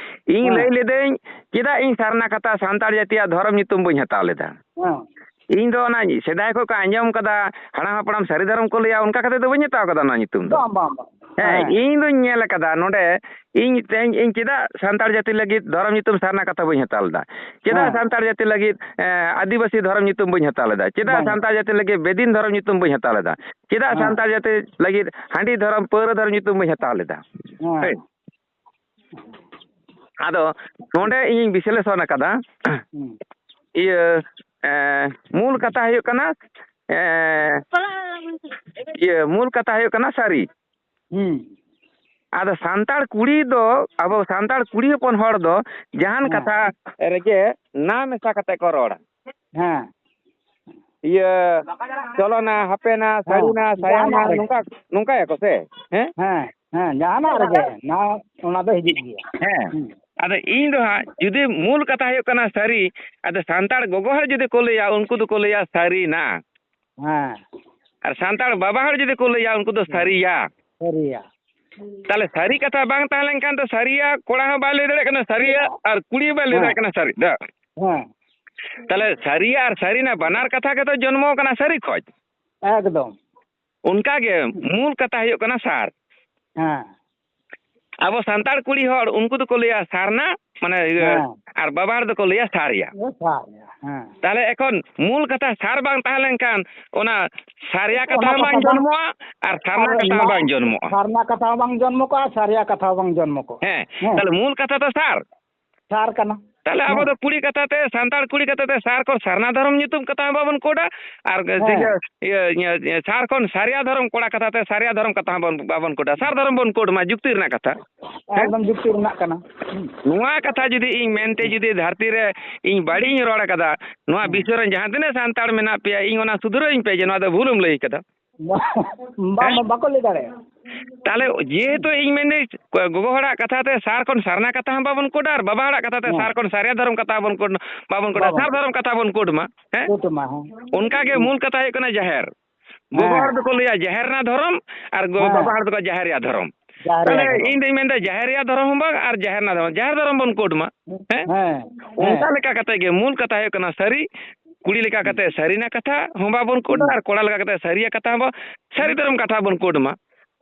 ᱤᱧ ᱦᱮᱸ᱾ ᱞᱟᱹᱭ ᱞᱤᱫᱟᱹᱧ, ᱪᱮᱫᱟᱜ ᱤᱧ ᱥᱟᱨᱱᱟ ᱠᱟᱛᱷᱟ ᱥᱟᱱᱛᱟᱲ ᱡᱟᱹᱛᱤᱭᱟᱜ ᱫᱷᱚᱨᱚᱢ ᱧᱩᱛᱩᱢ ᱵᱟᱹᱧ ᱦᱟᱛᱟᱣ ᱞᱮᱫᱟ? ᱦᱮᱸ᱾ ᱤᱧ ᱫᱚ ᱚᱱᱟ ᱥᱮᱫᱟᱭ ᱠᱷᱚᱱ ᱠᱚ ᱟᱸᱡᱚᱢ ᱠᱟᱫᱟ, ᱦᱟᱲᱟᱢ ᱦᱟᱯᱲᱟᱢ ᱥᱟᱹᱨᱤ ᱫᱷᱚᱨᱚᱢ ᱠᱚ ᱞᱟᱹᱭᱟ, ᱚᱱᱠᱟ ᱠᱟᱛᱮ ᱫᱚ ᱵᱟᱹᱧ ᱦᱟᱛᱟᱣ ᱠᱟᱫᱟ ᱱᱚᱣᱟ ᱧᱩᱛᱩᱢ ᱫᱚ᱾ ᱵᱟᱝ, ᱵᱟᱝ, ᱵᱟᱝ᱾ ᱦᱮᱸ, ᱦᱮᱸ᱾ ᱤᱧ ᱫᱚᱧ ᱧᱮᱞ ᱟᱠᱟᱫᱟ ᱱᱚᱰᱮ, ᱤᱧ ᱛᱮᱦᱮᱧ, ᱤᱧ ᱪᱮᱫᱟᱜ ᱥᱟᱱᱛᱟᱲ ᱡᱟᱹᱛᱤ ᱞᱟᱹᱜᱤᱫ ᱫᱷᱚᱨᱚᱢ ᱧᱩᱛᱩᱢ ᱥᱟᱨᱱᱟ ᱠᱟᱛᱷᱟ ᱵᱟᱹᱧ ᱦᱟᱛᱟᱣ ᱞᱮᱫᱟ? ᱪᱮᱫᱟᱜ ᱦᱮᱸ᱾ ᱥᱟᱱᱛᱟᱲ ᱡᱟᱹᱛᱤ ᱞᱟᱹᱜᱤᱫ, ᱮ, ᱟᱹᱫᱤᱵᱟᱹᱥᱤ ᱫᱷᱚᱨᱚᱢ ᱧᱩᱛᱩᱢ ᱵᱟᱹᱧ ᱦᱟᱛᱟᱣ ᱞᱮᱫᱟ? ᱪᱮᱫᱟᱜ ᱵᱟᱝ᱾ ᱥᱟᱱᱛᱟᱲ ᱡᱟᱹᱛᱤ ᱞᱟᱹᱜᱤᱫ ᱵᱮᱫᱤᱱ ᱫᱷᱚᱨᱚᱢ ᱧᱩᱛᱩᱢ ᱵᱟᱹᱧ ᱦᱟᱛᱟᱣ ᱞᱮᱫᱟ? ᱪᱮᱫᱟᱜ ᱦᱮᱸ᱾ ᱥᱟᱱᱛᱟᱲ ᱡᱟᱹᱛᱤ ᱞᱟᱹᱜᱤᱫ ᱦᱟᱺᱰᱤ ᱫᱷᱚᱨᱚᱢ, ᱯᱟᱹᱣᱨᱟᱹ ᱫᱷᱚᱨᱚᱢ ᱧᱩᱛᱩᱢ ᱵᱟᱹᱧ ᱦᱟᱛᱟᱣ ᱞᱮᱫᱟ? ᱦᱮᱸ᱾ ᱦᱮᱸ᱾ ᱟᱫᱚ ᱱᱚᱰᱮ ᱤᱧᱤᱧ ᱵᱤᱥᱞᱮᱥᱚᱱ ᱟᱠᱟᱫᱟ, ᱦᱩᱸ᱾ ᱤᱭᱟᱹ, ᱮ, ᱢᱩᱞ ᱠᱟᱛᱷᱟ ᱦᱩᱭᱩᱜ ᱠᱟᱱᱟ, ᱮ, ᱤᱭᱟᱹ, ᱢᱩᱞ ᱠᱟᱛᱷᱟ ᱦᱩᱭᱩᱜ ᱠᱟᱱᱟ ᱥᱟᱹᱨᱤ᱾ ᱦᱩᱸ᱾ ᱟᱫᱚ ᱥᱟᱱᱛᱟᱲ ᱠᱩᱲᱤ ᱫᱚ, ᱟᱵᱚ ᱥᱟᱱᱛᱟᱲ ᱠᱩᱲᱤ ᱦᱚᱯᱚᱱ ᱦᱚᱲ ᱫᱚ ᱡᱟᱦᱟᱱ ᱦᱮᱸ᱾ ᱠᱟᱛᱷᱟ ᱨᱮᱜᱮ ᱱᱟ ᱢᱮᱥᱟ ᱠᱟᱛᱮ ᱠᱚ ᱨᱚᱲᱟ᱾ ᱦᱮᱸ᱾ ᱤᱭᱟᱹ, ᱪᱚᱞᱚᱱᱟ, ᱦᱟᱯᱮᱱᱟ, ᱦᱮᱸ, ᱥᱟᱹᱨᱩᱱᱟ, ᱥᱟᱭᱟᱱᱟ, ᱡᱟᱦᱟᱱᱟᱜ ᱨᱮᱜᱮ᱾ ᱱᱚᱝᱠᱟ, ᱱᱚᱝᱠᱟᱭᱟᱠᱚ ᱥᱮ? ᱦᱮᱸ? ᱦᱮᱸ, ᱦᱮᱸ, ᱡᱟᱦᱟᱱᱟᱜ ᱨᱮᱜᱮ ᱱᱟ, ᱚᱱᱟ ᱫᱚ ᱦᱤᱡᱩᱜ ᱜᱮᱭᱟ᱾ ᱦᱮᱸ᱾ ᱦᱩᱸ᱾ ᱟᱫᱚ ᱤᱧ ᱫᱚ ᱦᱟᱸᱜ ᱡᱩᱫᱤ ᱢᱩᱞ ᱠᱟᱛᱷᱟ ᱦᱩᱭᱩᱜ ᱠᱟᱱᱟ ᱥᱟᱹᱨᱤ, ᱟᱫᱚ ᱥᱟᱱᱛᱟᱲ ᱜᱚᱜᱚ ᱦᱚᱲ ᱡᱩᱫᱤ ᱠᱚ ᱞᱟᱹᱭᱟ, ᱩᱱᱠᱩ ᱫᱚᱠᱚ ᱞᱟᱹᱭᱟ ᱥᱟᱹᱨᱤᱱᱟ᱾ ᱦᱮᱸ᱾ ᱟᱨ ᱥᱟᱱᱛᱟᱲ ᱵᱟᱵᱟ ᱦᱚᱲ ᱡᱩᱫᱤ ᱠᱚ ᱞᱟᱹᱭᱟ, ᱩᱱᱠᱩ ᱫᱚ ᱦᱮᱸ᱾ ᱥᱟᱹᱨᱤᱭᱟ᱾ ᱥᱟᱹᱨᱤᱭᱟ᱾ ᱛᱟᱦᱞᱮ ᱥᱟᱹᱨᱤ ᱠᱟᱛᱷᱟ ᱵᱟᱝ ᱛᱟᱦᱮᱸ ᱞᱮᱱᱠᱷᱟᱱ ᱫᱚ ᱥᱟᱹᱨᱤᱭᱟ ᱠᱚᱲᱟ ᱦᱚᱸ ᱵᱟᱭ ᱞᱟᱹᱭ ᱫᱟᱲᱮᱭᱟᱜ ᱠᱟᱱᱟ ᱥᱟᱹᱨᱤᱭᱟ, ᱟᱨ ᱠᱩᱲᱤ ᱦᱚᱸ ᱵᱟᱭ ᱞᱟᱹᱭ ᱦᱮᱸ᱾ ᱫᱟᱲᱮᱭᱟᱜ ᱠᱟᱱᱟ ᱥᱟᱹᱨᱤ᱾ ᱫᱟ-, ᱦᱮᱸ᱾ ᱛᱟᱦᱞᱮ ᱥᱟᱹᱨᱤᱭᱟ ᱟᱨ ᱥᱟᱹᱨᱤᱱᱟ ᱵᱟᱱᱟᱨ ᱠᱟᱛᱷᱟ ᱜᱮᱛᱚ ᱡᱚᱱᱢᱚ ᱠᱟᱱᱟ ᱥᱟᱹᱨᱤ ᱠᱷᱚᱡ᱾ ᱮᱠᱫᱚᱢ᱾ ᱚᱱᱠᱟ ᱜᱮ ᱢᱩᱞ ᱠᱟᱛᱷᱟ ᱦᱩᱭᱩᱜ ᱠᱟᱱᱟ ᱥᱟᱨ᱾ ᱦᱮᱸ᱾ ᱟᱵᱚ ᱥᱟᱱᱛᱟᱲ ᱠᱩᱲᱤ ᱦᱚᱲ, ᱩᱱᱠᱩ ᱫᱚᱠᱚ ᱞᱟᱹᱭᱟ ᱥᱟᱨᱱᱟ, ᱢᱟᱱᱮ, ᱤᱭᱟᱹ, ᱦᱮᱸ᱾ ᱟᱨ ᱵᱟᱵᱟ ᱦᱚᱲ ᱫᱚᱠᱚ ᱞᱟᱹᱭᱟ ᱥᱟᱨᱭᱟ᱾ ᱦᱮᱸ, ᱥᱟᱨᱭᱟ, ᱦᱮᱸ᱾ ᱛᱟᱦᱞᱮ ᱮᱠᱷᱚᱱ ᱢᱩᱞ ᱠᱟᱛᱷᱟ ᱥᱟᱨ ᱵᱟᱝ ᱛᱟᱦᱮᱸ ᱞᱮᱱᱠᱷᱟᱱ ᱚᱱᱟ ᱥᱟᱨᱭᱟ ᱠᱟᱛᱷᱟ ᱚᱱᱟ ᱦᱚᱸ ᱵᱟᱝ ᱠᱟᱛᱷᱟ ᱵᱟᱝ, ᱡᱚᱱᱢᱚᱜᱼᱟ ᱟᱨ ᱥᱟᱨᱱᱟ ᱟᱨ ᱠᱟᱛᱷᱟ ᱦᱚᱸ ᱱᱟ-, ᱵᱟᱝ ᱡᱚᱱᱢᱚᱜᱼᱟ᱾ ᱥᱟᱨᱱᱟ ᱠᱟᱛᱷᱟ ᱦᱚᱸ ᱵᱟᱝ ᱡᱚᱱᱢᱚ ᱠᱚᱜᱼᱟ, ᱥᱟᱨᱭᱟ ᱠᱟᱛᱷᱟ ᱦᱚᱸ ᱵᱟᱝ ᱡᱚᱱᱢᱚ ᱠᱚᱜᱼᱟ᱾ ᱦᱮᱸ, ᱦᱮᱸ᱾ ᱛᱟᱦᱞᱮ ᱢᱩᱞ ᱠᱟᱛᱷᱟ ᱫᱚ ᱥᱟᱨ᱾ ᱥᱟᱨ ᱠᱟᱱᱟ᱾ ᱛᱟᱦᱞᱮ ᱟᱵᱚ ᱦᱮᱸ᱾ ᱫᱚ ᱠᱩᱲᱤ ᱠᱟᱛᱷᱟ ᱛᱮ, ᱥᱟᱱᱛᱟᱲ ᱠᱩᱲᱤ ᱠᱟᱛᱷᱟ ᱛᱮ ᱥᱟᱨ ᱠᱚ ᱥᱟᱨᱱᱟ ᱫᱷᱚᱨᱚᱢ ᱧᱩᱛᱩᱢ ᱠᱟᱛᱷᱟ ᱦᱚᱸ ᱵᱟᱵᱚᱱ ᱠᱳᱰᱟ, ᱟᱨ ᱦᱮᱸ᱾ ᱤᱭᱟᱹ, ᱤᱭᱟᱹ, ᱤᱭᱟᱹ, ᱥᱟᱨ ᱠᱷᱚᱱ ᱥᱟᱨᱭᱟ ᱫᱷᱚᱨᱚᱢ ᱠᱚᱲᱟ ᱠᱟᱛᱷᱟ ᱛᱮ ᱥᱟᱨᱭᱟ ᱫᱷᱚᱨᱚᱢ ᱠᱟᱛᱷᱟ ᱦᱚᱸ ᱵᱚᱱ, ᱵᱟᱵᱚᱱ ᱠᱳᱰᱟ᱾ ᱥᱟᱨ ᱫᱷᱚᱨᱚᱢ ᱵᱚᱱ ᱠᱳᱰ ᱢᱟ, ᱡᱩᱠᱛᱤ ᱨᱮᱱᱟᱜ ᱠᱟᱛᱷᱟ᱾ ᱦᱮᱸ? ᱮᱠᱫᱚᱢ ᱡᱩᱠᱛᱤ ᱨᱮᱱᱟᱜ ᱠᱟᱱᱟ᱾ ᱦᱩᱸ᱾ ᱱᱚᱣᱟ ᱠᱟᱛᱷᱟ ᱡᱩᱫᱤ ᱤᱧ ᱢᱮᱱᱛᱮ ᱦᱩᱸ᱾ ᱡᱩᱫᱤ ᱫᱷᱟᱹᱨᱛᱤ ᱨᱮ ᱤᱧ ᱵᱟᱹᱲᱤᱡ ᱤᱧ ᱨᱚᱲ ᱟᱠᱟᱫᱟ, ᱱᱚᱣᱟ ᱦᱩᱸ᱾ ᱵᱤᱥᱥᱚ ᱨᱮᱱ ᱡᱟᱦᱟᱸ ᱛᱤᱱᱟᱹᱜ ᱥᱟᱱᱛᱟᱲ ᱢᱮᱱᱟᱜ ᱯᱮᱭᱟ, ᱤᱧ ᱚᱱᱟ ᱥᱩᱫᱷᱨᱟᱹᱣ ᱤᱧ ᱯᱮ ᱡᱮ ᱱᱚᱣᱟ ᱫᱚ ᱵᱷᱩᱞᱮᱢ ᱞᱟᱹᱭ ᱟᱠᱟᱫᱟ᱾ ᱵᱟ-, ᱵᱟᱝ, ᱦᱮᱸ? ᱵᱟᱠᱚ ᱞᱟᱹᱭ ᱫᱟᱲᱮᱭᱟᱜᱼᱟ᱾ ᱛᱟᱦᱞᱮ ᱡᱮᱦᱮᱛᱩ ᱤᱧ ᱢᱮᱱᱫᱟᱹᱧ, ᱜᱚᱜᱚ ᱦᱚᱲᱟᱜ ᱠᱟᱛᱷᱟ ᱛᱮ ᱥᱟᱨ ᱠᱷᱚᱱ ᱥᱟᱨᱱᱟ ᱠᱟᱛᱷᱟ ᱦᱚᱸ ᱵᱟᱵᱚᱱ ᱠᱳᱰᱟ, ᱟᱨ ᱵᱟᱵᱟ ᱦᱚᱲᱟᱜ ᱠᱟᱛᱷᱟ ᱛᱮ ᱦᱮᱸ᱾ ᱥᱟᱨ ᱠᱷᱚᱱ ᱥᱟᱨᱭᱟ ᱫᱷᱚᱨᱚᱢ ᱠᱟᱛᱷᱟ ᱵᱚᱱ ᱠᱳᱰ, ᱵᱟᱵᱚᱱ ᱠᱳᱰᱟ, ᱵᱟᱵᱚᱱ ᱥᱟᱨ ᱠᱳᱰ᱾ ᱫᱷᱚᱨᱚᱢ ᱠᱟᱛᱷᱟ ᱵᱚᱱ ᱠᱳᱰ ᱢᱟ᱾ ᱦᱮᱸ? ᱠᱳᱰ ᱢᱟ, ᱦᱮᱸ᱾ ᱚᱱᱠᱟ ᱜᱮ ᱦᱮᱸ᱾ ᱢᱩᱞ ᱠᱟᱛᱷᱟ ᱦᱩᱭᱩᱜ ᱠᱟᱱᱟ ᱡᱟᱦᱮᱨ᱾ ᱜᱚᱜᱚ ᱦᱮᱸ᱾ ᱦᱚᱲ ᱫᱚᱠᱚ ᱞᱟᱹᱭᱟ ᱡᱟᱦᱮᱨ ᱨᱮᱱᱟᱜ ᱫᱷᱚᱨᱚᱢ, ᱟᱨ ᱜᱚ-, ᱦᱮᱸ᱾ ᱵᱟᱵᱟ ᱦᱚᱲ ᱫᱚᱠᱚ ᱡᱟᱦᱮᱨ ᱨᱮᱭᱟᱜ ᱫᱷᱚᱨᱚᱢ᱾ ᱡᱟᱦᱮᱨ ᱛᱟᱦᱞᱮ ᱨᱮᱭᱟᱜ ᱫᱷᱚᱨᱚᱢ᱾ ᱤᱧ ᱫᱚᱧ ᱢᱮᱱᱫᱟ ᱡᱟᱦᱮᱨ ᱨᱮᱭᱟᱜ ᱫᱷᱚᱨᱚᱢ ᱦᱚᱸ ᱵᱟᱝ ᱟᱨ ᱡᱟᱦᱮᱨ ᱨᱮᱱᱟᱜ ᱫᱷᱚᱨᱚᱢ, ᱡᱟᱦᱮᱨ ᱫᱷᱚᱨᱚᱢ ᱵᱚᱱ ᱠᱳᱰ ᱢᱟ᱾ ᱦᱮᱸ? ᱦᱮᱸ᱾ ᱚᱱᱠᱟ ᱦᱮᱸ᱾ ᱞᱮᱠᱟ ᱠᱟᱛᱮ ᱜᱮ ᱢᱩᱞ ᱠᱟᱛᱷᱟ ᱦᱩᱭᱩᱜ ᱠᱟᱱᱟ ᱥᱟᱹᱨᱤ, ᱠᱩᱲᱤ ᱞᱮᱠᱟ ᱦᱩᱸ᱾ ᱠᱟᱛᱮ ᱥᱟᱹᱨᱤᱱᱟ ᱠᱟᱛᱷᱟ ᱦᱚᱸ ᱵᱟᱵᱚᱱ ᱠᱳᱰᱟ, ᱦᱩᱸ᱾ ᱟᱨ ᱠᱚᱲᱟ ᱞᱮᱠᱟ ᱠᱟᱛᱮ ᱥᱟᱹᱨᱤᱭᱟ ᱠᱟᱛᱷᱟ ᱦᱚᱸ ᱵᱟ-, ᱥᱟᱹᱨᱤ ᱫᱷᱚᱨᱚᱢ ᱠᱟᱛᱷᱟ ᱵᱚᱱ ᱠᱳᱰ ᱢᱟ᱾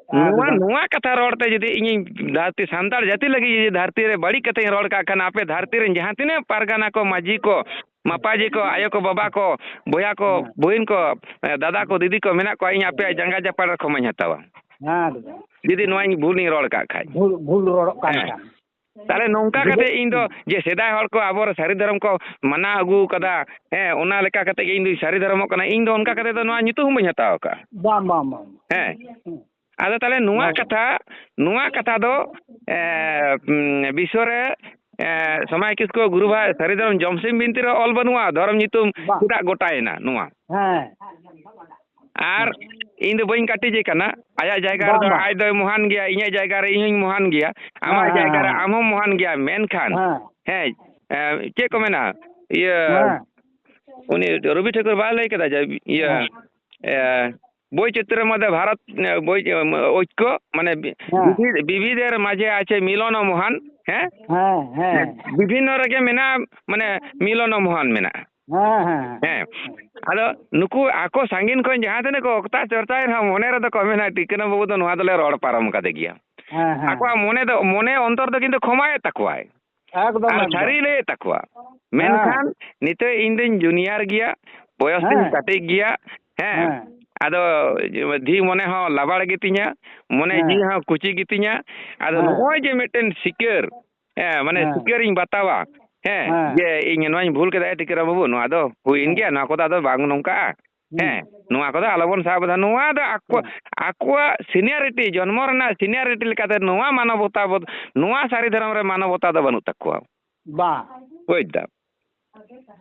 ᱱᱚᱣᱟ, ᱮᱠᱫᱚᱢ᱾ ᱱᱚᱣᱟ ᱠᱟᱛᱷᱟ ᱨᱚᱲ ᱛᱮ ᱡᱩᱫᱤ ᱤᱧᱤᱧ ᱫᱷᱟᱹᱨᱛᱤ, ᱥᱟᱱᱛᱟᱲ ᱡᱟᱹᱛᱤ ᱞᱟᱹᱜᱤᱫ ᱡᱩᱫᱤ ᱫᱷᱟᱹᱨᱛᱤ ᱨᱮ ᱵᱟᱹᱲᱤᱡ ᱠᱟᱛᱷᱟᱧ ᱨᱚᱲ ᱠᱟᱜ ᱠᱷᱟᱱ, ᱟᱯᱮ ᱫᱷᱟᱹᱨᱛᱤ ᱨᱮᱱ ᱡᱟᱦᱟᱸ ᱛᱤᱱᱟᱹᱜ ᱯᱟᱨᱜᱟᱱᱟ ᱠᱚ, ᱢᱟᱹᱡᱷᱤ ᱠᱚ, ᱢᱟᱯᱟᱡᱷᱤ ᱠᱚ, ᱟᱭᱳ ᱠᱚ, ᱵᱟᱵᱟ ᱠᱚ, ᱵᱚᱭᱦᱟ ᱠᱚ, ᱦᱮᱸ᱾ ᱵᱩᱦᱤᱱ ᱠᱚ, ᱮ, ᱫᱟᱫᱟ ᱠᱚ, ᱫᱤᱫᱤ ᱠᱚ ᱢᱮᱱᱟᱜ ᱠᱚᱣᱟ, ᱤᱧ ᱟᱯᱮᱭᱟᱜ ᱡᱟᱸᱜᱟ ᱡᱟᱯᱟᱜ ᱨᱮ ᱠᱷᱚᱢᱟᱧ ᱦᱟᱛᱟᱣᱟ᱾ ᱦᱮᱸ, ᱮᱠᱫᱚᱢ᱾ ᱡᱩᱫᱤ ᱱᱚᱣᱟᱧ ᱵᱷᱩᱞᱤᱧ ᱨᱚᱲ ᱠᱟᱜ ᱠᱷᱟᱡ᱾ ᱵᱷᱩᱞ, ᱵᱷᱩᱞ ᱨᱚᱲᱚᱜ ᱠᱟᱱ ᱦᱮᱸ᱾ ᱠᱷᱟᱱ᱾ ᱛᱟᱦᱞᱮ ᱱᱚᱝᱠᱟ ᱠᱟᱛᱮ ᱤᱧ ᱫᱚ ᱡᱮ ᱥᱮᱫᱟᱭ ᱦᱚᱲ ᱠᱚ ᱟᱵᱚ ᱥᱟᱹᱨᱤ ᱫᱷᱚᱨᱚᱢ ᱠᱚ ᱢᱟᱱᱟᱣ ᱟᱹᱜᱩ ᱠᱟᱫᱟ, ᱦᱮᱸ, ᱚᱱᱟ ᱞᱮᱠᱟ ᱠᱟᱛᱮ ᱜᱮ ᱤᱧ ᱫᱚᱧ ᱥᱟᱹᱨᱤ ᱫᱷᱚᱨᱚᱢᱚᱜ ᱠᱟᱱᱟ, ᱤᱧ ᱫᱚ ᱚᱱᱠᱟ ᱠᱟᱛᱮ ᱫᱚ ᱱᱚᱣᱟ ᱧᱩᱛᱩᱢ ᱦᱚᱸ ᱵᱟᱹᱧ ᱦᱟᱛᱟᱣ ᱟᱠᱟᱫᱼᱟ᱾ ᱵᱟᱝ, ᱵᱟᱝ, ᱵᱟᱝ᱾ ᱦᱮᱸ᱾ ᱦᱩᱸ᱾ ᱟᱫᱚ ᱛᱟᱦᱞᱮ ᱱᱚᱣᱟ ᱦᱮᱸ᱾ ᱠᱟᱛᱷᱟ, ᱱᱚᱣᱟ ᱠᱟᱛᱷᱟ ᱫᱚ, ᱮ, ᱩᱸ, ᱵᱤᱥᱥᱚ ᱨᱮ, ᱮ, ᱥᱚᱢᱟᱭ ᱠᱤᱥᱠᱩ ᱜᱩᱨᱩ ᱵᱷᱟᱭ ᱥᱟᱹᱨᱤ ᱫᱷᱚᱨᱚᱢ ᱡᱚᱢᱥᱤᱢ ᱵᱤᱱᱛᱤ ᱨᱮ ᱚᱞ ᱵᱟᱹᱱᱩᱜᱼᱟ, ᱫᱷᱚᱨᱚᱢ ᱧᱩᱛᱩᱢ ᱵᱟᱝ᱾ ᱪᱮᱫᱟᱜ ᱜᱚᱴᱟᱭᱮᱱᱟ ᱱᱚᱣᱟ? ᱦᱮᱸ᱾ ᱟᱨ ᱤᱧ ᱫᱚ ᱵᱟᱹᱧ ᱠᱟᱹᱴᱤᱡᱮ ᱠᱟᱱᱟ, ᱟᱭᱟᱜ ᱡᱟᱭᱜᱟ ᱵᱟᱝ, ᱨᱮᱫᱚ ᱵᱟᱝ᱾ ᱟᱡ ᱫᱚᱭ ᱢᱚᱦᱟᱱ ᱜᱮᱭᱟ, ᱤᱧᱟᱹᱜ ᱡᱟᱭᱜᱟ ᱨᱮ ᱤᱧ ᱦᱚᱧ ᱢᱚᱦᱟᱱ ᱜᱮᱭᱟ, ᱟᱢᱟᱜ ᱦᱮᱸ, ᱦᱮᱸ, ᱡᱟᱭᱜᱟ ᱨᱮ ᱦᱮᱸ᱾ ᱟᱢ ᱦᱚᱸᱢ ᱢᱚᱦᱟᱱ ᱜᱮᱭᱟ, ᱢᱮᱱᱠᱷᱟᱱ, ᱦᱮᱸ᱾ ᱦᱮᱸ, ᱮ, ᱪᱮᱫ ᱠᱚ ᱢᱮᱱᱟ, ᱤᱭᱟᱹ, ᱦᱮᱸ᱾ ᱩᱱᱤ ᱨᱚᱵᱤ ᱴᱷᱟᱹᱠᱩᱨ ᱵᱟᱭ ᱞᱟᱹᱭ ᱠᱮᱫᱟ ᱡᱮ, ᱤᱭᱟᱹ, ᱦᱮᱸ᱾ ᱮ, ᱵᱳᱭᱪᱤᱛᱨᱚ ᱢᱚᱫᱽᱫᱷᱮ ᱵᱷᱟᱨᱚᱛ, ᱮ, ᱵᱳᱭ, ᱮ, ᱳᱭᱠᱚ, ᱢᱟᱱᱮ, ᱵᱤ-, ᱦᱮᱸ᱾ ᱵᱤᱵᱤ-, ᱵᱤᱵᱤᱫᱷᱮᱨ ᱢᱟᱡᱷᱮ ᱟᱪᱷᱮ ᱢᱤᱞᱚᱱ ᱢᱚᱦᱟᱱ, ᱦᱮᱸ? ᱦᱮᱸ, ᱦᱮᱸ᱾ ᱵᱤᱵᱷᱤᱱᱱᱚ ᱨᱮᱜᱮ ᱢᱮᱱᱟᱜᱼᱟ, ᱢᱟᱱᱮ, ᱢᱤᱞᱚᱱ ᱢᱚᱦᱟᱱ ᱢᱮᱱᱟᱜᱼᱟ᱾ ᱦᱮᱸ, ᱦᱮᱸ, ᱦᱮᱸ᱾ ᱦᱮᱸ᱾ ᱟᱫᱚ ᱱᱩᱠᱩ ᱟᱠᱚ ᱥᱟᱺᱜᱤᱧ ᱠᱷᱚᱱ ᱡᱟᱦᱟᱸ ᱛᱤᱱᱟᱹᱜ ᱠᱚ ᱚᱠᱛᱟ ᱪᱚᱨᱪᱟᱭ ᱨᱮᱦᱚᱸ, ᱢᱚᱱᱮ ᱨᱮᱫᱚ ᱠᱚ ᱢᱮᱱᱟ, "ᱴᱤᱠᱟᱹᱨᱟᱢ ᱵᱟᱹᱵᱩ ᱫᱚ ᱱᱚᱣᱟ ᱫᱚᱞᱮ ᱨᱚᱲ ᱯᱟᱨᱚᱢ ᱠᱟᱫᱮ ᱜᱮᱭᱟ᱾" ᱦᱮᱸ, ᱦᱮᱸ᱾ ᱟᱠᱚᱣᱟᱜ ᱢᱚᱱᱮ ᱫᱚ, ᱢᱚᱱᱮ ᱚᱱᱛᱚᱨ ᱫᱚ ᱠᱤᱱᱛᱩ ᱠᱷᱚᱢᱟᱭᱮᱫ ᱛᱟᱠᱚᱣᱟᱭ᱾ ᱮᱠᱫᱚᱢ, ᱟᱨ ᱮᱠᱫᱚᱢ᱾ ᱥᱟᱹᱨᱤ ᱞᱟᱹᱭᱮᱫ ᱛᱟᱠᱚᱣᱟ᱾ ᱦᱮᱸ᱾ ᱢᱮᱱᱠᱷᱟᱱ ᱱᱤᱛᱚᱜ ᱤᱧ ᱫᱩᱧ junior ᱜᱮᱭᱟ, ᱵᱚᱭᱚᱥ ᱫᱩᱧ ᱦᱮᱸ᱾ ᱠᱟᱹᱴᱤᱡ ᱜᱮᱭᱟ, ᱦᱮᱸ᱾ ᱦᱮᱸ᱾ ᱟᱫᱚ ᱫᱷᱤ ᱢᱚᱱᱮ ᱦᱚᱸ ᱞᱟᱵᱟᱲ ᱜᱮᱛᱤᱧᱟ, ᱢᱚᱱᱮ ᱦᱮᱸ᱾ ᱡᱤᱣᱤ ᱦᱚᱸ ᱠᱩᱪᱤ ᱜᱮᱛᱤᱧᱟ᱾ ᱟᱫᱚ ᱦᱮᱸ᱾ ᱱᱚᱜᱼᱚᱭ ᱡᱮ ᱢᱤᱫᱴᱮᱱ ᱥᱤᱠᱟᱹᱨ, ᱦᱮᱸ, ᱢᱟᱱᱮ ᱦᱮᱸ᱾ ᱥᱤᱠᱟᱹᱨᱤᱧ ᱵᱟᱛᱟᱣᱟ, ᱦᱮᱸ, ᱦᱮᱸ᱾ ᱡᱮ ᱤᱧ ᱱᱚᱣᱟᱧ ᱵᱷᱩᱞ ᱠᱮᱫᱟ, ᱮ ᱴᱤᱠᱟᱹᱨᱟᱢ ᱵᱟᱹᱵᱩ, ᱱᱚᱣᱟ ᱫᱚ ᱦᱩᱭᱮᱱ ᱦᱮᱸ᱾ ᱜᱮᱭᱟ, ᱱᱚᱣᱟ ᱠᱚᱫᱚ ᱟᱫᱚ ᱵᱟᱝ ᱱᱚᱝᱠᱟᱜᱼᱟ᱾ ᱦᱩᱸ᱾ ᱦᱮᱸ, ᱱᱚᱣᱟ ᱠᱚᱫᱚ ᱟᱞᱚᱵᱚᱱ ᱥᱟᱵ ᱮᱫᱟ᱾ ᱱᱚᱣᱟ ᱫᱚ ᱟᱠᱚ, ᱦᱮᱸ᱾ ᱟᱠᱚᱣᱟᱜ seniority, ᱡᱚᱱᱢᱚ ᱨᱮᱱᱟᱜ seniority ᱞᱮᱠᱟᱛᱮ ᱱᱚᱣᱟ ᱢᱟᱱᱚᱵᱚᱛᱟ ᱵᱚᱫ-, ᱱᱚᱣᱟ ᱥᱟᱹᱨᱤ ᱫᱷᱚᱨᱚᱢ ᱨᱮ ᱢᱟᱱᱚᱵᱚᱛᱟ ᱫᱚ ᱵᱟᱹᱱᱩᱜ ᱛᱟᱠᱚᱣᱟ᱾ ᱵᱟᱝ᱾ ᱵᱩᱡᱽ ᱫᱟᱢ?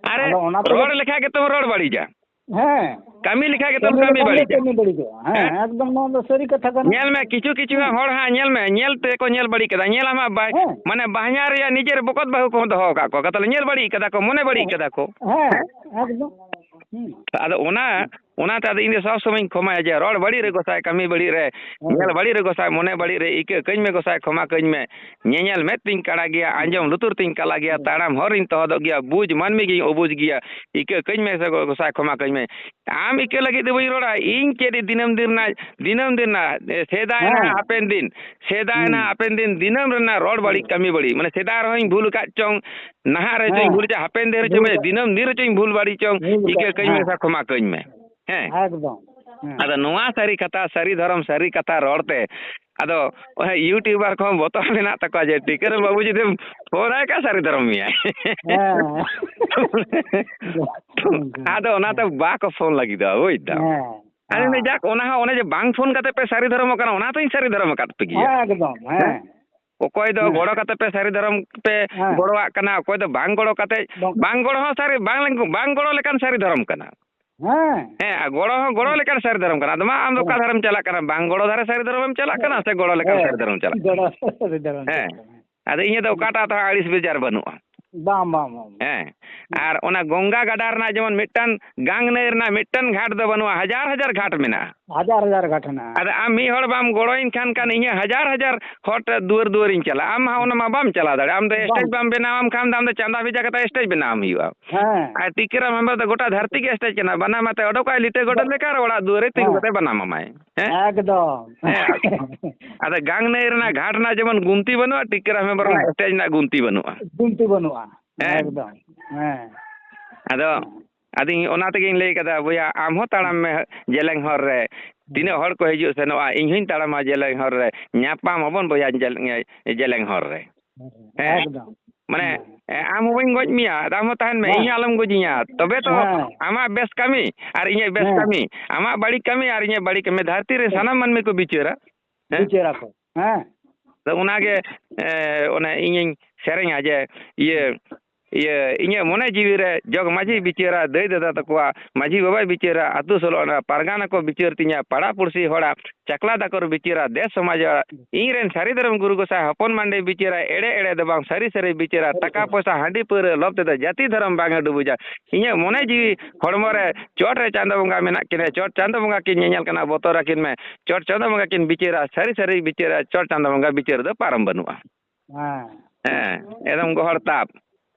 ᱟᱨᱮ, ᱟᱫᱚ ᱚᱱᱟ ᱛᱮᱜᱮ ᱨᱚᱲ ᱞᱮᱠᱷᱟᱡ ᱜᱮᱛᱚᱢ ᱨᱚᱲ ᱵᱟᱹᱲᱤᱡᱟ᱾ ᱦᱮᱸ᱾ ᱠᱟᱹᱢᱤ ᱞᱮᱠᱷᱟᱡ ᱜᱮᱛᱚᱢ ᱠᱟᱹᱢᱤ ᱠᱟᱹᱢᱤ ᱞᱮᱠᱷᱟᱱ ᱜᱮ ᱵᱟᱹᱲᱤᱡᱟ᱾ ᱠᱟᱹᱢᱤ ᱵᱟᱹᱲᱤᱡᱚᱜᱼᱟ᱾ ᱦᱮᱸ, ᱦᱮᱸ? ᱮᱠᱫᱚᱢ ᱱᱚᱣᱟ ᱫᱚ ᱥᱟᱹᱨᱤ ᱠᱟᱛᱷᱟ ᱠᱟᱱᱟ᱾ ᱧᱮᱞ ᱢᱮ, ᱠᱤᱪᱷᱩ ᱠᱤᱪᱷᱩ ᱦᱮᱸ᱾ ᱦᱚᱲ ᱦᱟᱸᱜ ᱧᱮᱞ ᱢᱮ, ᱧᱮᱞ ᱛᱮᱠᱚ ᱧᱮᱞ ᱵᱟᱹᱲᱤᱡ ᱠᱟᱫᱟ᱾ ᱧᱮᱞ ᱟᱢ ᱦᱟᱸᱜ ᱵᱟᱭ-, ᱦᱮᱸ᱾ ᱢᱟᱱᱮ ᱵᱟᱦᱧᱟᱨ ᱨᱮᱭᱟᱜ ᱱᱤᱡᱮᱨ ᱵᱚᱠᱚᱛ ᱵᱟᱹᱦᱩ ᱠᱚᱦᱚᱸ ᱫᱚᱦᱚ ᱟᱠᱟᱫ ᱠᱚᱣᱟ᱾ ᱠᱟᱛᱷᱟ ᱞᱮ ᱧᱮᱞ ᱵᱟᱹᱲᱤᱡ ᱠᱟᱫᱟ ᱠᱚ, ᱢᱚᱱᱮ ᱵᱟᱹᱲᱤᱡ ᱠᱟᱫᱟ ᱠᱚ᱾ ᱦᱮᱸ, ᱦᱮᱸ? ᱮᱠᱫᱚᱢ᱾ ᱦᱩᱸ᱾ ᱟᱫᱚ ᱚᱱᱟ ᱦᱩᱸ᱾ ᱚᱱᱟᱛᱮ ᱟᱫᱚ ᱤᱧ ᱫᱚ ᱥᱚᱵᱽ ᱥᱚᱢᱚᱭᱤᱧ ᱠᱷᱚᱢᱟᱭᱟ ᱡᱮ, ᱨᱚᱲ ᱵᱟᱹᱲᱤᱡ ᱨᱮ ᱜᱚᱸᱥᱟᱭ, ᱠᱟᱹᱢᱤ ᱵᱟᱹᱲᱤᱡ ᱨᱮ, ᱦᱮᱸ᱾ ᱧᱮᱞ ᱵᱟᱹᱲᱤᱡ ᱨᱮ ᱜᱚᱸᱥᱟᱭ, ᱢᱚᱱᱮ ᱵᱟᱹᱲᱤᱡ ᱨᱮ ᱤᱠᱟᱹ ᱠᱟᱹᱧ ᱢᱮ ᱜᱚᱸᱥᱟᱭ, ᱠᱷᱚᱢᱟ ᱠᱟᱹᱧ ᱢᱮ᱾ ᱧᱮᱧᱮᱞ ᱢᱮᱫ ᱛᱤᱧ ᱠᱟᱲᱟ ᱜᱮᱭᱟ, ᱟᱸᱡᱚᱢ ᱞᱩᱛᱩᱨ ᱛᱤᱧ ᱠᱟᱞᱟ ᱜᱮᱭᱟ, ᱦᱮᱸ᱾ ᱛᱟᱲᱟᱢ ᱦᱚᱨ ᱨᱤᱧ ᱛᱚᱦᱚᱫᱚᱜ ᱜᱮᱭᱟ, ᱵᱩᱡᱽ ᱢᱟᱹᱱᱢᱤ ᱜᱤᱧ ᱚᱵᱩᱡᱽ ᱜᱮᱭᱟ, ᱤᱠᱟᱹ ᱠᱟᱹᱧ ᱢᱮ ᱥᱮ ᱜᱚᱸᱥᱟᱭ, ᱠᱷᱚᱢᱟ ᱠᱟᱹᱧ ᱢᱮ᱾ ᱟᱢ ᱤᱠᱟᱹ ᱞᱟᱹᱜᱤᱫ ᱫᱚ ᱵᱟᱹᱧ ᱨᱚᱲᱟ, ᱤᱧ ᱪᱮᱫ ᱫᱤᱱᱟᱹᱢ ᱫᱤᱱ ᱨᱮᱱᱟᱜ, ᱫᱤᱱᱟᱹᱢ ᱫᱤᱱ ᱨᱮᱱᱟᱜ, ᱮ, ᱥᱮᱫᱟᱭ ᱦᱮᱸ᱾ ᱨᱮᱱᱟᱜ ᱦᱟᱯᱮᱱ ᱫᱤᱱ, ᱥᱮᱫᱟᱭ ᱦᱩᱸ᱾ ᱨᱮᱱᱟᱜ ᱦᱟᱯᱮᱱ ᱫᱤᱱ, ᱫᱤᱱᱟᱹᱢ ᱨᱮᱱᱟᱜ ᱨᱚᱲ ᱵᱟᱹᱲᱤᱡ, ᱦᱩᱸ᱾ ᱠᱟᱹᱢᱤ ᱵᱟᱹᱲᱤᱡ, ᱢᱟᱱᱮ ᱥᱮᱫᱟᱭ ᱨᱮᱦᱚᱸᱧ ᱵᱷᱩᱞ ᱟᱠᱟᱫ ᱪᱚᱝ, ᱱᱟᱦᱟᱜ ᱨᱮ ᱪᱚᱧ ᱦᱮᱸ᱾ ᱵᱷᱩᱞ ᱪᱚ, ᱦᱟᱯᱮᱱ ᱫᱤᱱ ᱨᱮ ᱪᱚ, ᱵᱷᱩᱞ ᱢᱟᱱᱮ ᱟᱠᱟᱫ, ᱫᱤᱱᱟᱹᱢ ᱫᱤᱱ ᱨᱮ ᱪᱚᱧ ᱵᱷᱩᱞ ᱵᱟᱹᱲᱤᱡ ᱪᱚᱝ, ᱵᱷᱩᱞ ᱤᱠᱟᱹ ᱟᱠᱟᱫ, ᱠᱟᱹᱧ ᱢᱮ ᱦᱮᱸ᱾ ᱥᱮ ᱠᱷᱚᱢᱟ ᱠᱟᱹᱧ ᱢᱮ᱾ ᱦᱮᱸ᱾ ᱮᱠᱫᱚᱢ᱾ ᱦᱮᱸ᱾ ᱟᱫᱚ ᱱᱚᱣᱟ ᱥᱟᱹᱨᱤ ᱠᱟᱛᱷᱟ, ᱥᱟᱹᱨᱤ ᱫᱷᱚᱨᱚᱢ, ᱥᱟᱹᱨᱤ ᱠᱟᱛᱷᱟ ᱨᱚᱲ ᱛᱮ, ᱟᱫᱚ ᱚᱱᱟ YouTuber ᱠᱚᱦᱚᱸ ᱵᱚᱛᱚᱨ ᱢᱮᱱᱟᱜ ᱛᱟᱠᱚᱣᱟ ᱡᱮ ᱴᱤᱠᱟᱹᱨᱟᱢ ᱵᱟᱹᱵᱩ ᱡᱩᱫᱤᱢ ᱯᱷᱳᱱ ᱟᱭ ᱠᱷᱟᱱ ᱥᱟᱹᱨᱤ ᱫᱷᱚᱨᱚᱢ ᱢᱮᱭᱟᱭ᱾ ᱦᱮᱸ᱾ ᱟᱫᱚ ᱚᱱᱟᱛᱮ ᱵᱟᱠᱚ ᱯᱷᱳᱱ ᱞᱟᱹᱜᱤᱫᱚᱜᱼᱟ, ᱵᱩᱡᱽ ᱫᱟᱢ᱾ ᱦᱮᱸ᱾ ᱟᱫᱚ ᱦᱮᱸ᱾ ᱡᱟᱠ, ᱚᱱᱟ ᱦᱚᱸ ᱚᱱᱮ ᱡᱮ ᱵᱟᱝ ᱯᱷᱳᱱ ᱠᱟᱛᱮ ᱯᱮ ᱥᱟᱹᱨᱤ ᱫᱷᱚᱨᱚᱢᱚᱜ ᱠᱟᱱᱟ, ᱚᱱᱟ ᱛᱚᱧ ᱥᱟᱹᱨᱤ ᱫᱷᱚᱨᱚᱢ ᱟᱠᱟᱫ ᱯᱮ ᱜᱮᱭᱟ᱾ ᱮᱠᱫᱚᱢ, ᱦᱮᱸ᱾ ᱦᱮᱸ? ᱚᱠᱚᱭ ᱫᱚ ᱦᱮᱸ᱾ ᱜᱚᱲᱚ ᱠᱟᱛᱮ ᱯᱮ ᱥᱟᱹᱨᱤ ᱫᱷᱚᱨᱚᱢ ᱯᱮ ᱦᱮᱸ᱾ ᱜᱚᱲᱚᱣᱟᱜ ᱠᱟᱱᱟ, ᱚᱠᱚᱭ ᱫᱚ ᱵᱟᱝ ᱜᱚᱲᱚ ᱠᱟᱛᱮ, ᱵᱟᱝ ᱵᱟᱝ ᱜᱚᱲᱚ ᱦᱚᱸ ᱥᱟᱹᱨᱤ, ᱵᱟᱝ, ᱵᱟᱝ ᱜᱚᱲᱚ ᱞᱮᱠᱟᱱ ᱥᱟᱹᱨᱤ ᱫᱷᱚᱨᱚᱢ ᱠᱟᱱᱟ᱾ ᱦᱮᱸ᱾ ᱦᱮᱸ, ᱟᱨ ᱜᱚᱲᱚ ᱦᱚᱸ ᱜᱚᱲᱚ ᱦᱮᱸ᱾ ᱞᱮᱠᱟᱱ ᱥᱟᱹᱨᱤ ᱫᱷᱚᱨᱚᱢ ᱠᱟᱱᱟ᱾ ᱟᱫᱚ ᱢᱟ ᱟᱢ ᱫᱚ ᱚᱠᱟ ᱦᱮᱸ᱾ ᱫᱷᱟᱨᱮᱢ ᱪᱟᱞᱟᱜ ᱠᱟᱱᱟ? ᱵᱟᱝ ᱜᱚᱲᱚ ᱫᱷᱟᱨᱮ ᱥᱟᱹᱨᱤ ᱫᱷᱚᱨᱚᱢᱮᱢ ᱪᱟᱞᱟᱜ ᱠᱟᱱᱟ ᱥᱮ ᱜᱚᱲᱚ ᱞᱮᱠᱟᱱ ᱦᱮᱸ᱾ ᱥᱟᱹᱨᱤ ᱫᱷᱚᱨᱚᱢᱮᱢ ᱪᱟᱞᱟᱜ ᱠᱟᱱᱟ? ᱜᱚᱲᱚ ᱥᱟᱹᱨᱤ ᱫᱷᱚᱨᱚᱢ ᱦᱮᱸ᱾ ᱪᱟᱞᱟᱜ ᱠᱟᱱᱟ᱾ ᱟᱫᱚ ᱤᱧᱟᱹᱜ ᱫᱚ ᱚᱠᱟᱴᱟᱜ ᱛᱮᱦᱚᱸ ᱟᱹᱲᱤᱥ ᱵᱮᱡᱟᱨ ᱵᱟᱹᱱᱩᱜᱼᱟ᱾ ᱵᱟᱝ, ᱵᱟᱝ, ᱵᱟᱝ, ᱵᱟᱝ᱾ ᱦᱮᱸ᱾ ᱦᱮᱸ᱾ ᱟᱨ ᱚᱱᱟ ᱜᱚᱝᱜᱟ ᱜᱟᱰᱟ ᱨᱮᱱᱟᱜ ᱡᱮᱢᱚᱱ ᱢᱤᱫᱴᱟᱝ ᱜᱟᱝ ᱱᱟᱹᱭ ᱨᱮᱱᱟᱜ ᱢᱤᱫᱴᱟᱝ ᱜᱷᱟᱴ ᱫᱚ ᱵᱟᱹᱱᱩᱜᱼᱟ, ᱦᱟᱡᱟᱨ ᱦᱟᱡᱟᱨ ᱜᱷᱟᱴ ᱢᱮᱱᱟᱜᱼᱟ᱾ ᱦᱟᱡᱟᱨ ᱦᱟᱡᱟᱨ ᱜᱷᱟᱴ ᱦᱮᱱᱟᱜᱼᱟ᱾ ᱟᱫᱚ ᱟᱢ ᱢᱤᱫ ᱦᱚᱲ ᱵᱟᱢ ᱜᱚᱲᱚᱭᱤᱧ ᱠᱷᱟᱱ, ᱠᱷᱟᱱ ᱤᱧᱟᱹᱜ ᱦᱟᱡᱟᱨ ᱦᱟᱡᱟᱨ ᱦᱚᱲ ᱴᱷᱮᱱ ᱫᱩᱣᱟᱹᱨ ᱫᱩᱣᱟᱹᱨᱤᱧ ᱪᱟᱞᱟᱜᱼᱟ᱾ ᱟᱢ ᱢᱟ ᱚᱱᱟ ᱢᱟ ᱵᱟᱢ ᱪᱟᱞᱟᱣ ᱫᱟᱲᱮᱭᱟᱜᱼᱟ᱾ ᱟᱢ ᱫᱚ ᱵᱟᱝ᱾ ᱥᱴᱮᱡᱽ ᱵᱟᱢ ᱵᱮᱱᱟᱣᱟᱢ ᱠᱷᱟᱱ ᱫᱚ ᱟᱢ ᱫᱚ ᱪᱟᱸᱫᱟ ᱵᱷᱮᱡᱟ ᱠᱟᱛᱮ ᱥᱴᱮᱡᱽ ᱵᱮᱱᱟᱣᱟᱢ ᱦᱩᱭᱩᱜᱼᱟ᱾ ᱦᱮᱸ᱾ ᱟᱨ ᱴᱤᱠᱟᱹᱨᱟᱢ ᱦᱮᱢᱵᱨᱚᱢ ᱫᱚ ᱜᱚᱴᱟ ᱫᱷᱟᱹᱨᱛᱤ ᱜᱮ ᱥᱴᱮᱡᱽ ᱠᱟᱱᱟ᱾ ᱵᱟᱱᱟᱢ ᱟᱛᱮ ᱚᱰᱚᱠᱟᱭ ᱞᱤᱴᱟᱹ ᱜᱚᱰᱮᱛ ᱞᱮᱠᱟ ᱟᱨ ᱚᱲᱟᱜ ᱫᱩᱣᱟᱹᱨ ᱨᱮ ᱛᱤᱸᱜᱩ ᱦᱮᱸ᱾ ᱠᱟᱛᱮ ᱵᱟᱱᱟᱢ ᱟᱢᱟᱭ᱾ ᱦᱮᱸ? ᱮᱠᱫᱚᱢ᱾ ᱦᱮᱸ᱾ ᱟᱫᱚ ᱜᱟᱝ ᱱᱟᱹᱭ ᱨᱮᱱᱟᱜ ᱜᱷᱟᱴ ᱨᱮᱱᱟᱜ ᱡᱮᱢᱚᱱ ᱜᱩᱢᱛᱤ ᱵᱟᱹᱱᱩᱜᱼᱟ, ᱴᱤᱠᱟᱹᱨᱟᱢ ᱦᱮᱢᱵᱨᱚᱢ ᱨᱮᱱᱟᱜ ᱦᱮᱸ᱾ ᱥᱴᱮᱡᱽ ᱨᱮᱱᱟᱜ ᱜᱩᱢᱛᱤ ᱵᱟᱹᱱᱩᱜᱼᱟ᱾ ᱜᱩᱢᱛᱤ ᱵᱟᱹᱱᱩᱜᱼᱟ᱾ ᱦᱮᱸ᱾ ᱮᱠᱫᱚᱢ᱾ ᱦᱮᱸ᱾ ᱟᱫᱚ ᱦᱮᱸ᱾ ᱟᱫᱚᱧ, ᱚᱱᱟ ᱛᱮᱜᱮᱧ ᱞᱟᱹᱭ ᱠᱟᱫᱟ, ᱵᱚᱭᱦᱟ, ᱟᱢ ᱦᱚᱸ ᱛᱟᱲᱟᱢ ᱢᱮ ᱡᱮᱞᱮᱧ ᱦᱚᱨ ᱨᱮ᱾ ᱛᱤᱱᱟᱹᱜ ᱦᱚᱲ ᱠᱚ ᱦᱤᱡᱩᱜ ᱥᱮᱱᱚᱜᱼᱟ, ᱤᱧ ᱦᱚᱸᱧ ᱛᱟᱲᱟᱢᱟ ᱡᱮᱞᱮᱧ ᱦᱚᱨ ᱨᱮ᱾ ᱧᱟᱯᱟᱢ ᱟᱵᱚᱱ, ᱵᱚᱭᱦᱟ, ᱡᱮᱞᱮᱧ, ᱡᱮᱞᱮᱧ ᱦᱚᱨ ᱨᱮ᱾ ᱦᱮᱸ? ᱮᱠᱫᱚᱢ᱾ ᱢᱟᱱᱮ, ᱦᱮᱸ᱾ ᱮ, ᱟᱢ ᱦᱚᱸ ᱵᱟᱹᱧ ᱜᱚᱡ ᱢᱮᱭᱟ, ᱟᱢ ᱦᱚᱸ ᱛᱟᱦᱮᱱ ᱢᱮ, ᱦᱮᱸ᱾ ᱤᱧ ᱦᱚᱸ ᱟᱞᱚᱢ ᱜᱚᱡᱤᱧᱟ᱾ ᱛᱚᱵᱮ ᱛᱚ ᱦᱮᱸ᱾ ᱟᱢᱟᱜ ᱵᱮᱥ ᱠᱟᱹᱢᱤ ᱟᱨ ᱤᱧᱟᱹᱜ ᱵᱮᱥ ᱦᱮᱸ᱾ ᱠᱟᱹᱢᱤ, ᱟᱢᱟᱜ ᱵᱟᱹᱲᱤᱡ ᱠᱟᱹᱢᱤ ᱟᱨ ᱤᱧᱟᱹᱜ ᱵᱟᱹᱲᱤᱡ ᱠᱟᱹᱢᱤ, ᱫᱷᱟᱹᱨᱛᱤ ᱨᱮ ᱦᱮᱸ᱾ ᱥᱟᱱᱟᱢ ᱢᱟᱹᱱᱢᱤ ᱠᱚ ᱵᱤᱪᱟᱹᱨᱟ᱾ ᱦᱮᱸ? ᱵᱤᱪᱟᱹᱨᱟᱠᱚ᱾ ᱦᱮᱸ᱾ ᱛᱚ ᱚᱱᱟᱜᱮ, ᱮ, ᱚᱱᱮ ᱤᱧᱤᱧ ᱥᱮᱨᱮᱧᱟ ᱡᱮ, ᱤᱭᱟᱹ, ᱤᱭᱟᱹ, ᱤᱧᱟᱹᱜ ᱢᱚᱱᱮ ᱡᱤᱣᱤ ᱨᱮ ᱡᱚᱜᱽ ᱢᱟᱹᱡᱷᱤ ᱵᱤᱪᱟᱹᱨᱟ, ᱫᱟᱹᱭ ᱫᱟᱫᱟ ᱛᱟᱠᱚᱣᱟ ᱢᱟᱹᱡᱷᱤ ᱵᱟᱵᱟᱭ ᱵᱤᱪᱟᱹᱨᱟ, ᱟᱹᱛᱩ ᱥᱳᱞᱳ ᱟᱱᱟ ᱯᱟᱨᱜᱟᱱᱟ ᱠᱚ ᱵᱤᱪᱟᱹᱨ ᱛᱤᱧᱟ, ᱯᱟᱲᱟ ᱯᱩᱲᱥᱤ ᱦᱚᱲᱟᱜ ᱪᱟᱠᱞᱟ ᱫᱟᱠᱚᱨ ᱵᱤᱪᱟᱹᱨᱟ, ᱫᱮᱥ ᱥᱚᱢᱟᱡᱽ ᱟᱜ ᱤᱧ ᱨᱮᱱ ᱥᱟᱹᱨᱤ ᱫᱷᱚᱨᱚᱢ ᱜᱩᱨᱩ ᱜᱚᱸᱥᱟᱭ ᱦᱚᱯᱚᱱ ᱢᱟᱱᱰᱤ ᱵᱤᱪᱟᱹᱨᱟ, ᱮᱲᱮ ᱮᱲᱮ ᱫᱚ ᱵᱟᱝ ᱥᱟᱹᱨᱤ ᱥᱟᱹᱨᱤ ᱵᱤᱪᱟᱹᱨᱟ, ᱛᱟᱠᱟ ᱯᱚᱭᱥᱟ ᱦᱟᱺᱰᱤ ᱯᱟᱹᱣᱨᱟᱹ ᱞᱚᱵ ᱛᱮᱫᱚ ᱡᱟᱹᱛᱤ ᱫᱷᱚᱨᱚᱢ ᱵᱟᱝ ᱮ ᱰᱩᱵᱩᱡᱟ᱾ ᱤᱧᱟᱹᱜ ᱢᱚᱱᱮ ᱡᱤᱣᱤ ᱦᱚᱲᱢᱚ ᱨᱮ ᱪᱚᱴ ᱨᱮ ᱪᱟᱸᱫᱚ ᱵᱚᱸᱜᱟ ᱢᱮᱱᱟᱜ ᱠᱤᱱᱟ, ᱪᱚᱴ ᱪᱟᱸᱫᱚ ᱵᱚᱸᱜᱟ ᱠᱤᱱ ᱧᱮᱧᱮᱞ ᱠᱟᱱᱟ, ᱵᱚᱛᱚᱨ ᱟᱹᱠᱤᱱ ᱢᱮ, ᱪᱚᱴ ᱪᱟᱸᱫᱚ ᱵᱚᱸᱜᱟ ᱠᱤᱱ ᱵᱤᱪᱟᱹᱨᱟ, ᱥᱟᱹᱨᱤ ᱥᱟᱹᱨᱤ ᱵᱤᱪᱟᱹᱨᱟ, ᱪᱚᱴ ᱪᱟᱸᱫᱚ ᱵᱚᱸᱜᱟ ᱵᱤᱪᱟᱹᱨ ᱫᱚ ᱯᱟᱨᱚᱢ ᱵᱟᱹᱱᱩᱜᱼᱟ᱾ ᱦᱮᱸ᱾ ᱦᱮᱸ, ᱮᱠᱫᱚᱢ ᱜᱚᱦᱚᱲ ᱛᱟᱵ᱾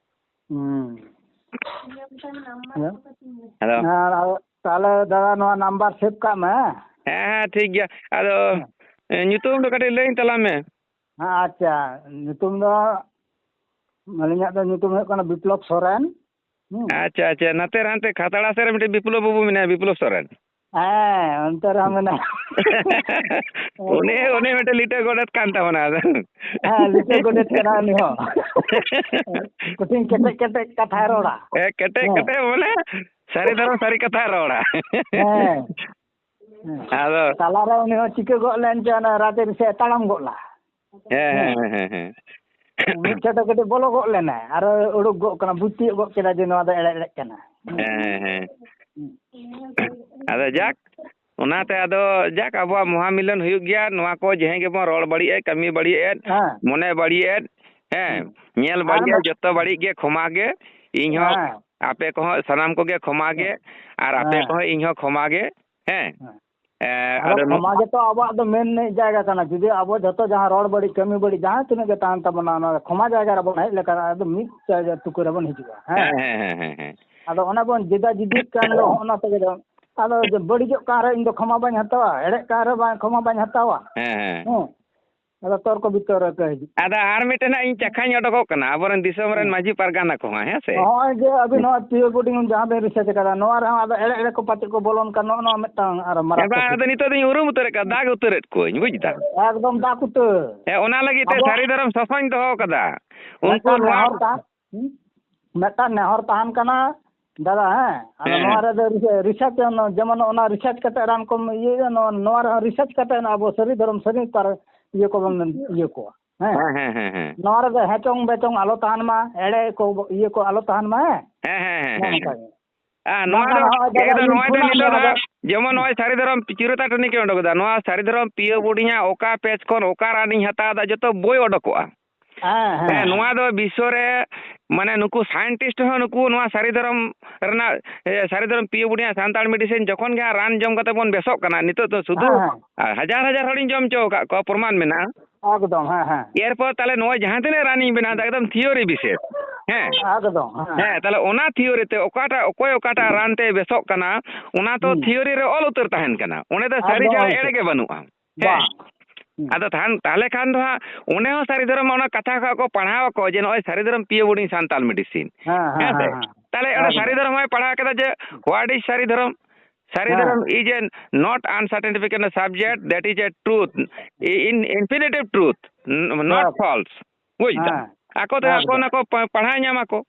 ᱦᱩᱸ᱾ ᱦᱮᱞᱳ᱾ ᱟᱨ ᱛᱟᱦᱞᱮ ᱫᱟᱫᱟ ᱱᱚᱣᱟ ᱱᱟᱢᱵᱟᱨ ᱥᱮᱵᱷ ᱠᱟᱜ ᱢᱮ᱾ ᱦᱮᱸ, ᱦᱮᱸ, ᱴᱷᱤᱠ ᱜᱮᱭᱟ᱾ ᱟᱫᱚ, ᱦᱮᱸ᱾ ᱮ, ᱧᱩᱛᱩᱢ ᱫᱚ ᱠᱟᱹᱴᱤᱡ ᱞᱟᱹᱭᱟᱹᱧ ᱛᱟᱞᱟᱝ ᱢᱮ᱾ ᱦᱮᱸ, ᱟᱪᱪᱷᱟ᱾ ᱧᱩᱛᱩᱢ ᱫᱚ, ᱟᱹᱞᱤᱧᱟᱜ ᱫᱚ ᱧᱩᱛᱩᱢ ᱦᱩᱭᱩᱜ ᱠᱟᱱᱟ ᱵᱤᱯᱞᱚᱵ ᱥᱚᱨᱮᱱ᱾ ᱦᱩᱸ᱾ ᱟᱪᱪᱷᱟ, ᱟᱪᱪᱷᱟ᱾ ᱱᱟᱛᱮ ᱨᱮ ᱦᱟᱱᱛᱮ ᱠᱷᱟᱛᱲᱟ ᱥᱮᱫ ᱨᱮ ᱢᱤᱫᱴᱮᱡ ᱵᱤᱯᱞᱚᱵ ᱵᱟᱹᱵᱩ ᱢᱮᱱᱟᱭᱟ, ᱵᱤᱯᱞᱚᱵ ᱥᱚᱨᱮᱱ᱾ ᱦᱮᱸ, ᱚᱱᱛᱮ ᱨᱮᱦᱚᱸ ᱢᱮᱱᱟᱭᱟ᱾ ᱩᱱᱤ, ᱩᱱᱤ ᱢᱤᱫᱴᱮᱡ ᱞᱤᱴᱟᱹ ᱜᱚᱰᱮᱛ ᱠᱟᱱ ᱛᱟᱵᱚᱱᱟ ᱟᱫᱚ᱾ ᱦᱮᱸ, ᱞᱤᱴᱟᱹ ᱜᱚᱰᱮᱛ ᱠᱟᱱᱟᱭ ᱩᱱᱤ ᱦᱚᱸ᱾ ᱠᱚᱴᱷᱤᱱ ᱠᱮᱴᱮᱡ ᱠᱮᱴᱮᱡ ᱠᱟᱛᱷᱟᱭ ᱨᱚᱲᱟ᱾ ᱮ, ᱠᱮᱴᱮᱡ ᱦᱮᱸ᱾ ᱠᱮᱴᱮᱡ ᱵᱚᱞᱮ ᱥᱟᱹᱨᱤ ᱫᱷᱚᱨᱚᱢ ᱥᱟᱹᱨᱤ ᱠᱟᱛᱷᱟᱭ ᱨᱚᱲᱟ᱾ ᱦᱮᱸ᱾ ᱟᱫᱚ ᱛᱟᱞᱟᱨᱮ ᱩᱱᱤ ᱦᱚᱸ ᱪᱤᱠᱟᱹ ᱜᱚᱫ ᱞᱮᱱ ᱪᱚ, ᱚᱱᱟ ᱨᱟᱡᱽ ᱟᱹᱨᱤ ᱥᱮᱫ ᱮ ᱛᱟᱲᱟᱢ ᱜᱚᱫ ᱞᱮᱱᱟ᱾ ᱦᱮᱸ, ᱦᱮᱸ, ᱦᱮᱸ, ᱦᱮᱸ᱾ ᱢᱤᱫ ᱪᱷᱚᱴ ᱠᱟᱹᱴᱤᱡ ᱵᱚᱞᱚ ᱜᱚᱫ ᱞᱮᱱᱟᱭ, ᱟᱨᱚ ᱩᱰᱩᱠ ᱜᱚᱫ ᱠᱟᱱᱟ, ᱵᱩᱡᱽ ᱛᱤᱭᱳᱜ ᱜᱚᱫ ᱠᱮᱫᱟ ᱡᱮ ᱱᱚᱣᱟ ᱫᱚ ᱮᱲᱮ ᱮᱲᱮᱜ ᱠᱟᱱᱟ᱾ ᱦᱮᱸ, ᱦᱮᱸ, ᱦᱮᱸ᱾ ᱟᱫᱚ ᱡᱟᱠ, ᱚᱱᱟᱛᱮ ᱟᱫᱚ ᱡᱟᱠ, ᱟᱵᱚᱣᱟᱜ ᱢᱚᱦᱟ ᱢᱤᱞᱚᱱ ᱦᱩᱭᱩᱜ ᱜᱮᱭᱟ᱾ ᱱᱚᱣᱟ ᱠᱚ ᱡᱟᱦᱟᱸᱭ ᱜᱮᱵᱚᱱ ᱨᱚᱲ ᱵᱟᱹᱲᱤᱡ ᱮᱫ, ᱠᱟᱹᱢᱤ ᱵᱟᱹᱲᱤᱡ ᱮᱫ, ᱦᱮᱸ᱾ ᱢᱚᱱᱮ ᱵᱟᱹᱲᱤᱡ ᱮᱫ, ᱦᱮᱸ, ᱦᱩᱸ᱾ ᱧᱮᱞ ᱟᱨ ᱵᱟᱹᱲᱤᱡ ᱢᱟ- ᱮᱫ, ᱡᱚᱛᱚ ᱵᱟᱹᱲᱤᱡ ᱜᱮ ᱠᱷᱚᱢᱟ ᱜᱮ᱾ ᱤᱧ ᱦᱚᱸ, ᱦᱮᱸ᱾ ᱟᱯᱮ ᱠᱚᱦᱚᱸ ᱥᱟᱱᱟᱢ ᱠᱚᱜᱮ ᱠᱷᱚᱢᱟ ᱜᱮ, ᱦᱮᱸ᱾ ᱟᱨ ᱟᱯᱮ ᱦᱮᱸ᱾ ᱠᱚᱦᱚᱸ ᱤᱧ ᱦᱚᱸ ᱠᱷᱚᱢᱟ ᱜᱮ, ᱦᱮᱸ᱾ ᱦᱮᱸ᱾ ᱮ, ᱟᱫᱚ ᱟᱫᱚ ᱱᱚ- ᱠᱷᱚᱢᱟ ᱜᱮᱛᱚ ᱟᱵᱚᱣᱟᱜ ᱫᱚ ᱢᱮᱱ ᱡᱟᱭᱜᱟ ᱠᱟᱱᱟ᱾ ᱡᱩᱫᱤ ᱟᱵᱚ ᱡᱷᱚᱛᱚ ᱡᱟᱦᱟᱸ ᱨᱚᱲ ᱵᱟᱹᱲᱤᱡ, ᱠᱟᱹᱢᱤ ᱵᱟᱹᱲᱤᱡ, ᱡᱟᱦᱟᱸ ᱛᱤᱱᱟᱹᱜ ᱜᱮ ᱛᱟᱦᱮᱱ ᱛᱟᱵᱚᱱᱟ, ᱚᱱᱟ ᱠᱷᱚᱢᱟ ᱡᱟᱭᱜᱟ ᱨᱮᱵᱚᱱ ᱦᱮᱡ ᱞᱮᱠᱷᱟᱱ ᱟᱫᱚ ᱢᱤᱫ ᱡᱟᱭᱜᱟ ᱛᱩᱠᱟᱹ ᱨᱮᱵᱚᱱ ᱦᱤᱡᱩᱜᱼᱟ᱾ ᱦᱮᱸ᱾ ᱦᱮᱸ, ᱦᱮᱸ, ᱦᱮᱸ, ᱦᱮᱸ, ᱦᱮᱸ᱾ ᱟᱫᱚ ᱚᱱᱟ ᱵᱚᱱ ᱡᱮᱫᱟ ᱡᱤᱫᱤᱜ ᱠᱟᱱ ᱫᱚ, ᱚᱱᱟ ᱛᱮᱜᱮ ᱫᱚ ᱟᱫᱚ ᱡᱮ ᱵᱟᱹᱲᱤᱡᱚᱜ ᱠᱟᱱ ᱨᱮ ᱤᱧ ᱫᱚ ᱠᱷᱚᱢᱟ ᱵᱟᱹᱧ ᱦᱟᱛᱟᱣᱟ, ᱮᱲᱮᱜ ᱠᱟᱱ ᱨᱮ ᱵᱟᱝ, ᱠᱷᱚᱢᱟ ᱵᱟᱹᱧ ᱦᱟᱛᱟᱣᱟ᱾ ᱦᱮᱸ, ᱦᱮᱸ᱾ ᱦᱮᱸ᱾ ᱟᱫᱚ ᱛᱚᱨᱠᱚ ᱵᱤᱛᱚᱨᱠᱚ ᱦᱤᱡᱩᱜ ᱠᱟᱱᱟ᱾ ᱟᱫᱚ ᱟᱨ ᱢᱤᱫᱴᱮᱱ ᱦᱟᱸᱜ ᱤᱧ ᱪᱟᱠᱷᱟᱧ ᱚᱰᱚᱠᱚᱜ ᱠᱟᱱᱟ, ᱟᱵᱚᱨᱮᱱ ᱫᱤᱥᱚᱢ ᱨᱮᱱ ᱦᱮᱸ᱾ ᱢᱟᱹᱡᱷᱤ ᱯᱟᱨᱜᱟᱱᱟ ᱠᱚᱦᱚᱸ, ᱦᱮᱸ ᱥᱮ? ᱱᱚᱜᱼᱚᱭ ᱡᱮ ᱟᱹᱵᱤᱱ ᱱᱚᱣᱟ ᱯᱤᱭᱳ ᱵᱳᱨᱰᱤᱝ ᱡᱟᱦᱟᱸ ᱵᱤᱱ ᱨᱤᱥᱟᱨᱪ ᱟᱠᱟᱫᱟ, ᱱᱚᱣᱟ ᱨᱮᱦᱚᱸ ᱟᱫᱚ ᱮᱲᱮ ᱮᱲᱮ ᱠᱚ ᱯᱟᱪᱮᱫ ᱠᱚ ᱵᱚᱞᱚᱱ ᱠᱟᱱ, ᱱᱚᱜᱼᱚ ᱱᱚᱣᱟ ᱢᱤᱫᱴᱟᱝ ᱟᱨᱚ ᱢᱟᱨᱟᱝ ᱦᱮᱸ, ᱵᱟᱝ, ᱴᱚᱯᱤᱠ᱾ ᱟᱫᱚ ᱱᱤᱛᱚᱜ ᱫᱚᱧ ᱩᱨᱩᱢ ᱩᱛᱟᱹᱨᱮᱫ ᱠᱚᱣᱟ, ᱫᱟᱜ ᱩᱛᱟᱹᱨᱮᱫ ᱠᱚᱣᱟᱧ, ᱵᱩᱡᱽ ᱫᱟᱢ? ᱮᱠᱫᱚᱢ ᱫᱟᱜ ᱩᱛᱟᱹᱨ᱾ ᱦᱮᱸ, ᱚᱱᱟ ᱞᱟᱹᱜᱤᱫ ᱛᱮ ᱟᱵᱚ ᱥᱟᱹᱨᱤ ᱫᱷᱚᱨᱚᱢ ᱥᱟᱥᱚᱱ ᱫᱚᱦᱚ ᱠᱟᱫᱟ᱾ ᱩᱱᱠᱩ ᱢᱤᱫᱴᱟᱝ ᱱᱚᱣᱟ ᱱᱮᱦᱚᱨ ᱛᱟᱦᱮᱸ, ᱦᱩᱸ? ᱢᱤᱫᱴᱟᱝ ᱱᱮᱦᱚᱨ ᱛᱟᱦᱮᱱ ᱠᱟᱱᱟ ᱫᱟᱫᱟ, ᱦᱮᱸ? ᱟᱫᱚ ᱦᱮᱸ᱾ ᱱᱚᱣᱟ ᱨᱮᱫᱚ ᱨᱤᱥᱟᱨᱪ, ᱡᱮᱢᱚᱱ ᱚᱱᱟ ᱨᱤᱥᱟᱨᱪ ᱠᱟᱛᱮ ᱨᱟᱱ ᱠᱚᱢ ᱤᱭᱟᱹᱭᱟ, ᱱᱚᱣᱟ, ᱱᱚᱣᱟ ᱨᱮᱦᱚᱸ ᱨᱤᱥᱟᱨᱪ ᱠᱟᱛᱮ ᱟᱵᱚ ᱥᱟᱹᱨᱤ ᱫᱷᱚᱨᱚᱢ ᱥᱟᱹᱨᱤ ᱯᱟᱨ-, ᱤᱭᱟᱹ ᱠᱚᱵᱚᱱ ᱤᱭᱟᱹ ᱠᱚᱣᱟ᱾ ᱦᱮᱸ᱾ ᱦᱮᱸ, ᱦᱮᱸ, ᱦᱮᱸ, ᱦᱮᱸ᱾ ᱱᱚᱣᱟ ᱨᱮᱫᱚ ᱦᱮᱪᱚᱝ ᱵᱮᱪᱚᱝ ᱟᱞᱚ ᱛᱟᱦᱮᱱ ᱢᱟ, ᱮᱲᱮ ᱠᱚ, ᱤᱭᱟᱹ ᱠᱚ ᱟᱞᱚ ᱛᱟᱦᱮᱱ ᱢᱟ, ᱦᱮᱸ᱾ ᱦᱮᱸ, ᱦᱮᱸ, ᱦᱮᱸ, ᱱᱚᱜᱼᱚ ᱦᱮᱸ, ᱱᱚᱝᱠᱟ ᱦᱮᱸ᱾ ᱜᱮ᱾ ᱟᱨ ᱱᱚᱣᱟ ᱵᱟᱝᱠᱷᱟᱱ ᱫᱚ, ᱱᱚᱜᱼᱚᱭ ᱫᱟᱫᱟ ᱮᱠᱫᱚᱢ, ᱤᱧ ᱱᱚᱣᱟ ᱫᱚ ᱯᱷᱳᱱᱟᱢ ᱱᱤᱛᱚᱜ ᱫᱚ ᱠᱟᱱᱟ ᱟᱫᱚ᱾ ᱡᱮᱢᱚᱱ ᱱᱚᱜᱼᱚᱭ ᱥᱟᱹᱨᱤ ᱫᱷᱚᱨᱚᱢ ᱪᱤᱨᱟᱹᱛᱟ ᱴᱟᱺᱰᱤ ᱠᱤᱱ ᱚᱰᱚᱠ ᱮᱫᱟ, ᱱᱚᱣᱟ ᱥᱟᱹᱨᱤ ᱫᱷᱚᱨᱚᱢ ᱯᱤᱭᱟᱹ ᱵᱳᱨᱰᱤᱝ ᱟᱜ ᱚᱠᱟ page ᱠᱷᱚᱱ ᱚᱠᱟ ᱨᱟᱱᱤᱧ ᱦᱟᱛᱟᱣ ᱮᱫᱟ, ᱡᱚᱛᱚ ᱵᱳᱭ ᱚᱰᱚᱠᱚᱜᱼᱟ᱾ ᱦᱮᱸ, ᱦᱮᱸ, ᱦᱮᱸ, ᱱᱚᱣᱟ ᱦᱮᱸ᱾ ᱫᱚ ᱵᱤᱥᱥᱚ ᱨᱮ, ᱢᱟᱱᱮ, ᱱᱩᱠᱩ scientist ᱦᱚᱸ ᱱᱩᱠᱩ ᱱᱚᱣᱟ ᱥᱟᱹᱨᱤ ᱫᱷᱚᱨᱚᱢ ᱨᱮᱱᱟᱜ, ᱮ, ᱥᱟᱹᱨᱤ ᱫᱷᱚᱨᱚᱢ ᱯᱤᱭᱟᱹ ᱵᱳᱨᱰᱤᱝ ᱟᱜ ᱥᱟᱱᱛᱟᱲ medicine ᱡᱚᱠᱷᱚᱱ ᱜᱮ ᱦᱟᱸᱜ ᱨᱟᱱ ᱡᱚᱢ ᱠᱟᱛᱮ ᱵᱚᱱ ᱵᱮᱥᱚᱜ ᱠᱟᱱᱟ, ᱱᱤᱛᱚᱜ ᱫᱚ ᱥᱩᱫᱷᱩ ᱦᱮᱸ, ᱦᱮᱸ᱾ ᱟᱨ ᱦᱟᱡᱟᱨ ᱦᱟᱡᱟᱨ ᱦᱚᱲᱤᱧ ᱡᱚᱢ ᱦᱚᱪᱚ ᱟᱠᱟᱫ ᱠᱚᱣᱟ, ᱯᱨᱚᱢᱟᱱ ᱢᱮᱱᱟᱜᱼᱟ᱾ ᱮᱠᱫᱚᱢ, ᱦᱮᱸ, ᱦᱮᱸ᱾ ᱮᱨᱯᱚᱨ ᱛᱟᱦᱞᱮ ᱱᱚᱜᱼᱚᱭ ᱡᱟᱦᱟᱸ ᱛᱤᱱᱟᱹᱜ ᱨᱟᱱᱤᱧ ᱵᱮᱱᱟᱣ ᱮᱫᱟ, ᱮᱠᱫᱚᱢ theory ᱵᱤᱥᱮᱥ᱾ ᱦᱮᱸ᱾ ᱮᱠᱫᱚᱢ, ᱦᱮᱸ᱾ ᱦᱮᱸ, ᱛᱟᱦᱞᱮ ᱚᱱᱟ theory ᱛᱮ ᱚᱠᱟᱴᱟᱜ, ᱚᱠᱚᱭ ᱚᱠᱟᱴᱟᱜ ᱨᱟᱱ ᱛᱮ ᱵᱮᱥᱚᱜ ᱠᱟᱱᱟ, ᱚᱱᱟ ᱛᱚ ᱦᱩᱸ᱾ Theory ᱨᱮ ᱚᱞ ᱩᱛᱟᱹᱨ ᱛᱟᱦᱮᱱ ᱠᱟᱱᱟ᱾ ᱚᱸᱰᱮ ᱫᱚ ᱥᱟᱹᱨᱤ ᱮᱠᱫᱚᱢ ᱪᱷᱟᱲᱟ ᱚᱞ ᱮᱲᱮ ᱩᱛᱟᱹᱨ᱾ ᱜᱮ ᱵᱟᱹᱱᱩᱜᱼᱟ᱾ ᱦᱮᱸ᱾ ᱵᱟᱝ᱾ ᱦᱩᱸ᱾ ᱟᱫᱚ ᱛᱟᱦᱮᱱ, ᱛᱟᱦᱞᱮ ᱠᱷᱟᱱ ᱫᱚ ᱦᱟᱸᱜ ᱚᱱᱮ ᱦᱚᱸ ᱥᱟᱹᱨᱤ ᱫᱷᱚᱨᱚᱢ ᱚᱱᱟ ᱠᱟᱛᱷᱟ ᱠᱚ ᱯᱟᱲᱦᱟᱣ ᱟᱠᱚ ᱡᱮ ᱱᱚᱜᱼᱚᱭ ᱥᱟᱹᱨᱤ ᱫᱷᱚᱨᱚᱢ ᱯᱤᱭᱟᱹ ᱵᱳᱨᱰᱤᱝ ᱥᱟᱱᱛᱟᱞ medicine᱾ ᱦᱮᱸ, ᱦᱮᱸ, ᱦᱮᱸ, ᱥᱮ? ᱦᱮᱸ᱾ ᱛᱟᱦᱞᱮ ᱚᱱᱟ ᱮᱠᱫᱚᱢ᱾ ᱥᱟᱹᱨᱤ ᱫᱷᱚᱨᱚᱢ ᱦᱚᱸᱭ ᱯᱟᱲᱦᱟᱣ ᱠᱮᱫᱟ ᱡᱮ what is ᱥᱟᱹᱨᱤ ᱫᱷᱚᱨᱚᱢ? ᱥᱟᱹᱨᱤ ᱦᱮᱸ᱾ Dhormo is a not uncertificated subject, that is a truth, in infinitive truth, not false. ᱵᱩᱡᱽ ᱫᱟᱢ? ᱦᱮᱸ᱾ ᱟᱠᱚ ᱛᱮ ᱟᱠᱚ ᱮᱠᱫᱚᱢ᱾ ᱚᱱᱟ ᱠᱚ ᱯᱟ-, ᱯᱟᱲᱦᱟᱣ ᱧᱟᱢ ᱟᱠᱚ᱾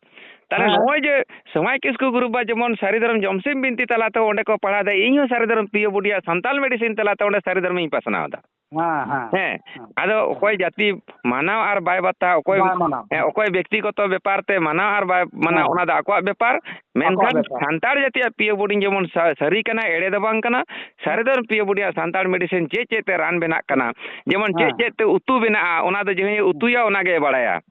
ᱛᱟᱦᱞᱮ ᱦᱮᱸ᱾ ᱱᱚᱜᱼᱚᱭ ᱡᱮ ᱥᱚᱢᱟᱭ ᱠᱤᱥᱠᱩ group ᱵᱟ ᱡᱮᱢᱚᱱ ᱥᱟᱹᱨᱤ ᱫᱷᱚᱨᱚᱢ ᱡᱚᱢᱥᱤᱢ ᱵᱤᱱᱛᱤ ᱛᱟᱞᱟ ᱛᱮ ᱚᱸᱰᱮ ᱠᱚ ᱯᱟᱲᱦᱟᱣ ᱮᱫᱟ, ᱤᱧ ᱦᱚᱸ ᱥᱟᱹᱨᱤ ᱫᱷᱚᱨᱚᱢ ᱯᱤᱭᱟᱹ ᱵᱩᱰᱤᱭᱟᱜ ᱥᱟᱱᱛᱟᱞ medicine ᱛᱟᱞᱟ ᱛᱮ ᱚᱸᱰᱮ ᱥᱟᱹᱨᱤ ᱫᱷᱚᱨᱚᱢᱤᱧ ᱯᱟᱥᱱᱟᱣ ᱮᱫᱟ᱾ ᱦᱮᱸ, ᱦᱮᱸ᱾ ᱦᱮᱸ᱾ ᱦᱮᱸ᱾ ᱟᱫᱚ ᱚᱠᱚᱭ ᱡᱟᱹᱛᱤ ᱢᱟᱱᱟᱣ ᱟᱨ ᱵᱟᱭ ᱵᱟᱛᱟᱣ, ᱚᱠᱚᱭ, ᱵᱟᱭ ᱢᱟᱱᱟᱣ᱾ ᱦᱮᱸ, ᱚᱠᱚᱭ ᱵᱮᱠᱛᱤᱜᱚᱛᱚ ᱵᱮᱯᱟᱨ ᱛᱮ ᱢᱟᱱᱟᱣ ᱟᱨ ᱵᱟᱭ ᱢᱟᱱᱟᱣ, ᱦᱮᱸ᱾ ᱚᱱᱟ ᱫᱚ ᱟᱠᱚᱣᱟᱜ ᱵᱮᱯᱟᱨ᱾ ᱟᱠᱚᱣᱟᱜ ᱢᱮᱱᱠᱷᱟᱱ ᱵᱮᱯᱟᱨ᱾ ᱥᱟᱱᱛᱟᱲ ᱡᱟᱹᱛᱤᱭᱟᱜ ᱯᱤᱭᱟᱹ ᱵᱳᱨᱰᱤᱝ ᱡᱮᱢᱚᱱ ᱥᱟ-, ᱥᱟᱹᱨᱤ ᱠᱟᱱᱟ, ᱮᱲᱮ ᱫᱚ ᱵᱟᱝ ᱠᱟᱱᱟ᱾ ᱥᱟᱹᱨᱤ ᱦᱮᱸ᱾ ᱫᱷᱚᱨᱚᱢ ᱯᱤᱭᱟᱹ ᱵᱳᱨᱰᱤᱝ ᱟᱜ ᱥᱟᱱᱛᱟᱲ medicine ᱪᱮᱫ ᱪᱮᱫ ᱛᱮ ᱨᱟᱱ ᱵᱮᱱᱟᱜ ᱠᱟᱱᱟ, ᱡᱮᱢᱚᱱ ᱪᱮᱫ ᱦᱮᱸ᱾ ᱪᱮᱫ ᱛᱮ ᱩᱛᱩ ᱵᱮᱱᱟᱜᱼᱟ, ᱚᱱᱟ ᱫᱚ ᱡᱟᱦᱟᱸᱭ ᱩᱛᱩᱭᱟ ᱚᱱᱟ ᱜᱮᱭ ᱵᱟᱲᱟᱭᱟ᱾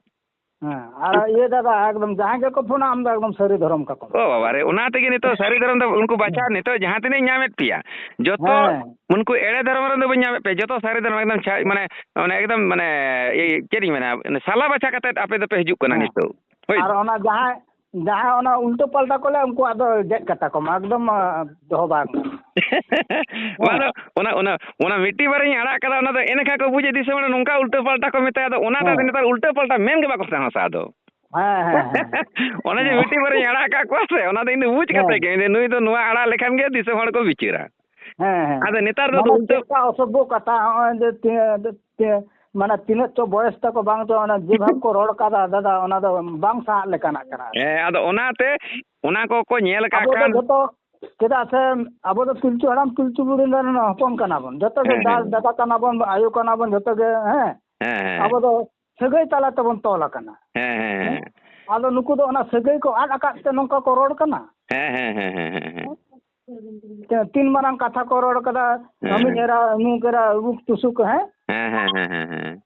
ᱦᱮᱸ, ᱟᱨ ᱤᱭᱟᱹ ᱫᱟᱫᱟ, ᱮᱠᱫᱚᱢ ᱡᱟᱦᱟᱸᱭ ᱜᱮᱠᱚ ᱯᱷᱳᱱᱟ, ᱟᱢ ᱫᱚ ᱮᱠᱫᱚᱢ ᱥᱟᱹᱨᱤ ᱫᱷᱚᱨᱚᱢ ᱠᱟᱠᱚ ᱢᱮ᱾ ᱚ ᱵᱟᱵᱟ ᱨᱮ, ᱚᱱᱟ ᱛᱮᱜᱮ ᱱᱤᱛᱚᱜ ᱥᱟᱹᱨᱤ ᱫᱷᱚᱨᱚᱢ ᱫᱚ ᱩᱱᱠᱩ ᱵᱟᱪᱷᱟᱣ, ᱦᱮᱸ᱾ ᱱᱤᱛᱚᱜ ᱡᱟᱦᱟᱸ ᱛᱤᱱᱟᱹᱜ ᱤᱧ ᱧᱟᱢᱮᱫ ᱯᱮᱭᱟ, ᱡᱚᱛᱚ ᱦᱮᱸ᱾ ᱩᱱᱠᱩ ᱮᱲᱮ ᱫᱷᱚᱨᱚᱢ ᱨᱮᱱ ᱫᱚ ᱵᱟᱹᱧ ᱧᱟᱢᱮᱫ ᱯᱮᱭᱟ, ᱡᱚᱛᱚ ᱥᱟᱹᱨᱤ ᱫᱷᱚᱨᱚᱢ, ᱮᱠᱫᱚᱢ ᱪᱷᱟ-, ᱢᱟᱱᱮ, ᱢᱟᱱᱮ ᱮᱠᱫᱚᱢ, ᱢᱟᱱᱮ, ᱤᱭᱟᱹ, ᱪᱮᱫ ᱤᱧ ᱢᱮᱱᱟ, ᱥᱟᱞᱟ ᱵᱟᱪᱷᱟ ᱠᱟᱛᱮᱫ ᱟᱯᱮ ᱫᱚᱯᱮ ᱦᱤᱡᱩᱜ ᱠᱟᱱᱟ ᱦᱮᱸ᱾ ᱱᱤᱛᱚᱜ᱾ ᱦᱳᱭ᱾ ᱟᱨ ᱚᱱᱟ ᱡᱟᱦᱟᱸᱭ, ᱡᱟᱦᱟᱸᱭ ᱚᱱᱟ ᱩᱞᱴᱟᱹ ᱯᱟᱞᱴᱟ ᱠᱚ ᱞᱟᱹᱭᱟ, ᱩᱱᱠᱩᱣᱟᱜ ᱫᱚ ᱜᱮᱫ ᱠᱟᱛᱟ ᱠᱚᱢ, ᱮᱠᱫᱚᱢ, ᱟ, ᱫᱚᱦᱚ ᱵᱟᱝ᱾ ᱵᱟᱝ ᱫᱚ, ᱚᱱᱟ, ᱚᱱᱟ, ᱚᱱᱟ ᱢᱤᱫᱴᱤᱡ ᱵᱟᱨᱭᱟᱧ ᱟᱲᱟᱜ ᱠᱟᱫᱟ, ᱚᱱᱟ ᱫᱚ ᱮᱱᱠᱷᱟᱱ ᱠᱚ ᱵᱩᱡᱟ, ᱫᱤᱥᱚᱢ ᱦᱚᱲ ᱱᱚᱝᱠᱟ ᱩᱞᱴᱟᱹ ᱯᱟᱞᱴᱟ ᱠᱚ ᱢᱮᱛᱟᱭᱟ, ᱟᱫᱚ ᱚᱱᱟ ᱫᱚ ᱦᱮᱸ᱾ ᱱᱮᱛᱟᱨ ᱩᱞᱴᱟᱹ ᱯᱟᱞᱴᱟ ᱢᱮᱱ ᱜᱮ ᱵᱟᱠᱚ ᱥᱟᱦᱚᱥᱟ ᱟᱫᱚ᱾ ᱦᱮᱸ, ᱦᱮᱸ, ᱦᱮᱸ᱾ ᱚᱱᱟ ᱡᱮ ᱦᱮᱸ᱾ ᱢᱤᱫᱴᱤᱡ ᱵᱟᱨᱭᱟᱧ ᱟᱲᱟᱜ ᱟᱠᱟᱫ ᱠᱚᱣᱟ ᱥᱮ, ᱚᱱᱟ ᱫᱚ ᱤᱧ ᱫᱚ ᱵᱩᱡᱽ ᱠᱟᱛᱮ ᱦᱮᱸ᱾ ᱜᱮ, ᱱᱩᱭ ᱫᱚ ᱱᱚᱣᱟ ᱟᱲᱟᱜ ᱞᱮᱠᱷᱟᱱ ᱜᱮ ᱫᱤᱥᱚᱢ ᱦᱚᱲ ᱠᱚ ᱵᱤᱪᱟᱹᱨᱟ᱾ ᱦᱮᱸ, ᱦᱮᱸ᱾ ᱟᱫᱚ ᱱᱮᱛᱟᱨ ᱫᱚ ᱢᱟᱱᱮ ᱩᱞᱴᱟᱹ ᱪᱮᱫᱠᱟ ᱚᱥᱚᱵᱷᱚ ᱠᱟᱛᱷᱟ, ᱦᱚᱸᱜᱼᱚᱭ ᱡᱮ ᱛᱤ-, ᱛᱤ-, ᱢᱟᱱᱮ ᱛᱤᱱᱟᱹᱜ ᱪᱚ ᱵᱚᱭᱮᱥ ᱛᱟᱠᱚ ᱵᱟᱝ ᱪᱚ, ᱚᱱᱟ ᱡᱮ ᱵᱷᱟᱵᱽ ᱠᱚ ᱨᱚᱲ ᱠᱟᱫᱟ ᱫᱟᱫᱟ, ᱚᱱᱟ ᱫᱚ ᱵᱟᱝ ᱥᱟᱦᱟᱜ ᱞᱮᱠᱟᱱᱟᱜ ᱠᱟᱱᱟ᱾ ᱦᱮᱸ, ᱟᱫᱚ ᱚᱱᱟᱛᱮ ᱚᱱᱟ ᱠᱚᱠᱚ ᱧᱮᱞ ᱟᱠᱟᱫ ᱟᱵᱚ ᱫᱚ ᱠᱷᱟᱱ ᱡᱚᱛᱚ, ᱪᱮᱫᱟᱜ ᱥᱮ ᱟᱵᱚ ᱫᱚ ᱯᱤᱞᱪᱩ ᱦᱟᱲᱟᱢ ᱯᱤᱞᱪᱩ ᱵᱩᱲᱦᱤ ᱨᱮᱱ ᱦᱚᱯᱚᱱ ᱠᱟᱱᱟ ᱵᱚᱱ, ᱡᱚᱛᱚ ᱜᱮ ᱦᱮᱸ, ᱫᱟ-, ᱦᱮᱸ᱾ ᱫᱟᱫᱟ ᱠᱟᱱᱟ ᱵᱚᱱ, ᱟᱭᱳ ᱠᱟᱱᱟ ᱵᱚᱱ, ᱡᱚᱛᱚ ᱜᱮ, ᱦᱮᱸ᱾ ᱦᱮᱸ, ᱦᱮᱸ᱾ ᱟᱵᱚ ᱫᱚ ᱥᱟᱹᱜᱟᱹᱭ ᱛᱟᱞᱟ ᱛᱮᱵᱚᱱ ᱛᱚᱞ ᱟᱠᱟᱱᱟ᱾ ᱦᱮᱸ, ᱦᱮᱸ, ᱦᱮᱸ᱾ ᱟᱫᱚ ᱱᱩᱠᱩ ᱫᱚ ᱚᱱᱟ ᱥᱟᱹᱜᱟᱹᱭ ᱠᱚ ᱟᱫ ᱟᱠᱟᱫ ᱛᱮ ᱱᱚᱝᱠᱟ ᱠᱚ ᱨᱚᱲ ᱠᱟᱱᱟ᱾ ᱦᱮᱸ, ᱦᱮᱸ, ᱦᱮᱸ, ᱦᱮᱸ, ᱦᱮᱸ, ᱦᱮᱸ᱾ ᱛᱤᱱ ᱢᱟᱨᱟᱝ ᱠᱟᱛᱷᱟ ᱠᱚ ᱨᱚᱲ ᱠᱟᱫᱟ, ᱦᱮᱸ, ᱟᱹᱢᱤᱡ ᱦᱮᱸ᱾ ᱮᱨᱟ, ᱩᱢᱩᱠ ᱮᱨᱟ, ᱩᱢᱩᱠ ᱛᱩᱥᱩᱠ, ᱦᱮᱸ? ᱦᱮᱸ, ᱦᱮᱸ, ᱦᱮᱸ, ᱦᱮᱸ, ᱦᱮᱸ᱾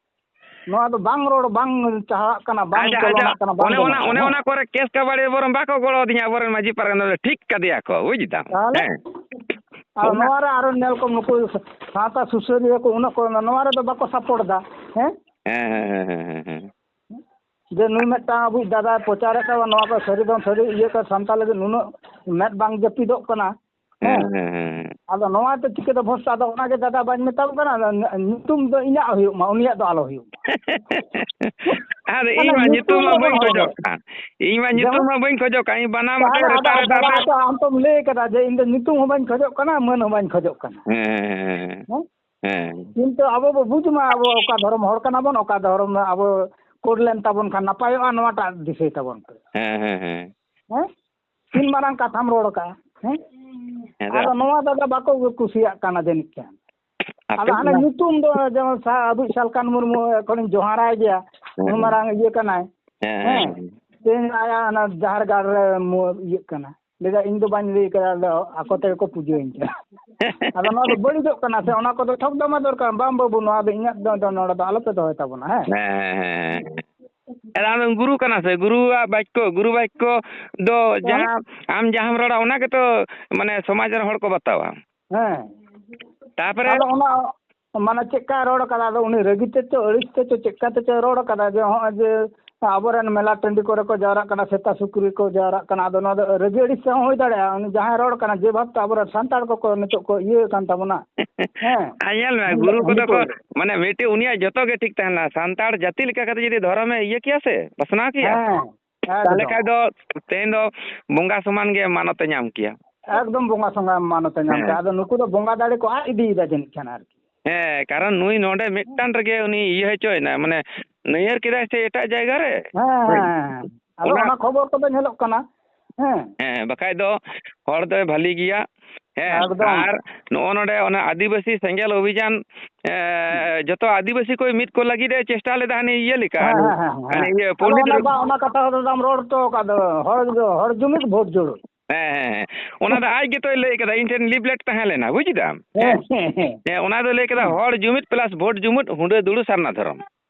ᱱᱚᱣᱟ ᱫᱚ ᱵᱟᱝ ᱨᱚᱲ, ᱵᱟᱝ ᱪᱟᱦᱟᱜ ᱠᱟᱱᱟ, ᱵᱟᱝ ᱟᱪᱪᱷᱟ, ᱟᱪᱪᱷᱟ, ᱪᱚᱞᱚᱱᱟᱜ ᱠᱟᱱᱟ, ᱵᱟᱝ ᱚᱱᱮ ᱚᱱᱟ, ᱜᱚᱱᱚᱜ ᱠᱟᱱᱟ, ᱚᱱᱮ ᱦᱮᱸ? ᱚᱱᱟ ᱠᱚᱨᱮ ᱠᱮᱥ ᱠᱟᱵᱟᱲᱤ ᱵᱚᱨᱚᱝ ᱵᱟᱠᱚ ᱜᱚᱲᱚ ᱟᱹᱫᱤᱧᱟ, ᱟᱵᱚᱨᱮᱱ ᱢᱟᱹᱡᱷᱤ ᱯᱟᱨᱜᱟᱱᱟ ᱫᱚ ᱴᱷᱤᱠ ᱠᱟᱫᱮᱭᱟ ᱠᱚ, ᱵᱩᱡᱽ ᱫᱟᱢ? ᱛᱟᱦᱚᱞᱮ? ᱦᱮᱸ᱾ ᱟᱨ ᱚᱱᱟ ᱱᱚᱣᱟ ᱨᱮ ᱟᱨᱚ ᱧᱮᱞ ᱠᱚᱢ, ᱱᱩᱠᱩ ᱥᱟᱶᱛᱟ ᱥᱩᱥᱟᱹᱨᱤᱭᱟᱹ ᱠᱚ ᱩᱱᱟᱹᱜ ᱠᱚ, ᱱᱚᱣᱟ ᱨᱮᱫᱚ ᱵᱟᱠᱚ ᱥᱟᱯᱳᱨᱴ ᱫᱟ, ᱦᱮᱸ? ᱦᱮᱸ, ᱦᱮᱸ, ᱦᱮᱸ, ᱦᱮᱸ, ᱦᱮᱸ, ᱦᱮᱸ᱾ ᱡᱮ ᱱᱩᱭ ᱢᱤᱫᱴᱟᱝ ᱟᱵᱚᱭᱤᱡ ᱫᱟᱫᱟᱭ ᱯᱨᱚᱪᱟᱨᱮᱫ ᱛᱟᱵᱚᱱ, ᱱᱚᱣᱟ ᱠᱚ ᱥᱟᱹᱨᱤ ᱫᱚ ᱥᱟᱹᱨᱤ ᱤᱭᱟᱹ ᱠᱚ ᱥᱟᱱᱛᱟᱲ ᱞᱟᱹᱜᱤᱫ ᱱᱩᱱᱟᱹᱜ ᱢᱮᱫ ᱵᱟᱝ ᱡᱟᱹᱯᱤᱫᱚᱜ ᱠᱟᱱᱟ᱾ ᱦᱮᱸ, ᱦᱮᱸ᱾ ᱦᱮᱸ, ᱦᱮᱸ, ᱦᱮᱸ᱾ ᱟᱫᱚ ᱱᱚᱣᱟ ᱛᱮ ᱪᱤᱠᱟᱹᱛᱮ ᱵᱷᱚᱨᱥᱟ? ᱟᱫᱚ ᱚᱱᱟᱜᱮ ᱫᱟᱫᱟ ᱵᱟᱹᱧ ᱢᱮᱛᱟᱢ ᱠᱟᱱᱟ, ᱧᱩᱛᱩᱢ ᱫᱚ ᱤᱧᱟᱜ ᱦᱩᱭᱩᱜ ᱢᱟ, ᱩᱱᱤᱭᱟᱜ ᱫᱚ ᱟᱞᱚ ᱦᱩᱭᱩᱜ ᱢᱟ᱾ ᱟᱫᱚ ᱤᱧ ᱚᱱᱟ ᱢᱟ ᱧᱩᱛᱩᱢ ᱧᱩᱛᱩᱢ ᱢᱟ ᱵᱟᱵᱚᱱ ᱵᱟᱹᱧ ᱦᱚᱲ ᱠᱷᱚᱡᱚᱜ ᱫᱚ᱾ ᱠᱟᱱ᱾ ᱤᱧ ᱢᱟ ᱧᱩᱛᱩᱢ ᱡᱮᱢᱚᱱ ᱢᱟ ᱵᱟᱹᱧ ᱠᱷᱚᱡᱚᱜ ᱠᱟᱱ᱾ ᱤᱧ ᱵᱟᱱᱟᱢ ᱛᱟᱦᱚᱞᱮ ᱟᱛᱮ ᱟᱫᱚ ᱨᱮᱛᱟ ᱨᱮᱛᱟ ᱫᱟᱫᱟ ᱛᱮ᱾ ᱟᱛᱚ ᱟᱢ ᱛᱚᱢ ᱞᱟᱹᱭ ᱠᱟᱫᱟ ᱡᱮ ᱤᱧ ᱫᱚ ᱧᱩᱛᱩᱢ ᱦᱚᱸ ᱵᱟᱹᱧ ᱠᱷᱚᱡᱚᱜ ᱠᱟᱱᱟ, ᱢᱟᱹᱱ ᱦᱚᱸ ᱵᱟᱹᱧ ᱠᱷᱚᱡᱚᱜ ᱠᱟᱱᱟ᱾ ᱦᱮᱸ, ᱦᱮᱸ, ᱦᱮᱸ᱾ ᱦᱮᱸ? ᱦᱮᱸ᱾ ᱠᱤᱱᱛᱩ ᱟᱵᱚ ᱵᱚ ᱵᱩᱡᱽ ᱢᱟ, ᱟᱵᱚ ᱚᱠᱟ ᱫᱷᱚᱨᱚᱢ ᱦᱚᱲ ᱠᱟᱱᱟ ᱵᱚᱱ, ᱚᱠᱟ ᱫᱷᱚᱨᱚᱢ ᱟᱵᱚ ᱠᱳᱰ ᱞᱮᱱ ᱛᱟᱵᱚᱱ ᱠᱷᱟᱱ ᱱᱟᱯᱟᱭᱚᱜᱼᱟ, ᱱᱚᱣᱟᱴᱟᱜ ᱫᱤᱥᱟᱹᱭ ᱛᱟᱵᱚᱱ ᱯᱮ᱾ ᱦᱮᱸ, ᱦᱮᱸ, ᱦᱮᱸ᱾ ᱦᱮᱸ? ᱛᱤᱱ ᱢᱟᱨᱟᱝ ᱠᱟᱛᱷᱟᱢ ᱨᱚᱲ ᱠᱟᱜᱼᱟ, ᱦᱮᱸ? ᱦᱮᱸ, ᱟᱫᱚ ᱫᱟ᱾ ᱱᱚᱣᱟ ᱫᱚ ᱟᱫᱚ ᱵᱟᱠᱚ ᱠᱩᱥᱤᱭᱟᱜ ᱠᱟᱱᱟ ᱡᱟᱹᱱᱤᱡ ᱠᱷᱟᱱ᱾ ᱟᱯᱮ ᱟᱫᱚ ᱦᱟᱱᱮ ᱚᱱᱟ ᱧᱩᱛᱩᱢ ᱫᱚ ᱡᱮᱢᱚᱱ ᱥᱟ-, ᱟᱵᱚᱭᱤᱡ ᱥᱟᱞᱠᱷᱟᱱ ᱢᱩᱨᱢᱩ ᱮᱠᱷᱚᱱᱤᱧ ᱡᱚᱦᱟᱨᱟᱭ ᱜᱮᱭᱟ, ᱦᱮᱸ, ᱩᱱ ᱦᱮᱸ, ᱢᱟᱨᱟᱝ ᱦᱮᱸ᱾ ᱤᱭᱟᱹ ᱠᱟᱱᱟᱭ, ᱦᱮᱸ, ᱦᱮᱸ, ᱦᱮᱸ? ᱦᱮᱸ᱾ ᱛᱮᱦᱮᱧ ᱟᱭᱟᱜ ᱚᱱᱟ ᱡᱟᱦᱮᱨ ᱜᱟᱲ ᱨᱮ ᱢᱩ-, ᱤᱭᱟᱹᱜ ᱠᱟᱱᱟ᱾ ᱞᱟᱹᱭᱫᱟ, "ᱤᱧ ᱫᱚ ᱵᱟᱹᱧ ᱞᱟᱹᱭ ᱠᱟᱫᱟ, ᱟᱫᱚ ᱟᱠᱚ ᱛᱮᱜᱮ ᱠᱚ ᱯᱩᱡᱟᱹᱭᱟᱹᱧ ᱠᱟᱱᱟ᱾" ᱟᱫᱚ ᱱᱚᱣᱟ ᱫᱚ ᱵᱟᱹᱲᱤᱡᱚᱜ ᱠᱟᱱᱟ ᱥᱮ, ᱚᱱᱟ ᱠᱚᱫᱚ ᱴᱷᱚᱠ ᱫᱚ ᱵᱟᱝ ᱫᱚᱨᱠᱟᱨ, "ᱵᱟᱝ ᱵᱟᱹᱵᱩ, ᱱᱚᱣᱟ ᱫᱚ ᱤᱧᱟᱹᱜ ᱫᱚ, ᱫᱚ ᱱᱚᱰᱮ ᱫᱚ ᱟᱞᱚᱯᱮ ᱫᱚᱦᱚᱭ ᱛᱟᱵᱚᱱᱟ", ᱦᱮᱸ? ᱦᱮᱸ, ᱦᱮᱸ, ᱦᱮᱸ᱾ ᱟᱨ ᱟᱢᱮᱢ ᱜᱩᱨᱩ ᱠᱟᱱᱟ ᱥᱮ, ᱜᱩᱨᱩᱣᱟᱜ ᱵᱟᱠᱭᱚ, ᱜᱩᱨᱩ ᱵᱟᱠᱭᱚ ᱫᱚ ᱛᱟᱦᱚᱞᱮ? ᱡᱟᱦᱟᱸ ᱟᱢ ᱡᱟᱦᱟᱸᱢ ᱨᱚᱲᱟ, ᱚᱱᱟ ᱜᱮᱛᱚ ᱢᱟᱱᱮ ᱥᱚᱢᱟᱡᱽ ᱨᱮᱱ ᱦᱚᱲ ᱠᱚ ᱵᱟᱛᱟᱣᱟ᱾ ᱦᱮᱸ᱾ ᱛᱟᱯᱚᱨᱮ ᱟᱫᱚ ᱚᱱᱟ ᱢᱟᱱᱮ ᱪᱮᱫᱠᱟᱭ ᱨᱚᱲ ᱠᱟᱫᱟ, ᱟᱫᱚ ᱩᱱᱤ ᱨᱟᱹᱜᱤ ᱛᱮᱪᱚ, ᱟᱹᱲᱤᱥ ᱛᱮᱪᱚ, ᱪᱮᱫᱠᱟ ᱛᱮᱪᱚᱭ ᱨᱚᱲ ᱠᱟᱫᱟ ᱡᱮ ᱦᱚᱸᱜᱼᱚᱭ ᱡᱮ ᱟᱵᱚᱨᱮᱱ ᱢᱮᱞᱟ ᱴᱟᱺᱰᱤ ᱠᱚᱨᱮ ᱠᱚ ᱡᱟᱣᱨᱟᱜ ᱠᱟᱱᱟ, ᱥᱮᱛᱟ ᱥᱩᱠᱨᱤ ᱠᱚ ᱡᱟᱣᱨᱟᱜ ᱠᱟᱱᱟ, ᱟᱫᱚ ᱱᱚᱣᱟ ᱫᱚ ᱨᱟᱹᱜᱤ ᱟᱹᱲᱤᱥ ᱛᱮᱦᱚᱸ ᱦᱩᱭ ᱫᱟᱲᱮᱭᱟᱜᱼᱟ᱾ ᱩᱱᱤ ᱡᱟᱦᱟᱸᱭ ᱨᱚᱲ ᱠᱟᱱᱟ, ᱡᱮ ᱵᱷᱟᱵᱽᱛᱮ ᱟᱵᱚᱨᱮᱱ ᱥᱟᱱᱛᱟᱲ ᱠᱚᱠᱚ ᱱᱤᱛᱚᱜ ᱠᱚ ᱤᱭᱟᱹ ᱠᱟᱱ ᱛᱟᱵᱚᱱᱟ, ᱦᱮᱸ, ᱟᱨ ᱧᱮᱞ ᱢᱮ, ᱦᱟᱺᱰᱤ, ᱜᱩᱨᱩ ᱦᱟᱺᱰᱤ ᱠᱚᱫᱚ ᱠᱚ, ᱯᱟᱹᱣᱨᱟᱹ᱾ ᱢᱟᱱᱮ ᱢᱤᱫᱴᱮᱡ ᱩᱱᱤᱭᱟᱜ ᱡᱚᱛᱚ ᱜᱮ ᱴᱷᱤᱠ ᱛᱟᱦᱮᱱᱟ᱾ ᱥᱟᱱᱛᱟᱲ ᱡᱟᱹᱛᱤ ᱞᱮᱠᱟ ᱠᱟᱛᱮ ᱡᱩᱫᱤ ᱫᱷᱚᱨᱚᱢᱮ ᱤᱭᱟᱹ ᱠᱮᱭᱟ ᱥᱮ, ᱯᱟᱥᱱᱟᱣ ᱠᱮᱭᱟ, ᱦᱮᱸ, ᱛᱟᱦᱚᱞᱮ ᱮᱠᱫᱚᱢ᱾ ᱠᱷᱟᱡ ᱫᱚ ᱛᱮᱦᱮᱧ ᱫᱚ ᱵᱚᱸᱜᱟ ᱥᱚᱢᱟᱱ ᱜᱮ ᱢᱟᱱᱚᱛ ᱮ ᱧᱟᱢ ᱠᱮᱭᱟ᱾ ᱮᱠᱫᱚᱢ ᱵᱚᱸᱜᱟ ᱥᱚᱢᱟᱱ ᱢᱟᱱᱚᱛ ᱮ ᱧᱟᱢ ᱦᱮᱸ᱾ ᱠᱮᱭᱟ᱾ ᱟᱫᱚ ᱱᱩᱠᱩ ᱫᱚ ᱵᱚᱸᱜᱟ ᱫᱟᱲᱮ ᱠᱚ ᱟᱫ ᱤᱫᱤᱭᱮᱫᱟ ᱡᱟᱹᱱᱤᱡ ᱠᱷᱟᱱ ᱟᱨᱠᱤ᱾ ᱦᱮᱸ, ᱠᱟᱨᱚᱱ ᱱᱩᱭ ᱱᱚᱰᱮ ᱢᱤᱫᱴᱟᱝ ᱨᱮᱜᱮ ᱩᱱᱤ ᱤᱭᱟᱹ ᱦᱚᱪᱚᱭᱮᱱᱟ, ᱢᱟᱱᱮ ᱱᱟᱹᱭᱦᱟᱹᱨ ᱠᱮᱫᱟᱭ ᱥᱮ ᱮᱴᱟᱜ ᱡᱟᱭᱜᱟ ᱨᱮ᱾ ᱦᱮᱸ, ᱦᱮᱸ, ᱦᱮᱸ᱾ ᱟᱫᱚ ᱚᱱᱟ ᱚᱱᱟ ᱠᱷᱚᱵᱚᱨ ᱠᱚᱫᱚ ᱧᱮᱞᱚᱜ ᱠᱟᱱᱟ᱾ ᱦᱮᱸ᱾ ᱦᱮᱸ, ᱵᱟᱠᱷᱟᱡ ᱫᱚ ᱦᱚᱲ ᱫᱚᱭ ᱵᱷᱟᱹᱞᱤ ᱜᱮᱭᱟ᱾ ᱦᱮᱸ, ᱮᱠᱫᱚᱢ᱾ ᱟᱨ ᱱᱚᱜᱼᱚ ᱱᱚᱰᱮ ᱚᱱᱟ ᱟᱹᱫᱤᱵᱟᱹᱥᱤ ᱥᱮᱸᱜᱮᱞ ᱚᱵᱷᱤᱡᱟᱱ, ᱮ, ᱡᱚᱛᱚ ᱟᱹᱫᱤᱵᱟᱹᱥᱤ ᱠᱚ ᱢᱤᱫ ᱠᱚ ᱞᱟᱹᱜᱤᱫ ᱮ ᱪᱮᱥᱴᱟ ᱞᱮᱫᱟ, ᱦᱟᱹᱱᱤ ᱤᱭᱟᱹ ᱞᱮᱠᱟ, ᱦᱮᱸ, ᱦᱟᱹᱱᱤ, ᱦᱮᱸ, ᱦᱮᱸ, ᱦᱟᱹᱱᱤ ᱦᱮᱸ᱾ ᱤᱭᱟᱹ ᱟᱫᱚ ᱯᱚᱱᱰᱤᱛ ᱚᱱᱟ ᱨᱚᱜᱷᱩ- ᱵᱟ-, ᱚᱱᱟ ᱠᱟᱛᱷᱟ ᱠᱚᱫᱚ ᱟᱢ ᱨᱚᱲ ᱦᱚᱴᱚ ᱟᱠᱟᱫ ᱫᱚ, ᱦᱚᱲ ᱫᱚ, ᱦᱚᱲ ᱡᱩᱢᱤᱫ ᱵᱷᱳᱴ ᱡᱩᱲᱩ᱾ ᱦᱮᱸ, ᱦᱮᱸ, ᱦᱮᱸ᱾ ᱚᱱᱟ ᱫᱚ ᱟᱡ ᱜᱮᱛᱚᱭ ᱞᱟᱹᱭ ᱠᱟᱫᱟ, ᱤᱧ ᱴᱷᱮᱱ ᱞᱤᱯᱞᱮᱴ ᱛᱟᱦᱮᱸ ᱞᱮᱱᱟ, ᱵᱩᱡ ᱫᱟᱢ? ᱦᱮᱸ, ᱦᱮᱸ, ᱦᱮᱸ᱾ ᱦᱮᱸ, ᱚᱱᱟ ᱫᱚ ᱞᱟᱹᱭ ᱠᱟᱫᱟ, ᱦᱮᱸ᱾ ᱦᱚᱲ ᱡᱩᱢᱤᱫ ᱯᱞᱟᱥ ᱵᱷᱳᱴ ᱡᱩᱢᱤᱫ, ᱦᱩᱸᱰᱟᱹ ᱫᱩᱲᱩ ᱥᱟᱨᱱᱟ ᱫᱷᱚᱨᱚᱢ᱾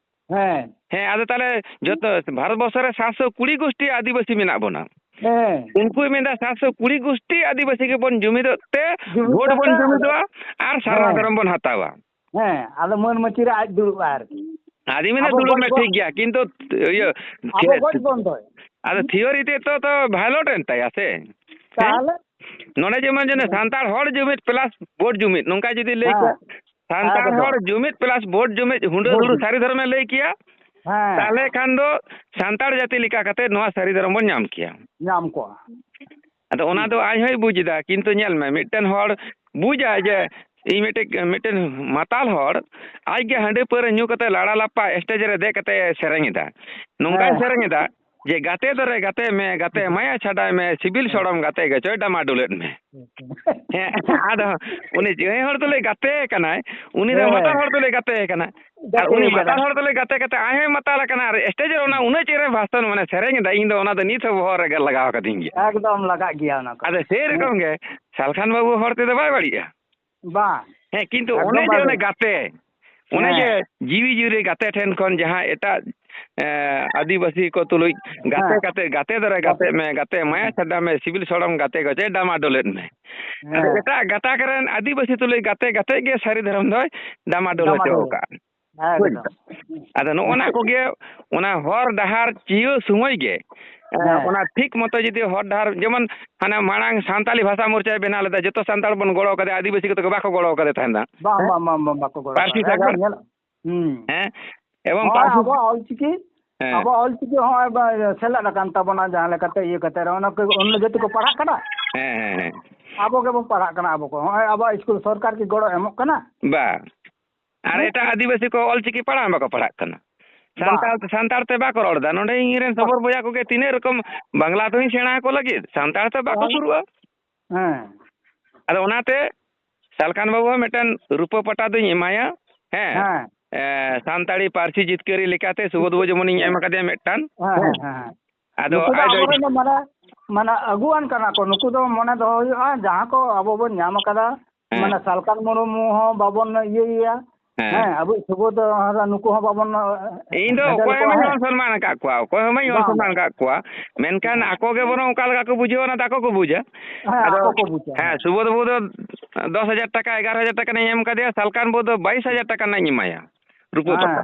ᱦᱮᱸ᱾ ᱦᱮᱸ, ᱟᱫᱚ ᱛᱟᱦᱞᱮ ᱡᱚᱛᱚ ᱵᱷᱟᱨᱚᱛ ᱵᱚᱨᱥᱚ ᱨᱮ ᱥᱟᱛᱥᱚ ᱠᱩᱲᱤ ᱜᱩᱥᱴᱤ ᱟᱹᱫᱤᱵᱟᱹᱥᱤ ᱢᱮᱱᱟᱜ ᱵᱚᱱᱟ᱾ ᱦᱮᱸ᱾ ᱩᱱᱠᱩᱭ ᱢᱮᱱᱫᱟ, ᱥᱟᱛᱥᱚ ᱠᱩᱲᱤ ᱜᱩᱥᱴᱤ ᱟᱹᱫᱤᱵᱟᱹᱥᱤ ᱜᱮᱵᱚᱱ ᱡᱩᱢᱤᱫᱚᱜ ᱛᱮ ᱡᱩᱢᱤᱫ ᱵᱷᱳᱴ ᱵᱚᱱ ᱠᱟᱛᱮ ᱡᱩᱢᱤᱫᱚᱜᱼᱟ ᱟᱨ ᱥᱟᱨᱱᱟ ᱦᱮᱸ᱾ ᱫᱷᱚᱨᱚᱢ ᱵᱚᱱ ᱦᱟᱛᱟᱣᱟ᱾ ᱦᱮᱸ, ᱟᱫᱚ ᱢᱟᱹᱱ ᱢᱟᱹᱪᱤ ᱨᱮ ᱟᱡ ᱫᱩᱲᱩᱵᱼᱟ ᱟᱨᱠᱤ᱾ ᱟᱹᱫᱤ ᱢᱮᱱᱟ ᱟᱵᱚ ᱫᱩᱲᱩᱵ ᱜᱚᱡ ᱢᱮ, ᱵᱚ-, ᱴᱷᱤᱠ ᱜᱮᱭᱟ, ᱠᱤᱱᱛᱩ ᱤᱭᱟᱹ ᱟᱵᱚ ᱪᱮᱫ? ᱜᱚᱡ ᱵᱚᱱᱫᱚᱭ᱾ ᱟᱫᱚ ᱛᱷᱤᱭᱳᱨᱤ ᱛᱮ ᱛᱚ, ᱛᱚ ᱵᱷᱟᱭᱞᱚᱴ ᱮᱱ ᱛᱟᱭᱟ ᱥᱮ? ᱦᱮᱸ? ᱛᱟᱦᱞᱮ? ᱱᱚᱰᱮ ᱡᱮᱢᱚᱱ ᱡᱮᱱᱚ ᱦᱮᱸ᱾ ᱥᱟᱱᱛᱟᱲ ᱦᱚᱲ ᱡᱩᱢᱤᱫ ᱯᱞᱟᱥ ᱵᱷᱳᱴ ᱡᱩᱢᱤᱫ, ᱱᱚᱝᱠᱟ ᱡᱩᱫᱤ ᱞᱟᱹᱭ ᱦᱮᱸ᱾ ᱠᱚᱜ, ᱥᱟᱱᱛᱟᱲ ᱮᱠᱫᱚᱢ᱾ ᱦᱚᱲ ᱡᱩᱢᱤᱫ ᱯᱞᱟᱥ ᱵᱷᱳᱴ ᱡᱩᱢᱤᱫ, ᱦᱩᱸᱰᱟᱹ ᱵᱷᱳᱴ ᱫᱩᱲᱩ ᱡᱩᱢᱤᱫ᱾ ᱥᱟᱹᱨᱤ ᱫᱷᱚᱨᱚᱢᱮ ᱞᱟᱹᱭ ᱠᱮᱭᱟ, ᱦᱮᱸ᱾ ᱛᱟᱦᱞᱮ ᱠᱷᱟᱱ ᱫᱚ ᱥᱟᱱᱛᱟᱲ ᱡᱟᱹᱛᱤ ᱞᱮᱠᱟ ᱠᱟᱛᱮ ᱱᱚᱣᱟ ᱥᱟᱹᱨᱤ ᱫᱷᱚᱨᱚᱢ ᱵᱚᱱ ᱧᱟᱢ ᱠᱮᱭᱟ᱾ ᱧᱟᱢ ᱠᱚᱜᱼᱟ᱾ ᱟᱫᱚ ᱚᱱᱟ ᱦᱩᱸ᱾ ᱫᱚ ᱟᱡ ᱦᱚᱸᱭ ᱵᱩᱡ ᱮᱫᱟ, ᱠᱤᱱᱛᱩ ᱧᱮᱞ ᱢᱮ, ᱢᱤᱫᱴᱮᱱ ᱦᱚᱲ ᱵᱩᱡᱟᱭ ᱡᱮ ᱤᱧ ᱢᱤᱫᱴᱮᱱ, ᱢᱤᱫᱴᱮᱱ ᱢᱟᱛᱟᱞ ᱦᱚᱲ ᱟᱡ ᱜᱮ ᱦᱟᱺᱰᱤ ᱯᱟᱹᱣᱨᱟᱹ ᱧᱩ ᱠᱟᱛᱮ ᱞᱟᱲᱟ ᱞᱟᱯᱟ ᱥᱴᱮᱡ ᱨᱮ ᱫᱮᱡ ᱠᱟᱛᱮ ᱮ ᱥᱮᱨᱮᱧ ᱮᱫᱟ, ᱱᱚᱝᱠᱟᱭ ᱦᱮᱸ᱾ ᱥᱮᱨᱮᱧ ᱮᱫᱟ ᱡᱮ, "ᱜᱟᱛᱮ ᱫᱚᱨᱮ ᱜᱟᱛᱮ ᱢᱮ, ᱜᱟᱛᱮ ᱢᱟᱭᱟ ᱪᱷᱟᱰᱟᱭ ᱢᱮ, ᱥᱤᱵᱤᱞ ᱦᱮᱸ᱾ ᱥᱚᱲᱚᱢ ᱜᱟᱛᱮ ᱜᱮ ᱪᱚᱭ ᱰᱟᱢᱟ ᱰᱳᱞᱮᱫ ᱢᱮ᱾" ᱦᱮᱸ, ᱟᱫᱚ ᱩᱱᱤ ᱡᱟᱦᱟᱸᱭ ᱦᱚᱲ ᱫᱚᱞᱮ ᱜᱟᱛᱮ ᱠᱟᱱᱟᱭ, ᱩᱱᱤ ᱫᱚ ᱦᱮᱸ᱾ ᱢᱟᱛᱟᱞ ᱦᱚᱲ ᱫᱚᱞᱮ ᱜᱟᱛᱮ ᱠᱟᱱᱟ᱾ ᱟᱨ ᱜᱟᱛᱮ ᱩᱱᱤ ᱠᱟᱱᱟ᱾ ᱢᱟᱛᱟᱞ ᱦᱚᱲ ᱫᱚᱞᱮ ᱜᱟᱛᱮ ᱠᱟᱛᱮ ᱟᱡ ᱦᱚᱸᱭ ᱢᱟᱛᱟᱞ ᱟᱠᱟᱱᱟ, ᱟᱨ ᱥᱴᱮᱡ ᱨᱮ ᱚᱱᱟ ᱩᱱᱟᱹᱜ ᱪᱮᱦᱨᱟ ᱵᱷᱟᱥᱚᱱ, ᱢᱟᱱᱮ, ᱥᱮᱨᱮᱧ ᱮᱫᱟ, ᱤᱧ ᱫᱚ ᱚᱱᱟ ᱫᱚ ᱱᱤᱛ ᱦᱚᱸ ᱵᱚᱦᱚᱜ ᱨᱮᱜᱮ ᱞᱟᱜᱟᱣ ᱟᱠᱟᱫᱤᱧ ᱜᱮᱭᱟ᱾ ᱮᱠᱫᱚᱢ ᱞᱟᱜᱟᱜ ᱜᱮᱭᱟ ᱚᱱᱟ ᱠᱚ᱾ ᱟᱫᱚ ᱥᱮᱭ ᱨᱚᱠᱚᱢ ᱦᱮᱸ᱾ ᱜᱮ ᱥᱟᱞᱠᱷᱟᱱ ᱵᱟᱹᱵᱩ ᱦᱚᱲ ᱛᱮᱫᱚ ᱵᱟᱭ ᱵᱟᱹᱲᱤᱡᱼᱟ᱾ ᱵᱟᱝ᱾ ᱦᱮᱸ, ᱠᱤᱱᱛᱩ ᱮᱠᱫᱚᱢ ᱚᱱᱮ ᱡᱮ ᱵᱟᱭ ᱚᱱᱮ ᱵᱟᱹᱲᱤᱡᱼᱟ᱾ ᱜᱟᱛᱮ, ᱚᱱᱮ ᱡᱮ ᱦᱮᱸ᱾ ᱡᱤᱣᱤ ᱡᱩᱨᱤ ᱜᱟᱛᱮ ᱴᱷᱮᱱ ᱠᱷᱚᱱ ᱡᱟᱦᱟᱸ ᱮᱴᱟᱜ, ᱮ, ᱟᱹᱫᱤᱵᱟᱹᱥᱤ ᱠᱚ ᱛᱩᱞᱩᱡ ᱜᱟᱛᱮ ᱦᱮᱸ᱾ ᱠᱟᱛᱮ, ᱜᱟᱛᱮ ᱫᱚᱨᱮ ᱜᱟᱛᱮ ᱜᱟᱛᱮ ᱢᱮ, ᱜᱟᱛᱮ ᱢᱟᱭᱟ ᱦᱮᱸ᱾ ᱪᱷᱟᱰᱟ ᱢᱮ, ᱥᱤᱵᱤᱞ ᱥᱚᱲᱚᱢ ᱜᱟᱛᱮ ᱠᱚ ᱪᱮ ᱰᱟᱢᱟ ᱰᱳᱞᱮᱫ ᱢᱮ᱾ ᱟᱫᱚ ᱦᱮᱸ᱾ ᱮᱴᱟᱜ ᱜᱟᱛᱟᱠ ᱨᱮᱱ ᱟᱹᱫᱤᱵᱟᱹᱥᱤ ᱛᱩᱞᱩᱡ ᱜᱟᱛᱮ ᱠᱟᱛᱮ ᱜᱮ ᱥᱟᱹᱨᱤ ᱫᱷᱚᱨᱚᱢ ᱫᱚᱭ ᱰᱟᱢᱟ ᱰᱳᱞ ᱰᱟᱢᱟ ᱦᱚᱪᱚ ᱰᱳᱞ᱾ ᱟᱠᱟᱫ᱾ ᱵᱩᱡᱽ ᱮᱠᱫᱚᱢ᱾ ᱫᱟᱢ? ᱟᱫᱚ ᱱᱚᱜᱼᱚ ᱱᱟ ᱠᱚᱜᱮ, ᱚᱱᱟ ᱦᱚᱨ ᱰᱟᱦᱟᱨ ᱪᱤᱭᱟᱹ ᱥᱚᱢᱚᱭ ᱜᱮ, ᱮ, ᱦᱮᱸ᱾ ᱚᱱᱟ ᱴᱷᱤᱠ ᱢᱚᱛᱚ ᱡᱩᱫᱤ ᱦᱚᱨ ᱰᱟᱦᱟᱨ, ᱡᱮᱢᱚᱱ ᱦᱟᱱᱮ ᱢᱟᱲᱟᱝ ᱥᱟᱱᱛᱟᱞᱤ ᱵᱷᱟᱥᱟ ᱢᱳᱨᱪᱟᱭ ᱵᱮᱱᱟᱣ ᱞᱮᱫᱟ, ᱡᱚᱛᱚ ᱥᱟᱱᱛᱟᱲ ᱵᱚᱱ ᱜᱚᱲᱚ ᱠᱟᱫᱮᱭᱟ, ᱟᱹᱫᱤᱵᱟᱹᱥᱤ ᱠᱚᱫᱚ ᱵᱟᱠᱚ ᱜᱚᱲᱚ ᱠᱟᱫᱮ ᱛᱟᱦᱮᱸᱫ᱾ ᱵᱟᱝ, ᱦᱮᱸ? ᱵᱟᱝ, ᱵᱟᱝ, ᱵᱟᱝ, ᱵᱟᱠᱚ ᱜᱚᱲᱚ ᱯᱟᱹᱨᱥᱤ ᱠᱟᱫᱟ᱾ ᱥᱟᱜᱟᱲ᱾ ᱮᱠᱫᱚᱢ ᱧᱮᱞ, ᱦᱩᱸ᱾ ᱦᱮᱸ? ᱮᱵᱚᱝ ᱱᱚᱜᱼᱚᱭ ᱯᱟᱹᱨᱥᱤ ᱟᱵᱚᱣᱟᱜ ᱚᱞᱪᱤᱠᱤ, ᱦᱮᱸ᱾ ᱟᱵᱚᱣᱟᱜ ᱚᱞᱪᱤᱠᱤ ᱦᱚᱸᱜᱼᱚᱭ ᱵᱟ-, ᱥᱮᱞᱮᱫ ᱟᱠᱟᱱ ᱛᱟᱵᱚᱱᱟ, ᱡᱟᱦᱟᱸ ᱞᱮᱠᱟᱛᱮ ᱤᱭᱟᱹ ᱠᱟᱛᱮ ᱨᱮᱦᱚᱸ, ᱚᱱᱟ ᱠᱚ ᱚᱱᱱᱚ ᱡᱟᱹᱛᱤ ᱠᱚ ᱯᱟᱲᱦᱟᱜ ᱠᱟᱱᱟ᱾ ᱦᱮᱸ, ᱦᱮᱸ, ᱦᱮᱸ᱾ ᱟᱵᱚ ᱜᱮᱵᱚᱱ ᱯᱟᱲᱦᱟᱜ ᱠᱟᱱᱟ, ᱟᱵᱚ ᱠᱚ᱾ ᱦᱚᱸᱜᱼᱚᱭ ᱟᱵᱚᱣᱟᱜ ᱤᱥᱠᱩᱞ ᱥᱚᱨᱠᱟᱨ ᱠᱤ ᱜᱚᱲᱚ ᱮᱢᱚᱜ ᱠᱟᱱᱟ? ᱵᱟ᱾ ᱟᱨ ᱦᱮᱸ? ᱮᱴᱟᱜ ᱟᱹᱫᱤᱵᱟᱹᱥᱤ ᱠᱚ ᱚᱞᱪᱤᱠᱤ ᱯᱟᱲᱦᱟᱣ ᱦᱚᱸ ᱵᱟᱠᱚ ᱯᱟᱲᱦᱟᱜ ᱠᱟᱱᱟ᱾ ᱵᱟ᱾ ᱥᱟᱱᱛᱟᱲ, ᱥᱟᱱᱛᱟᱲ ᱛᱮ ᱵᱟᱠᱚ ᱨᱚᱲ ᱮᱫᱟ᱾ ᱱᱚᱰᱮ ᱤᱧ ᱨᱮᱱ ᱵᱟ᱾ ᱥᱚᱵᱚᱨ ᱵᱚᱭᱦᱟ ᱠᱚᱜᱮ ᱛᱤᱱᱟᱹᱜ ᱨᱚᱠᱚᱢ ᱵᱟᱝᱞᱟ ᱛᱮᱦᱚᱸᱧ ᱥᱮᱬᱟ ᱟᱠᱚ ᱞᱟᱹᱜᱤᱫ, ᱥᱟᱱᱛᱟᱲ ᱛᱮ ᱵᱟᱠᱚ ᱦᱮᱸ᱾ ᱥᱩᱨᱩᱜᱼᱟ᱾ ᱦᱮᱸ᱾ ᱟᱫᱚ ᱚᱱᱟᱛᱮ ᱥᱟᱞᱠᱷᱟᱱ ᱵᱟᱹᱵᱩ ᱦᱚᱸ ᱢᱤᱫᱴᱟᱝ ᱨᱩᱯᱟᱹ ᱯᱟᱴᱟ ᱫᱚᱧ ᱮᱢᱟᱭᱟ᱾ ᱦᱮᱸ᱾ ᱦᱮᱸ᱾ ᱮ, ᱥᱟᱱᱛᱟᱲᱤ ᱯᱟᱹᱨᱥᱤ ᱡᱤᱛᱠᱟᱹᱨᱤ ᱞᱮᱠᱟᱛᱮ ᱥᱩᱵᱳᱫᱷ ᱵᱟᱹᱵᱩ ᱡᱮᱢᱚᱱᱤᱧ ᱮᱢ ᱟᱠᱟᱫᱮᱭᱟ ᱢᱤᱫᱴᱟᱝ᱾ ᱦᱮᱸ, ᱦᱮᱸ, ᱦᱮᱸ, ᱦᱮᱸ᱾ ᱟᱫᱚ ᱱᱩᱠᱩ ᱫᱚ ᱟᱡ ᱫᱚ ᱟᱵᱚᱨᱮᱱ ᱫᱚ ᱢᱟᱱᱮ, ᱢᱟᱱᱮ ᱟᱹᱜᱩᱣᱟᱱ ᱠᱟᱱᱟ ᱠᱚ᱾ ᱱᱩᱠᱩ ᱫᱚ ᱢᱚᱱᱮ ᱫᱚᱦᱚ ᱦᱩᱭᱩᱜᱼᱟ, ᱡᱟᱦᱟᱸ ᱠᱚ ᱟᱵᱚ ᱵᱚᱱ ᱧᱟᱢ ᱟᱠᱟᱫᱟ, ᱦᱮᱸ᱾ ᱢᱟᱱᱮ ᱥᱟᱞᱠᱷᱟᱱ ᱢᱩᱨᱢᱩ ᱦᱚᱸ ᱵᱟᱵᱚᱱ ᱤᱭᱟᱹᱭᱮᱭᱟ᱾ ᱦᱮᱸ᱾ ᱦᱮᱸ, ᱟᱵᱚᱭᱤᱡ ᱥᱩᱵᱳᱫᱷ ᱦᱚᱸ, ᱱᱩᱠᱩ ᱦᱚᱸ ᱵᱟᱵᱚᱱ ᱤᱧ ᱫᱚ ᱦᱮᱸᱫᱮᱞ ᱚᱠᱚᱭ ᱦᱚᱸ ᱠᱚᱣᱟ, ᱵᱟᱹᱧ ᱦᱮᱸ᱾ ᱚᱱ ᱥᱚᱱᱢᱟᱱ ᱟᱠᱟᱫ ᱠᱚᱣᱟ, ᱚᱠᱚᱭ ᱦᱚᱸ ᱵᱟᱹᱧ ᱚᱱ ᱵᱟᱝ, ᱥᱚᱱᱢᱟᱱ ᱵᱟᱝ᱾ ᱟᱠᱟᱫ ᱠᱚᱣᱟ᱾ ᱢᱮᱱᱠᱷᱟᱱ ᱦᱮᱸ᱾ ᱟᱠᱚ ᱜᱮ ᱵᱚᱨᱚᱝ ᱚᱠᱟ ᱞᱮᱠᱟ ᱠᱚ ᱵᱩᱡᱷᱟᱹᱣᱟ, ᱚᱱᱟ ᱫᱚ ᱟᱠᱚ ᱠᱚ ᱵᱩᱡᱟ᱾ ᱦᱮᱸ, ᱟᱫᱚ ᱟᱠᱚ ᱠᱚ ᱵᱩᱡᱟ, ᱦᱮᱸ, ᱦᱮᱸ᱾ ᱥᱩᱵᱳᱫᱷ ᱵᱟᱹᱵᱩ ᱫᱚ ᱫᱚᱥ ᱦᱟᱡᱟᱨ ᱴᱟᱠᱟ, ᱮᱜᱟᱨᱚ ᱦᱟᱡᱟᱨ ᱴᱟᱠᱟ ᱨᱮᱱᱟᱜ ᱤᱧ ᱮᱢ ᱠᱟᱫᱮᱭᱟ, ᱥᱟᱞᱠᱷᱟᱱ ᱵᱟᱹᱵᱩ ᱫᱚ ᱵᱟᱭᱤᱥ ᱦᱟᱡᱟᱨ ᱴᱟᱠᱟ ᱨᱮᱱᱟᱜ ᱤᱧ ᱮᱢᱟᱭᱟ᱾ ᱨᱩᱯᱟᱹ ᱦᱮᱸ, ᱯᱟᱴᱟ᱾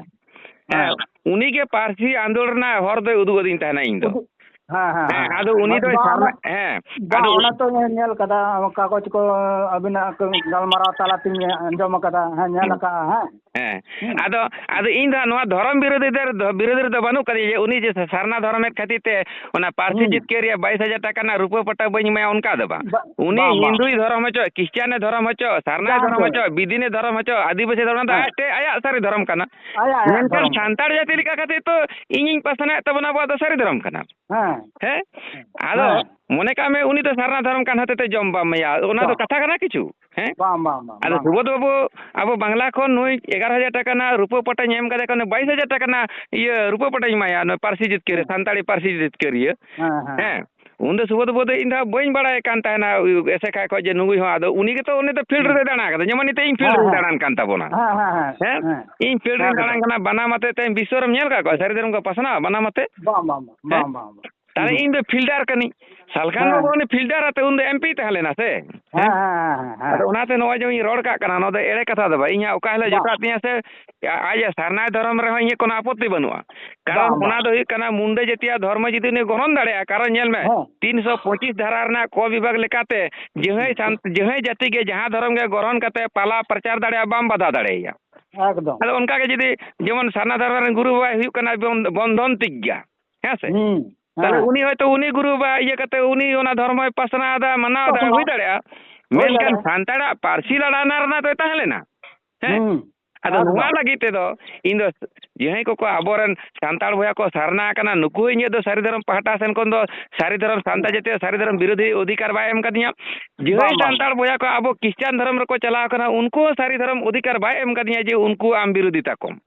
ᱦᱮᱸ, ᱦᱮᱸ᱾ ᱩᱱᱤ ᱜᱮ ᱯᱟᱹᱨᱥᱤ ᱟᱸᱫᱳᱲ ᱨᱮᱱᱟᱜ ᱦᱚᱨ ᱫᱚᱭ ᱩᱫᱩᱜ ᱟᱹᱫᱤᱧ ᱛᱟᱦᱮᱱᱟ ᱤᱧ ᱫᱚ᱾ ᱩᱫᱩᱜ-, ᱦᱮᱸ, ᱦᱮᱸ, ᱦᱮᱸ, ᱦᱮᱸ᱾ ᱟᱫᱚ ᱩᱱᱤ ᱵᱟ-, ᱫᱚᱭ ᱵᱟ-, ᱥᱟᱨᱱᱟ-, ᱦᱮᱸ, ᱵᱟ, ᱟᱫᱚ ᱚᱱᱟ ᱛᱚ ᱧᱮᱞ ᱠᱟᱫᱟ, ᱠᱟᱜᱚᱡᱽ ᱠᱚ ᱟᱹᱵᱤᱱᱟᱜ ᱠᱚ ᱜᱟᱞᱢᱟᱨᱟᱣ ᱛᱟᱞᱟᱛᱤᱧ ᱟᱸᱡᱚᱢ ᱟᱠᱟᱫᱟ, ᱦᱮᱸ, ᱧᱮᱞ ᱦᱩᱸ᱾ ᱟᱠᱟᱫᱼᱟ, ᱦᱮᱸ᱾ ᱦᱮᱸ᱾ ᱦᱩᱸ᱾ ᱟᱫᱚ, ᱟᱫᱚ ᱤᱧ ᱫᱚ ᱦᱟᱸᱜ ᱱᱚᱣᱟ ᱫᱷᱚᱨᱚᱢ ᱵᱤᱨᱳᱫᱷᱤ ᱫᱚ, ᱵᱤᱨᱳᱫᱷᱤ ᱨᱮᱫᱚ ᱵᱟᱹᱱᱩᱜ ᱠᱟᱫᱤᱧᱟ ᱡᱮ ᱩᱱᱤ ᱡᱮ ᱥᱟᱨᱱᱟ ᱫᱷᱚᱨᱚᱢᱮᱫ ᱠᱷᱟᱹᱛᱤᱨ ᱛᱮ ᱚᱱᱟ ᱯᱟᱹᱨᱥᱤ ᱦᱩᱸ᱾ ᱡᱤᱛᱠᱟᱹᱨ ᱨᱮᱭᱟᱜ ᱵᱟᱭᱤᱥ ᱦᱟᱡᱟᱨ ᱴᱟᱠᱟ ᱨᱮᱱᱟᱜ ᱨᱩᱯᱟᱹ ᱯᱟᱴᱟ ᱵᱟᱹᱧ ᱮᱢᱟᱭᱟ, ᱚᱱᱠᱟ ᱫᱚ ᱵᱟᱝ᱾ ᱵᱟ-, ᱩᱱᱤ ᱵᱟᱝ, ᱵᱟᱝ, ᱦᱤᱱᱫᱩᱭ ᱵᱟᱝ᱾ ᱫᱷᱚᱨᱚᱢ ᱦᱚᱪᱚ, ᱠᱷᱨᱤᱥᱪᱟᱱᱮ ᱫᱷᱚᱨᱚᱢ ᱦᱚᱪᱚ, ᱥᱟᱨᱱᱟᱭ ᱡᱟᱦᱟᱸ ᱫᱷᱚᱨᱚᱢ ᱫᱚ᱾ ᱦᱚᱪᱚ, ᱵᱤᱫᱤᱱᱮ ᱫᱷᱚᱨᱚᱢ ᱦᱚᱪᱚ, ᱟᱹᱫᱤᱵᱟᱹᱥᱤ ᱫᱷᱚᱨᱚᱢ ᱫᱚ ᱦᱮᱸ᱾ ᱟᱡ ᱛᱮ ᱟᱭᱟᱜ ᱥᱟᱹᱨᱤ ᱫᱷᱚᱨᱚᱢ ᱠᱟᱱᱟ᱾ ᱟᱭᱟᱜ, ᱟᱭᱟᱜ ᱢᱮᱱᱠᱷᱟᱱ ᱫᱷᱚᱨᱚᱢ ᱠᱟᱱᱟ᱾ ᱥᱟᱱᱛᱟᱲ ᱡᱟᱹᱛᱤ ᱞᱮᱠᱟ ᱠᱟᱛᱮ ᱛᱚ ᱤᱧᱤᱧ ᱯᱟᱥᱱᱟᱣᱮᱫ ᱛᱟᱵᱚᱱᱟ ᱟᱵᱚᱣᱟᱜ ᱫᱚ ᱥᱟᱹᱨᱤ ᱫᱷᱚᱨᱚᱢ ᱠᱟᱱᱟ᱾ ᱦᱮᱸ᱾ ᱦᱮᱸ? ᱟᱫᱚ ᱦᱮᱸ᱾ ᱢᱚᱱᱮ ᱠᱟᱜ ᱢᱮ ᱩᱱᱤ ᱫᱚ ᱥᱟᱨᱱᱟ ᱫᱷᱚᱨᱚᱢ ᱠᱟᱱ ᱦᱚᱛᱮ ᱛᱮ ᱡᱚᱢ ᱵᱟᱢ ᱮᱢᱟᱭᱟ, ᱚᱱᱟ ᱫᱚ ᱵᱟᱝ᱾ ᱠᱟᱛᱷᱟ ᱠᱟᱱᱟ ᱠᱤᱪᱷᱩ? ᱦᱮᱸ? ᱵᱟᱝ, ᱵᱟᱝ, ᱵᱟᱝ, ᱟᱫᱚ ᱵᱟᱝ᱾ ᱥᱩᱵᱳᱫᱷ ᱵᱟᱹᱵᱩ ᱟᱵᱚ ᱵᱟᱝᱞᱟ ᱠᱷᱚᱱ ᱱᱩᱭ ᱮᱜᱟᱨᱚ ᱦᱟᱡᱟᱨ ᱴᱟᱠᱟ ᱨᱮᱱᱟᱜ ᱨᱩᱯᱟᱹ ᱯᱟᱴᱟᱧ ᱮᱢ ᱠᱟᱫᱮ ᱠᱷᱟᱱ ᱵᱟᱭᱤᱥ ᱦᱟᱡᱟᱨ ᱴᱟᱠᱟ ᱨᱮᱱᱟᱜ ᱤᱭᱟᱹ ᱨᱩᱯᱟᱹ ᱯᱟᱴᱟᱧ ᱮᱢᱟᱭᱟ, ᱱᱩᱭ ᱯᱟᱹᱨᱥᱤ ᱡᱤᱛᱠᱟᱹᱨ ᱨᱮ, ᱦᱮᱸ᱾ ᱥᱟᱱᱛᱟᱲᱤ ᱯᱟᱹᱨᱥᱤ ᱡᱤᱛᱠᱟᱹᱨᱤᱭᱟᱹ᱾ ᱦᱮᱸ, ᱦᱮᱸ᱾ ᱦᱮᱸ? ᱩᱱᱫᱚ ᱥᱩᱵᱳᱫᱷ ᱵᱟᱹᱵᱩ ᱫᱚ ᱤᱧ ᱫᱚ ᱦᱟᱸᱜ ᱵᱟᱹᱧ ᱵᱟᱲᱟᱭ ᱠᱟᱱ ᱛᱟᱦᱮᱱᱟ, ᱩᱭ-, ᱮᱥᱮᱠᱟᱭ ᱠᱷᱚᱡ ᱡᱮ ᱱᱩᱭ ᱦᱚᱸ, ᱟᱫᱚ ᱩᱱᱤ ᱜᱮᱛᱚ ᱩᱱᱤ ᱫᱚ field ᱦᱮᱸ᱾ ᱨᱮ ᱫᱟᱬᱟ ᱠᱟᱫᱟ, ᱡᱮᱢᱚᱱ ᱱᱤᱛᱚᱜ ᱤᱧ field ᱦᱮᱸ, ᱨᱮᱧ ᱦᱮᱸ᱾ ᱫᱟᱬᱟᱱ ᱠᱟᱱ ᱛᱟᱵᱚᱱᱟ᱾ ᱦᱮᱸ, ᱦᱮᱸ, ᱦᱮᱸ, ᱦᱮᱸ? ᱦᱮᱸ᱾ ᱤᱧ field ᱨᱮᱧ ᱮᱠᱫᱚᱢ᱾ ᱫᱟᱬᱟᱱ ᱠᱟᱱᱟ, ᱵᱟᱱᱟᱢ ᱟᱛᱮ ᱛᱮ ᱵᱤᱥᱥᱚ ᱨᱮᱢ ᱧᱮᱞ ᱠᱟᱜ ᱠᱚᱣᱟ? ᱥᱟᱹᱨᱤ ᱫᱷᱚᱨᱚᱢ ᱠᱚ ᱯᱟᱥᱱᱟᱣᱟ ᱵᱟᱱᱟᱢ ᱟᱛᱮ? ᱵᱟᱝ, ᱵᱟᱝ, ᱵᱟᱝ, ᱦᱮᱸ? ᱵᱟᱝ, ᱵᱟᱝ, ᱵᱟᱝ᱾ ᱛᱟᱦᱞᱮ ᱦᱩᱸ᱾ ᱤᱧ ᱫᱚ fielder ᱠᱟᱹᱱᱟᱹᱧ᱾ ᱥᱟᱞᱠᱷᱟᱱ ᱦᱮᱸ᱾ ᱵᱟᱹᱵᱩ ᱩᱱᱤ fielder ᱟᱛᱮ ᱩᱱ ᱫᱚ MP ᱛᱟᱦᱮᱸ ᱞᱮᱱᱟ ᱥᱮ? ᱦᱮᱸ, ᱦᱮᱸ? ᱦᱮᱸ, ᱦᱮᱸ, ᱦᱮᱸ᱾ ᱟᱫᱚ ᱚᱱᱟᱛᱮ ᱱᱚᱜᱼᱚᱭ ᱡᱮ ᱤᱧ ᱨᱚᱲ ᱠᱟᱜ ᱠᱟᱱᱟ, ᱱᱚᱣᱟ ᱫᱚ ᱮᱲᱮ ᱠᱟᱛᱷᱟ ᱫᱚ ᱵᱟᱝ᱾ ᱤᱧᱟᱹᱜ ᱚᱠᱟ ᱦᱤᱞᱳᱜ ᱵᱟᱝ᱾ ᱡᱚᱴᱟᱜ ᱛᱤᱧᱟ ᱥᱮ, ᱟ-, ᱟᱡ ᱮ ᱥᱟᱨᱱᱟᱭ ᱫᱷᱚᱨᱚᱢ ᱨᱮᱦᱚᱸ ᱤᱧᱟᱹᱜ ᱠᱳᱱᱳ ᱟᱯᱚᱛᱛᱤ ᱵᱟᱹᱱᱩᱜᱼᱟ᱾ ᱠᱟᱨᱚᱱ ᱵᱟᱝ, ᱚᱱᱟ ᱵᱟᱝ᱾ ᱫᱚ ᱦᱩᱭᱩᱜ ᱠᱟᱱᱟ ᱢᱩᱱᱰᱟᱹ ᱡᱟᱹᱛᱤᱭᱟᱜ ᱫᱷᱚᱨᱢᱚ ᱡᱩᱫᱤ ᱩᱱᱤ ᱜᱨᱚᱦᱚᱱ ᱫᱟᱲᱮᱭᱟᱜᱼᱟ, ᱠᱟᱨᱚᱱ ᱧᱮᱞ ᱢᱮ, ᱦᱮᱸ᱾ ᱛᱤᱱᱥᱚ ᱯᱚᱸᱪᱤᱥ ᱫᱷᱟᱨᱟ ᱨᱮᱱᱟᱜ ᱠᱚ ᱵᱤᱵᱷᱟᱜᱽ ᱞᱮᱠᱟᱛᱮ ᱡᱟᱦᱟᱸᱭ ᱦᱩᱸ᱾ ᱥᱟᱱ-, ᱡᱟᱦᱟᱸᱭ ᱡᱟᱹᱛᱤ ᱜᱮ ᱡᱟᱦᱟᱸ ᱫᱷᱚᱨᱚᱢ ᱜᱮ ᱜᱨᱚᱦᱚᱱ ᱠᱟᱛᱮ ᱯᱟᱞᱟ ᱯᱨᱚᱪᱟᱨ ᱫᱟᱲᱮᱭᱟᱜᱼᱟ, ᱵᱟᱢ ᱵᱟᱫᱷᱟ ᱫᱟᱲᱮᱭᱟᱭᱟ᱾ ᱮᱠᱫᱚᱢ᱾ ᱟᱫᱚ ᱚᱱᱠᱟ ᱜᱮ ᱡᱩᱫᱤ ᱡᱮᱢᱚᱱ ᱥᱟᱨᱱᱟ ᱫᱷᱚᱨᱚᱢ ᱨᱮᱱ ᱜᱩᱨᱩ ᱵᱟᱵᱟᱭ ᱦᱩᱭᱩᱜ ᱠᱟᱱᱟ ᱵᱚᱱ-, ᱵᱚᱱᱫᱷᱚᱱ ᱛᱤᱡᱽᱜᱟ, ᱦᱮᱸ ᱥᱮ? ᱦᱩᱸ, ᱛᱟᱦᱞᱮ ᱦᱮᱸ᱾ ᱩᱱᱤ ᱦᱚᱭᱛᱳ ᱩᱱᱤ ᱜᱩᱨᱩ ᱵᱟᱵᱟ ᱤᱭᱟᱹ ᱠᱟᱛᱮ ᱩᱱᱤ ᱚᱱᱟ ᱫᱷᱚᱨᱢᱚᱭ ᱯᱟᱥᱱᱟᱣ ᱮᱫᱟ, ᱢᱟᱱᱟᱣ ᱮᱫᱟ, ᱯᱟᱥᱱᱟᱣ᱾ ᱦᱩᱭ ᱫᱟᱲᱮᱭᱟᱜᱼᱟ᱾ ᱦᱩᱭ ᱢᱮᱱᱠᱷᱟᱱ ᱫᱟᱲᱮᱭᱟᱜᱼᱟ᱾ ᱥᱟᱱᱛᱟᱲᱟᱜ ᱯᱟᱹᱨᱥᱤ ᱞᱟᱲᱟ ᱨᱮᱱᱟᱜ ᱫᱚᱭ ᱛᱟᱦᱮᱸ ᱞᱮᱱᱟ᱾ ᱦᱮᱸ? ᱦᱩᱸ᱾ ᱟᱫᱚ ᱮᱠᱫᱚᱢ᱾ ᱱᱚᱣᱟ ᱞᱟᱹᱜᱤᱫ ᱛᱮᱫᱚ ᱤᱧ ᱫᱚ ᱡᱟᱦᱟᱸᱭ ᱠᱚᱠᱚ ᱟᱵᱚᱨᱮᱱ ᱥᱟᱱᱛᱟᱲ ᱵᱚᱭᱦᱟ ᱠᱚ ᱥᱟᱨᱱᱟ ᱟᱠᱟᱱᱟ, ᱱᱩᱠᱩ ᱦᱚᱸ ᱤᱧᱟᱹᱜ ᱫᱚ ᱥᱟᱹᱨᱤ ᱫᱷᱚᱨᱚᱢ ᱯᱟᱦᱴᱟ ᱥᱮᱱ ᱠᱷᱚᱱ ᱫᱚ ᱥᱟᱹᱨᱤ ᱫᱷᱚᱨᱚᱢ ᱥᱟᱱᱛᱟ ᱡᱟᱹᱛᱤᱭᱟᱜ ᱥᱟᱹᱨᱤ ᱫᱷᱚᱨᱚᱢ ᱵᱤᱨᱳᱫᱷᱤ ᱚᱫᱷᱤᱠᱟᱨ ᱵᱟᱭ ᱮᱢ ᱠᱟᱫᱤᱧᱟ᱾ ᱡᱟᱦᱟᱸᱭ ᱵᱟᱝ, ᱵᱟᱝ᱾ ᱥᱟᱱᱛᱟᱲ ᱵᱚᱭᱦᱟ ᱠᱚ ᱟᱵᱚ ᱠᱷᱨᱤᱥᱴᱟᱱ ᱫᱷᱚᱨᱚᱢ ᱨᱮᱠᱚ ᱪᱟᱞᱟᱣ ᱠᱟᱱᱟ, ᱩᱱᱠᱩ ᱦᱚᱸ ᱥᱟᱹᱨᱤ ᱫᱷᱚᱨᱚᱢ ᱚᱫᱷᱤᱠᱟᱨ ᱵᱟᱭ ᱮᱢ ᱠᱟᱫᱤᱧᱟ ᱡᱮ ᱩᱱᱠᱩ ᱟᱢ ᱵᱤᱨᱳᱫᱷᱤ ᱛᱟᱠᱚᱢ᱾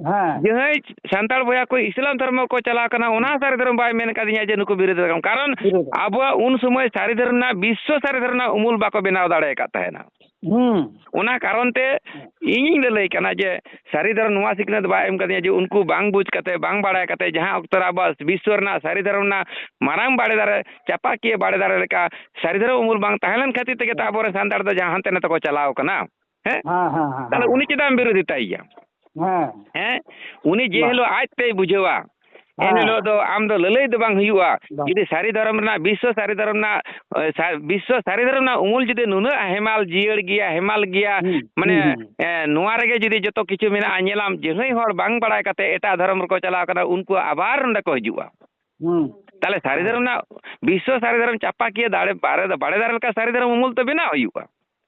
ᱦᱮᱸ᱾ ᱡᱟᱦᱟᱸᱭ ᱥᱟᱱᱛᱟᱲ ᱵᱚᱭᱦᱟ ᱠᱚ ᱤᱥᱞᱟᱢ ᱫᱷᱚᱨᱢᱚ ᱠᱚ ᱪᱟᱞᱟᱣ ᱠᱟᱱᱟ, ᱚᱱᱟ ᱦᱚᱸ ᱥᱟᱹᱨᱤ ᱫᱷᱚᱨᱚᱢ ᱵᱟᱭ ᱢᱮᱱ ᱠᱟᱫᱤᱧᱟ ᱡᱮ ᱱᱩᱠᱩ ᱵᱤᱨᱳᱫᱷᱤ ᱛᱟᱠᱚᱢ᱾ ᱠᱟᱨᱚᱱ ᱵᱤᱨᱳᱫᱷᱤ᱾ ᱟᱵᱚᱣᱟᱜ ᱩᱱ ᱥᱚᱢᱚᱭ ᱥᱟᱹᱨᱤ ᱫᱷᱚᱨᱚᱢ ᱨᱮᱱᱟᱜ, ᱵᱤᱥᱥᱚ ᱥᱟᱹᱨᱤ ᱫᱷᱚᱨᱚᱢ ᱨᱮᱱᱟᱜ ᱩᱢᱩᱞ ᱵᱟᱠᱚ ᱵᱮᱱᱟᱣ ᱫᱟᱲᱮ ᱟᱠᱟᱫ ᱛᱟᱦᱮᱱᱟ᱾ ᱦᱩᱸ᱾ ᱚᱱᱟ ᱠᱟᱨᱚᱱ ᱛᱮ ᱤᱧᱤᱧ ᱞᱟᱹᱞᱟᱹᱭ ᱠᱟᱱᱟ ᱡᱮ ᱥᱟᱹᱨᱤ ᱫᱷᱚᱨᱚᱢ ᱱᱚᱣᱟ ᱥᱤᱠᱷᱱᱟᱹᱛ ᱵᱟᱭ ᱮᱢ ᱠᱟᱫᱤᱧᱟ ᱡᱮ ᱩᱱᱠᱩ ᱵᱟᱝ ᱵᱩᱡᱽ ᱠᱟᱛᱮ, ᱵᱟᱝ ᱵᱟᱲᱟᱭ ᱠᱟᱛᱮ, ᱡᱟᱦᱟᱸ ᱚᱠᱛᱚ ᱨᱮ ᱟᱵᱚᱣᱟᱜ ᱵᱤᱥᱥᱚ ᱨᱮᱱᱟᱜ ᱥᱟᱹᱨᱤ ᱫᱷᱚᱨᱚᱢ ᱨᱮᱱᱟᱜ ᱢᱟᱨᱟᱝ ᱵᱟᱲᱮ ᱫᱟᱨᱮ, ᱪᱟᱯᱟᱠᱤᱭᱟᱹ ᱵᱟᱲᱮ ᱫᱟᱨᱮ ᱞᱮᱠᱟ ᱥᱟᱹᱨᱤ ᱫᱷᱚᱨᱚᱢ ᱩᱢᱩᱞ ᱵᱟᱝ ᱛᱟᱦᱮᱸ ᱞᱮᱱ ᱠᱷᱟᱹᱛᱤᱨ ᱛᱮᱜᱮ ᱛᱚ ᱟᱵᱚᱨᱮᱱ ᱥᱟᱱᱛᱟᱲ ᱫᱚ ᱡᱟᱦᱟᱸ ᱦᱟᱱᱛᱮ ᱱᱟᱛᱮ ᱠᱚ ᱪᱟᱞᱟᱣ ᱠᱟᱱᱟ᱾ ᱦᱮᱸ? ᱦᱮᱸ, ᱦᱮᱸ, ᱦᱮᱸ, ᱛᱟᱦᱞᱮ ᱦᱮᱸ᱾ ᱩᱱᱤ ᱪᱮᱫᱟᱜ ᱮᱢ ᱵᱤᱨᱳᱫᱷᱤᱛᱟᱭ ᱜᱮᱭᱟ? ᱦᱮᱸ᱾ ᱦᱮᱸ? ᱩᱱᱤ ᱡᱮ ᱵᱟᱝ᱾ ᱦᱤᱞᱳᱜ ᱟᱡ ᱛᱮᱭ ᱵᱩᱡᱷᱟᱹᱣᱟ, ᱮᱱ ᱦᱮᱸ᱾ ᱦᱤᱞᱳᱜ ᱫᱚ ᱟᱢ ᱫᱚ ᱞᱟᱹᱞᱟᱹᱭ ᱫᱚ ᱵᱟᱝ ᱦᱩᱭᱩᱜᱼᱟ᱾ ᱵᱟᱝ᱾ ᱡᱩᱫᱤ ᱥᱟᱹᱨᱤ ᱫᱷᱚᱨᱚᱢ ᱨᱮᱱᱟᱜ, ᱵᱤᱥᱥᱚ ᱥᱟᱹᱨᱤ ᱫᱷᱚᱨᱚᱢ ᱨᱮᱱᱟᱜ, ᱮ, ᱥᱟ-, ᱵᱤᱥᱥᱚ ᱥᱟᱹᱨᱤ ᱫᱷᱚᱨᱚᱢ ᱨᱮᱱᱟᱜ ᱩᱢᱩᱞ ᱡᱩᱫᱤ ᱱᱩᱱᱟᱹᱜ ᱦᱮᱢᱟᱞ ᱡᱤᱭᱟᱹᱲ ᱜᱮᱭᱟ, ᱦᱮᱢᱟᱞ ᱜᱮᱭᱟ, ᱦᱩᱸ, ᱢᱟᱱᱮ, ᱦᱩᱸ, ᱦᱩᱸ᱾ ᱮ, ᱱᱚᱣᱟ ᱨᱮᱜᱮ ᱡᱩᱫᱤ ᱡᱚᱛᱚ ᱠᱤᱪᱷᱩ ᱢᱮᱱᱟᱜᱼᱟ, ᱧᱮᱞᱟᱢ ᱡᱟᱹᱦᱟᱹᱭ ᱦᱚᱲ ᱵᱟᱝ ᱵᱟᱲᱟᱭ ᱠᱟᱛᱮ ᱮᱴᱟᱜ ᱫᱷᱚᱨᱚᱢ ᱨᱮᱠᱚ ᱪᱟᱞᱟᱣ ᱠᱟᱱᱟ, ᱩᱱᱠᱩ ᱟᱵᱟᱨ ᱱᱚᱸᱰᱮ ᱠᱚ ᱦᱤᱡᱩᱜᱼᱟ᱾ ᱦᱩᱸ᱾ ᱛᱟᱦᱞᱮ ᱥᱟᱹᱨᱤ ᱦᱮᱸ᱾ ᱫᱷᱚᱨᱚᱢ ᱨᱮᱱᱟᱜ, ᱵᱤᱥᱥᱚ ᱥᱟᱹᱨᱤ ᱫᱷᱚᱨᱚᱢ ᱪᱟᱯᱟᱠᱤᱭᱟᱹ ᱫᱟᱲᱮ, ᱵᱟᱲᱮ, ᱵᱟᱲᱮ ᱫᱟᱨᱮ ᱞᱮᱠᱟ ᱥᱟᱹᱨᱤ ᱫᱷᱚᱨᱚᱢ ᱩᱢᱩᱞ ᱛᱚ ᱵᱮᱱᱟᱣ ᱦᱩᱭᱩᱜᱼᱟ᱾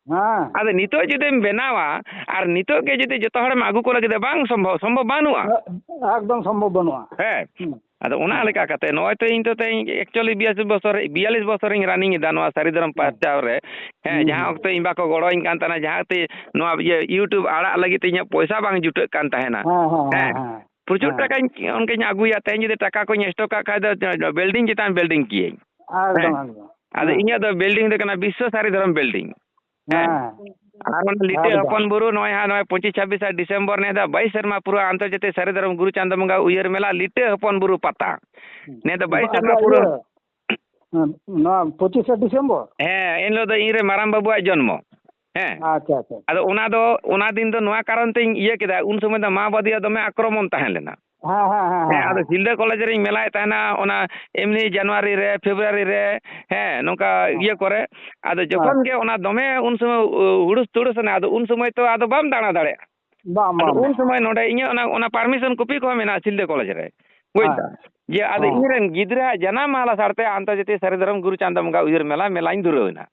ᱦᱮᱸ᱾ ᱟᱫᱚ ᱱᱤᱛᱚᱜ ᱡᱩᱫᱤᱢ ᱵᱮᱱᱟᱣᱟ ᱟᱨ ᱱᱤᱛᱚᱜ ᱜᱮ ᱡᱩᱫᱤ ᱡᱚᱛᱚ ᱦᱚᱲᱮᱢ ᱟᱹᱜᱩ ᱠᱚ ᱞᱟᱹᱜᱤᱫ, ᱵᱟᱝ ᱥᱚᱢᱵᱷᱚᱵ, ᱥᱚᱢᱵᱷᱚᱵ ᱵᱟᱹᱱᱩᱜᱼᱟ᱾ ᱮᱠᱫᱚᱢ ᱥᱚᱢᱵᱷᱚᱵ ᱵᱟᱹᱱᱩᱜᱼᱟ᱾ ᱦᱮᱸ᱾ ᱦᱩᱸ᱾ ᱟᱫᱚ ᱚᱱᱟ ᱦᱮᱸ᱾ ᱞᱮᱠᱟ ᱠᱟᱛᱮ ᱱᱚᱜᱼᱚᱭ ᱛᱚ ᱤᱧ ᱫᱚ ᱛᱮᱦᱮᱧ actually ᱵᱤᱭᱟᱞᱤᱥ ᱵᱚᱪᱷᱚᱨ, ᱵᱤᱭᱟᱞᱤᱥ ᱵᱚᱪᱷᱚᱨᱤᱧ running ᱮᱫᱟ ᱱᱚᱣᱟ ᱥᱟᱹᱨᱤ ᱫᱷᱚᱨᱚᱢ ᱦᱮᱸ᱾ ᱯᱟᱨᱪᱟᱣ ᱨᱮ᱾ ᱦᱮᱸ, ᱦᱩᱸ, ᱡᱟᱦᱟᱸ ᱦᱩᱸ᱾ ᱚᱠᱛᱚ ᱤᱧ ᱵᱟᱠᱚ ᱜᱚᱲᱚᱧ ᱠᱟᱱ ᱛᱟᱦᱮᱱᱟ, ᱡᱟᱦᱟᱸ ᱛᱮ ᱱᱚᱣᱟ ᱤᱭᱟᱹ YouTube ᱟᱲᱟᱜ ᱞᱟᱹᱜᱤᱫ ᱛᱮ ᱤᱧᱟᱹᱜ ᱯᱚᱭᱥᱟ ᱵᱟᱝ ᱡᱩᱴᱟᱹᱜ ᱠᱟᱱ ᱛᱟᱦᱮᱱᱟ᱾ ᱦᱮᱸ, ᱦᱮᱸ, ᱦᱮᱸ, ᱦᱮᱸ᱾ ᱦᱮᱸ᱾ ᱯᱨᱚᱪᱩᱨ ᱦᱮᱸ᱾ ᱴᱟᱠᱟᱧ ᱚᱱᱠᱟᱧ ᱟᱹᱜᱩᱭᱟ, ᱛᱮᱦᱮᱧ ᱡᱩᱫᱤ ᱴᱟᱠᱟ ᱠᱚᱧ ᱥᱴᱚᱠ ᱠᱟᱜ ᱠᱷᱟᱡ ᱫᱚ building ᱪᱮᱛᱟᱱ building ᱠᱤᱭᱟᱹᱧ᱾ ᱮᱠᱫᱚᱢ, ᱦᱮᱸ᱾ ᱮᱠᱫᱚᱢ᱾ ᱟᱫᱚ ᱦᱮᱸ᱾ ᱤᱧᱟᱹᱜ ᱫᱚ building ᱫᱚ ᱠᱟᱱᱟ ᱵᱤᱥᱥᱚ ᱥᱟᱹᱨᱤ ᱫᱷᱚᱨᱚᱢ building᱾ ᱦᱮᱸ᱾ ᱦᱮᱸ᱾ ᱟᱨ ᱚᱱᱟ ᱞᱤᱴᱟᱹ ᱮᱠᱫᱚᱢ᱾ ᱦᱚᱯᱚᱱ ᱵᱩᱨᱩ ᱱᱚᱜᱼᱚᱭ ᱦᱟᱸᱜ ᱱᱚᱜᱼᱚᱭ ᱯᱚᱸᱪᱤᱥ ᱪᱷᱟᱵᱵᱤᱥ ᱟᱨ ᱰᱤᱥᱮᱢᱵᱚᱨ ᱱᱮᱥ ᱫᱚ ᱵᱟᱭᱤᱥ ᱥᱮᱨᱢᱟ ᱯᱩᱨᱟᱹ ᱟᱱᱛᱚᱨᱡᱟᱛᱤᱭᱚ ᱥᱟᱹᱨᱤ ᱫᱷᱚᱨᱚᱢ ᱜᱩᱨᱩ ᱪᱟᱸᱫᱚ ᱵᱚᱸᱜᱟ ᱩᱭᱦᱟᱹᱨ ᱢᱮᱞᱟ ᱞᱤᱴᱟᱹ ᱦᱚᱯᱚᱱ ᱵᱩᱨᱩ ᱯᱟᱛᱟ᱾ ᱱᱮᱥ ᱫᱚ ᱵᱟᱭᱤᱥ ᱟᱪᱪᱷᱟ, ᱥᱮᱨᱢᱟ ᱯᱩᱨᱟᱹ᱾ ᱤᱭᱟᱹ, ᱱᱚᱣᱟ ᱯᱚᱸᱪᱤᱥᱮ ᱰᱤᱥᱮᱢᱵᱚᱨ? ᱦᱮᱸ, ᱮᱱ ᱦᱤᱞᱳᱜ ᱫᱚ ᱤᱧ ᱨᱮ ᱢᱟᱨᱟᱝ ᱵᱟᱹᱵᱩᱣᱟᱜ ᱡᱚᱱᱢᱚ᱾ ᱦᱮᱸ᱾ ᱟᱪᱪᱷᱟ, ᱟᱪᱪᱷᱟ, ᱟᱪᱪᱷᱟ᱾ ᱟᱫᱚ ᱚᱱᱟ ᱫᱚ, ᱚᱱᱟ ᱫᱤᱱ ᱫᱚ ᱱᱚᱣᱟ ᱠᱟᱨᱚᱱ ᱛᱤᱧ ᱤᱭᱟᱹ ᱠᱮᱫᱟ, ᱩᱱ ᱥᱚᱢᱚᱭ ᱫᱚ ᱢᱟᱣᱵᱟᱫᱤᱭᱟᱜ ᱫᱚᱢᱮ ᱟᱠᱨᱚᱢᱚᱱ ᱛᱟᱦᱮᱸ ᱞᱮᱱᱟ᱾ ᱦᱮᱸ, ᱦᱮᱸ, ᱦᱮᱸ, ᱦᱮᱸ, ᱦᱮᱸ, ᱟᱫᱚ ᱦᱮᱸ᱾ ᱥᱤᱞᱫᱟᱹ ᱠᱚᱞᱮᱡᱽ ᱨᱤᱧ ᱢᱮᱞᱟᱭᱮᱫ ᱛᱟᱦᱮᱱᱟ, ᱚᱱᱟ ᱮᱢᱱᱤ ᱡᱟᱱᱩᱣᱟᱨᱤ ᱨᱮ, ᱯᱷᱮᱵᱽᱨᱩᱣᱟᱨᱤ ᱨᱮ, ᱦᱮᱸ, ᱱᱚᱝᱠᱟ ᱦᱮᱸ᱾ ᱤᱭᱟᱹ ᱠᱚᱨᱮ᱾ ᱟᱫᱚ ᱡᱚᱠᱷᱚᱱ ᱦᱮᱸ᱾ ᱜᱮ ᱚᱱᱟ ᱫᱚᱢᱮ ᱩᱱ ᱥᱚᱢᱚᱭ, ᱩ, ᱦᱩᱲᱩᱥ ᱛᱩᱲᱩᱥ ᱮᱱᱟ, ᱟᱫᱚ ᱩᱱ ᱥᱚᱢᱚᱭ ᱛᱚ ᱟᱫᱚ ᱵᱟᱢ ᱫᱟᱬᱟ ᱫᱟᱲᱮᱭᱟᱜᱼᱟ᱾ ᱵᱟᱝ, ᱟᱫᱚ ᱵᱟᱝ, ᱩᱱ ᱵᱟᱝ᱾ ᱥᱚᱢᱚᱭ ᱱᱚᱰᱮ ᱤᱧᱟᱹᱜ ᱚᱱᱟ, ᱚᱱᱟ permission copy ᱠᱚᱦᱚᱸ ᱢᱮᱱᱟᱜᱼᱟ ᱥᱤᱞᱫᱟᱹ ᱠᱚᱞᱮᱡᱽ ᱨᱮ, ᱵᱩᱡᱽ ᱦᱮᱸ᱾ ᱫᱟᱢ? ᱡᱮ ᱟᱫᱚ ᱦᱮᱸ᱾ ᱤᱧᱨᱮᱱ ᱜᱤᱫᱽᱨᱟᱹᱣᱟᱜ ᱡᱟᱱᱟᱢ ᱢᱟᱦᱟ ᱞᱟᱥᱟᱲ ᱛᱮ ᱟᱱᱛᱚᱨᱡᱟᱛᱤᱭᱚ ᱥᱟᱹᱨᱤ ᱫᱷᱚᱨᱚᱢ ᱜᱩᱨᱩ ᱪᱟᱸᱫᱚ ᱵᱚᱸᱜᱟ ᱩᱭᱦᱟᱹᱨ ᱢᱮᱞᱟ, ᱢᱮᱞᱟᱧ ᱫᱷᱩᱨᱟᱹᱣ ᱮᱱᱟ᱾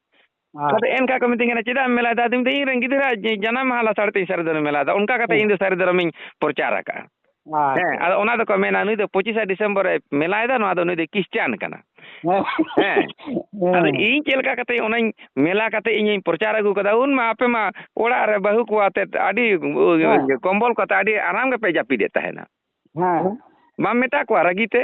ᱟᱫᱚ ᱮᱱᱠᱷᱟᱱ ᱠᱚ ᱢᱤᱛᱟᱹᱧ ᱠᱟᱱᱟ, "ᱪᱮᱫᱟᱜ ᱮᱢ ᱢᱮᱞᱟᱭᱮᱫᱟ?" ᱟᱫᱚᱧ ᱢᱮᱛᱟᱭᱟ, "ᱤᱧ ᱨᱮᱱ ᱜᱤᱫᱽᱨᱟᱹ ᱡᱟᱱᱟᱢ ᱢᱟᱦᱟ ᱞᱟᱥᱟᱲ ᱛᱮ ᱤᱧ ᱥᱟᱹᱨᱤ ᱫᱷᱚᱨᱚᱢ ᱢᱮᱞᱟᱭᱮᱫᱟ, ᱚᱱᱠᱟ ᱠᱟᱛᱮ ᱤᱧ ᱫᱚ ᱥᱟᱹᱨᱤ ᱫᱷᱚᱨᱚᱢᱤᱧ ᱯᱨᱚᱪᱟᱨ ᱟᱠᱟᱫᱼᱟ᱾" ᱦᱮᱸ, ᱟᱫᱚ ᱚᱱᱟ ᱫᱚᱠᱚ ᱢᱮᱱᱟ, "ᱱᱩᱭ ᱫᱚ ᱯᱚᱸᱪᱤᱥᱟ ᱰᱤᱥᱮᱢᱵᱚᱨ ᱮ ᱢᱮᱞᱟᱭᱮᱫᱟ, ᱱᱚᱣᱟ ᱫᱚ ᱱᱩᱭ ᱫᱚ ᱠᱷᱨᱤᱥᱪᱟᱱ ᱠᱟᱱᱟ᱾" ᱦᱮᱸ᱾ ᱟᱫᱚ ᱤᱧ ᱪᱮᱫ ᱞᱮᱠᱟ ᱠᱟᱛᱮ ᱚᱱᱟᱧ ᱢᱮᱞᱟ ᱠᱟᱛᱮ ᱤᱧᱤᱧ ᱯᱨᱚᱪᱟᱨ ᱟᱹᱜᱩ ᱠᱟᱫᱟ, ᱩᱱ ᱢᱟ ᱟᱯᱮ ᱢᱟ ᱚᱲᱟᱜ ᱨᱮ ᱵᱟᱹᱦᱩ ᱠᱚ ᱟᱛᱮᱫ ᱟᱹᱰᱤ ᱠᱚᱢᱵᱚᱞ ᱠᱟᱛᱮ ᱟᱹᱰᱤ ᱟᱨᱟᱢ ᱜᱮᱯᱮ ᱡᱟᱹᱯᱤᱫᱮᱫ ᱛᱟᱦᱮᱱᱟ᱾ ᱦᱮᱸ᱾ ᱵᱟᱢ ᱢᱮᱛᱟ ᱠᱚᱣᱟ ᱨᱟᱹᱜᱤ ᱛᱮ?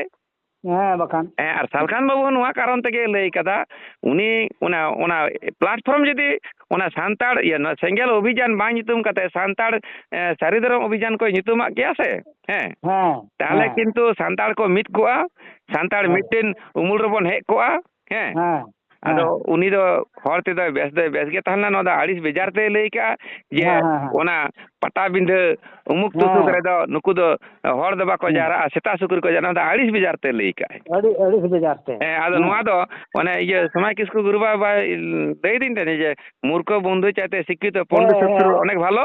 ᱦᱮᱸ, ᱵᱟᱠᱷᱟᱱ᱾ ᱦᱮᱸ, ᱟᱨ ᱥᱟᱞᱠᱷᱟᱱ ᱵᱟᱹᱵᱩ ᱦᱚᱸ ᱱᱚᱣᱟ ᱠᱟᱨᱚᱱ ᱛᱮᱜᱮ ᱞᱟᱹᱭ ᱠᱟᱫᱟ, ᱩᱱᱤ ᱚᱱᱟ, ᱚᱱᱟ platform ᱡᱩᱫᱤ ᱚᱱᱟ ᱥᱟᱱᱛᱟᱲ, ᱤᱭᱟᱹ, ᱱᱚᱣᱟ ᱥᱮᱸᱜᱮᱞ ᱚᱵᱷᱤᱡᱟᱱ ᱵᱟᱝ ᱧᱩᱛᱩᱢ ᱠᱟᱛᱮ ᱥᱟᱱᱛᱟᱲ, ᱮ, ᱥᱟᱹᱨᱤ ᱫᱷᱚᱨᱚᱢ ᱚᱵᱷᱤᱡᱟᱱ ᱠᱚ ᱧᱩᱛᱩᱢᱟᱜ ᱠᱮᱭᱟ ᱥᱮ, ᱦᱮᱸ, ᱦᱮᱸ, ᱛᱟᱦᱚᱞᱮ ᱦᱮᱸ᱾ ᱠᱤᱱᱛᱩ ᱥᱟᱱᱛᱟᱲ ᱠᱚ ᱢᱤᱫ ᱠᱚᱜᱼᱟ, ᱥᱟᱱᱛᱟᱲ ᱦᱮᱸ᱾ ᱢᱤᱫᱴᱮᱱ ᱩᱢᱩᱞ ᱨᱮᱵᱚᱱ ᱦᱮᱡ ᱠᱚᱜᱼᱟ, ᱦᱮᱸ᱾ ᱦᱮᱸ, ᱟᱫᱚ ᱦᱮᱸ᱾ ᱩᱱᱤ ᱫᱚ ᱦᱚᱲ ᱛᱮᱫᱚ ᱵᱮᱥ ᱫᱚᱭ ᱵᱮᱥ ᱜᱮ ᱛᱟᱦᱮᱸ ᱞᱮᱱᱟ, ᱱᱚᱣᱟ ᱫᱚ ᱟᱹᱲᱤᱥ ᱵᱮᱡᱟᱨ ᱛᱮᱭ ᱞᱟᱹᱭ ᱠᱟᱜᱼᱟ ᱡᱮ ᱦᱮᱸ, ᱦᱮᱸ, ᱦᱮᱸ᱾ ᱚᱱᱟ ᱯᱟᱴᱟᱵᱤᱸᱫᱷᱟᱹ ᱩᱢᱩᱠ ᱛᱩᱥᱩᱠ ᱦᱮᱸ᱾ ᱨᱮᱫᱚ ᱱᱩᱠᱩ ᱫᱚ ᱦᱚᱲ ᱫᱚ ᱵᱟᱠᱚ ᱦᱮᱸ᱾ ᱡᱟᱣᱨᱟᱜᱼᱟ, ᱥᱮᱛᱟ ᱥᱩᱠᱨᱤ ᱠᱚ ᱡᱟᱣᱨᱟᱜᱼᱟ, ᱱᱚᱣᱟ ᱫᱚ ᱟᱹᱲᱤᱥ ᱵᱮᱡᱟᱨ ᱛᱮ ᱞᱟᱹᱭ ᱠᱟᱜᱼᱟᱭ᱾ ᱟᱹᱰᱤ, ᱟᱹᱲᱤᱥ ᱵᱮᱡᱟᱨ ᱛᱮ᱾ ᱦᱮᱸ, ᱟᱫᱚ ᱦᱮᱸ᱾ ᱱᱚᱣᱟ ᱫᱚ ᱚᱱᱮ ᱤᱭᱟᱹ ᱥᱚᱢᱟᱭ ᱠᱤᱥᱠᱩ ᱜᱩᱨᱩ ᱵᱟᱵᱟᱭ ᱞᱟᱹᱭ ᱫᱤᱧ ᱛᱟᱦᱮᱸᱫ ᱡᱮ, "ᱢᱩᱨᱠᱷᱚ ᱵᱚᱱᱫᱷᱩ ᱪᱟᱭᱛᱮ ᱥᱤᱠᱠᱷᱤᱛᱚ ᱯᱚᱱᱰᱤᱛ ᱦᱮᱸ, ᱥᱚᱛᱨᱩ ᱦᱮᱸ᱾ ᱚᱱᱮᱠ ᱵᱷᱟᱞᱚ᱾"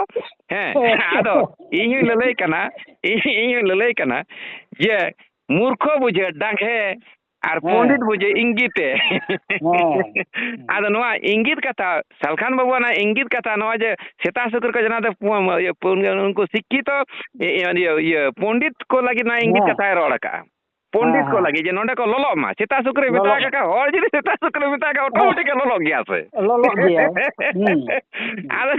ᱦᱮᱸ, ᱦᱮᱸ᱾ ᱟᱫᱚ ᱤᱧ ᱦᱚᱸᱧ ᱞᱟᱹᱞᱟᱹᱭ ᱠᱟᱱᱟ, ᱤᱧ, ᱤᱧ ᱦᱚᱸᱧ ᱞᱟᱹᱞᱟᱹᱭ ᱠᱟᱱᱟ ᱡᱮ ᱢᱩᱨᱠᱷᱚ ᱵᱩᱡᱷᱟᱹ ᱰᱟᱝᱜᱮ ᱟᱨ ᱦᱮᱸ᱾ ᱯᱚᱱᱰᱤᱛ ᱵᱩᱡᱷᱟᱹ ᱤᱝᱜᱤᱛᱮ᱾ ᱦᱮᱸ᱾ ᱟᱫᱚ ᱱᱚᱣᱟ ᱤᱝᱜᱤᱛ ᱠᱟᱛᱷᱟ, ᱥᱟᱞᱠᱷᱟᱱ ᱵᱟᱹᱵᱩᱣᱟᱜ ᱚᱱᱟ ᱤᱝᱜᱤᱛ ᱠᱟᱛᱷᱟ, ᱱᱚᱣᱟ ᱡᱮ ᱥᱮᱛᱟ ᱥᱩᱠᱨᱤ ᱠᱚ ᱡᱟᱱᱟᱢ ᱫᱚ ᱯᱩ-, ᱤᱭᱟᱹ, ᱯᱩ-, ᱩᱱᱠᱩ ᱥᱤᱠᱠᱷᱤᱛᱚ, ᱤᱭᱟᱹ, ᱤᱭᱟᱹ, ᱤᱭᱟᱹ, ᱯᱚᱱᱰᱤᱛ ᱠᱚ ᱞᱟᱹᱜᱤᱫ ᱱᱚᱣᱟ ᱤᱝᱜᱤᱛ ᱦᱮᱸ᱾ ᱠᱟᱛᱷᱟᱭ ᱨᱚᱲ ᱟᱠᱟᱜᱼᱟ᱾ ᱯᱚᱱᱰᱤᱛ ᱦᱮᱸ, ᱠᱚ ᱦᱮᱸ᱾ ᱞᱟᱹᱜᱤᱫ, ᱡᱮ ᱱᱚᱸᱰᱮ ᱠᱚ ᱞᱚᱞᱚᱜ ᱢᱟ᱾ ᱥᱮᱛᱟ ᱥᱩᱠᱨᱤ ᱢᱮᱛᱟ ᱞᱚᱞᱚᱜ ᱠᱟᱜ ᱢᱟ᱾ ᱠᱷᱟᱱ, ᱦᱚᱲ ᱡᱩᱫᱤ ᱥᱮᱛᱟ ᱥᱩᱠᱨᱤ ᱢᱮᱛᱟ ᱠᱷᱟᱱ, ᱦᱮᱸ᱾ automatic ᱮ ᱞᱚᱞᱚᱜ ᱜᱮᱭᱟ ᱥᱮ᱾ ᱞᱚᱞᱚᱜ ᱜᱮᱭᱟᱭ᱾ ᱦᱩᱸ᱾ ᱟᱫᱚ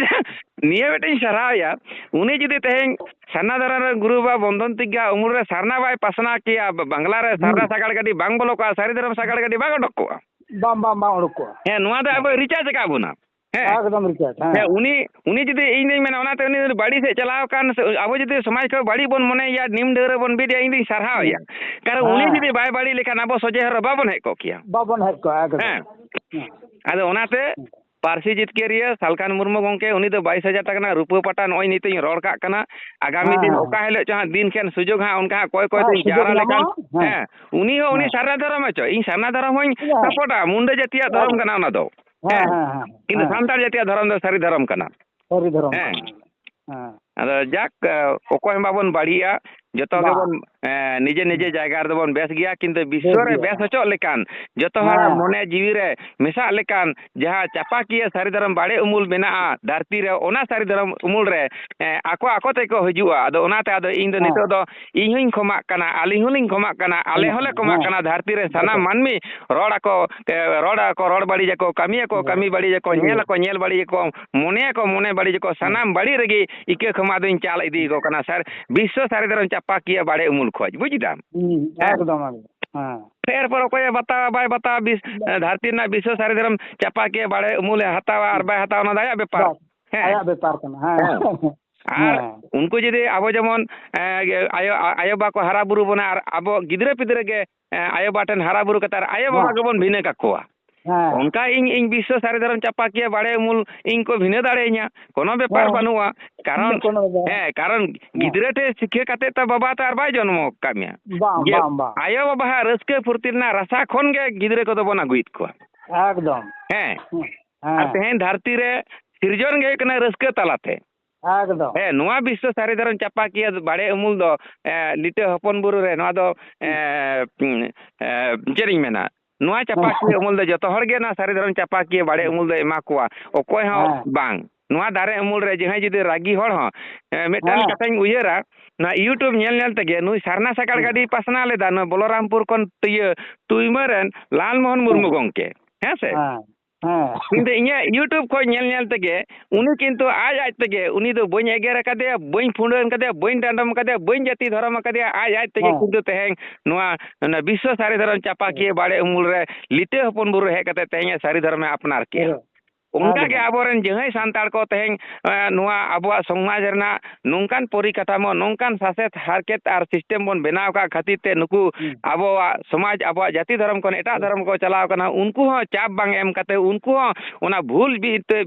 ᱱᱤᱭᱟᱹ ᱢᱤᱫᱴᱮᱱ ᱥᱟᱨᱦᱟᱣᱭᱟ, ᱩᱱᱤ ᱡᱩᱫᱤ ᱛᱮᱦᱮᱧ ᱥᱟᱨᱱᱟ ᱫᱷᱚᱨᱚᱢ ᱨᱮᱱ ᱜᱩᱨᱩ ᱵᱟᱵᱟ ᱵᱚᱱᱫᱚᱱ ᱛᱤᱠ ᱜᱮ ᱩᱢᱩᱞ ᱨᱮ ᱥᱟᱨᱱᱟ ᱵᱟᱭ ᱯᱟᱥᱱᱟᱣ ᱠᱮᱭᱟ, ᱵᱟ-, ᱵᱟᱝᱞᱟ ᱨᱮ ᱦᱩᱸ᱾ ᱥᱟᱨᱱᱟ ᱥᱟᱜᱟᱲ ᱜᱟᱹᱰᱤ ᱵᱟᱝ ᱵᱚᱞᱚ ᱠᱚᱜᱼᱟ, ᱥᱟᱹᱨᱤ ᱫᱷᱚᱨᱚᱢ ᱥᱟᱜᱟᱲ ᱜᱟᱹᱰᱤ ᱵᱟᱝ ᱚᱰᱚᱠ ᱠᱚᱜᱼᱟ᱾ ᱵᱟᱝ, ᱵᱟᱝ, ᱵᱟᱝ ᱚᱰᱚᱠ ᱠᱚᱜᱼᱟ᱾ ᱦᱮᱸ, ᱱᱚᱣᱟ ᱫᱚ ᱦᱮᱸ᱾ ᱟᱵᱚᱭ ᱨᱤᱪᱟᱨᱡᱽ ᱟᱠᱟᱫ ᱵᱚᱱᱟ᱾ ᱦᱮᱸ᱾ ᱮᱠᱫᱚᱢ ᱨᱤᱪᱟᱨᱡᱽ, ᱦᱮᱸ᱾ ᱦᱮᱸ, ᱩᱱᱤ, ᱩᱱᱤ ᱡᱩᱫᱤ ᱤᱧ ᱫᱩᱧ ᱢᱮᱱᱟ, ᱚᱱᱟᱛᱮ ᱩᱱᱤ ᱵᱟᱹᱲᱤ ᱥᱮᱫ ᱪᱟᱞᱟᱣ ᱟᱠᱟᱱ, ᱥᱮ ᱟᱵᱚ ᱡᱩᱫᱤ ᱥᱚᱢᱟᱡᱽ ᱠᱷᱚᱱ ᱵᱟᱹᱲᱤᱡ ᱵᱚᱱ ᱢᱚᱱᱮᱭᱟ, ᱱᱤᱢ ᱰᱟᱹᱣᱨᱟᱹ ᱵᱚᱱ ᱵᱤᱫᱮᱭᱟ, ᱤᱧ ᱫᱩᱧ ᱥᱟᱨᱦᱟᱣᱮᱭᱟ᱾ ᱦᱮᱸ᱾ ᱠᱟᱨᱚᱱ ᱩᱱᱤ ᱦᱮᱸ᱾ ᱡᱩᱫᱤ ᱵᱟᱭ ᱵᱟᱹᱲᱤ ᱞᱮᱠᱷᱟᱱ ᱟᱵᱚ ᱥᱚᱡᱷᱮ ᱦᱚᱨ ᱨᱮ ᱵᱟᱵᱚᱱ ᱦᱮᱡ ᱠᱚᱜ ᱠᱮᱭᱟ᱾ ᱵᱟᱵᱚᱱ ᱦᱮᱡ ᱠᱚᱜᱼᱟ, ᱮᱠᱫᱚᱢ᱾ ᱦᱮᱸ᱾ ᱦᱮᱸ᱾ ᱟᱫᱚ ᱚᱱᱟᱛᱮ ᱦᱮᱸ᱾ ᱯᱟᱹᱨᱥᱤ ᱡᱤᱛᱠᱟᱹᱨᱤᱭᱟᱹ ᱥᱟᱞᱠᱷᱟᱱ ᱢᱩᱨᱢᱩ ᱜᱚᱢᱠᱮ, ᱩᱱᱤ ᱫᱚ ᱵᱟᱭᱤᱥ ᱦᱟᱡᱟᱨ ᱴᱟᱠᱟ ᱨᱮᱱᱟᱜ ᱨᱩᱯᱟᱹ ᱯᱟᱴᱟ ᱱᱚᱜᱼᱚᱭ ᱱᱤᱛᱚᱜ ᱤᱧ ᱨᱚᱲ ᱠᱟᱜ ᱠᱟᱱᱟ᱾ ᱟᱜᱟᱢᱤ ᱦᱮᱸ, ᱫᱤᱱ ᱦᱮᱸ, ᱚᱠᱟ ᱦᱮᱸ᱾ ᱦᱤᱞᱳᱜ ᱪᱚ ᱦᱟᱸᱜ ᱫᱤᱱ ᱠᱷᱮᱱ ᱥᱩᱡᱳᱜᱽ ᱦᱟᱸᱜ ᱚᱱᱠᱟ ᱦᱟᱸᱜ ᱠᱚᱭ ᱠᱚᱭ ᱦᱮᱸ, ᱛᱮᱧ ᱥᱩᱡᱳᱜᱽ ᱡᱟᱣᱨᱟ ᱞᱮᱠᱷᱟᱱ, ᱧᱟᱢᱚᱜᱼᱟ᱾ ᱦᱮᱸ᱾ ᱦᱮᱸ, ᱩᱱᱤ ᱦᱚᱸ ᱩᱱᱤ ᱦᱮᱸ᱾ ᱥᱟᱨᱱᱟ ᱫᱷᱚᱨᱚᱢ ᱦᱚᱪᱚ, ᱤᱧ ᱥᱟᱨᱱᱟ ᱫᱷᱚᱨᱚᱢ ᱦᱚᱧ ᱦᱮᱸ᱾ ᱥᱟᱯᱳᱨᱴᱟ, ᱢᱩᱱᱰᱟᱹ ᱡᱟᱹᱛᱤᱭᱟᱜ ᱫᱷᱚᱨᱚᱢ ᱟᱹᱰᱤ ᱠᱟᱱᱟ ᱚᱱᱟ ᱫᱚ᱾ ᱦᱮᱸ, ᱦᱮᱸ᱾ ᱦᱮᱸ, ᱦᱮᱸ, ᱠᱤᱱᱛᱩ ᱦᱮᱸ᱾ ᱥᱟᱱᱛᱟᱲ ᱡᱟᱹᱛᱤᱭᱟᱜ ᱫᱷᱚᱨᱚᱢ ᱫᱚ ᱥᱟᱹᱨᱤ ᱫᱷᱚᱨᱚᱢ ᱠᱟᱱᱟ᱾ ᱥᱟᱹᱨᱤ ᱫᱷᱚᱨᱚᱢ ᱦᱮᱸ᱾ ᱠᱟᱱᱟ᱾ ᱦᱮᱸ᱾ ᱟᱫᱚ ᱡᱟᱠ, ᱚᱠᱚᱭ ᱦᱚᱸ ᱵᱟᱵᱚᱱ ᱵᱟᱹᱲᱤᱡᱼᱟ᱾ ᱡᱚᱛᱚ ᱵᱟᱝ᱾ ᱜᱮᱵᱚᱱ, ᱮ, ᱱᱤᱡᱮ ᱱᱤᱡᱮ ᱦᱩᱸ᱾ ᱡᱟᱭᱜᱟ ᱨᱮᱫᱚ ᱵᱚᱱ ᱵᱮᱥ ᱜᱮᱭᱟ, ᱠᱤᱱᱛᱩ ᱵᱮᱥ ᱵᱤᱥᱥᱚ ᱨᱮ ᱜᱮᱭᱟ᱾ ᱵᱮᱥ ᱦᱚᱪᱚᱜ ᱞᱮᱠᱟᱱ, ᱡᱚᱛᱚ ᱦᱚᱲᱟᱜ ᱦᱮᱸ᱾ ᱢᱚᱱᱮ ᱡᱤᱣᱤ ᱨᱮ ᱢᱮᱥᱟᱜ ᱞᱮᱠᱟᱱ ᱡᱟᱦᱟᱸ ᱪᱟᱯᱟᱠᱤᱭᱟᱹ ᱥᱟᱹᱨᱤ ᱫᱷᱚᱨᱚᱢ ᱵᱟᱲᱮ ᱩᱢᱩᱞ ᱢᱮᱱᱟᱜᱼᱟ ᱫᱷᱟᱹᱨᱛᱤ ᱨᱮ, ᱚᱱᱟ ᱥᱟᱹᱨᱤ ᱫᱷᱚᱨᱚᱢ ᱩᱢᱩᱞ ᱨᱮ, ᱮ, ᱟᱠᱚ ᱟᱠᱚ ᱛᱮᱠᱚ ᱦᱤᱡᱩᱜᱼᱟ᱾ ᱟᱫᱚ ᱚᱱᱟᱛᱮ ᱟᱫᱚ ᱤᱧ ᱫᱚ ᱦᱮᱸ᱾ ᱱᱤᱛᱚᱜ ᱫᱚ ᱤᱧ ᱦᱚᱸᱧ ᱠᱷᱚᱢᱟᱜ ᱠᱟᱱᱟ, ᱟᱹᱞᱤᱧ ᱦᱚᱸᱞᱤᱧ ᱠᱷᱚᱢᱟᱜ ᱠᱟᱱᱟ, ᱟᱞᱮ ᱦᱮᱸ, ᱦᱚᱸᱞᱮ ᱠᱷᱚᱢᱟᱜ ᱦᱮᱸ᱾ ᱠᱟᱱᱟ, ᱫᱷᱟᱹᱨᱛᱤ ᱨᱮ ᱥᱟᱱᱟᱢ ᱦᱮᱸ᱾ ᱢᱟᱹᱱᱢᱤ ᱨᱚᱲ ᱟᱠᱚ, ᱮ, ᱨᱚᱲ ᱟᱠᱚ, ᱨᱚᱲ ᱵᱟᱹᱲᱤᱡ ᱟᱠᱚ, ᱠᱟᱹᱢᱤ ᱟᱠᱚ, ᱦᱮᱸ᱾ ᱠᱟᱹᱢᱤ ᱵᱟᱹᱲᱤᱡ ᱟᱠᱚ, ᱦᱮᱸ᱾ ᱧᱮᱞ ᱟᱠᱚ, ᱧᱮᱞ ᱵᱟᱹᱲᱤᱡ ᱟᱠᱚ, ᱢᱚᱱᱮᱭᱟᱠᱚ, ᱢᱚᱱᱮ ᱵᱟᱹᱲᱤᱡ ᱟᱠᱚ, ᱦᱮᱸ᱾ ᱥᱟᱱᱟᱢ ᱵᱟᱹᱲᱤᱡ ᱨᱮᱜᱮ ᱤᱠᱟᱹ ᱠᱷᱚᱢᱟ ᱫᱚᱧ ᱪᱟᱞ ᱤᱫᱤ ᱟᱠᱚ ᱠᱟᱱᱟ᱾ ᱥᱟᱨ, ᱵᱤᱥᱥᱚ ᱥᱟᱹᱨᱤ ᱫᱷᱚᱨᱚᱢ ᱪᱟᱯᱟᱠᱤᱭᱟᱹ ᱵᱟᱲᱮ ᱩᱢᱩᱞ ᱠᱷᱚᱡ, ᱵᱩᱡ ᱫᱟᱢ? ᱦᱩᱸ, ᱦᱮᱸ᱾ ᱮᱠᱫᱚᱢ, ᱮᱠᱫᱚᱢ᱾ ᱦᱮᱸ᱾ ᱮᱨᱯᱚᱨ ᱚᱠᱚᱭᱮ ᱵᱟᱛᱟᱣᱟ, ᱵᱟᱭ ᱵᱟᱛᱟᱣᱟ, ᱵᱤᱥ-, ᱵᱟ- ᱫᱷᱟᱹᱨᱛᱤ ᱨᱮᱱᱟᱜ ᱵᱤᱥᱥᱚ ᱥᱟᱹᱨᱤ ᱫᱷᱚᱨᱚᱢ ᱪᱟᱯᱟᱠᱤᱭᱟᱹ ᱵᱟᱲᱮ ᱩᱢᱩᱞᱮ ᱦᱟᱛᱟᱣᱟ ᱟᱨ ᱵᱟᱭ ᱦᱟᱛᱟᱣᱟ, ᱚᱱᱟ ᱫᱚ ᱟᱭᱟᱜ ᱵᱮᱯᱟᱨ᱾ ᱵᱟᱥ, ᱦᱮᱸ᱾ ᱟᱭᱟᱜ ᱵᱮᱯᱟᱨ ᱠᱟᱱᱟ᱾ ᱦᱮᱸ᱾ ᱦᱮᱸ᱾ ᱟᱨ ᱦᱮᱸ᱾ ᱩᱱᱠᱩ ᱡᱩᱫᱤ ᱟᱵᱚ ᱡᱮᱢᱚᱱ, ᱮ, ᱟᱭᱳ, ᱟᱭᱳ ᱵᱟᱵᱟ ᱠᱚ ᱦᱟᱨᱟ ᱵᱩᱨᱩ ᱵᱚᱱᱟ ᱟᱨ ᱟᱵᱚ ᱜᱤᱫᱽᱨᱟᱹ ᱯᱤᱫᱽᱨᱟᱹ ᱜᱮ, ᱮ, ᱟᱭᱳ ᱵᱟᱵᱟ ᱴᱷᱮᱱ ᱦᱟᱨᱟ ᱵᱩᱨᱩ ᱠᱟᱛᱮ ᱟᱨ ᱟᱭᱳ ᱵᱟᱵᱟ ᱦᱮᱸ᱾ ᱜᱮᱵᱚᱱ ᱵᱷᱤᱱᱟᱹ ᱠᱟᱠᱚᱣᱟ᱾ ᱦᱮᱸ᱾ ᱚᱱᱠᱟ ᱤᱧ, ᱤᱧ ᱵᱤᱥᱥᱚ ᱥᱟᱹᱨᱤ ᱫᱷᱚᱨᱚᱢ ᱪᱟᱯᱟᱠᱤᱭᱟᱹ ᱵᱟᱲᱮ ᱩᱢᱩᱞ ᱤᱧ ᱠᱚ ᱵᱷᱤᱱᱟᱹ ᱫᱟᱲᱮᱭᱟᱹᱧᱟ, ᱠᱳᱱᱳ ᱵᱮᱯᱟᱨ ᱦᱮᱸ᱾ ᱵᱟᱹᱱᱩᱜᱼᱟ᱾ ᱠᱟᱨᱚᱱ, ᱠᱳᱱᱳ ᱵᱮᱯᱟᱨ ᱵᱟᱝ᱾ ᱦᱮᱸ, ᱠᱟᱨᱚᱱ ᱦᱮᱸ᱾ ᱜᱤᱫᱽᱨᱟᱹ ᱴᱷᱮᱱ ᱥᱤᱠᱷᱟᱹ ᱠᱟᱛᱮ ᱛᱚ ᱵᱟᱵᱟ ᱛᱚ ᱟᱨ ᱵᱟᱭ ᱡᱚᱱᱢᱚ ᱟᱠᱟᱫ ᱢᱮᱭᱟ᱾ ᱵᱟᱝ, ᱡᱮ ᱵᱟᱝ, ᱵᱟᱝ᱾ ᱟᱭᱳ ᱵᱟᱵᱟᱣᱟᱜ ᱨᱟᱹᱥᱠᱟᱹ ᱯᱷᱩᱨᱛᱤ ᱨᱮᱱᱟᱜ ᱨᱟᱥᱟ ᱠᱷᱚᱱ ᱜᱮ ᱜᱤᱫᱽᱨᱟᱹ ᱠᱚᱫᱚ ᱵᱚᱱ ᱟᱹᱜᱩᱭᱮᱫ ᱠᱚᱣᱟ᱾ ᱮᱠᱫᱚᱢ᱾ ᱦᱮᱸ᱾ ᱦᱮᱸ᱾ ᱟᱨ ᱛᱮᱦᱮᱧ ᱫᱷᱟᱹᱨᱛᱤ ᱨᱮ ᱥᱤᱨᱡᱚᱱ ᱜᱮ ᱦᱩᱭᱩᱜ ᱠᱟᱱᱟ ᱨᱟᱹᱥᱠᱟᱹ ᱛᱟᱞᱟᱛᱮ᱾ ᱮᱠᱫᱚᱢ᱾ ᱦᱮᱸ, ᱱᱚᱣᱟ ᱵᱤᱥᱥᱚ ᱥᱟᱹᱨᱤ ᱫᱷᱚᱨᱚᱢ ᱪᱟᱯᱟᱠᱤᱭᱟᱹ ᱵᱟᱲᱮ ᱩᱢᱩᱞ ᱫᱚ, ᱮ, ᱞᱤᱴᱟᱹ ᱦᱚᱯᱚᱱ ᱵᱩᱨᱩ ᱨᱮ ᱱᱚᱣᱟ ᱫᱚ, ᱮ, ᱦᱩᱸ᱾ ᱩᱸ, ᱮ, ᱪᱮᱫ ᱤᱧ ᱢᱮᱱᱟ? ᱱᱚᱣᱟ ᱦᱮᱸ᱾ ᱪᱟᱯᱟᱠᱤᱭᱟᱹ ᱩᱢᱩᱞ ᱫᱚ ᱡᱚᱛᱚ ᱦᱚᱲ ᱜᱮ ᱱᱚᱣᱟ ᱥᱟᱹᱨᱤ ᱫᱷᱚᱨᱚᱢ ᱪᱟᱯᱟᱠᱤᱭᱟᱹ ᱵᱟᱲᱮ ᱦᱮᱸ᱾ ᱩᱢᱩᱞ ᱫᱚ ᱮᱢᱟ ᱠᱚᱣᱟ᱾ ᱚᱠᱚᱭ ᱦᱚᱸ ᱦᱮᱸ᱾ ᱵᱟᱝ᱾ ᱱᱚᱣᱟ ᱫᱟᱨᱮ ᱩᱢᱩᱞ ᱨᱮ ᱡᱟᱦᱟᱸᱭ ᱡᱩᱫᱤ ᱨᱟᱹᱜᱤ ᱦᱚᱲ ᱦᱚᱸ, ᱮ, ᱢᱤᱫᱴᱟᱝ ᱦᱮᱸ᱾ ᱠᱟᱛᱷᱟᱧ ᱩᱭᱦᱟᱹᱨᱟ, ᱱᱚᱣᱟ YouTube ᱧᱮᱞ ᱧᱮᱞ ᱛᱮᱜᱮ ᱱᱩᱭ ᱥᱟᱨᱱᱟ ᱥᱟᱜᱟᱲ ᱦᱮᱸ᱾ ᱜᱟᱹᱰᱤ ᱯᱟᱥᱱᱟᱣ ᱞᱮᱫᱟ, ᱱᱚᱣᱟ ᱵᱚᱞᱚᱨᱟᱢᱯᱩᱨ ᱠᱷᱚᱱ ᱤᱭᱟᱹ ᱴᱩᱭᱢᱟᱹ ᱨᱮᱱ ᱞᱟᱞᱢᱳᱦᱚᱱ ᱢᱩᱨᱢᱩ ᱦᱮᱸ᱾ ᱜᱚᱢᱠᱮ, ᱦᱮᱸ ᱥᱮ? ᱦᱮᱸ᱾ ᱦᱮᱸ᱾ ᱠᱤᱱᱛᱩ ᱤᱧᱟᱹᱜ YouTube ᱠᱷᱚᱱ ᱧᱮᱞ ᱧᱮᱞ ᱛᱮᱜᱮ ᱩᱱᱤ ᱠᱤᱱᱛᱩ ᱟᱡ ᱟᱡ ᱛᱮᱜᱮ, ᱩᱱᱤ ᱫᱚ ᱵᱟᱹᱧ ᱮᱜᱮᱨ ᱟᱠᱟᱫᱮᱭᱟ, ᱵᱟᱹᱧ ᱯᱷᱩᱸᱰᱟᱹᱱ ᱟᱠᱟᱫᱮᱭᱟ, ᱵᱟᱹᱧ ᱰᱟᱸᱰᱚᱢ ᱟᱠᱟᱫᱮᱭᱟ, ᱵᱟᱹᱧ ᱡᱟᱹᱛᱤ ᱫᱷᱚᱨᱚᱢ ᱟᱠᱟᱫᱮᱭᱟ, ᱟᱡ ᱟᱡ ᱛᱮᱜᱮ ᱦᱮᱸ᱾ ᱠᱤᱱᱛᱩ ᱛᱮᱦᱮᱧ ᱱᱚᱣᱟ, ᱚᱱᱟ ᱵᱤᱥᱥᱚ ᱥᱟᱹᱨᱤ ᱫᱷᱚᱨᱚᱢ ᱪᱟᱯᱟᱠᱤᱭᱟᱹ ᱵᱟᱲᱮ ᱩᱢᱩᱞ ᱨᱮ ᱞᱤᱴᱟᱹ ᱦᱚᱯᱚᱱ ᱵᱩᱨᱩ ᱦᱮᱡ ᱠᱟᱛᱮ ᱛᱮᱦᱮᱧ ᱮ ᱥᱟᱹᱨᱤ ᱫᱷᱚᱨᱚᱢᱮ ᱟᱯᱱᱟᱨ ᱠᱮᱜᱼᱟ᱾ ᱦᱮᱸ᱾ ᱚᱱᱠᱟ ᱜᱮ ᱮᱠᱫᱚᱢ᱾ ᱟᱵᱚᱨᱮᱱ ᱡᱟᱦᱟᱸᱭ ᱥᱟᱱᱛᱟᱲ ᱠᱚ ᱛᱮᱦᱮᱧ, ᱮ, ᱱᱚᱣᱟ ᱟᱵᱚᱣᱟᱜ ᱥᱚᱢᱟᱡᱽ ᱨᱮᱱᱟᱜ ᱱᱚᱝᱠᱟᱱ ᱯᱚᱨᱤᱠᱟᱴᱷᱟᱢᱳ, ᱱᱚᱝᱠᱟᱱ ᱥᱟᱥᱮᱛ ᱦᱟᱨᱠᱮᱛ ᱟᱨ system ᱵᱚᱱ ᱵᱮᱱᱟᱣ ᱟᱠᱟᱫ ᱠᱷᱟᱹᱛᱤᱨ ᱛᱮ ᱱᱩᱠᱩ ᱦᱩᱸ᱾ ᱟᱵᱚᱣᱟᱜ ᱥᱚᱢᱟᱡᱽ, ᱟᱵᱚᱣᱟᱜ ᱡᱟᱹᱛᱤ ᱫᱷᱚᱨᱚᱢ ᱠᱷᱚᱱ ᱮᱴᱟᱜ ᱦᱩᱸ᱾ ᱫᱷᱚᱨᱚᱢ ᱠᱚ ᱪᱟᱞᱟᱣ ᱠᱟᱱᱟ, ᱩᱱᱠᱩ ᱦᱚᱸ ᱪᱟᱯ ᱵᱟᱝ ᱮᱢ ᱠᱟᱛᱮ ᱩᱱᱠᱩ ᱦᱚᱸ ᱚᱱᱟ ᱵᱷᱩᱞ ᱵᱤ-, ᱛᱮ,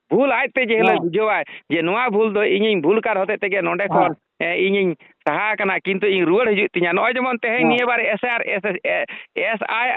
ᱵᱷᱩᱞ ᱟᱡᱛᱮ ᱡᱮ ᱦᱤᱞᱳᱜ ᱦᱮᱸ᱾ ᱵᱩᱡᱷᱟᱹᱣᱟᱭ ᱡᱮ ᱱᱚᱣᱟ ᱵᱷᱩᱞ ᱫᱚ ᱤᱧᱤᱧ ᱵᱷᱩᱞ ᱠᱟᱨ ᱦᱚᱛᱮᱡ ᱛᱮᱜᱮ ᱱᱚᱸᱰᱮ ᱠᱷᱚᱱ ᱦᱮᱸ᱾ ᱮ, ᱤᱧᱤᱧ ᱥᱟᱦᱟ ᱟᱠᱟᱱᱟ, ᱠᱤᱱᱛᱩ ᱤᱧ ᱨᱩᱣᱟᱹᱲ ᱦᱤᱡᱩᱜ ᱛᱤᱧᱟ᱾ ᱱᱚᱜᱼᱚᱭ ᱡᱮᱢᱚᱱ ᱛᱮᱦᱮᱧ ᱦᱮᱸ᱾ ᱱᱤᱭᱟᱹ ᱵᱟᱨ S I R, S, E, S I,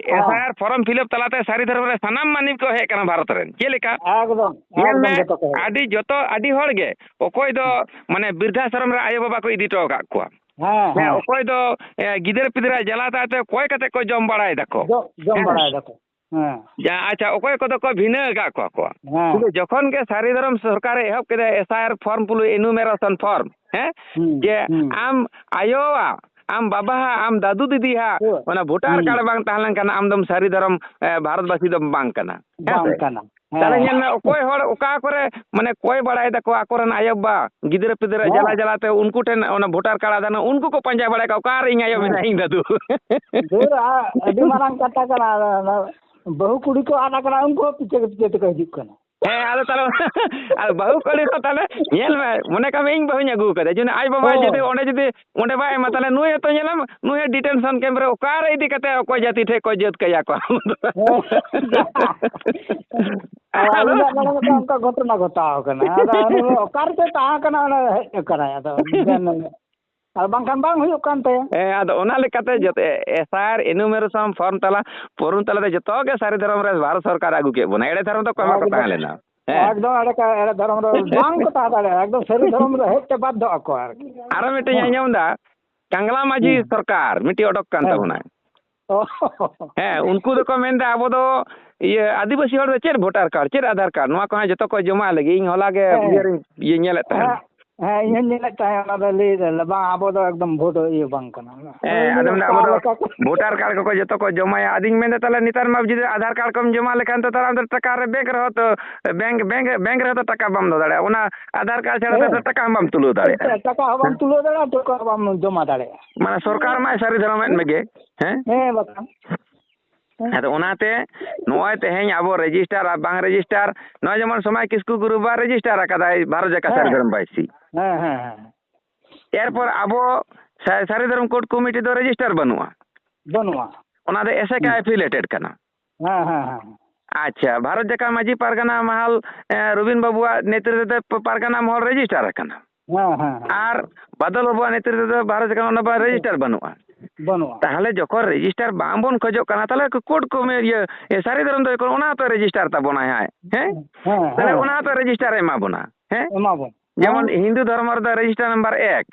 ᱦᱮᱸ᱾ S I R form fill up ᱛᱟᱞᱟᱛᱮ ᱥᱟᱹᱨᱤ ᱫᱷᱚᱨᱚᱢ ᱨᱮ ᱥᱟᱱᱟᱢ ᱢᱟᱹᱱᱢᱤ ᱠᱚ ᱦᱮᱡ ᱟᱠᱟᱱᱟ ᱵᱷᱟᱨᱚᱛ ᱨᱮᱱ᱾ ᱪᱮᱫ ᱞᱮᱠᱟ? ᱮᱠᱫᱚᱢ, ᱧᱮᱞ ᱮᱠᱫᱚᱢ ᱢᱮ, ᱡᱚᱛᱚ ᱠᱚ ᱦᱮᱡ ᱟᱹᱰᱤ ᱟᱠᱟᱱᱟ᱾ ᱡᱚᱛᱚ, ᱟᱹᱰᱤ ᱦᱚᱲ ᱜᱮ, ᱚᱠᱚᱭ ᱫᱚ ᱦᱮᱸ᱾ ᱢᱟᱱᱮ ᱵᱤᱨᱫᱷᱟᱥᱨᱚᱢ ᱨᱮ ᱟᱭᱳ ᱵᱟᱵᱟ ᱠᱚ ᱤᱫᱤ ᱦᱚᱴᱚ ᱟᱠᱟᱫ ᱠᱚᱣᱟ᱾ ᱦᱮᱸ, ᱦᱮᱸ, ᱦᱮᱸ᱾ ᱚᱠᱚᱭ ᱫᱚ, ᱮ, ᱜᱤᱫᱟᱹᱨ ᱯᱤᱫᱟᱹᱨᱟᱜ ᱡᱟᱞᱟ ᱛᱟᱞᱟᱛᱮ ᱠᱚᱭ ᱠᱟᱛᱮ ᱠᱚ ᱡᱚᱢ ᱵᱟᱲᱟᱭ ᱫᱟᱠᱚ᱾ ᱡᱚ-, ᱡᱚᱢ ᱦᱮᱸ᱾ ᱵᱟᱲᱟᱭ ᱫᱟᱠᱚ᱾ ᱦᱮᱸ᱾ ᱡᱟ-, ᱟᱪᱪᱷᱟ, ᱚᱠᱚᱭ ᱠᱚᱫᱚ ᱠᱚ ᱵᱷᱤᱱᱟᱹ ᱟᱠᱟᱫ ᱠᱚᱣᱟ ᱠᱚ᱾ ᱦᱮᱸ᱾ ᱛᱚᱵᱮ ᱡᱚᱠᱷᱚᱱ ᱜᱮ ᱥᱟᱹᱨᱤ ᱫᱷᱚᱨᱚᱢ ᱥᱚᱨᱠᱟᱨᱮ ᱮᱦᱚᱵ ᱠᱮᱫᱟ, ᱮᱥ ᱟᱭ ᱟᱨ ᱯᱷᱚᱨᱢ ᱯᱩᱞᱩ, ᱮᱱᱩᱢᱮᱨᱮᱥᱚᱱ ᱯᱷᱚᱨᱢ, ᱦᱮᱸ? ᱦᱩᱸ, ᱡᱮ ᱦᱩᱸ᱾ ᱟᱢ ᱟᱭᱳᱣᱟᱜ, ᱟᱢ ᱵᱟᱵᱟᱣᱟᱜ, ᱟᱢ ᱫᱟᱫᱩ ᱫᱤᱫᱤᱭᱟᱜ ᱦᱳᱭ᱾ ᱚᱱᱟ ᱵᱷᱳᱴᱟᱨ ᱦᱩᱸ᱾ ᱠᱟᱨᱰ ᱵᱟᱝ ᱛᱟᱦᱮᱸ ᱞᱮᱱᱠᱷᱟᱱ ᱟᱢ ᱫᱚᱢ ᱥᱟᱹᱨᱤ ᱫᱷᱚᱨᱚᱢ, ᱮ, ᱵᱷᱟᱨᱚᱛᱵᱟᱥᱤ ᱫᱚᱢ ᱵᱟᱝ ᱠᱟᱱᱟ᱾ ᱦᱮᱸ ᱵᱟᱝ ᱥᱮ? ᱠᱟᱱᱟ᱾ ᱛᱟᱦᱞᱮ ᱦᱮᱸ᱾ ᱧᱮᱞ ᱢᱮ, ᱚᱠᱚᱭ ᱦᱚᱲ ᱚᱠᱟ ᱠᱚᱨᱮ, ᱢᱟᱱᱮ, ᱠᱚᱭ ᱵᱟᱲᱟᱭ ᱫᱟᱠᱚ ᱟᱠᱚᱨᱮᱱ ᱟᱭᱳ ᱵᱟᱵᱟ, ᱜᱤᱫᱽᱨᱟᱹ ᱯᱤᱫᱽᱨᱟᱹ ᱦᱮᱸ᱾ ᱡᱟᱞᱟ ᱡᱟᱞᱟᱛᱮ ᱩᱱᱠᱩ ᱴᱷᱮᱱ ᱚᱱᱟ ᱵᱷᱳᱴᱟᱨ ᱠᱟᱨᱰ ᱟᱫᱟᱱᱟ, ᱩᱱᱠᱩ ᱠᱚ ᱯᱟᱸᱡᱟ ᱵᱟᱲᱟᱭ ᱠᱟᱜ, "ᱚᱠᱟᱨᱮ ᱤᱧ ᱟᱭᱳ ᱦᱮᱸ᱾ ᱢᱮᱱᱟᱭ, ᱤᱧ ᱫᱟᱫᱩ?" ᱫᱷᱩᱨ, ᱟ-, ᱟᱹᱰᱤ ᱢᱟᱨᱟᱝ ᱠᱟᱛᱷᱟ ᱠᱟᱱᱟ᱾ ᱚᱱᱟ ᱵᱟᱹᱦᱩ ᱠᱩᱲᱤ ᱠᱚ ᱟᱫ ᱟᱠᱟᱱᱟ, ᱩᱱᱠᱩ ᱦᱚᱸ ᱯᱤᱪᱷᱟᱹ ᱯᱤᱪᱷᱟᱹ ᱛᱮᱠᱚ ᱦᱤᱡᱩᱜ ᱠᱟᱱᱟ᱾ ᱦᱮᱸ, ᱟᱫᱚ ᱛᱟᱦᱞᱮ, ᱟᱨ ᱵᱟᱹᱦᱩ ᱠᱩᱲᱤ ᱦᱚᱸ ᱛᱟᱦᱞᱮ ᱧᱮᱞ ᱢᱮ, ᱢᱚᱱᱮ ᱠᱟᱜ ᱢᱮ ᱤᱧ ᱵᱟᱹᱦᱩᱧ ᱟᱹᱜᱩ ᱠᱟᱫᱮᱭᱟ, ᱡᱩᱫᱤ ᱟᱡ ᱵᱟᱵᱟ ᱦᱳᱭ᱾ ᱡᱩᱫᱤ ᱚᱸᱰᱮ ᱡᱩᱫᱤ ᱚᱸᱰᱮ ᱵᱟᱭ ᱮᱢᱟ, ᱛᱟᱦᱞᱮ ᱱᱩᱭ ᱦᱚᱸᱛᱚ ᱧᱮᱞᱟᱢ, ᱱᱩᱭ ᱦᱚᱸ detention camp ᱨᱮ ᱚᱠᱟᱨᱮ ᱤᱫᱤ ᱠᱟᱛᱮ ᱚᱠᱚᱭ ᱡᱟᱹᱛᱤ ᱴᱷᱮᱡ ᱠᱚ ᱡᱟᱹᱛ ᱠᱟᱭᱟ ᱠᱚ᱾ ᱦᱮᱸ᱾ ᱟᱨ ᱟᱫᱚ ᱟᱹᱞᱤᱧᱟᱜ ᱱᱚᱰᱮ ᱢᱤᱫᱴᱟᱝ ᱚᱱᱠᱟ ᱜᱷᱚᱴᱚᱱᱟ ᱜᱷᱚᱴᱟᱣ ᱠᱟᱱᱟ᱾ ᱟᱫᱚ ᱩᱱᱤ ᱫᱚ ᱚᱠᱟ ᱨᱮᱪᱚᱭ ᱛᱟᱦᱮᱸ ᱠᱟᱱᱟ, ᱚᱸᱰᱮ ᱦᱮᱡ ᱟᱠᱟᱱᱟᱭ᱾ ᱟᱫᱚ ᱱᱤᱝᱠᱟᱹᱱ ᱟᱨ ᱵᱟᱝᱠᱷᱟᱱ ᱵᱟᱝ ᱦᱩᱭᱩᱜ ᱠᱟᱱ ᱛᱟᱭᱟ᱾ ᱦᱮᱸ, ᱟᱫᱚ ᱚᱱᱟ ᱞᱮᱠᱟᱛᱮ ᱡᱚᱛᱚ, ᱮ-, S I R enumeration form ᱛᱟᱞᱟ, ᱯᱩᱨᱩᱱ ᱛᱟᱞᱟᱛᱮ ᱡᱚᱛᱚ ᱜᱮ ᱥᱟᱹᱨᱤ ᱫᱷᱚᱨᱚᱢ ᱨᱮ ᱵᱷᱟᱨᱚᱛ ᱥᱚᱨᱠᱟᱨ ᱟᱹᱜᱩ ᱠᱮᱫ ᱵᱚᱱᱟ᱾ ᱮᱲᱮ ᱫᱷᱚᱨᱚᱢ ᱫᱚ ᱚᱠᱚᱭ ᱦᱚᱸ ᱵᱟᱠᱚ ᱮᱠᱫᱚᱢ, ᱛᱟᱦᱮᱸ ᱞᱮᱱᱟ᱾ ᱦᱮᱸ᱾ ᱮᱠᱫᱚᱢ ᱮᱲᱮ ᱠᱟ-, ᱮᱲᱮ ᱫᱷᱚᱨᱚᱢ ᱨᱮ ᱵᱟᱝ ᱠᱚ ᱛᱟᱦᱮᱸ ᱫᱟᱲᱮᱭᱟᱜᱼᱟ᱾ ᱮᱠᱫᱚᱢ ᱥᱟᱹᱨᱤ ᱫᱷᱚᱨᱚᱢ ᱨᱮ ᱦᱮᱡ ᱛᱮ ᱵᱟᱫᱽᱫᱷᱚᱜ ᱟᱠᱚ ᱟᱨᱠᱤ᱾ ᱟᱨᱚ ᱢᱤᱫᱴᱮᱱ ᱦᱮᱸ᱾ ᱟᱸᱡᱚᱢ ᱮᱫᱟ, ᱠᱟᱝᱞᱟ ᱢᱟᱹᱡᱷᱤ ᱦᱮᱸ᱾ ᱥᱚᱨᱠᱟᱨ ᱢᱤᱫᱴᱮᱡ ᱚᱰᱚᱠ ᱠᱟᱱ ᱦᱮᱸ᱾ ᱛᱟᱵᱚᱱᱟ᱾ ᱚ᱾ ᱦᱮᱸ, ᱩᱱᱠᱩ ᱫᱚᱠᱚ ᱢᱮᱱᱫᱟ, ᱟᱵᱚ ᱫᱚ, ᱤᱭᱟᱹ, ᱟᱹᱫᱤᱵᱟᱹᱥᱤ ᱦᱚᱲ ᱫᱚ ᱪᱮᱫ ᱵᱷᱳᱴᱟᱨ ᱠᱟᱨᱰ, ᱪᱮᱫ ᱟᱫᱷᱟᱨ ᱠᱟᱨᱰ, ᱱᱚᱣᱟ ᱠᱚ ᱦᱟᱸᱜ ᱡᱚᱛᱚ ᱠᱚ ᱡᱚᱢᱟ ᱞᱟᱹᱜᱤᱫ᱾ ᱤᱧ ᱦᱚᱞᱟ ᱜᱮ ᱦᱮᱸ᱾ ᱤᱭᱟᱹ ᱨᱤᱧ, ᱤᱭᱟᱹ, ᱧᱮᱞᱮᱫ ᱛᱟᱦᱮᱸᱫ᱾ ᱦᱮᱸ, ᱦᱮᱸ, ᱤᱧ ᱦᱚᱸᱧ ᱧᱮᱞᱮᱫ ᱛᱟᱦᱮᱸᱫ, ᱚᱱᱟ ᱫᱚ ᱞᱟᱹᱭ ᱫᱟ, ᱵᱟᱝ, ᱟᱵᱚ ᱫᱚ ᱮᱠᱫᱚᱢ ᱵᱷᱳᱴ ᱤᱭᱟᱹ ᱵᱟᱝ ᱠᱟᱱᱟ᱾ ᱦᱮᱸ, ᱟᱫᱚ ᱢᱮᱱᱫᱟ, ᱚᱠᱟ ᱟᱵᱚ ᱫᱚ ᱞᱮᱠᱟ ᱠᱚ ᱵᱷᱳᱴᱟᱨ ᱠᱟᱨᱰ ᱠᱚᱠᱚ ᱡᱚᱛᱚ ᱠᱚ ᱡᱚᱢᱟᱭᱟ᱾ ᱟᱫᱚᱧ ᱢᱮᱱᱫᱟ, ᱛᱟᱦᱞᱮ ᱱᱮᱛᱟᱨ ᱢᱟ ᱡᱩᱫᱤ ᱟᱫᱷᱟᱨ ᱠᱟᱨᱰ ᱠᱚᱢ ᱡᱚᱢᱟ ᱞᱮᱠᱷᱟᱱ ᱛᱚ, ᱛᱟᱦᱞᱮ ᱟᱢ ᱫᱚ ᱴᱟᱠᱟ ᱨᱮ ᱵᱮᱝᱠ ᱨᱮᱦᱚᱸ ᱛᱚ, ᱵᱮᱝᱠ, ᱵᱮᱝᱠ, ᱵᱮᱝᱠ ᱨᱮᱦᱚᱸ ᱛᱚ ᱴᱟᱠᱟ ᱵᱟᱢ ᱫᱚᱦᱚ ᱫᱟᱲᱮᱭᱟᱜᱼᱟ᱾ ᱚᱱᱟ ᱟᱫᱷᱟᱨ ᱠᱟᱨᱰ ᱪᱷᱟᱲᱟ ᱫᱚ ᱦᱮᱸ᱾ ᱴᱟᱠᱟ ᱦᱚᱸ ᱵᱟᱢ ᱛᱩᱞᱟᱹᱣ ᱫᱟᱲᱮᱭᱟᱜᱼᱟ᱾ ᱴᱟᱠᱟ ᱦᱚᱸ ᱵᱟᱢ ᱦᱮᱸ᱾ ᱛᱩᱞᱟᱹᱣ ᱫᱟᱲᱮᱭᱟᱜᱼᱟ, ᱴᱟᱠᱟ ᱦᱚᱸ ᱵᱟᱢ ᱡᱚᱢᱟ ᱫᱟᱲᱮᱭᱟᱜᱼᱟ᱾ ᱢᱟᱱᱮ ᱥᱚᱨᱠᱟᱨ ᱢᱟᱭ ᱥᱟᱹᱨᱤ ᱫᱷᱚᱨᱚᱢᱮᱫ ᱢᱮᱜᱮ, ᱦᱮᱸ? ᱦᱮᱸ, ᱵᱟᱠᱷᱟᱱ᱾ ᱦᱮᱸ᱾ ᱟᱫᱚ ᱚᱱᱟᱛᱮ ᱱᱚᱜᱼᱚᱭ ᱛᱮᱦᱮᱧ ᱟᱵᱚ ᱨᱮᱡᱤᱥᱴᱟᱨ ᱟᱨ ᱵᱟᱝ ᱨᱮᱡᱤᱥᱴᱟᱨ, ᱱᱚᱜᱼᱚᱭ ᱡᱮᱢᱚᱱ ᱥᱚᱢᱟᱭ ᱠᱤᱥᱠᱩ ᱜᱩᱨᱩ ᱵᱟ ᱨᱮᱡᱤᱥᱴᱟᱨ ᱟᱠᱟᱫᱟᱭ ᱵᱷᱟᱨᱚᱛ ᱡᱟᱠᱟᱛ ᱥᱟᱹᱨᱤ ᱦᱮᱸ᱾ ᱫᱷᱚᱨᱚᱢ ᱵᱟᱭᱥᱤ᱾ ᱦᱮᱸ, ᱦᱮᱸ, ᱦᱮᱸ᱾ ᱮᱨᱯᱚᱨ ᱟᱵᱚ ᱥᱟ-, ᱥᱟᱹᱨᱤ ᱫᱷᱚᱨᱚᱢ ᱠᱳᱰ ᱠᱚᱢᱤᱴᱤ ᱫᱚ ᱨᱮᱡᱤᱥᱴᱟᱨ ᱵᱟᱹᱱᱩᱜᱼᱟ᱾ ᱵᱟᱹᱱᱩᱜᱼᱟ᱾ ᱚᱱᱟ ᱫᱚ ᱮᱥᱮᱠᱟ ᱦᱮᱸ᱾ ᱮᱯᱷᱤᱞᱮᱴᱮᱰ ᱠᱟᱱᱟ᱾ ᱦᱮᱸ, ᱦᱮᱸ, ᱦᱮᱸ᱾ ᱟᱪᱪᱷᱟ, ᱵᱷᱟᱨᱚᱛ ᱡᱟᱠᱟᱛ ᱢᱟᱹᱡᱷᱤ ᱯᱟᱨᱜᱟᱱᱟ ᱢᱟᱦᱟᱞ, ᱮ, ᱨᱚᱵᱤᱱ ᱵᱟᱵᱩᱣᱟᱜ ᱱᱮᱛᱨᱤᱛᱵ ᱛᱮ ᱯᱟᱨᱜᱟᱱᱟ ᱢᱚᱦᱚᱞ ᱨᱮᱡᱤᱥᱴᱟᱨ ᱟᱠᱟᱱᱟ᱾ ᱦᱮᱸ, ᱦᱮᱸ, ᱦᱮᱸ᱾ ᱟᱨ ᱵᱟᱫᱚᱞ ᱵᱟᱵᱩᱣᱟᱜ ᱱᱮᱛᱨᱤᱛᱵ ᱫᱚ ᱵᱷᱟᱨᱚᱛ ᱡᱟᱠᱟᱛ ᱚᱱᱟ ᱵᱟ-, ᱨᱮᱡᱤᱥᱴᱟᱨ ᱵᱟᱹᱱᱩᱜᱼᱟ᱾ ᱵᱟᱹᱱᱩᱜᱼᱟ᱾ ᱛᱟᱦᱚᱞᱮ ᱡᱚᱠᱷᱚᱱ ᱨᱮᱡᱤᱥᱴᱟᱨ ᱵᱟᱝ ᱵᱚᱱ ᱠᱷᱚᱡᱚᱜ ᱠᱟᱱᱟ, ᱛᱟᱦᱚᱞᱮ ᱠᱳᱰ ᱠᱚ ᱢᱮ-, ᱤᱭᱟᱹ, ᱮ, ᱥᱟᱹᱨᱤ ᱫᱷᱚᱨᱚᱢ ᱫᱚ ᱚᱱᱟ ᱦᱚᱸᱛᱚ ᱨᱮᱡᱤᱥᱴᱟᱨ ᱛᱟᱵᱚᱱᱟᱭ ᱦᱟᱸᱜ, ᱦᱮᱸ? ᱦᱮᱸ, ᱛᱟᱦᱚᱞᱮ ᱦᱮᱸ᱾ ᱚᱱᱟ ᱦᱚᱸᱛᱚ ᱨᱮᱡᱤᱥᱴᱟᱨ ᱮ ᱮᱢᱟ ᱵᱚᱱᱟ, ᱦᱮᱸ? ᱮᱢᱟ ᱵᱚᱱ᱾ ᱡᱮᱢᱚᱱ ᱦᱮᱸ᱾ ᱦᱤᱱᱫᱩ ᱫᱷᱚᱨᱢᱚ ᱨᱮᱫᱚ ᱨᱮᱡᱤᱥᱴᱟᱨ ᱱᱟᱢᱵᱟᱨ ᱮᱠ,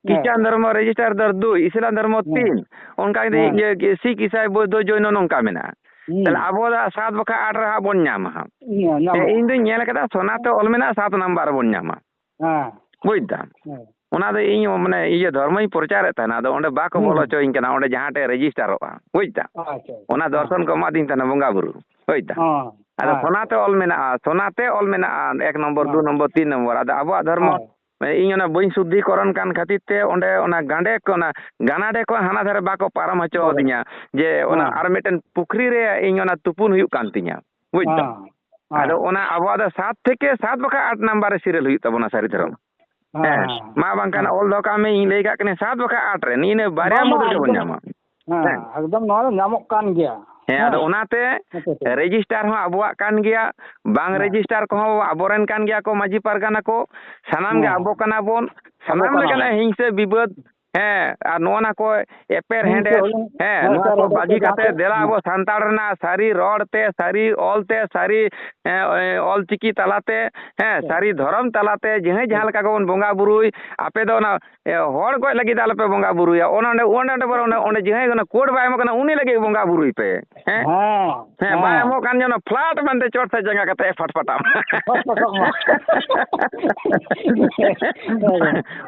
ᱦᱮᱸ᱾ ᱠᱷᱨᱤᱥᱴᱟᱱ ᱫᱷᱚᱨᱢᱚ ᱨᱮᱡᱤᱥᱴᱟᱨ ᱫᱚ ᱫᱩᱭ, ᱤᱥᱞᱟᱢ ᱫᱷᱚᱨᱢᱚ ᱦᱮᱸ᱾ ᱛᱤᱱ, ᱚᱱᱠᱟ ᱜᱮ ᱦᱮᱸ᱾ ᱤᱭᱟᱹ, ᱥᱤᱠᱷ, ᱤᱥᱟᱭ, ᱵᱳᱫᱽᱫᱷᱚ, ᱡᱚᱭᱱᱚ ᱱᱚᱝᱠᱟ ᱢᱮᱱᱟᱜᱼᱟ᱾ ᱦᱩᱸ᱾ ᱛᱟᱦᱚᱞᱮ ᱟᱵᱚ ᱫᱚ ᱥᱟᱛ ᱵᱟᱠᱷᱟᱡ ᱟᱴ ᱨᱮ ᱦᱟᱸᱜ ᱵᱚᱱ ᱧᱟᱢᱟ ᱦᱟᱸᱜ᱾ ᱧᱟᱢ-, ᱦᱮᱸ, ᱧᱟᱢᱚᱜᱼᱟ᱾ ᱤᱧ ᱫᱩᱧ ᱧᱮᱞ ᱠᱟᱫᱟ, ᱥᱚᱱᱟ ᱛᱮ ᱚᱞ ᱢᱮᱱᱟᱜᱼᱟ, ᱥᱟᱛ ᱱᱟᱢᱵᱟᱨ ᱨᱮᱵᱚᱱ ᱧᱟᱢᱟ᱾ ᱦᱮᱸ᱾ ᱵᱩᱡᱽ ᱫᱟᱢ? ᱦᱮᱸ᱾ ᱚᱱᱟ ᱫᱚ ᱤᱧ ᱢᱟᱱᱮ ᱤᱭᱟᱹ ᱫᱷᱚᱨᱢᱚᱧ ᱯᱨᱚᱪᱟᱨᱮᱫ ᱛᱟᱦᱮᱱᱟ, ᱟᱫᱚ ᱚᱸᱰᱮ ᱵᱟᱠᱚ ᱦᱩᱸ, ᱵᱚᱞᱚ ᱦᱩᱸ᱾ ᱦᱚᱪᱚᱧ ᱠᱟᱱᱟ, ᱚᱸᱰᱮ ᱡᱟᱦᱟᱸ ᱴᱷᱮᱡ ᱨᱮᱡᱤᱥᱴᱟᱨᱚᱜᱼᱟ, ᱵᱩᱡᱽ ᱫᱟᱢ? ᱟᱪᱪᱷᱟ, ᱟᱪᱪᱷᱟ᱾ ᱚᱱᱟ ᱦᱮᱸ᱾ ᱫᱚᱨᱥᱚᱱ ᱠᱚ ᱮᱢᱟᱫᱤᱧ ᱛᱟᱦᱮᱱᱟ ᱵᱚᱸᱜᱟ ᱵᱩᱨᱩ, ᱵᱩᱡᱽ ᱫᱟᱢ? ᱦᱮᱸ, ᱟᱫᱚ ᱦᱮᱸ᱾ ᱥᱚᱱᱟᱛᱮ ᱚᱞ ᱢᱮᱱᱟᱜᱼᱟ, ᱥᱚᱱᱟᱛᱮ ᱚᱞ ᱢᱮᱱᱟᱜᱼᱟ, ᱮᱠ ᱱᱚᱢᱵᱚᱨ, ᱫᱩ ᱦᱮᱸ᱾ ᱱᱚᱢᱵᱚᱨ, ᱛᱤᱱ ᱱᱚᱢᱵᱚᱨ᱾ ᱟᱫᱚ ᱟᱵᱚᱣᱟᱜ ᱫᱷᱚᱨᱢᱚ, ᱦᱮᱸ᱾ ᱤᱧ ᱚᱱᱟ ᱵᱟᱹᱧ ᱥᱩᱫᱽᱫᱷᱤᱠᱚᱨᱚᱱ ᱠᱟᱱ ᱠᱷᱟᱹᱛᱤᱨ ᱛᱮ ᱚᱸᱰᱮ ᱚᱱᱟ ᱜᱟᱸᱰᱮ ᱠᱚ, ᱚᱱᱟ ᱜᱟᱱᱟᱰᱮ ᱠᱚ ᱦᱟᱱᱟ ᱫᱷᱟᱨᱮ ᱵᱟᱠᱚ ᱯᱟᱨᱚᱢ ᱦᱚᱪᱚ ᱵᱟᱵᱟ᱾ ᱟᱹᱫᱤᱧᱟ, ᱡᱮ ᱚᱱᱟ ᱦᱮᱸ᱾ ᱟᱨ ᱢᱤᱫᱴᱮᱱ ᱯᱩᱠᱷᱨᱤ ᱨᱮ ᱤᱧ ᱚᱱᱟ ᱛᱩᱯᱩᱱ ᱦᱩᱭᱩᱜ ᱠᱟᱱ ᱛᱤᱧᱟ, ᱵᱩᱡᱽ ᱫᱟᱢ? ᱦᱮᱸ᱾ ᱦᱮᱸ᱾ ᱟᱫᱚ ᱚᱱᱟ ᱟᱵᱚᱣᱟᱜ ᱫᱚ ᱥᱟᱛ ᱛᱷᱮᱠᱮ ᱥᱟᱛ ᱵᱟᱠᱷᱟᱡ ᱟᱴ ᱱᱟᱢᱵᱟᱨ ᱨᱮ ᱥᱤᱨᱤᱭᱟᱞ ᱦᱩᱭᱩᱜ ᱛᱟᱵᱚᱱᱟ ᱥᱟᱹᱨᱤ ᱫᱷᱚᱨᱚᱢ᱾ ᱦᱮᱸ, ᱦᱮᱸ, ᱦᱮᱸ᱾ ᱢᱟ ᱵᱟᱝᱠᱷᱟᱱ ᱦᱮᱸ᱾ ᱚᱞ ᱫᱚᱦᱚ ᱠᱟᱜ ᱢᱮ, ᱤᱧ ᱞᱟᱹᱭ ᱠᱟᱜ ᱠᱟᱹᱱᱟᱹᱧ, ᱥᱟᱛ ᱵᱟᱠᱷᱟᱡ ᱟᱴ ᱨᱮ, ᱱᱤᱭᱟᱹ ᱵᱟᱨᱭᱟ ᱵᱟᱝ, ᱢᱩᱫᱽ ᱵᱟᱝ, ᱨᱮᱜᱮ ᱵᱚᱱ ᱮᱠᱫᱚᱢ, ᱧᱟᱢᱟ᱾ ᱦᱮᱸ, ᱦᱮᱸ᱾ ᱮᱠᱫᱚᱢ ᱱᱚᱣᱟ ᱫᱚ ᱧᱟᱢᱚᱜ ᱠᱟᱱ ᱜᱮᱭᱟ᱾ ᱦᱮᱸ, ᱟᱫᱚ ᱦᱮᱸ᱾ ᱚᱱᱟᱛᱮ ᱦᱮᱸ, ᱥᱮ ᱪᱮᱫ? ᱨᱮᱡᱤᱥᱴᱟᱨ ᱦᱚᱸ ᱟᱵᱚᱣᱟᱜ ᱠᱟᱱ ᱜᱮᱭᱟ, ᱵᱟᱝ ᱦᱮᱸ᱾ ᱨᱮᱡᱤᱥᱴᱟᱨ ᱠᱚᱦᱚᱸ ᱟᱵᱚᱨᱮᱱ ᱠᱟᱱ ᱜᱮᱭᱟ ᱠᱚ, ᱢᱟᱹᱡᱷᱤ ᱯᱟᱨᱜᱟᱱᱟ ᱠᱚ, ᱥᱟᱱᱟᱢ ᱜᱮ ᱦᱮᱸ, ᱟᱵᱚ ᱦᱮᱸ᱾ ᱠᱟᱱᱟ ᱵᱚᱱ᱾ ᱟᱵᱚ ᱥᱟᱱᱟᱢ ᱠᱟᱱᱟ ᱞᱮᱠᱟᱱᱟᱜ ᱵᱚᱱ᱾ ᱦᱤᱝᱥᱟᱹ ᱵᱤᱵᱟᱹᱫ, ᱦᱮᱸ, ᱟᱨ ᱱᱚᱜᱼᱚ ᱱᱟ ᱠᱚ ᱮᱯᱮᱨ ᱦᱤᱝᱥᱟᱹ ᱦᱮᱸᱰᱮᱡ, ᱦᱩᱭ ᱞᱮᱱ-, ᱦᱮᱸ, ᱦᱮᱸ, ᱱᱚᱣᱟ ᱮᱯᱮᱨ ᱠᱚ ᱦᱮᱸᱰᱮᱡ ᱵᱟᱹᱜᱤ ᱡᱟᱦᱟᱸ ᱠᱟᱛᱮ ᱠᱚ, ᱫᱮᱞᱟ ᱦᱮᱸ᱾ ᱟᱵᱚ ᱥᱟᱱᱛᱟᱲ ᱨᱮᱱᱟᱜ ᱥᱟᱹᱨᱤ ᱨᱚᱲ ᱛᱮ, ᱥᱟᱹᱨᱤ ᱚᱞ ᱛᱮ, ᱥᱟᱹᱨᱤ, ᱮ, ᱚᱞ ᱪᱤᱠᱤ ᱛᱟᱞᱟᱛᱮ, ᱦᱮᱸ, ᱦᱮᱸ᱾ ᱥᱟᱹᱨᱤ ᱫᱷᱚᱨᱚᱢ ᱛᱟᱞᱟᱛᱮ ᱡᱟᱦᱟᱸᱭ ᱦᱮᱸ᱾ ᱡᱟᱦᱟᱸ ᱞᱮᱠᱟ ᱜᱮᱵᱚᱱ ᱵᱚᱸᱜᱟ ᱵᱩᱨᱩᱭ, ᱟᱯᱮ ᱫᱚ ᱚᱱᱟ, ᱮ, ᱦᱚᱲ ᱜᱚᱡ ᱞᱟᱹᱜᱤᱫ ᱫᱚ ᱟᱞᱚᱯᱮ ᱵᱚᱸᱜᱟ ᱵᱩᱨᱩᱭᱟ᱾ ᱚᱱᱟ ᱚᱸᱰᱮ, ᱚᱸᱰᱮ, ᱚᱸᱰᱮ ᱵᱚᱨᱚᱝ ᱚᱱᱮ, ᱚᱸᱰᱮ ᱡᱟᱦᱟᱸᱭ ᱚᱱᱟ ᱠᱳᱰ ᱵᱟᱭ ᱮᱢᱚᱜ ᱠᱟᱱᱟ, ᱩᱱᱤ ᱞᱟᱹᱜᱤᱫ ᱵᱚᱸᱜᱟ ᱵᱩᱨᱩᱭ ᱯᱮ᱾ ᱦᱮᱸ? ᱦᱮᱸ, ᱦᱮᱸ, ᱵᱟᱭ ᱦᱮᱸ᱾ ᱮᱢᱚᱜ ᱠᱟᱱ ᱡᱮ ᱚᱱᱟ ᱯᱷᱞᱟᱴ ᱢᱮᱱᱛᱮ ᱪᱚᱴ ᱥᱮᱫ ᱡᱟᱸᱜᱟ ᱠᱟᱛᱮ ᱮ ᱯᱷᱟᱴᱯᱟᱴᱟᱜ ᱢᱟ᱾ ᱯᱷᱟᱴᱯᱟᱴᱟᱜ ᱢᱟ᱾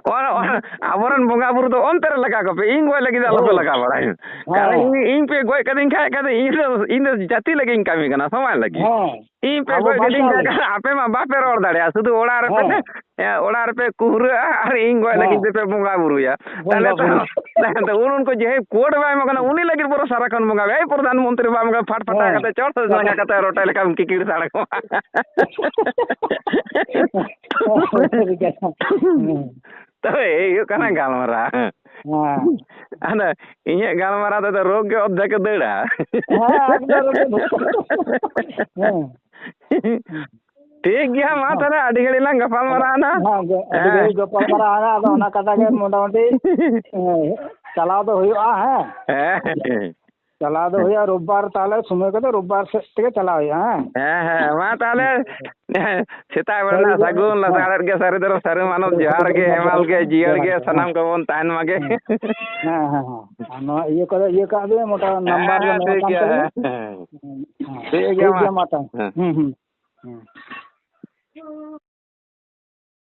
ᱚᱱᱟ, ᱚᱱᱟ, ᱟᱵᱚᱨᱮᱱ ᱵᱚᱸᱜᱟ ᱵᱩᱨᱩ ᱫᱚ ᱚᱱᱛᱮ ᱨᱮ ᱞᱟᱜᱟ ᱠᱚᱯᱮ, ᱤᱧ ᱜᱚᱡ ᱞᱟᱹᱜᱤᱫ ᱫᱚ ᱟᱞᱚᱯᱮ ᱦᱳᱭ᱾ ᱞᱟᱜᱟ ᱵᱟᱲᱟᱭᱟ᱾ ᱠᱟᱨᱚᱱ ᱦᱮᱸ᱾ ᱤᱧ, ᱤᱧ ᱯᱮ ᱜᱚᱡ ᱠᱟᱹᱫᱤᱧ ᱠᱷᱟᱡ, ᱠᱷᱟᱡ ᱫᱚ ᱤᱧ ᱫᱚ, ᱤᱧ ᱫᱚ ᱡᱟᱹᱛᱤ ᱞᱟᱹᱜᱤᱫ ᱤᱧ ᱠᱟᱹᱢᱤ ᱠᱟᱱᱟ, ᱥᱚᱢᱟᱡᱽ ᱞᱟᱹᱜᱤᱫ᱾ ᱦᱮᱸ᱾ ᱤᱧ ᱯᱮ ᱟᱵᱚ ᱜᱚᱡ ᱠᱟᱹᱫᱤᱧ ᱵᱟᱧᱪᱟᱣ ᱠᱷᱟᱡ, ᱞᱟᱹᱜᱤᱫ᱾ ᱠᱷᱟᱡ ᱟᱯᱮ ᱢᱟ ᱵᱟᱯᱮ ᱨᱚᱲ ᱫᱟᱲᱮᱭᱟᱜᱼᱟ, ᱥᱩᱫᱷᱩ ᱚᱲᱟᱜ ᱨᱮᱯᱮ, ᱦᱮᱸ᱾ ᱦᱮᱸ, ᱚᱲᱟᱜ ᱨᱮᱯᱮ ᱠᱩᱦᱨᱟᱹᱜᱼᱟ ᱟᱨ ᱤᱧ ᱜᱚᱡ ᱞᱟᱹᱜᱤᱫ ᱦᱮᱸ᱾ ᱛᱮᱯᱮ ᱵᱚᱸᱜᱟ ᱵᱩᱨᱩᱭᱟ᱾ ᱵᱚᱸᱜᱟ ᱛᱟᱦᱞᱮ ᱛᱚ, ᱵᱩᱨᱩ᱾ ᱛᱟᱦᱞᱮ ᱛᱚ ᱩᱱ ᱩᱱᱠᱩ ᱡᱟᱦᱟᱸᱭ ᱠᱳᱰ ᱵᱟᱭ ᱮᱢᱚᱜ ᱠᱟᱱᱟ, ᱩᱱᱤ ᱞᱟᱹᱜᱤᱫ ᱵᱚᱨᱚᱝ ᱥᱟᱨᱟᱠᱷᱚᱱ ᱵᱚᱸᱜᱟ ᱢᱮ᱾ ᱮᱭ ᱯᱨᱚᱫᱷᱟᱱ ᱢᱚᱱᱛᱨᱤ ᱵᱟᱭ ᱮᱢᱚᱜ ᱠᱟᱱᱟ, ᱯᱷᱟᱴ ᱯᱷᱟᱴᱟ ᱦᱮᱸ᱾ ᱠᱟᱛᱮ ᱪᱚᱴ ᱥᱮ ᱡᱟᱸᱜᱟ ᱠᱟᱛᱮ ᱨᱚᱴᱮ ᱞᱮᱠᱟᱢ ᱠᱤᱠᱤᱲ ᱥᱟᱲ ᱠᱚᱜᱼᱟ᱾ ᱥᱟᱹᱨᱤ ᱠᱟᱛᱷᱟ᱾ ᱦᱮᱸ᱾ ᱛᱚᱵᱮ ᱮᱭ ᱦᱩᱭᱩᱜ ᱠᱟᱱᱟ ᱦᱮᱸ᱾ ᱜᱟᱞᱢᱟᱨᱟᱣ᱾ ᱦᱮᱸ᱾ ᱟᱫᱚ ᱤᱧᱟᱹᱜ ᱜᱟᱞᱢᱟᱨᱟᱣ ᱛᱮᱫᱚ ᱨᱳᱜᱽ ᱜᱮ ᱚᱫᱽᱫᱷᱮᱠ ᱮ ᱫᱟᱹᱲᱟ᱾ ᱦᱮᱸ, ᱮᱠᱫᱚᱢ, ᱮᱠᱫᱚᱢ᱾ ᱦᱮᱸ᱾ ᱴᱷᱤᱠ ᱜᱮᱭᱟ, ᱢᱟ ᱛᱟᱦᱚᱞᱮ ᱟᱹᱰᱤ ᱜᱷᱟᱹᱲᱤᱡ ᱞᱟᱝ ᱜᱟᱯᱟᱞ ᱢᱟᱨᱟᱜᱼᱟ ᱱᱟ᱾ ᱦᱮᱸ, ᱟᱹᱰᱤ ᱜᱷᱟᱹᱲᱤᱡ ᱜᱟᱯᱟᱞ ᱢᱟᱨᱟᱜᱼᱟ ᱱᱟ, ᱟᱫᱚ ᱚᱱᱟ ᱠᱟᱛᱷᱟ ᱜᱮ ᱢᱚᱴᱟᱢᱩᱴᱤ, ᱦᱮᱸ, ᱪᱟᱞᱟᱣ ᱫᱚ ᱦᱩᱭᱩᱜᱼᱟ, ᱦᱮᱸ᱾ ᱦᱮᱸ᱾ ᱪᱟᱞᱟᱣ ᱫᱚ ᱦᱩᱭᱩᱜᱼᱟ ᱨᱳᱵᱵᱟᱨ, ᱛᱟᱦᱚᱞᱮ ᱥᱚᱢᱚᱭ ᱠᱚᱫᱚ ᱨᱳᱵᱵᱟᱨ ᱥᱮᱫ ᱛᱮᱜᱮ ᱪᱟᱞᱟᱣ ᱦᱩᱭᱩᱜᱼᱟ, ᱦᱮᱸ᱾ ᱦᱮᱸ, ᱦᱮᱸ, ᱢᱟ ᱛᱟᱦᱚᱞᱮ ᱥᱮᱛᱟᱜ ᱵᱮᱲᱟ ᱥᱟᱹᱜᱩᱱ ᱞᱟᱥᱟᱲᱦᱮᱫ ᱜᱮ, ᱥᱟᱹᱨᱤ ᱫᱷᱚᱨᱚᱢ ᱥᱟᱹᱨᱤ ᱢᱟᱱᱚᱛ ᱡᱚᱦᱟᱨ ᱜᱮ, ᱦᱮᱢᱟᱞ ᱜᱮ, ᱡᱤᱭᱟᱹᱲ ᱜᱮ, ᱥᱟᱱᱟᱢ ᱠᱚᱵᱚᱱ ᱛᱟᱦᱮᱱ ᱢᱟᱜᱮ᱾ ᱦᱮᱸ, ᱦᱮᱸ, ᱦᱮᱸ᱾ ᱟᱨ ᱱᱚᱣᱟ ᱤᱭᱟᱹ ᱠᱚᱫᱚ ᱤᱭᱟᱹ ᱠᱟᱜ ᱵᱤᱱ, ᱢᱚᱴᱟ ᱦᱮᱸ, ᱱᱟᱢᱵᱟᱨ ᱨᱮ ᱦᱮᱸ, ᱢᱮᱱᱟᱜ ᱴᱷᱤᱠ ᱠᱟᱱ ᱜᱮᱭᱟ, ᱛᱟᱵᱤᱱᱟ᱾ ᱦᱮᱸ, ᱦᱮᱸ᱾ ᱦᱮᱸ, ᱴᱷᱤᱠ ᱜᱮᱭᱟ, ᱴᱷᱤᱠ ᱢᱟ᱾ ᱜᱮᱭᱟ, ᱢᱟ ᱛᱟᱦᱚᱞᱮ᱾ ᱦᱮᱸ᱾ ᱦᱩᱸ, ᱦᱩᱸ, ᱦᱩᱸ᱾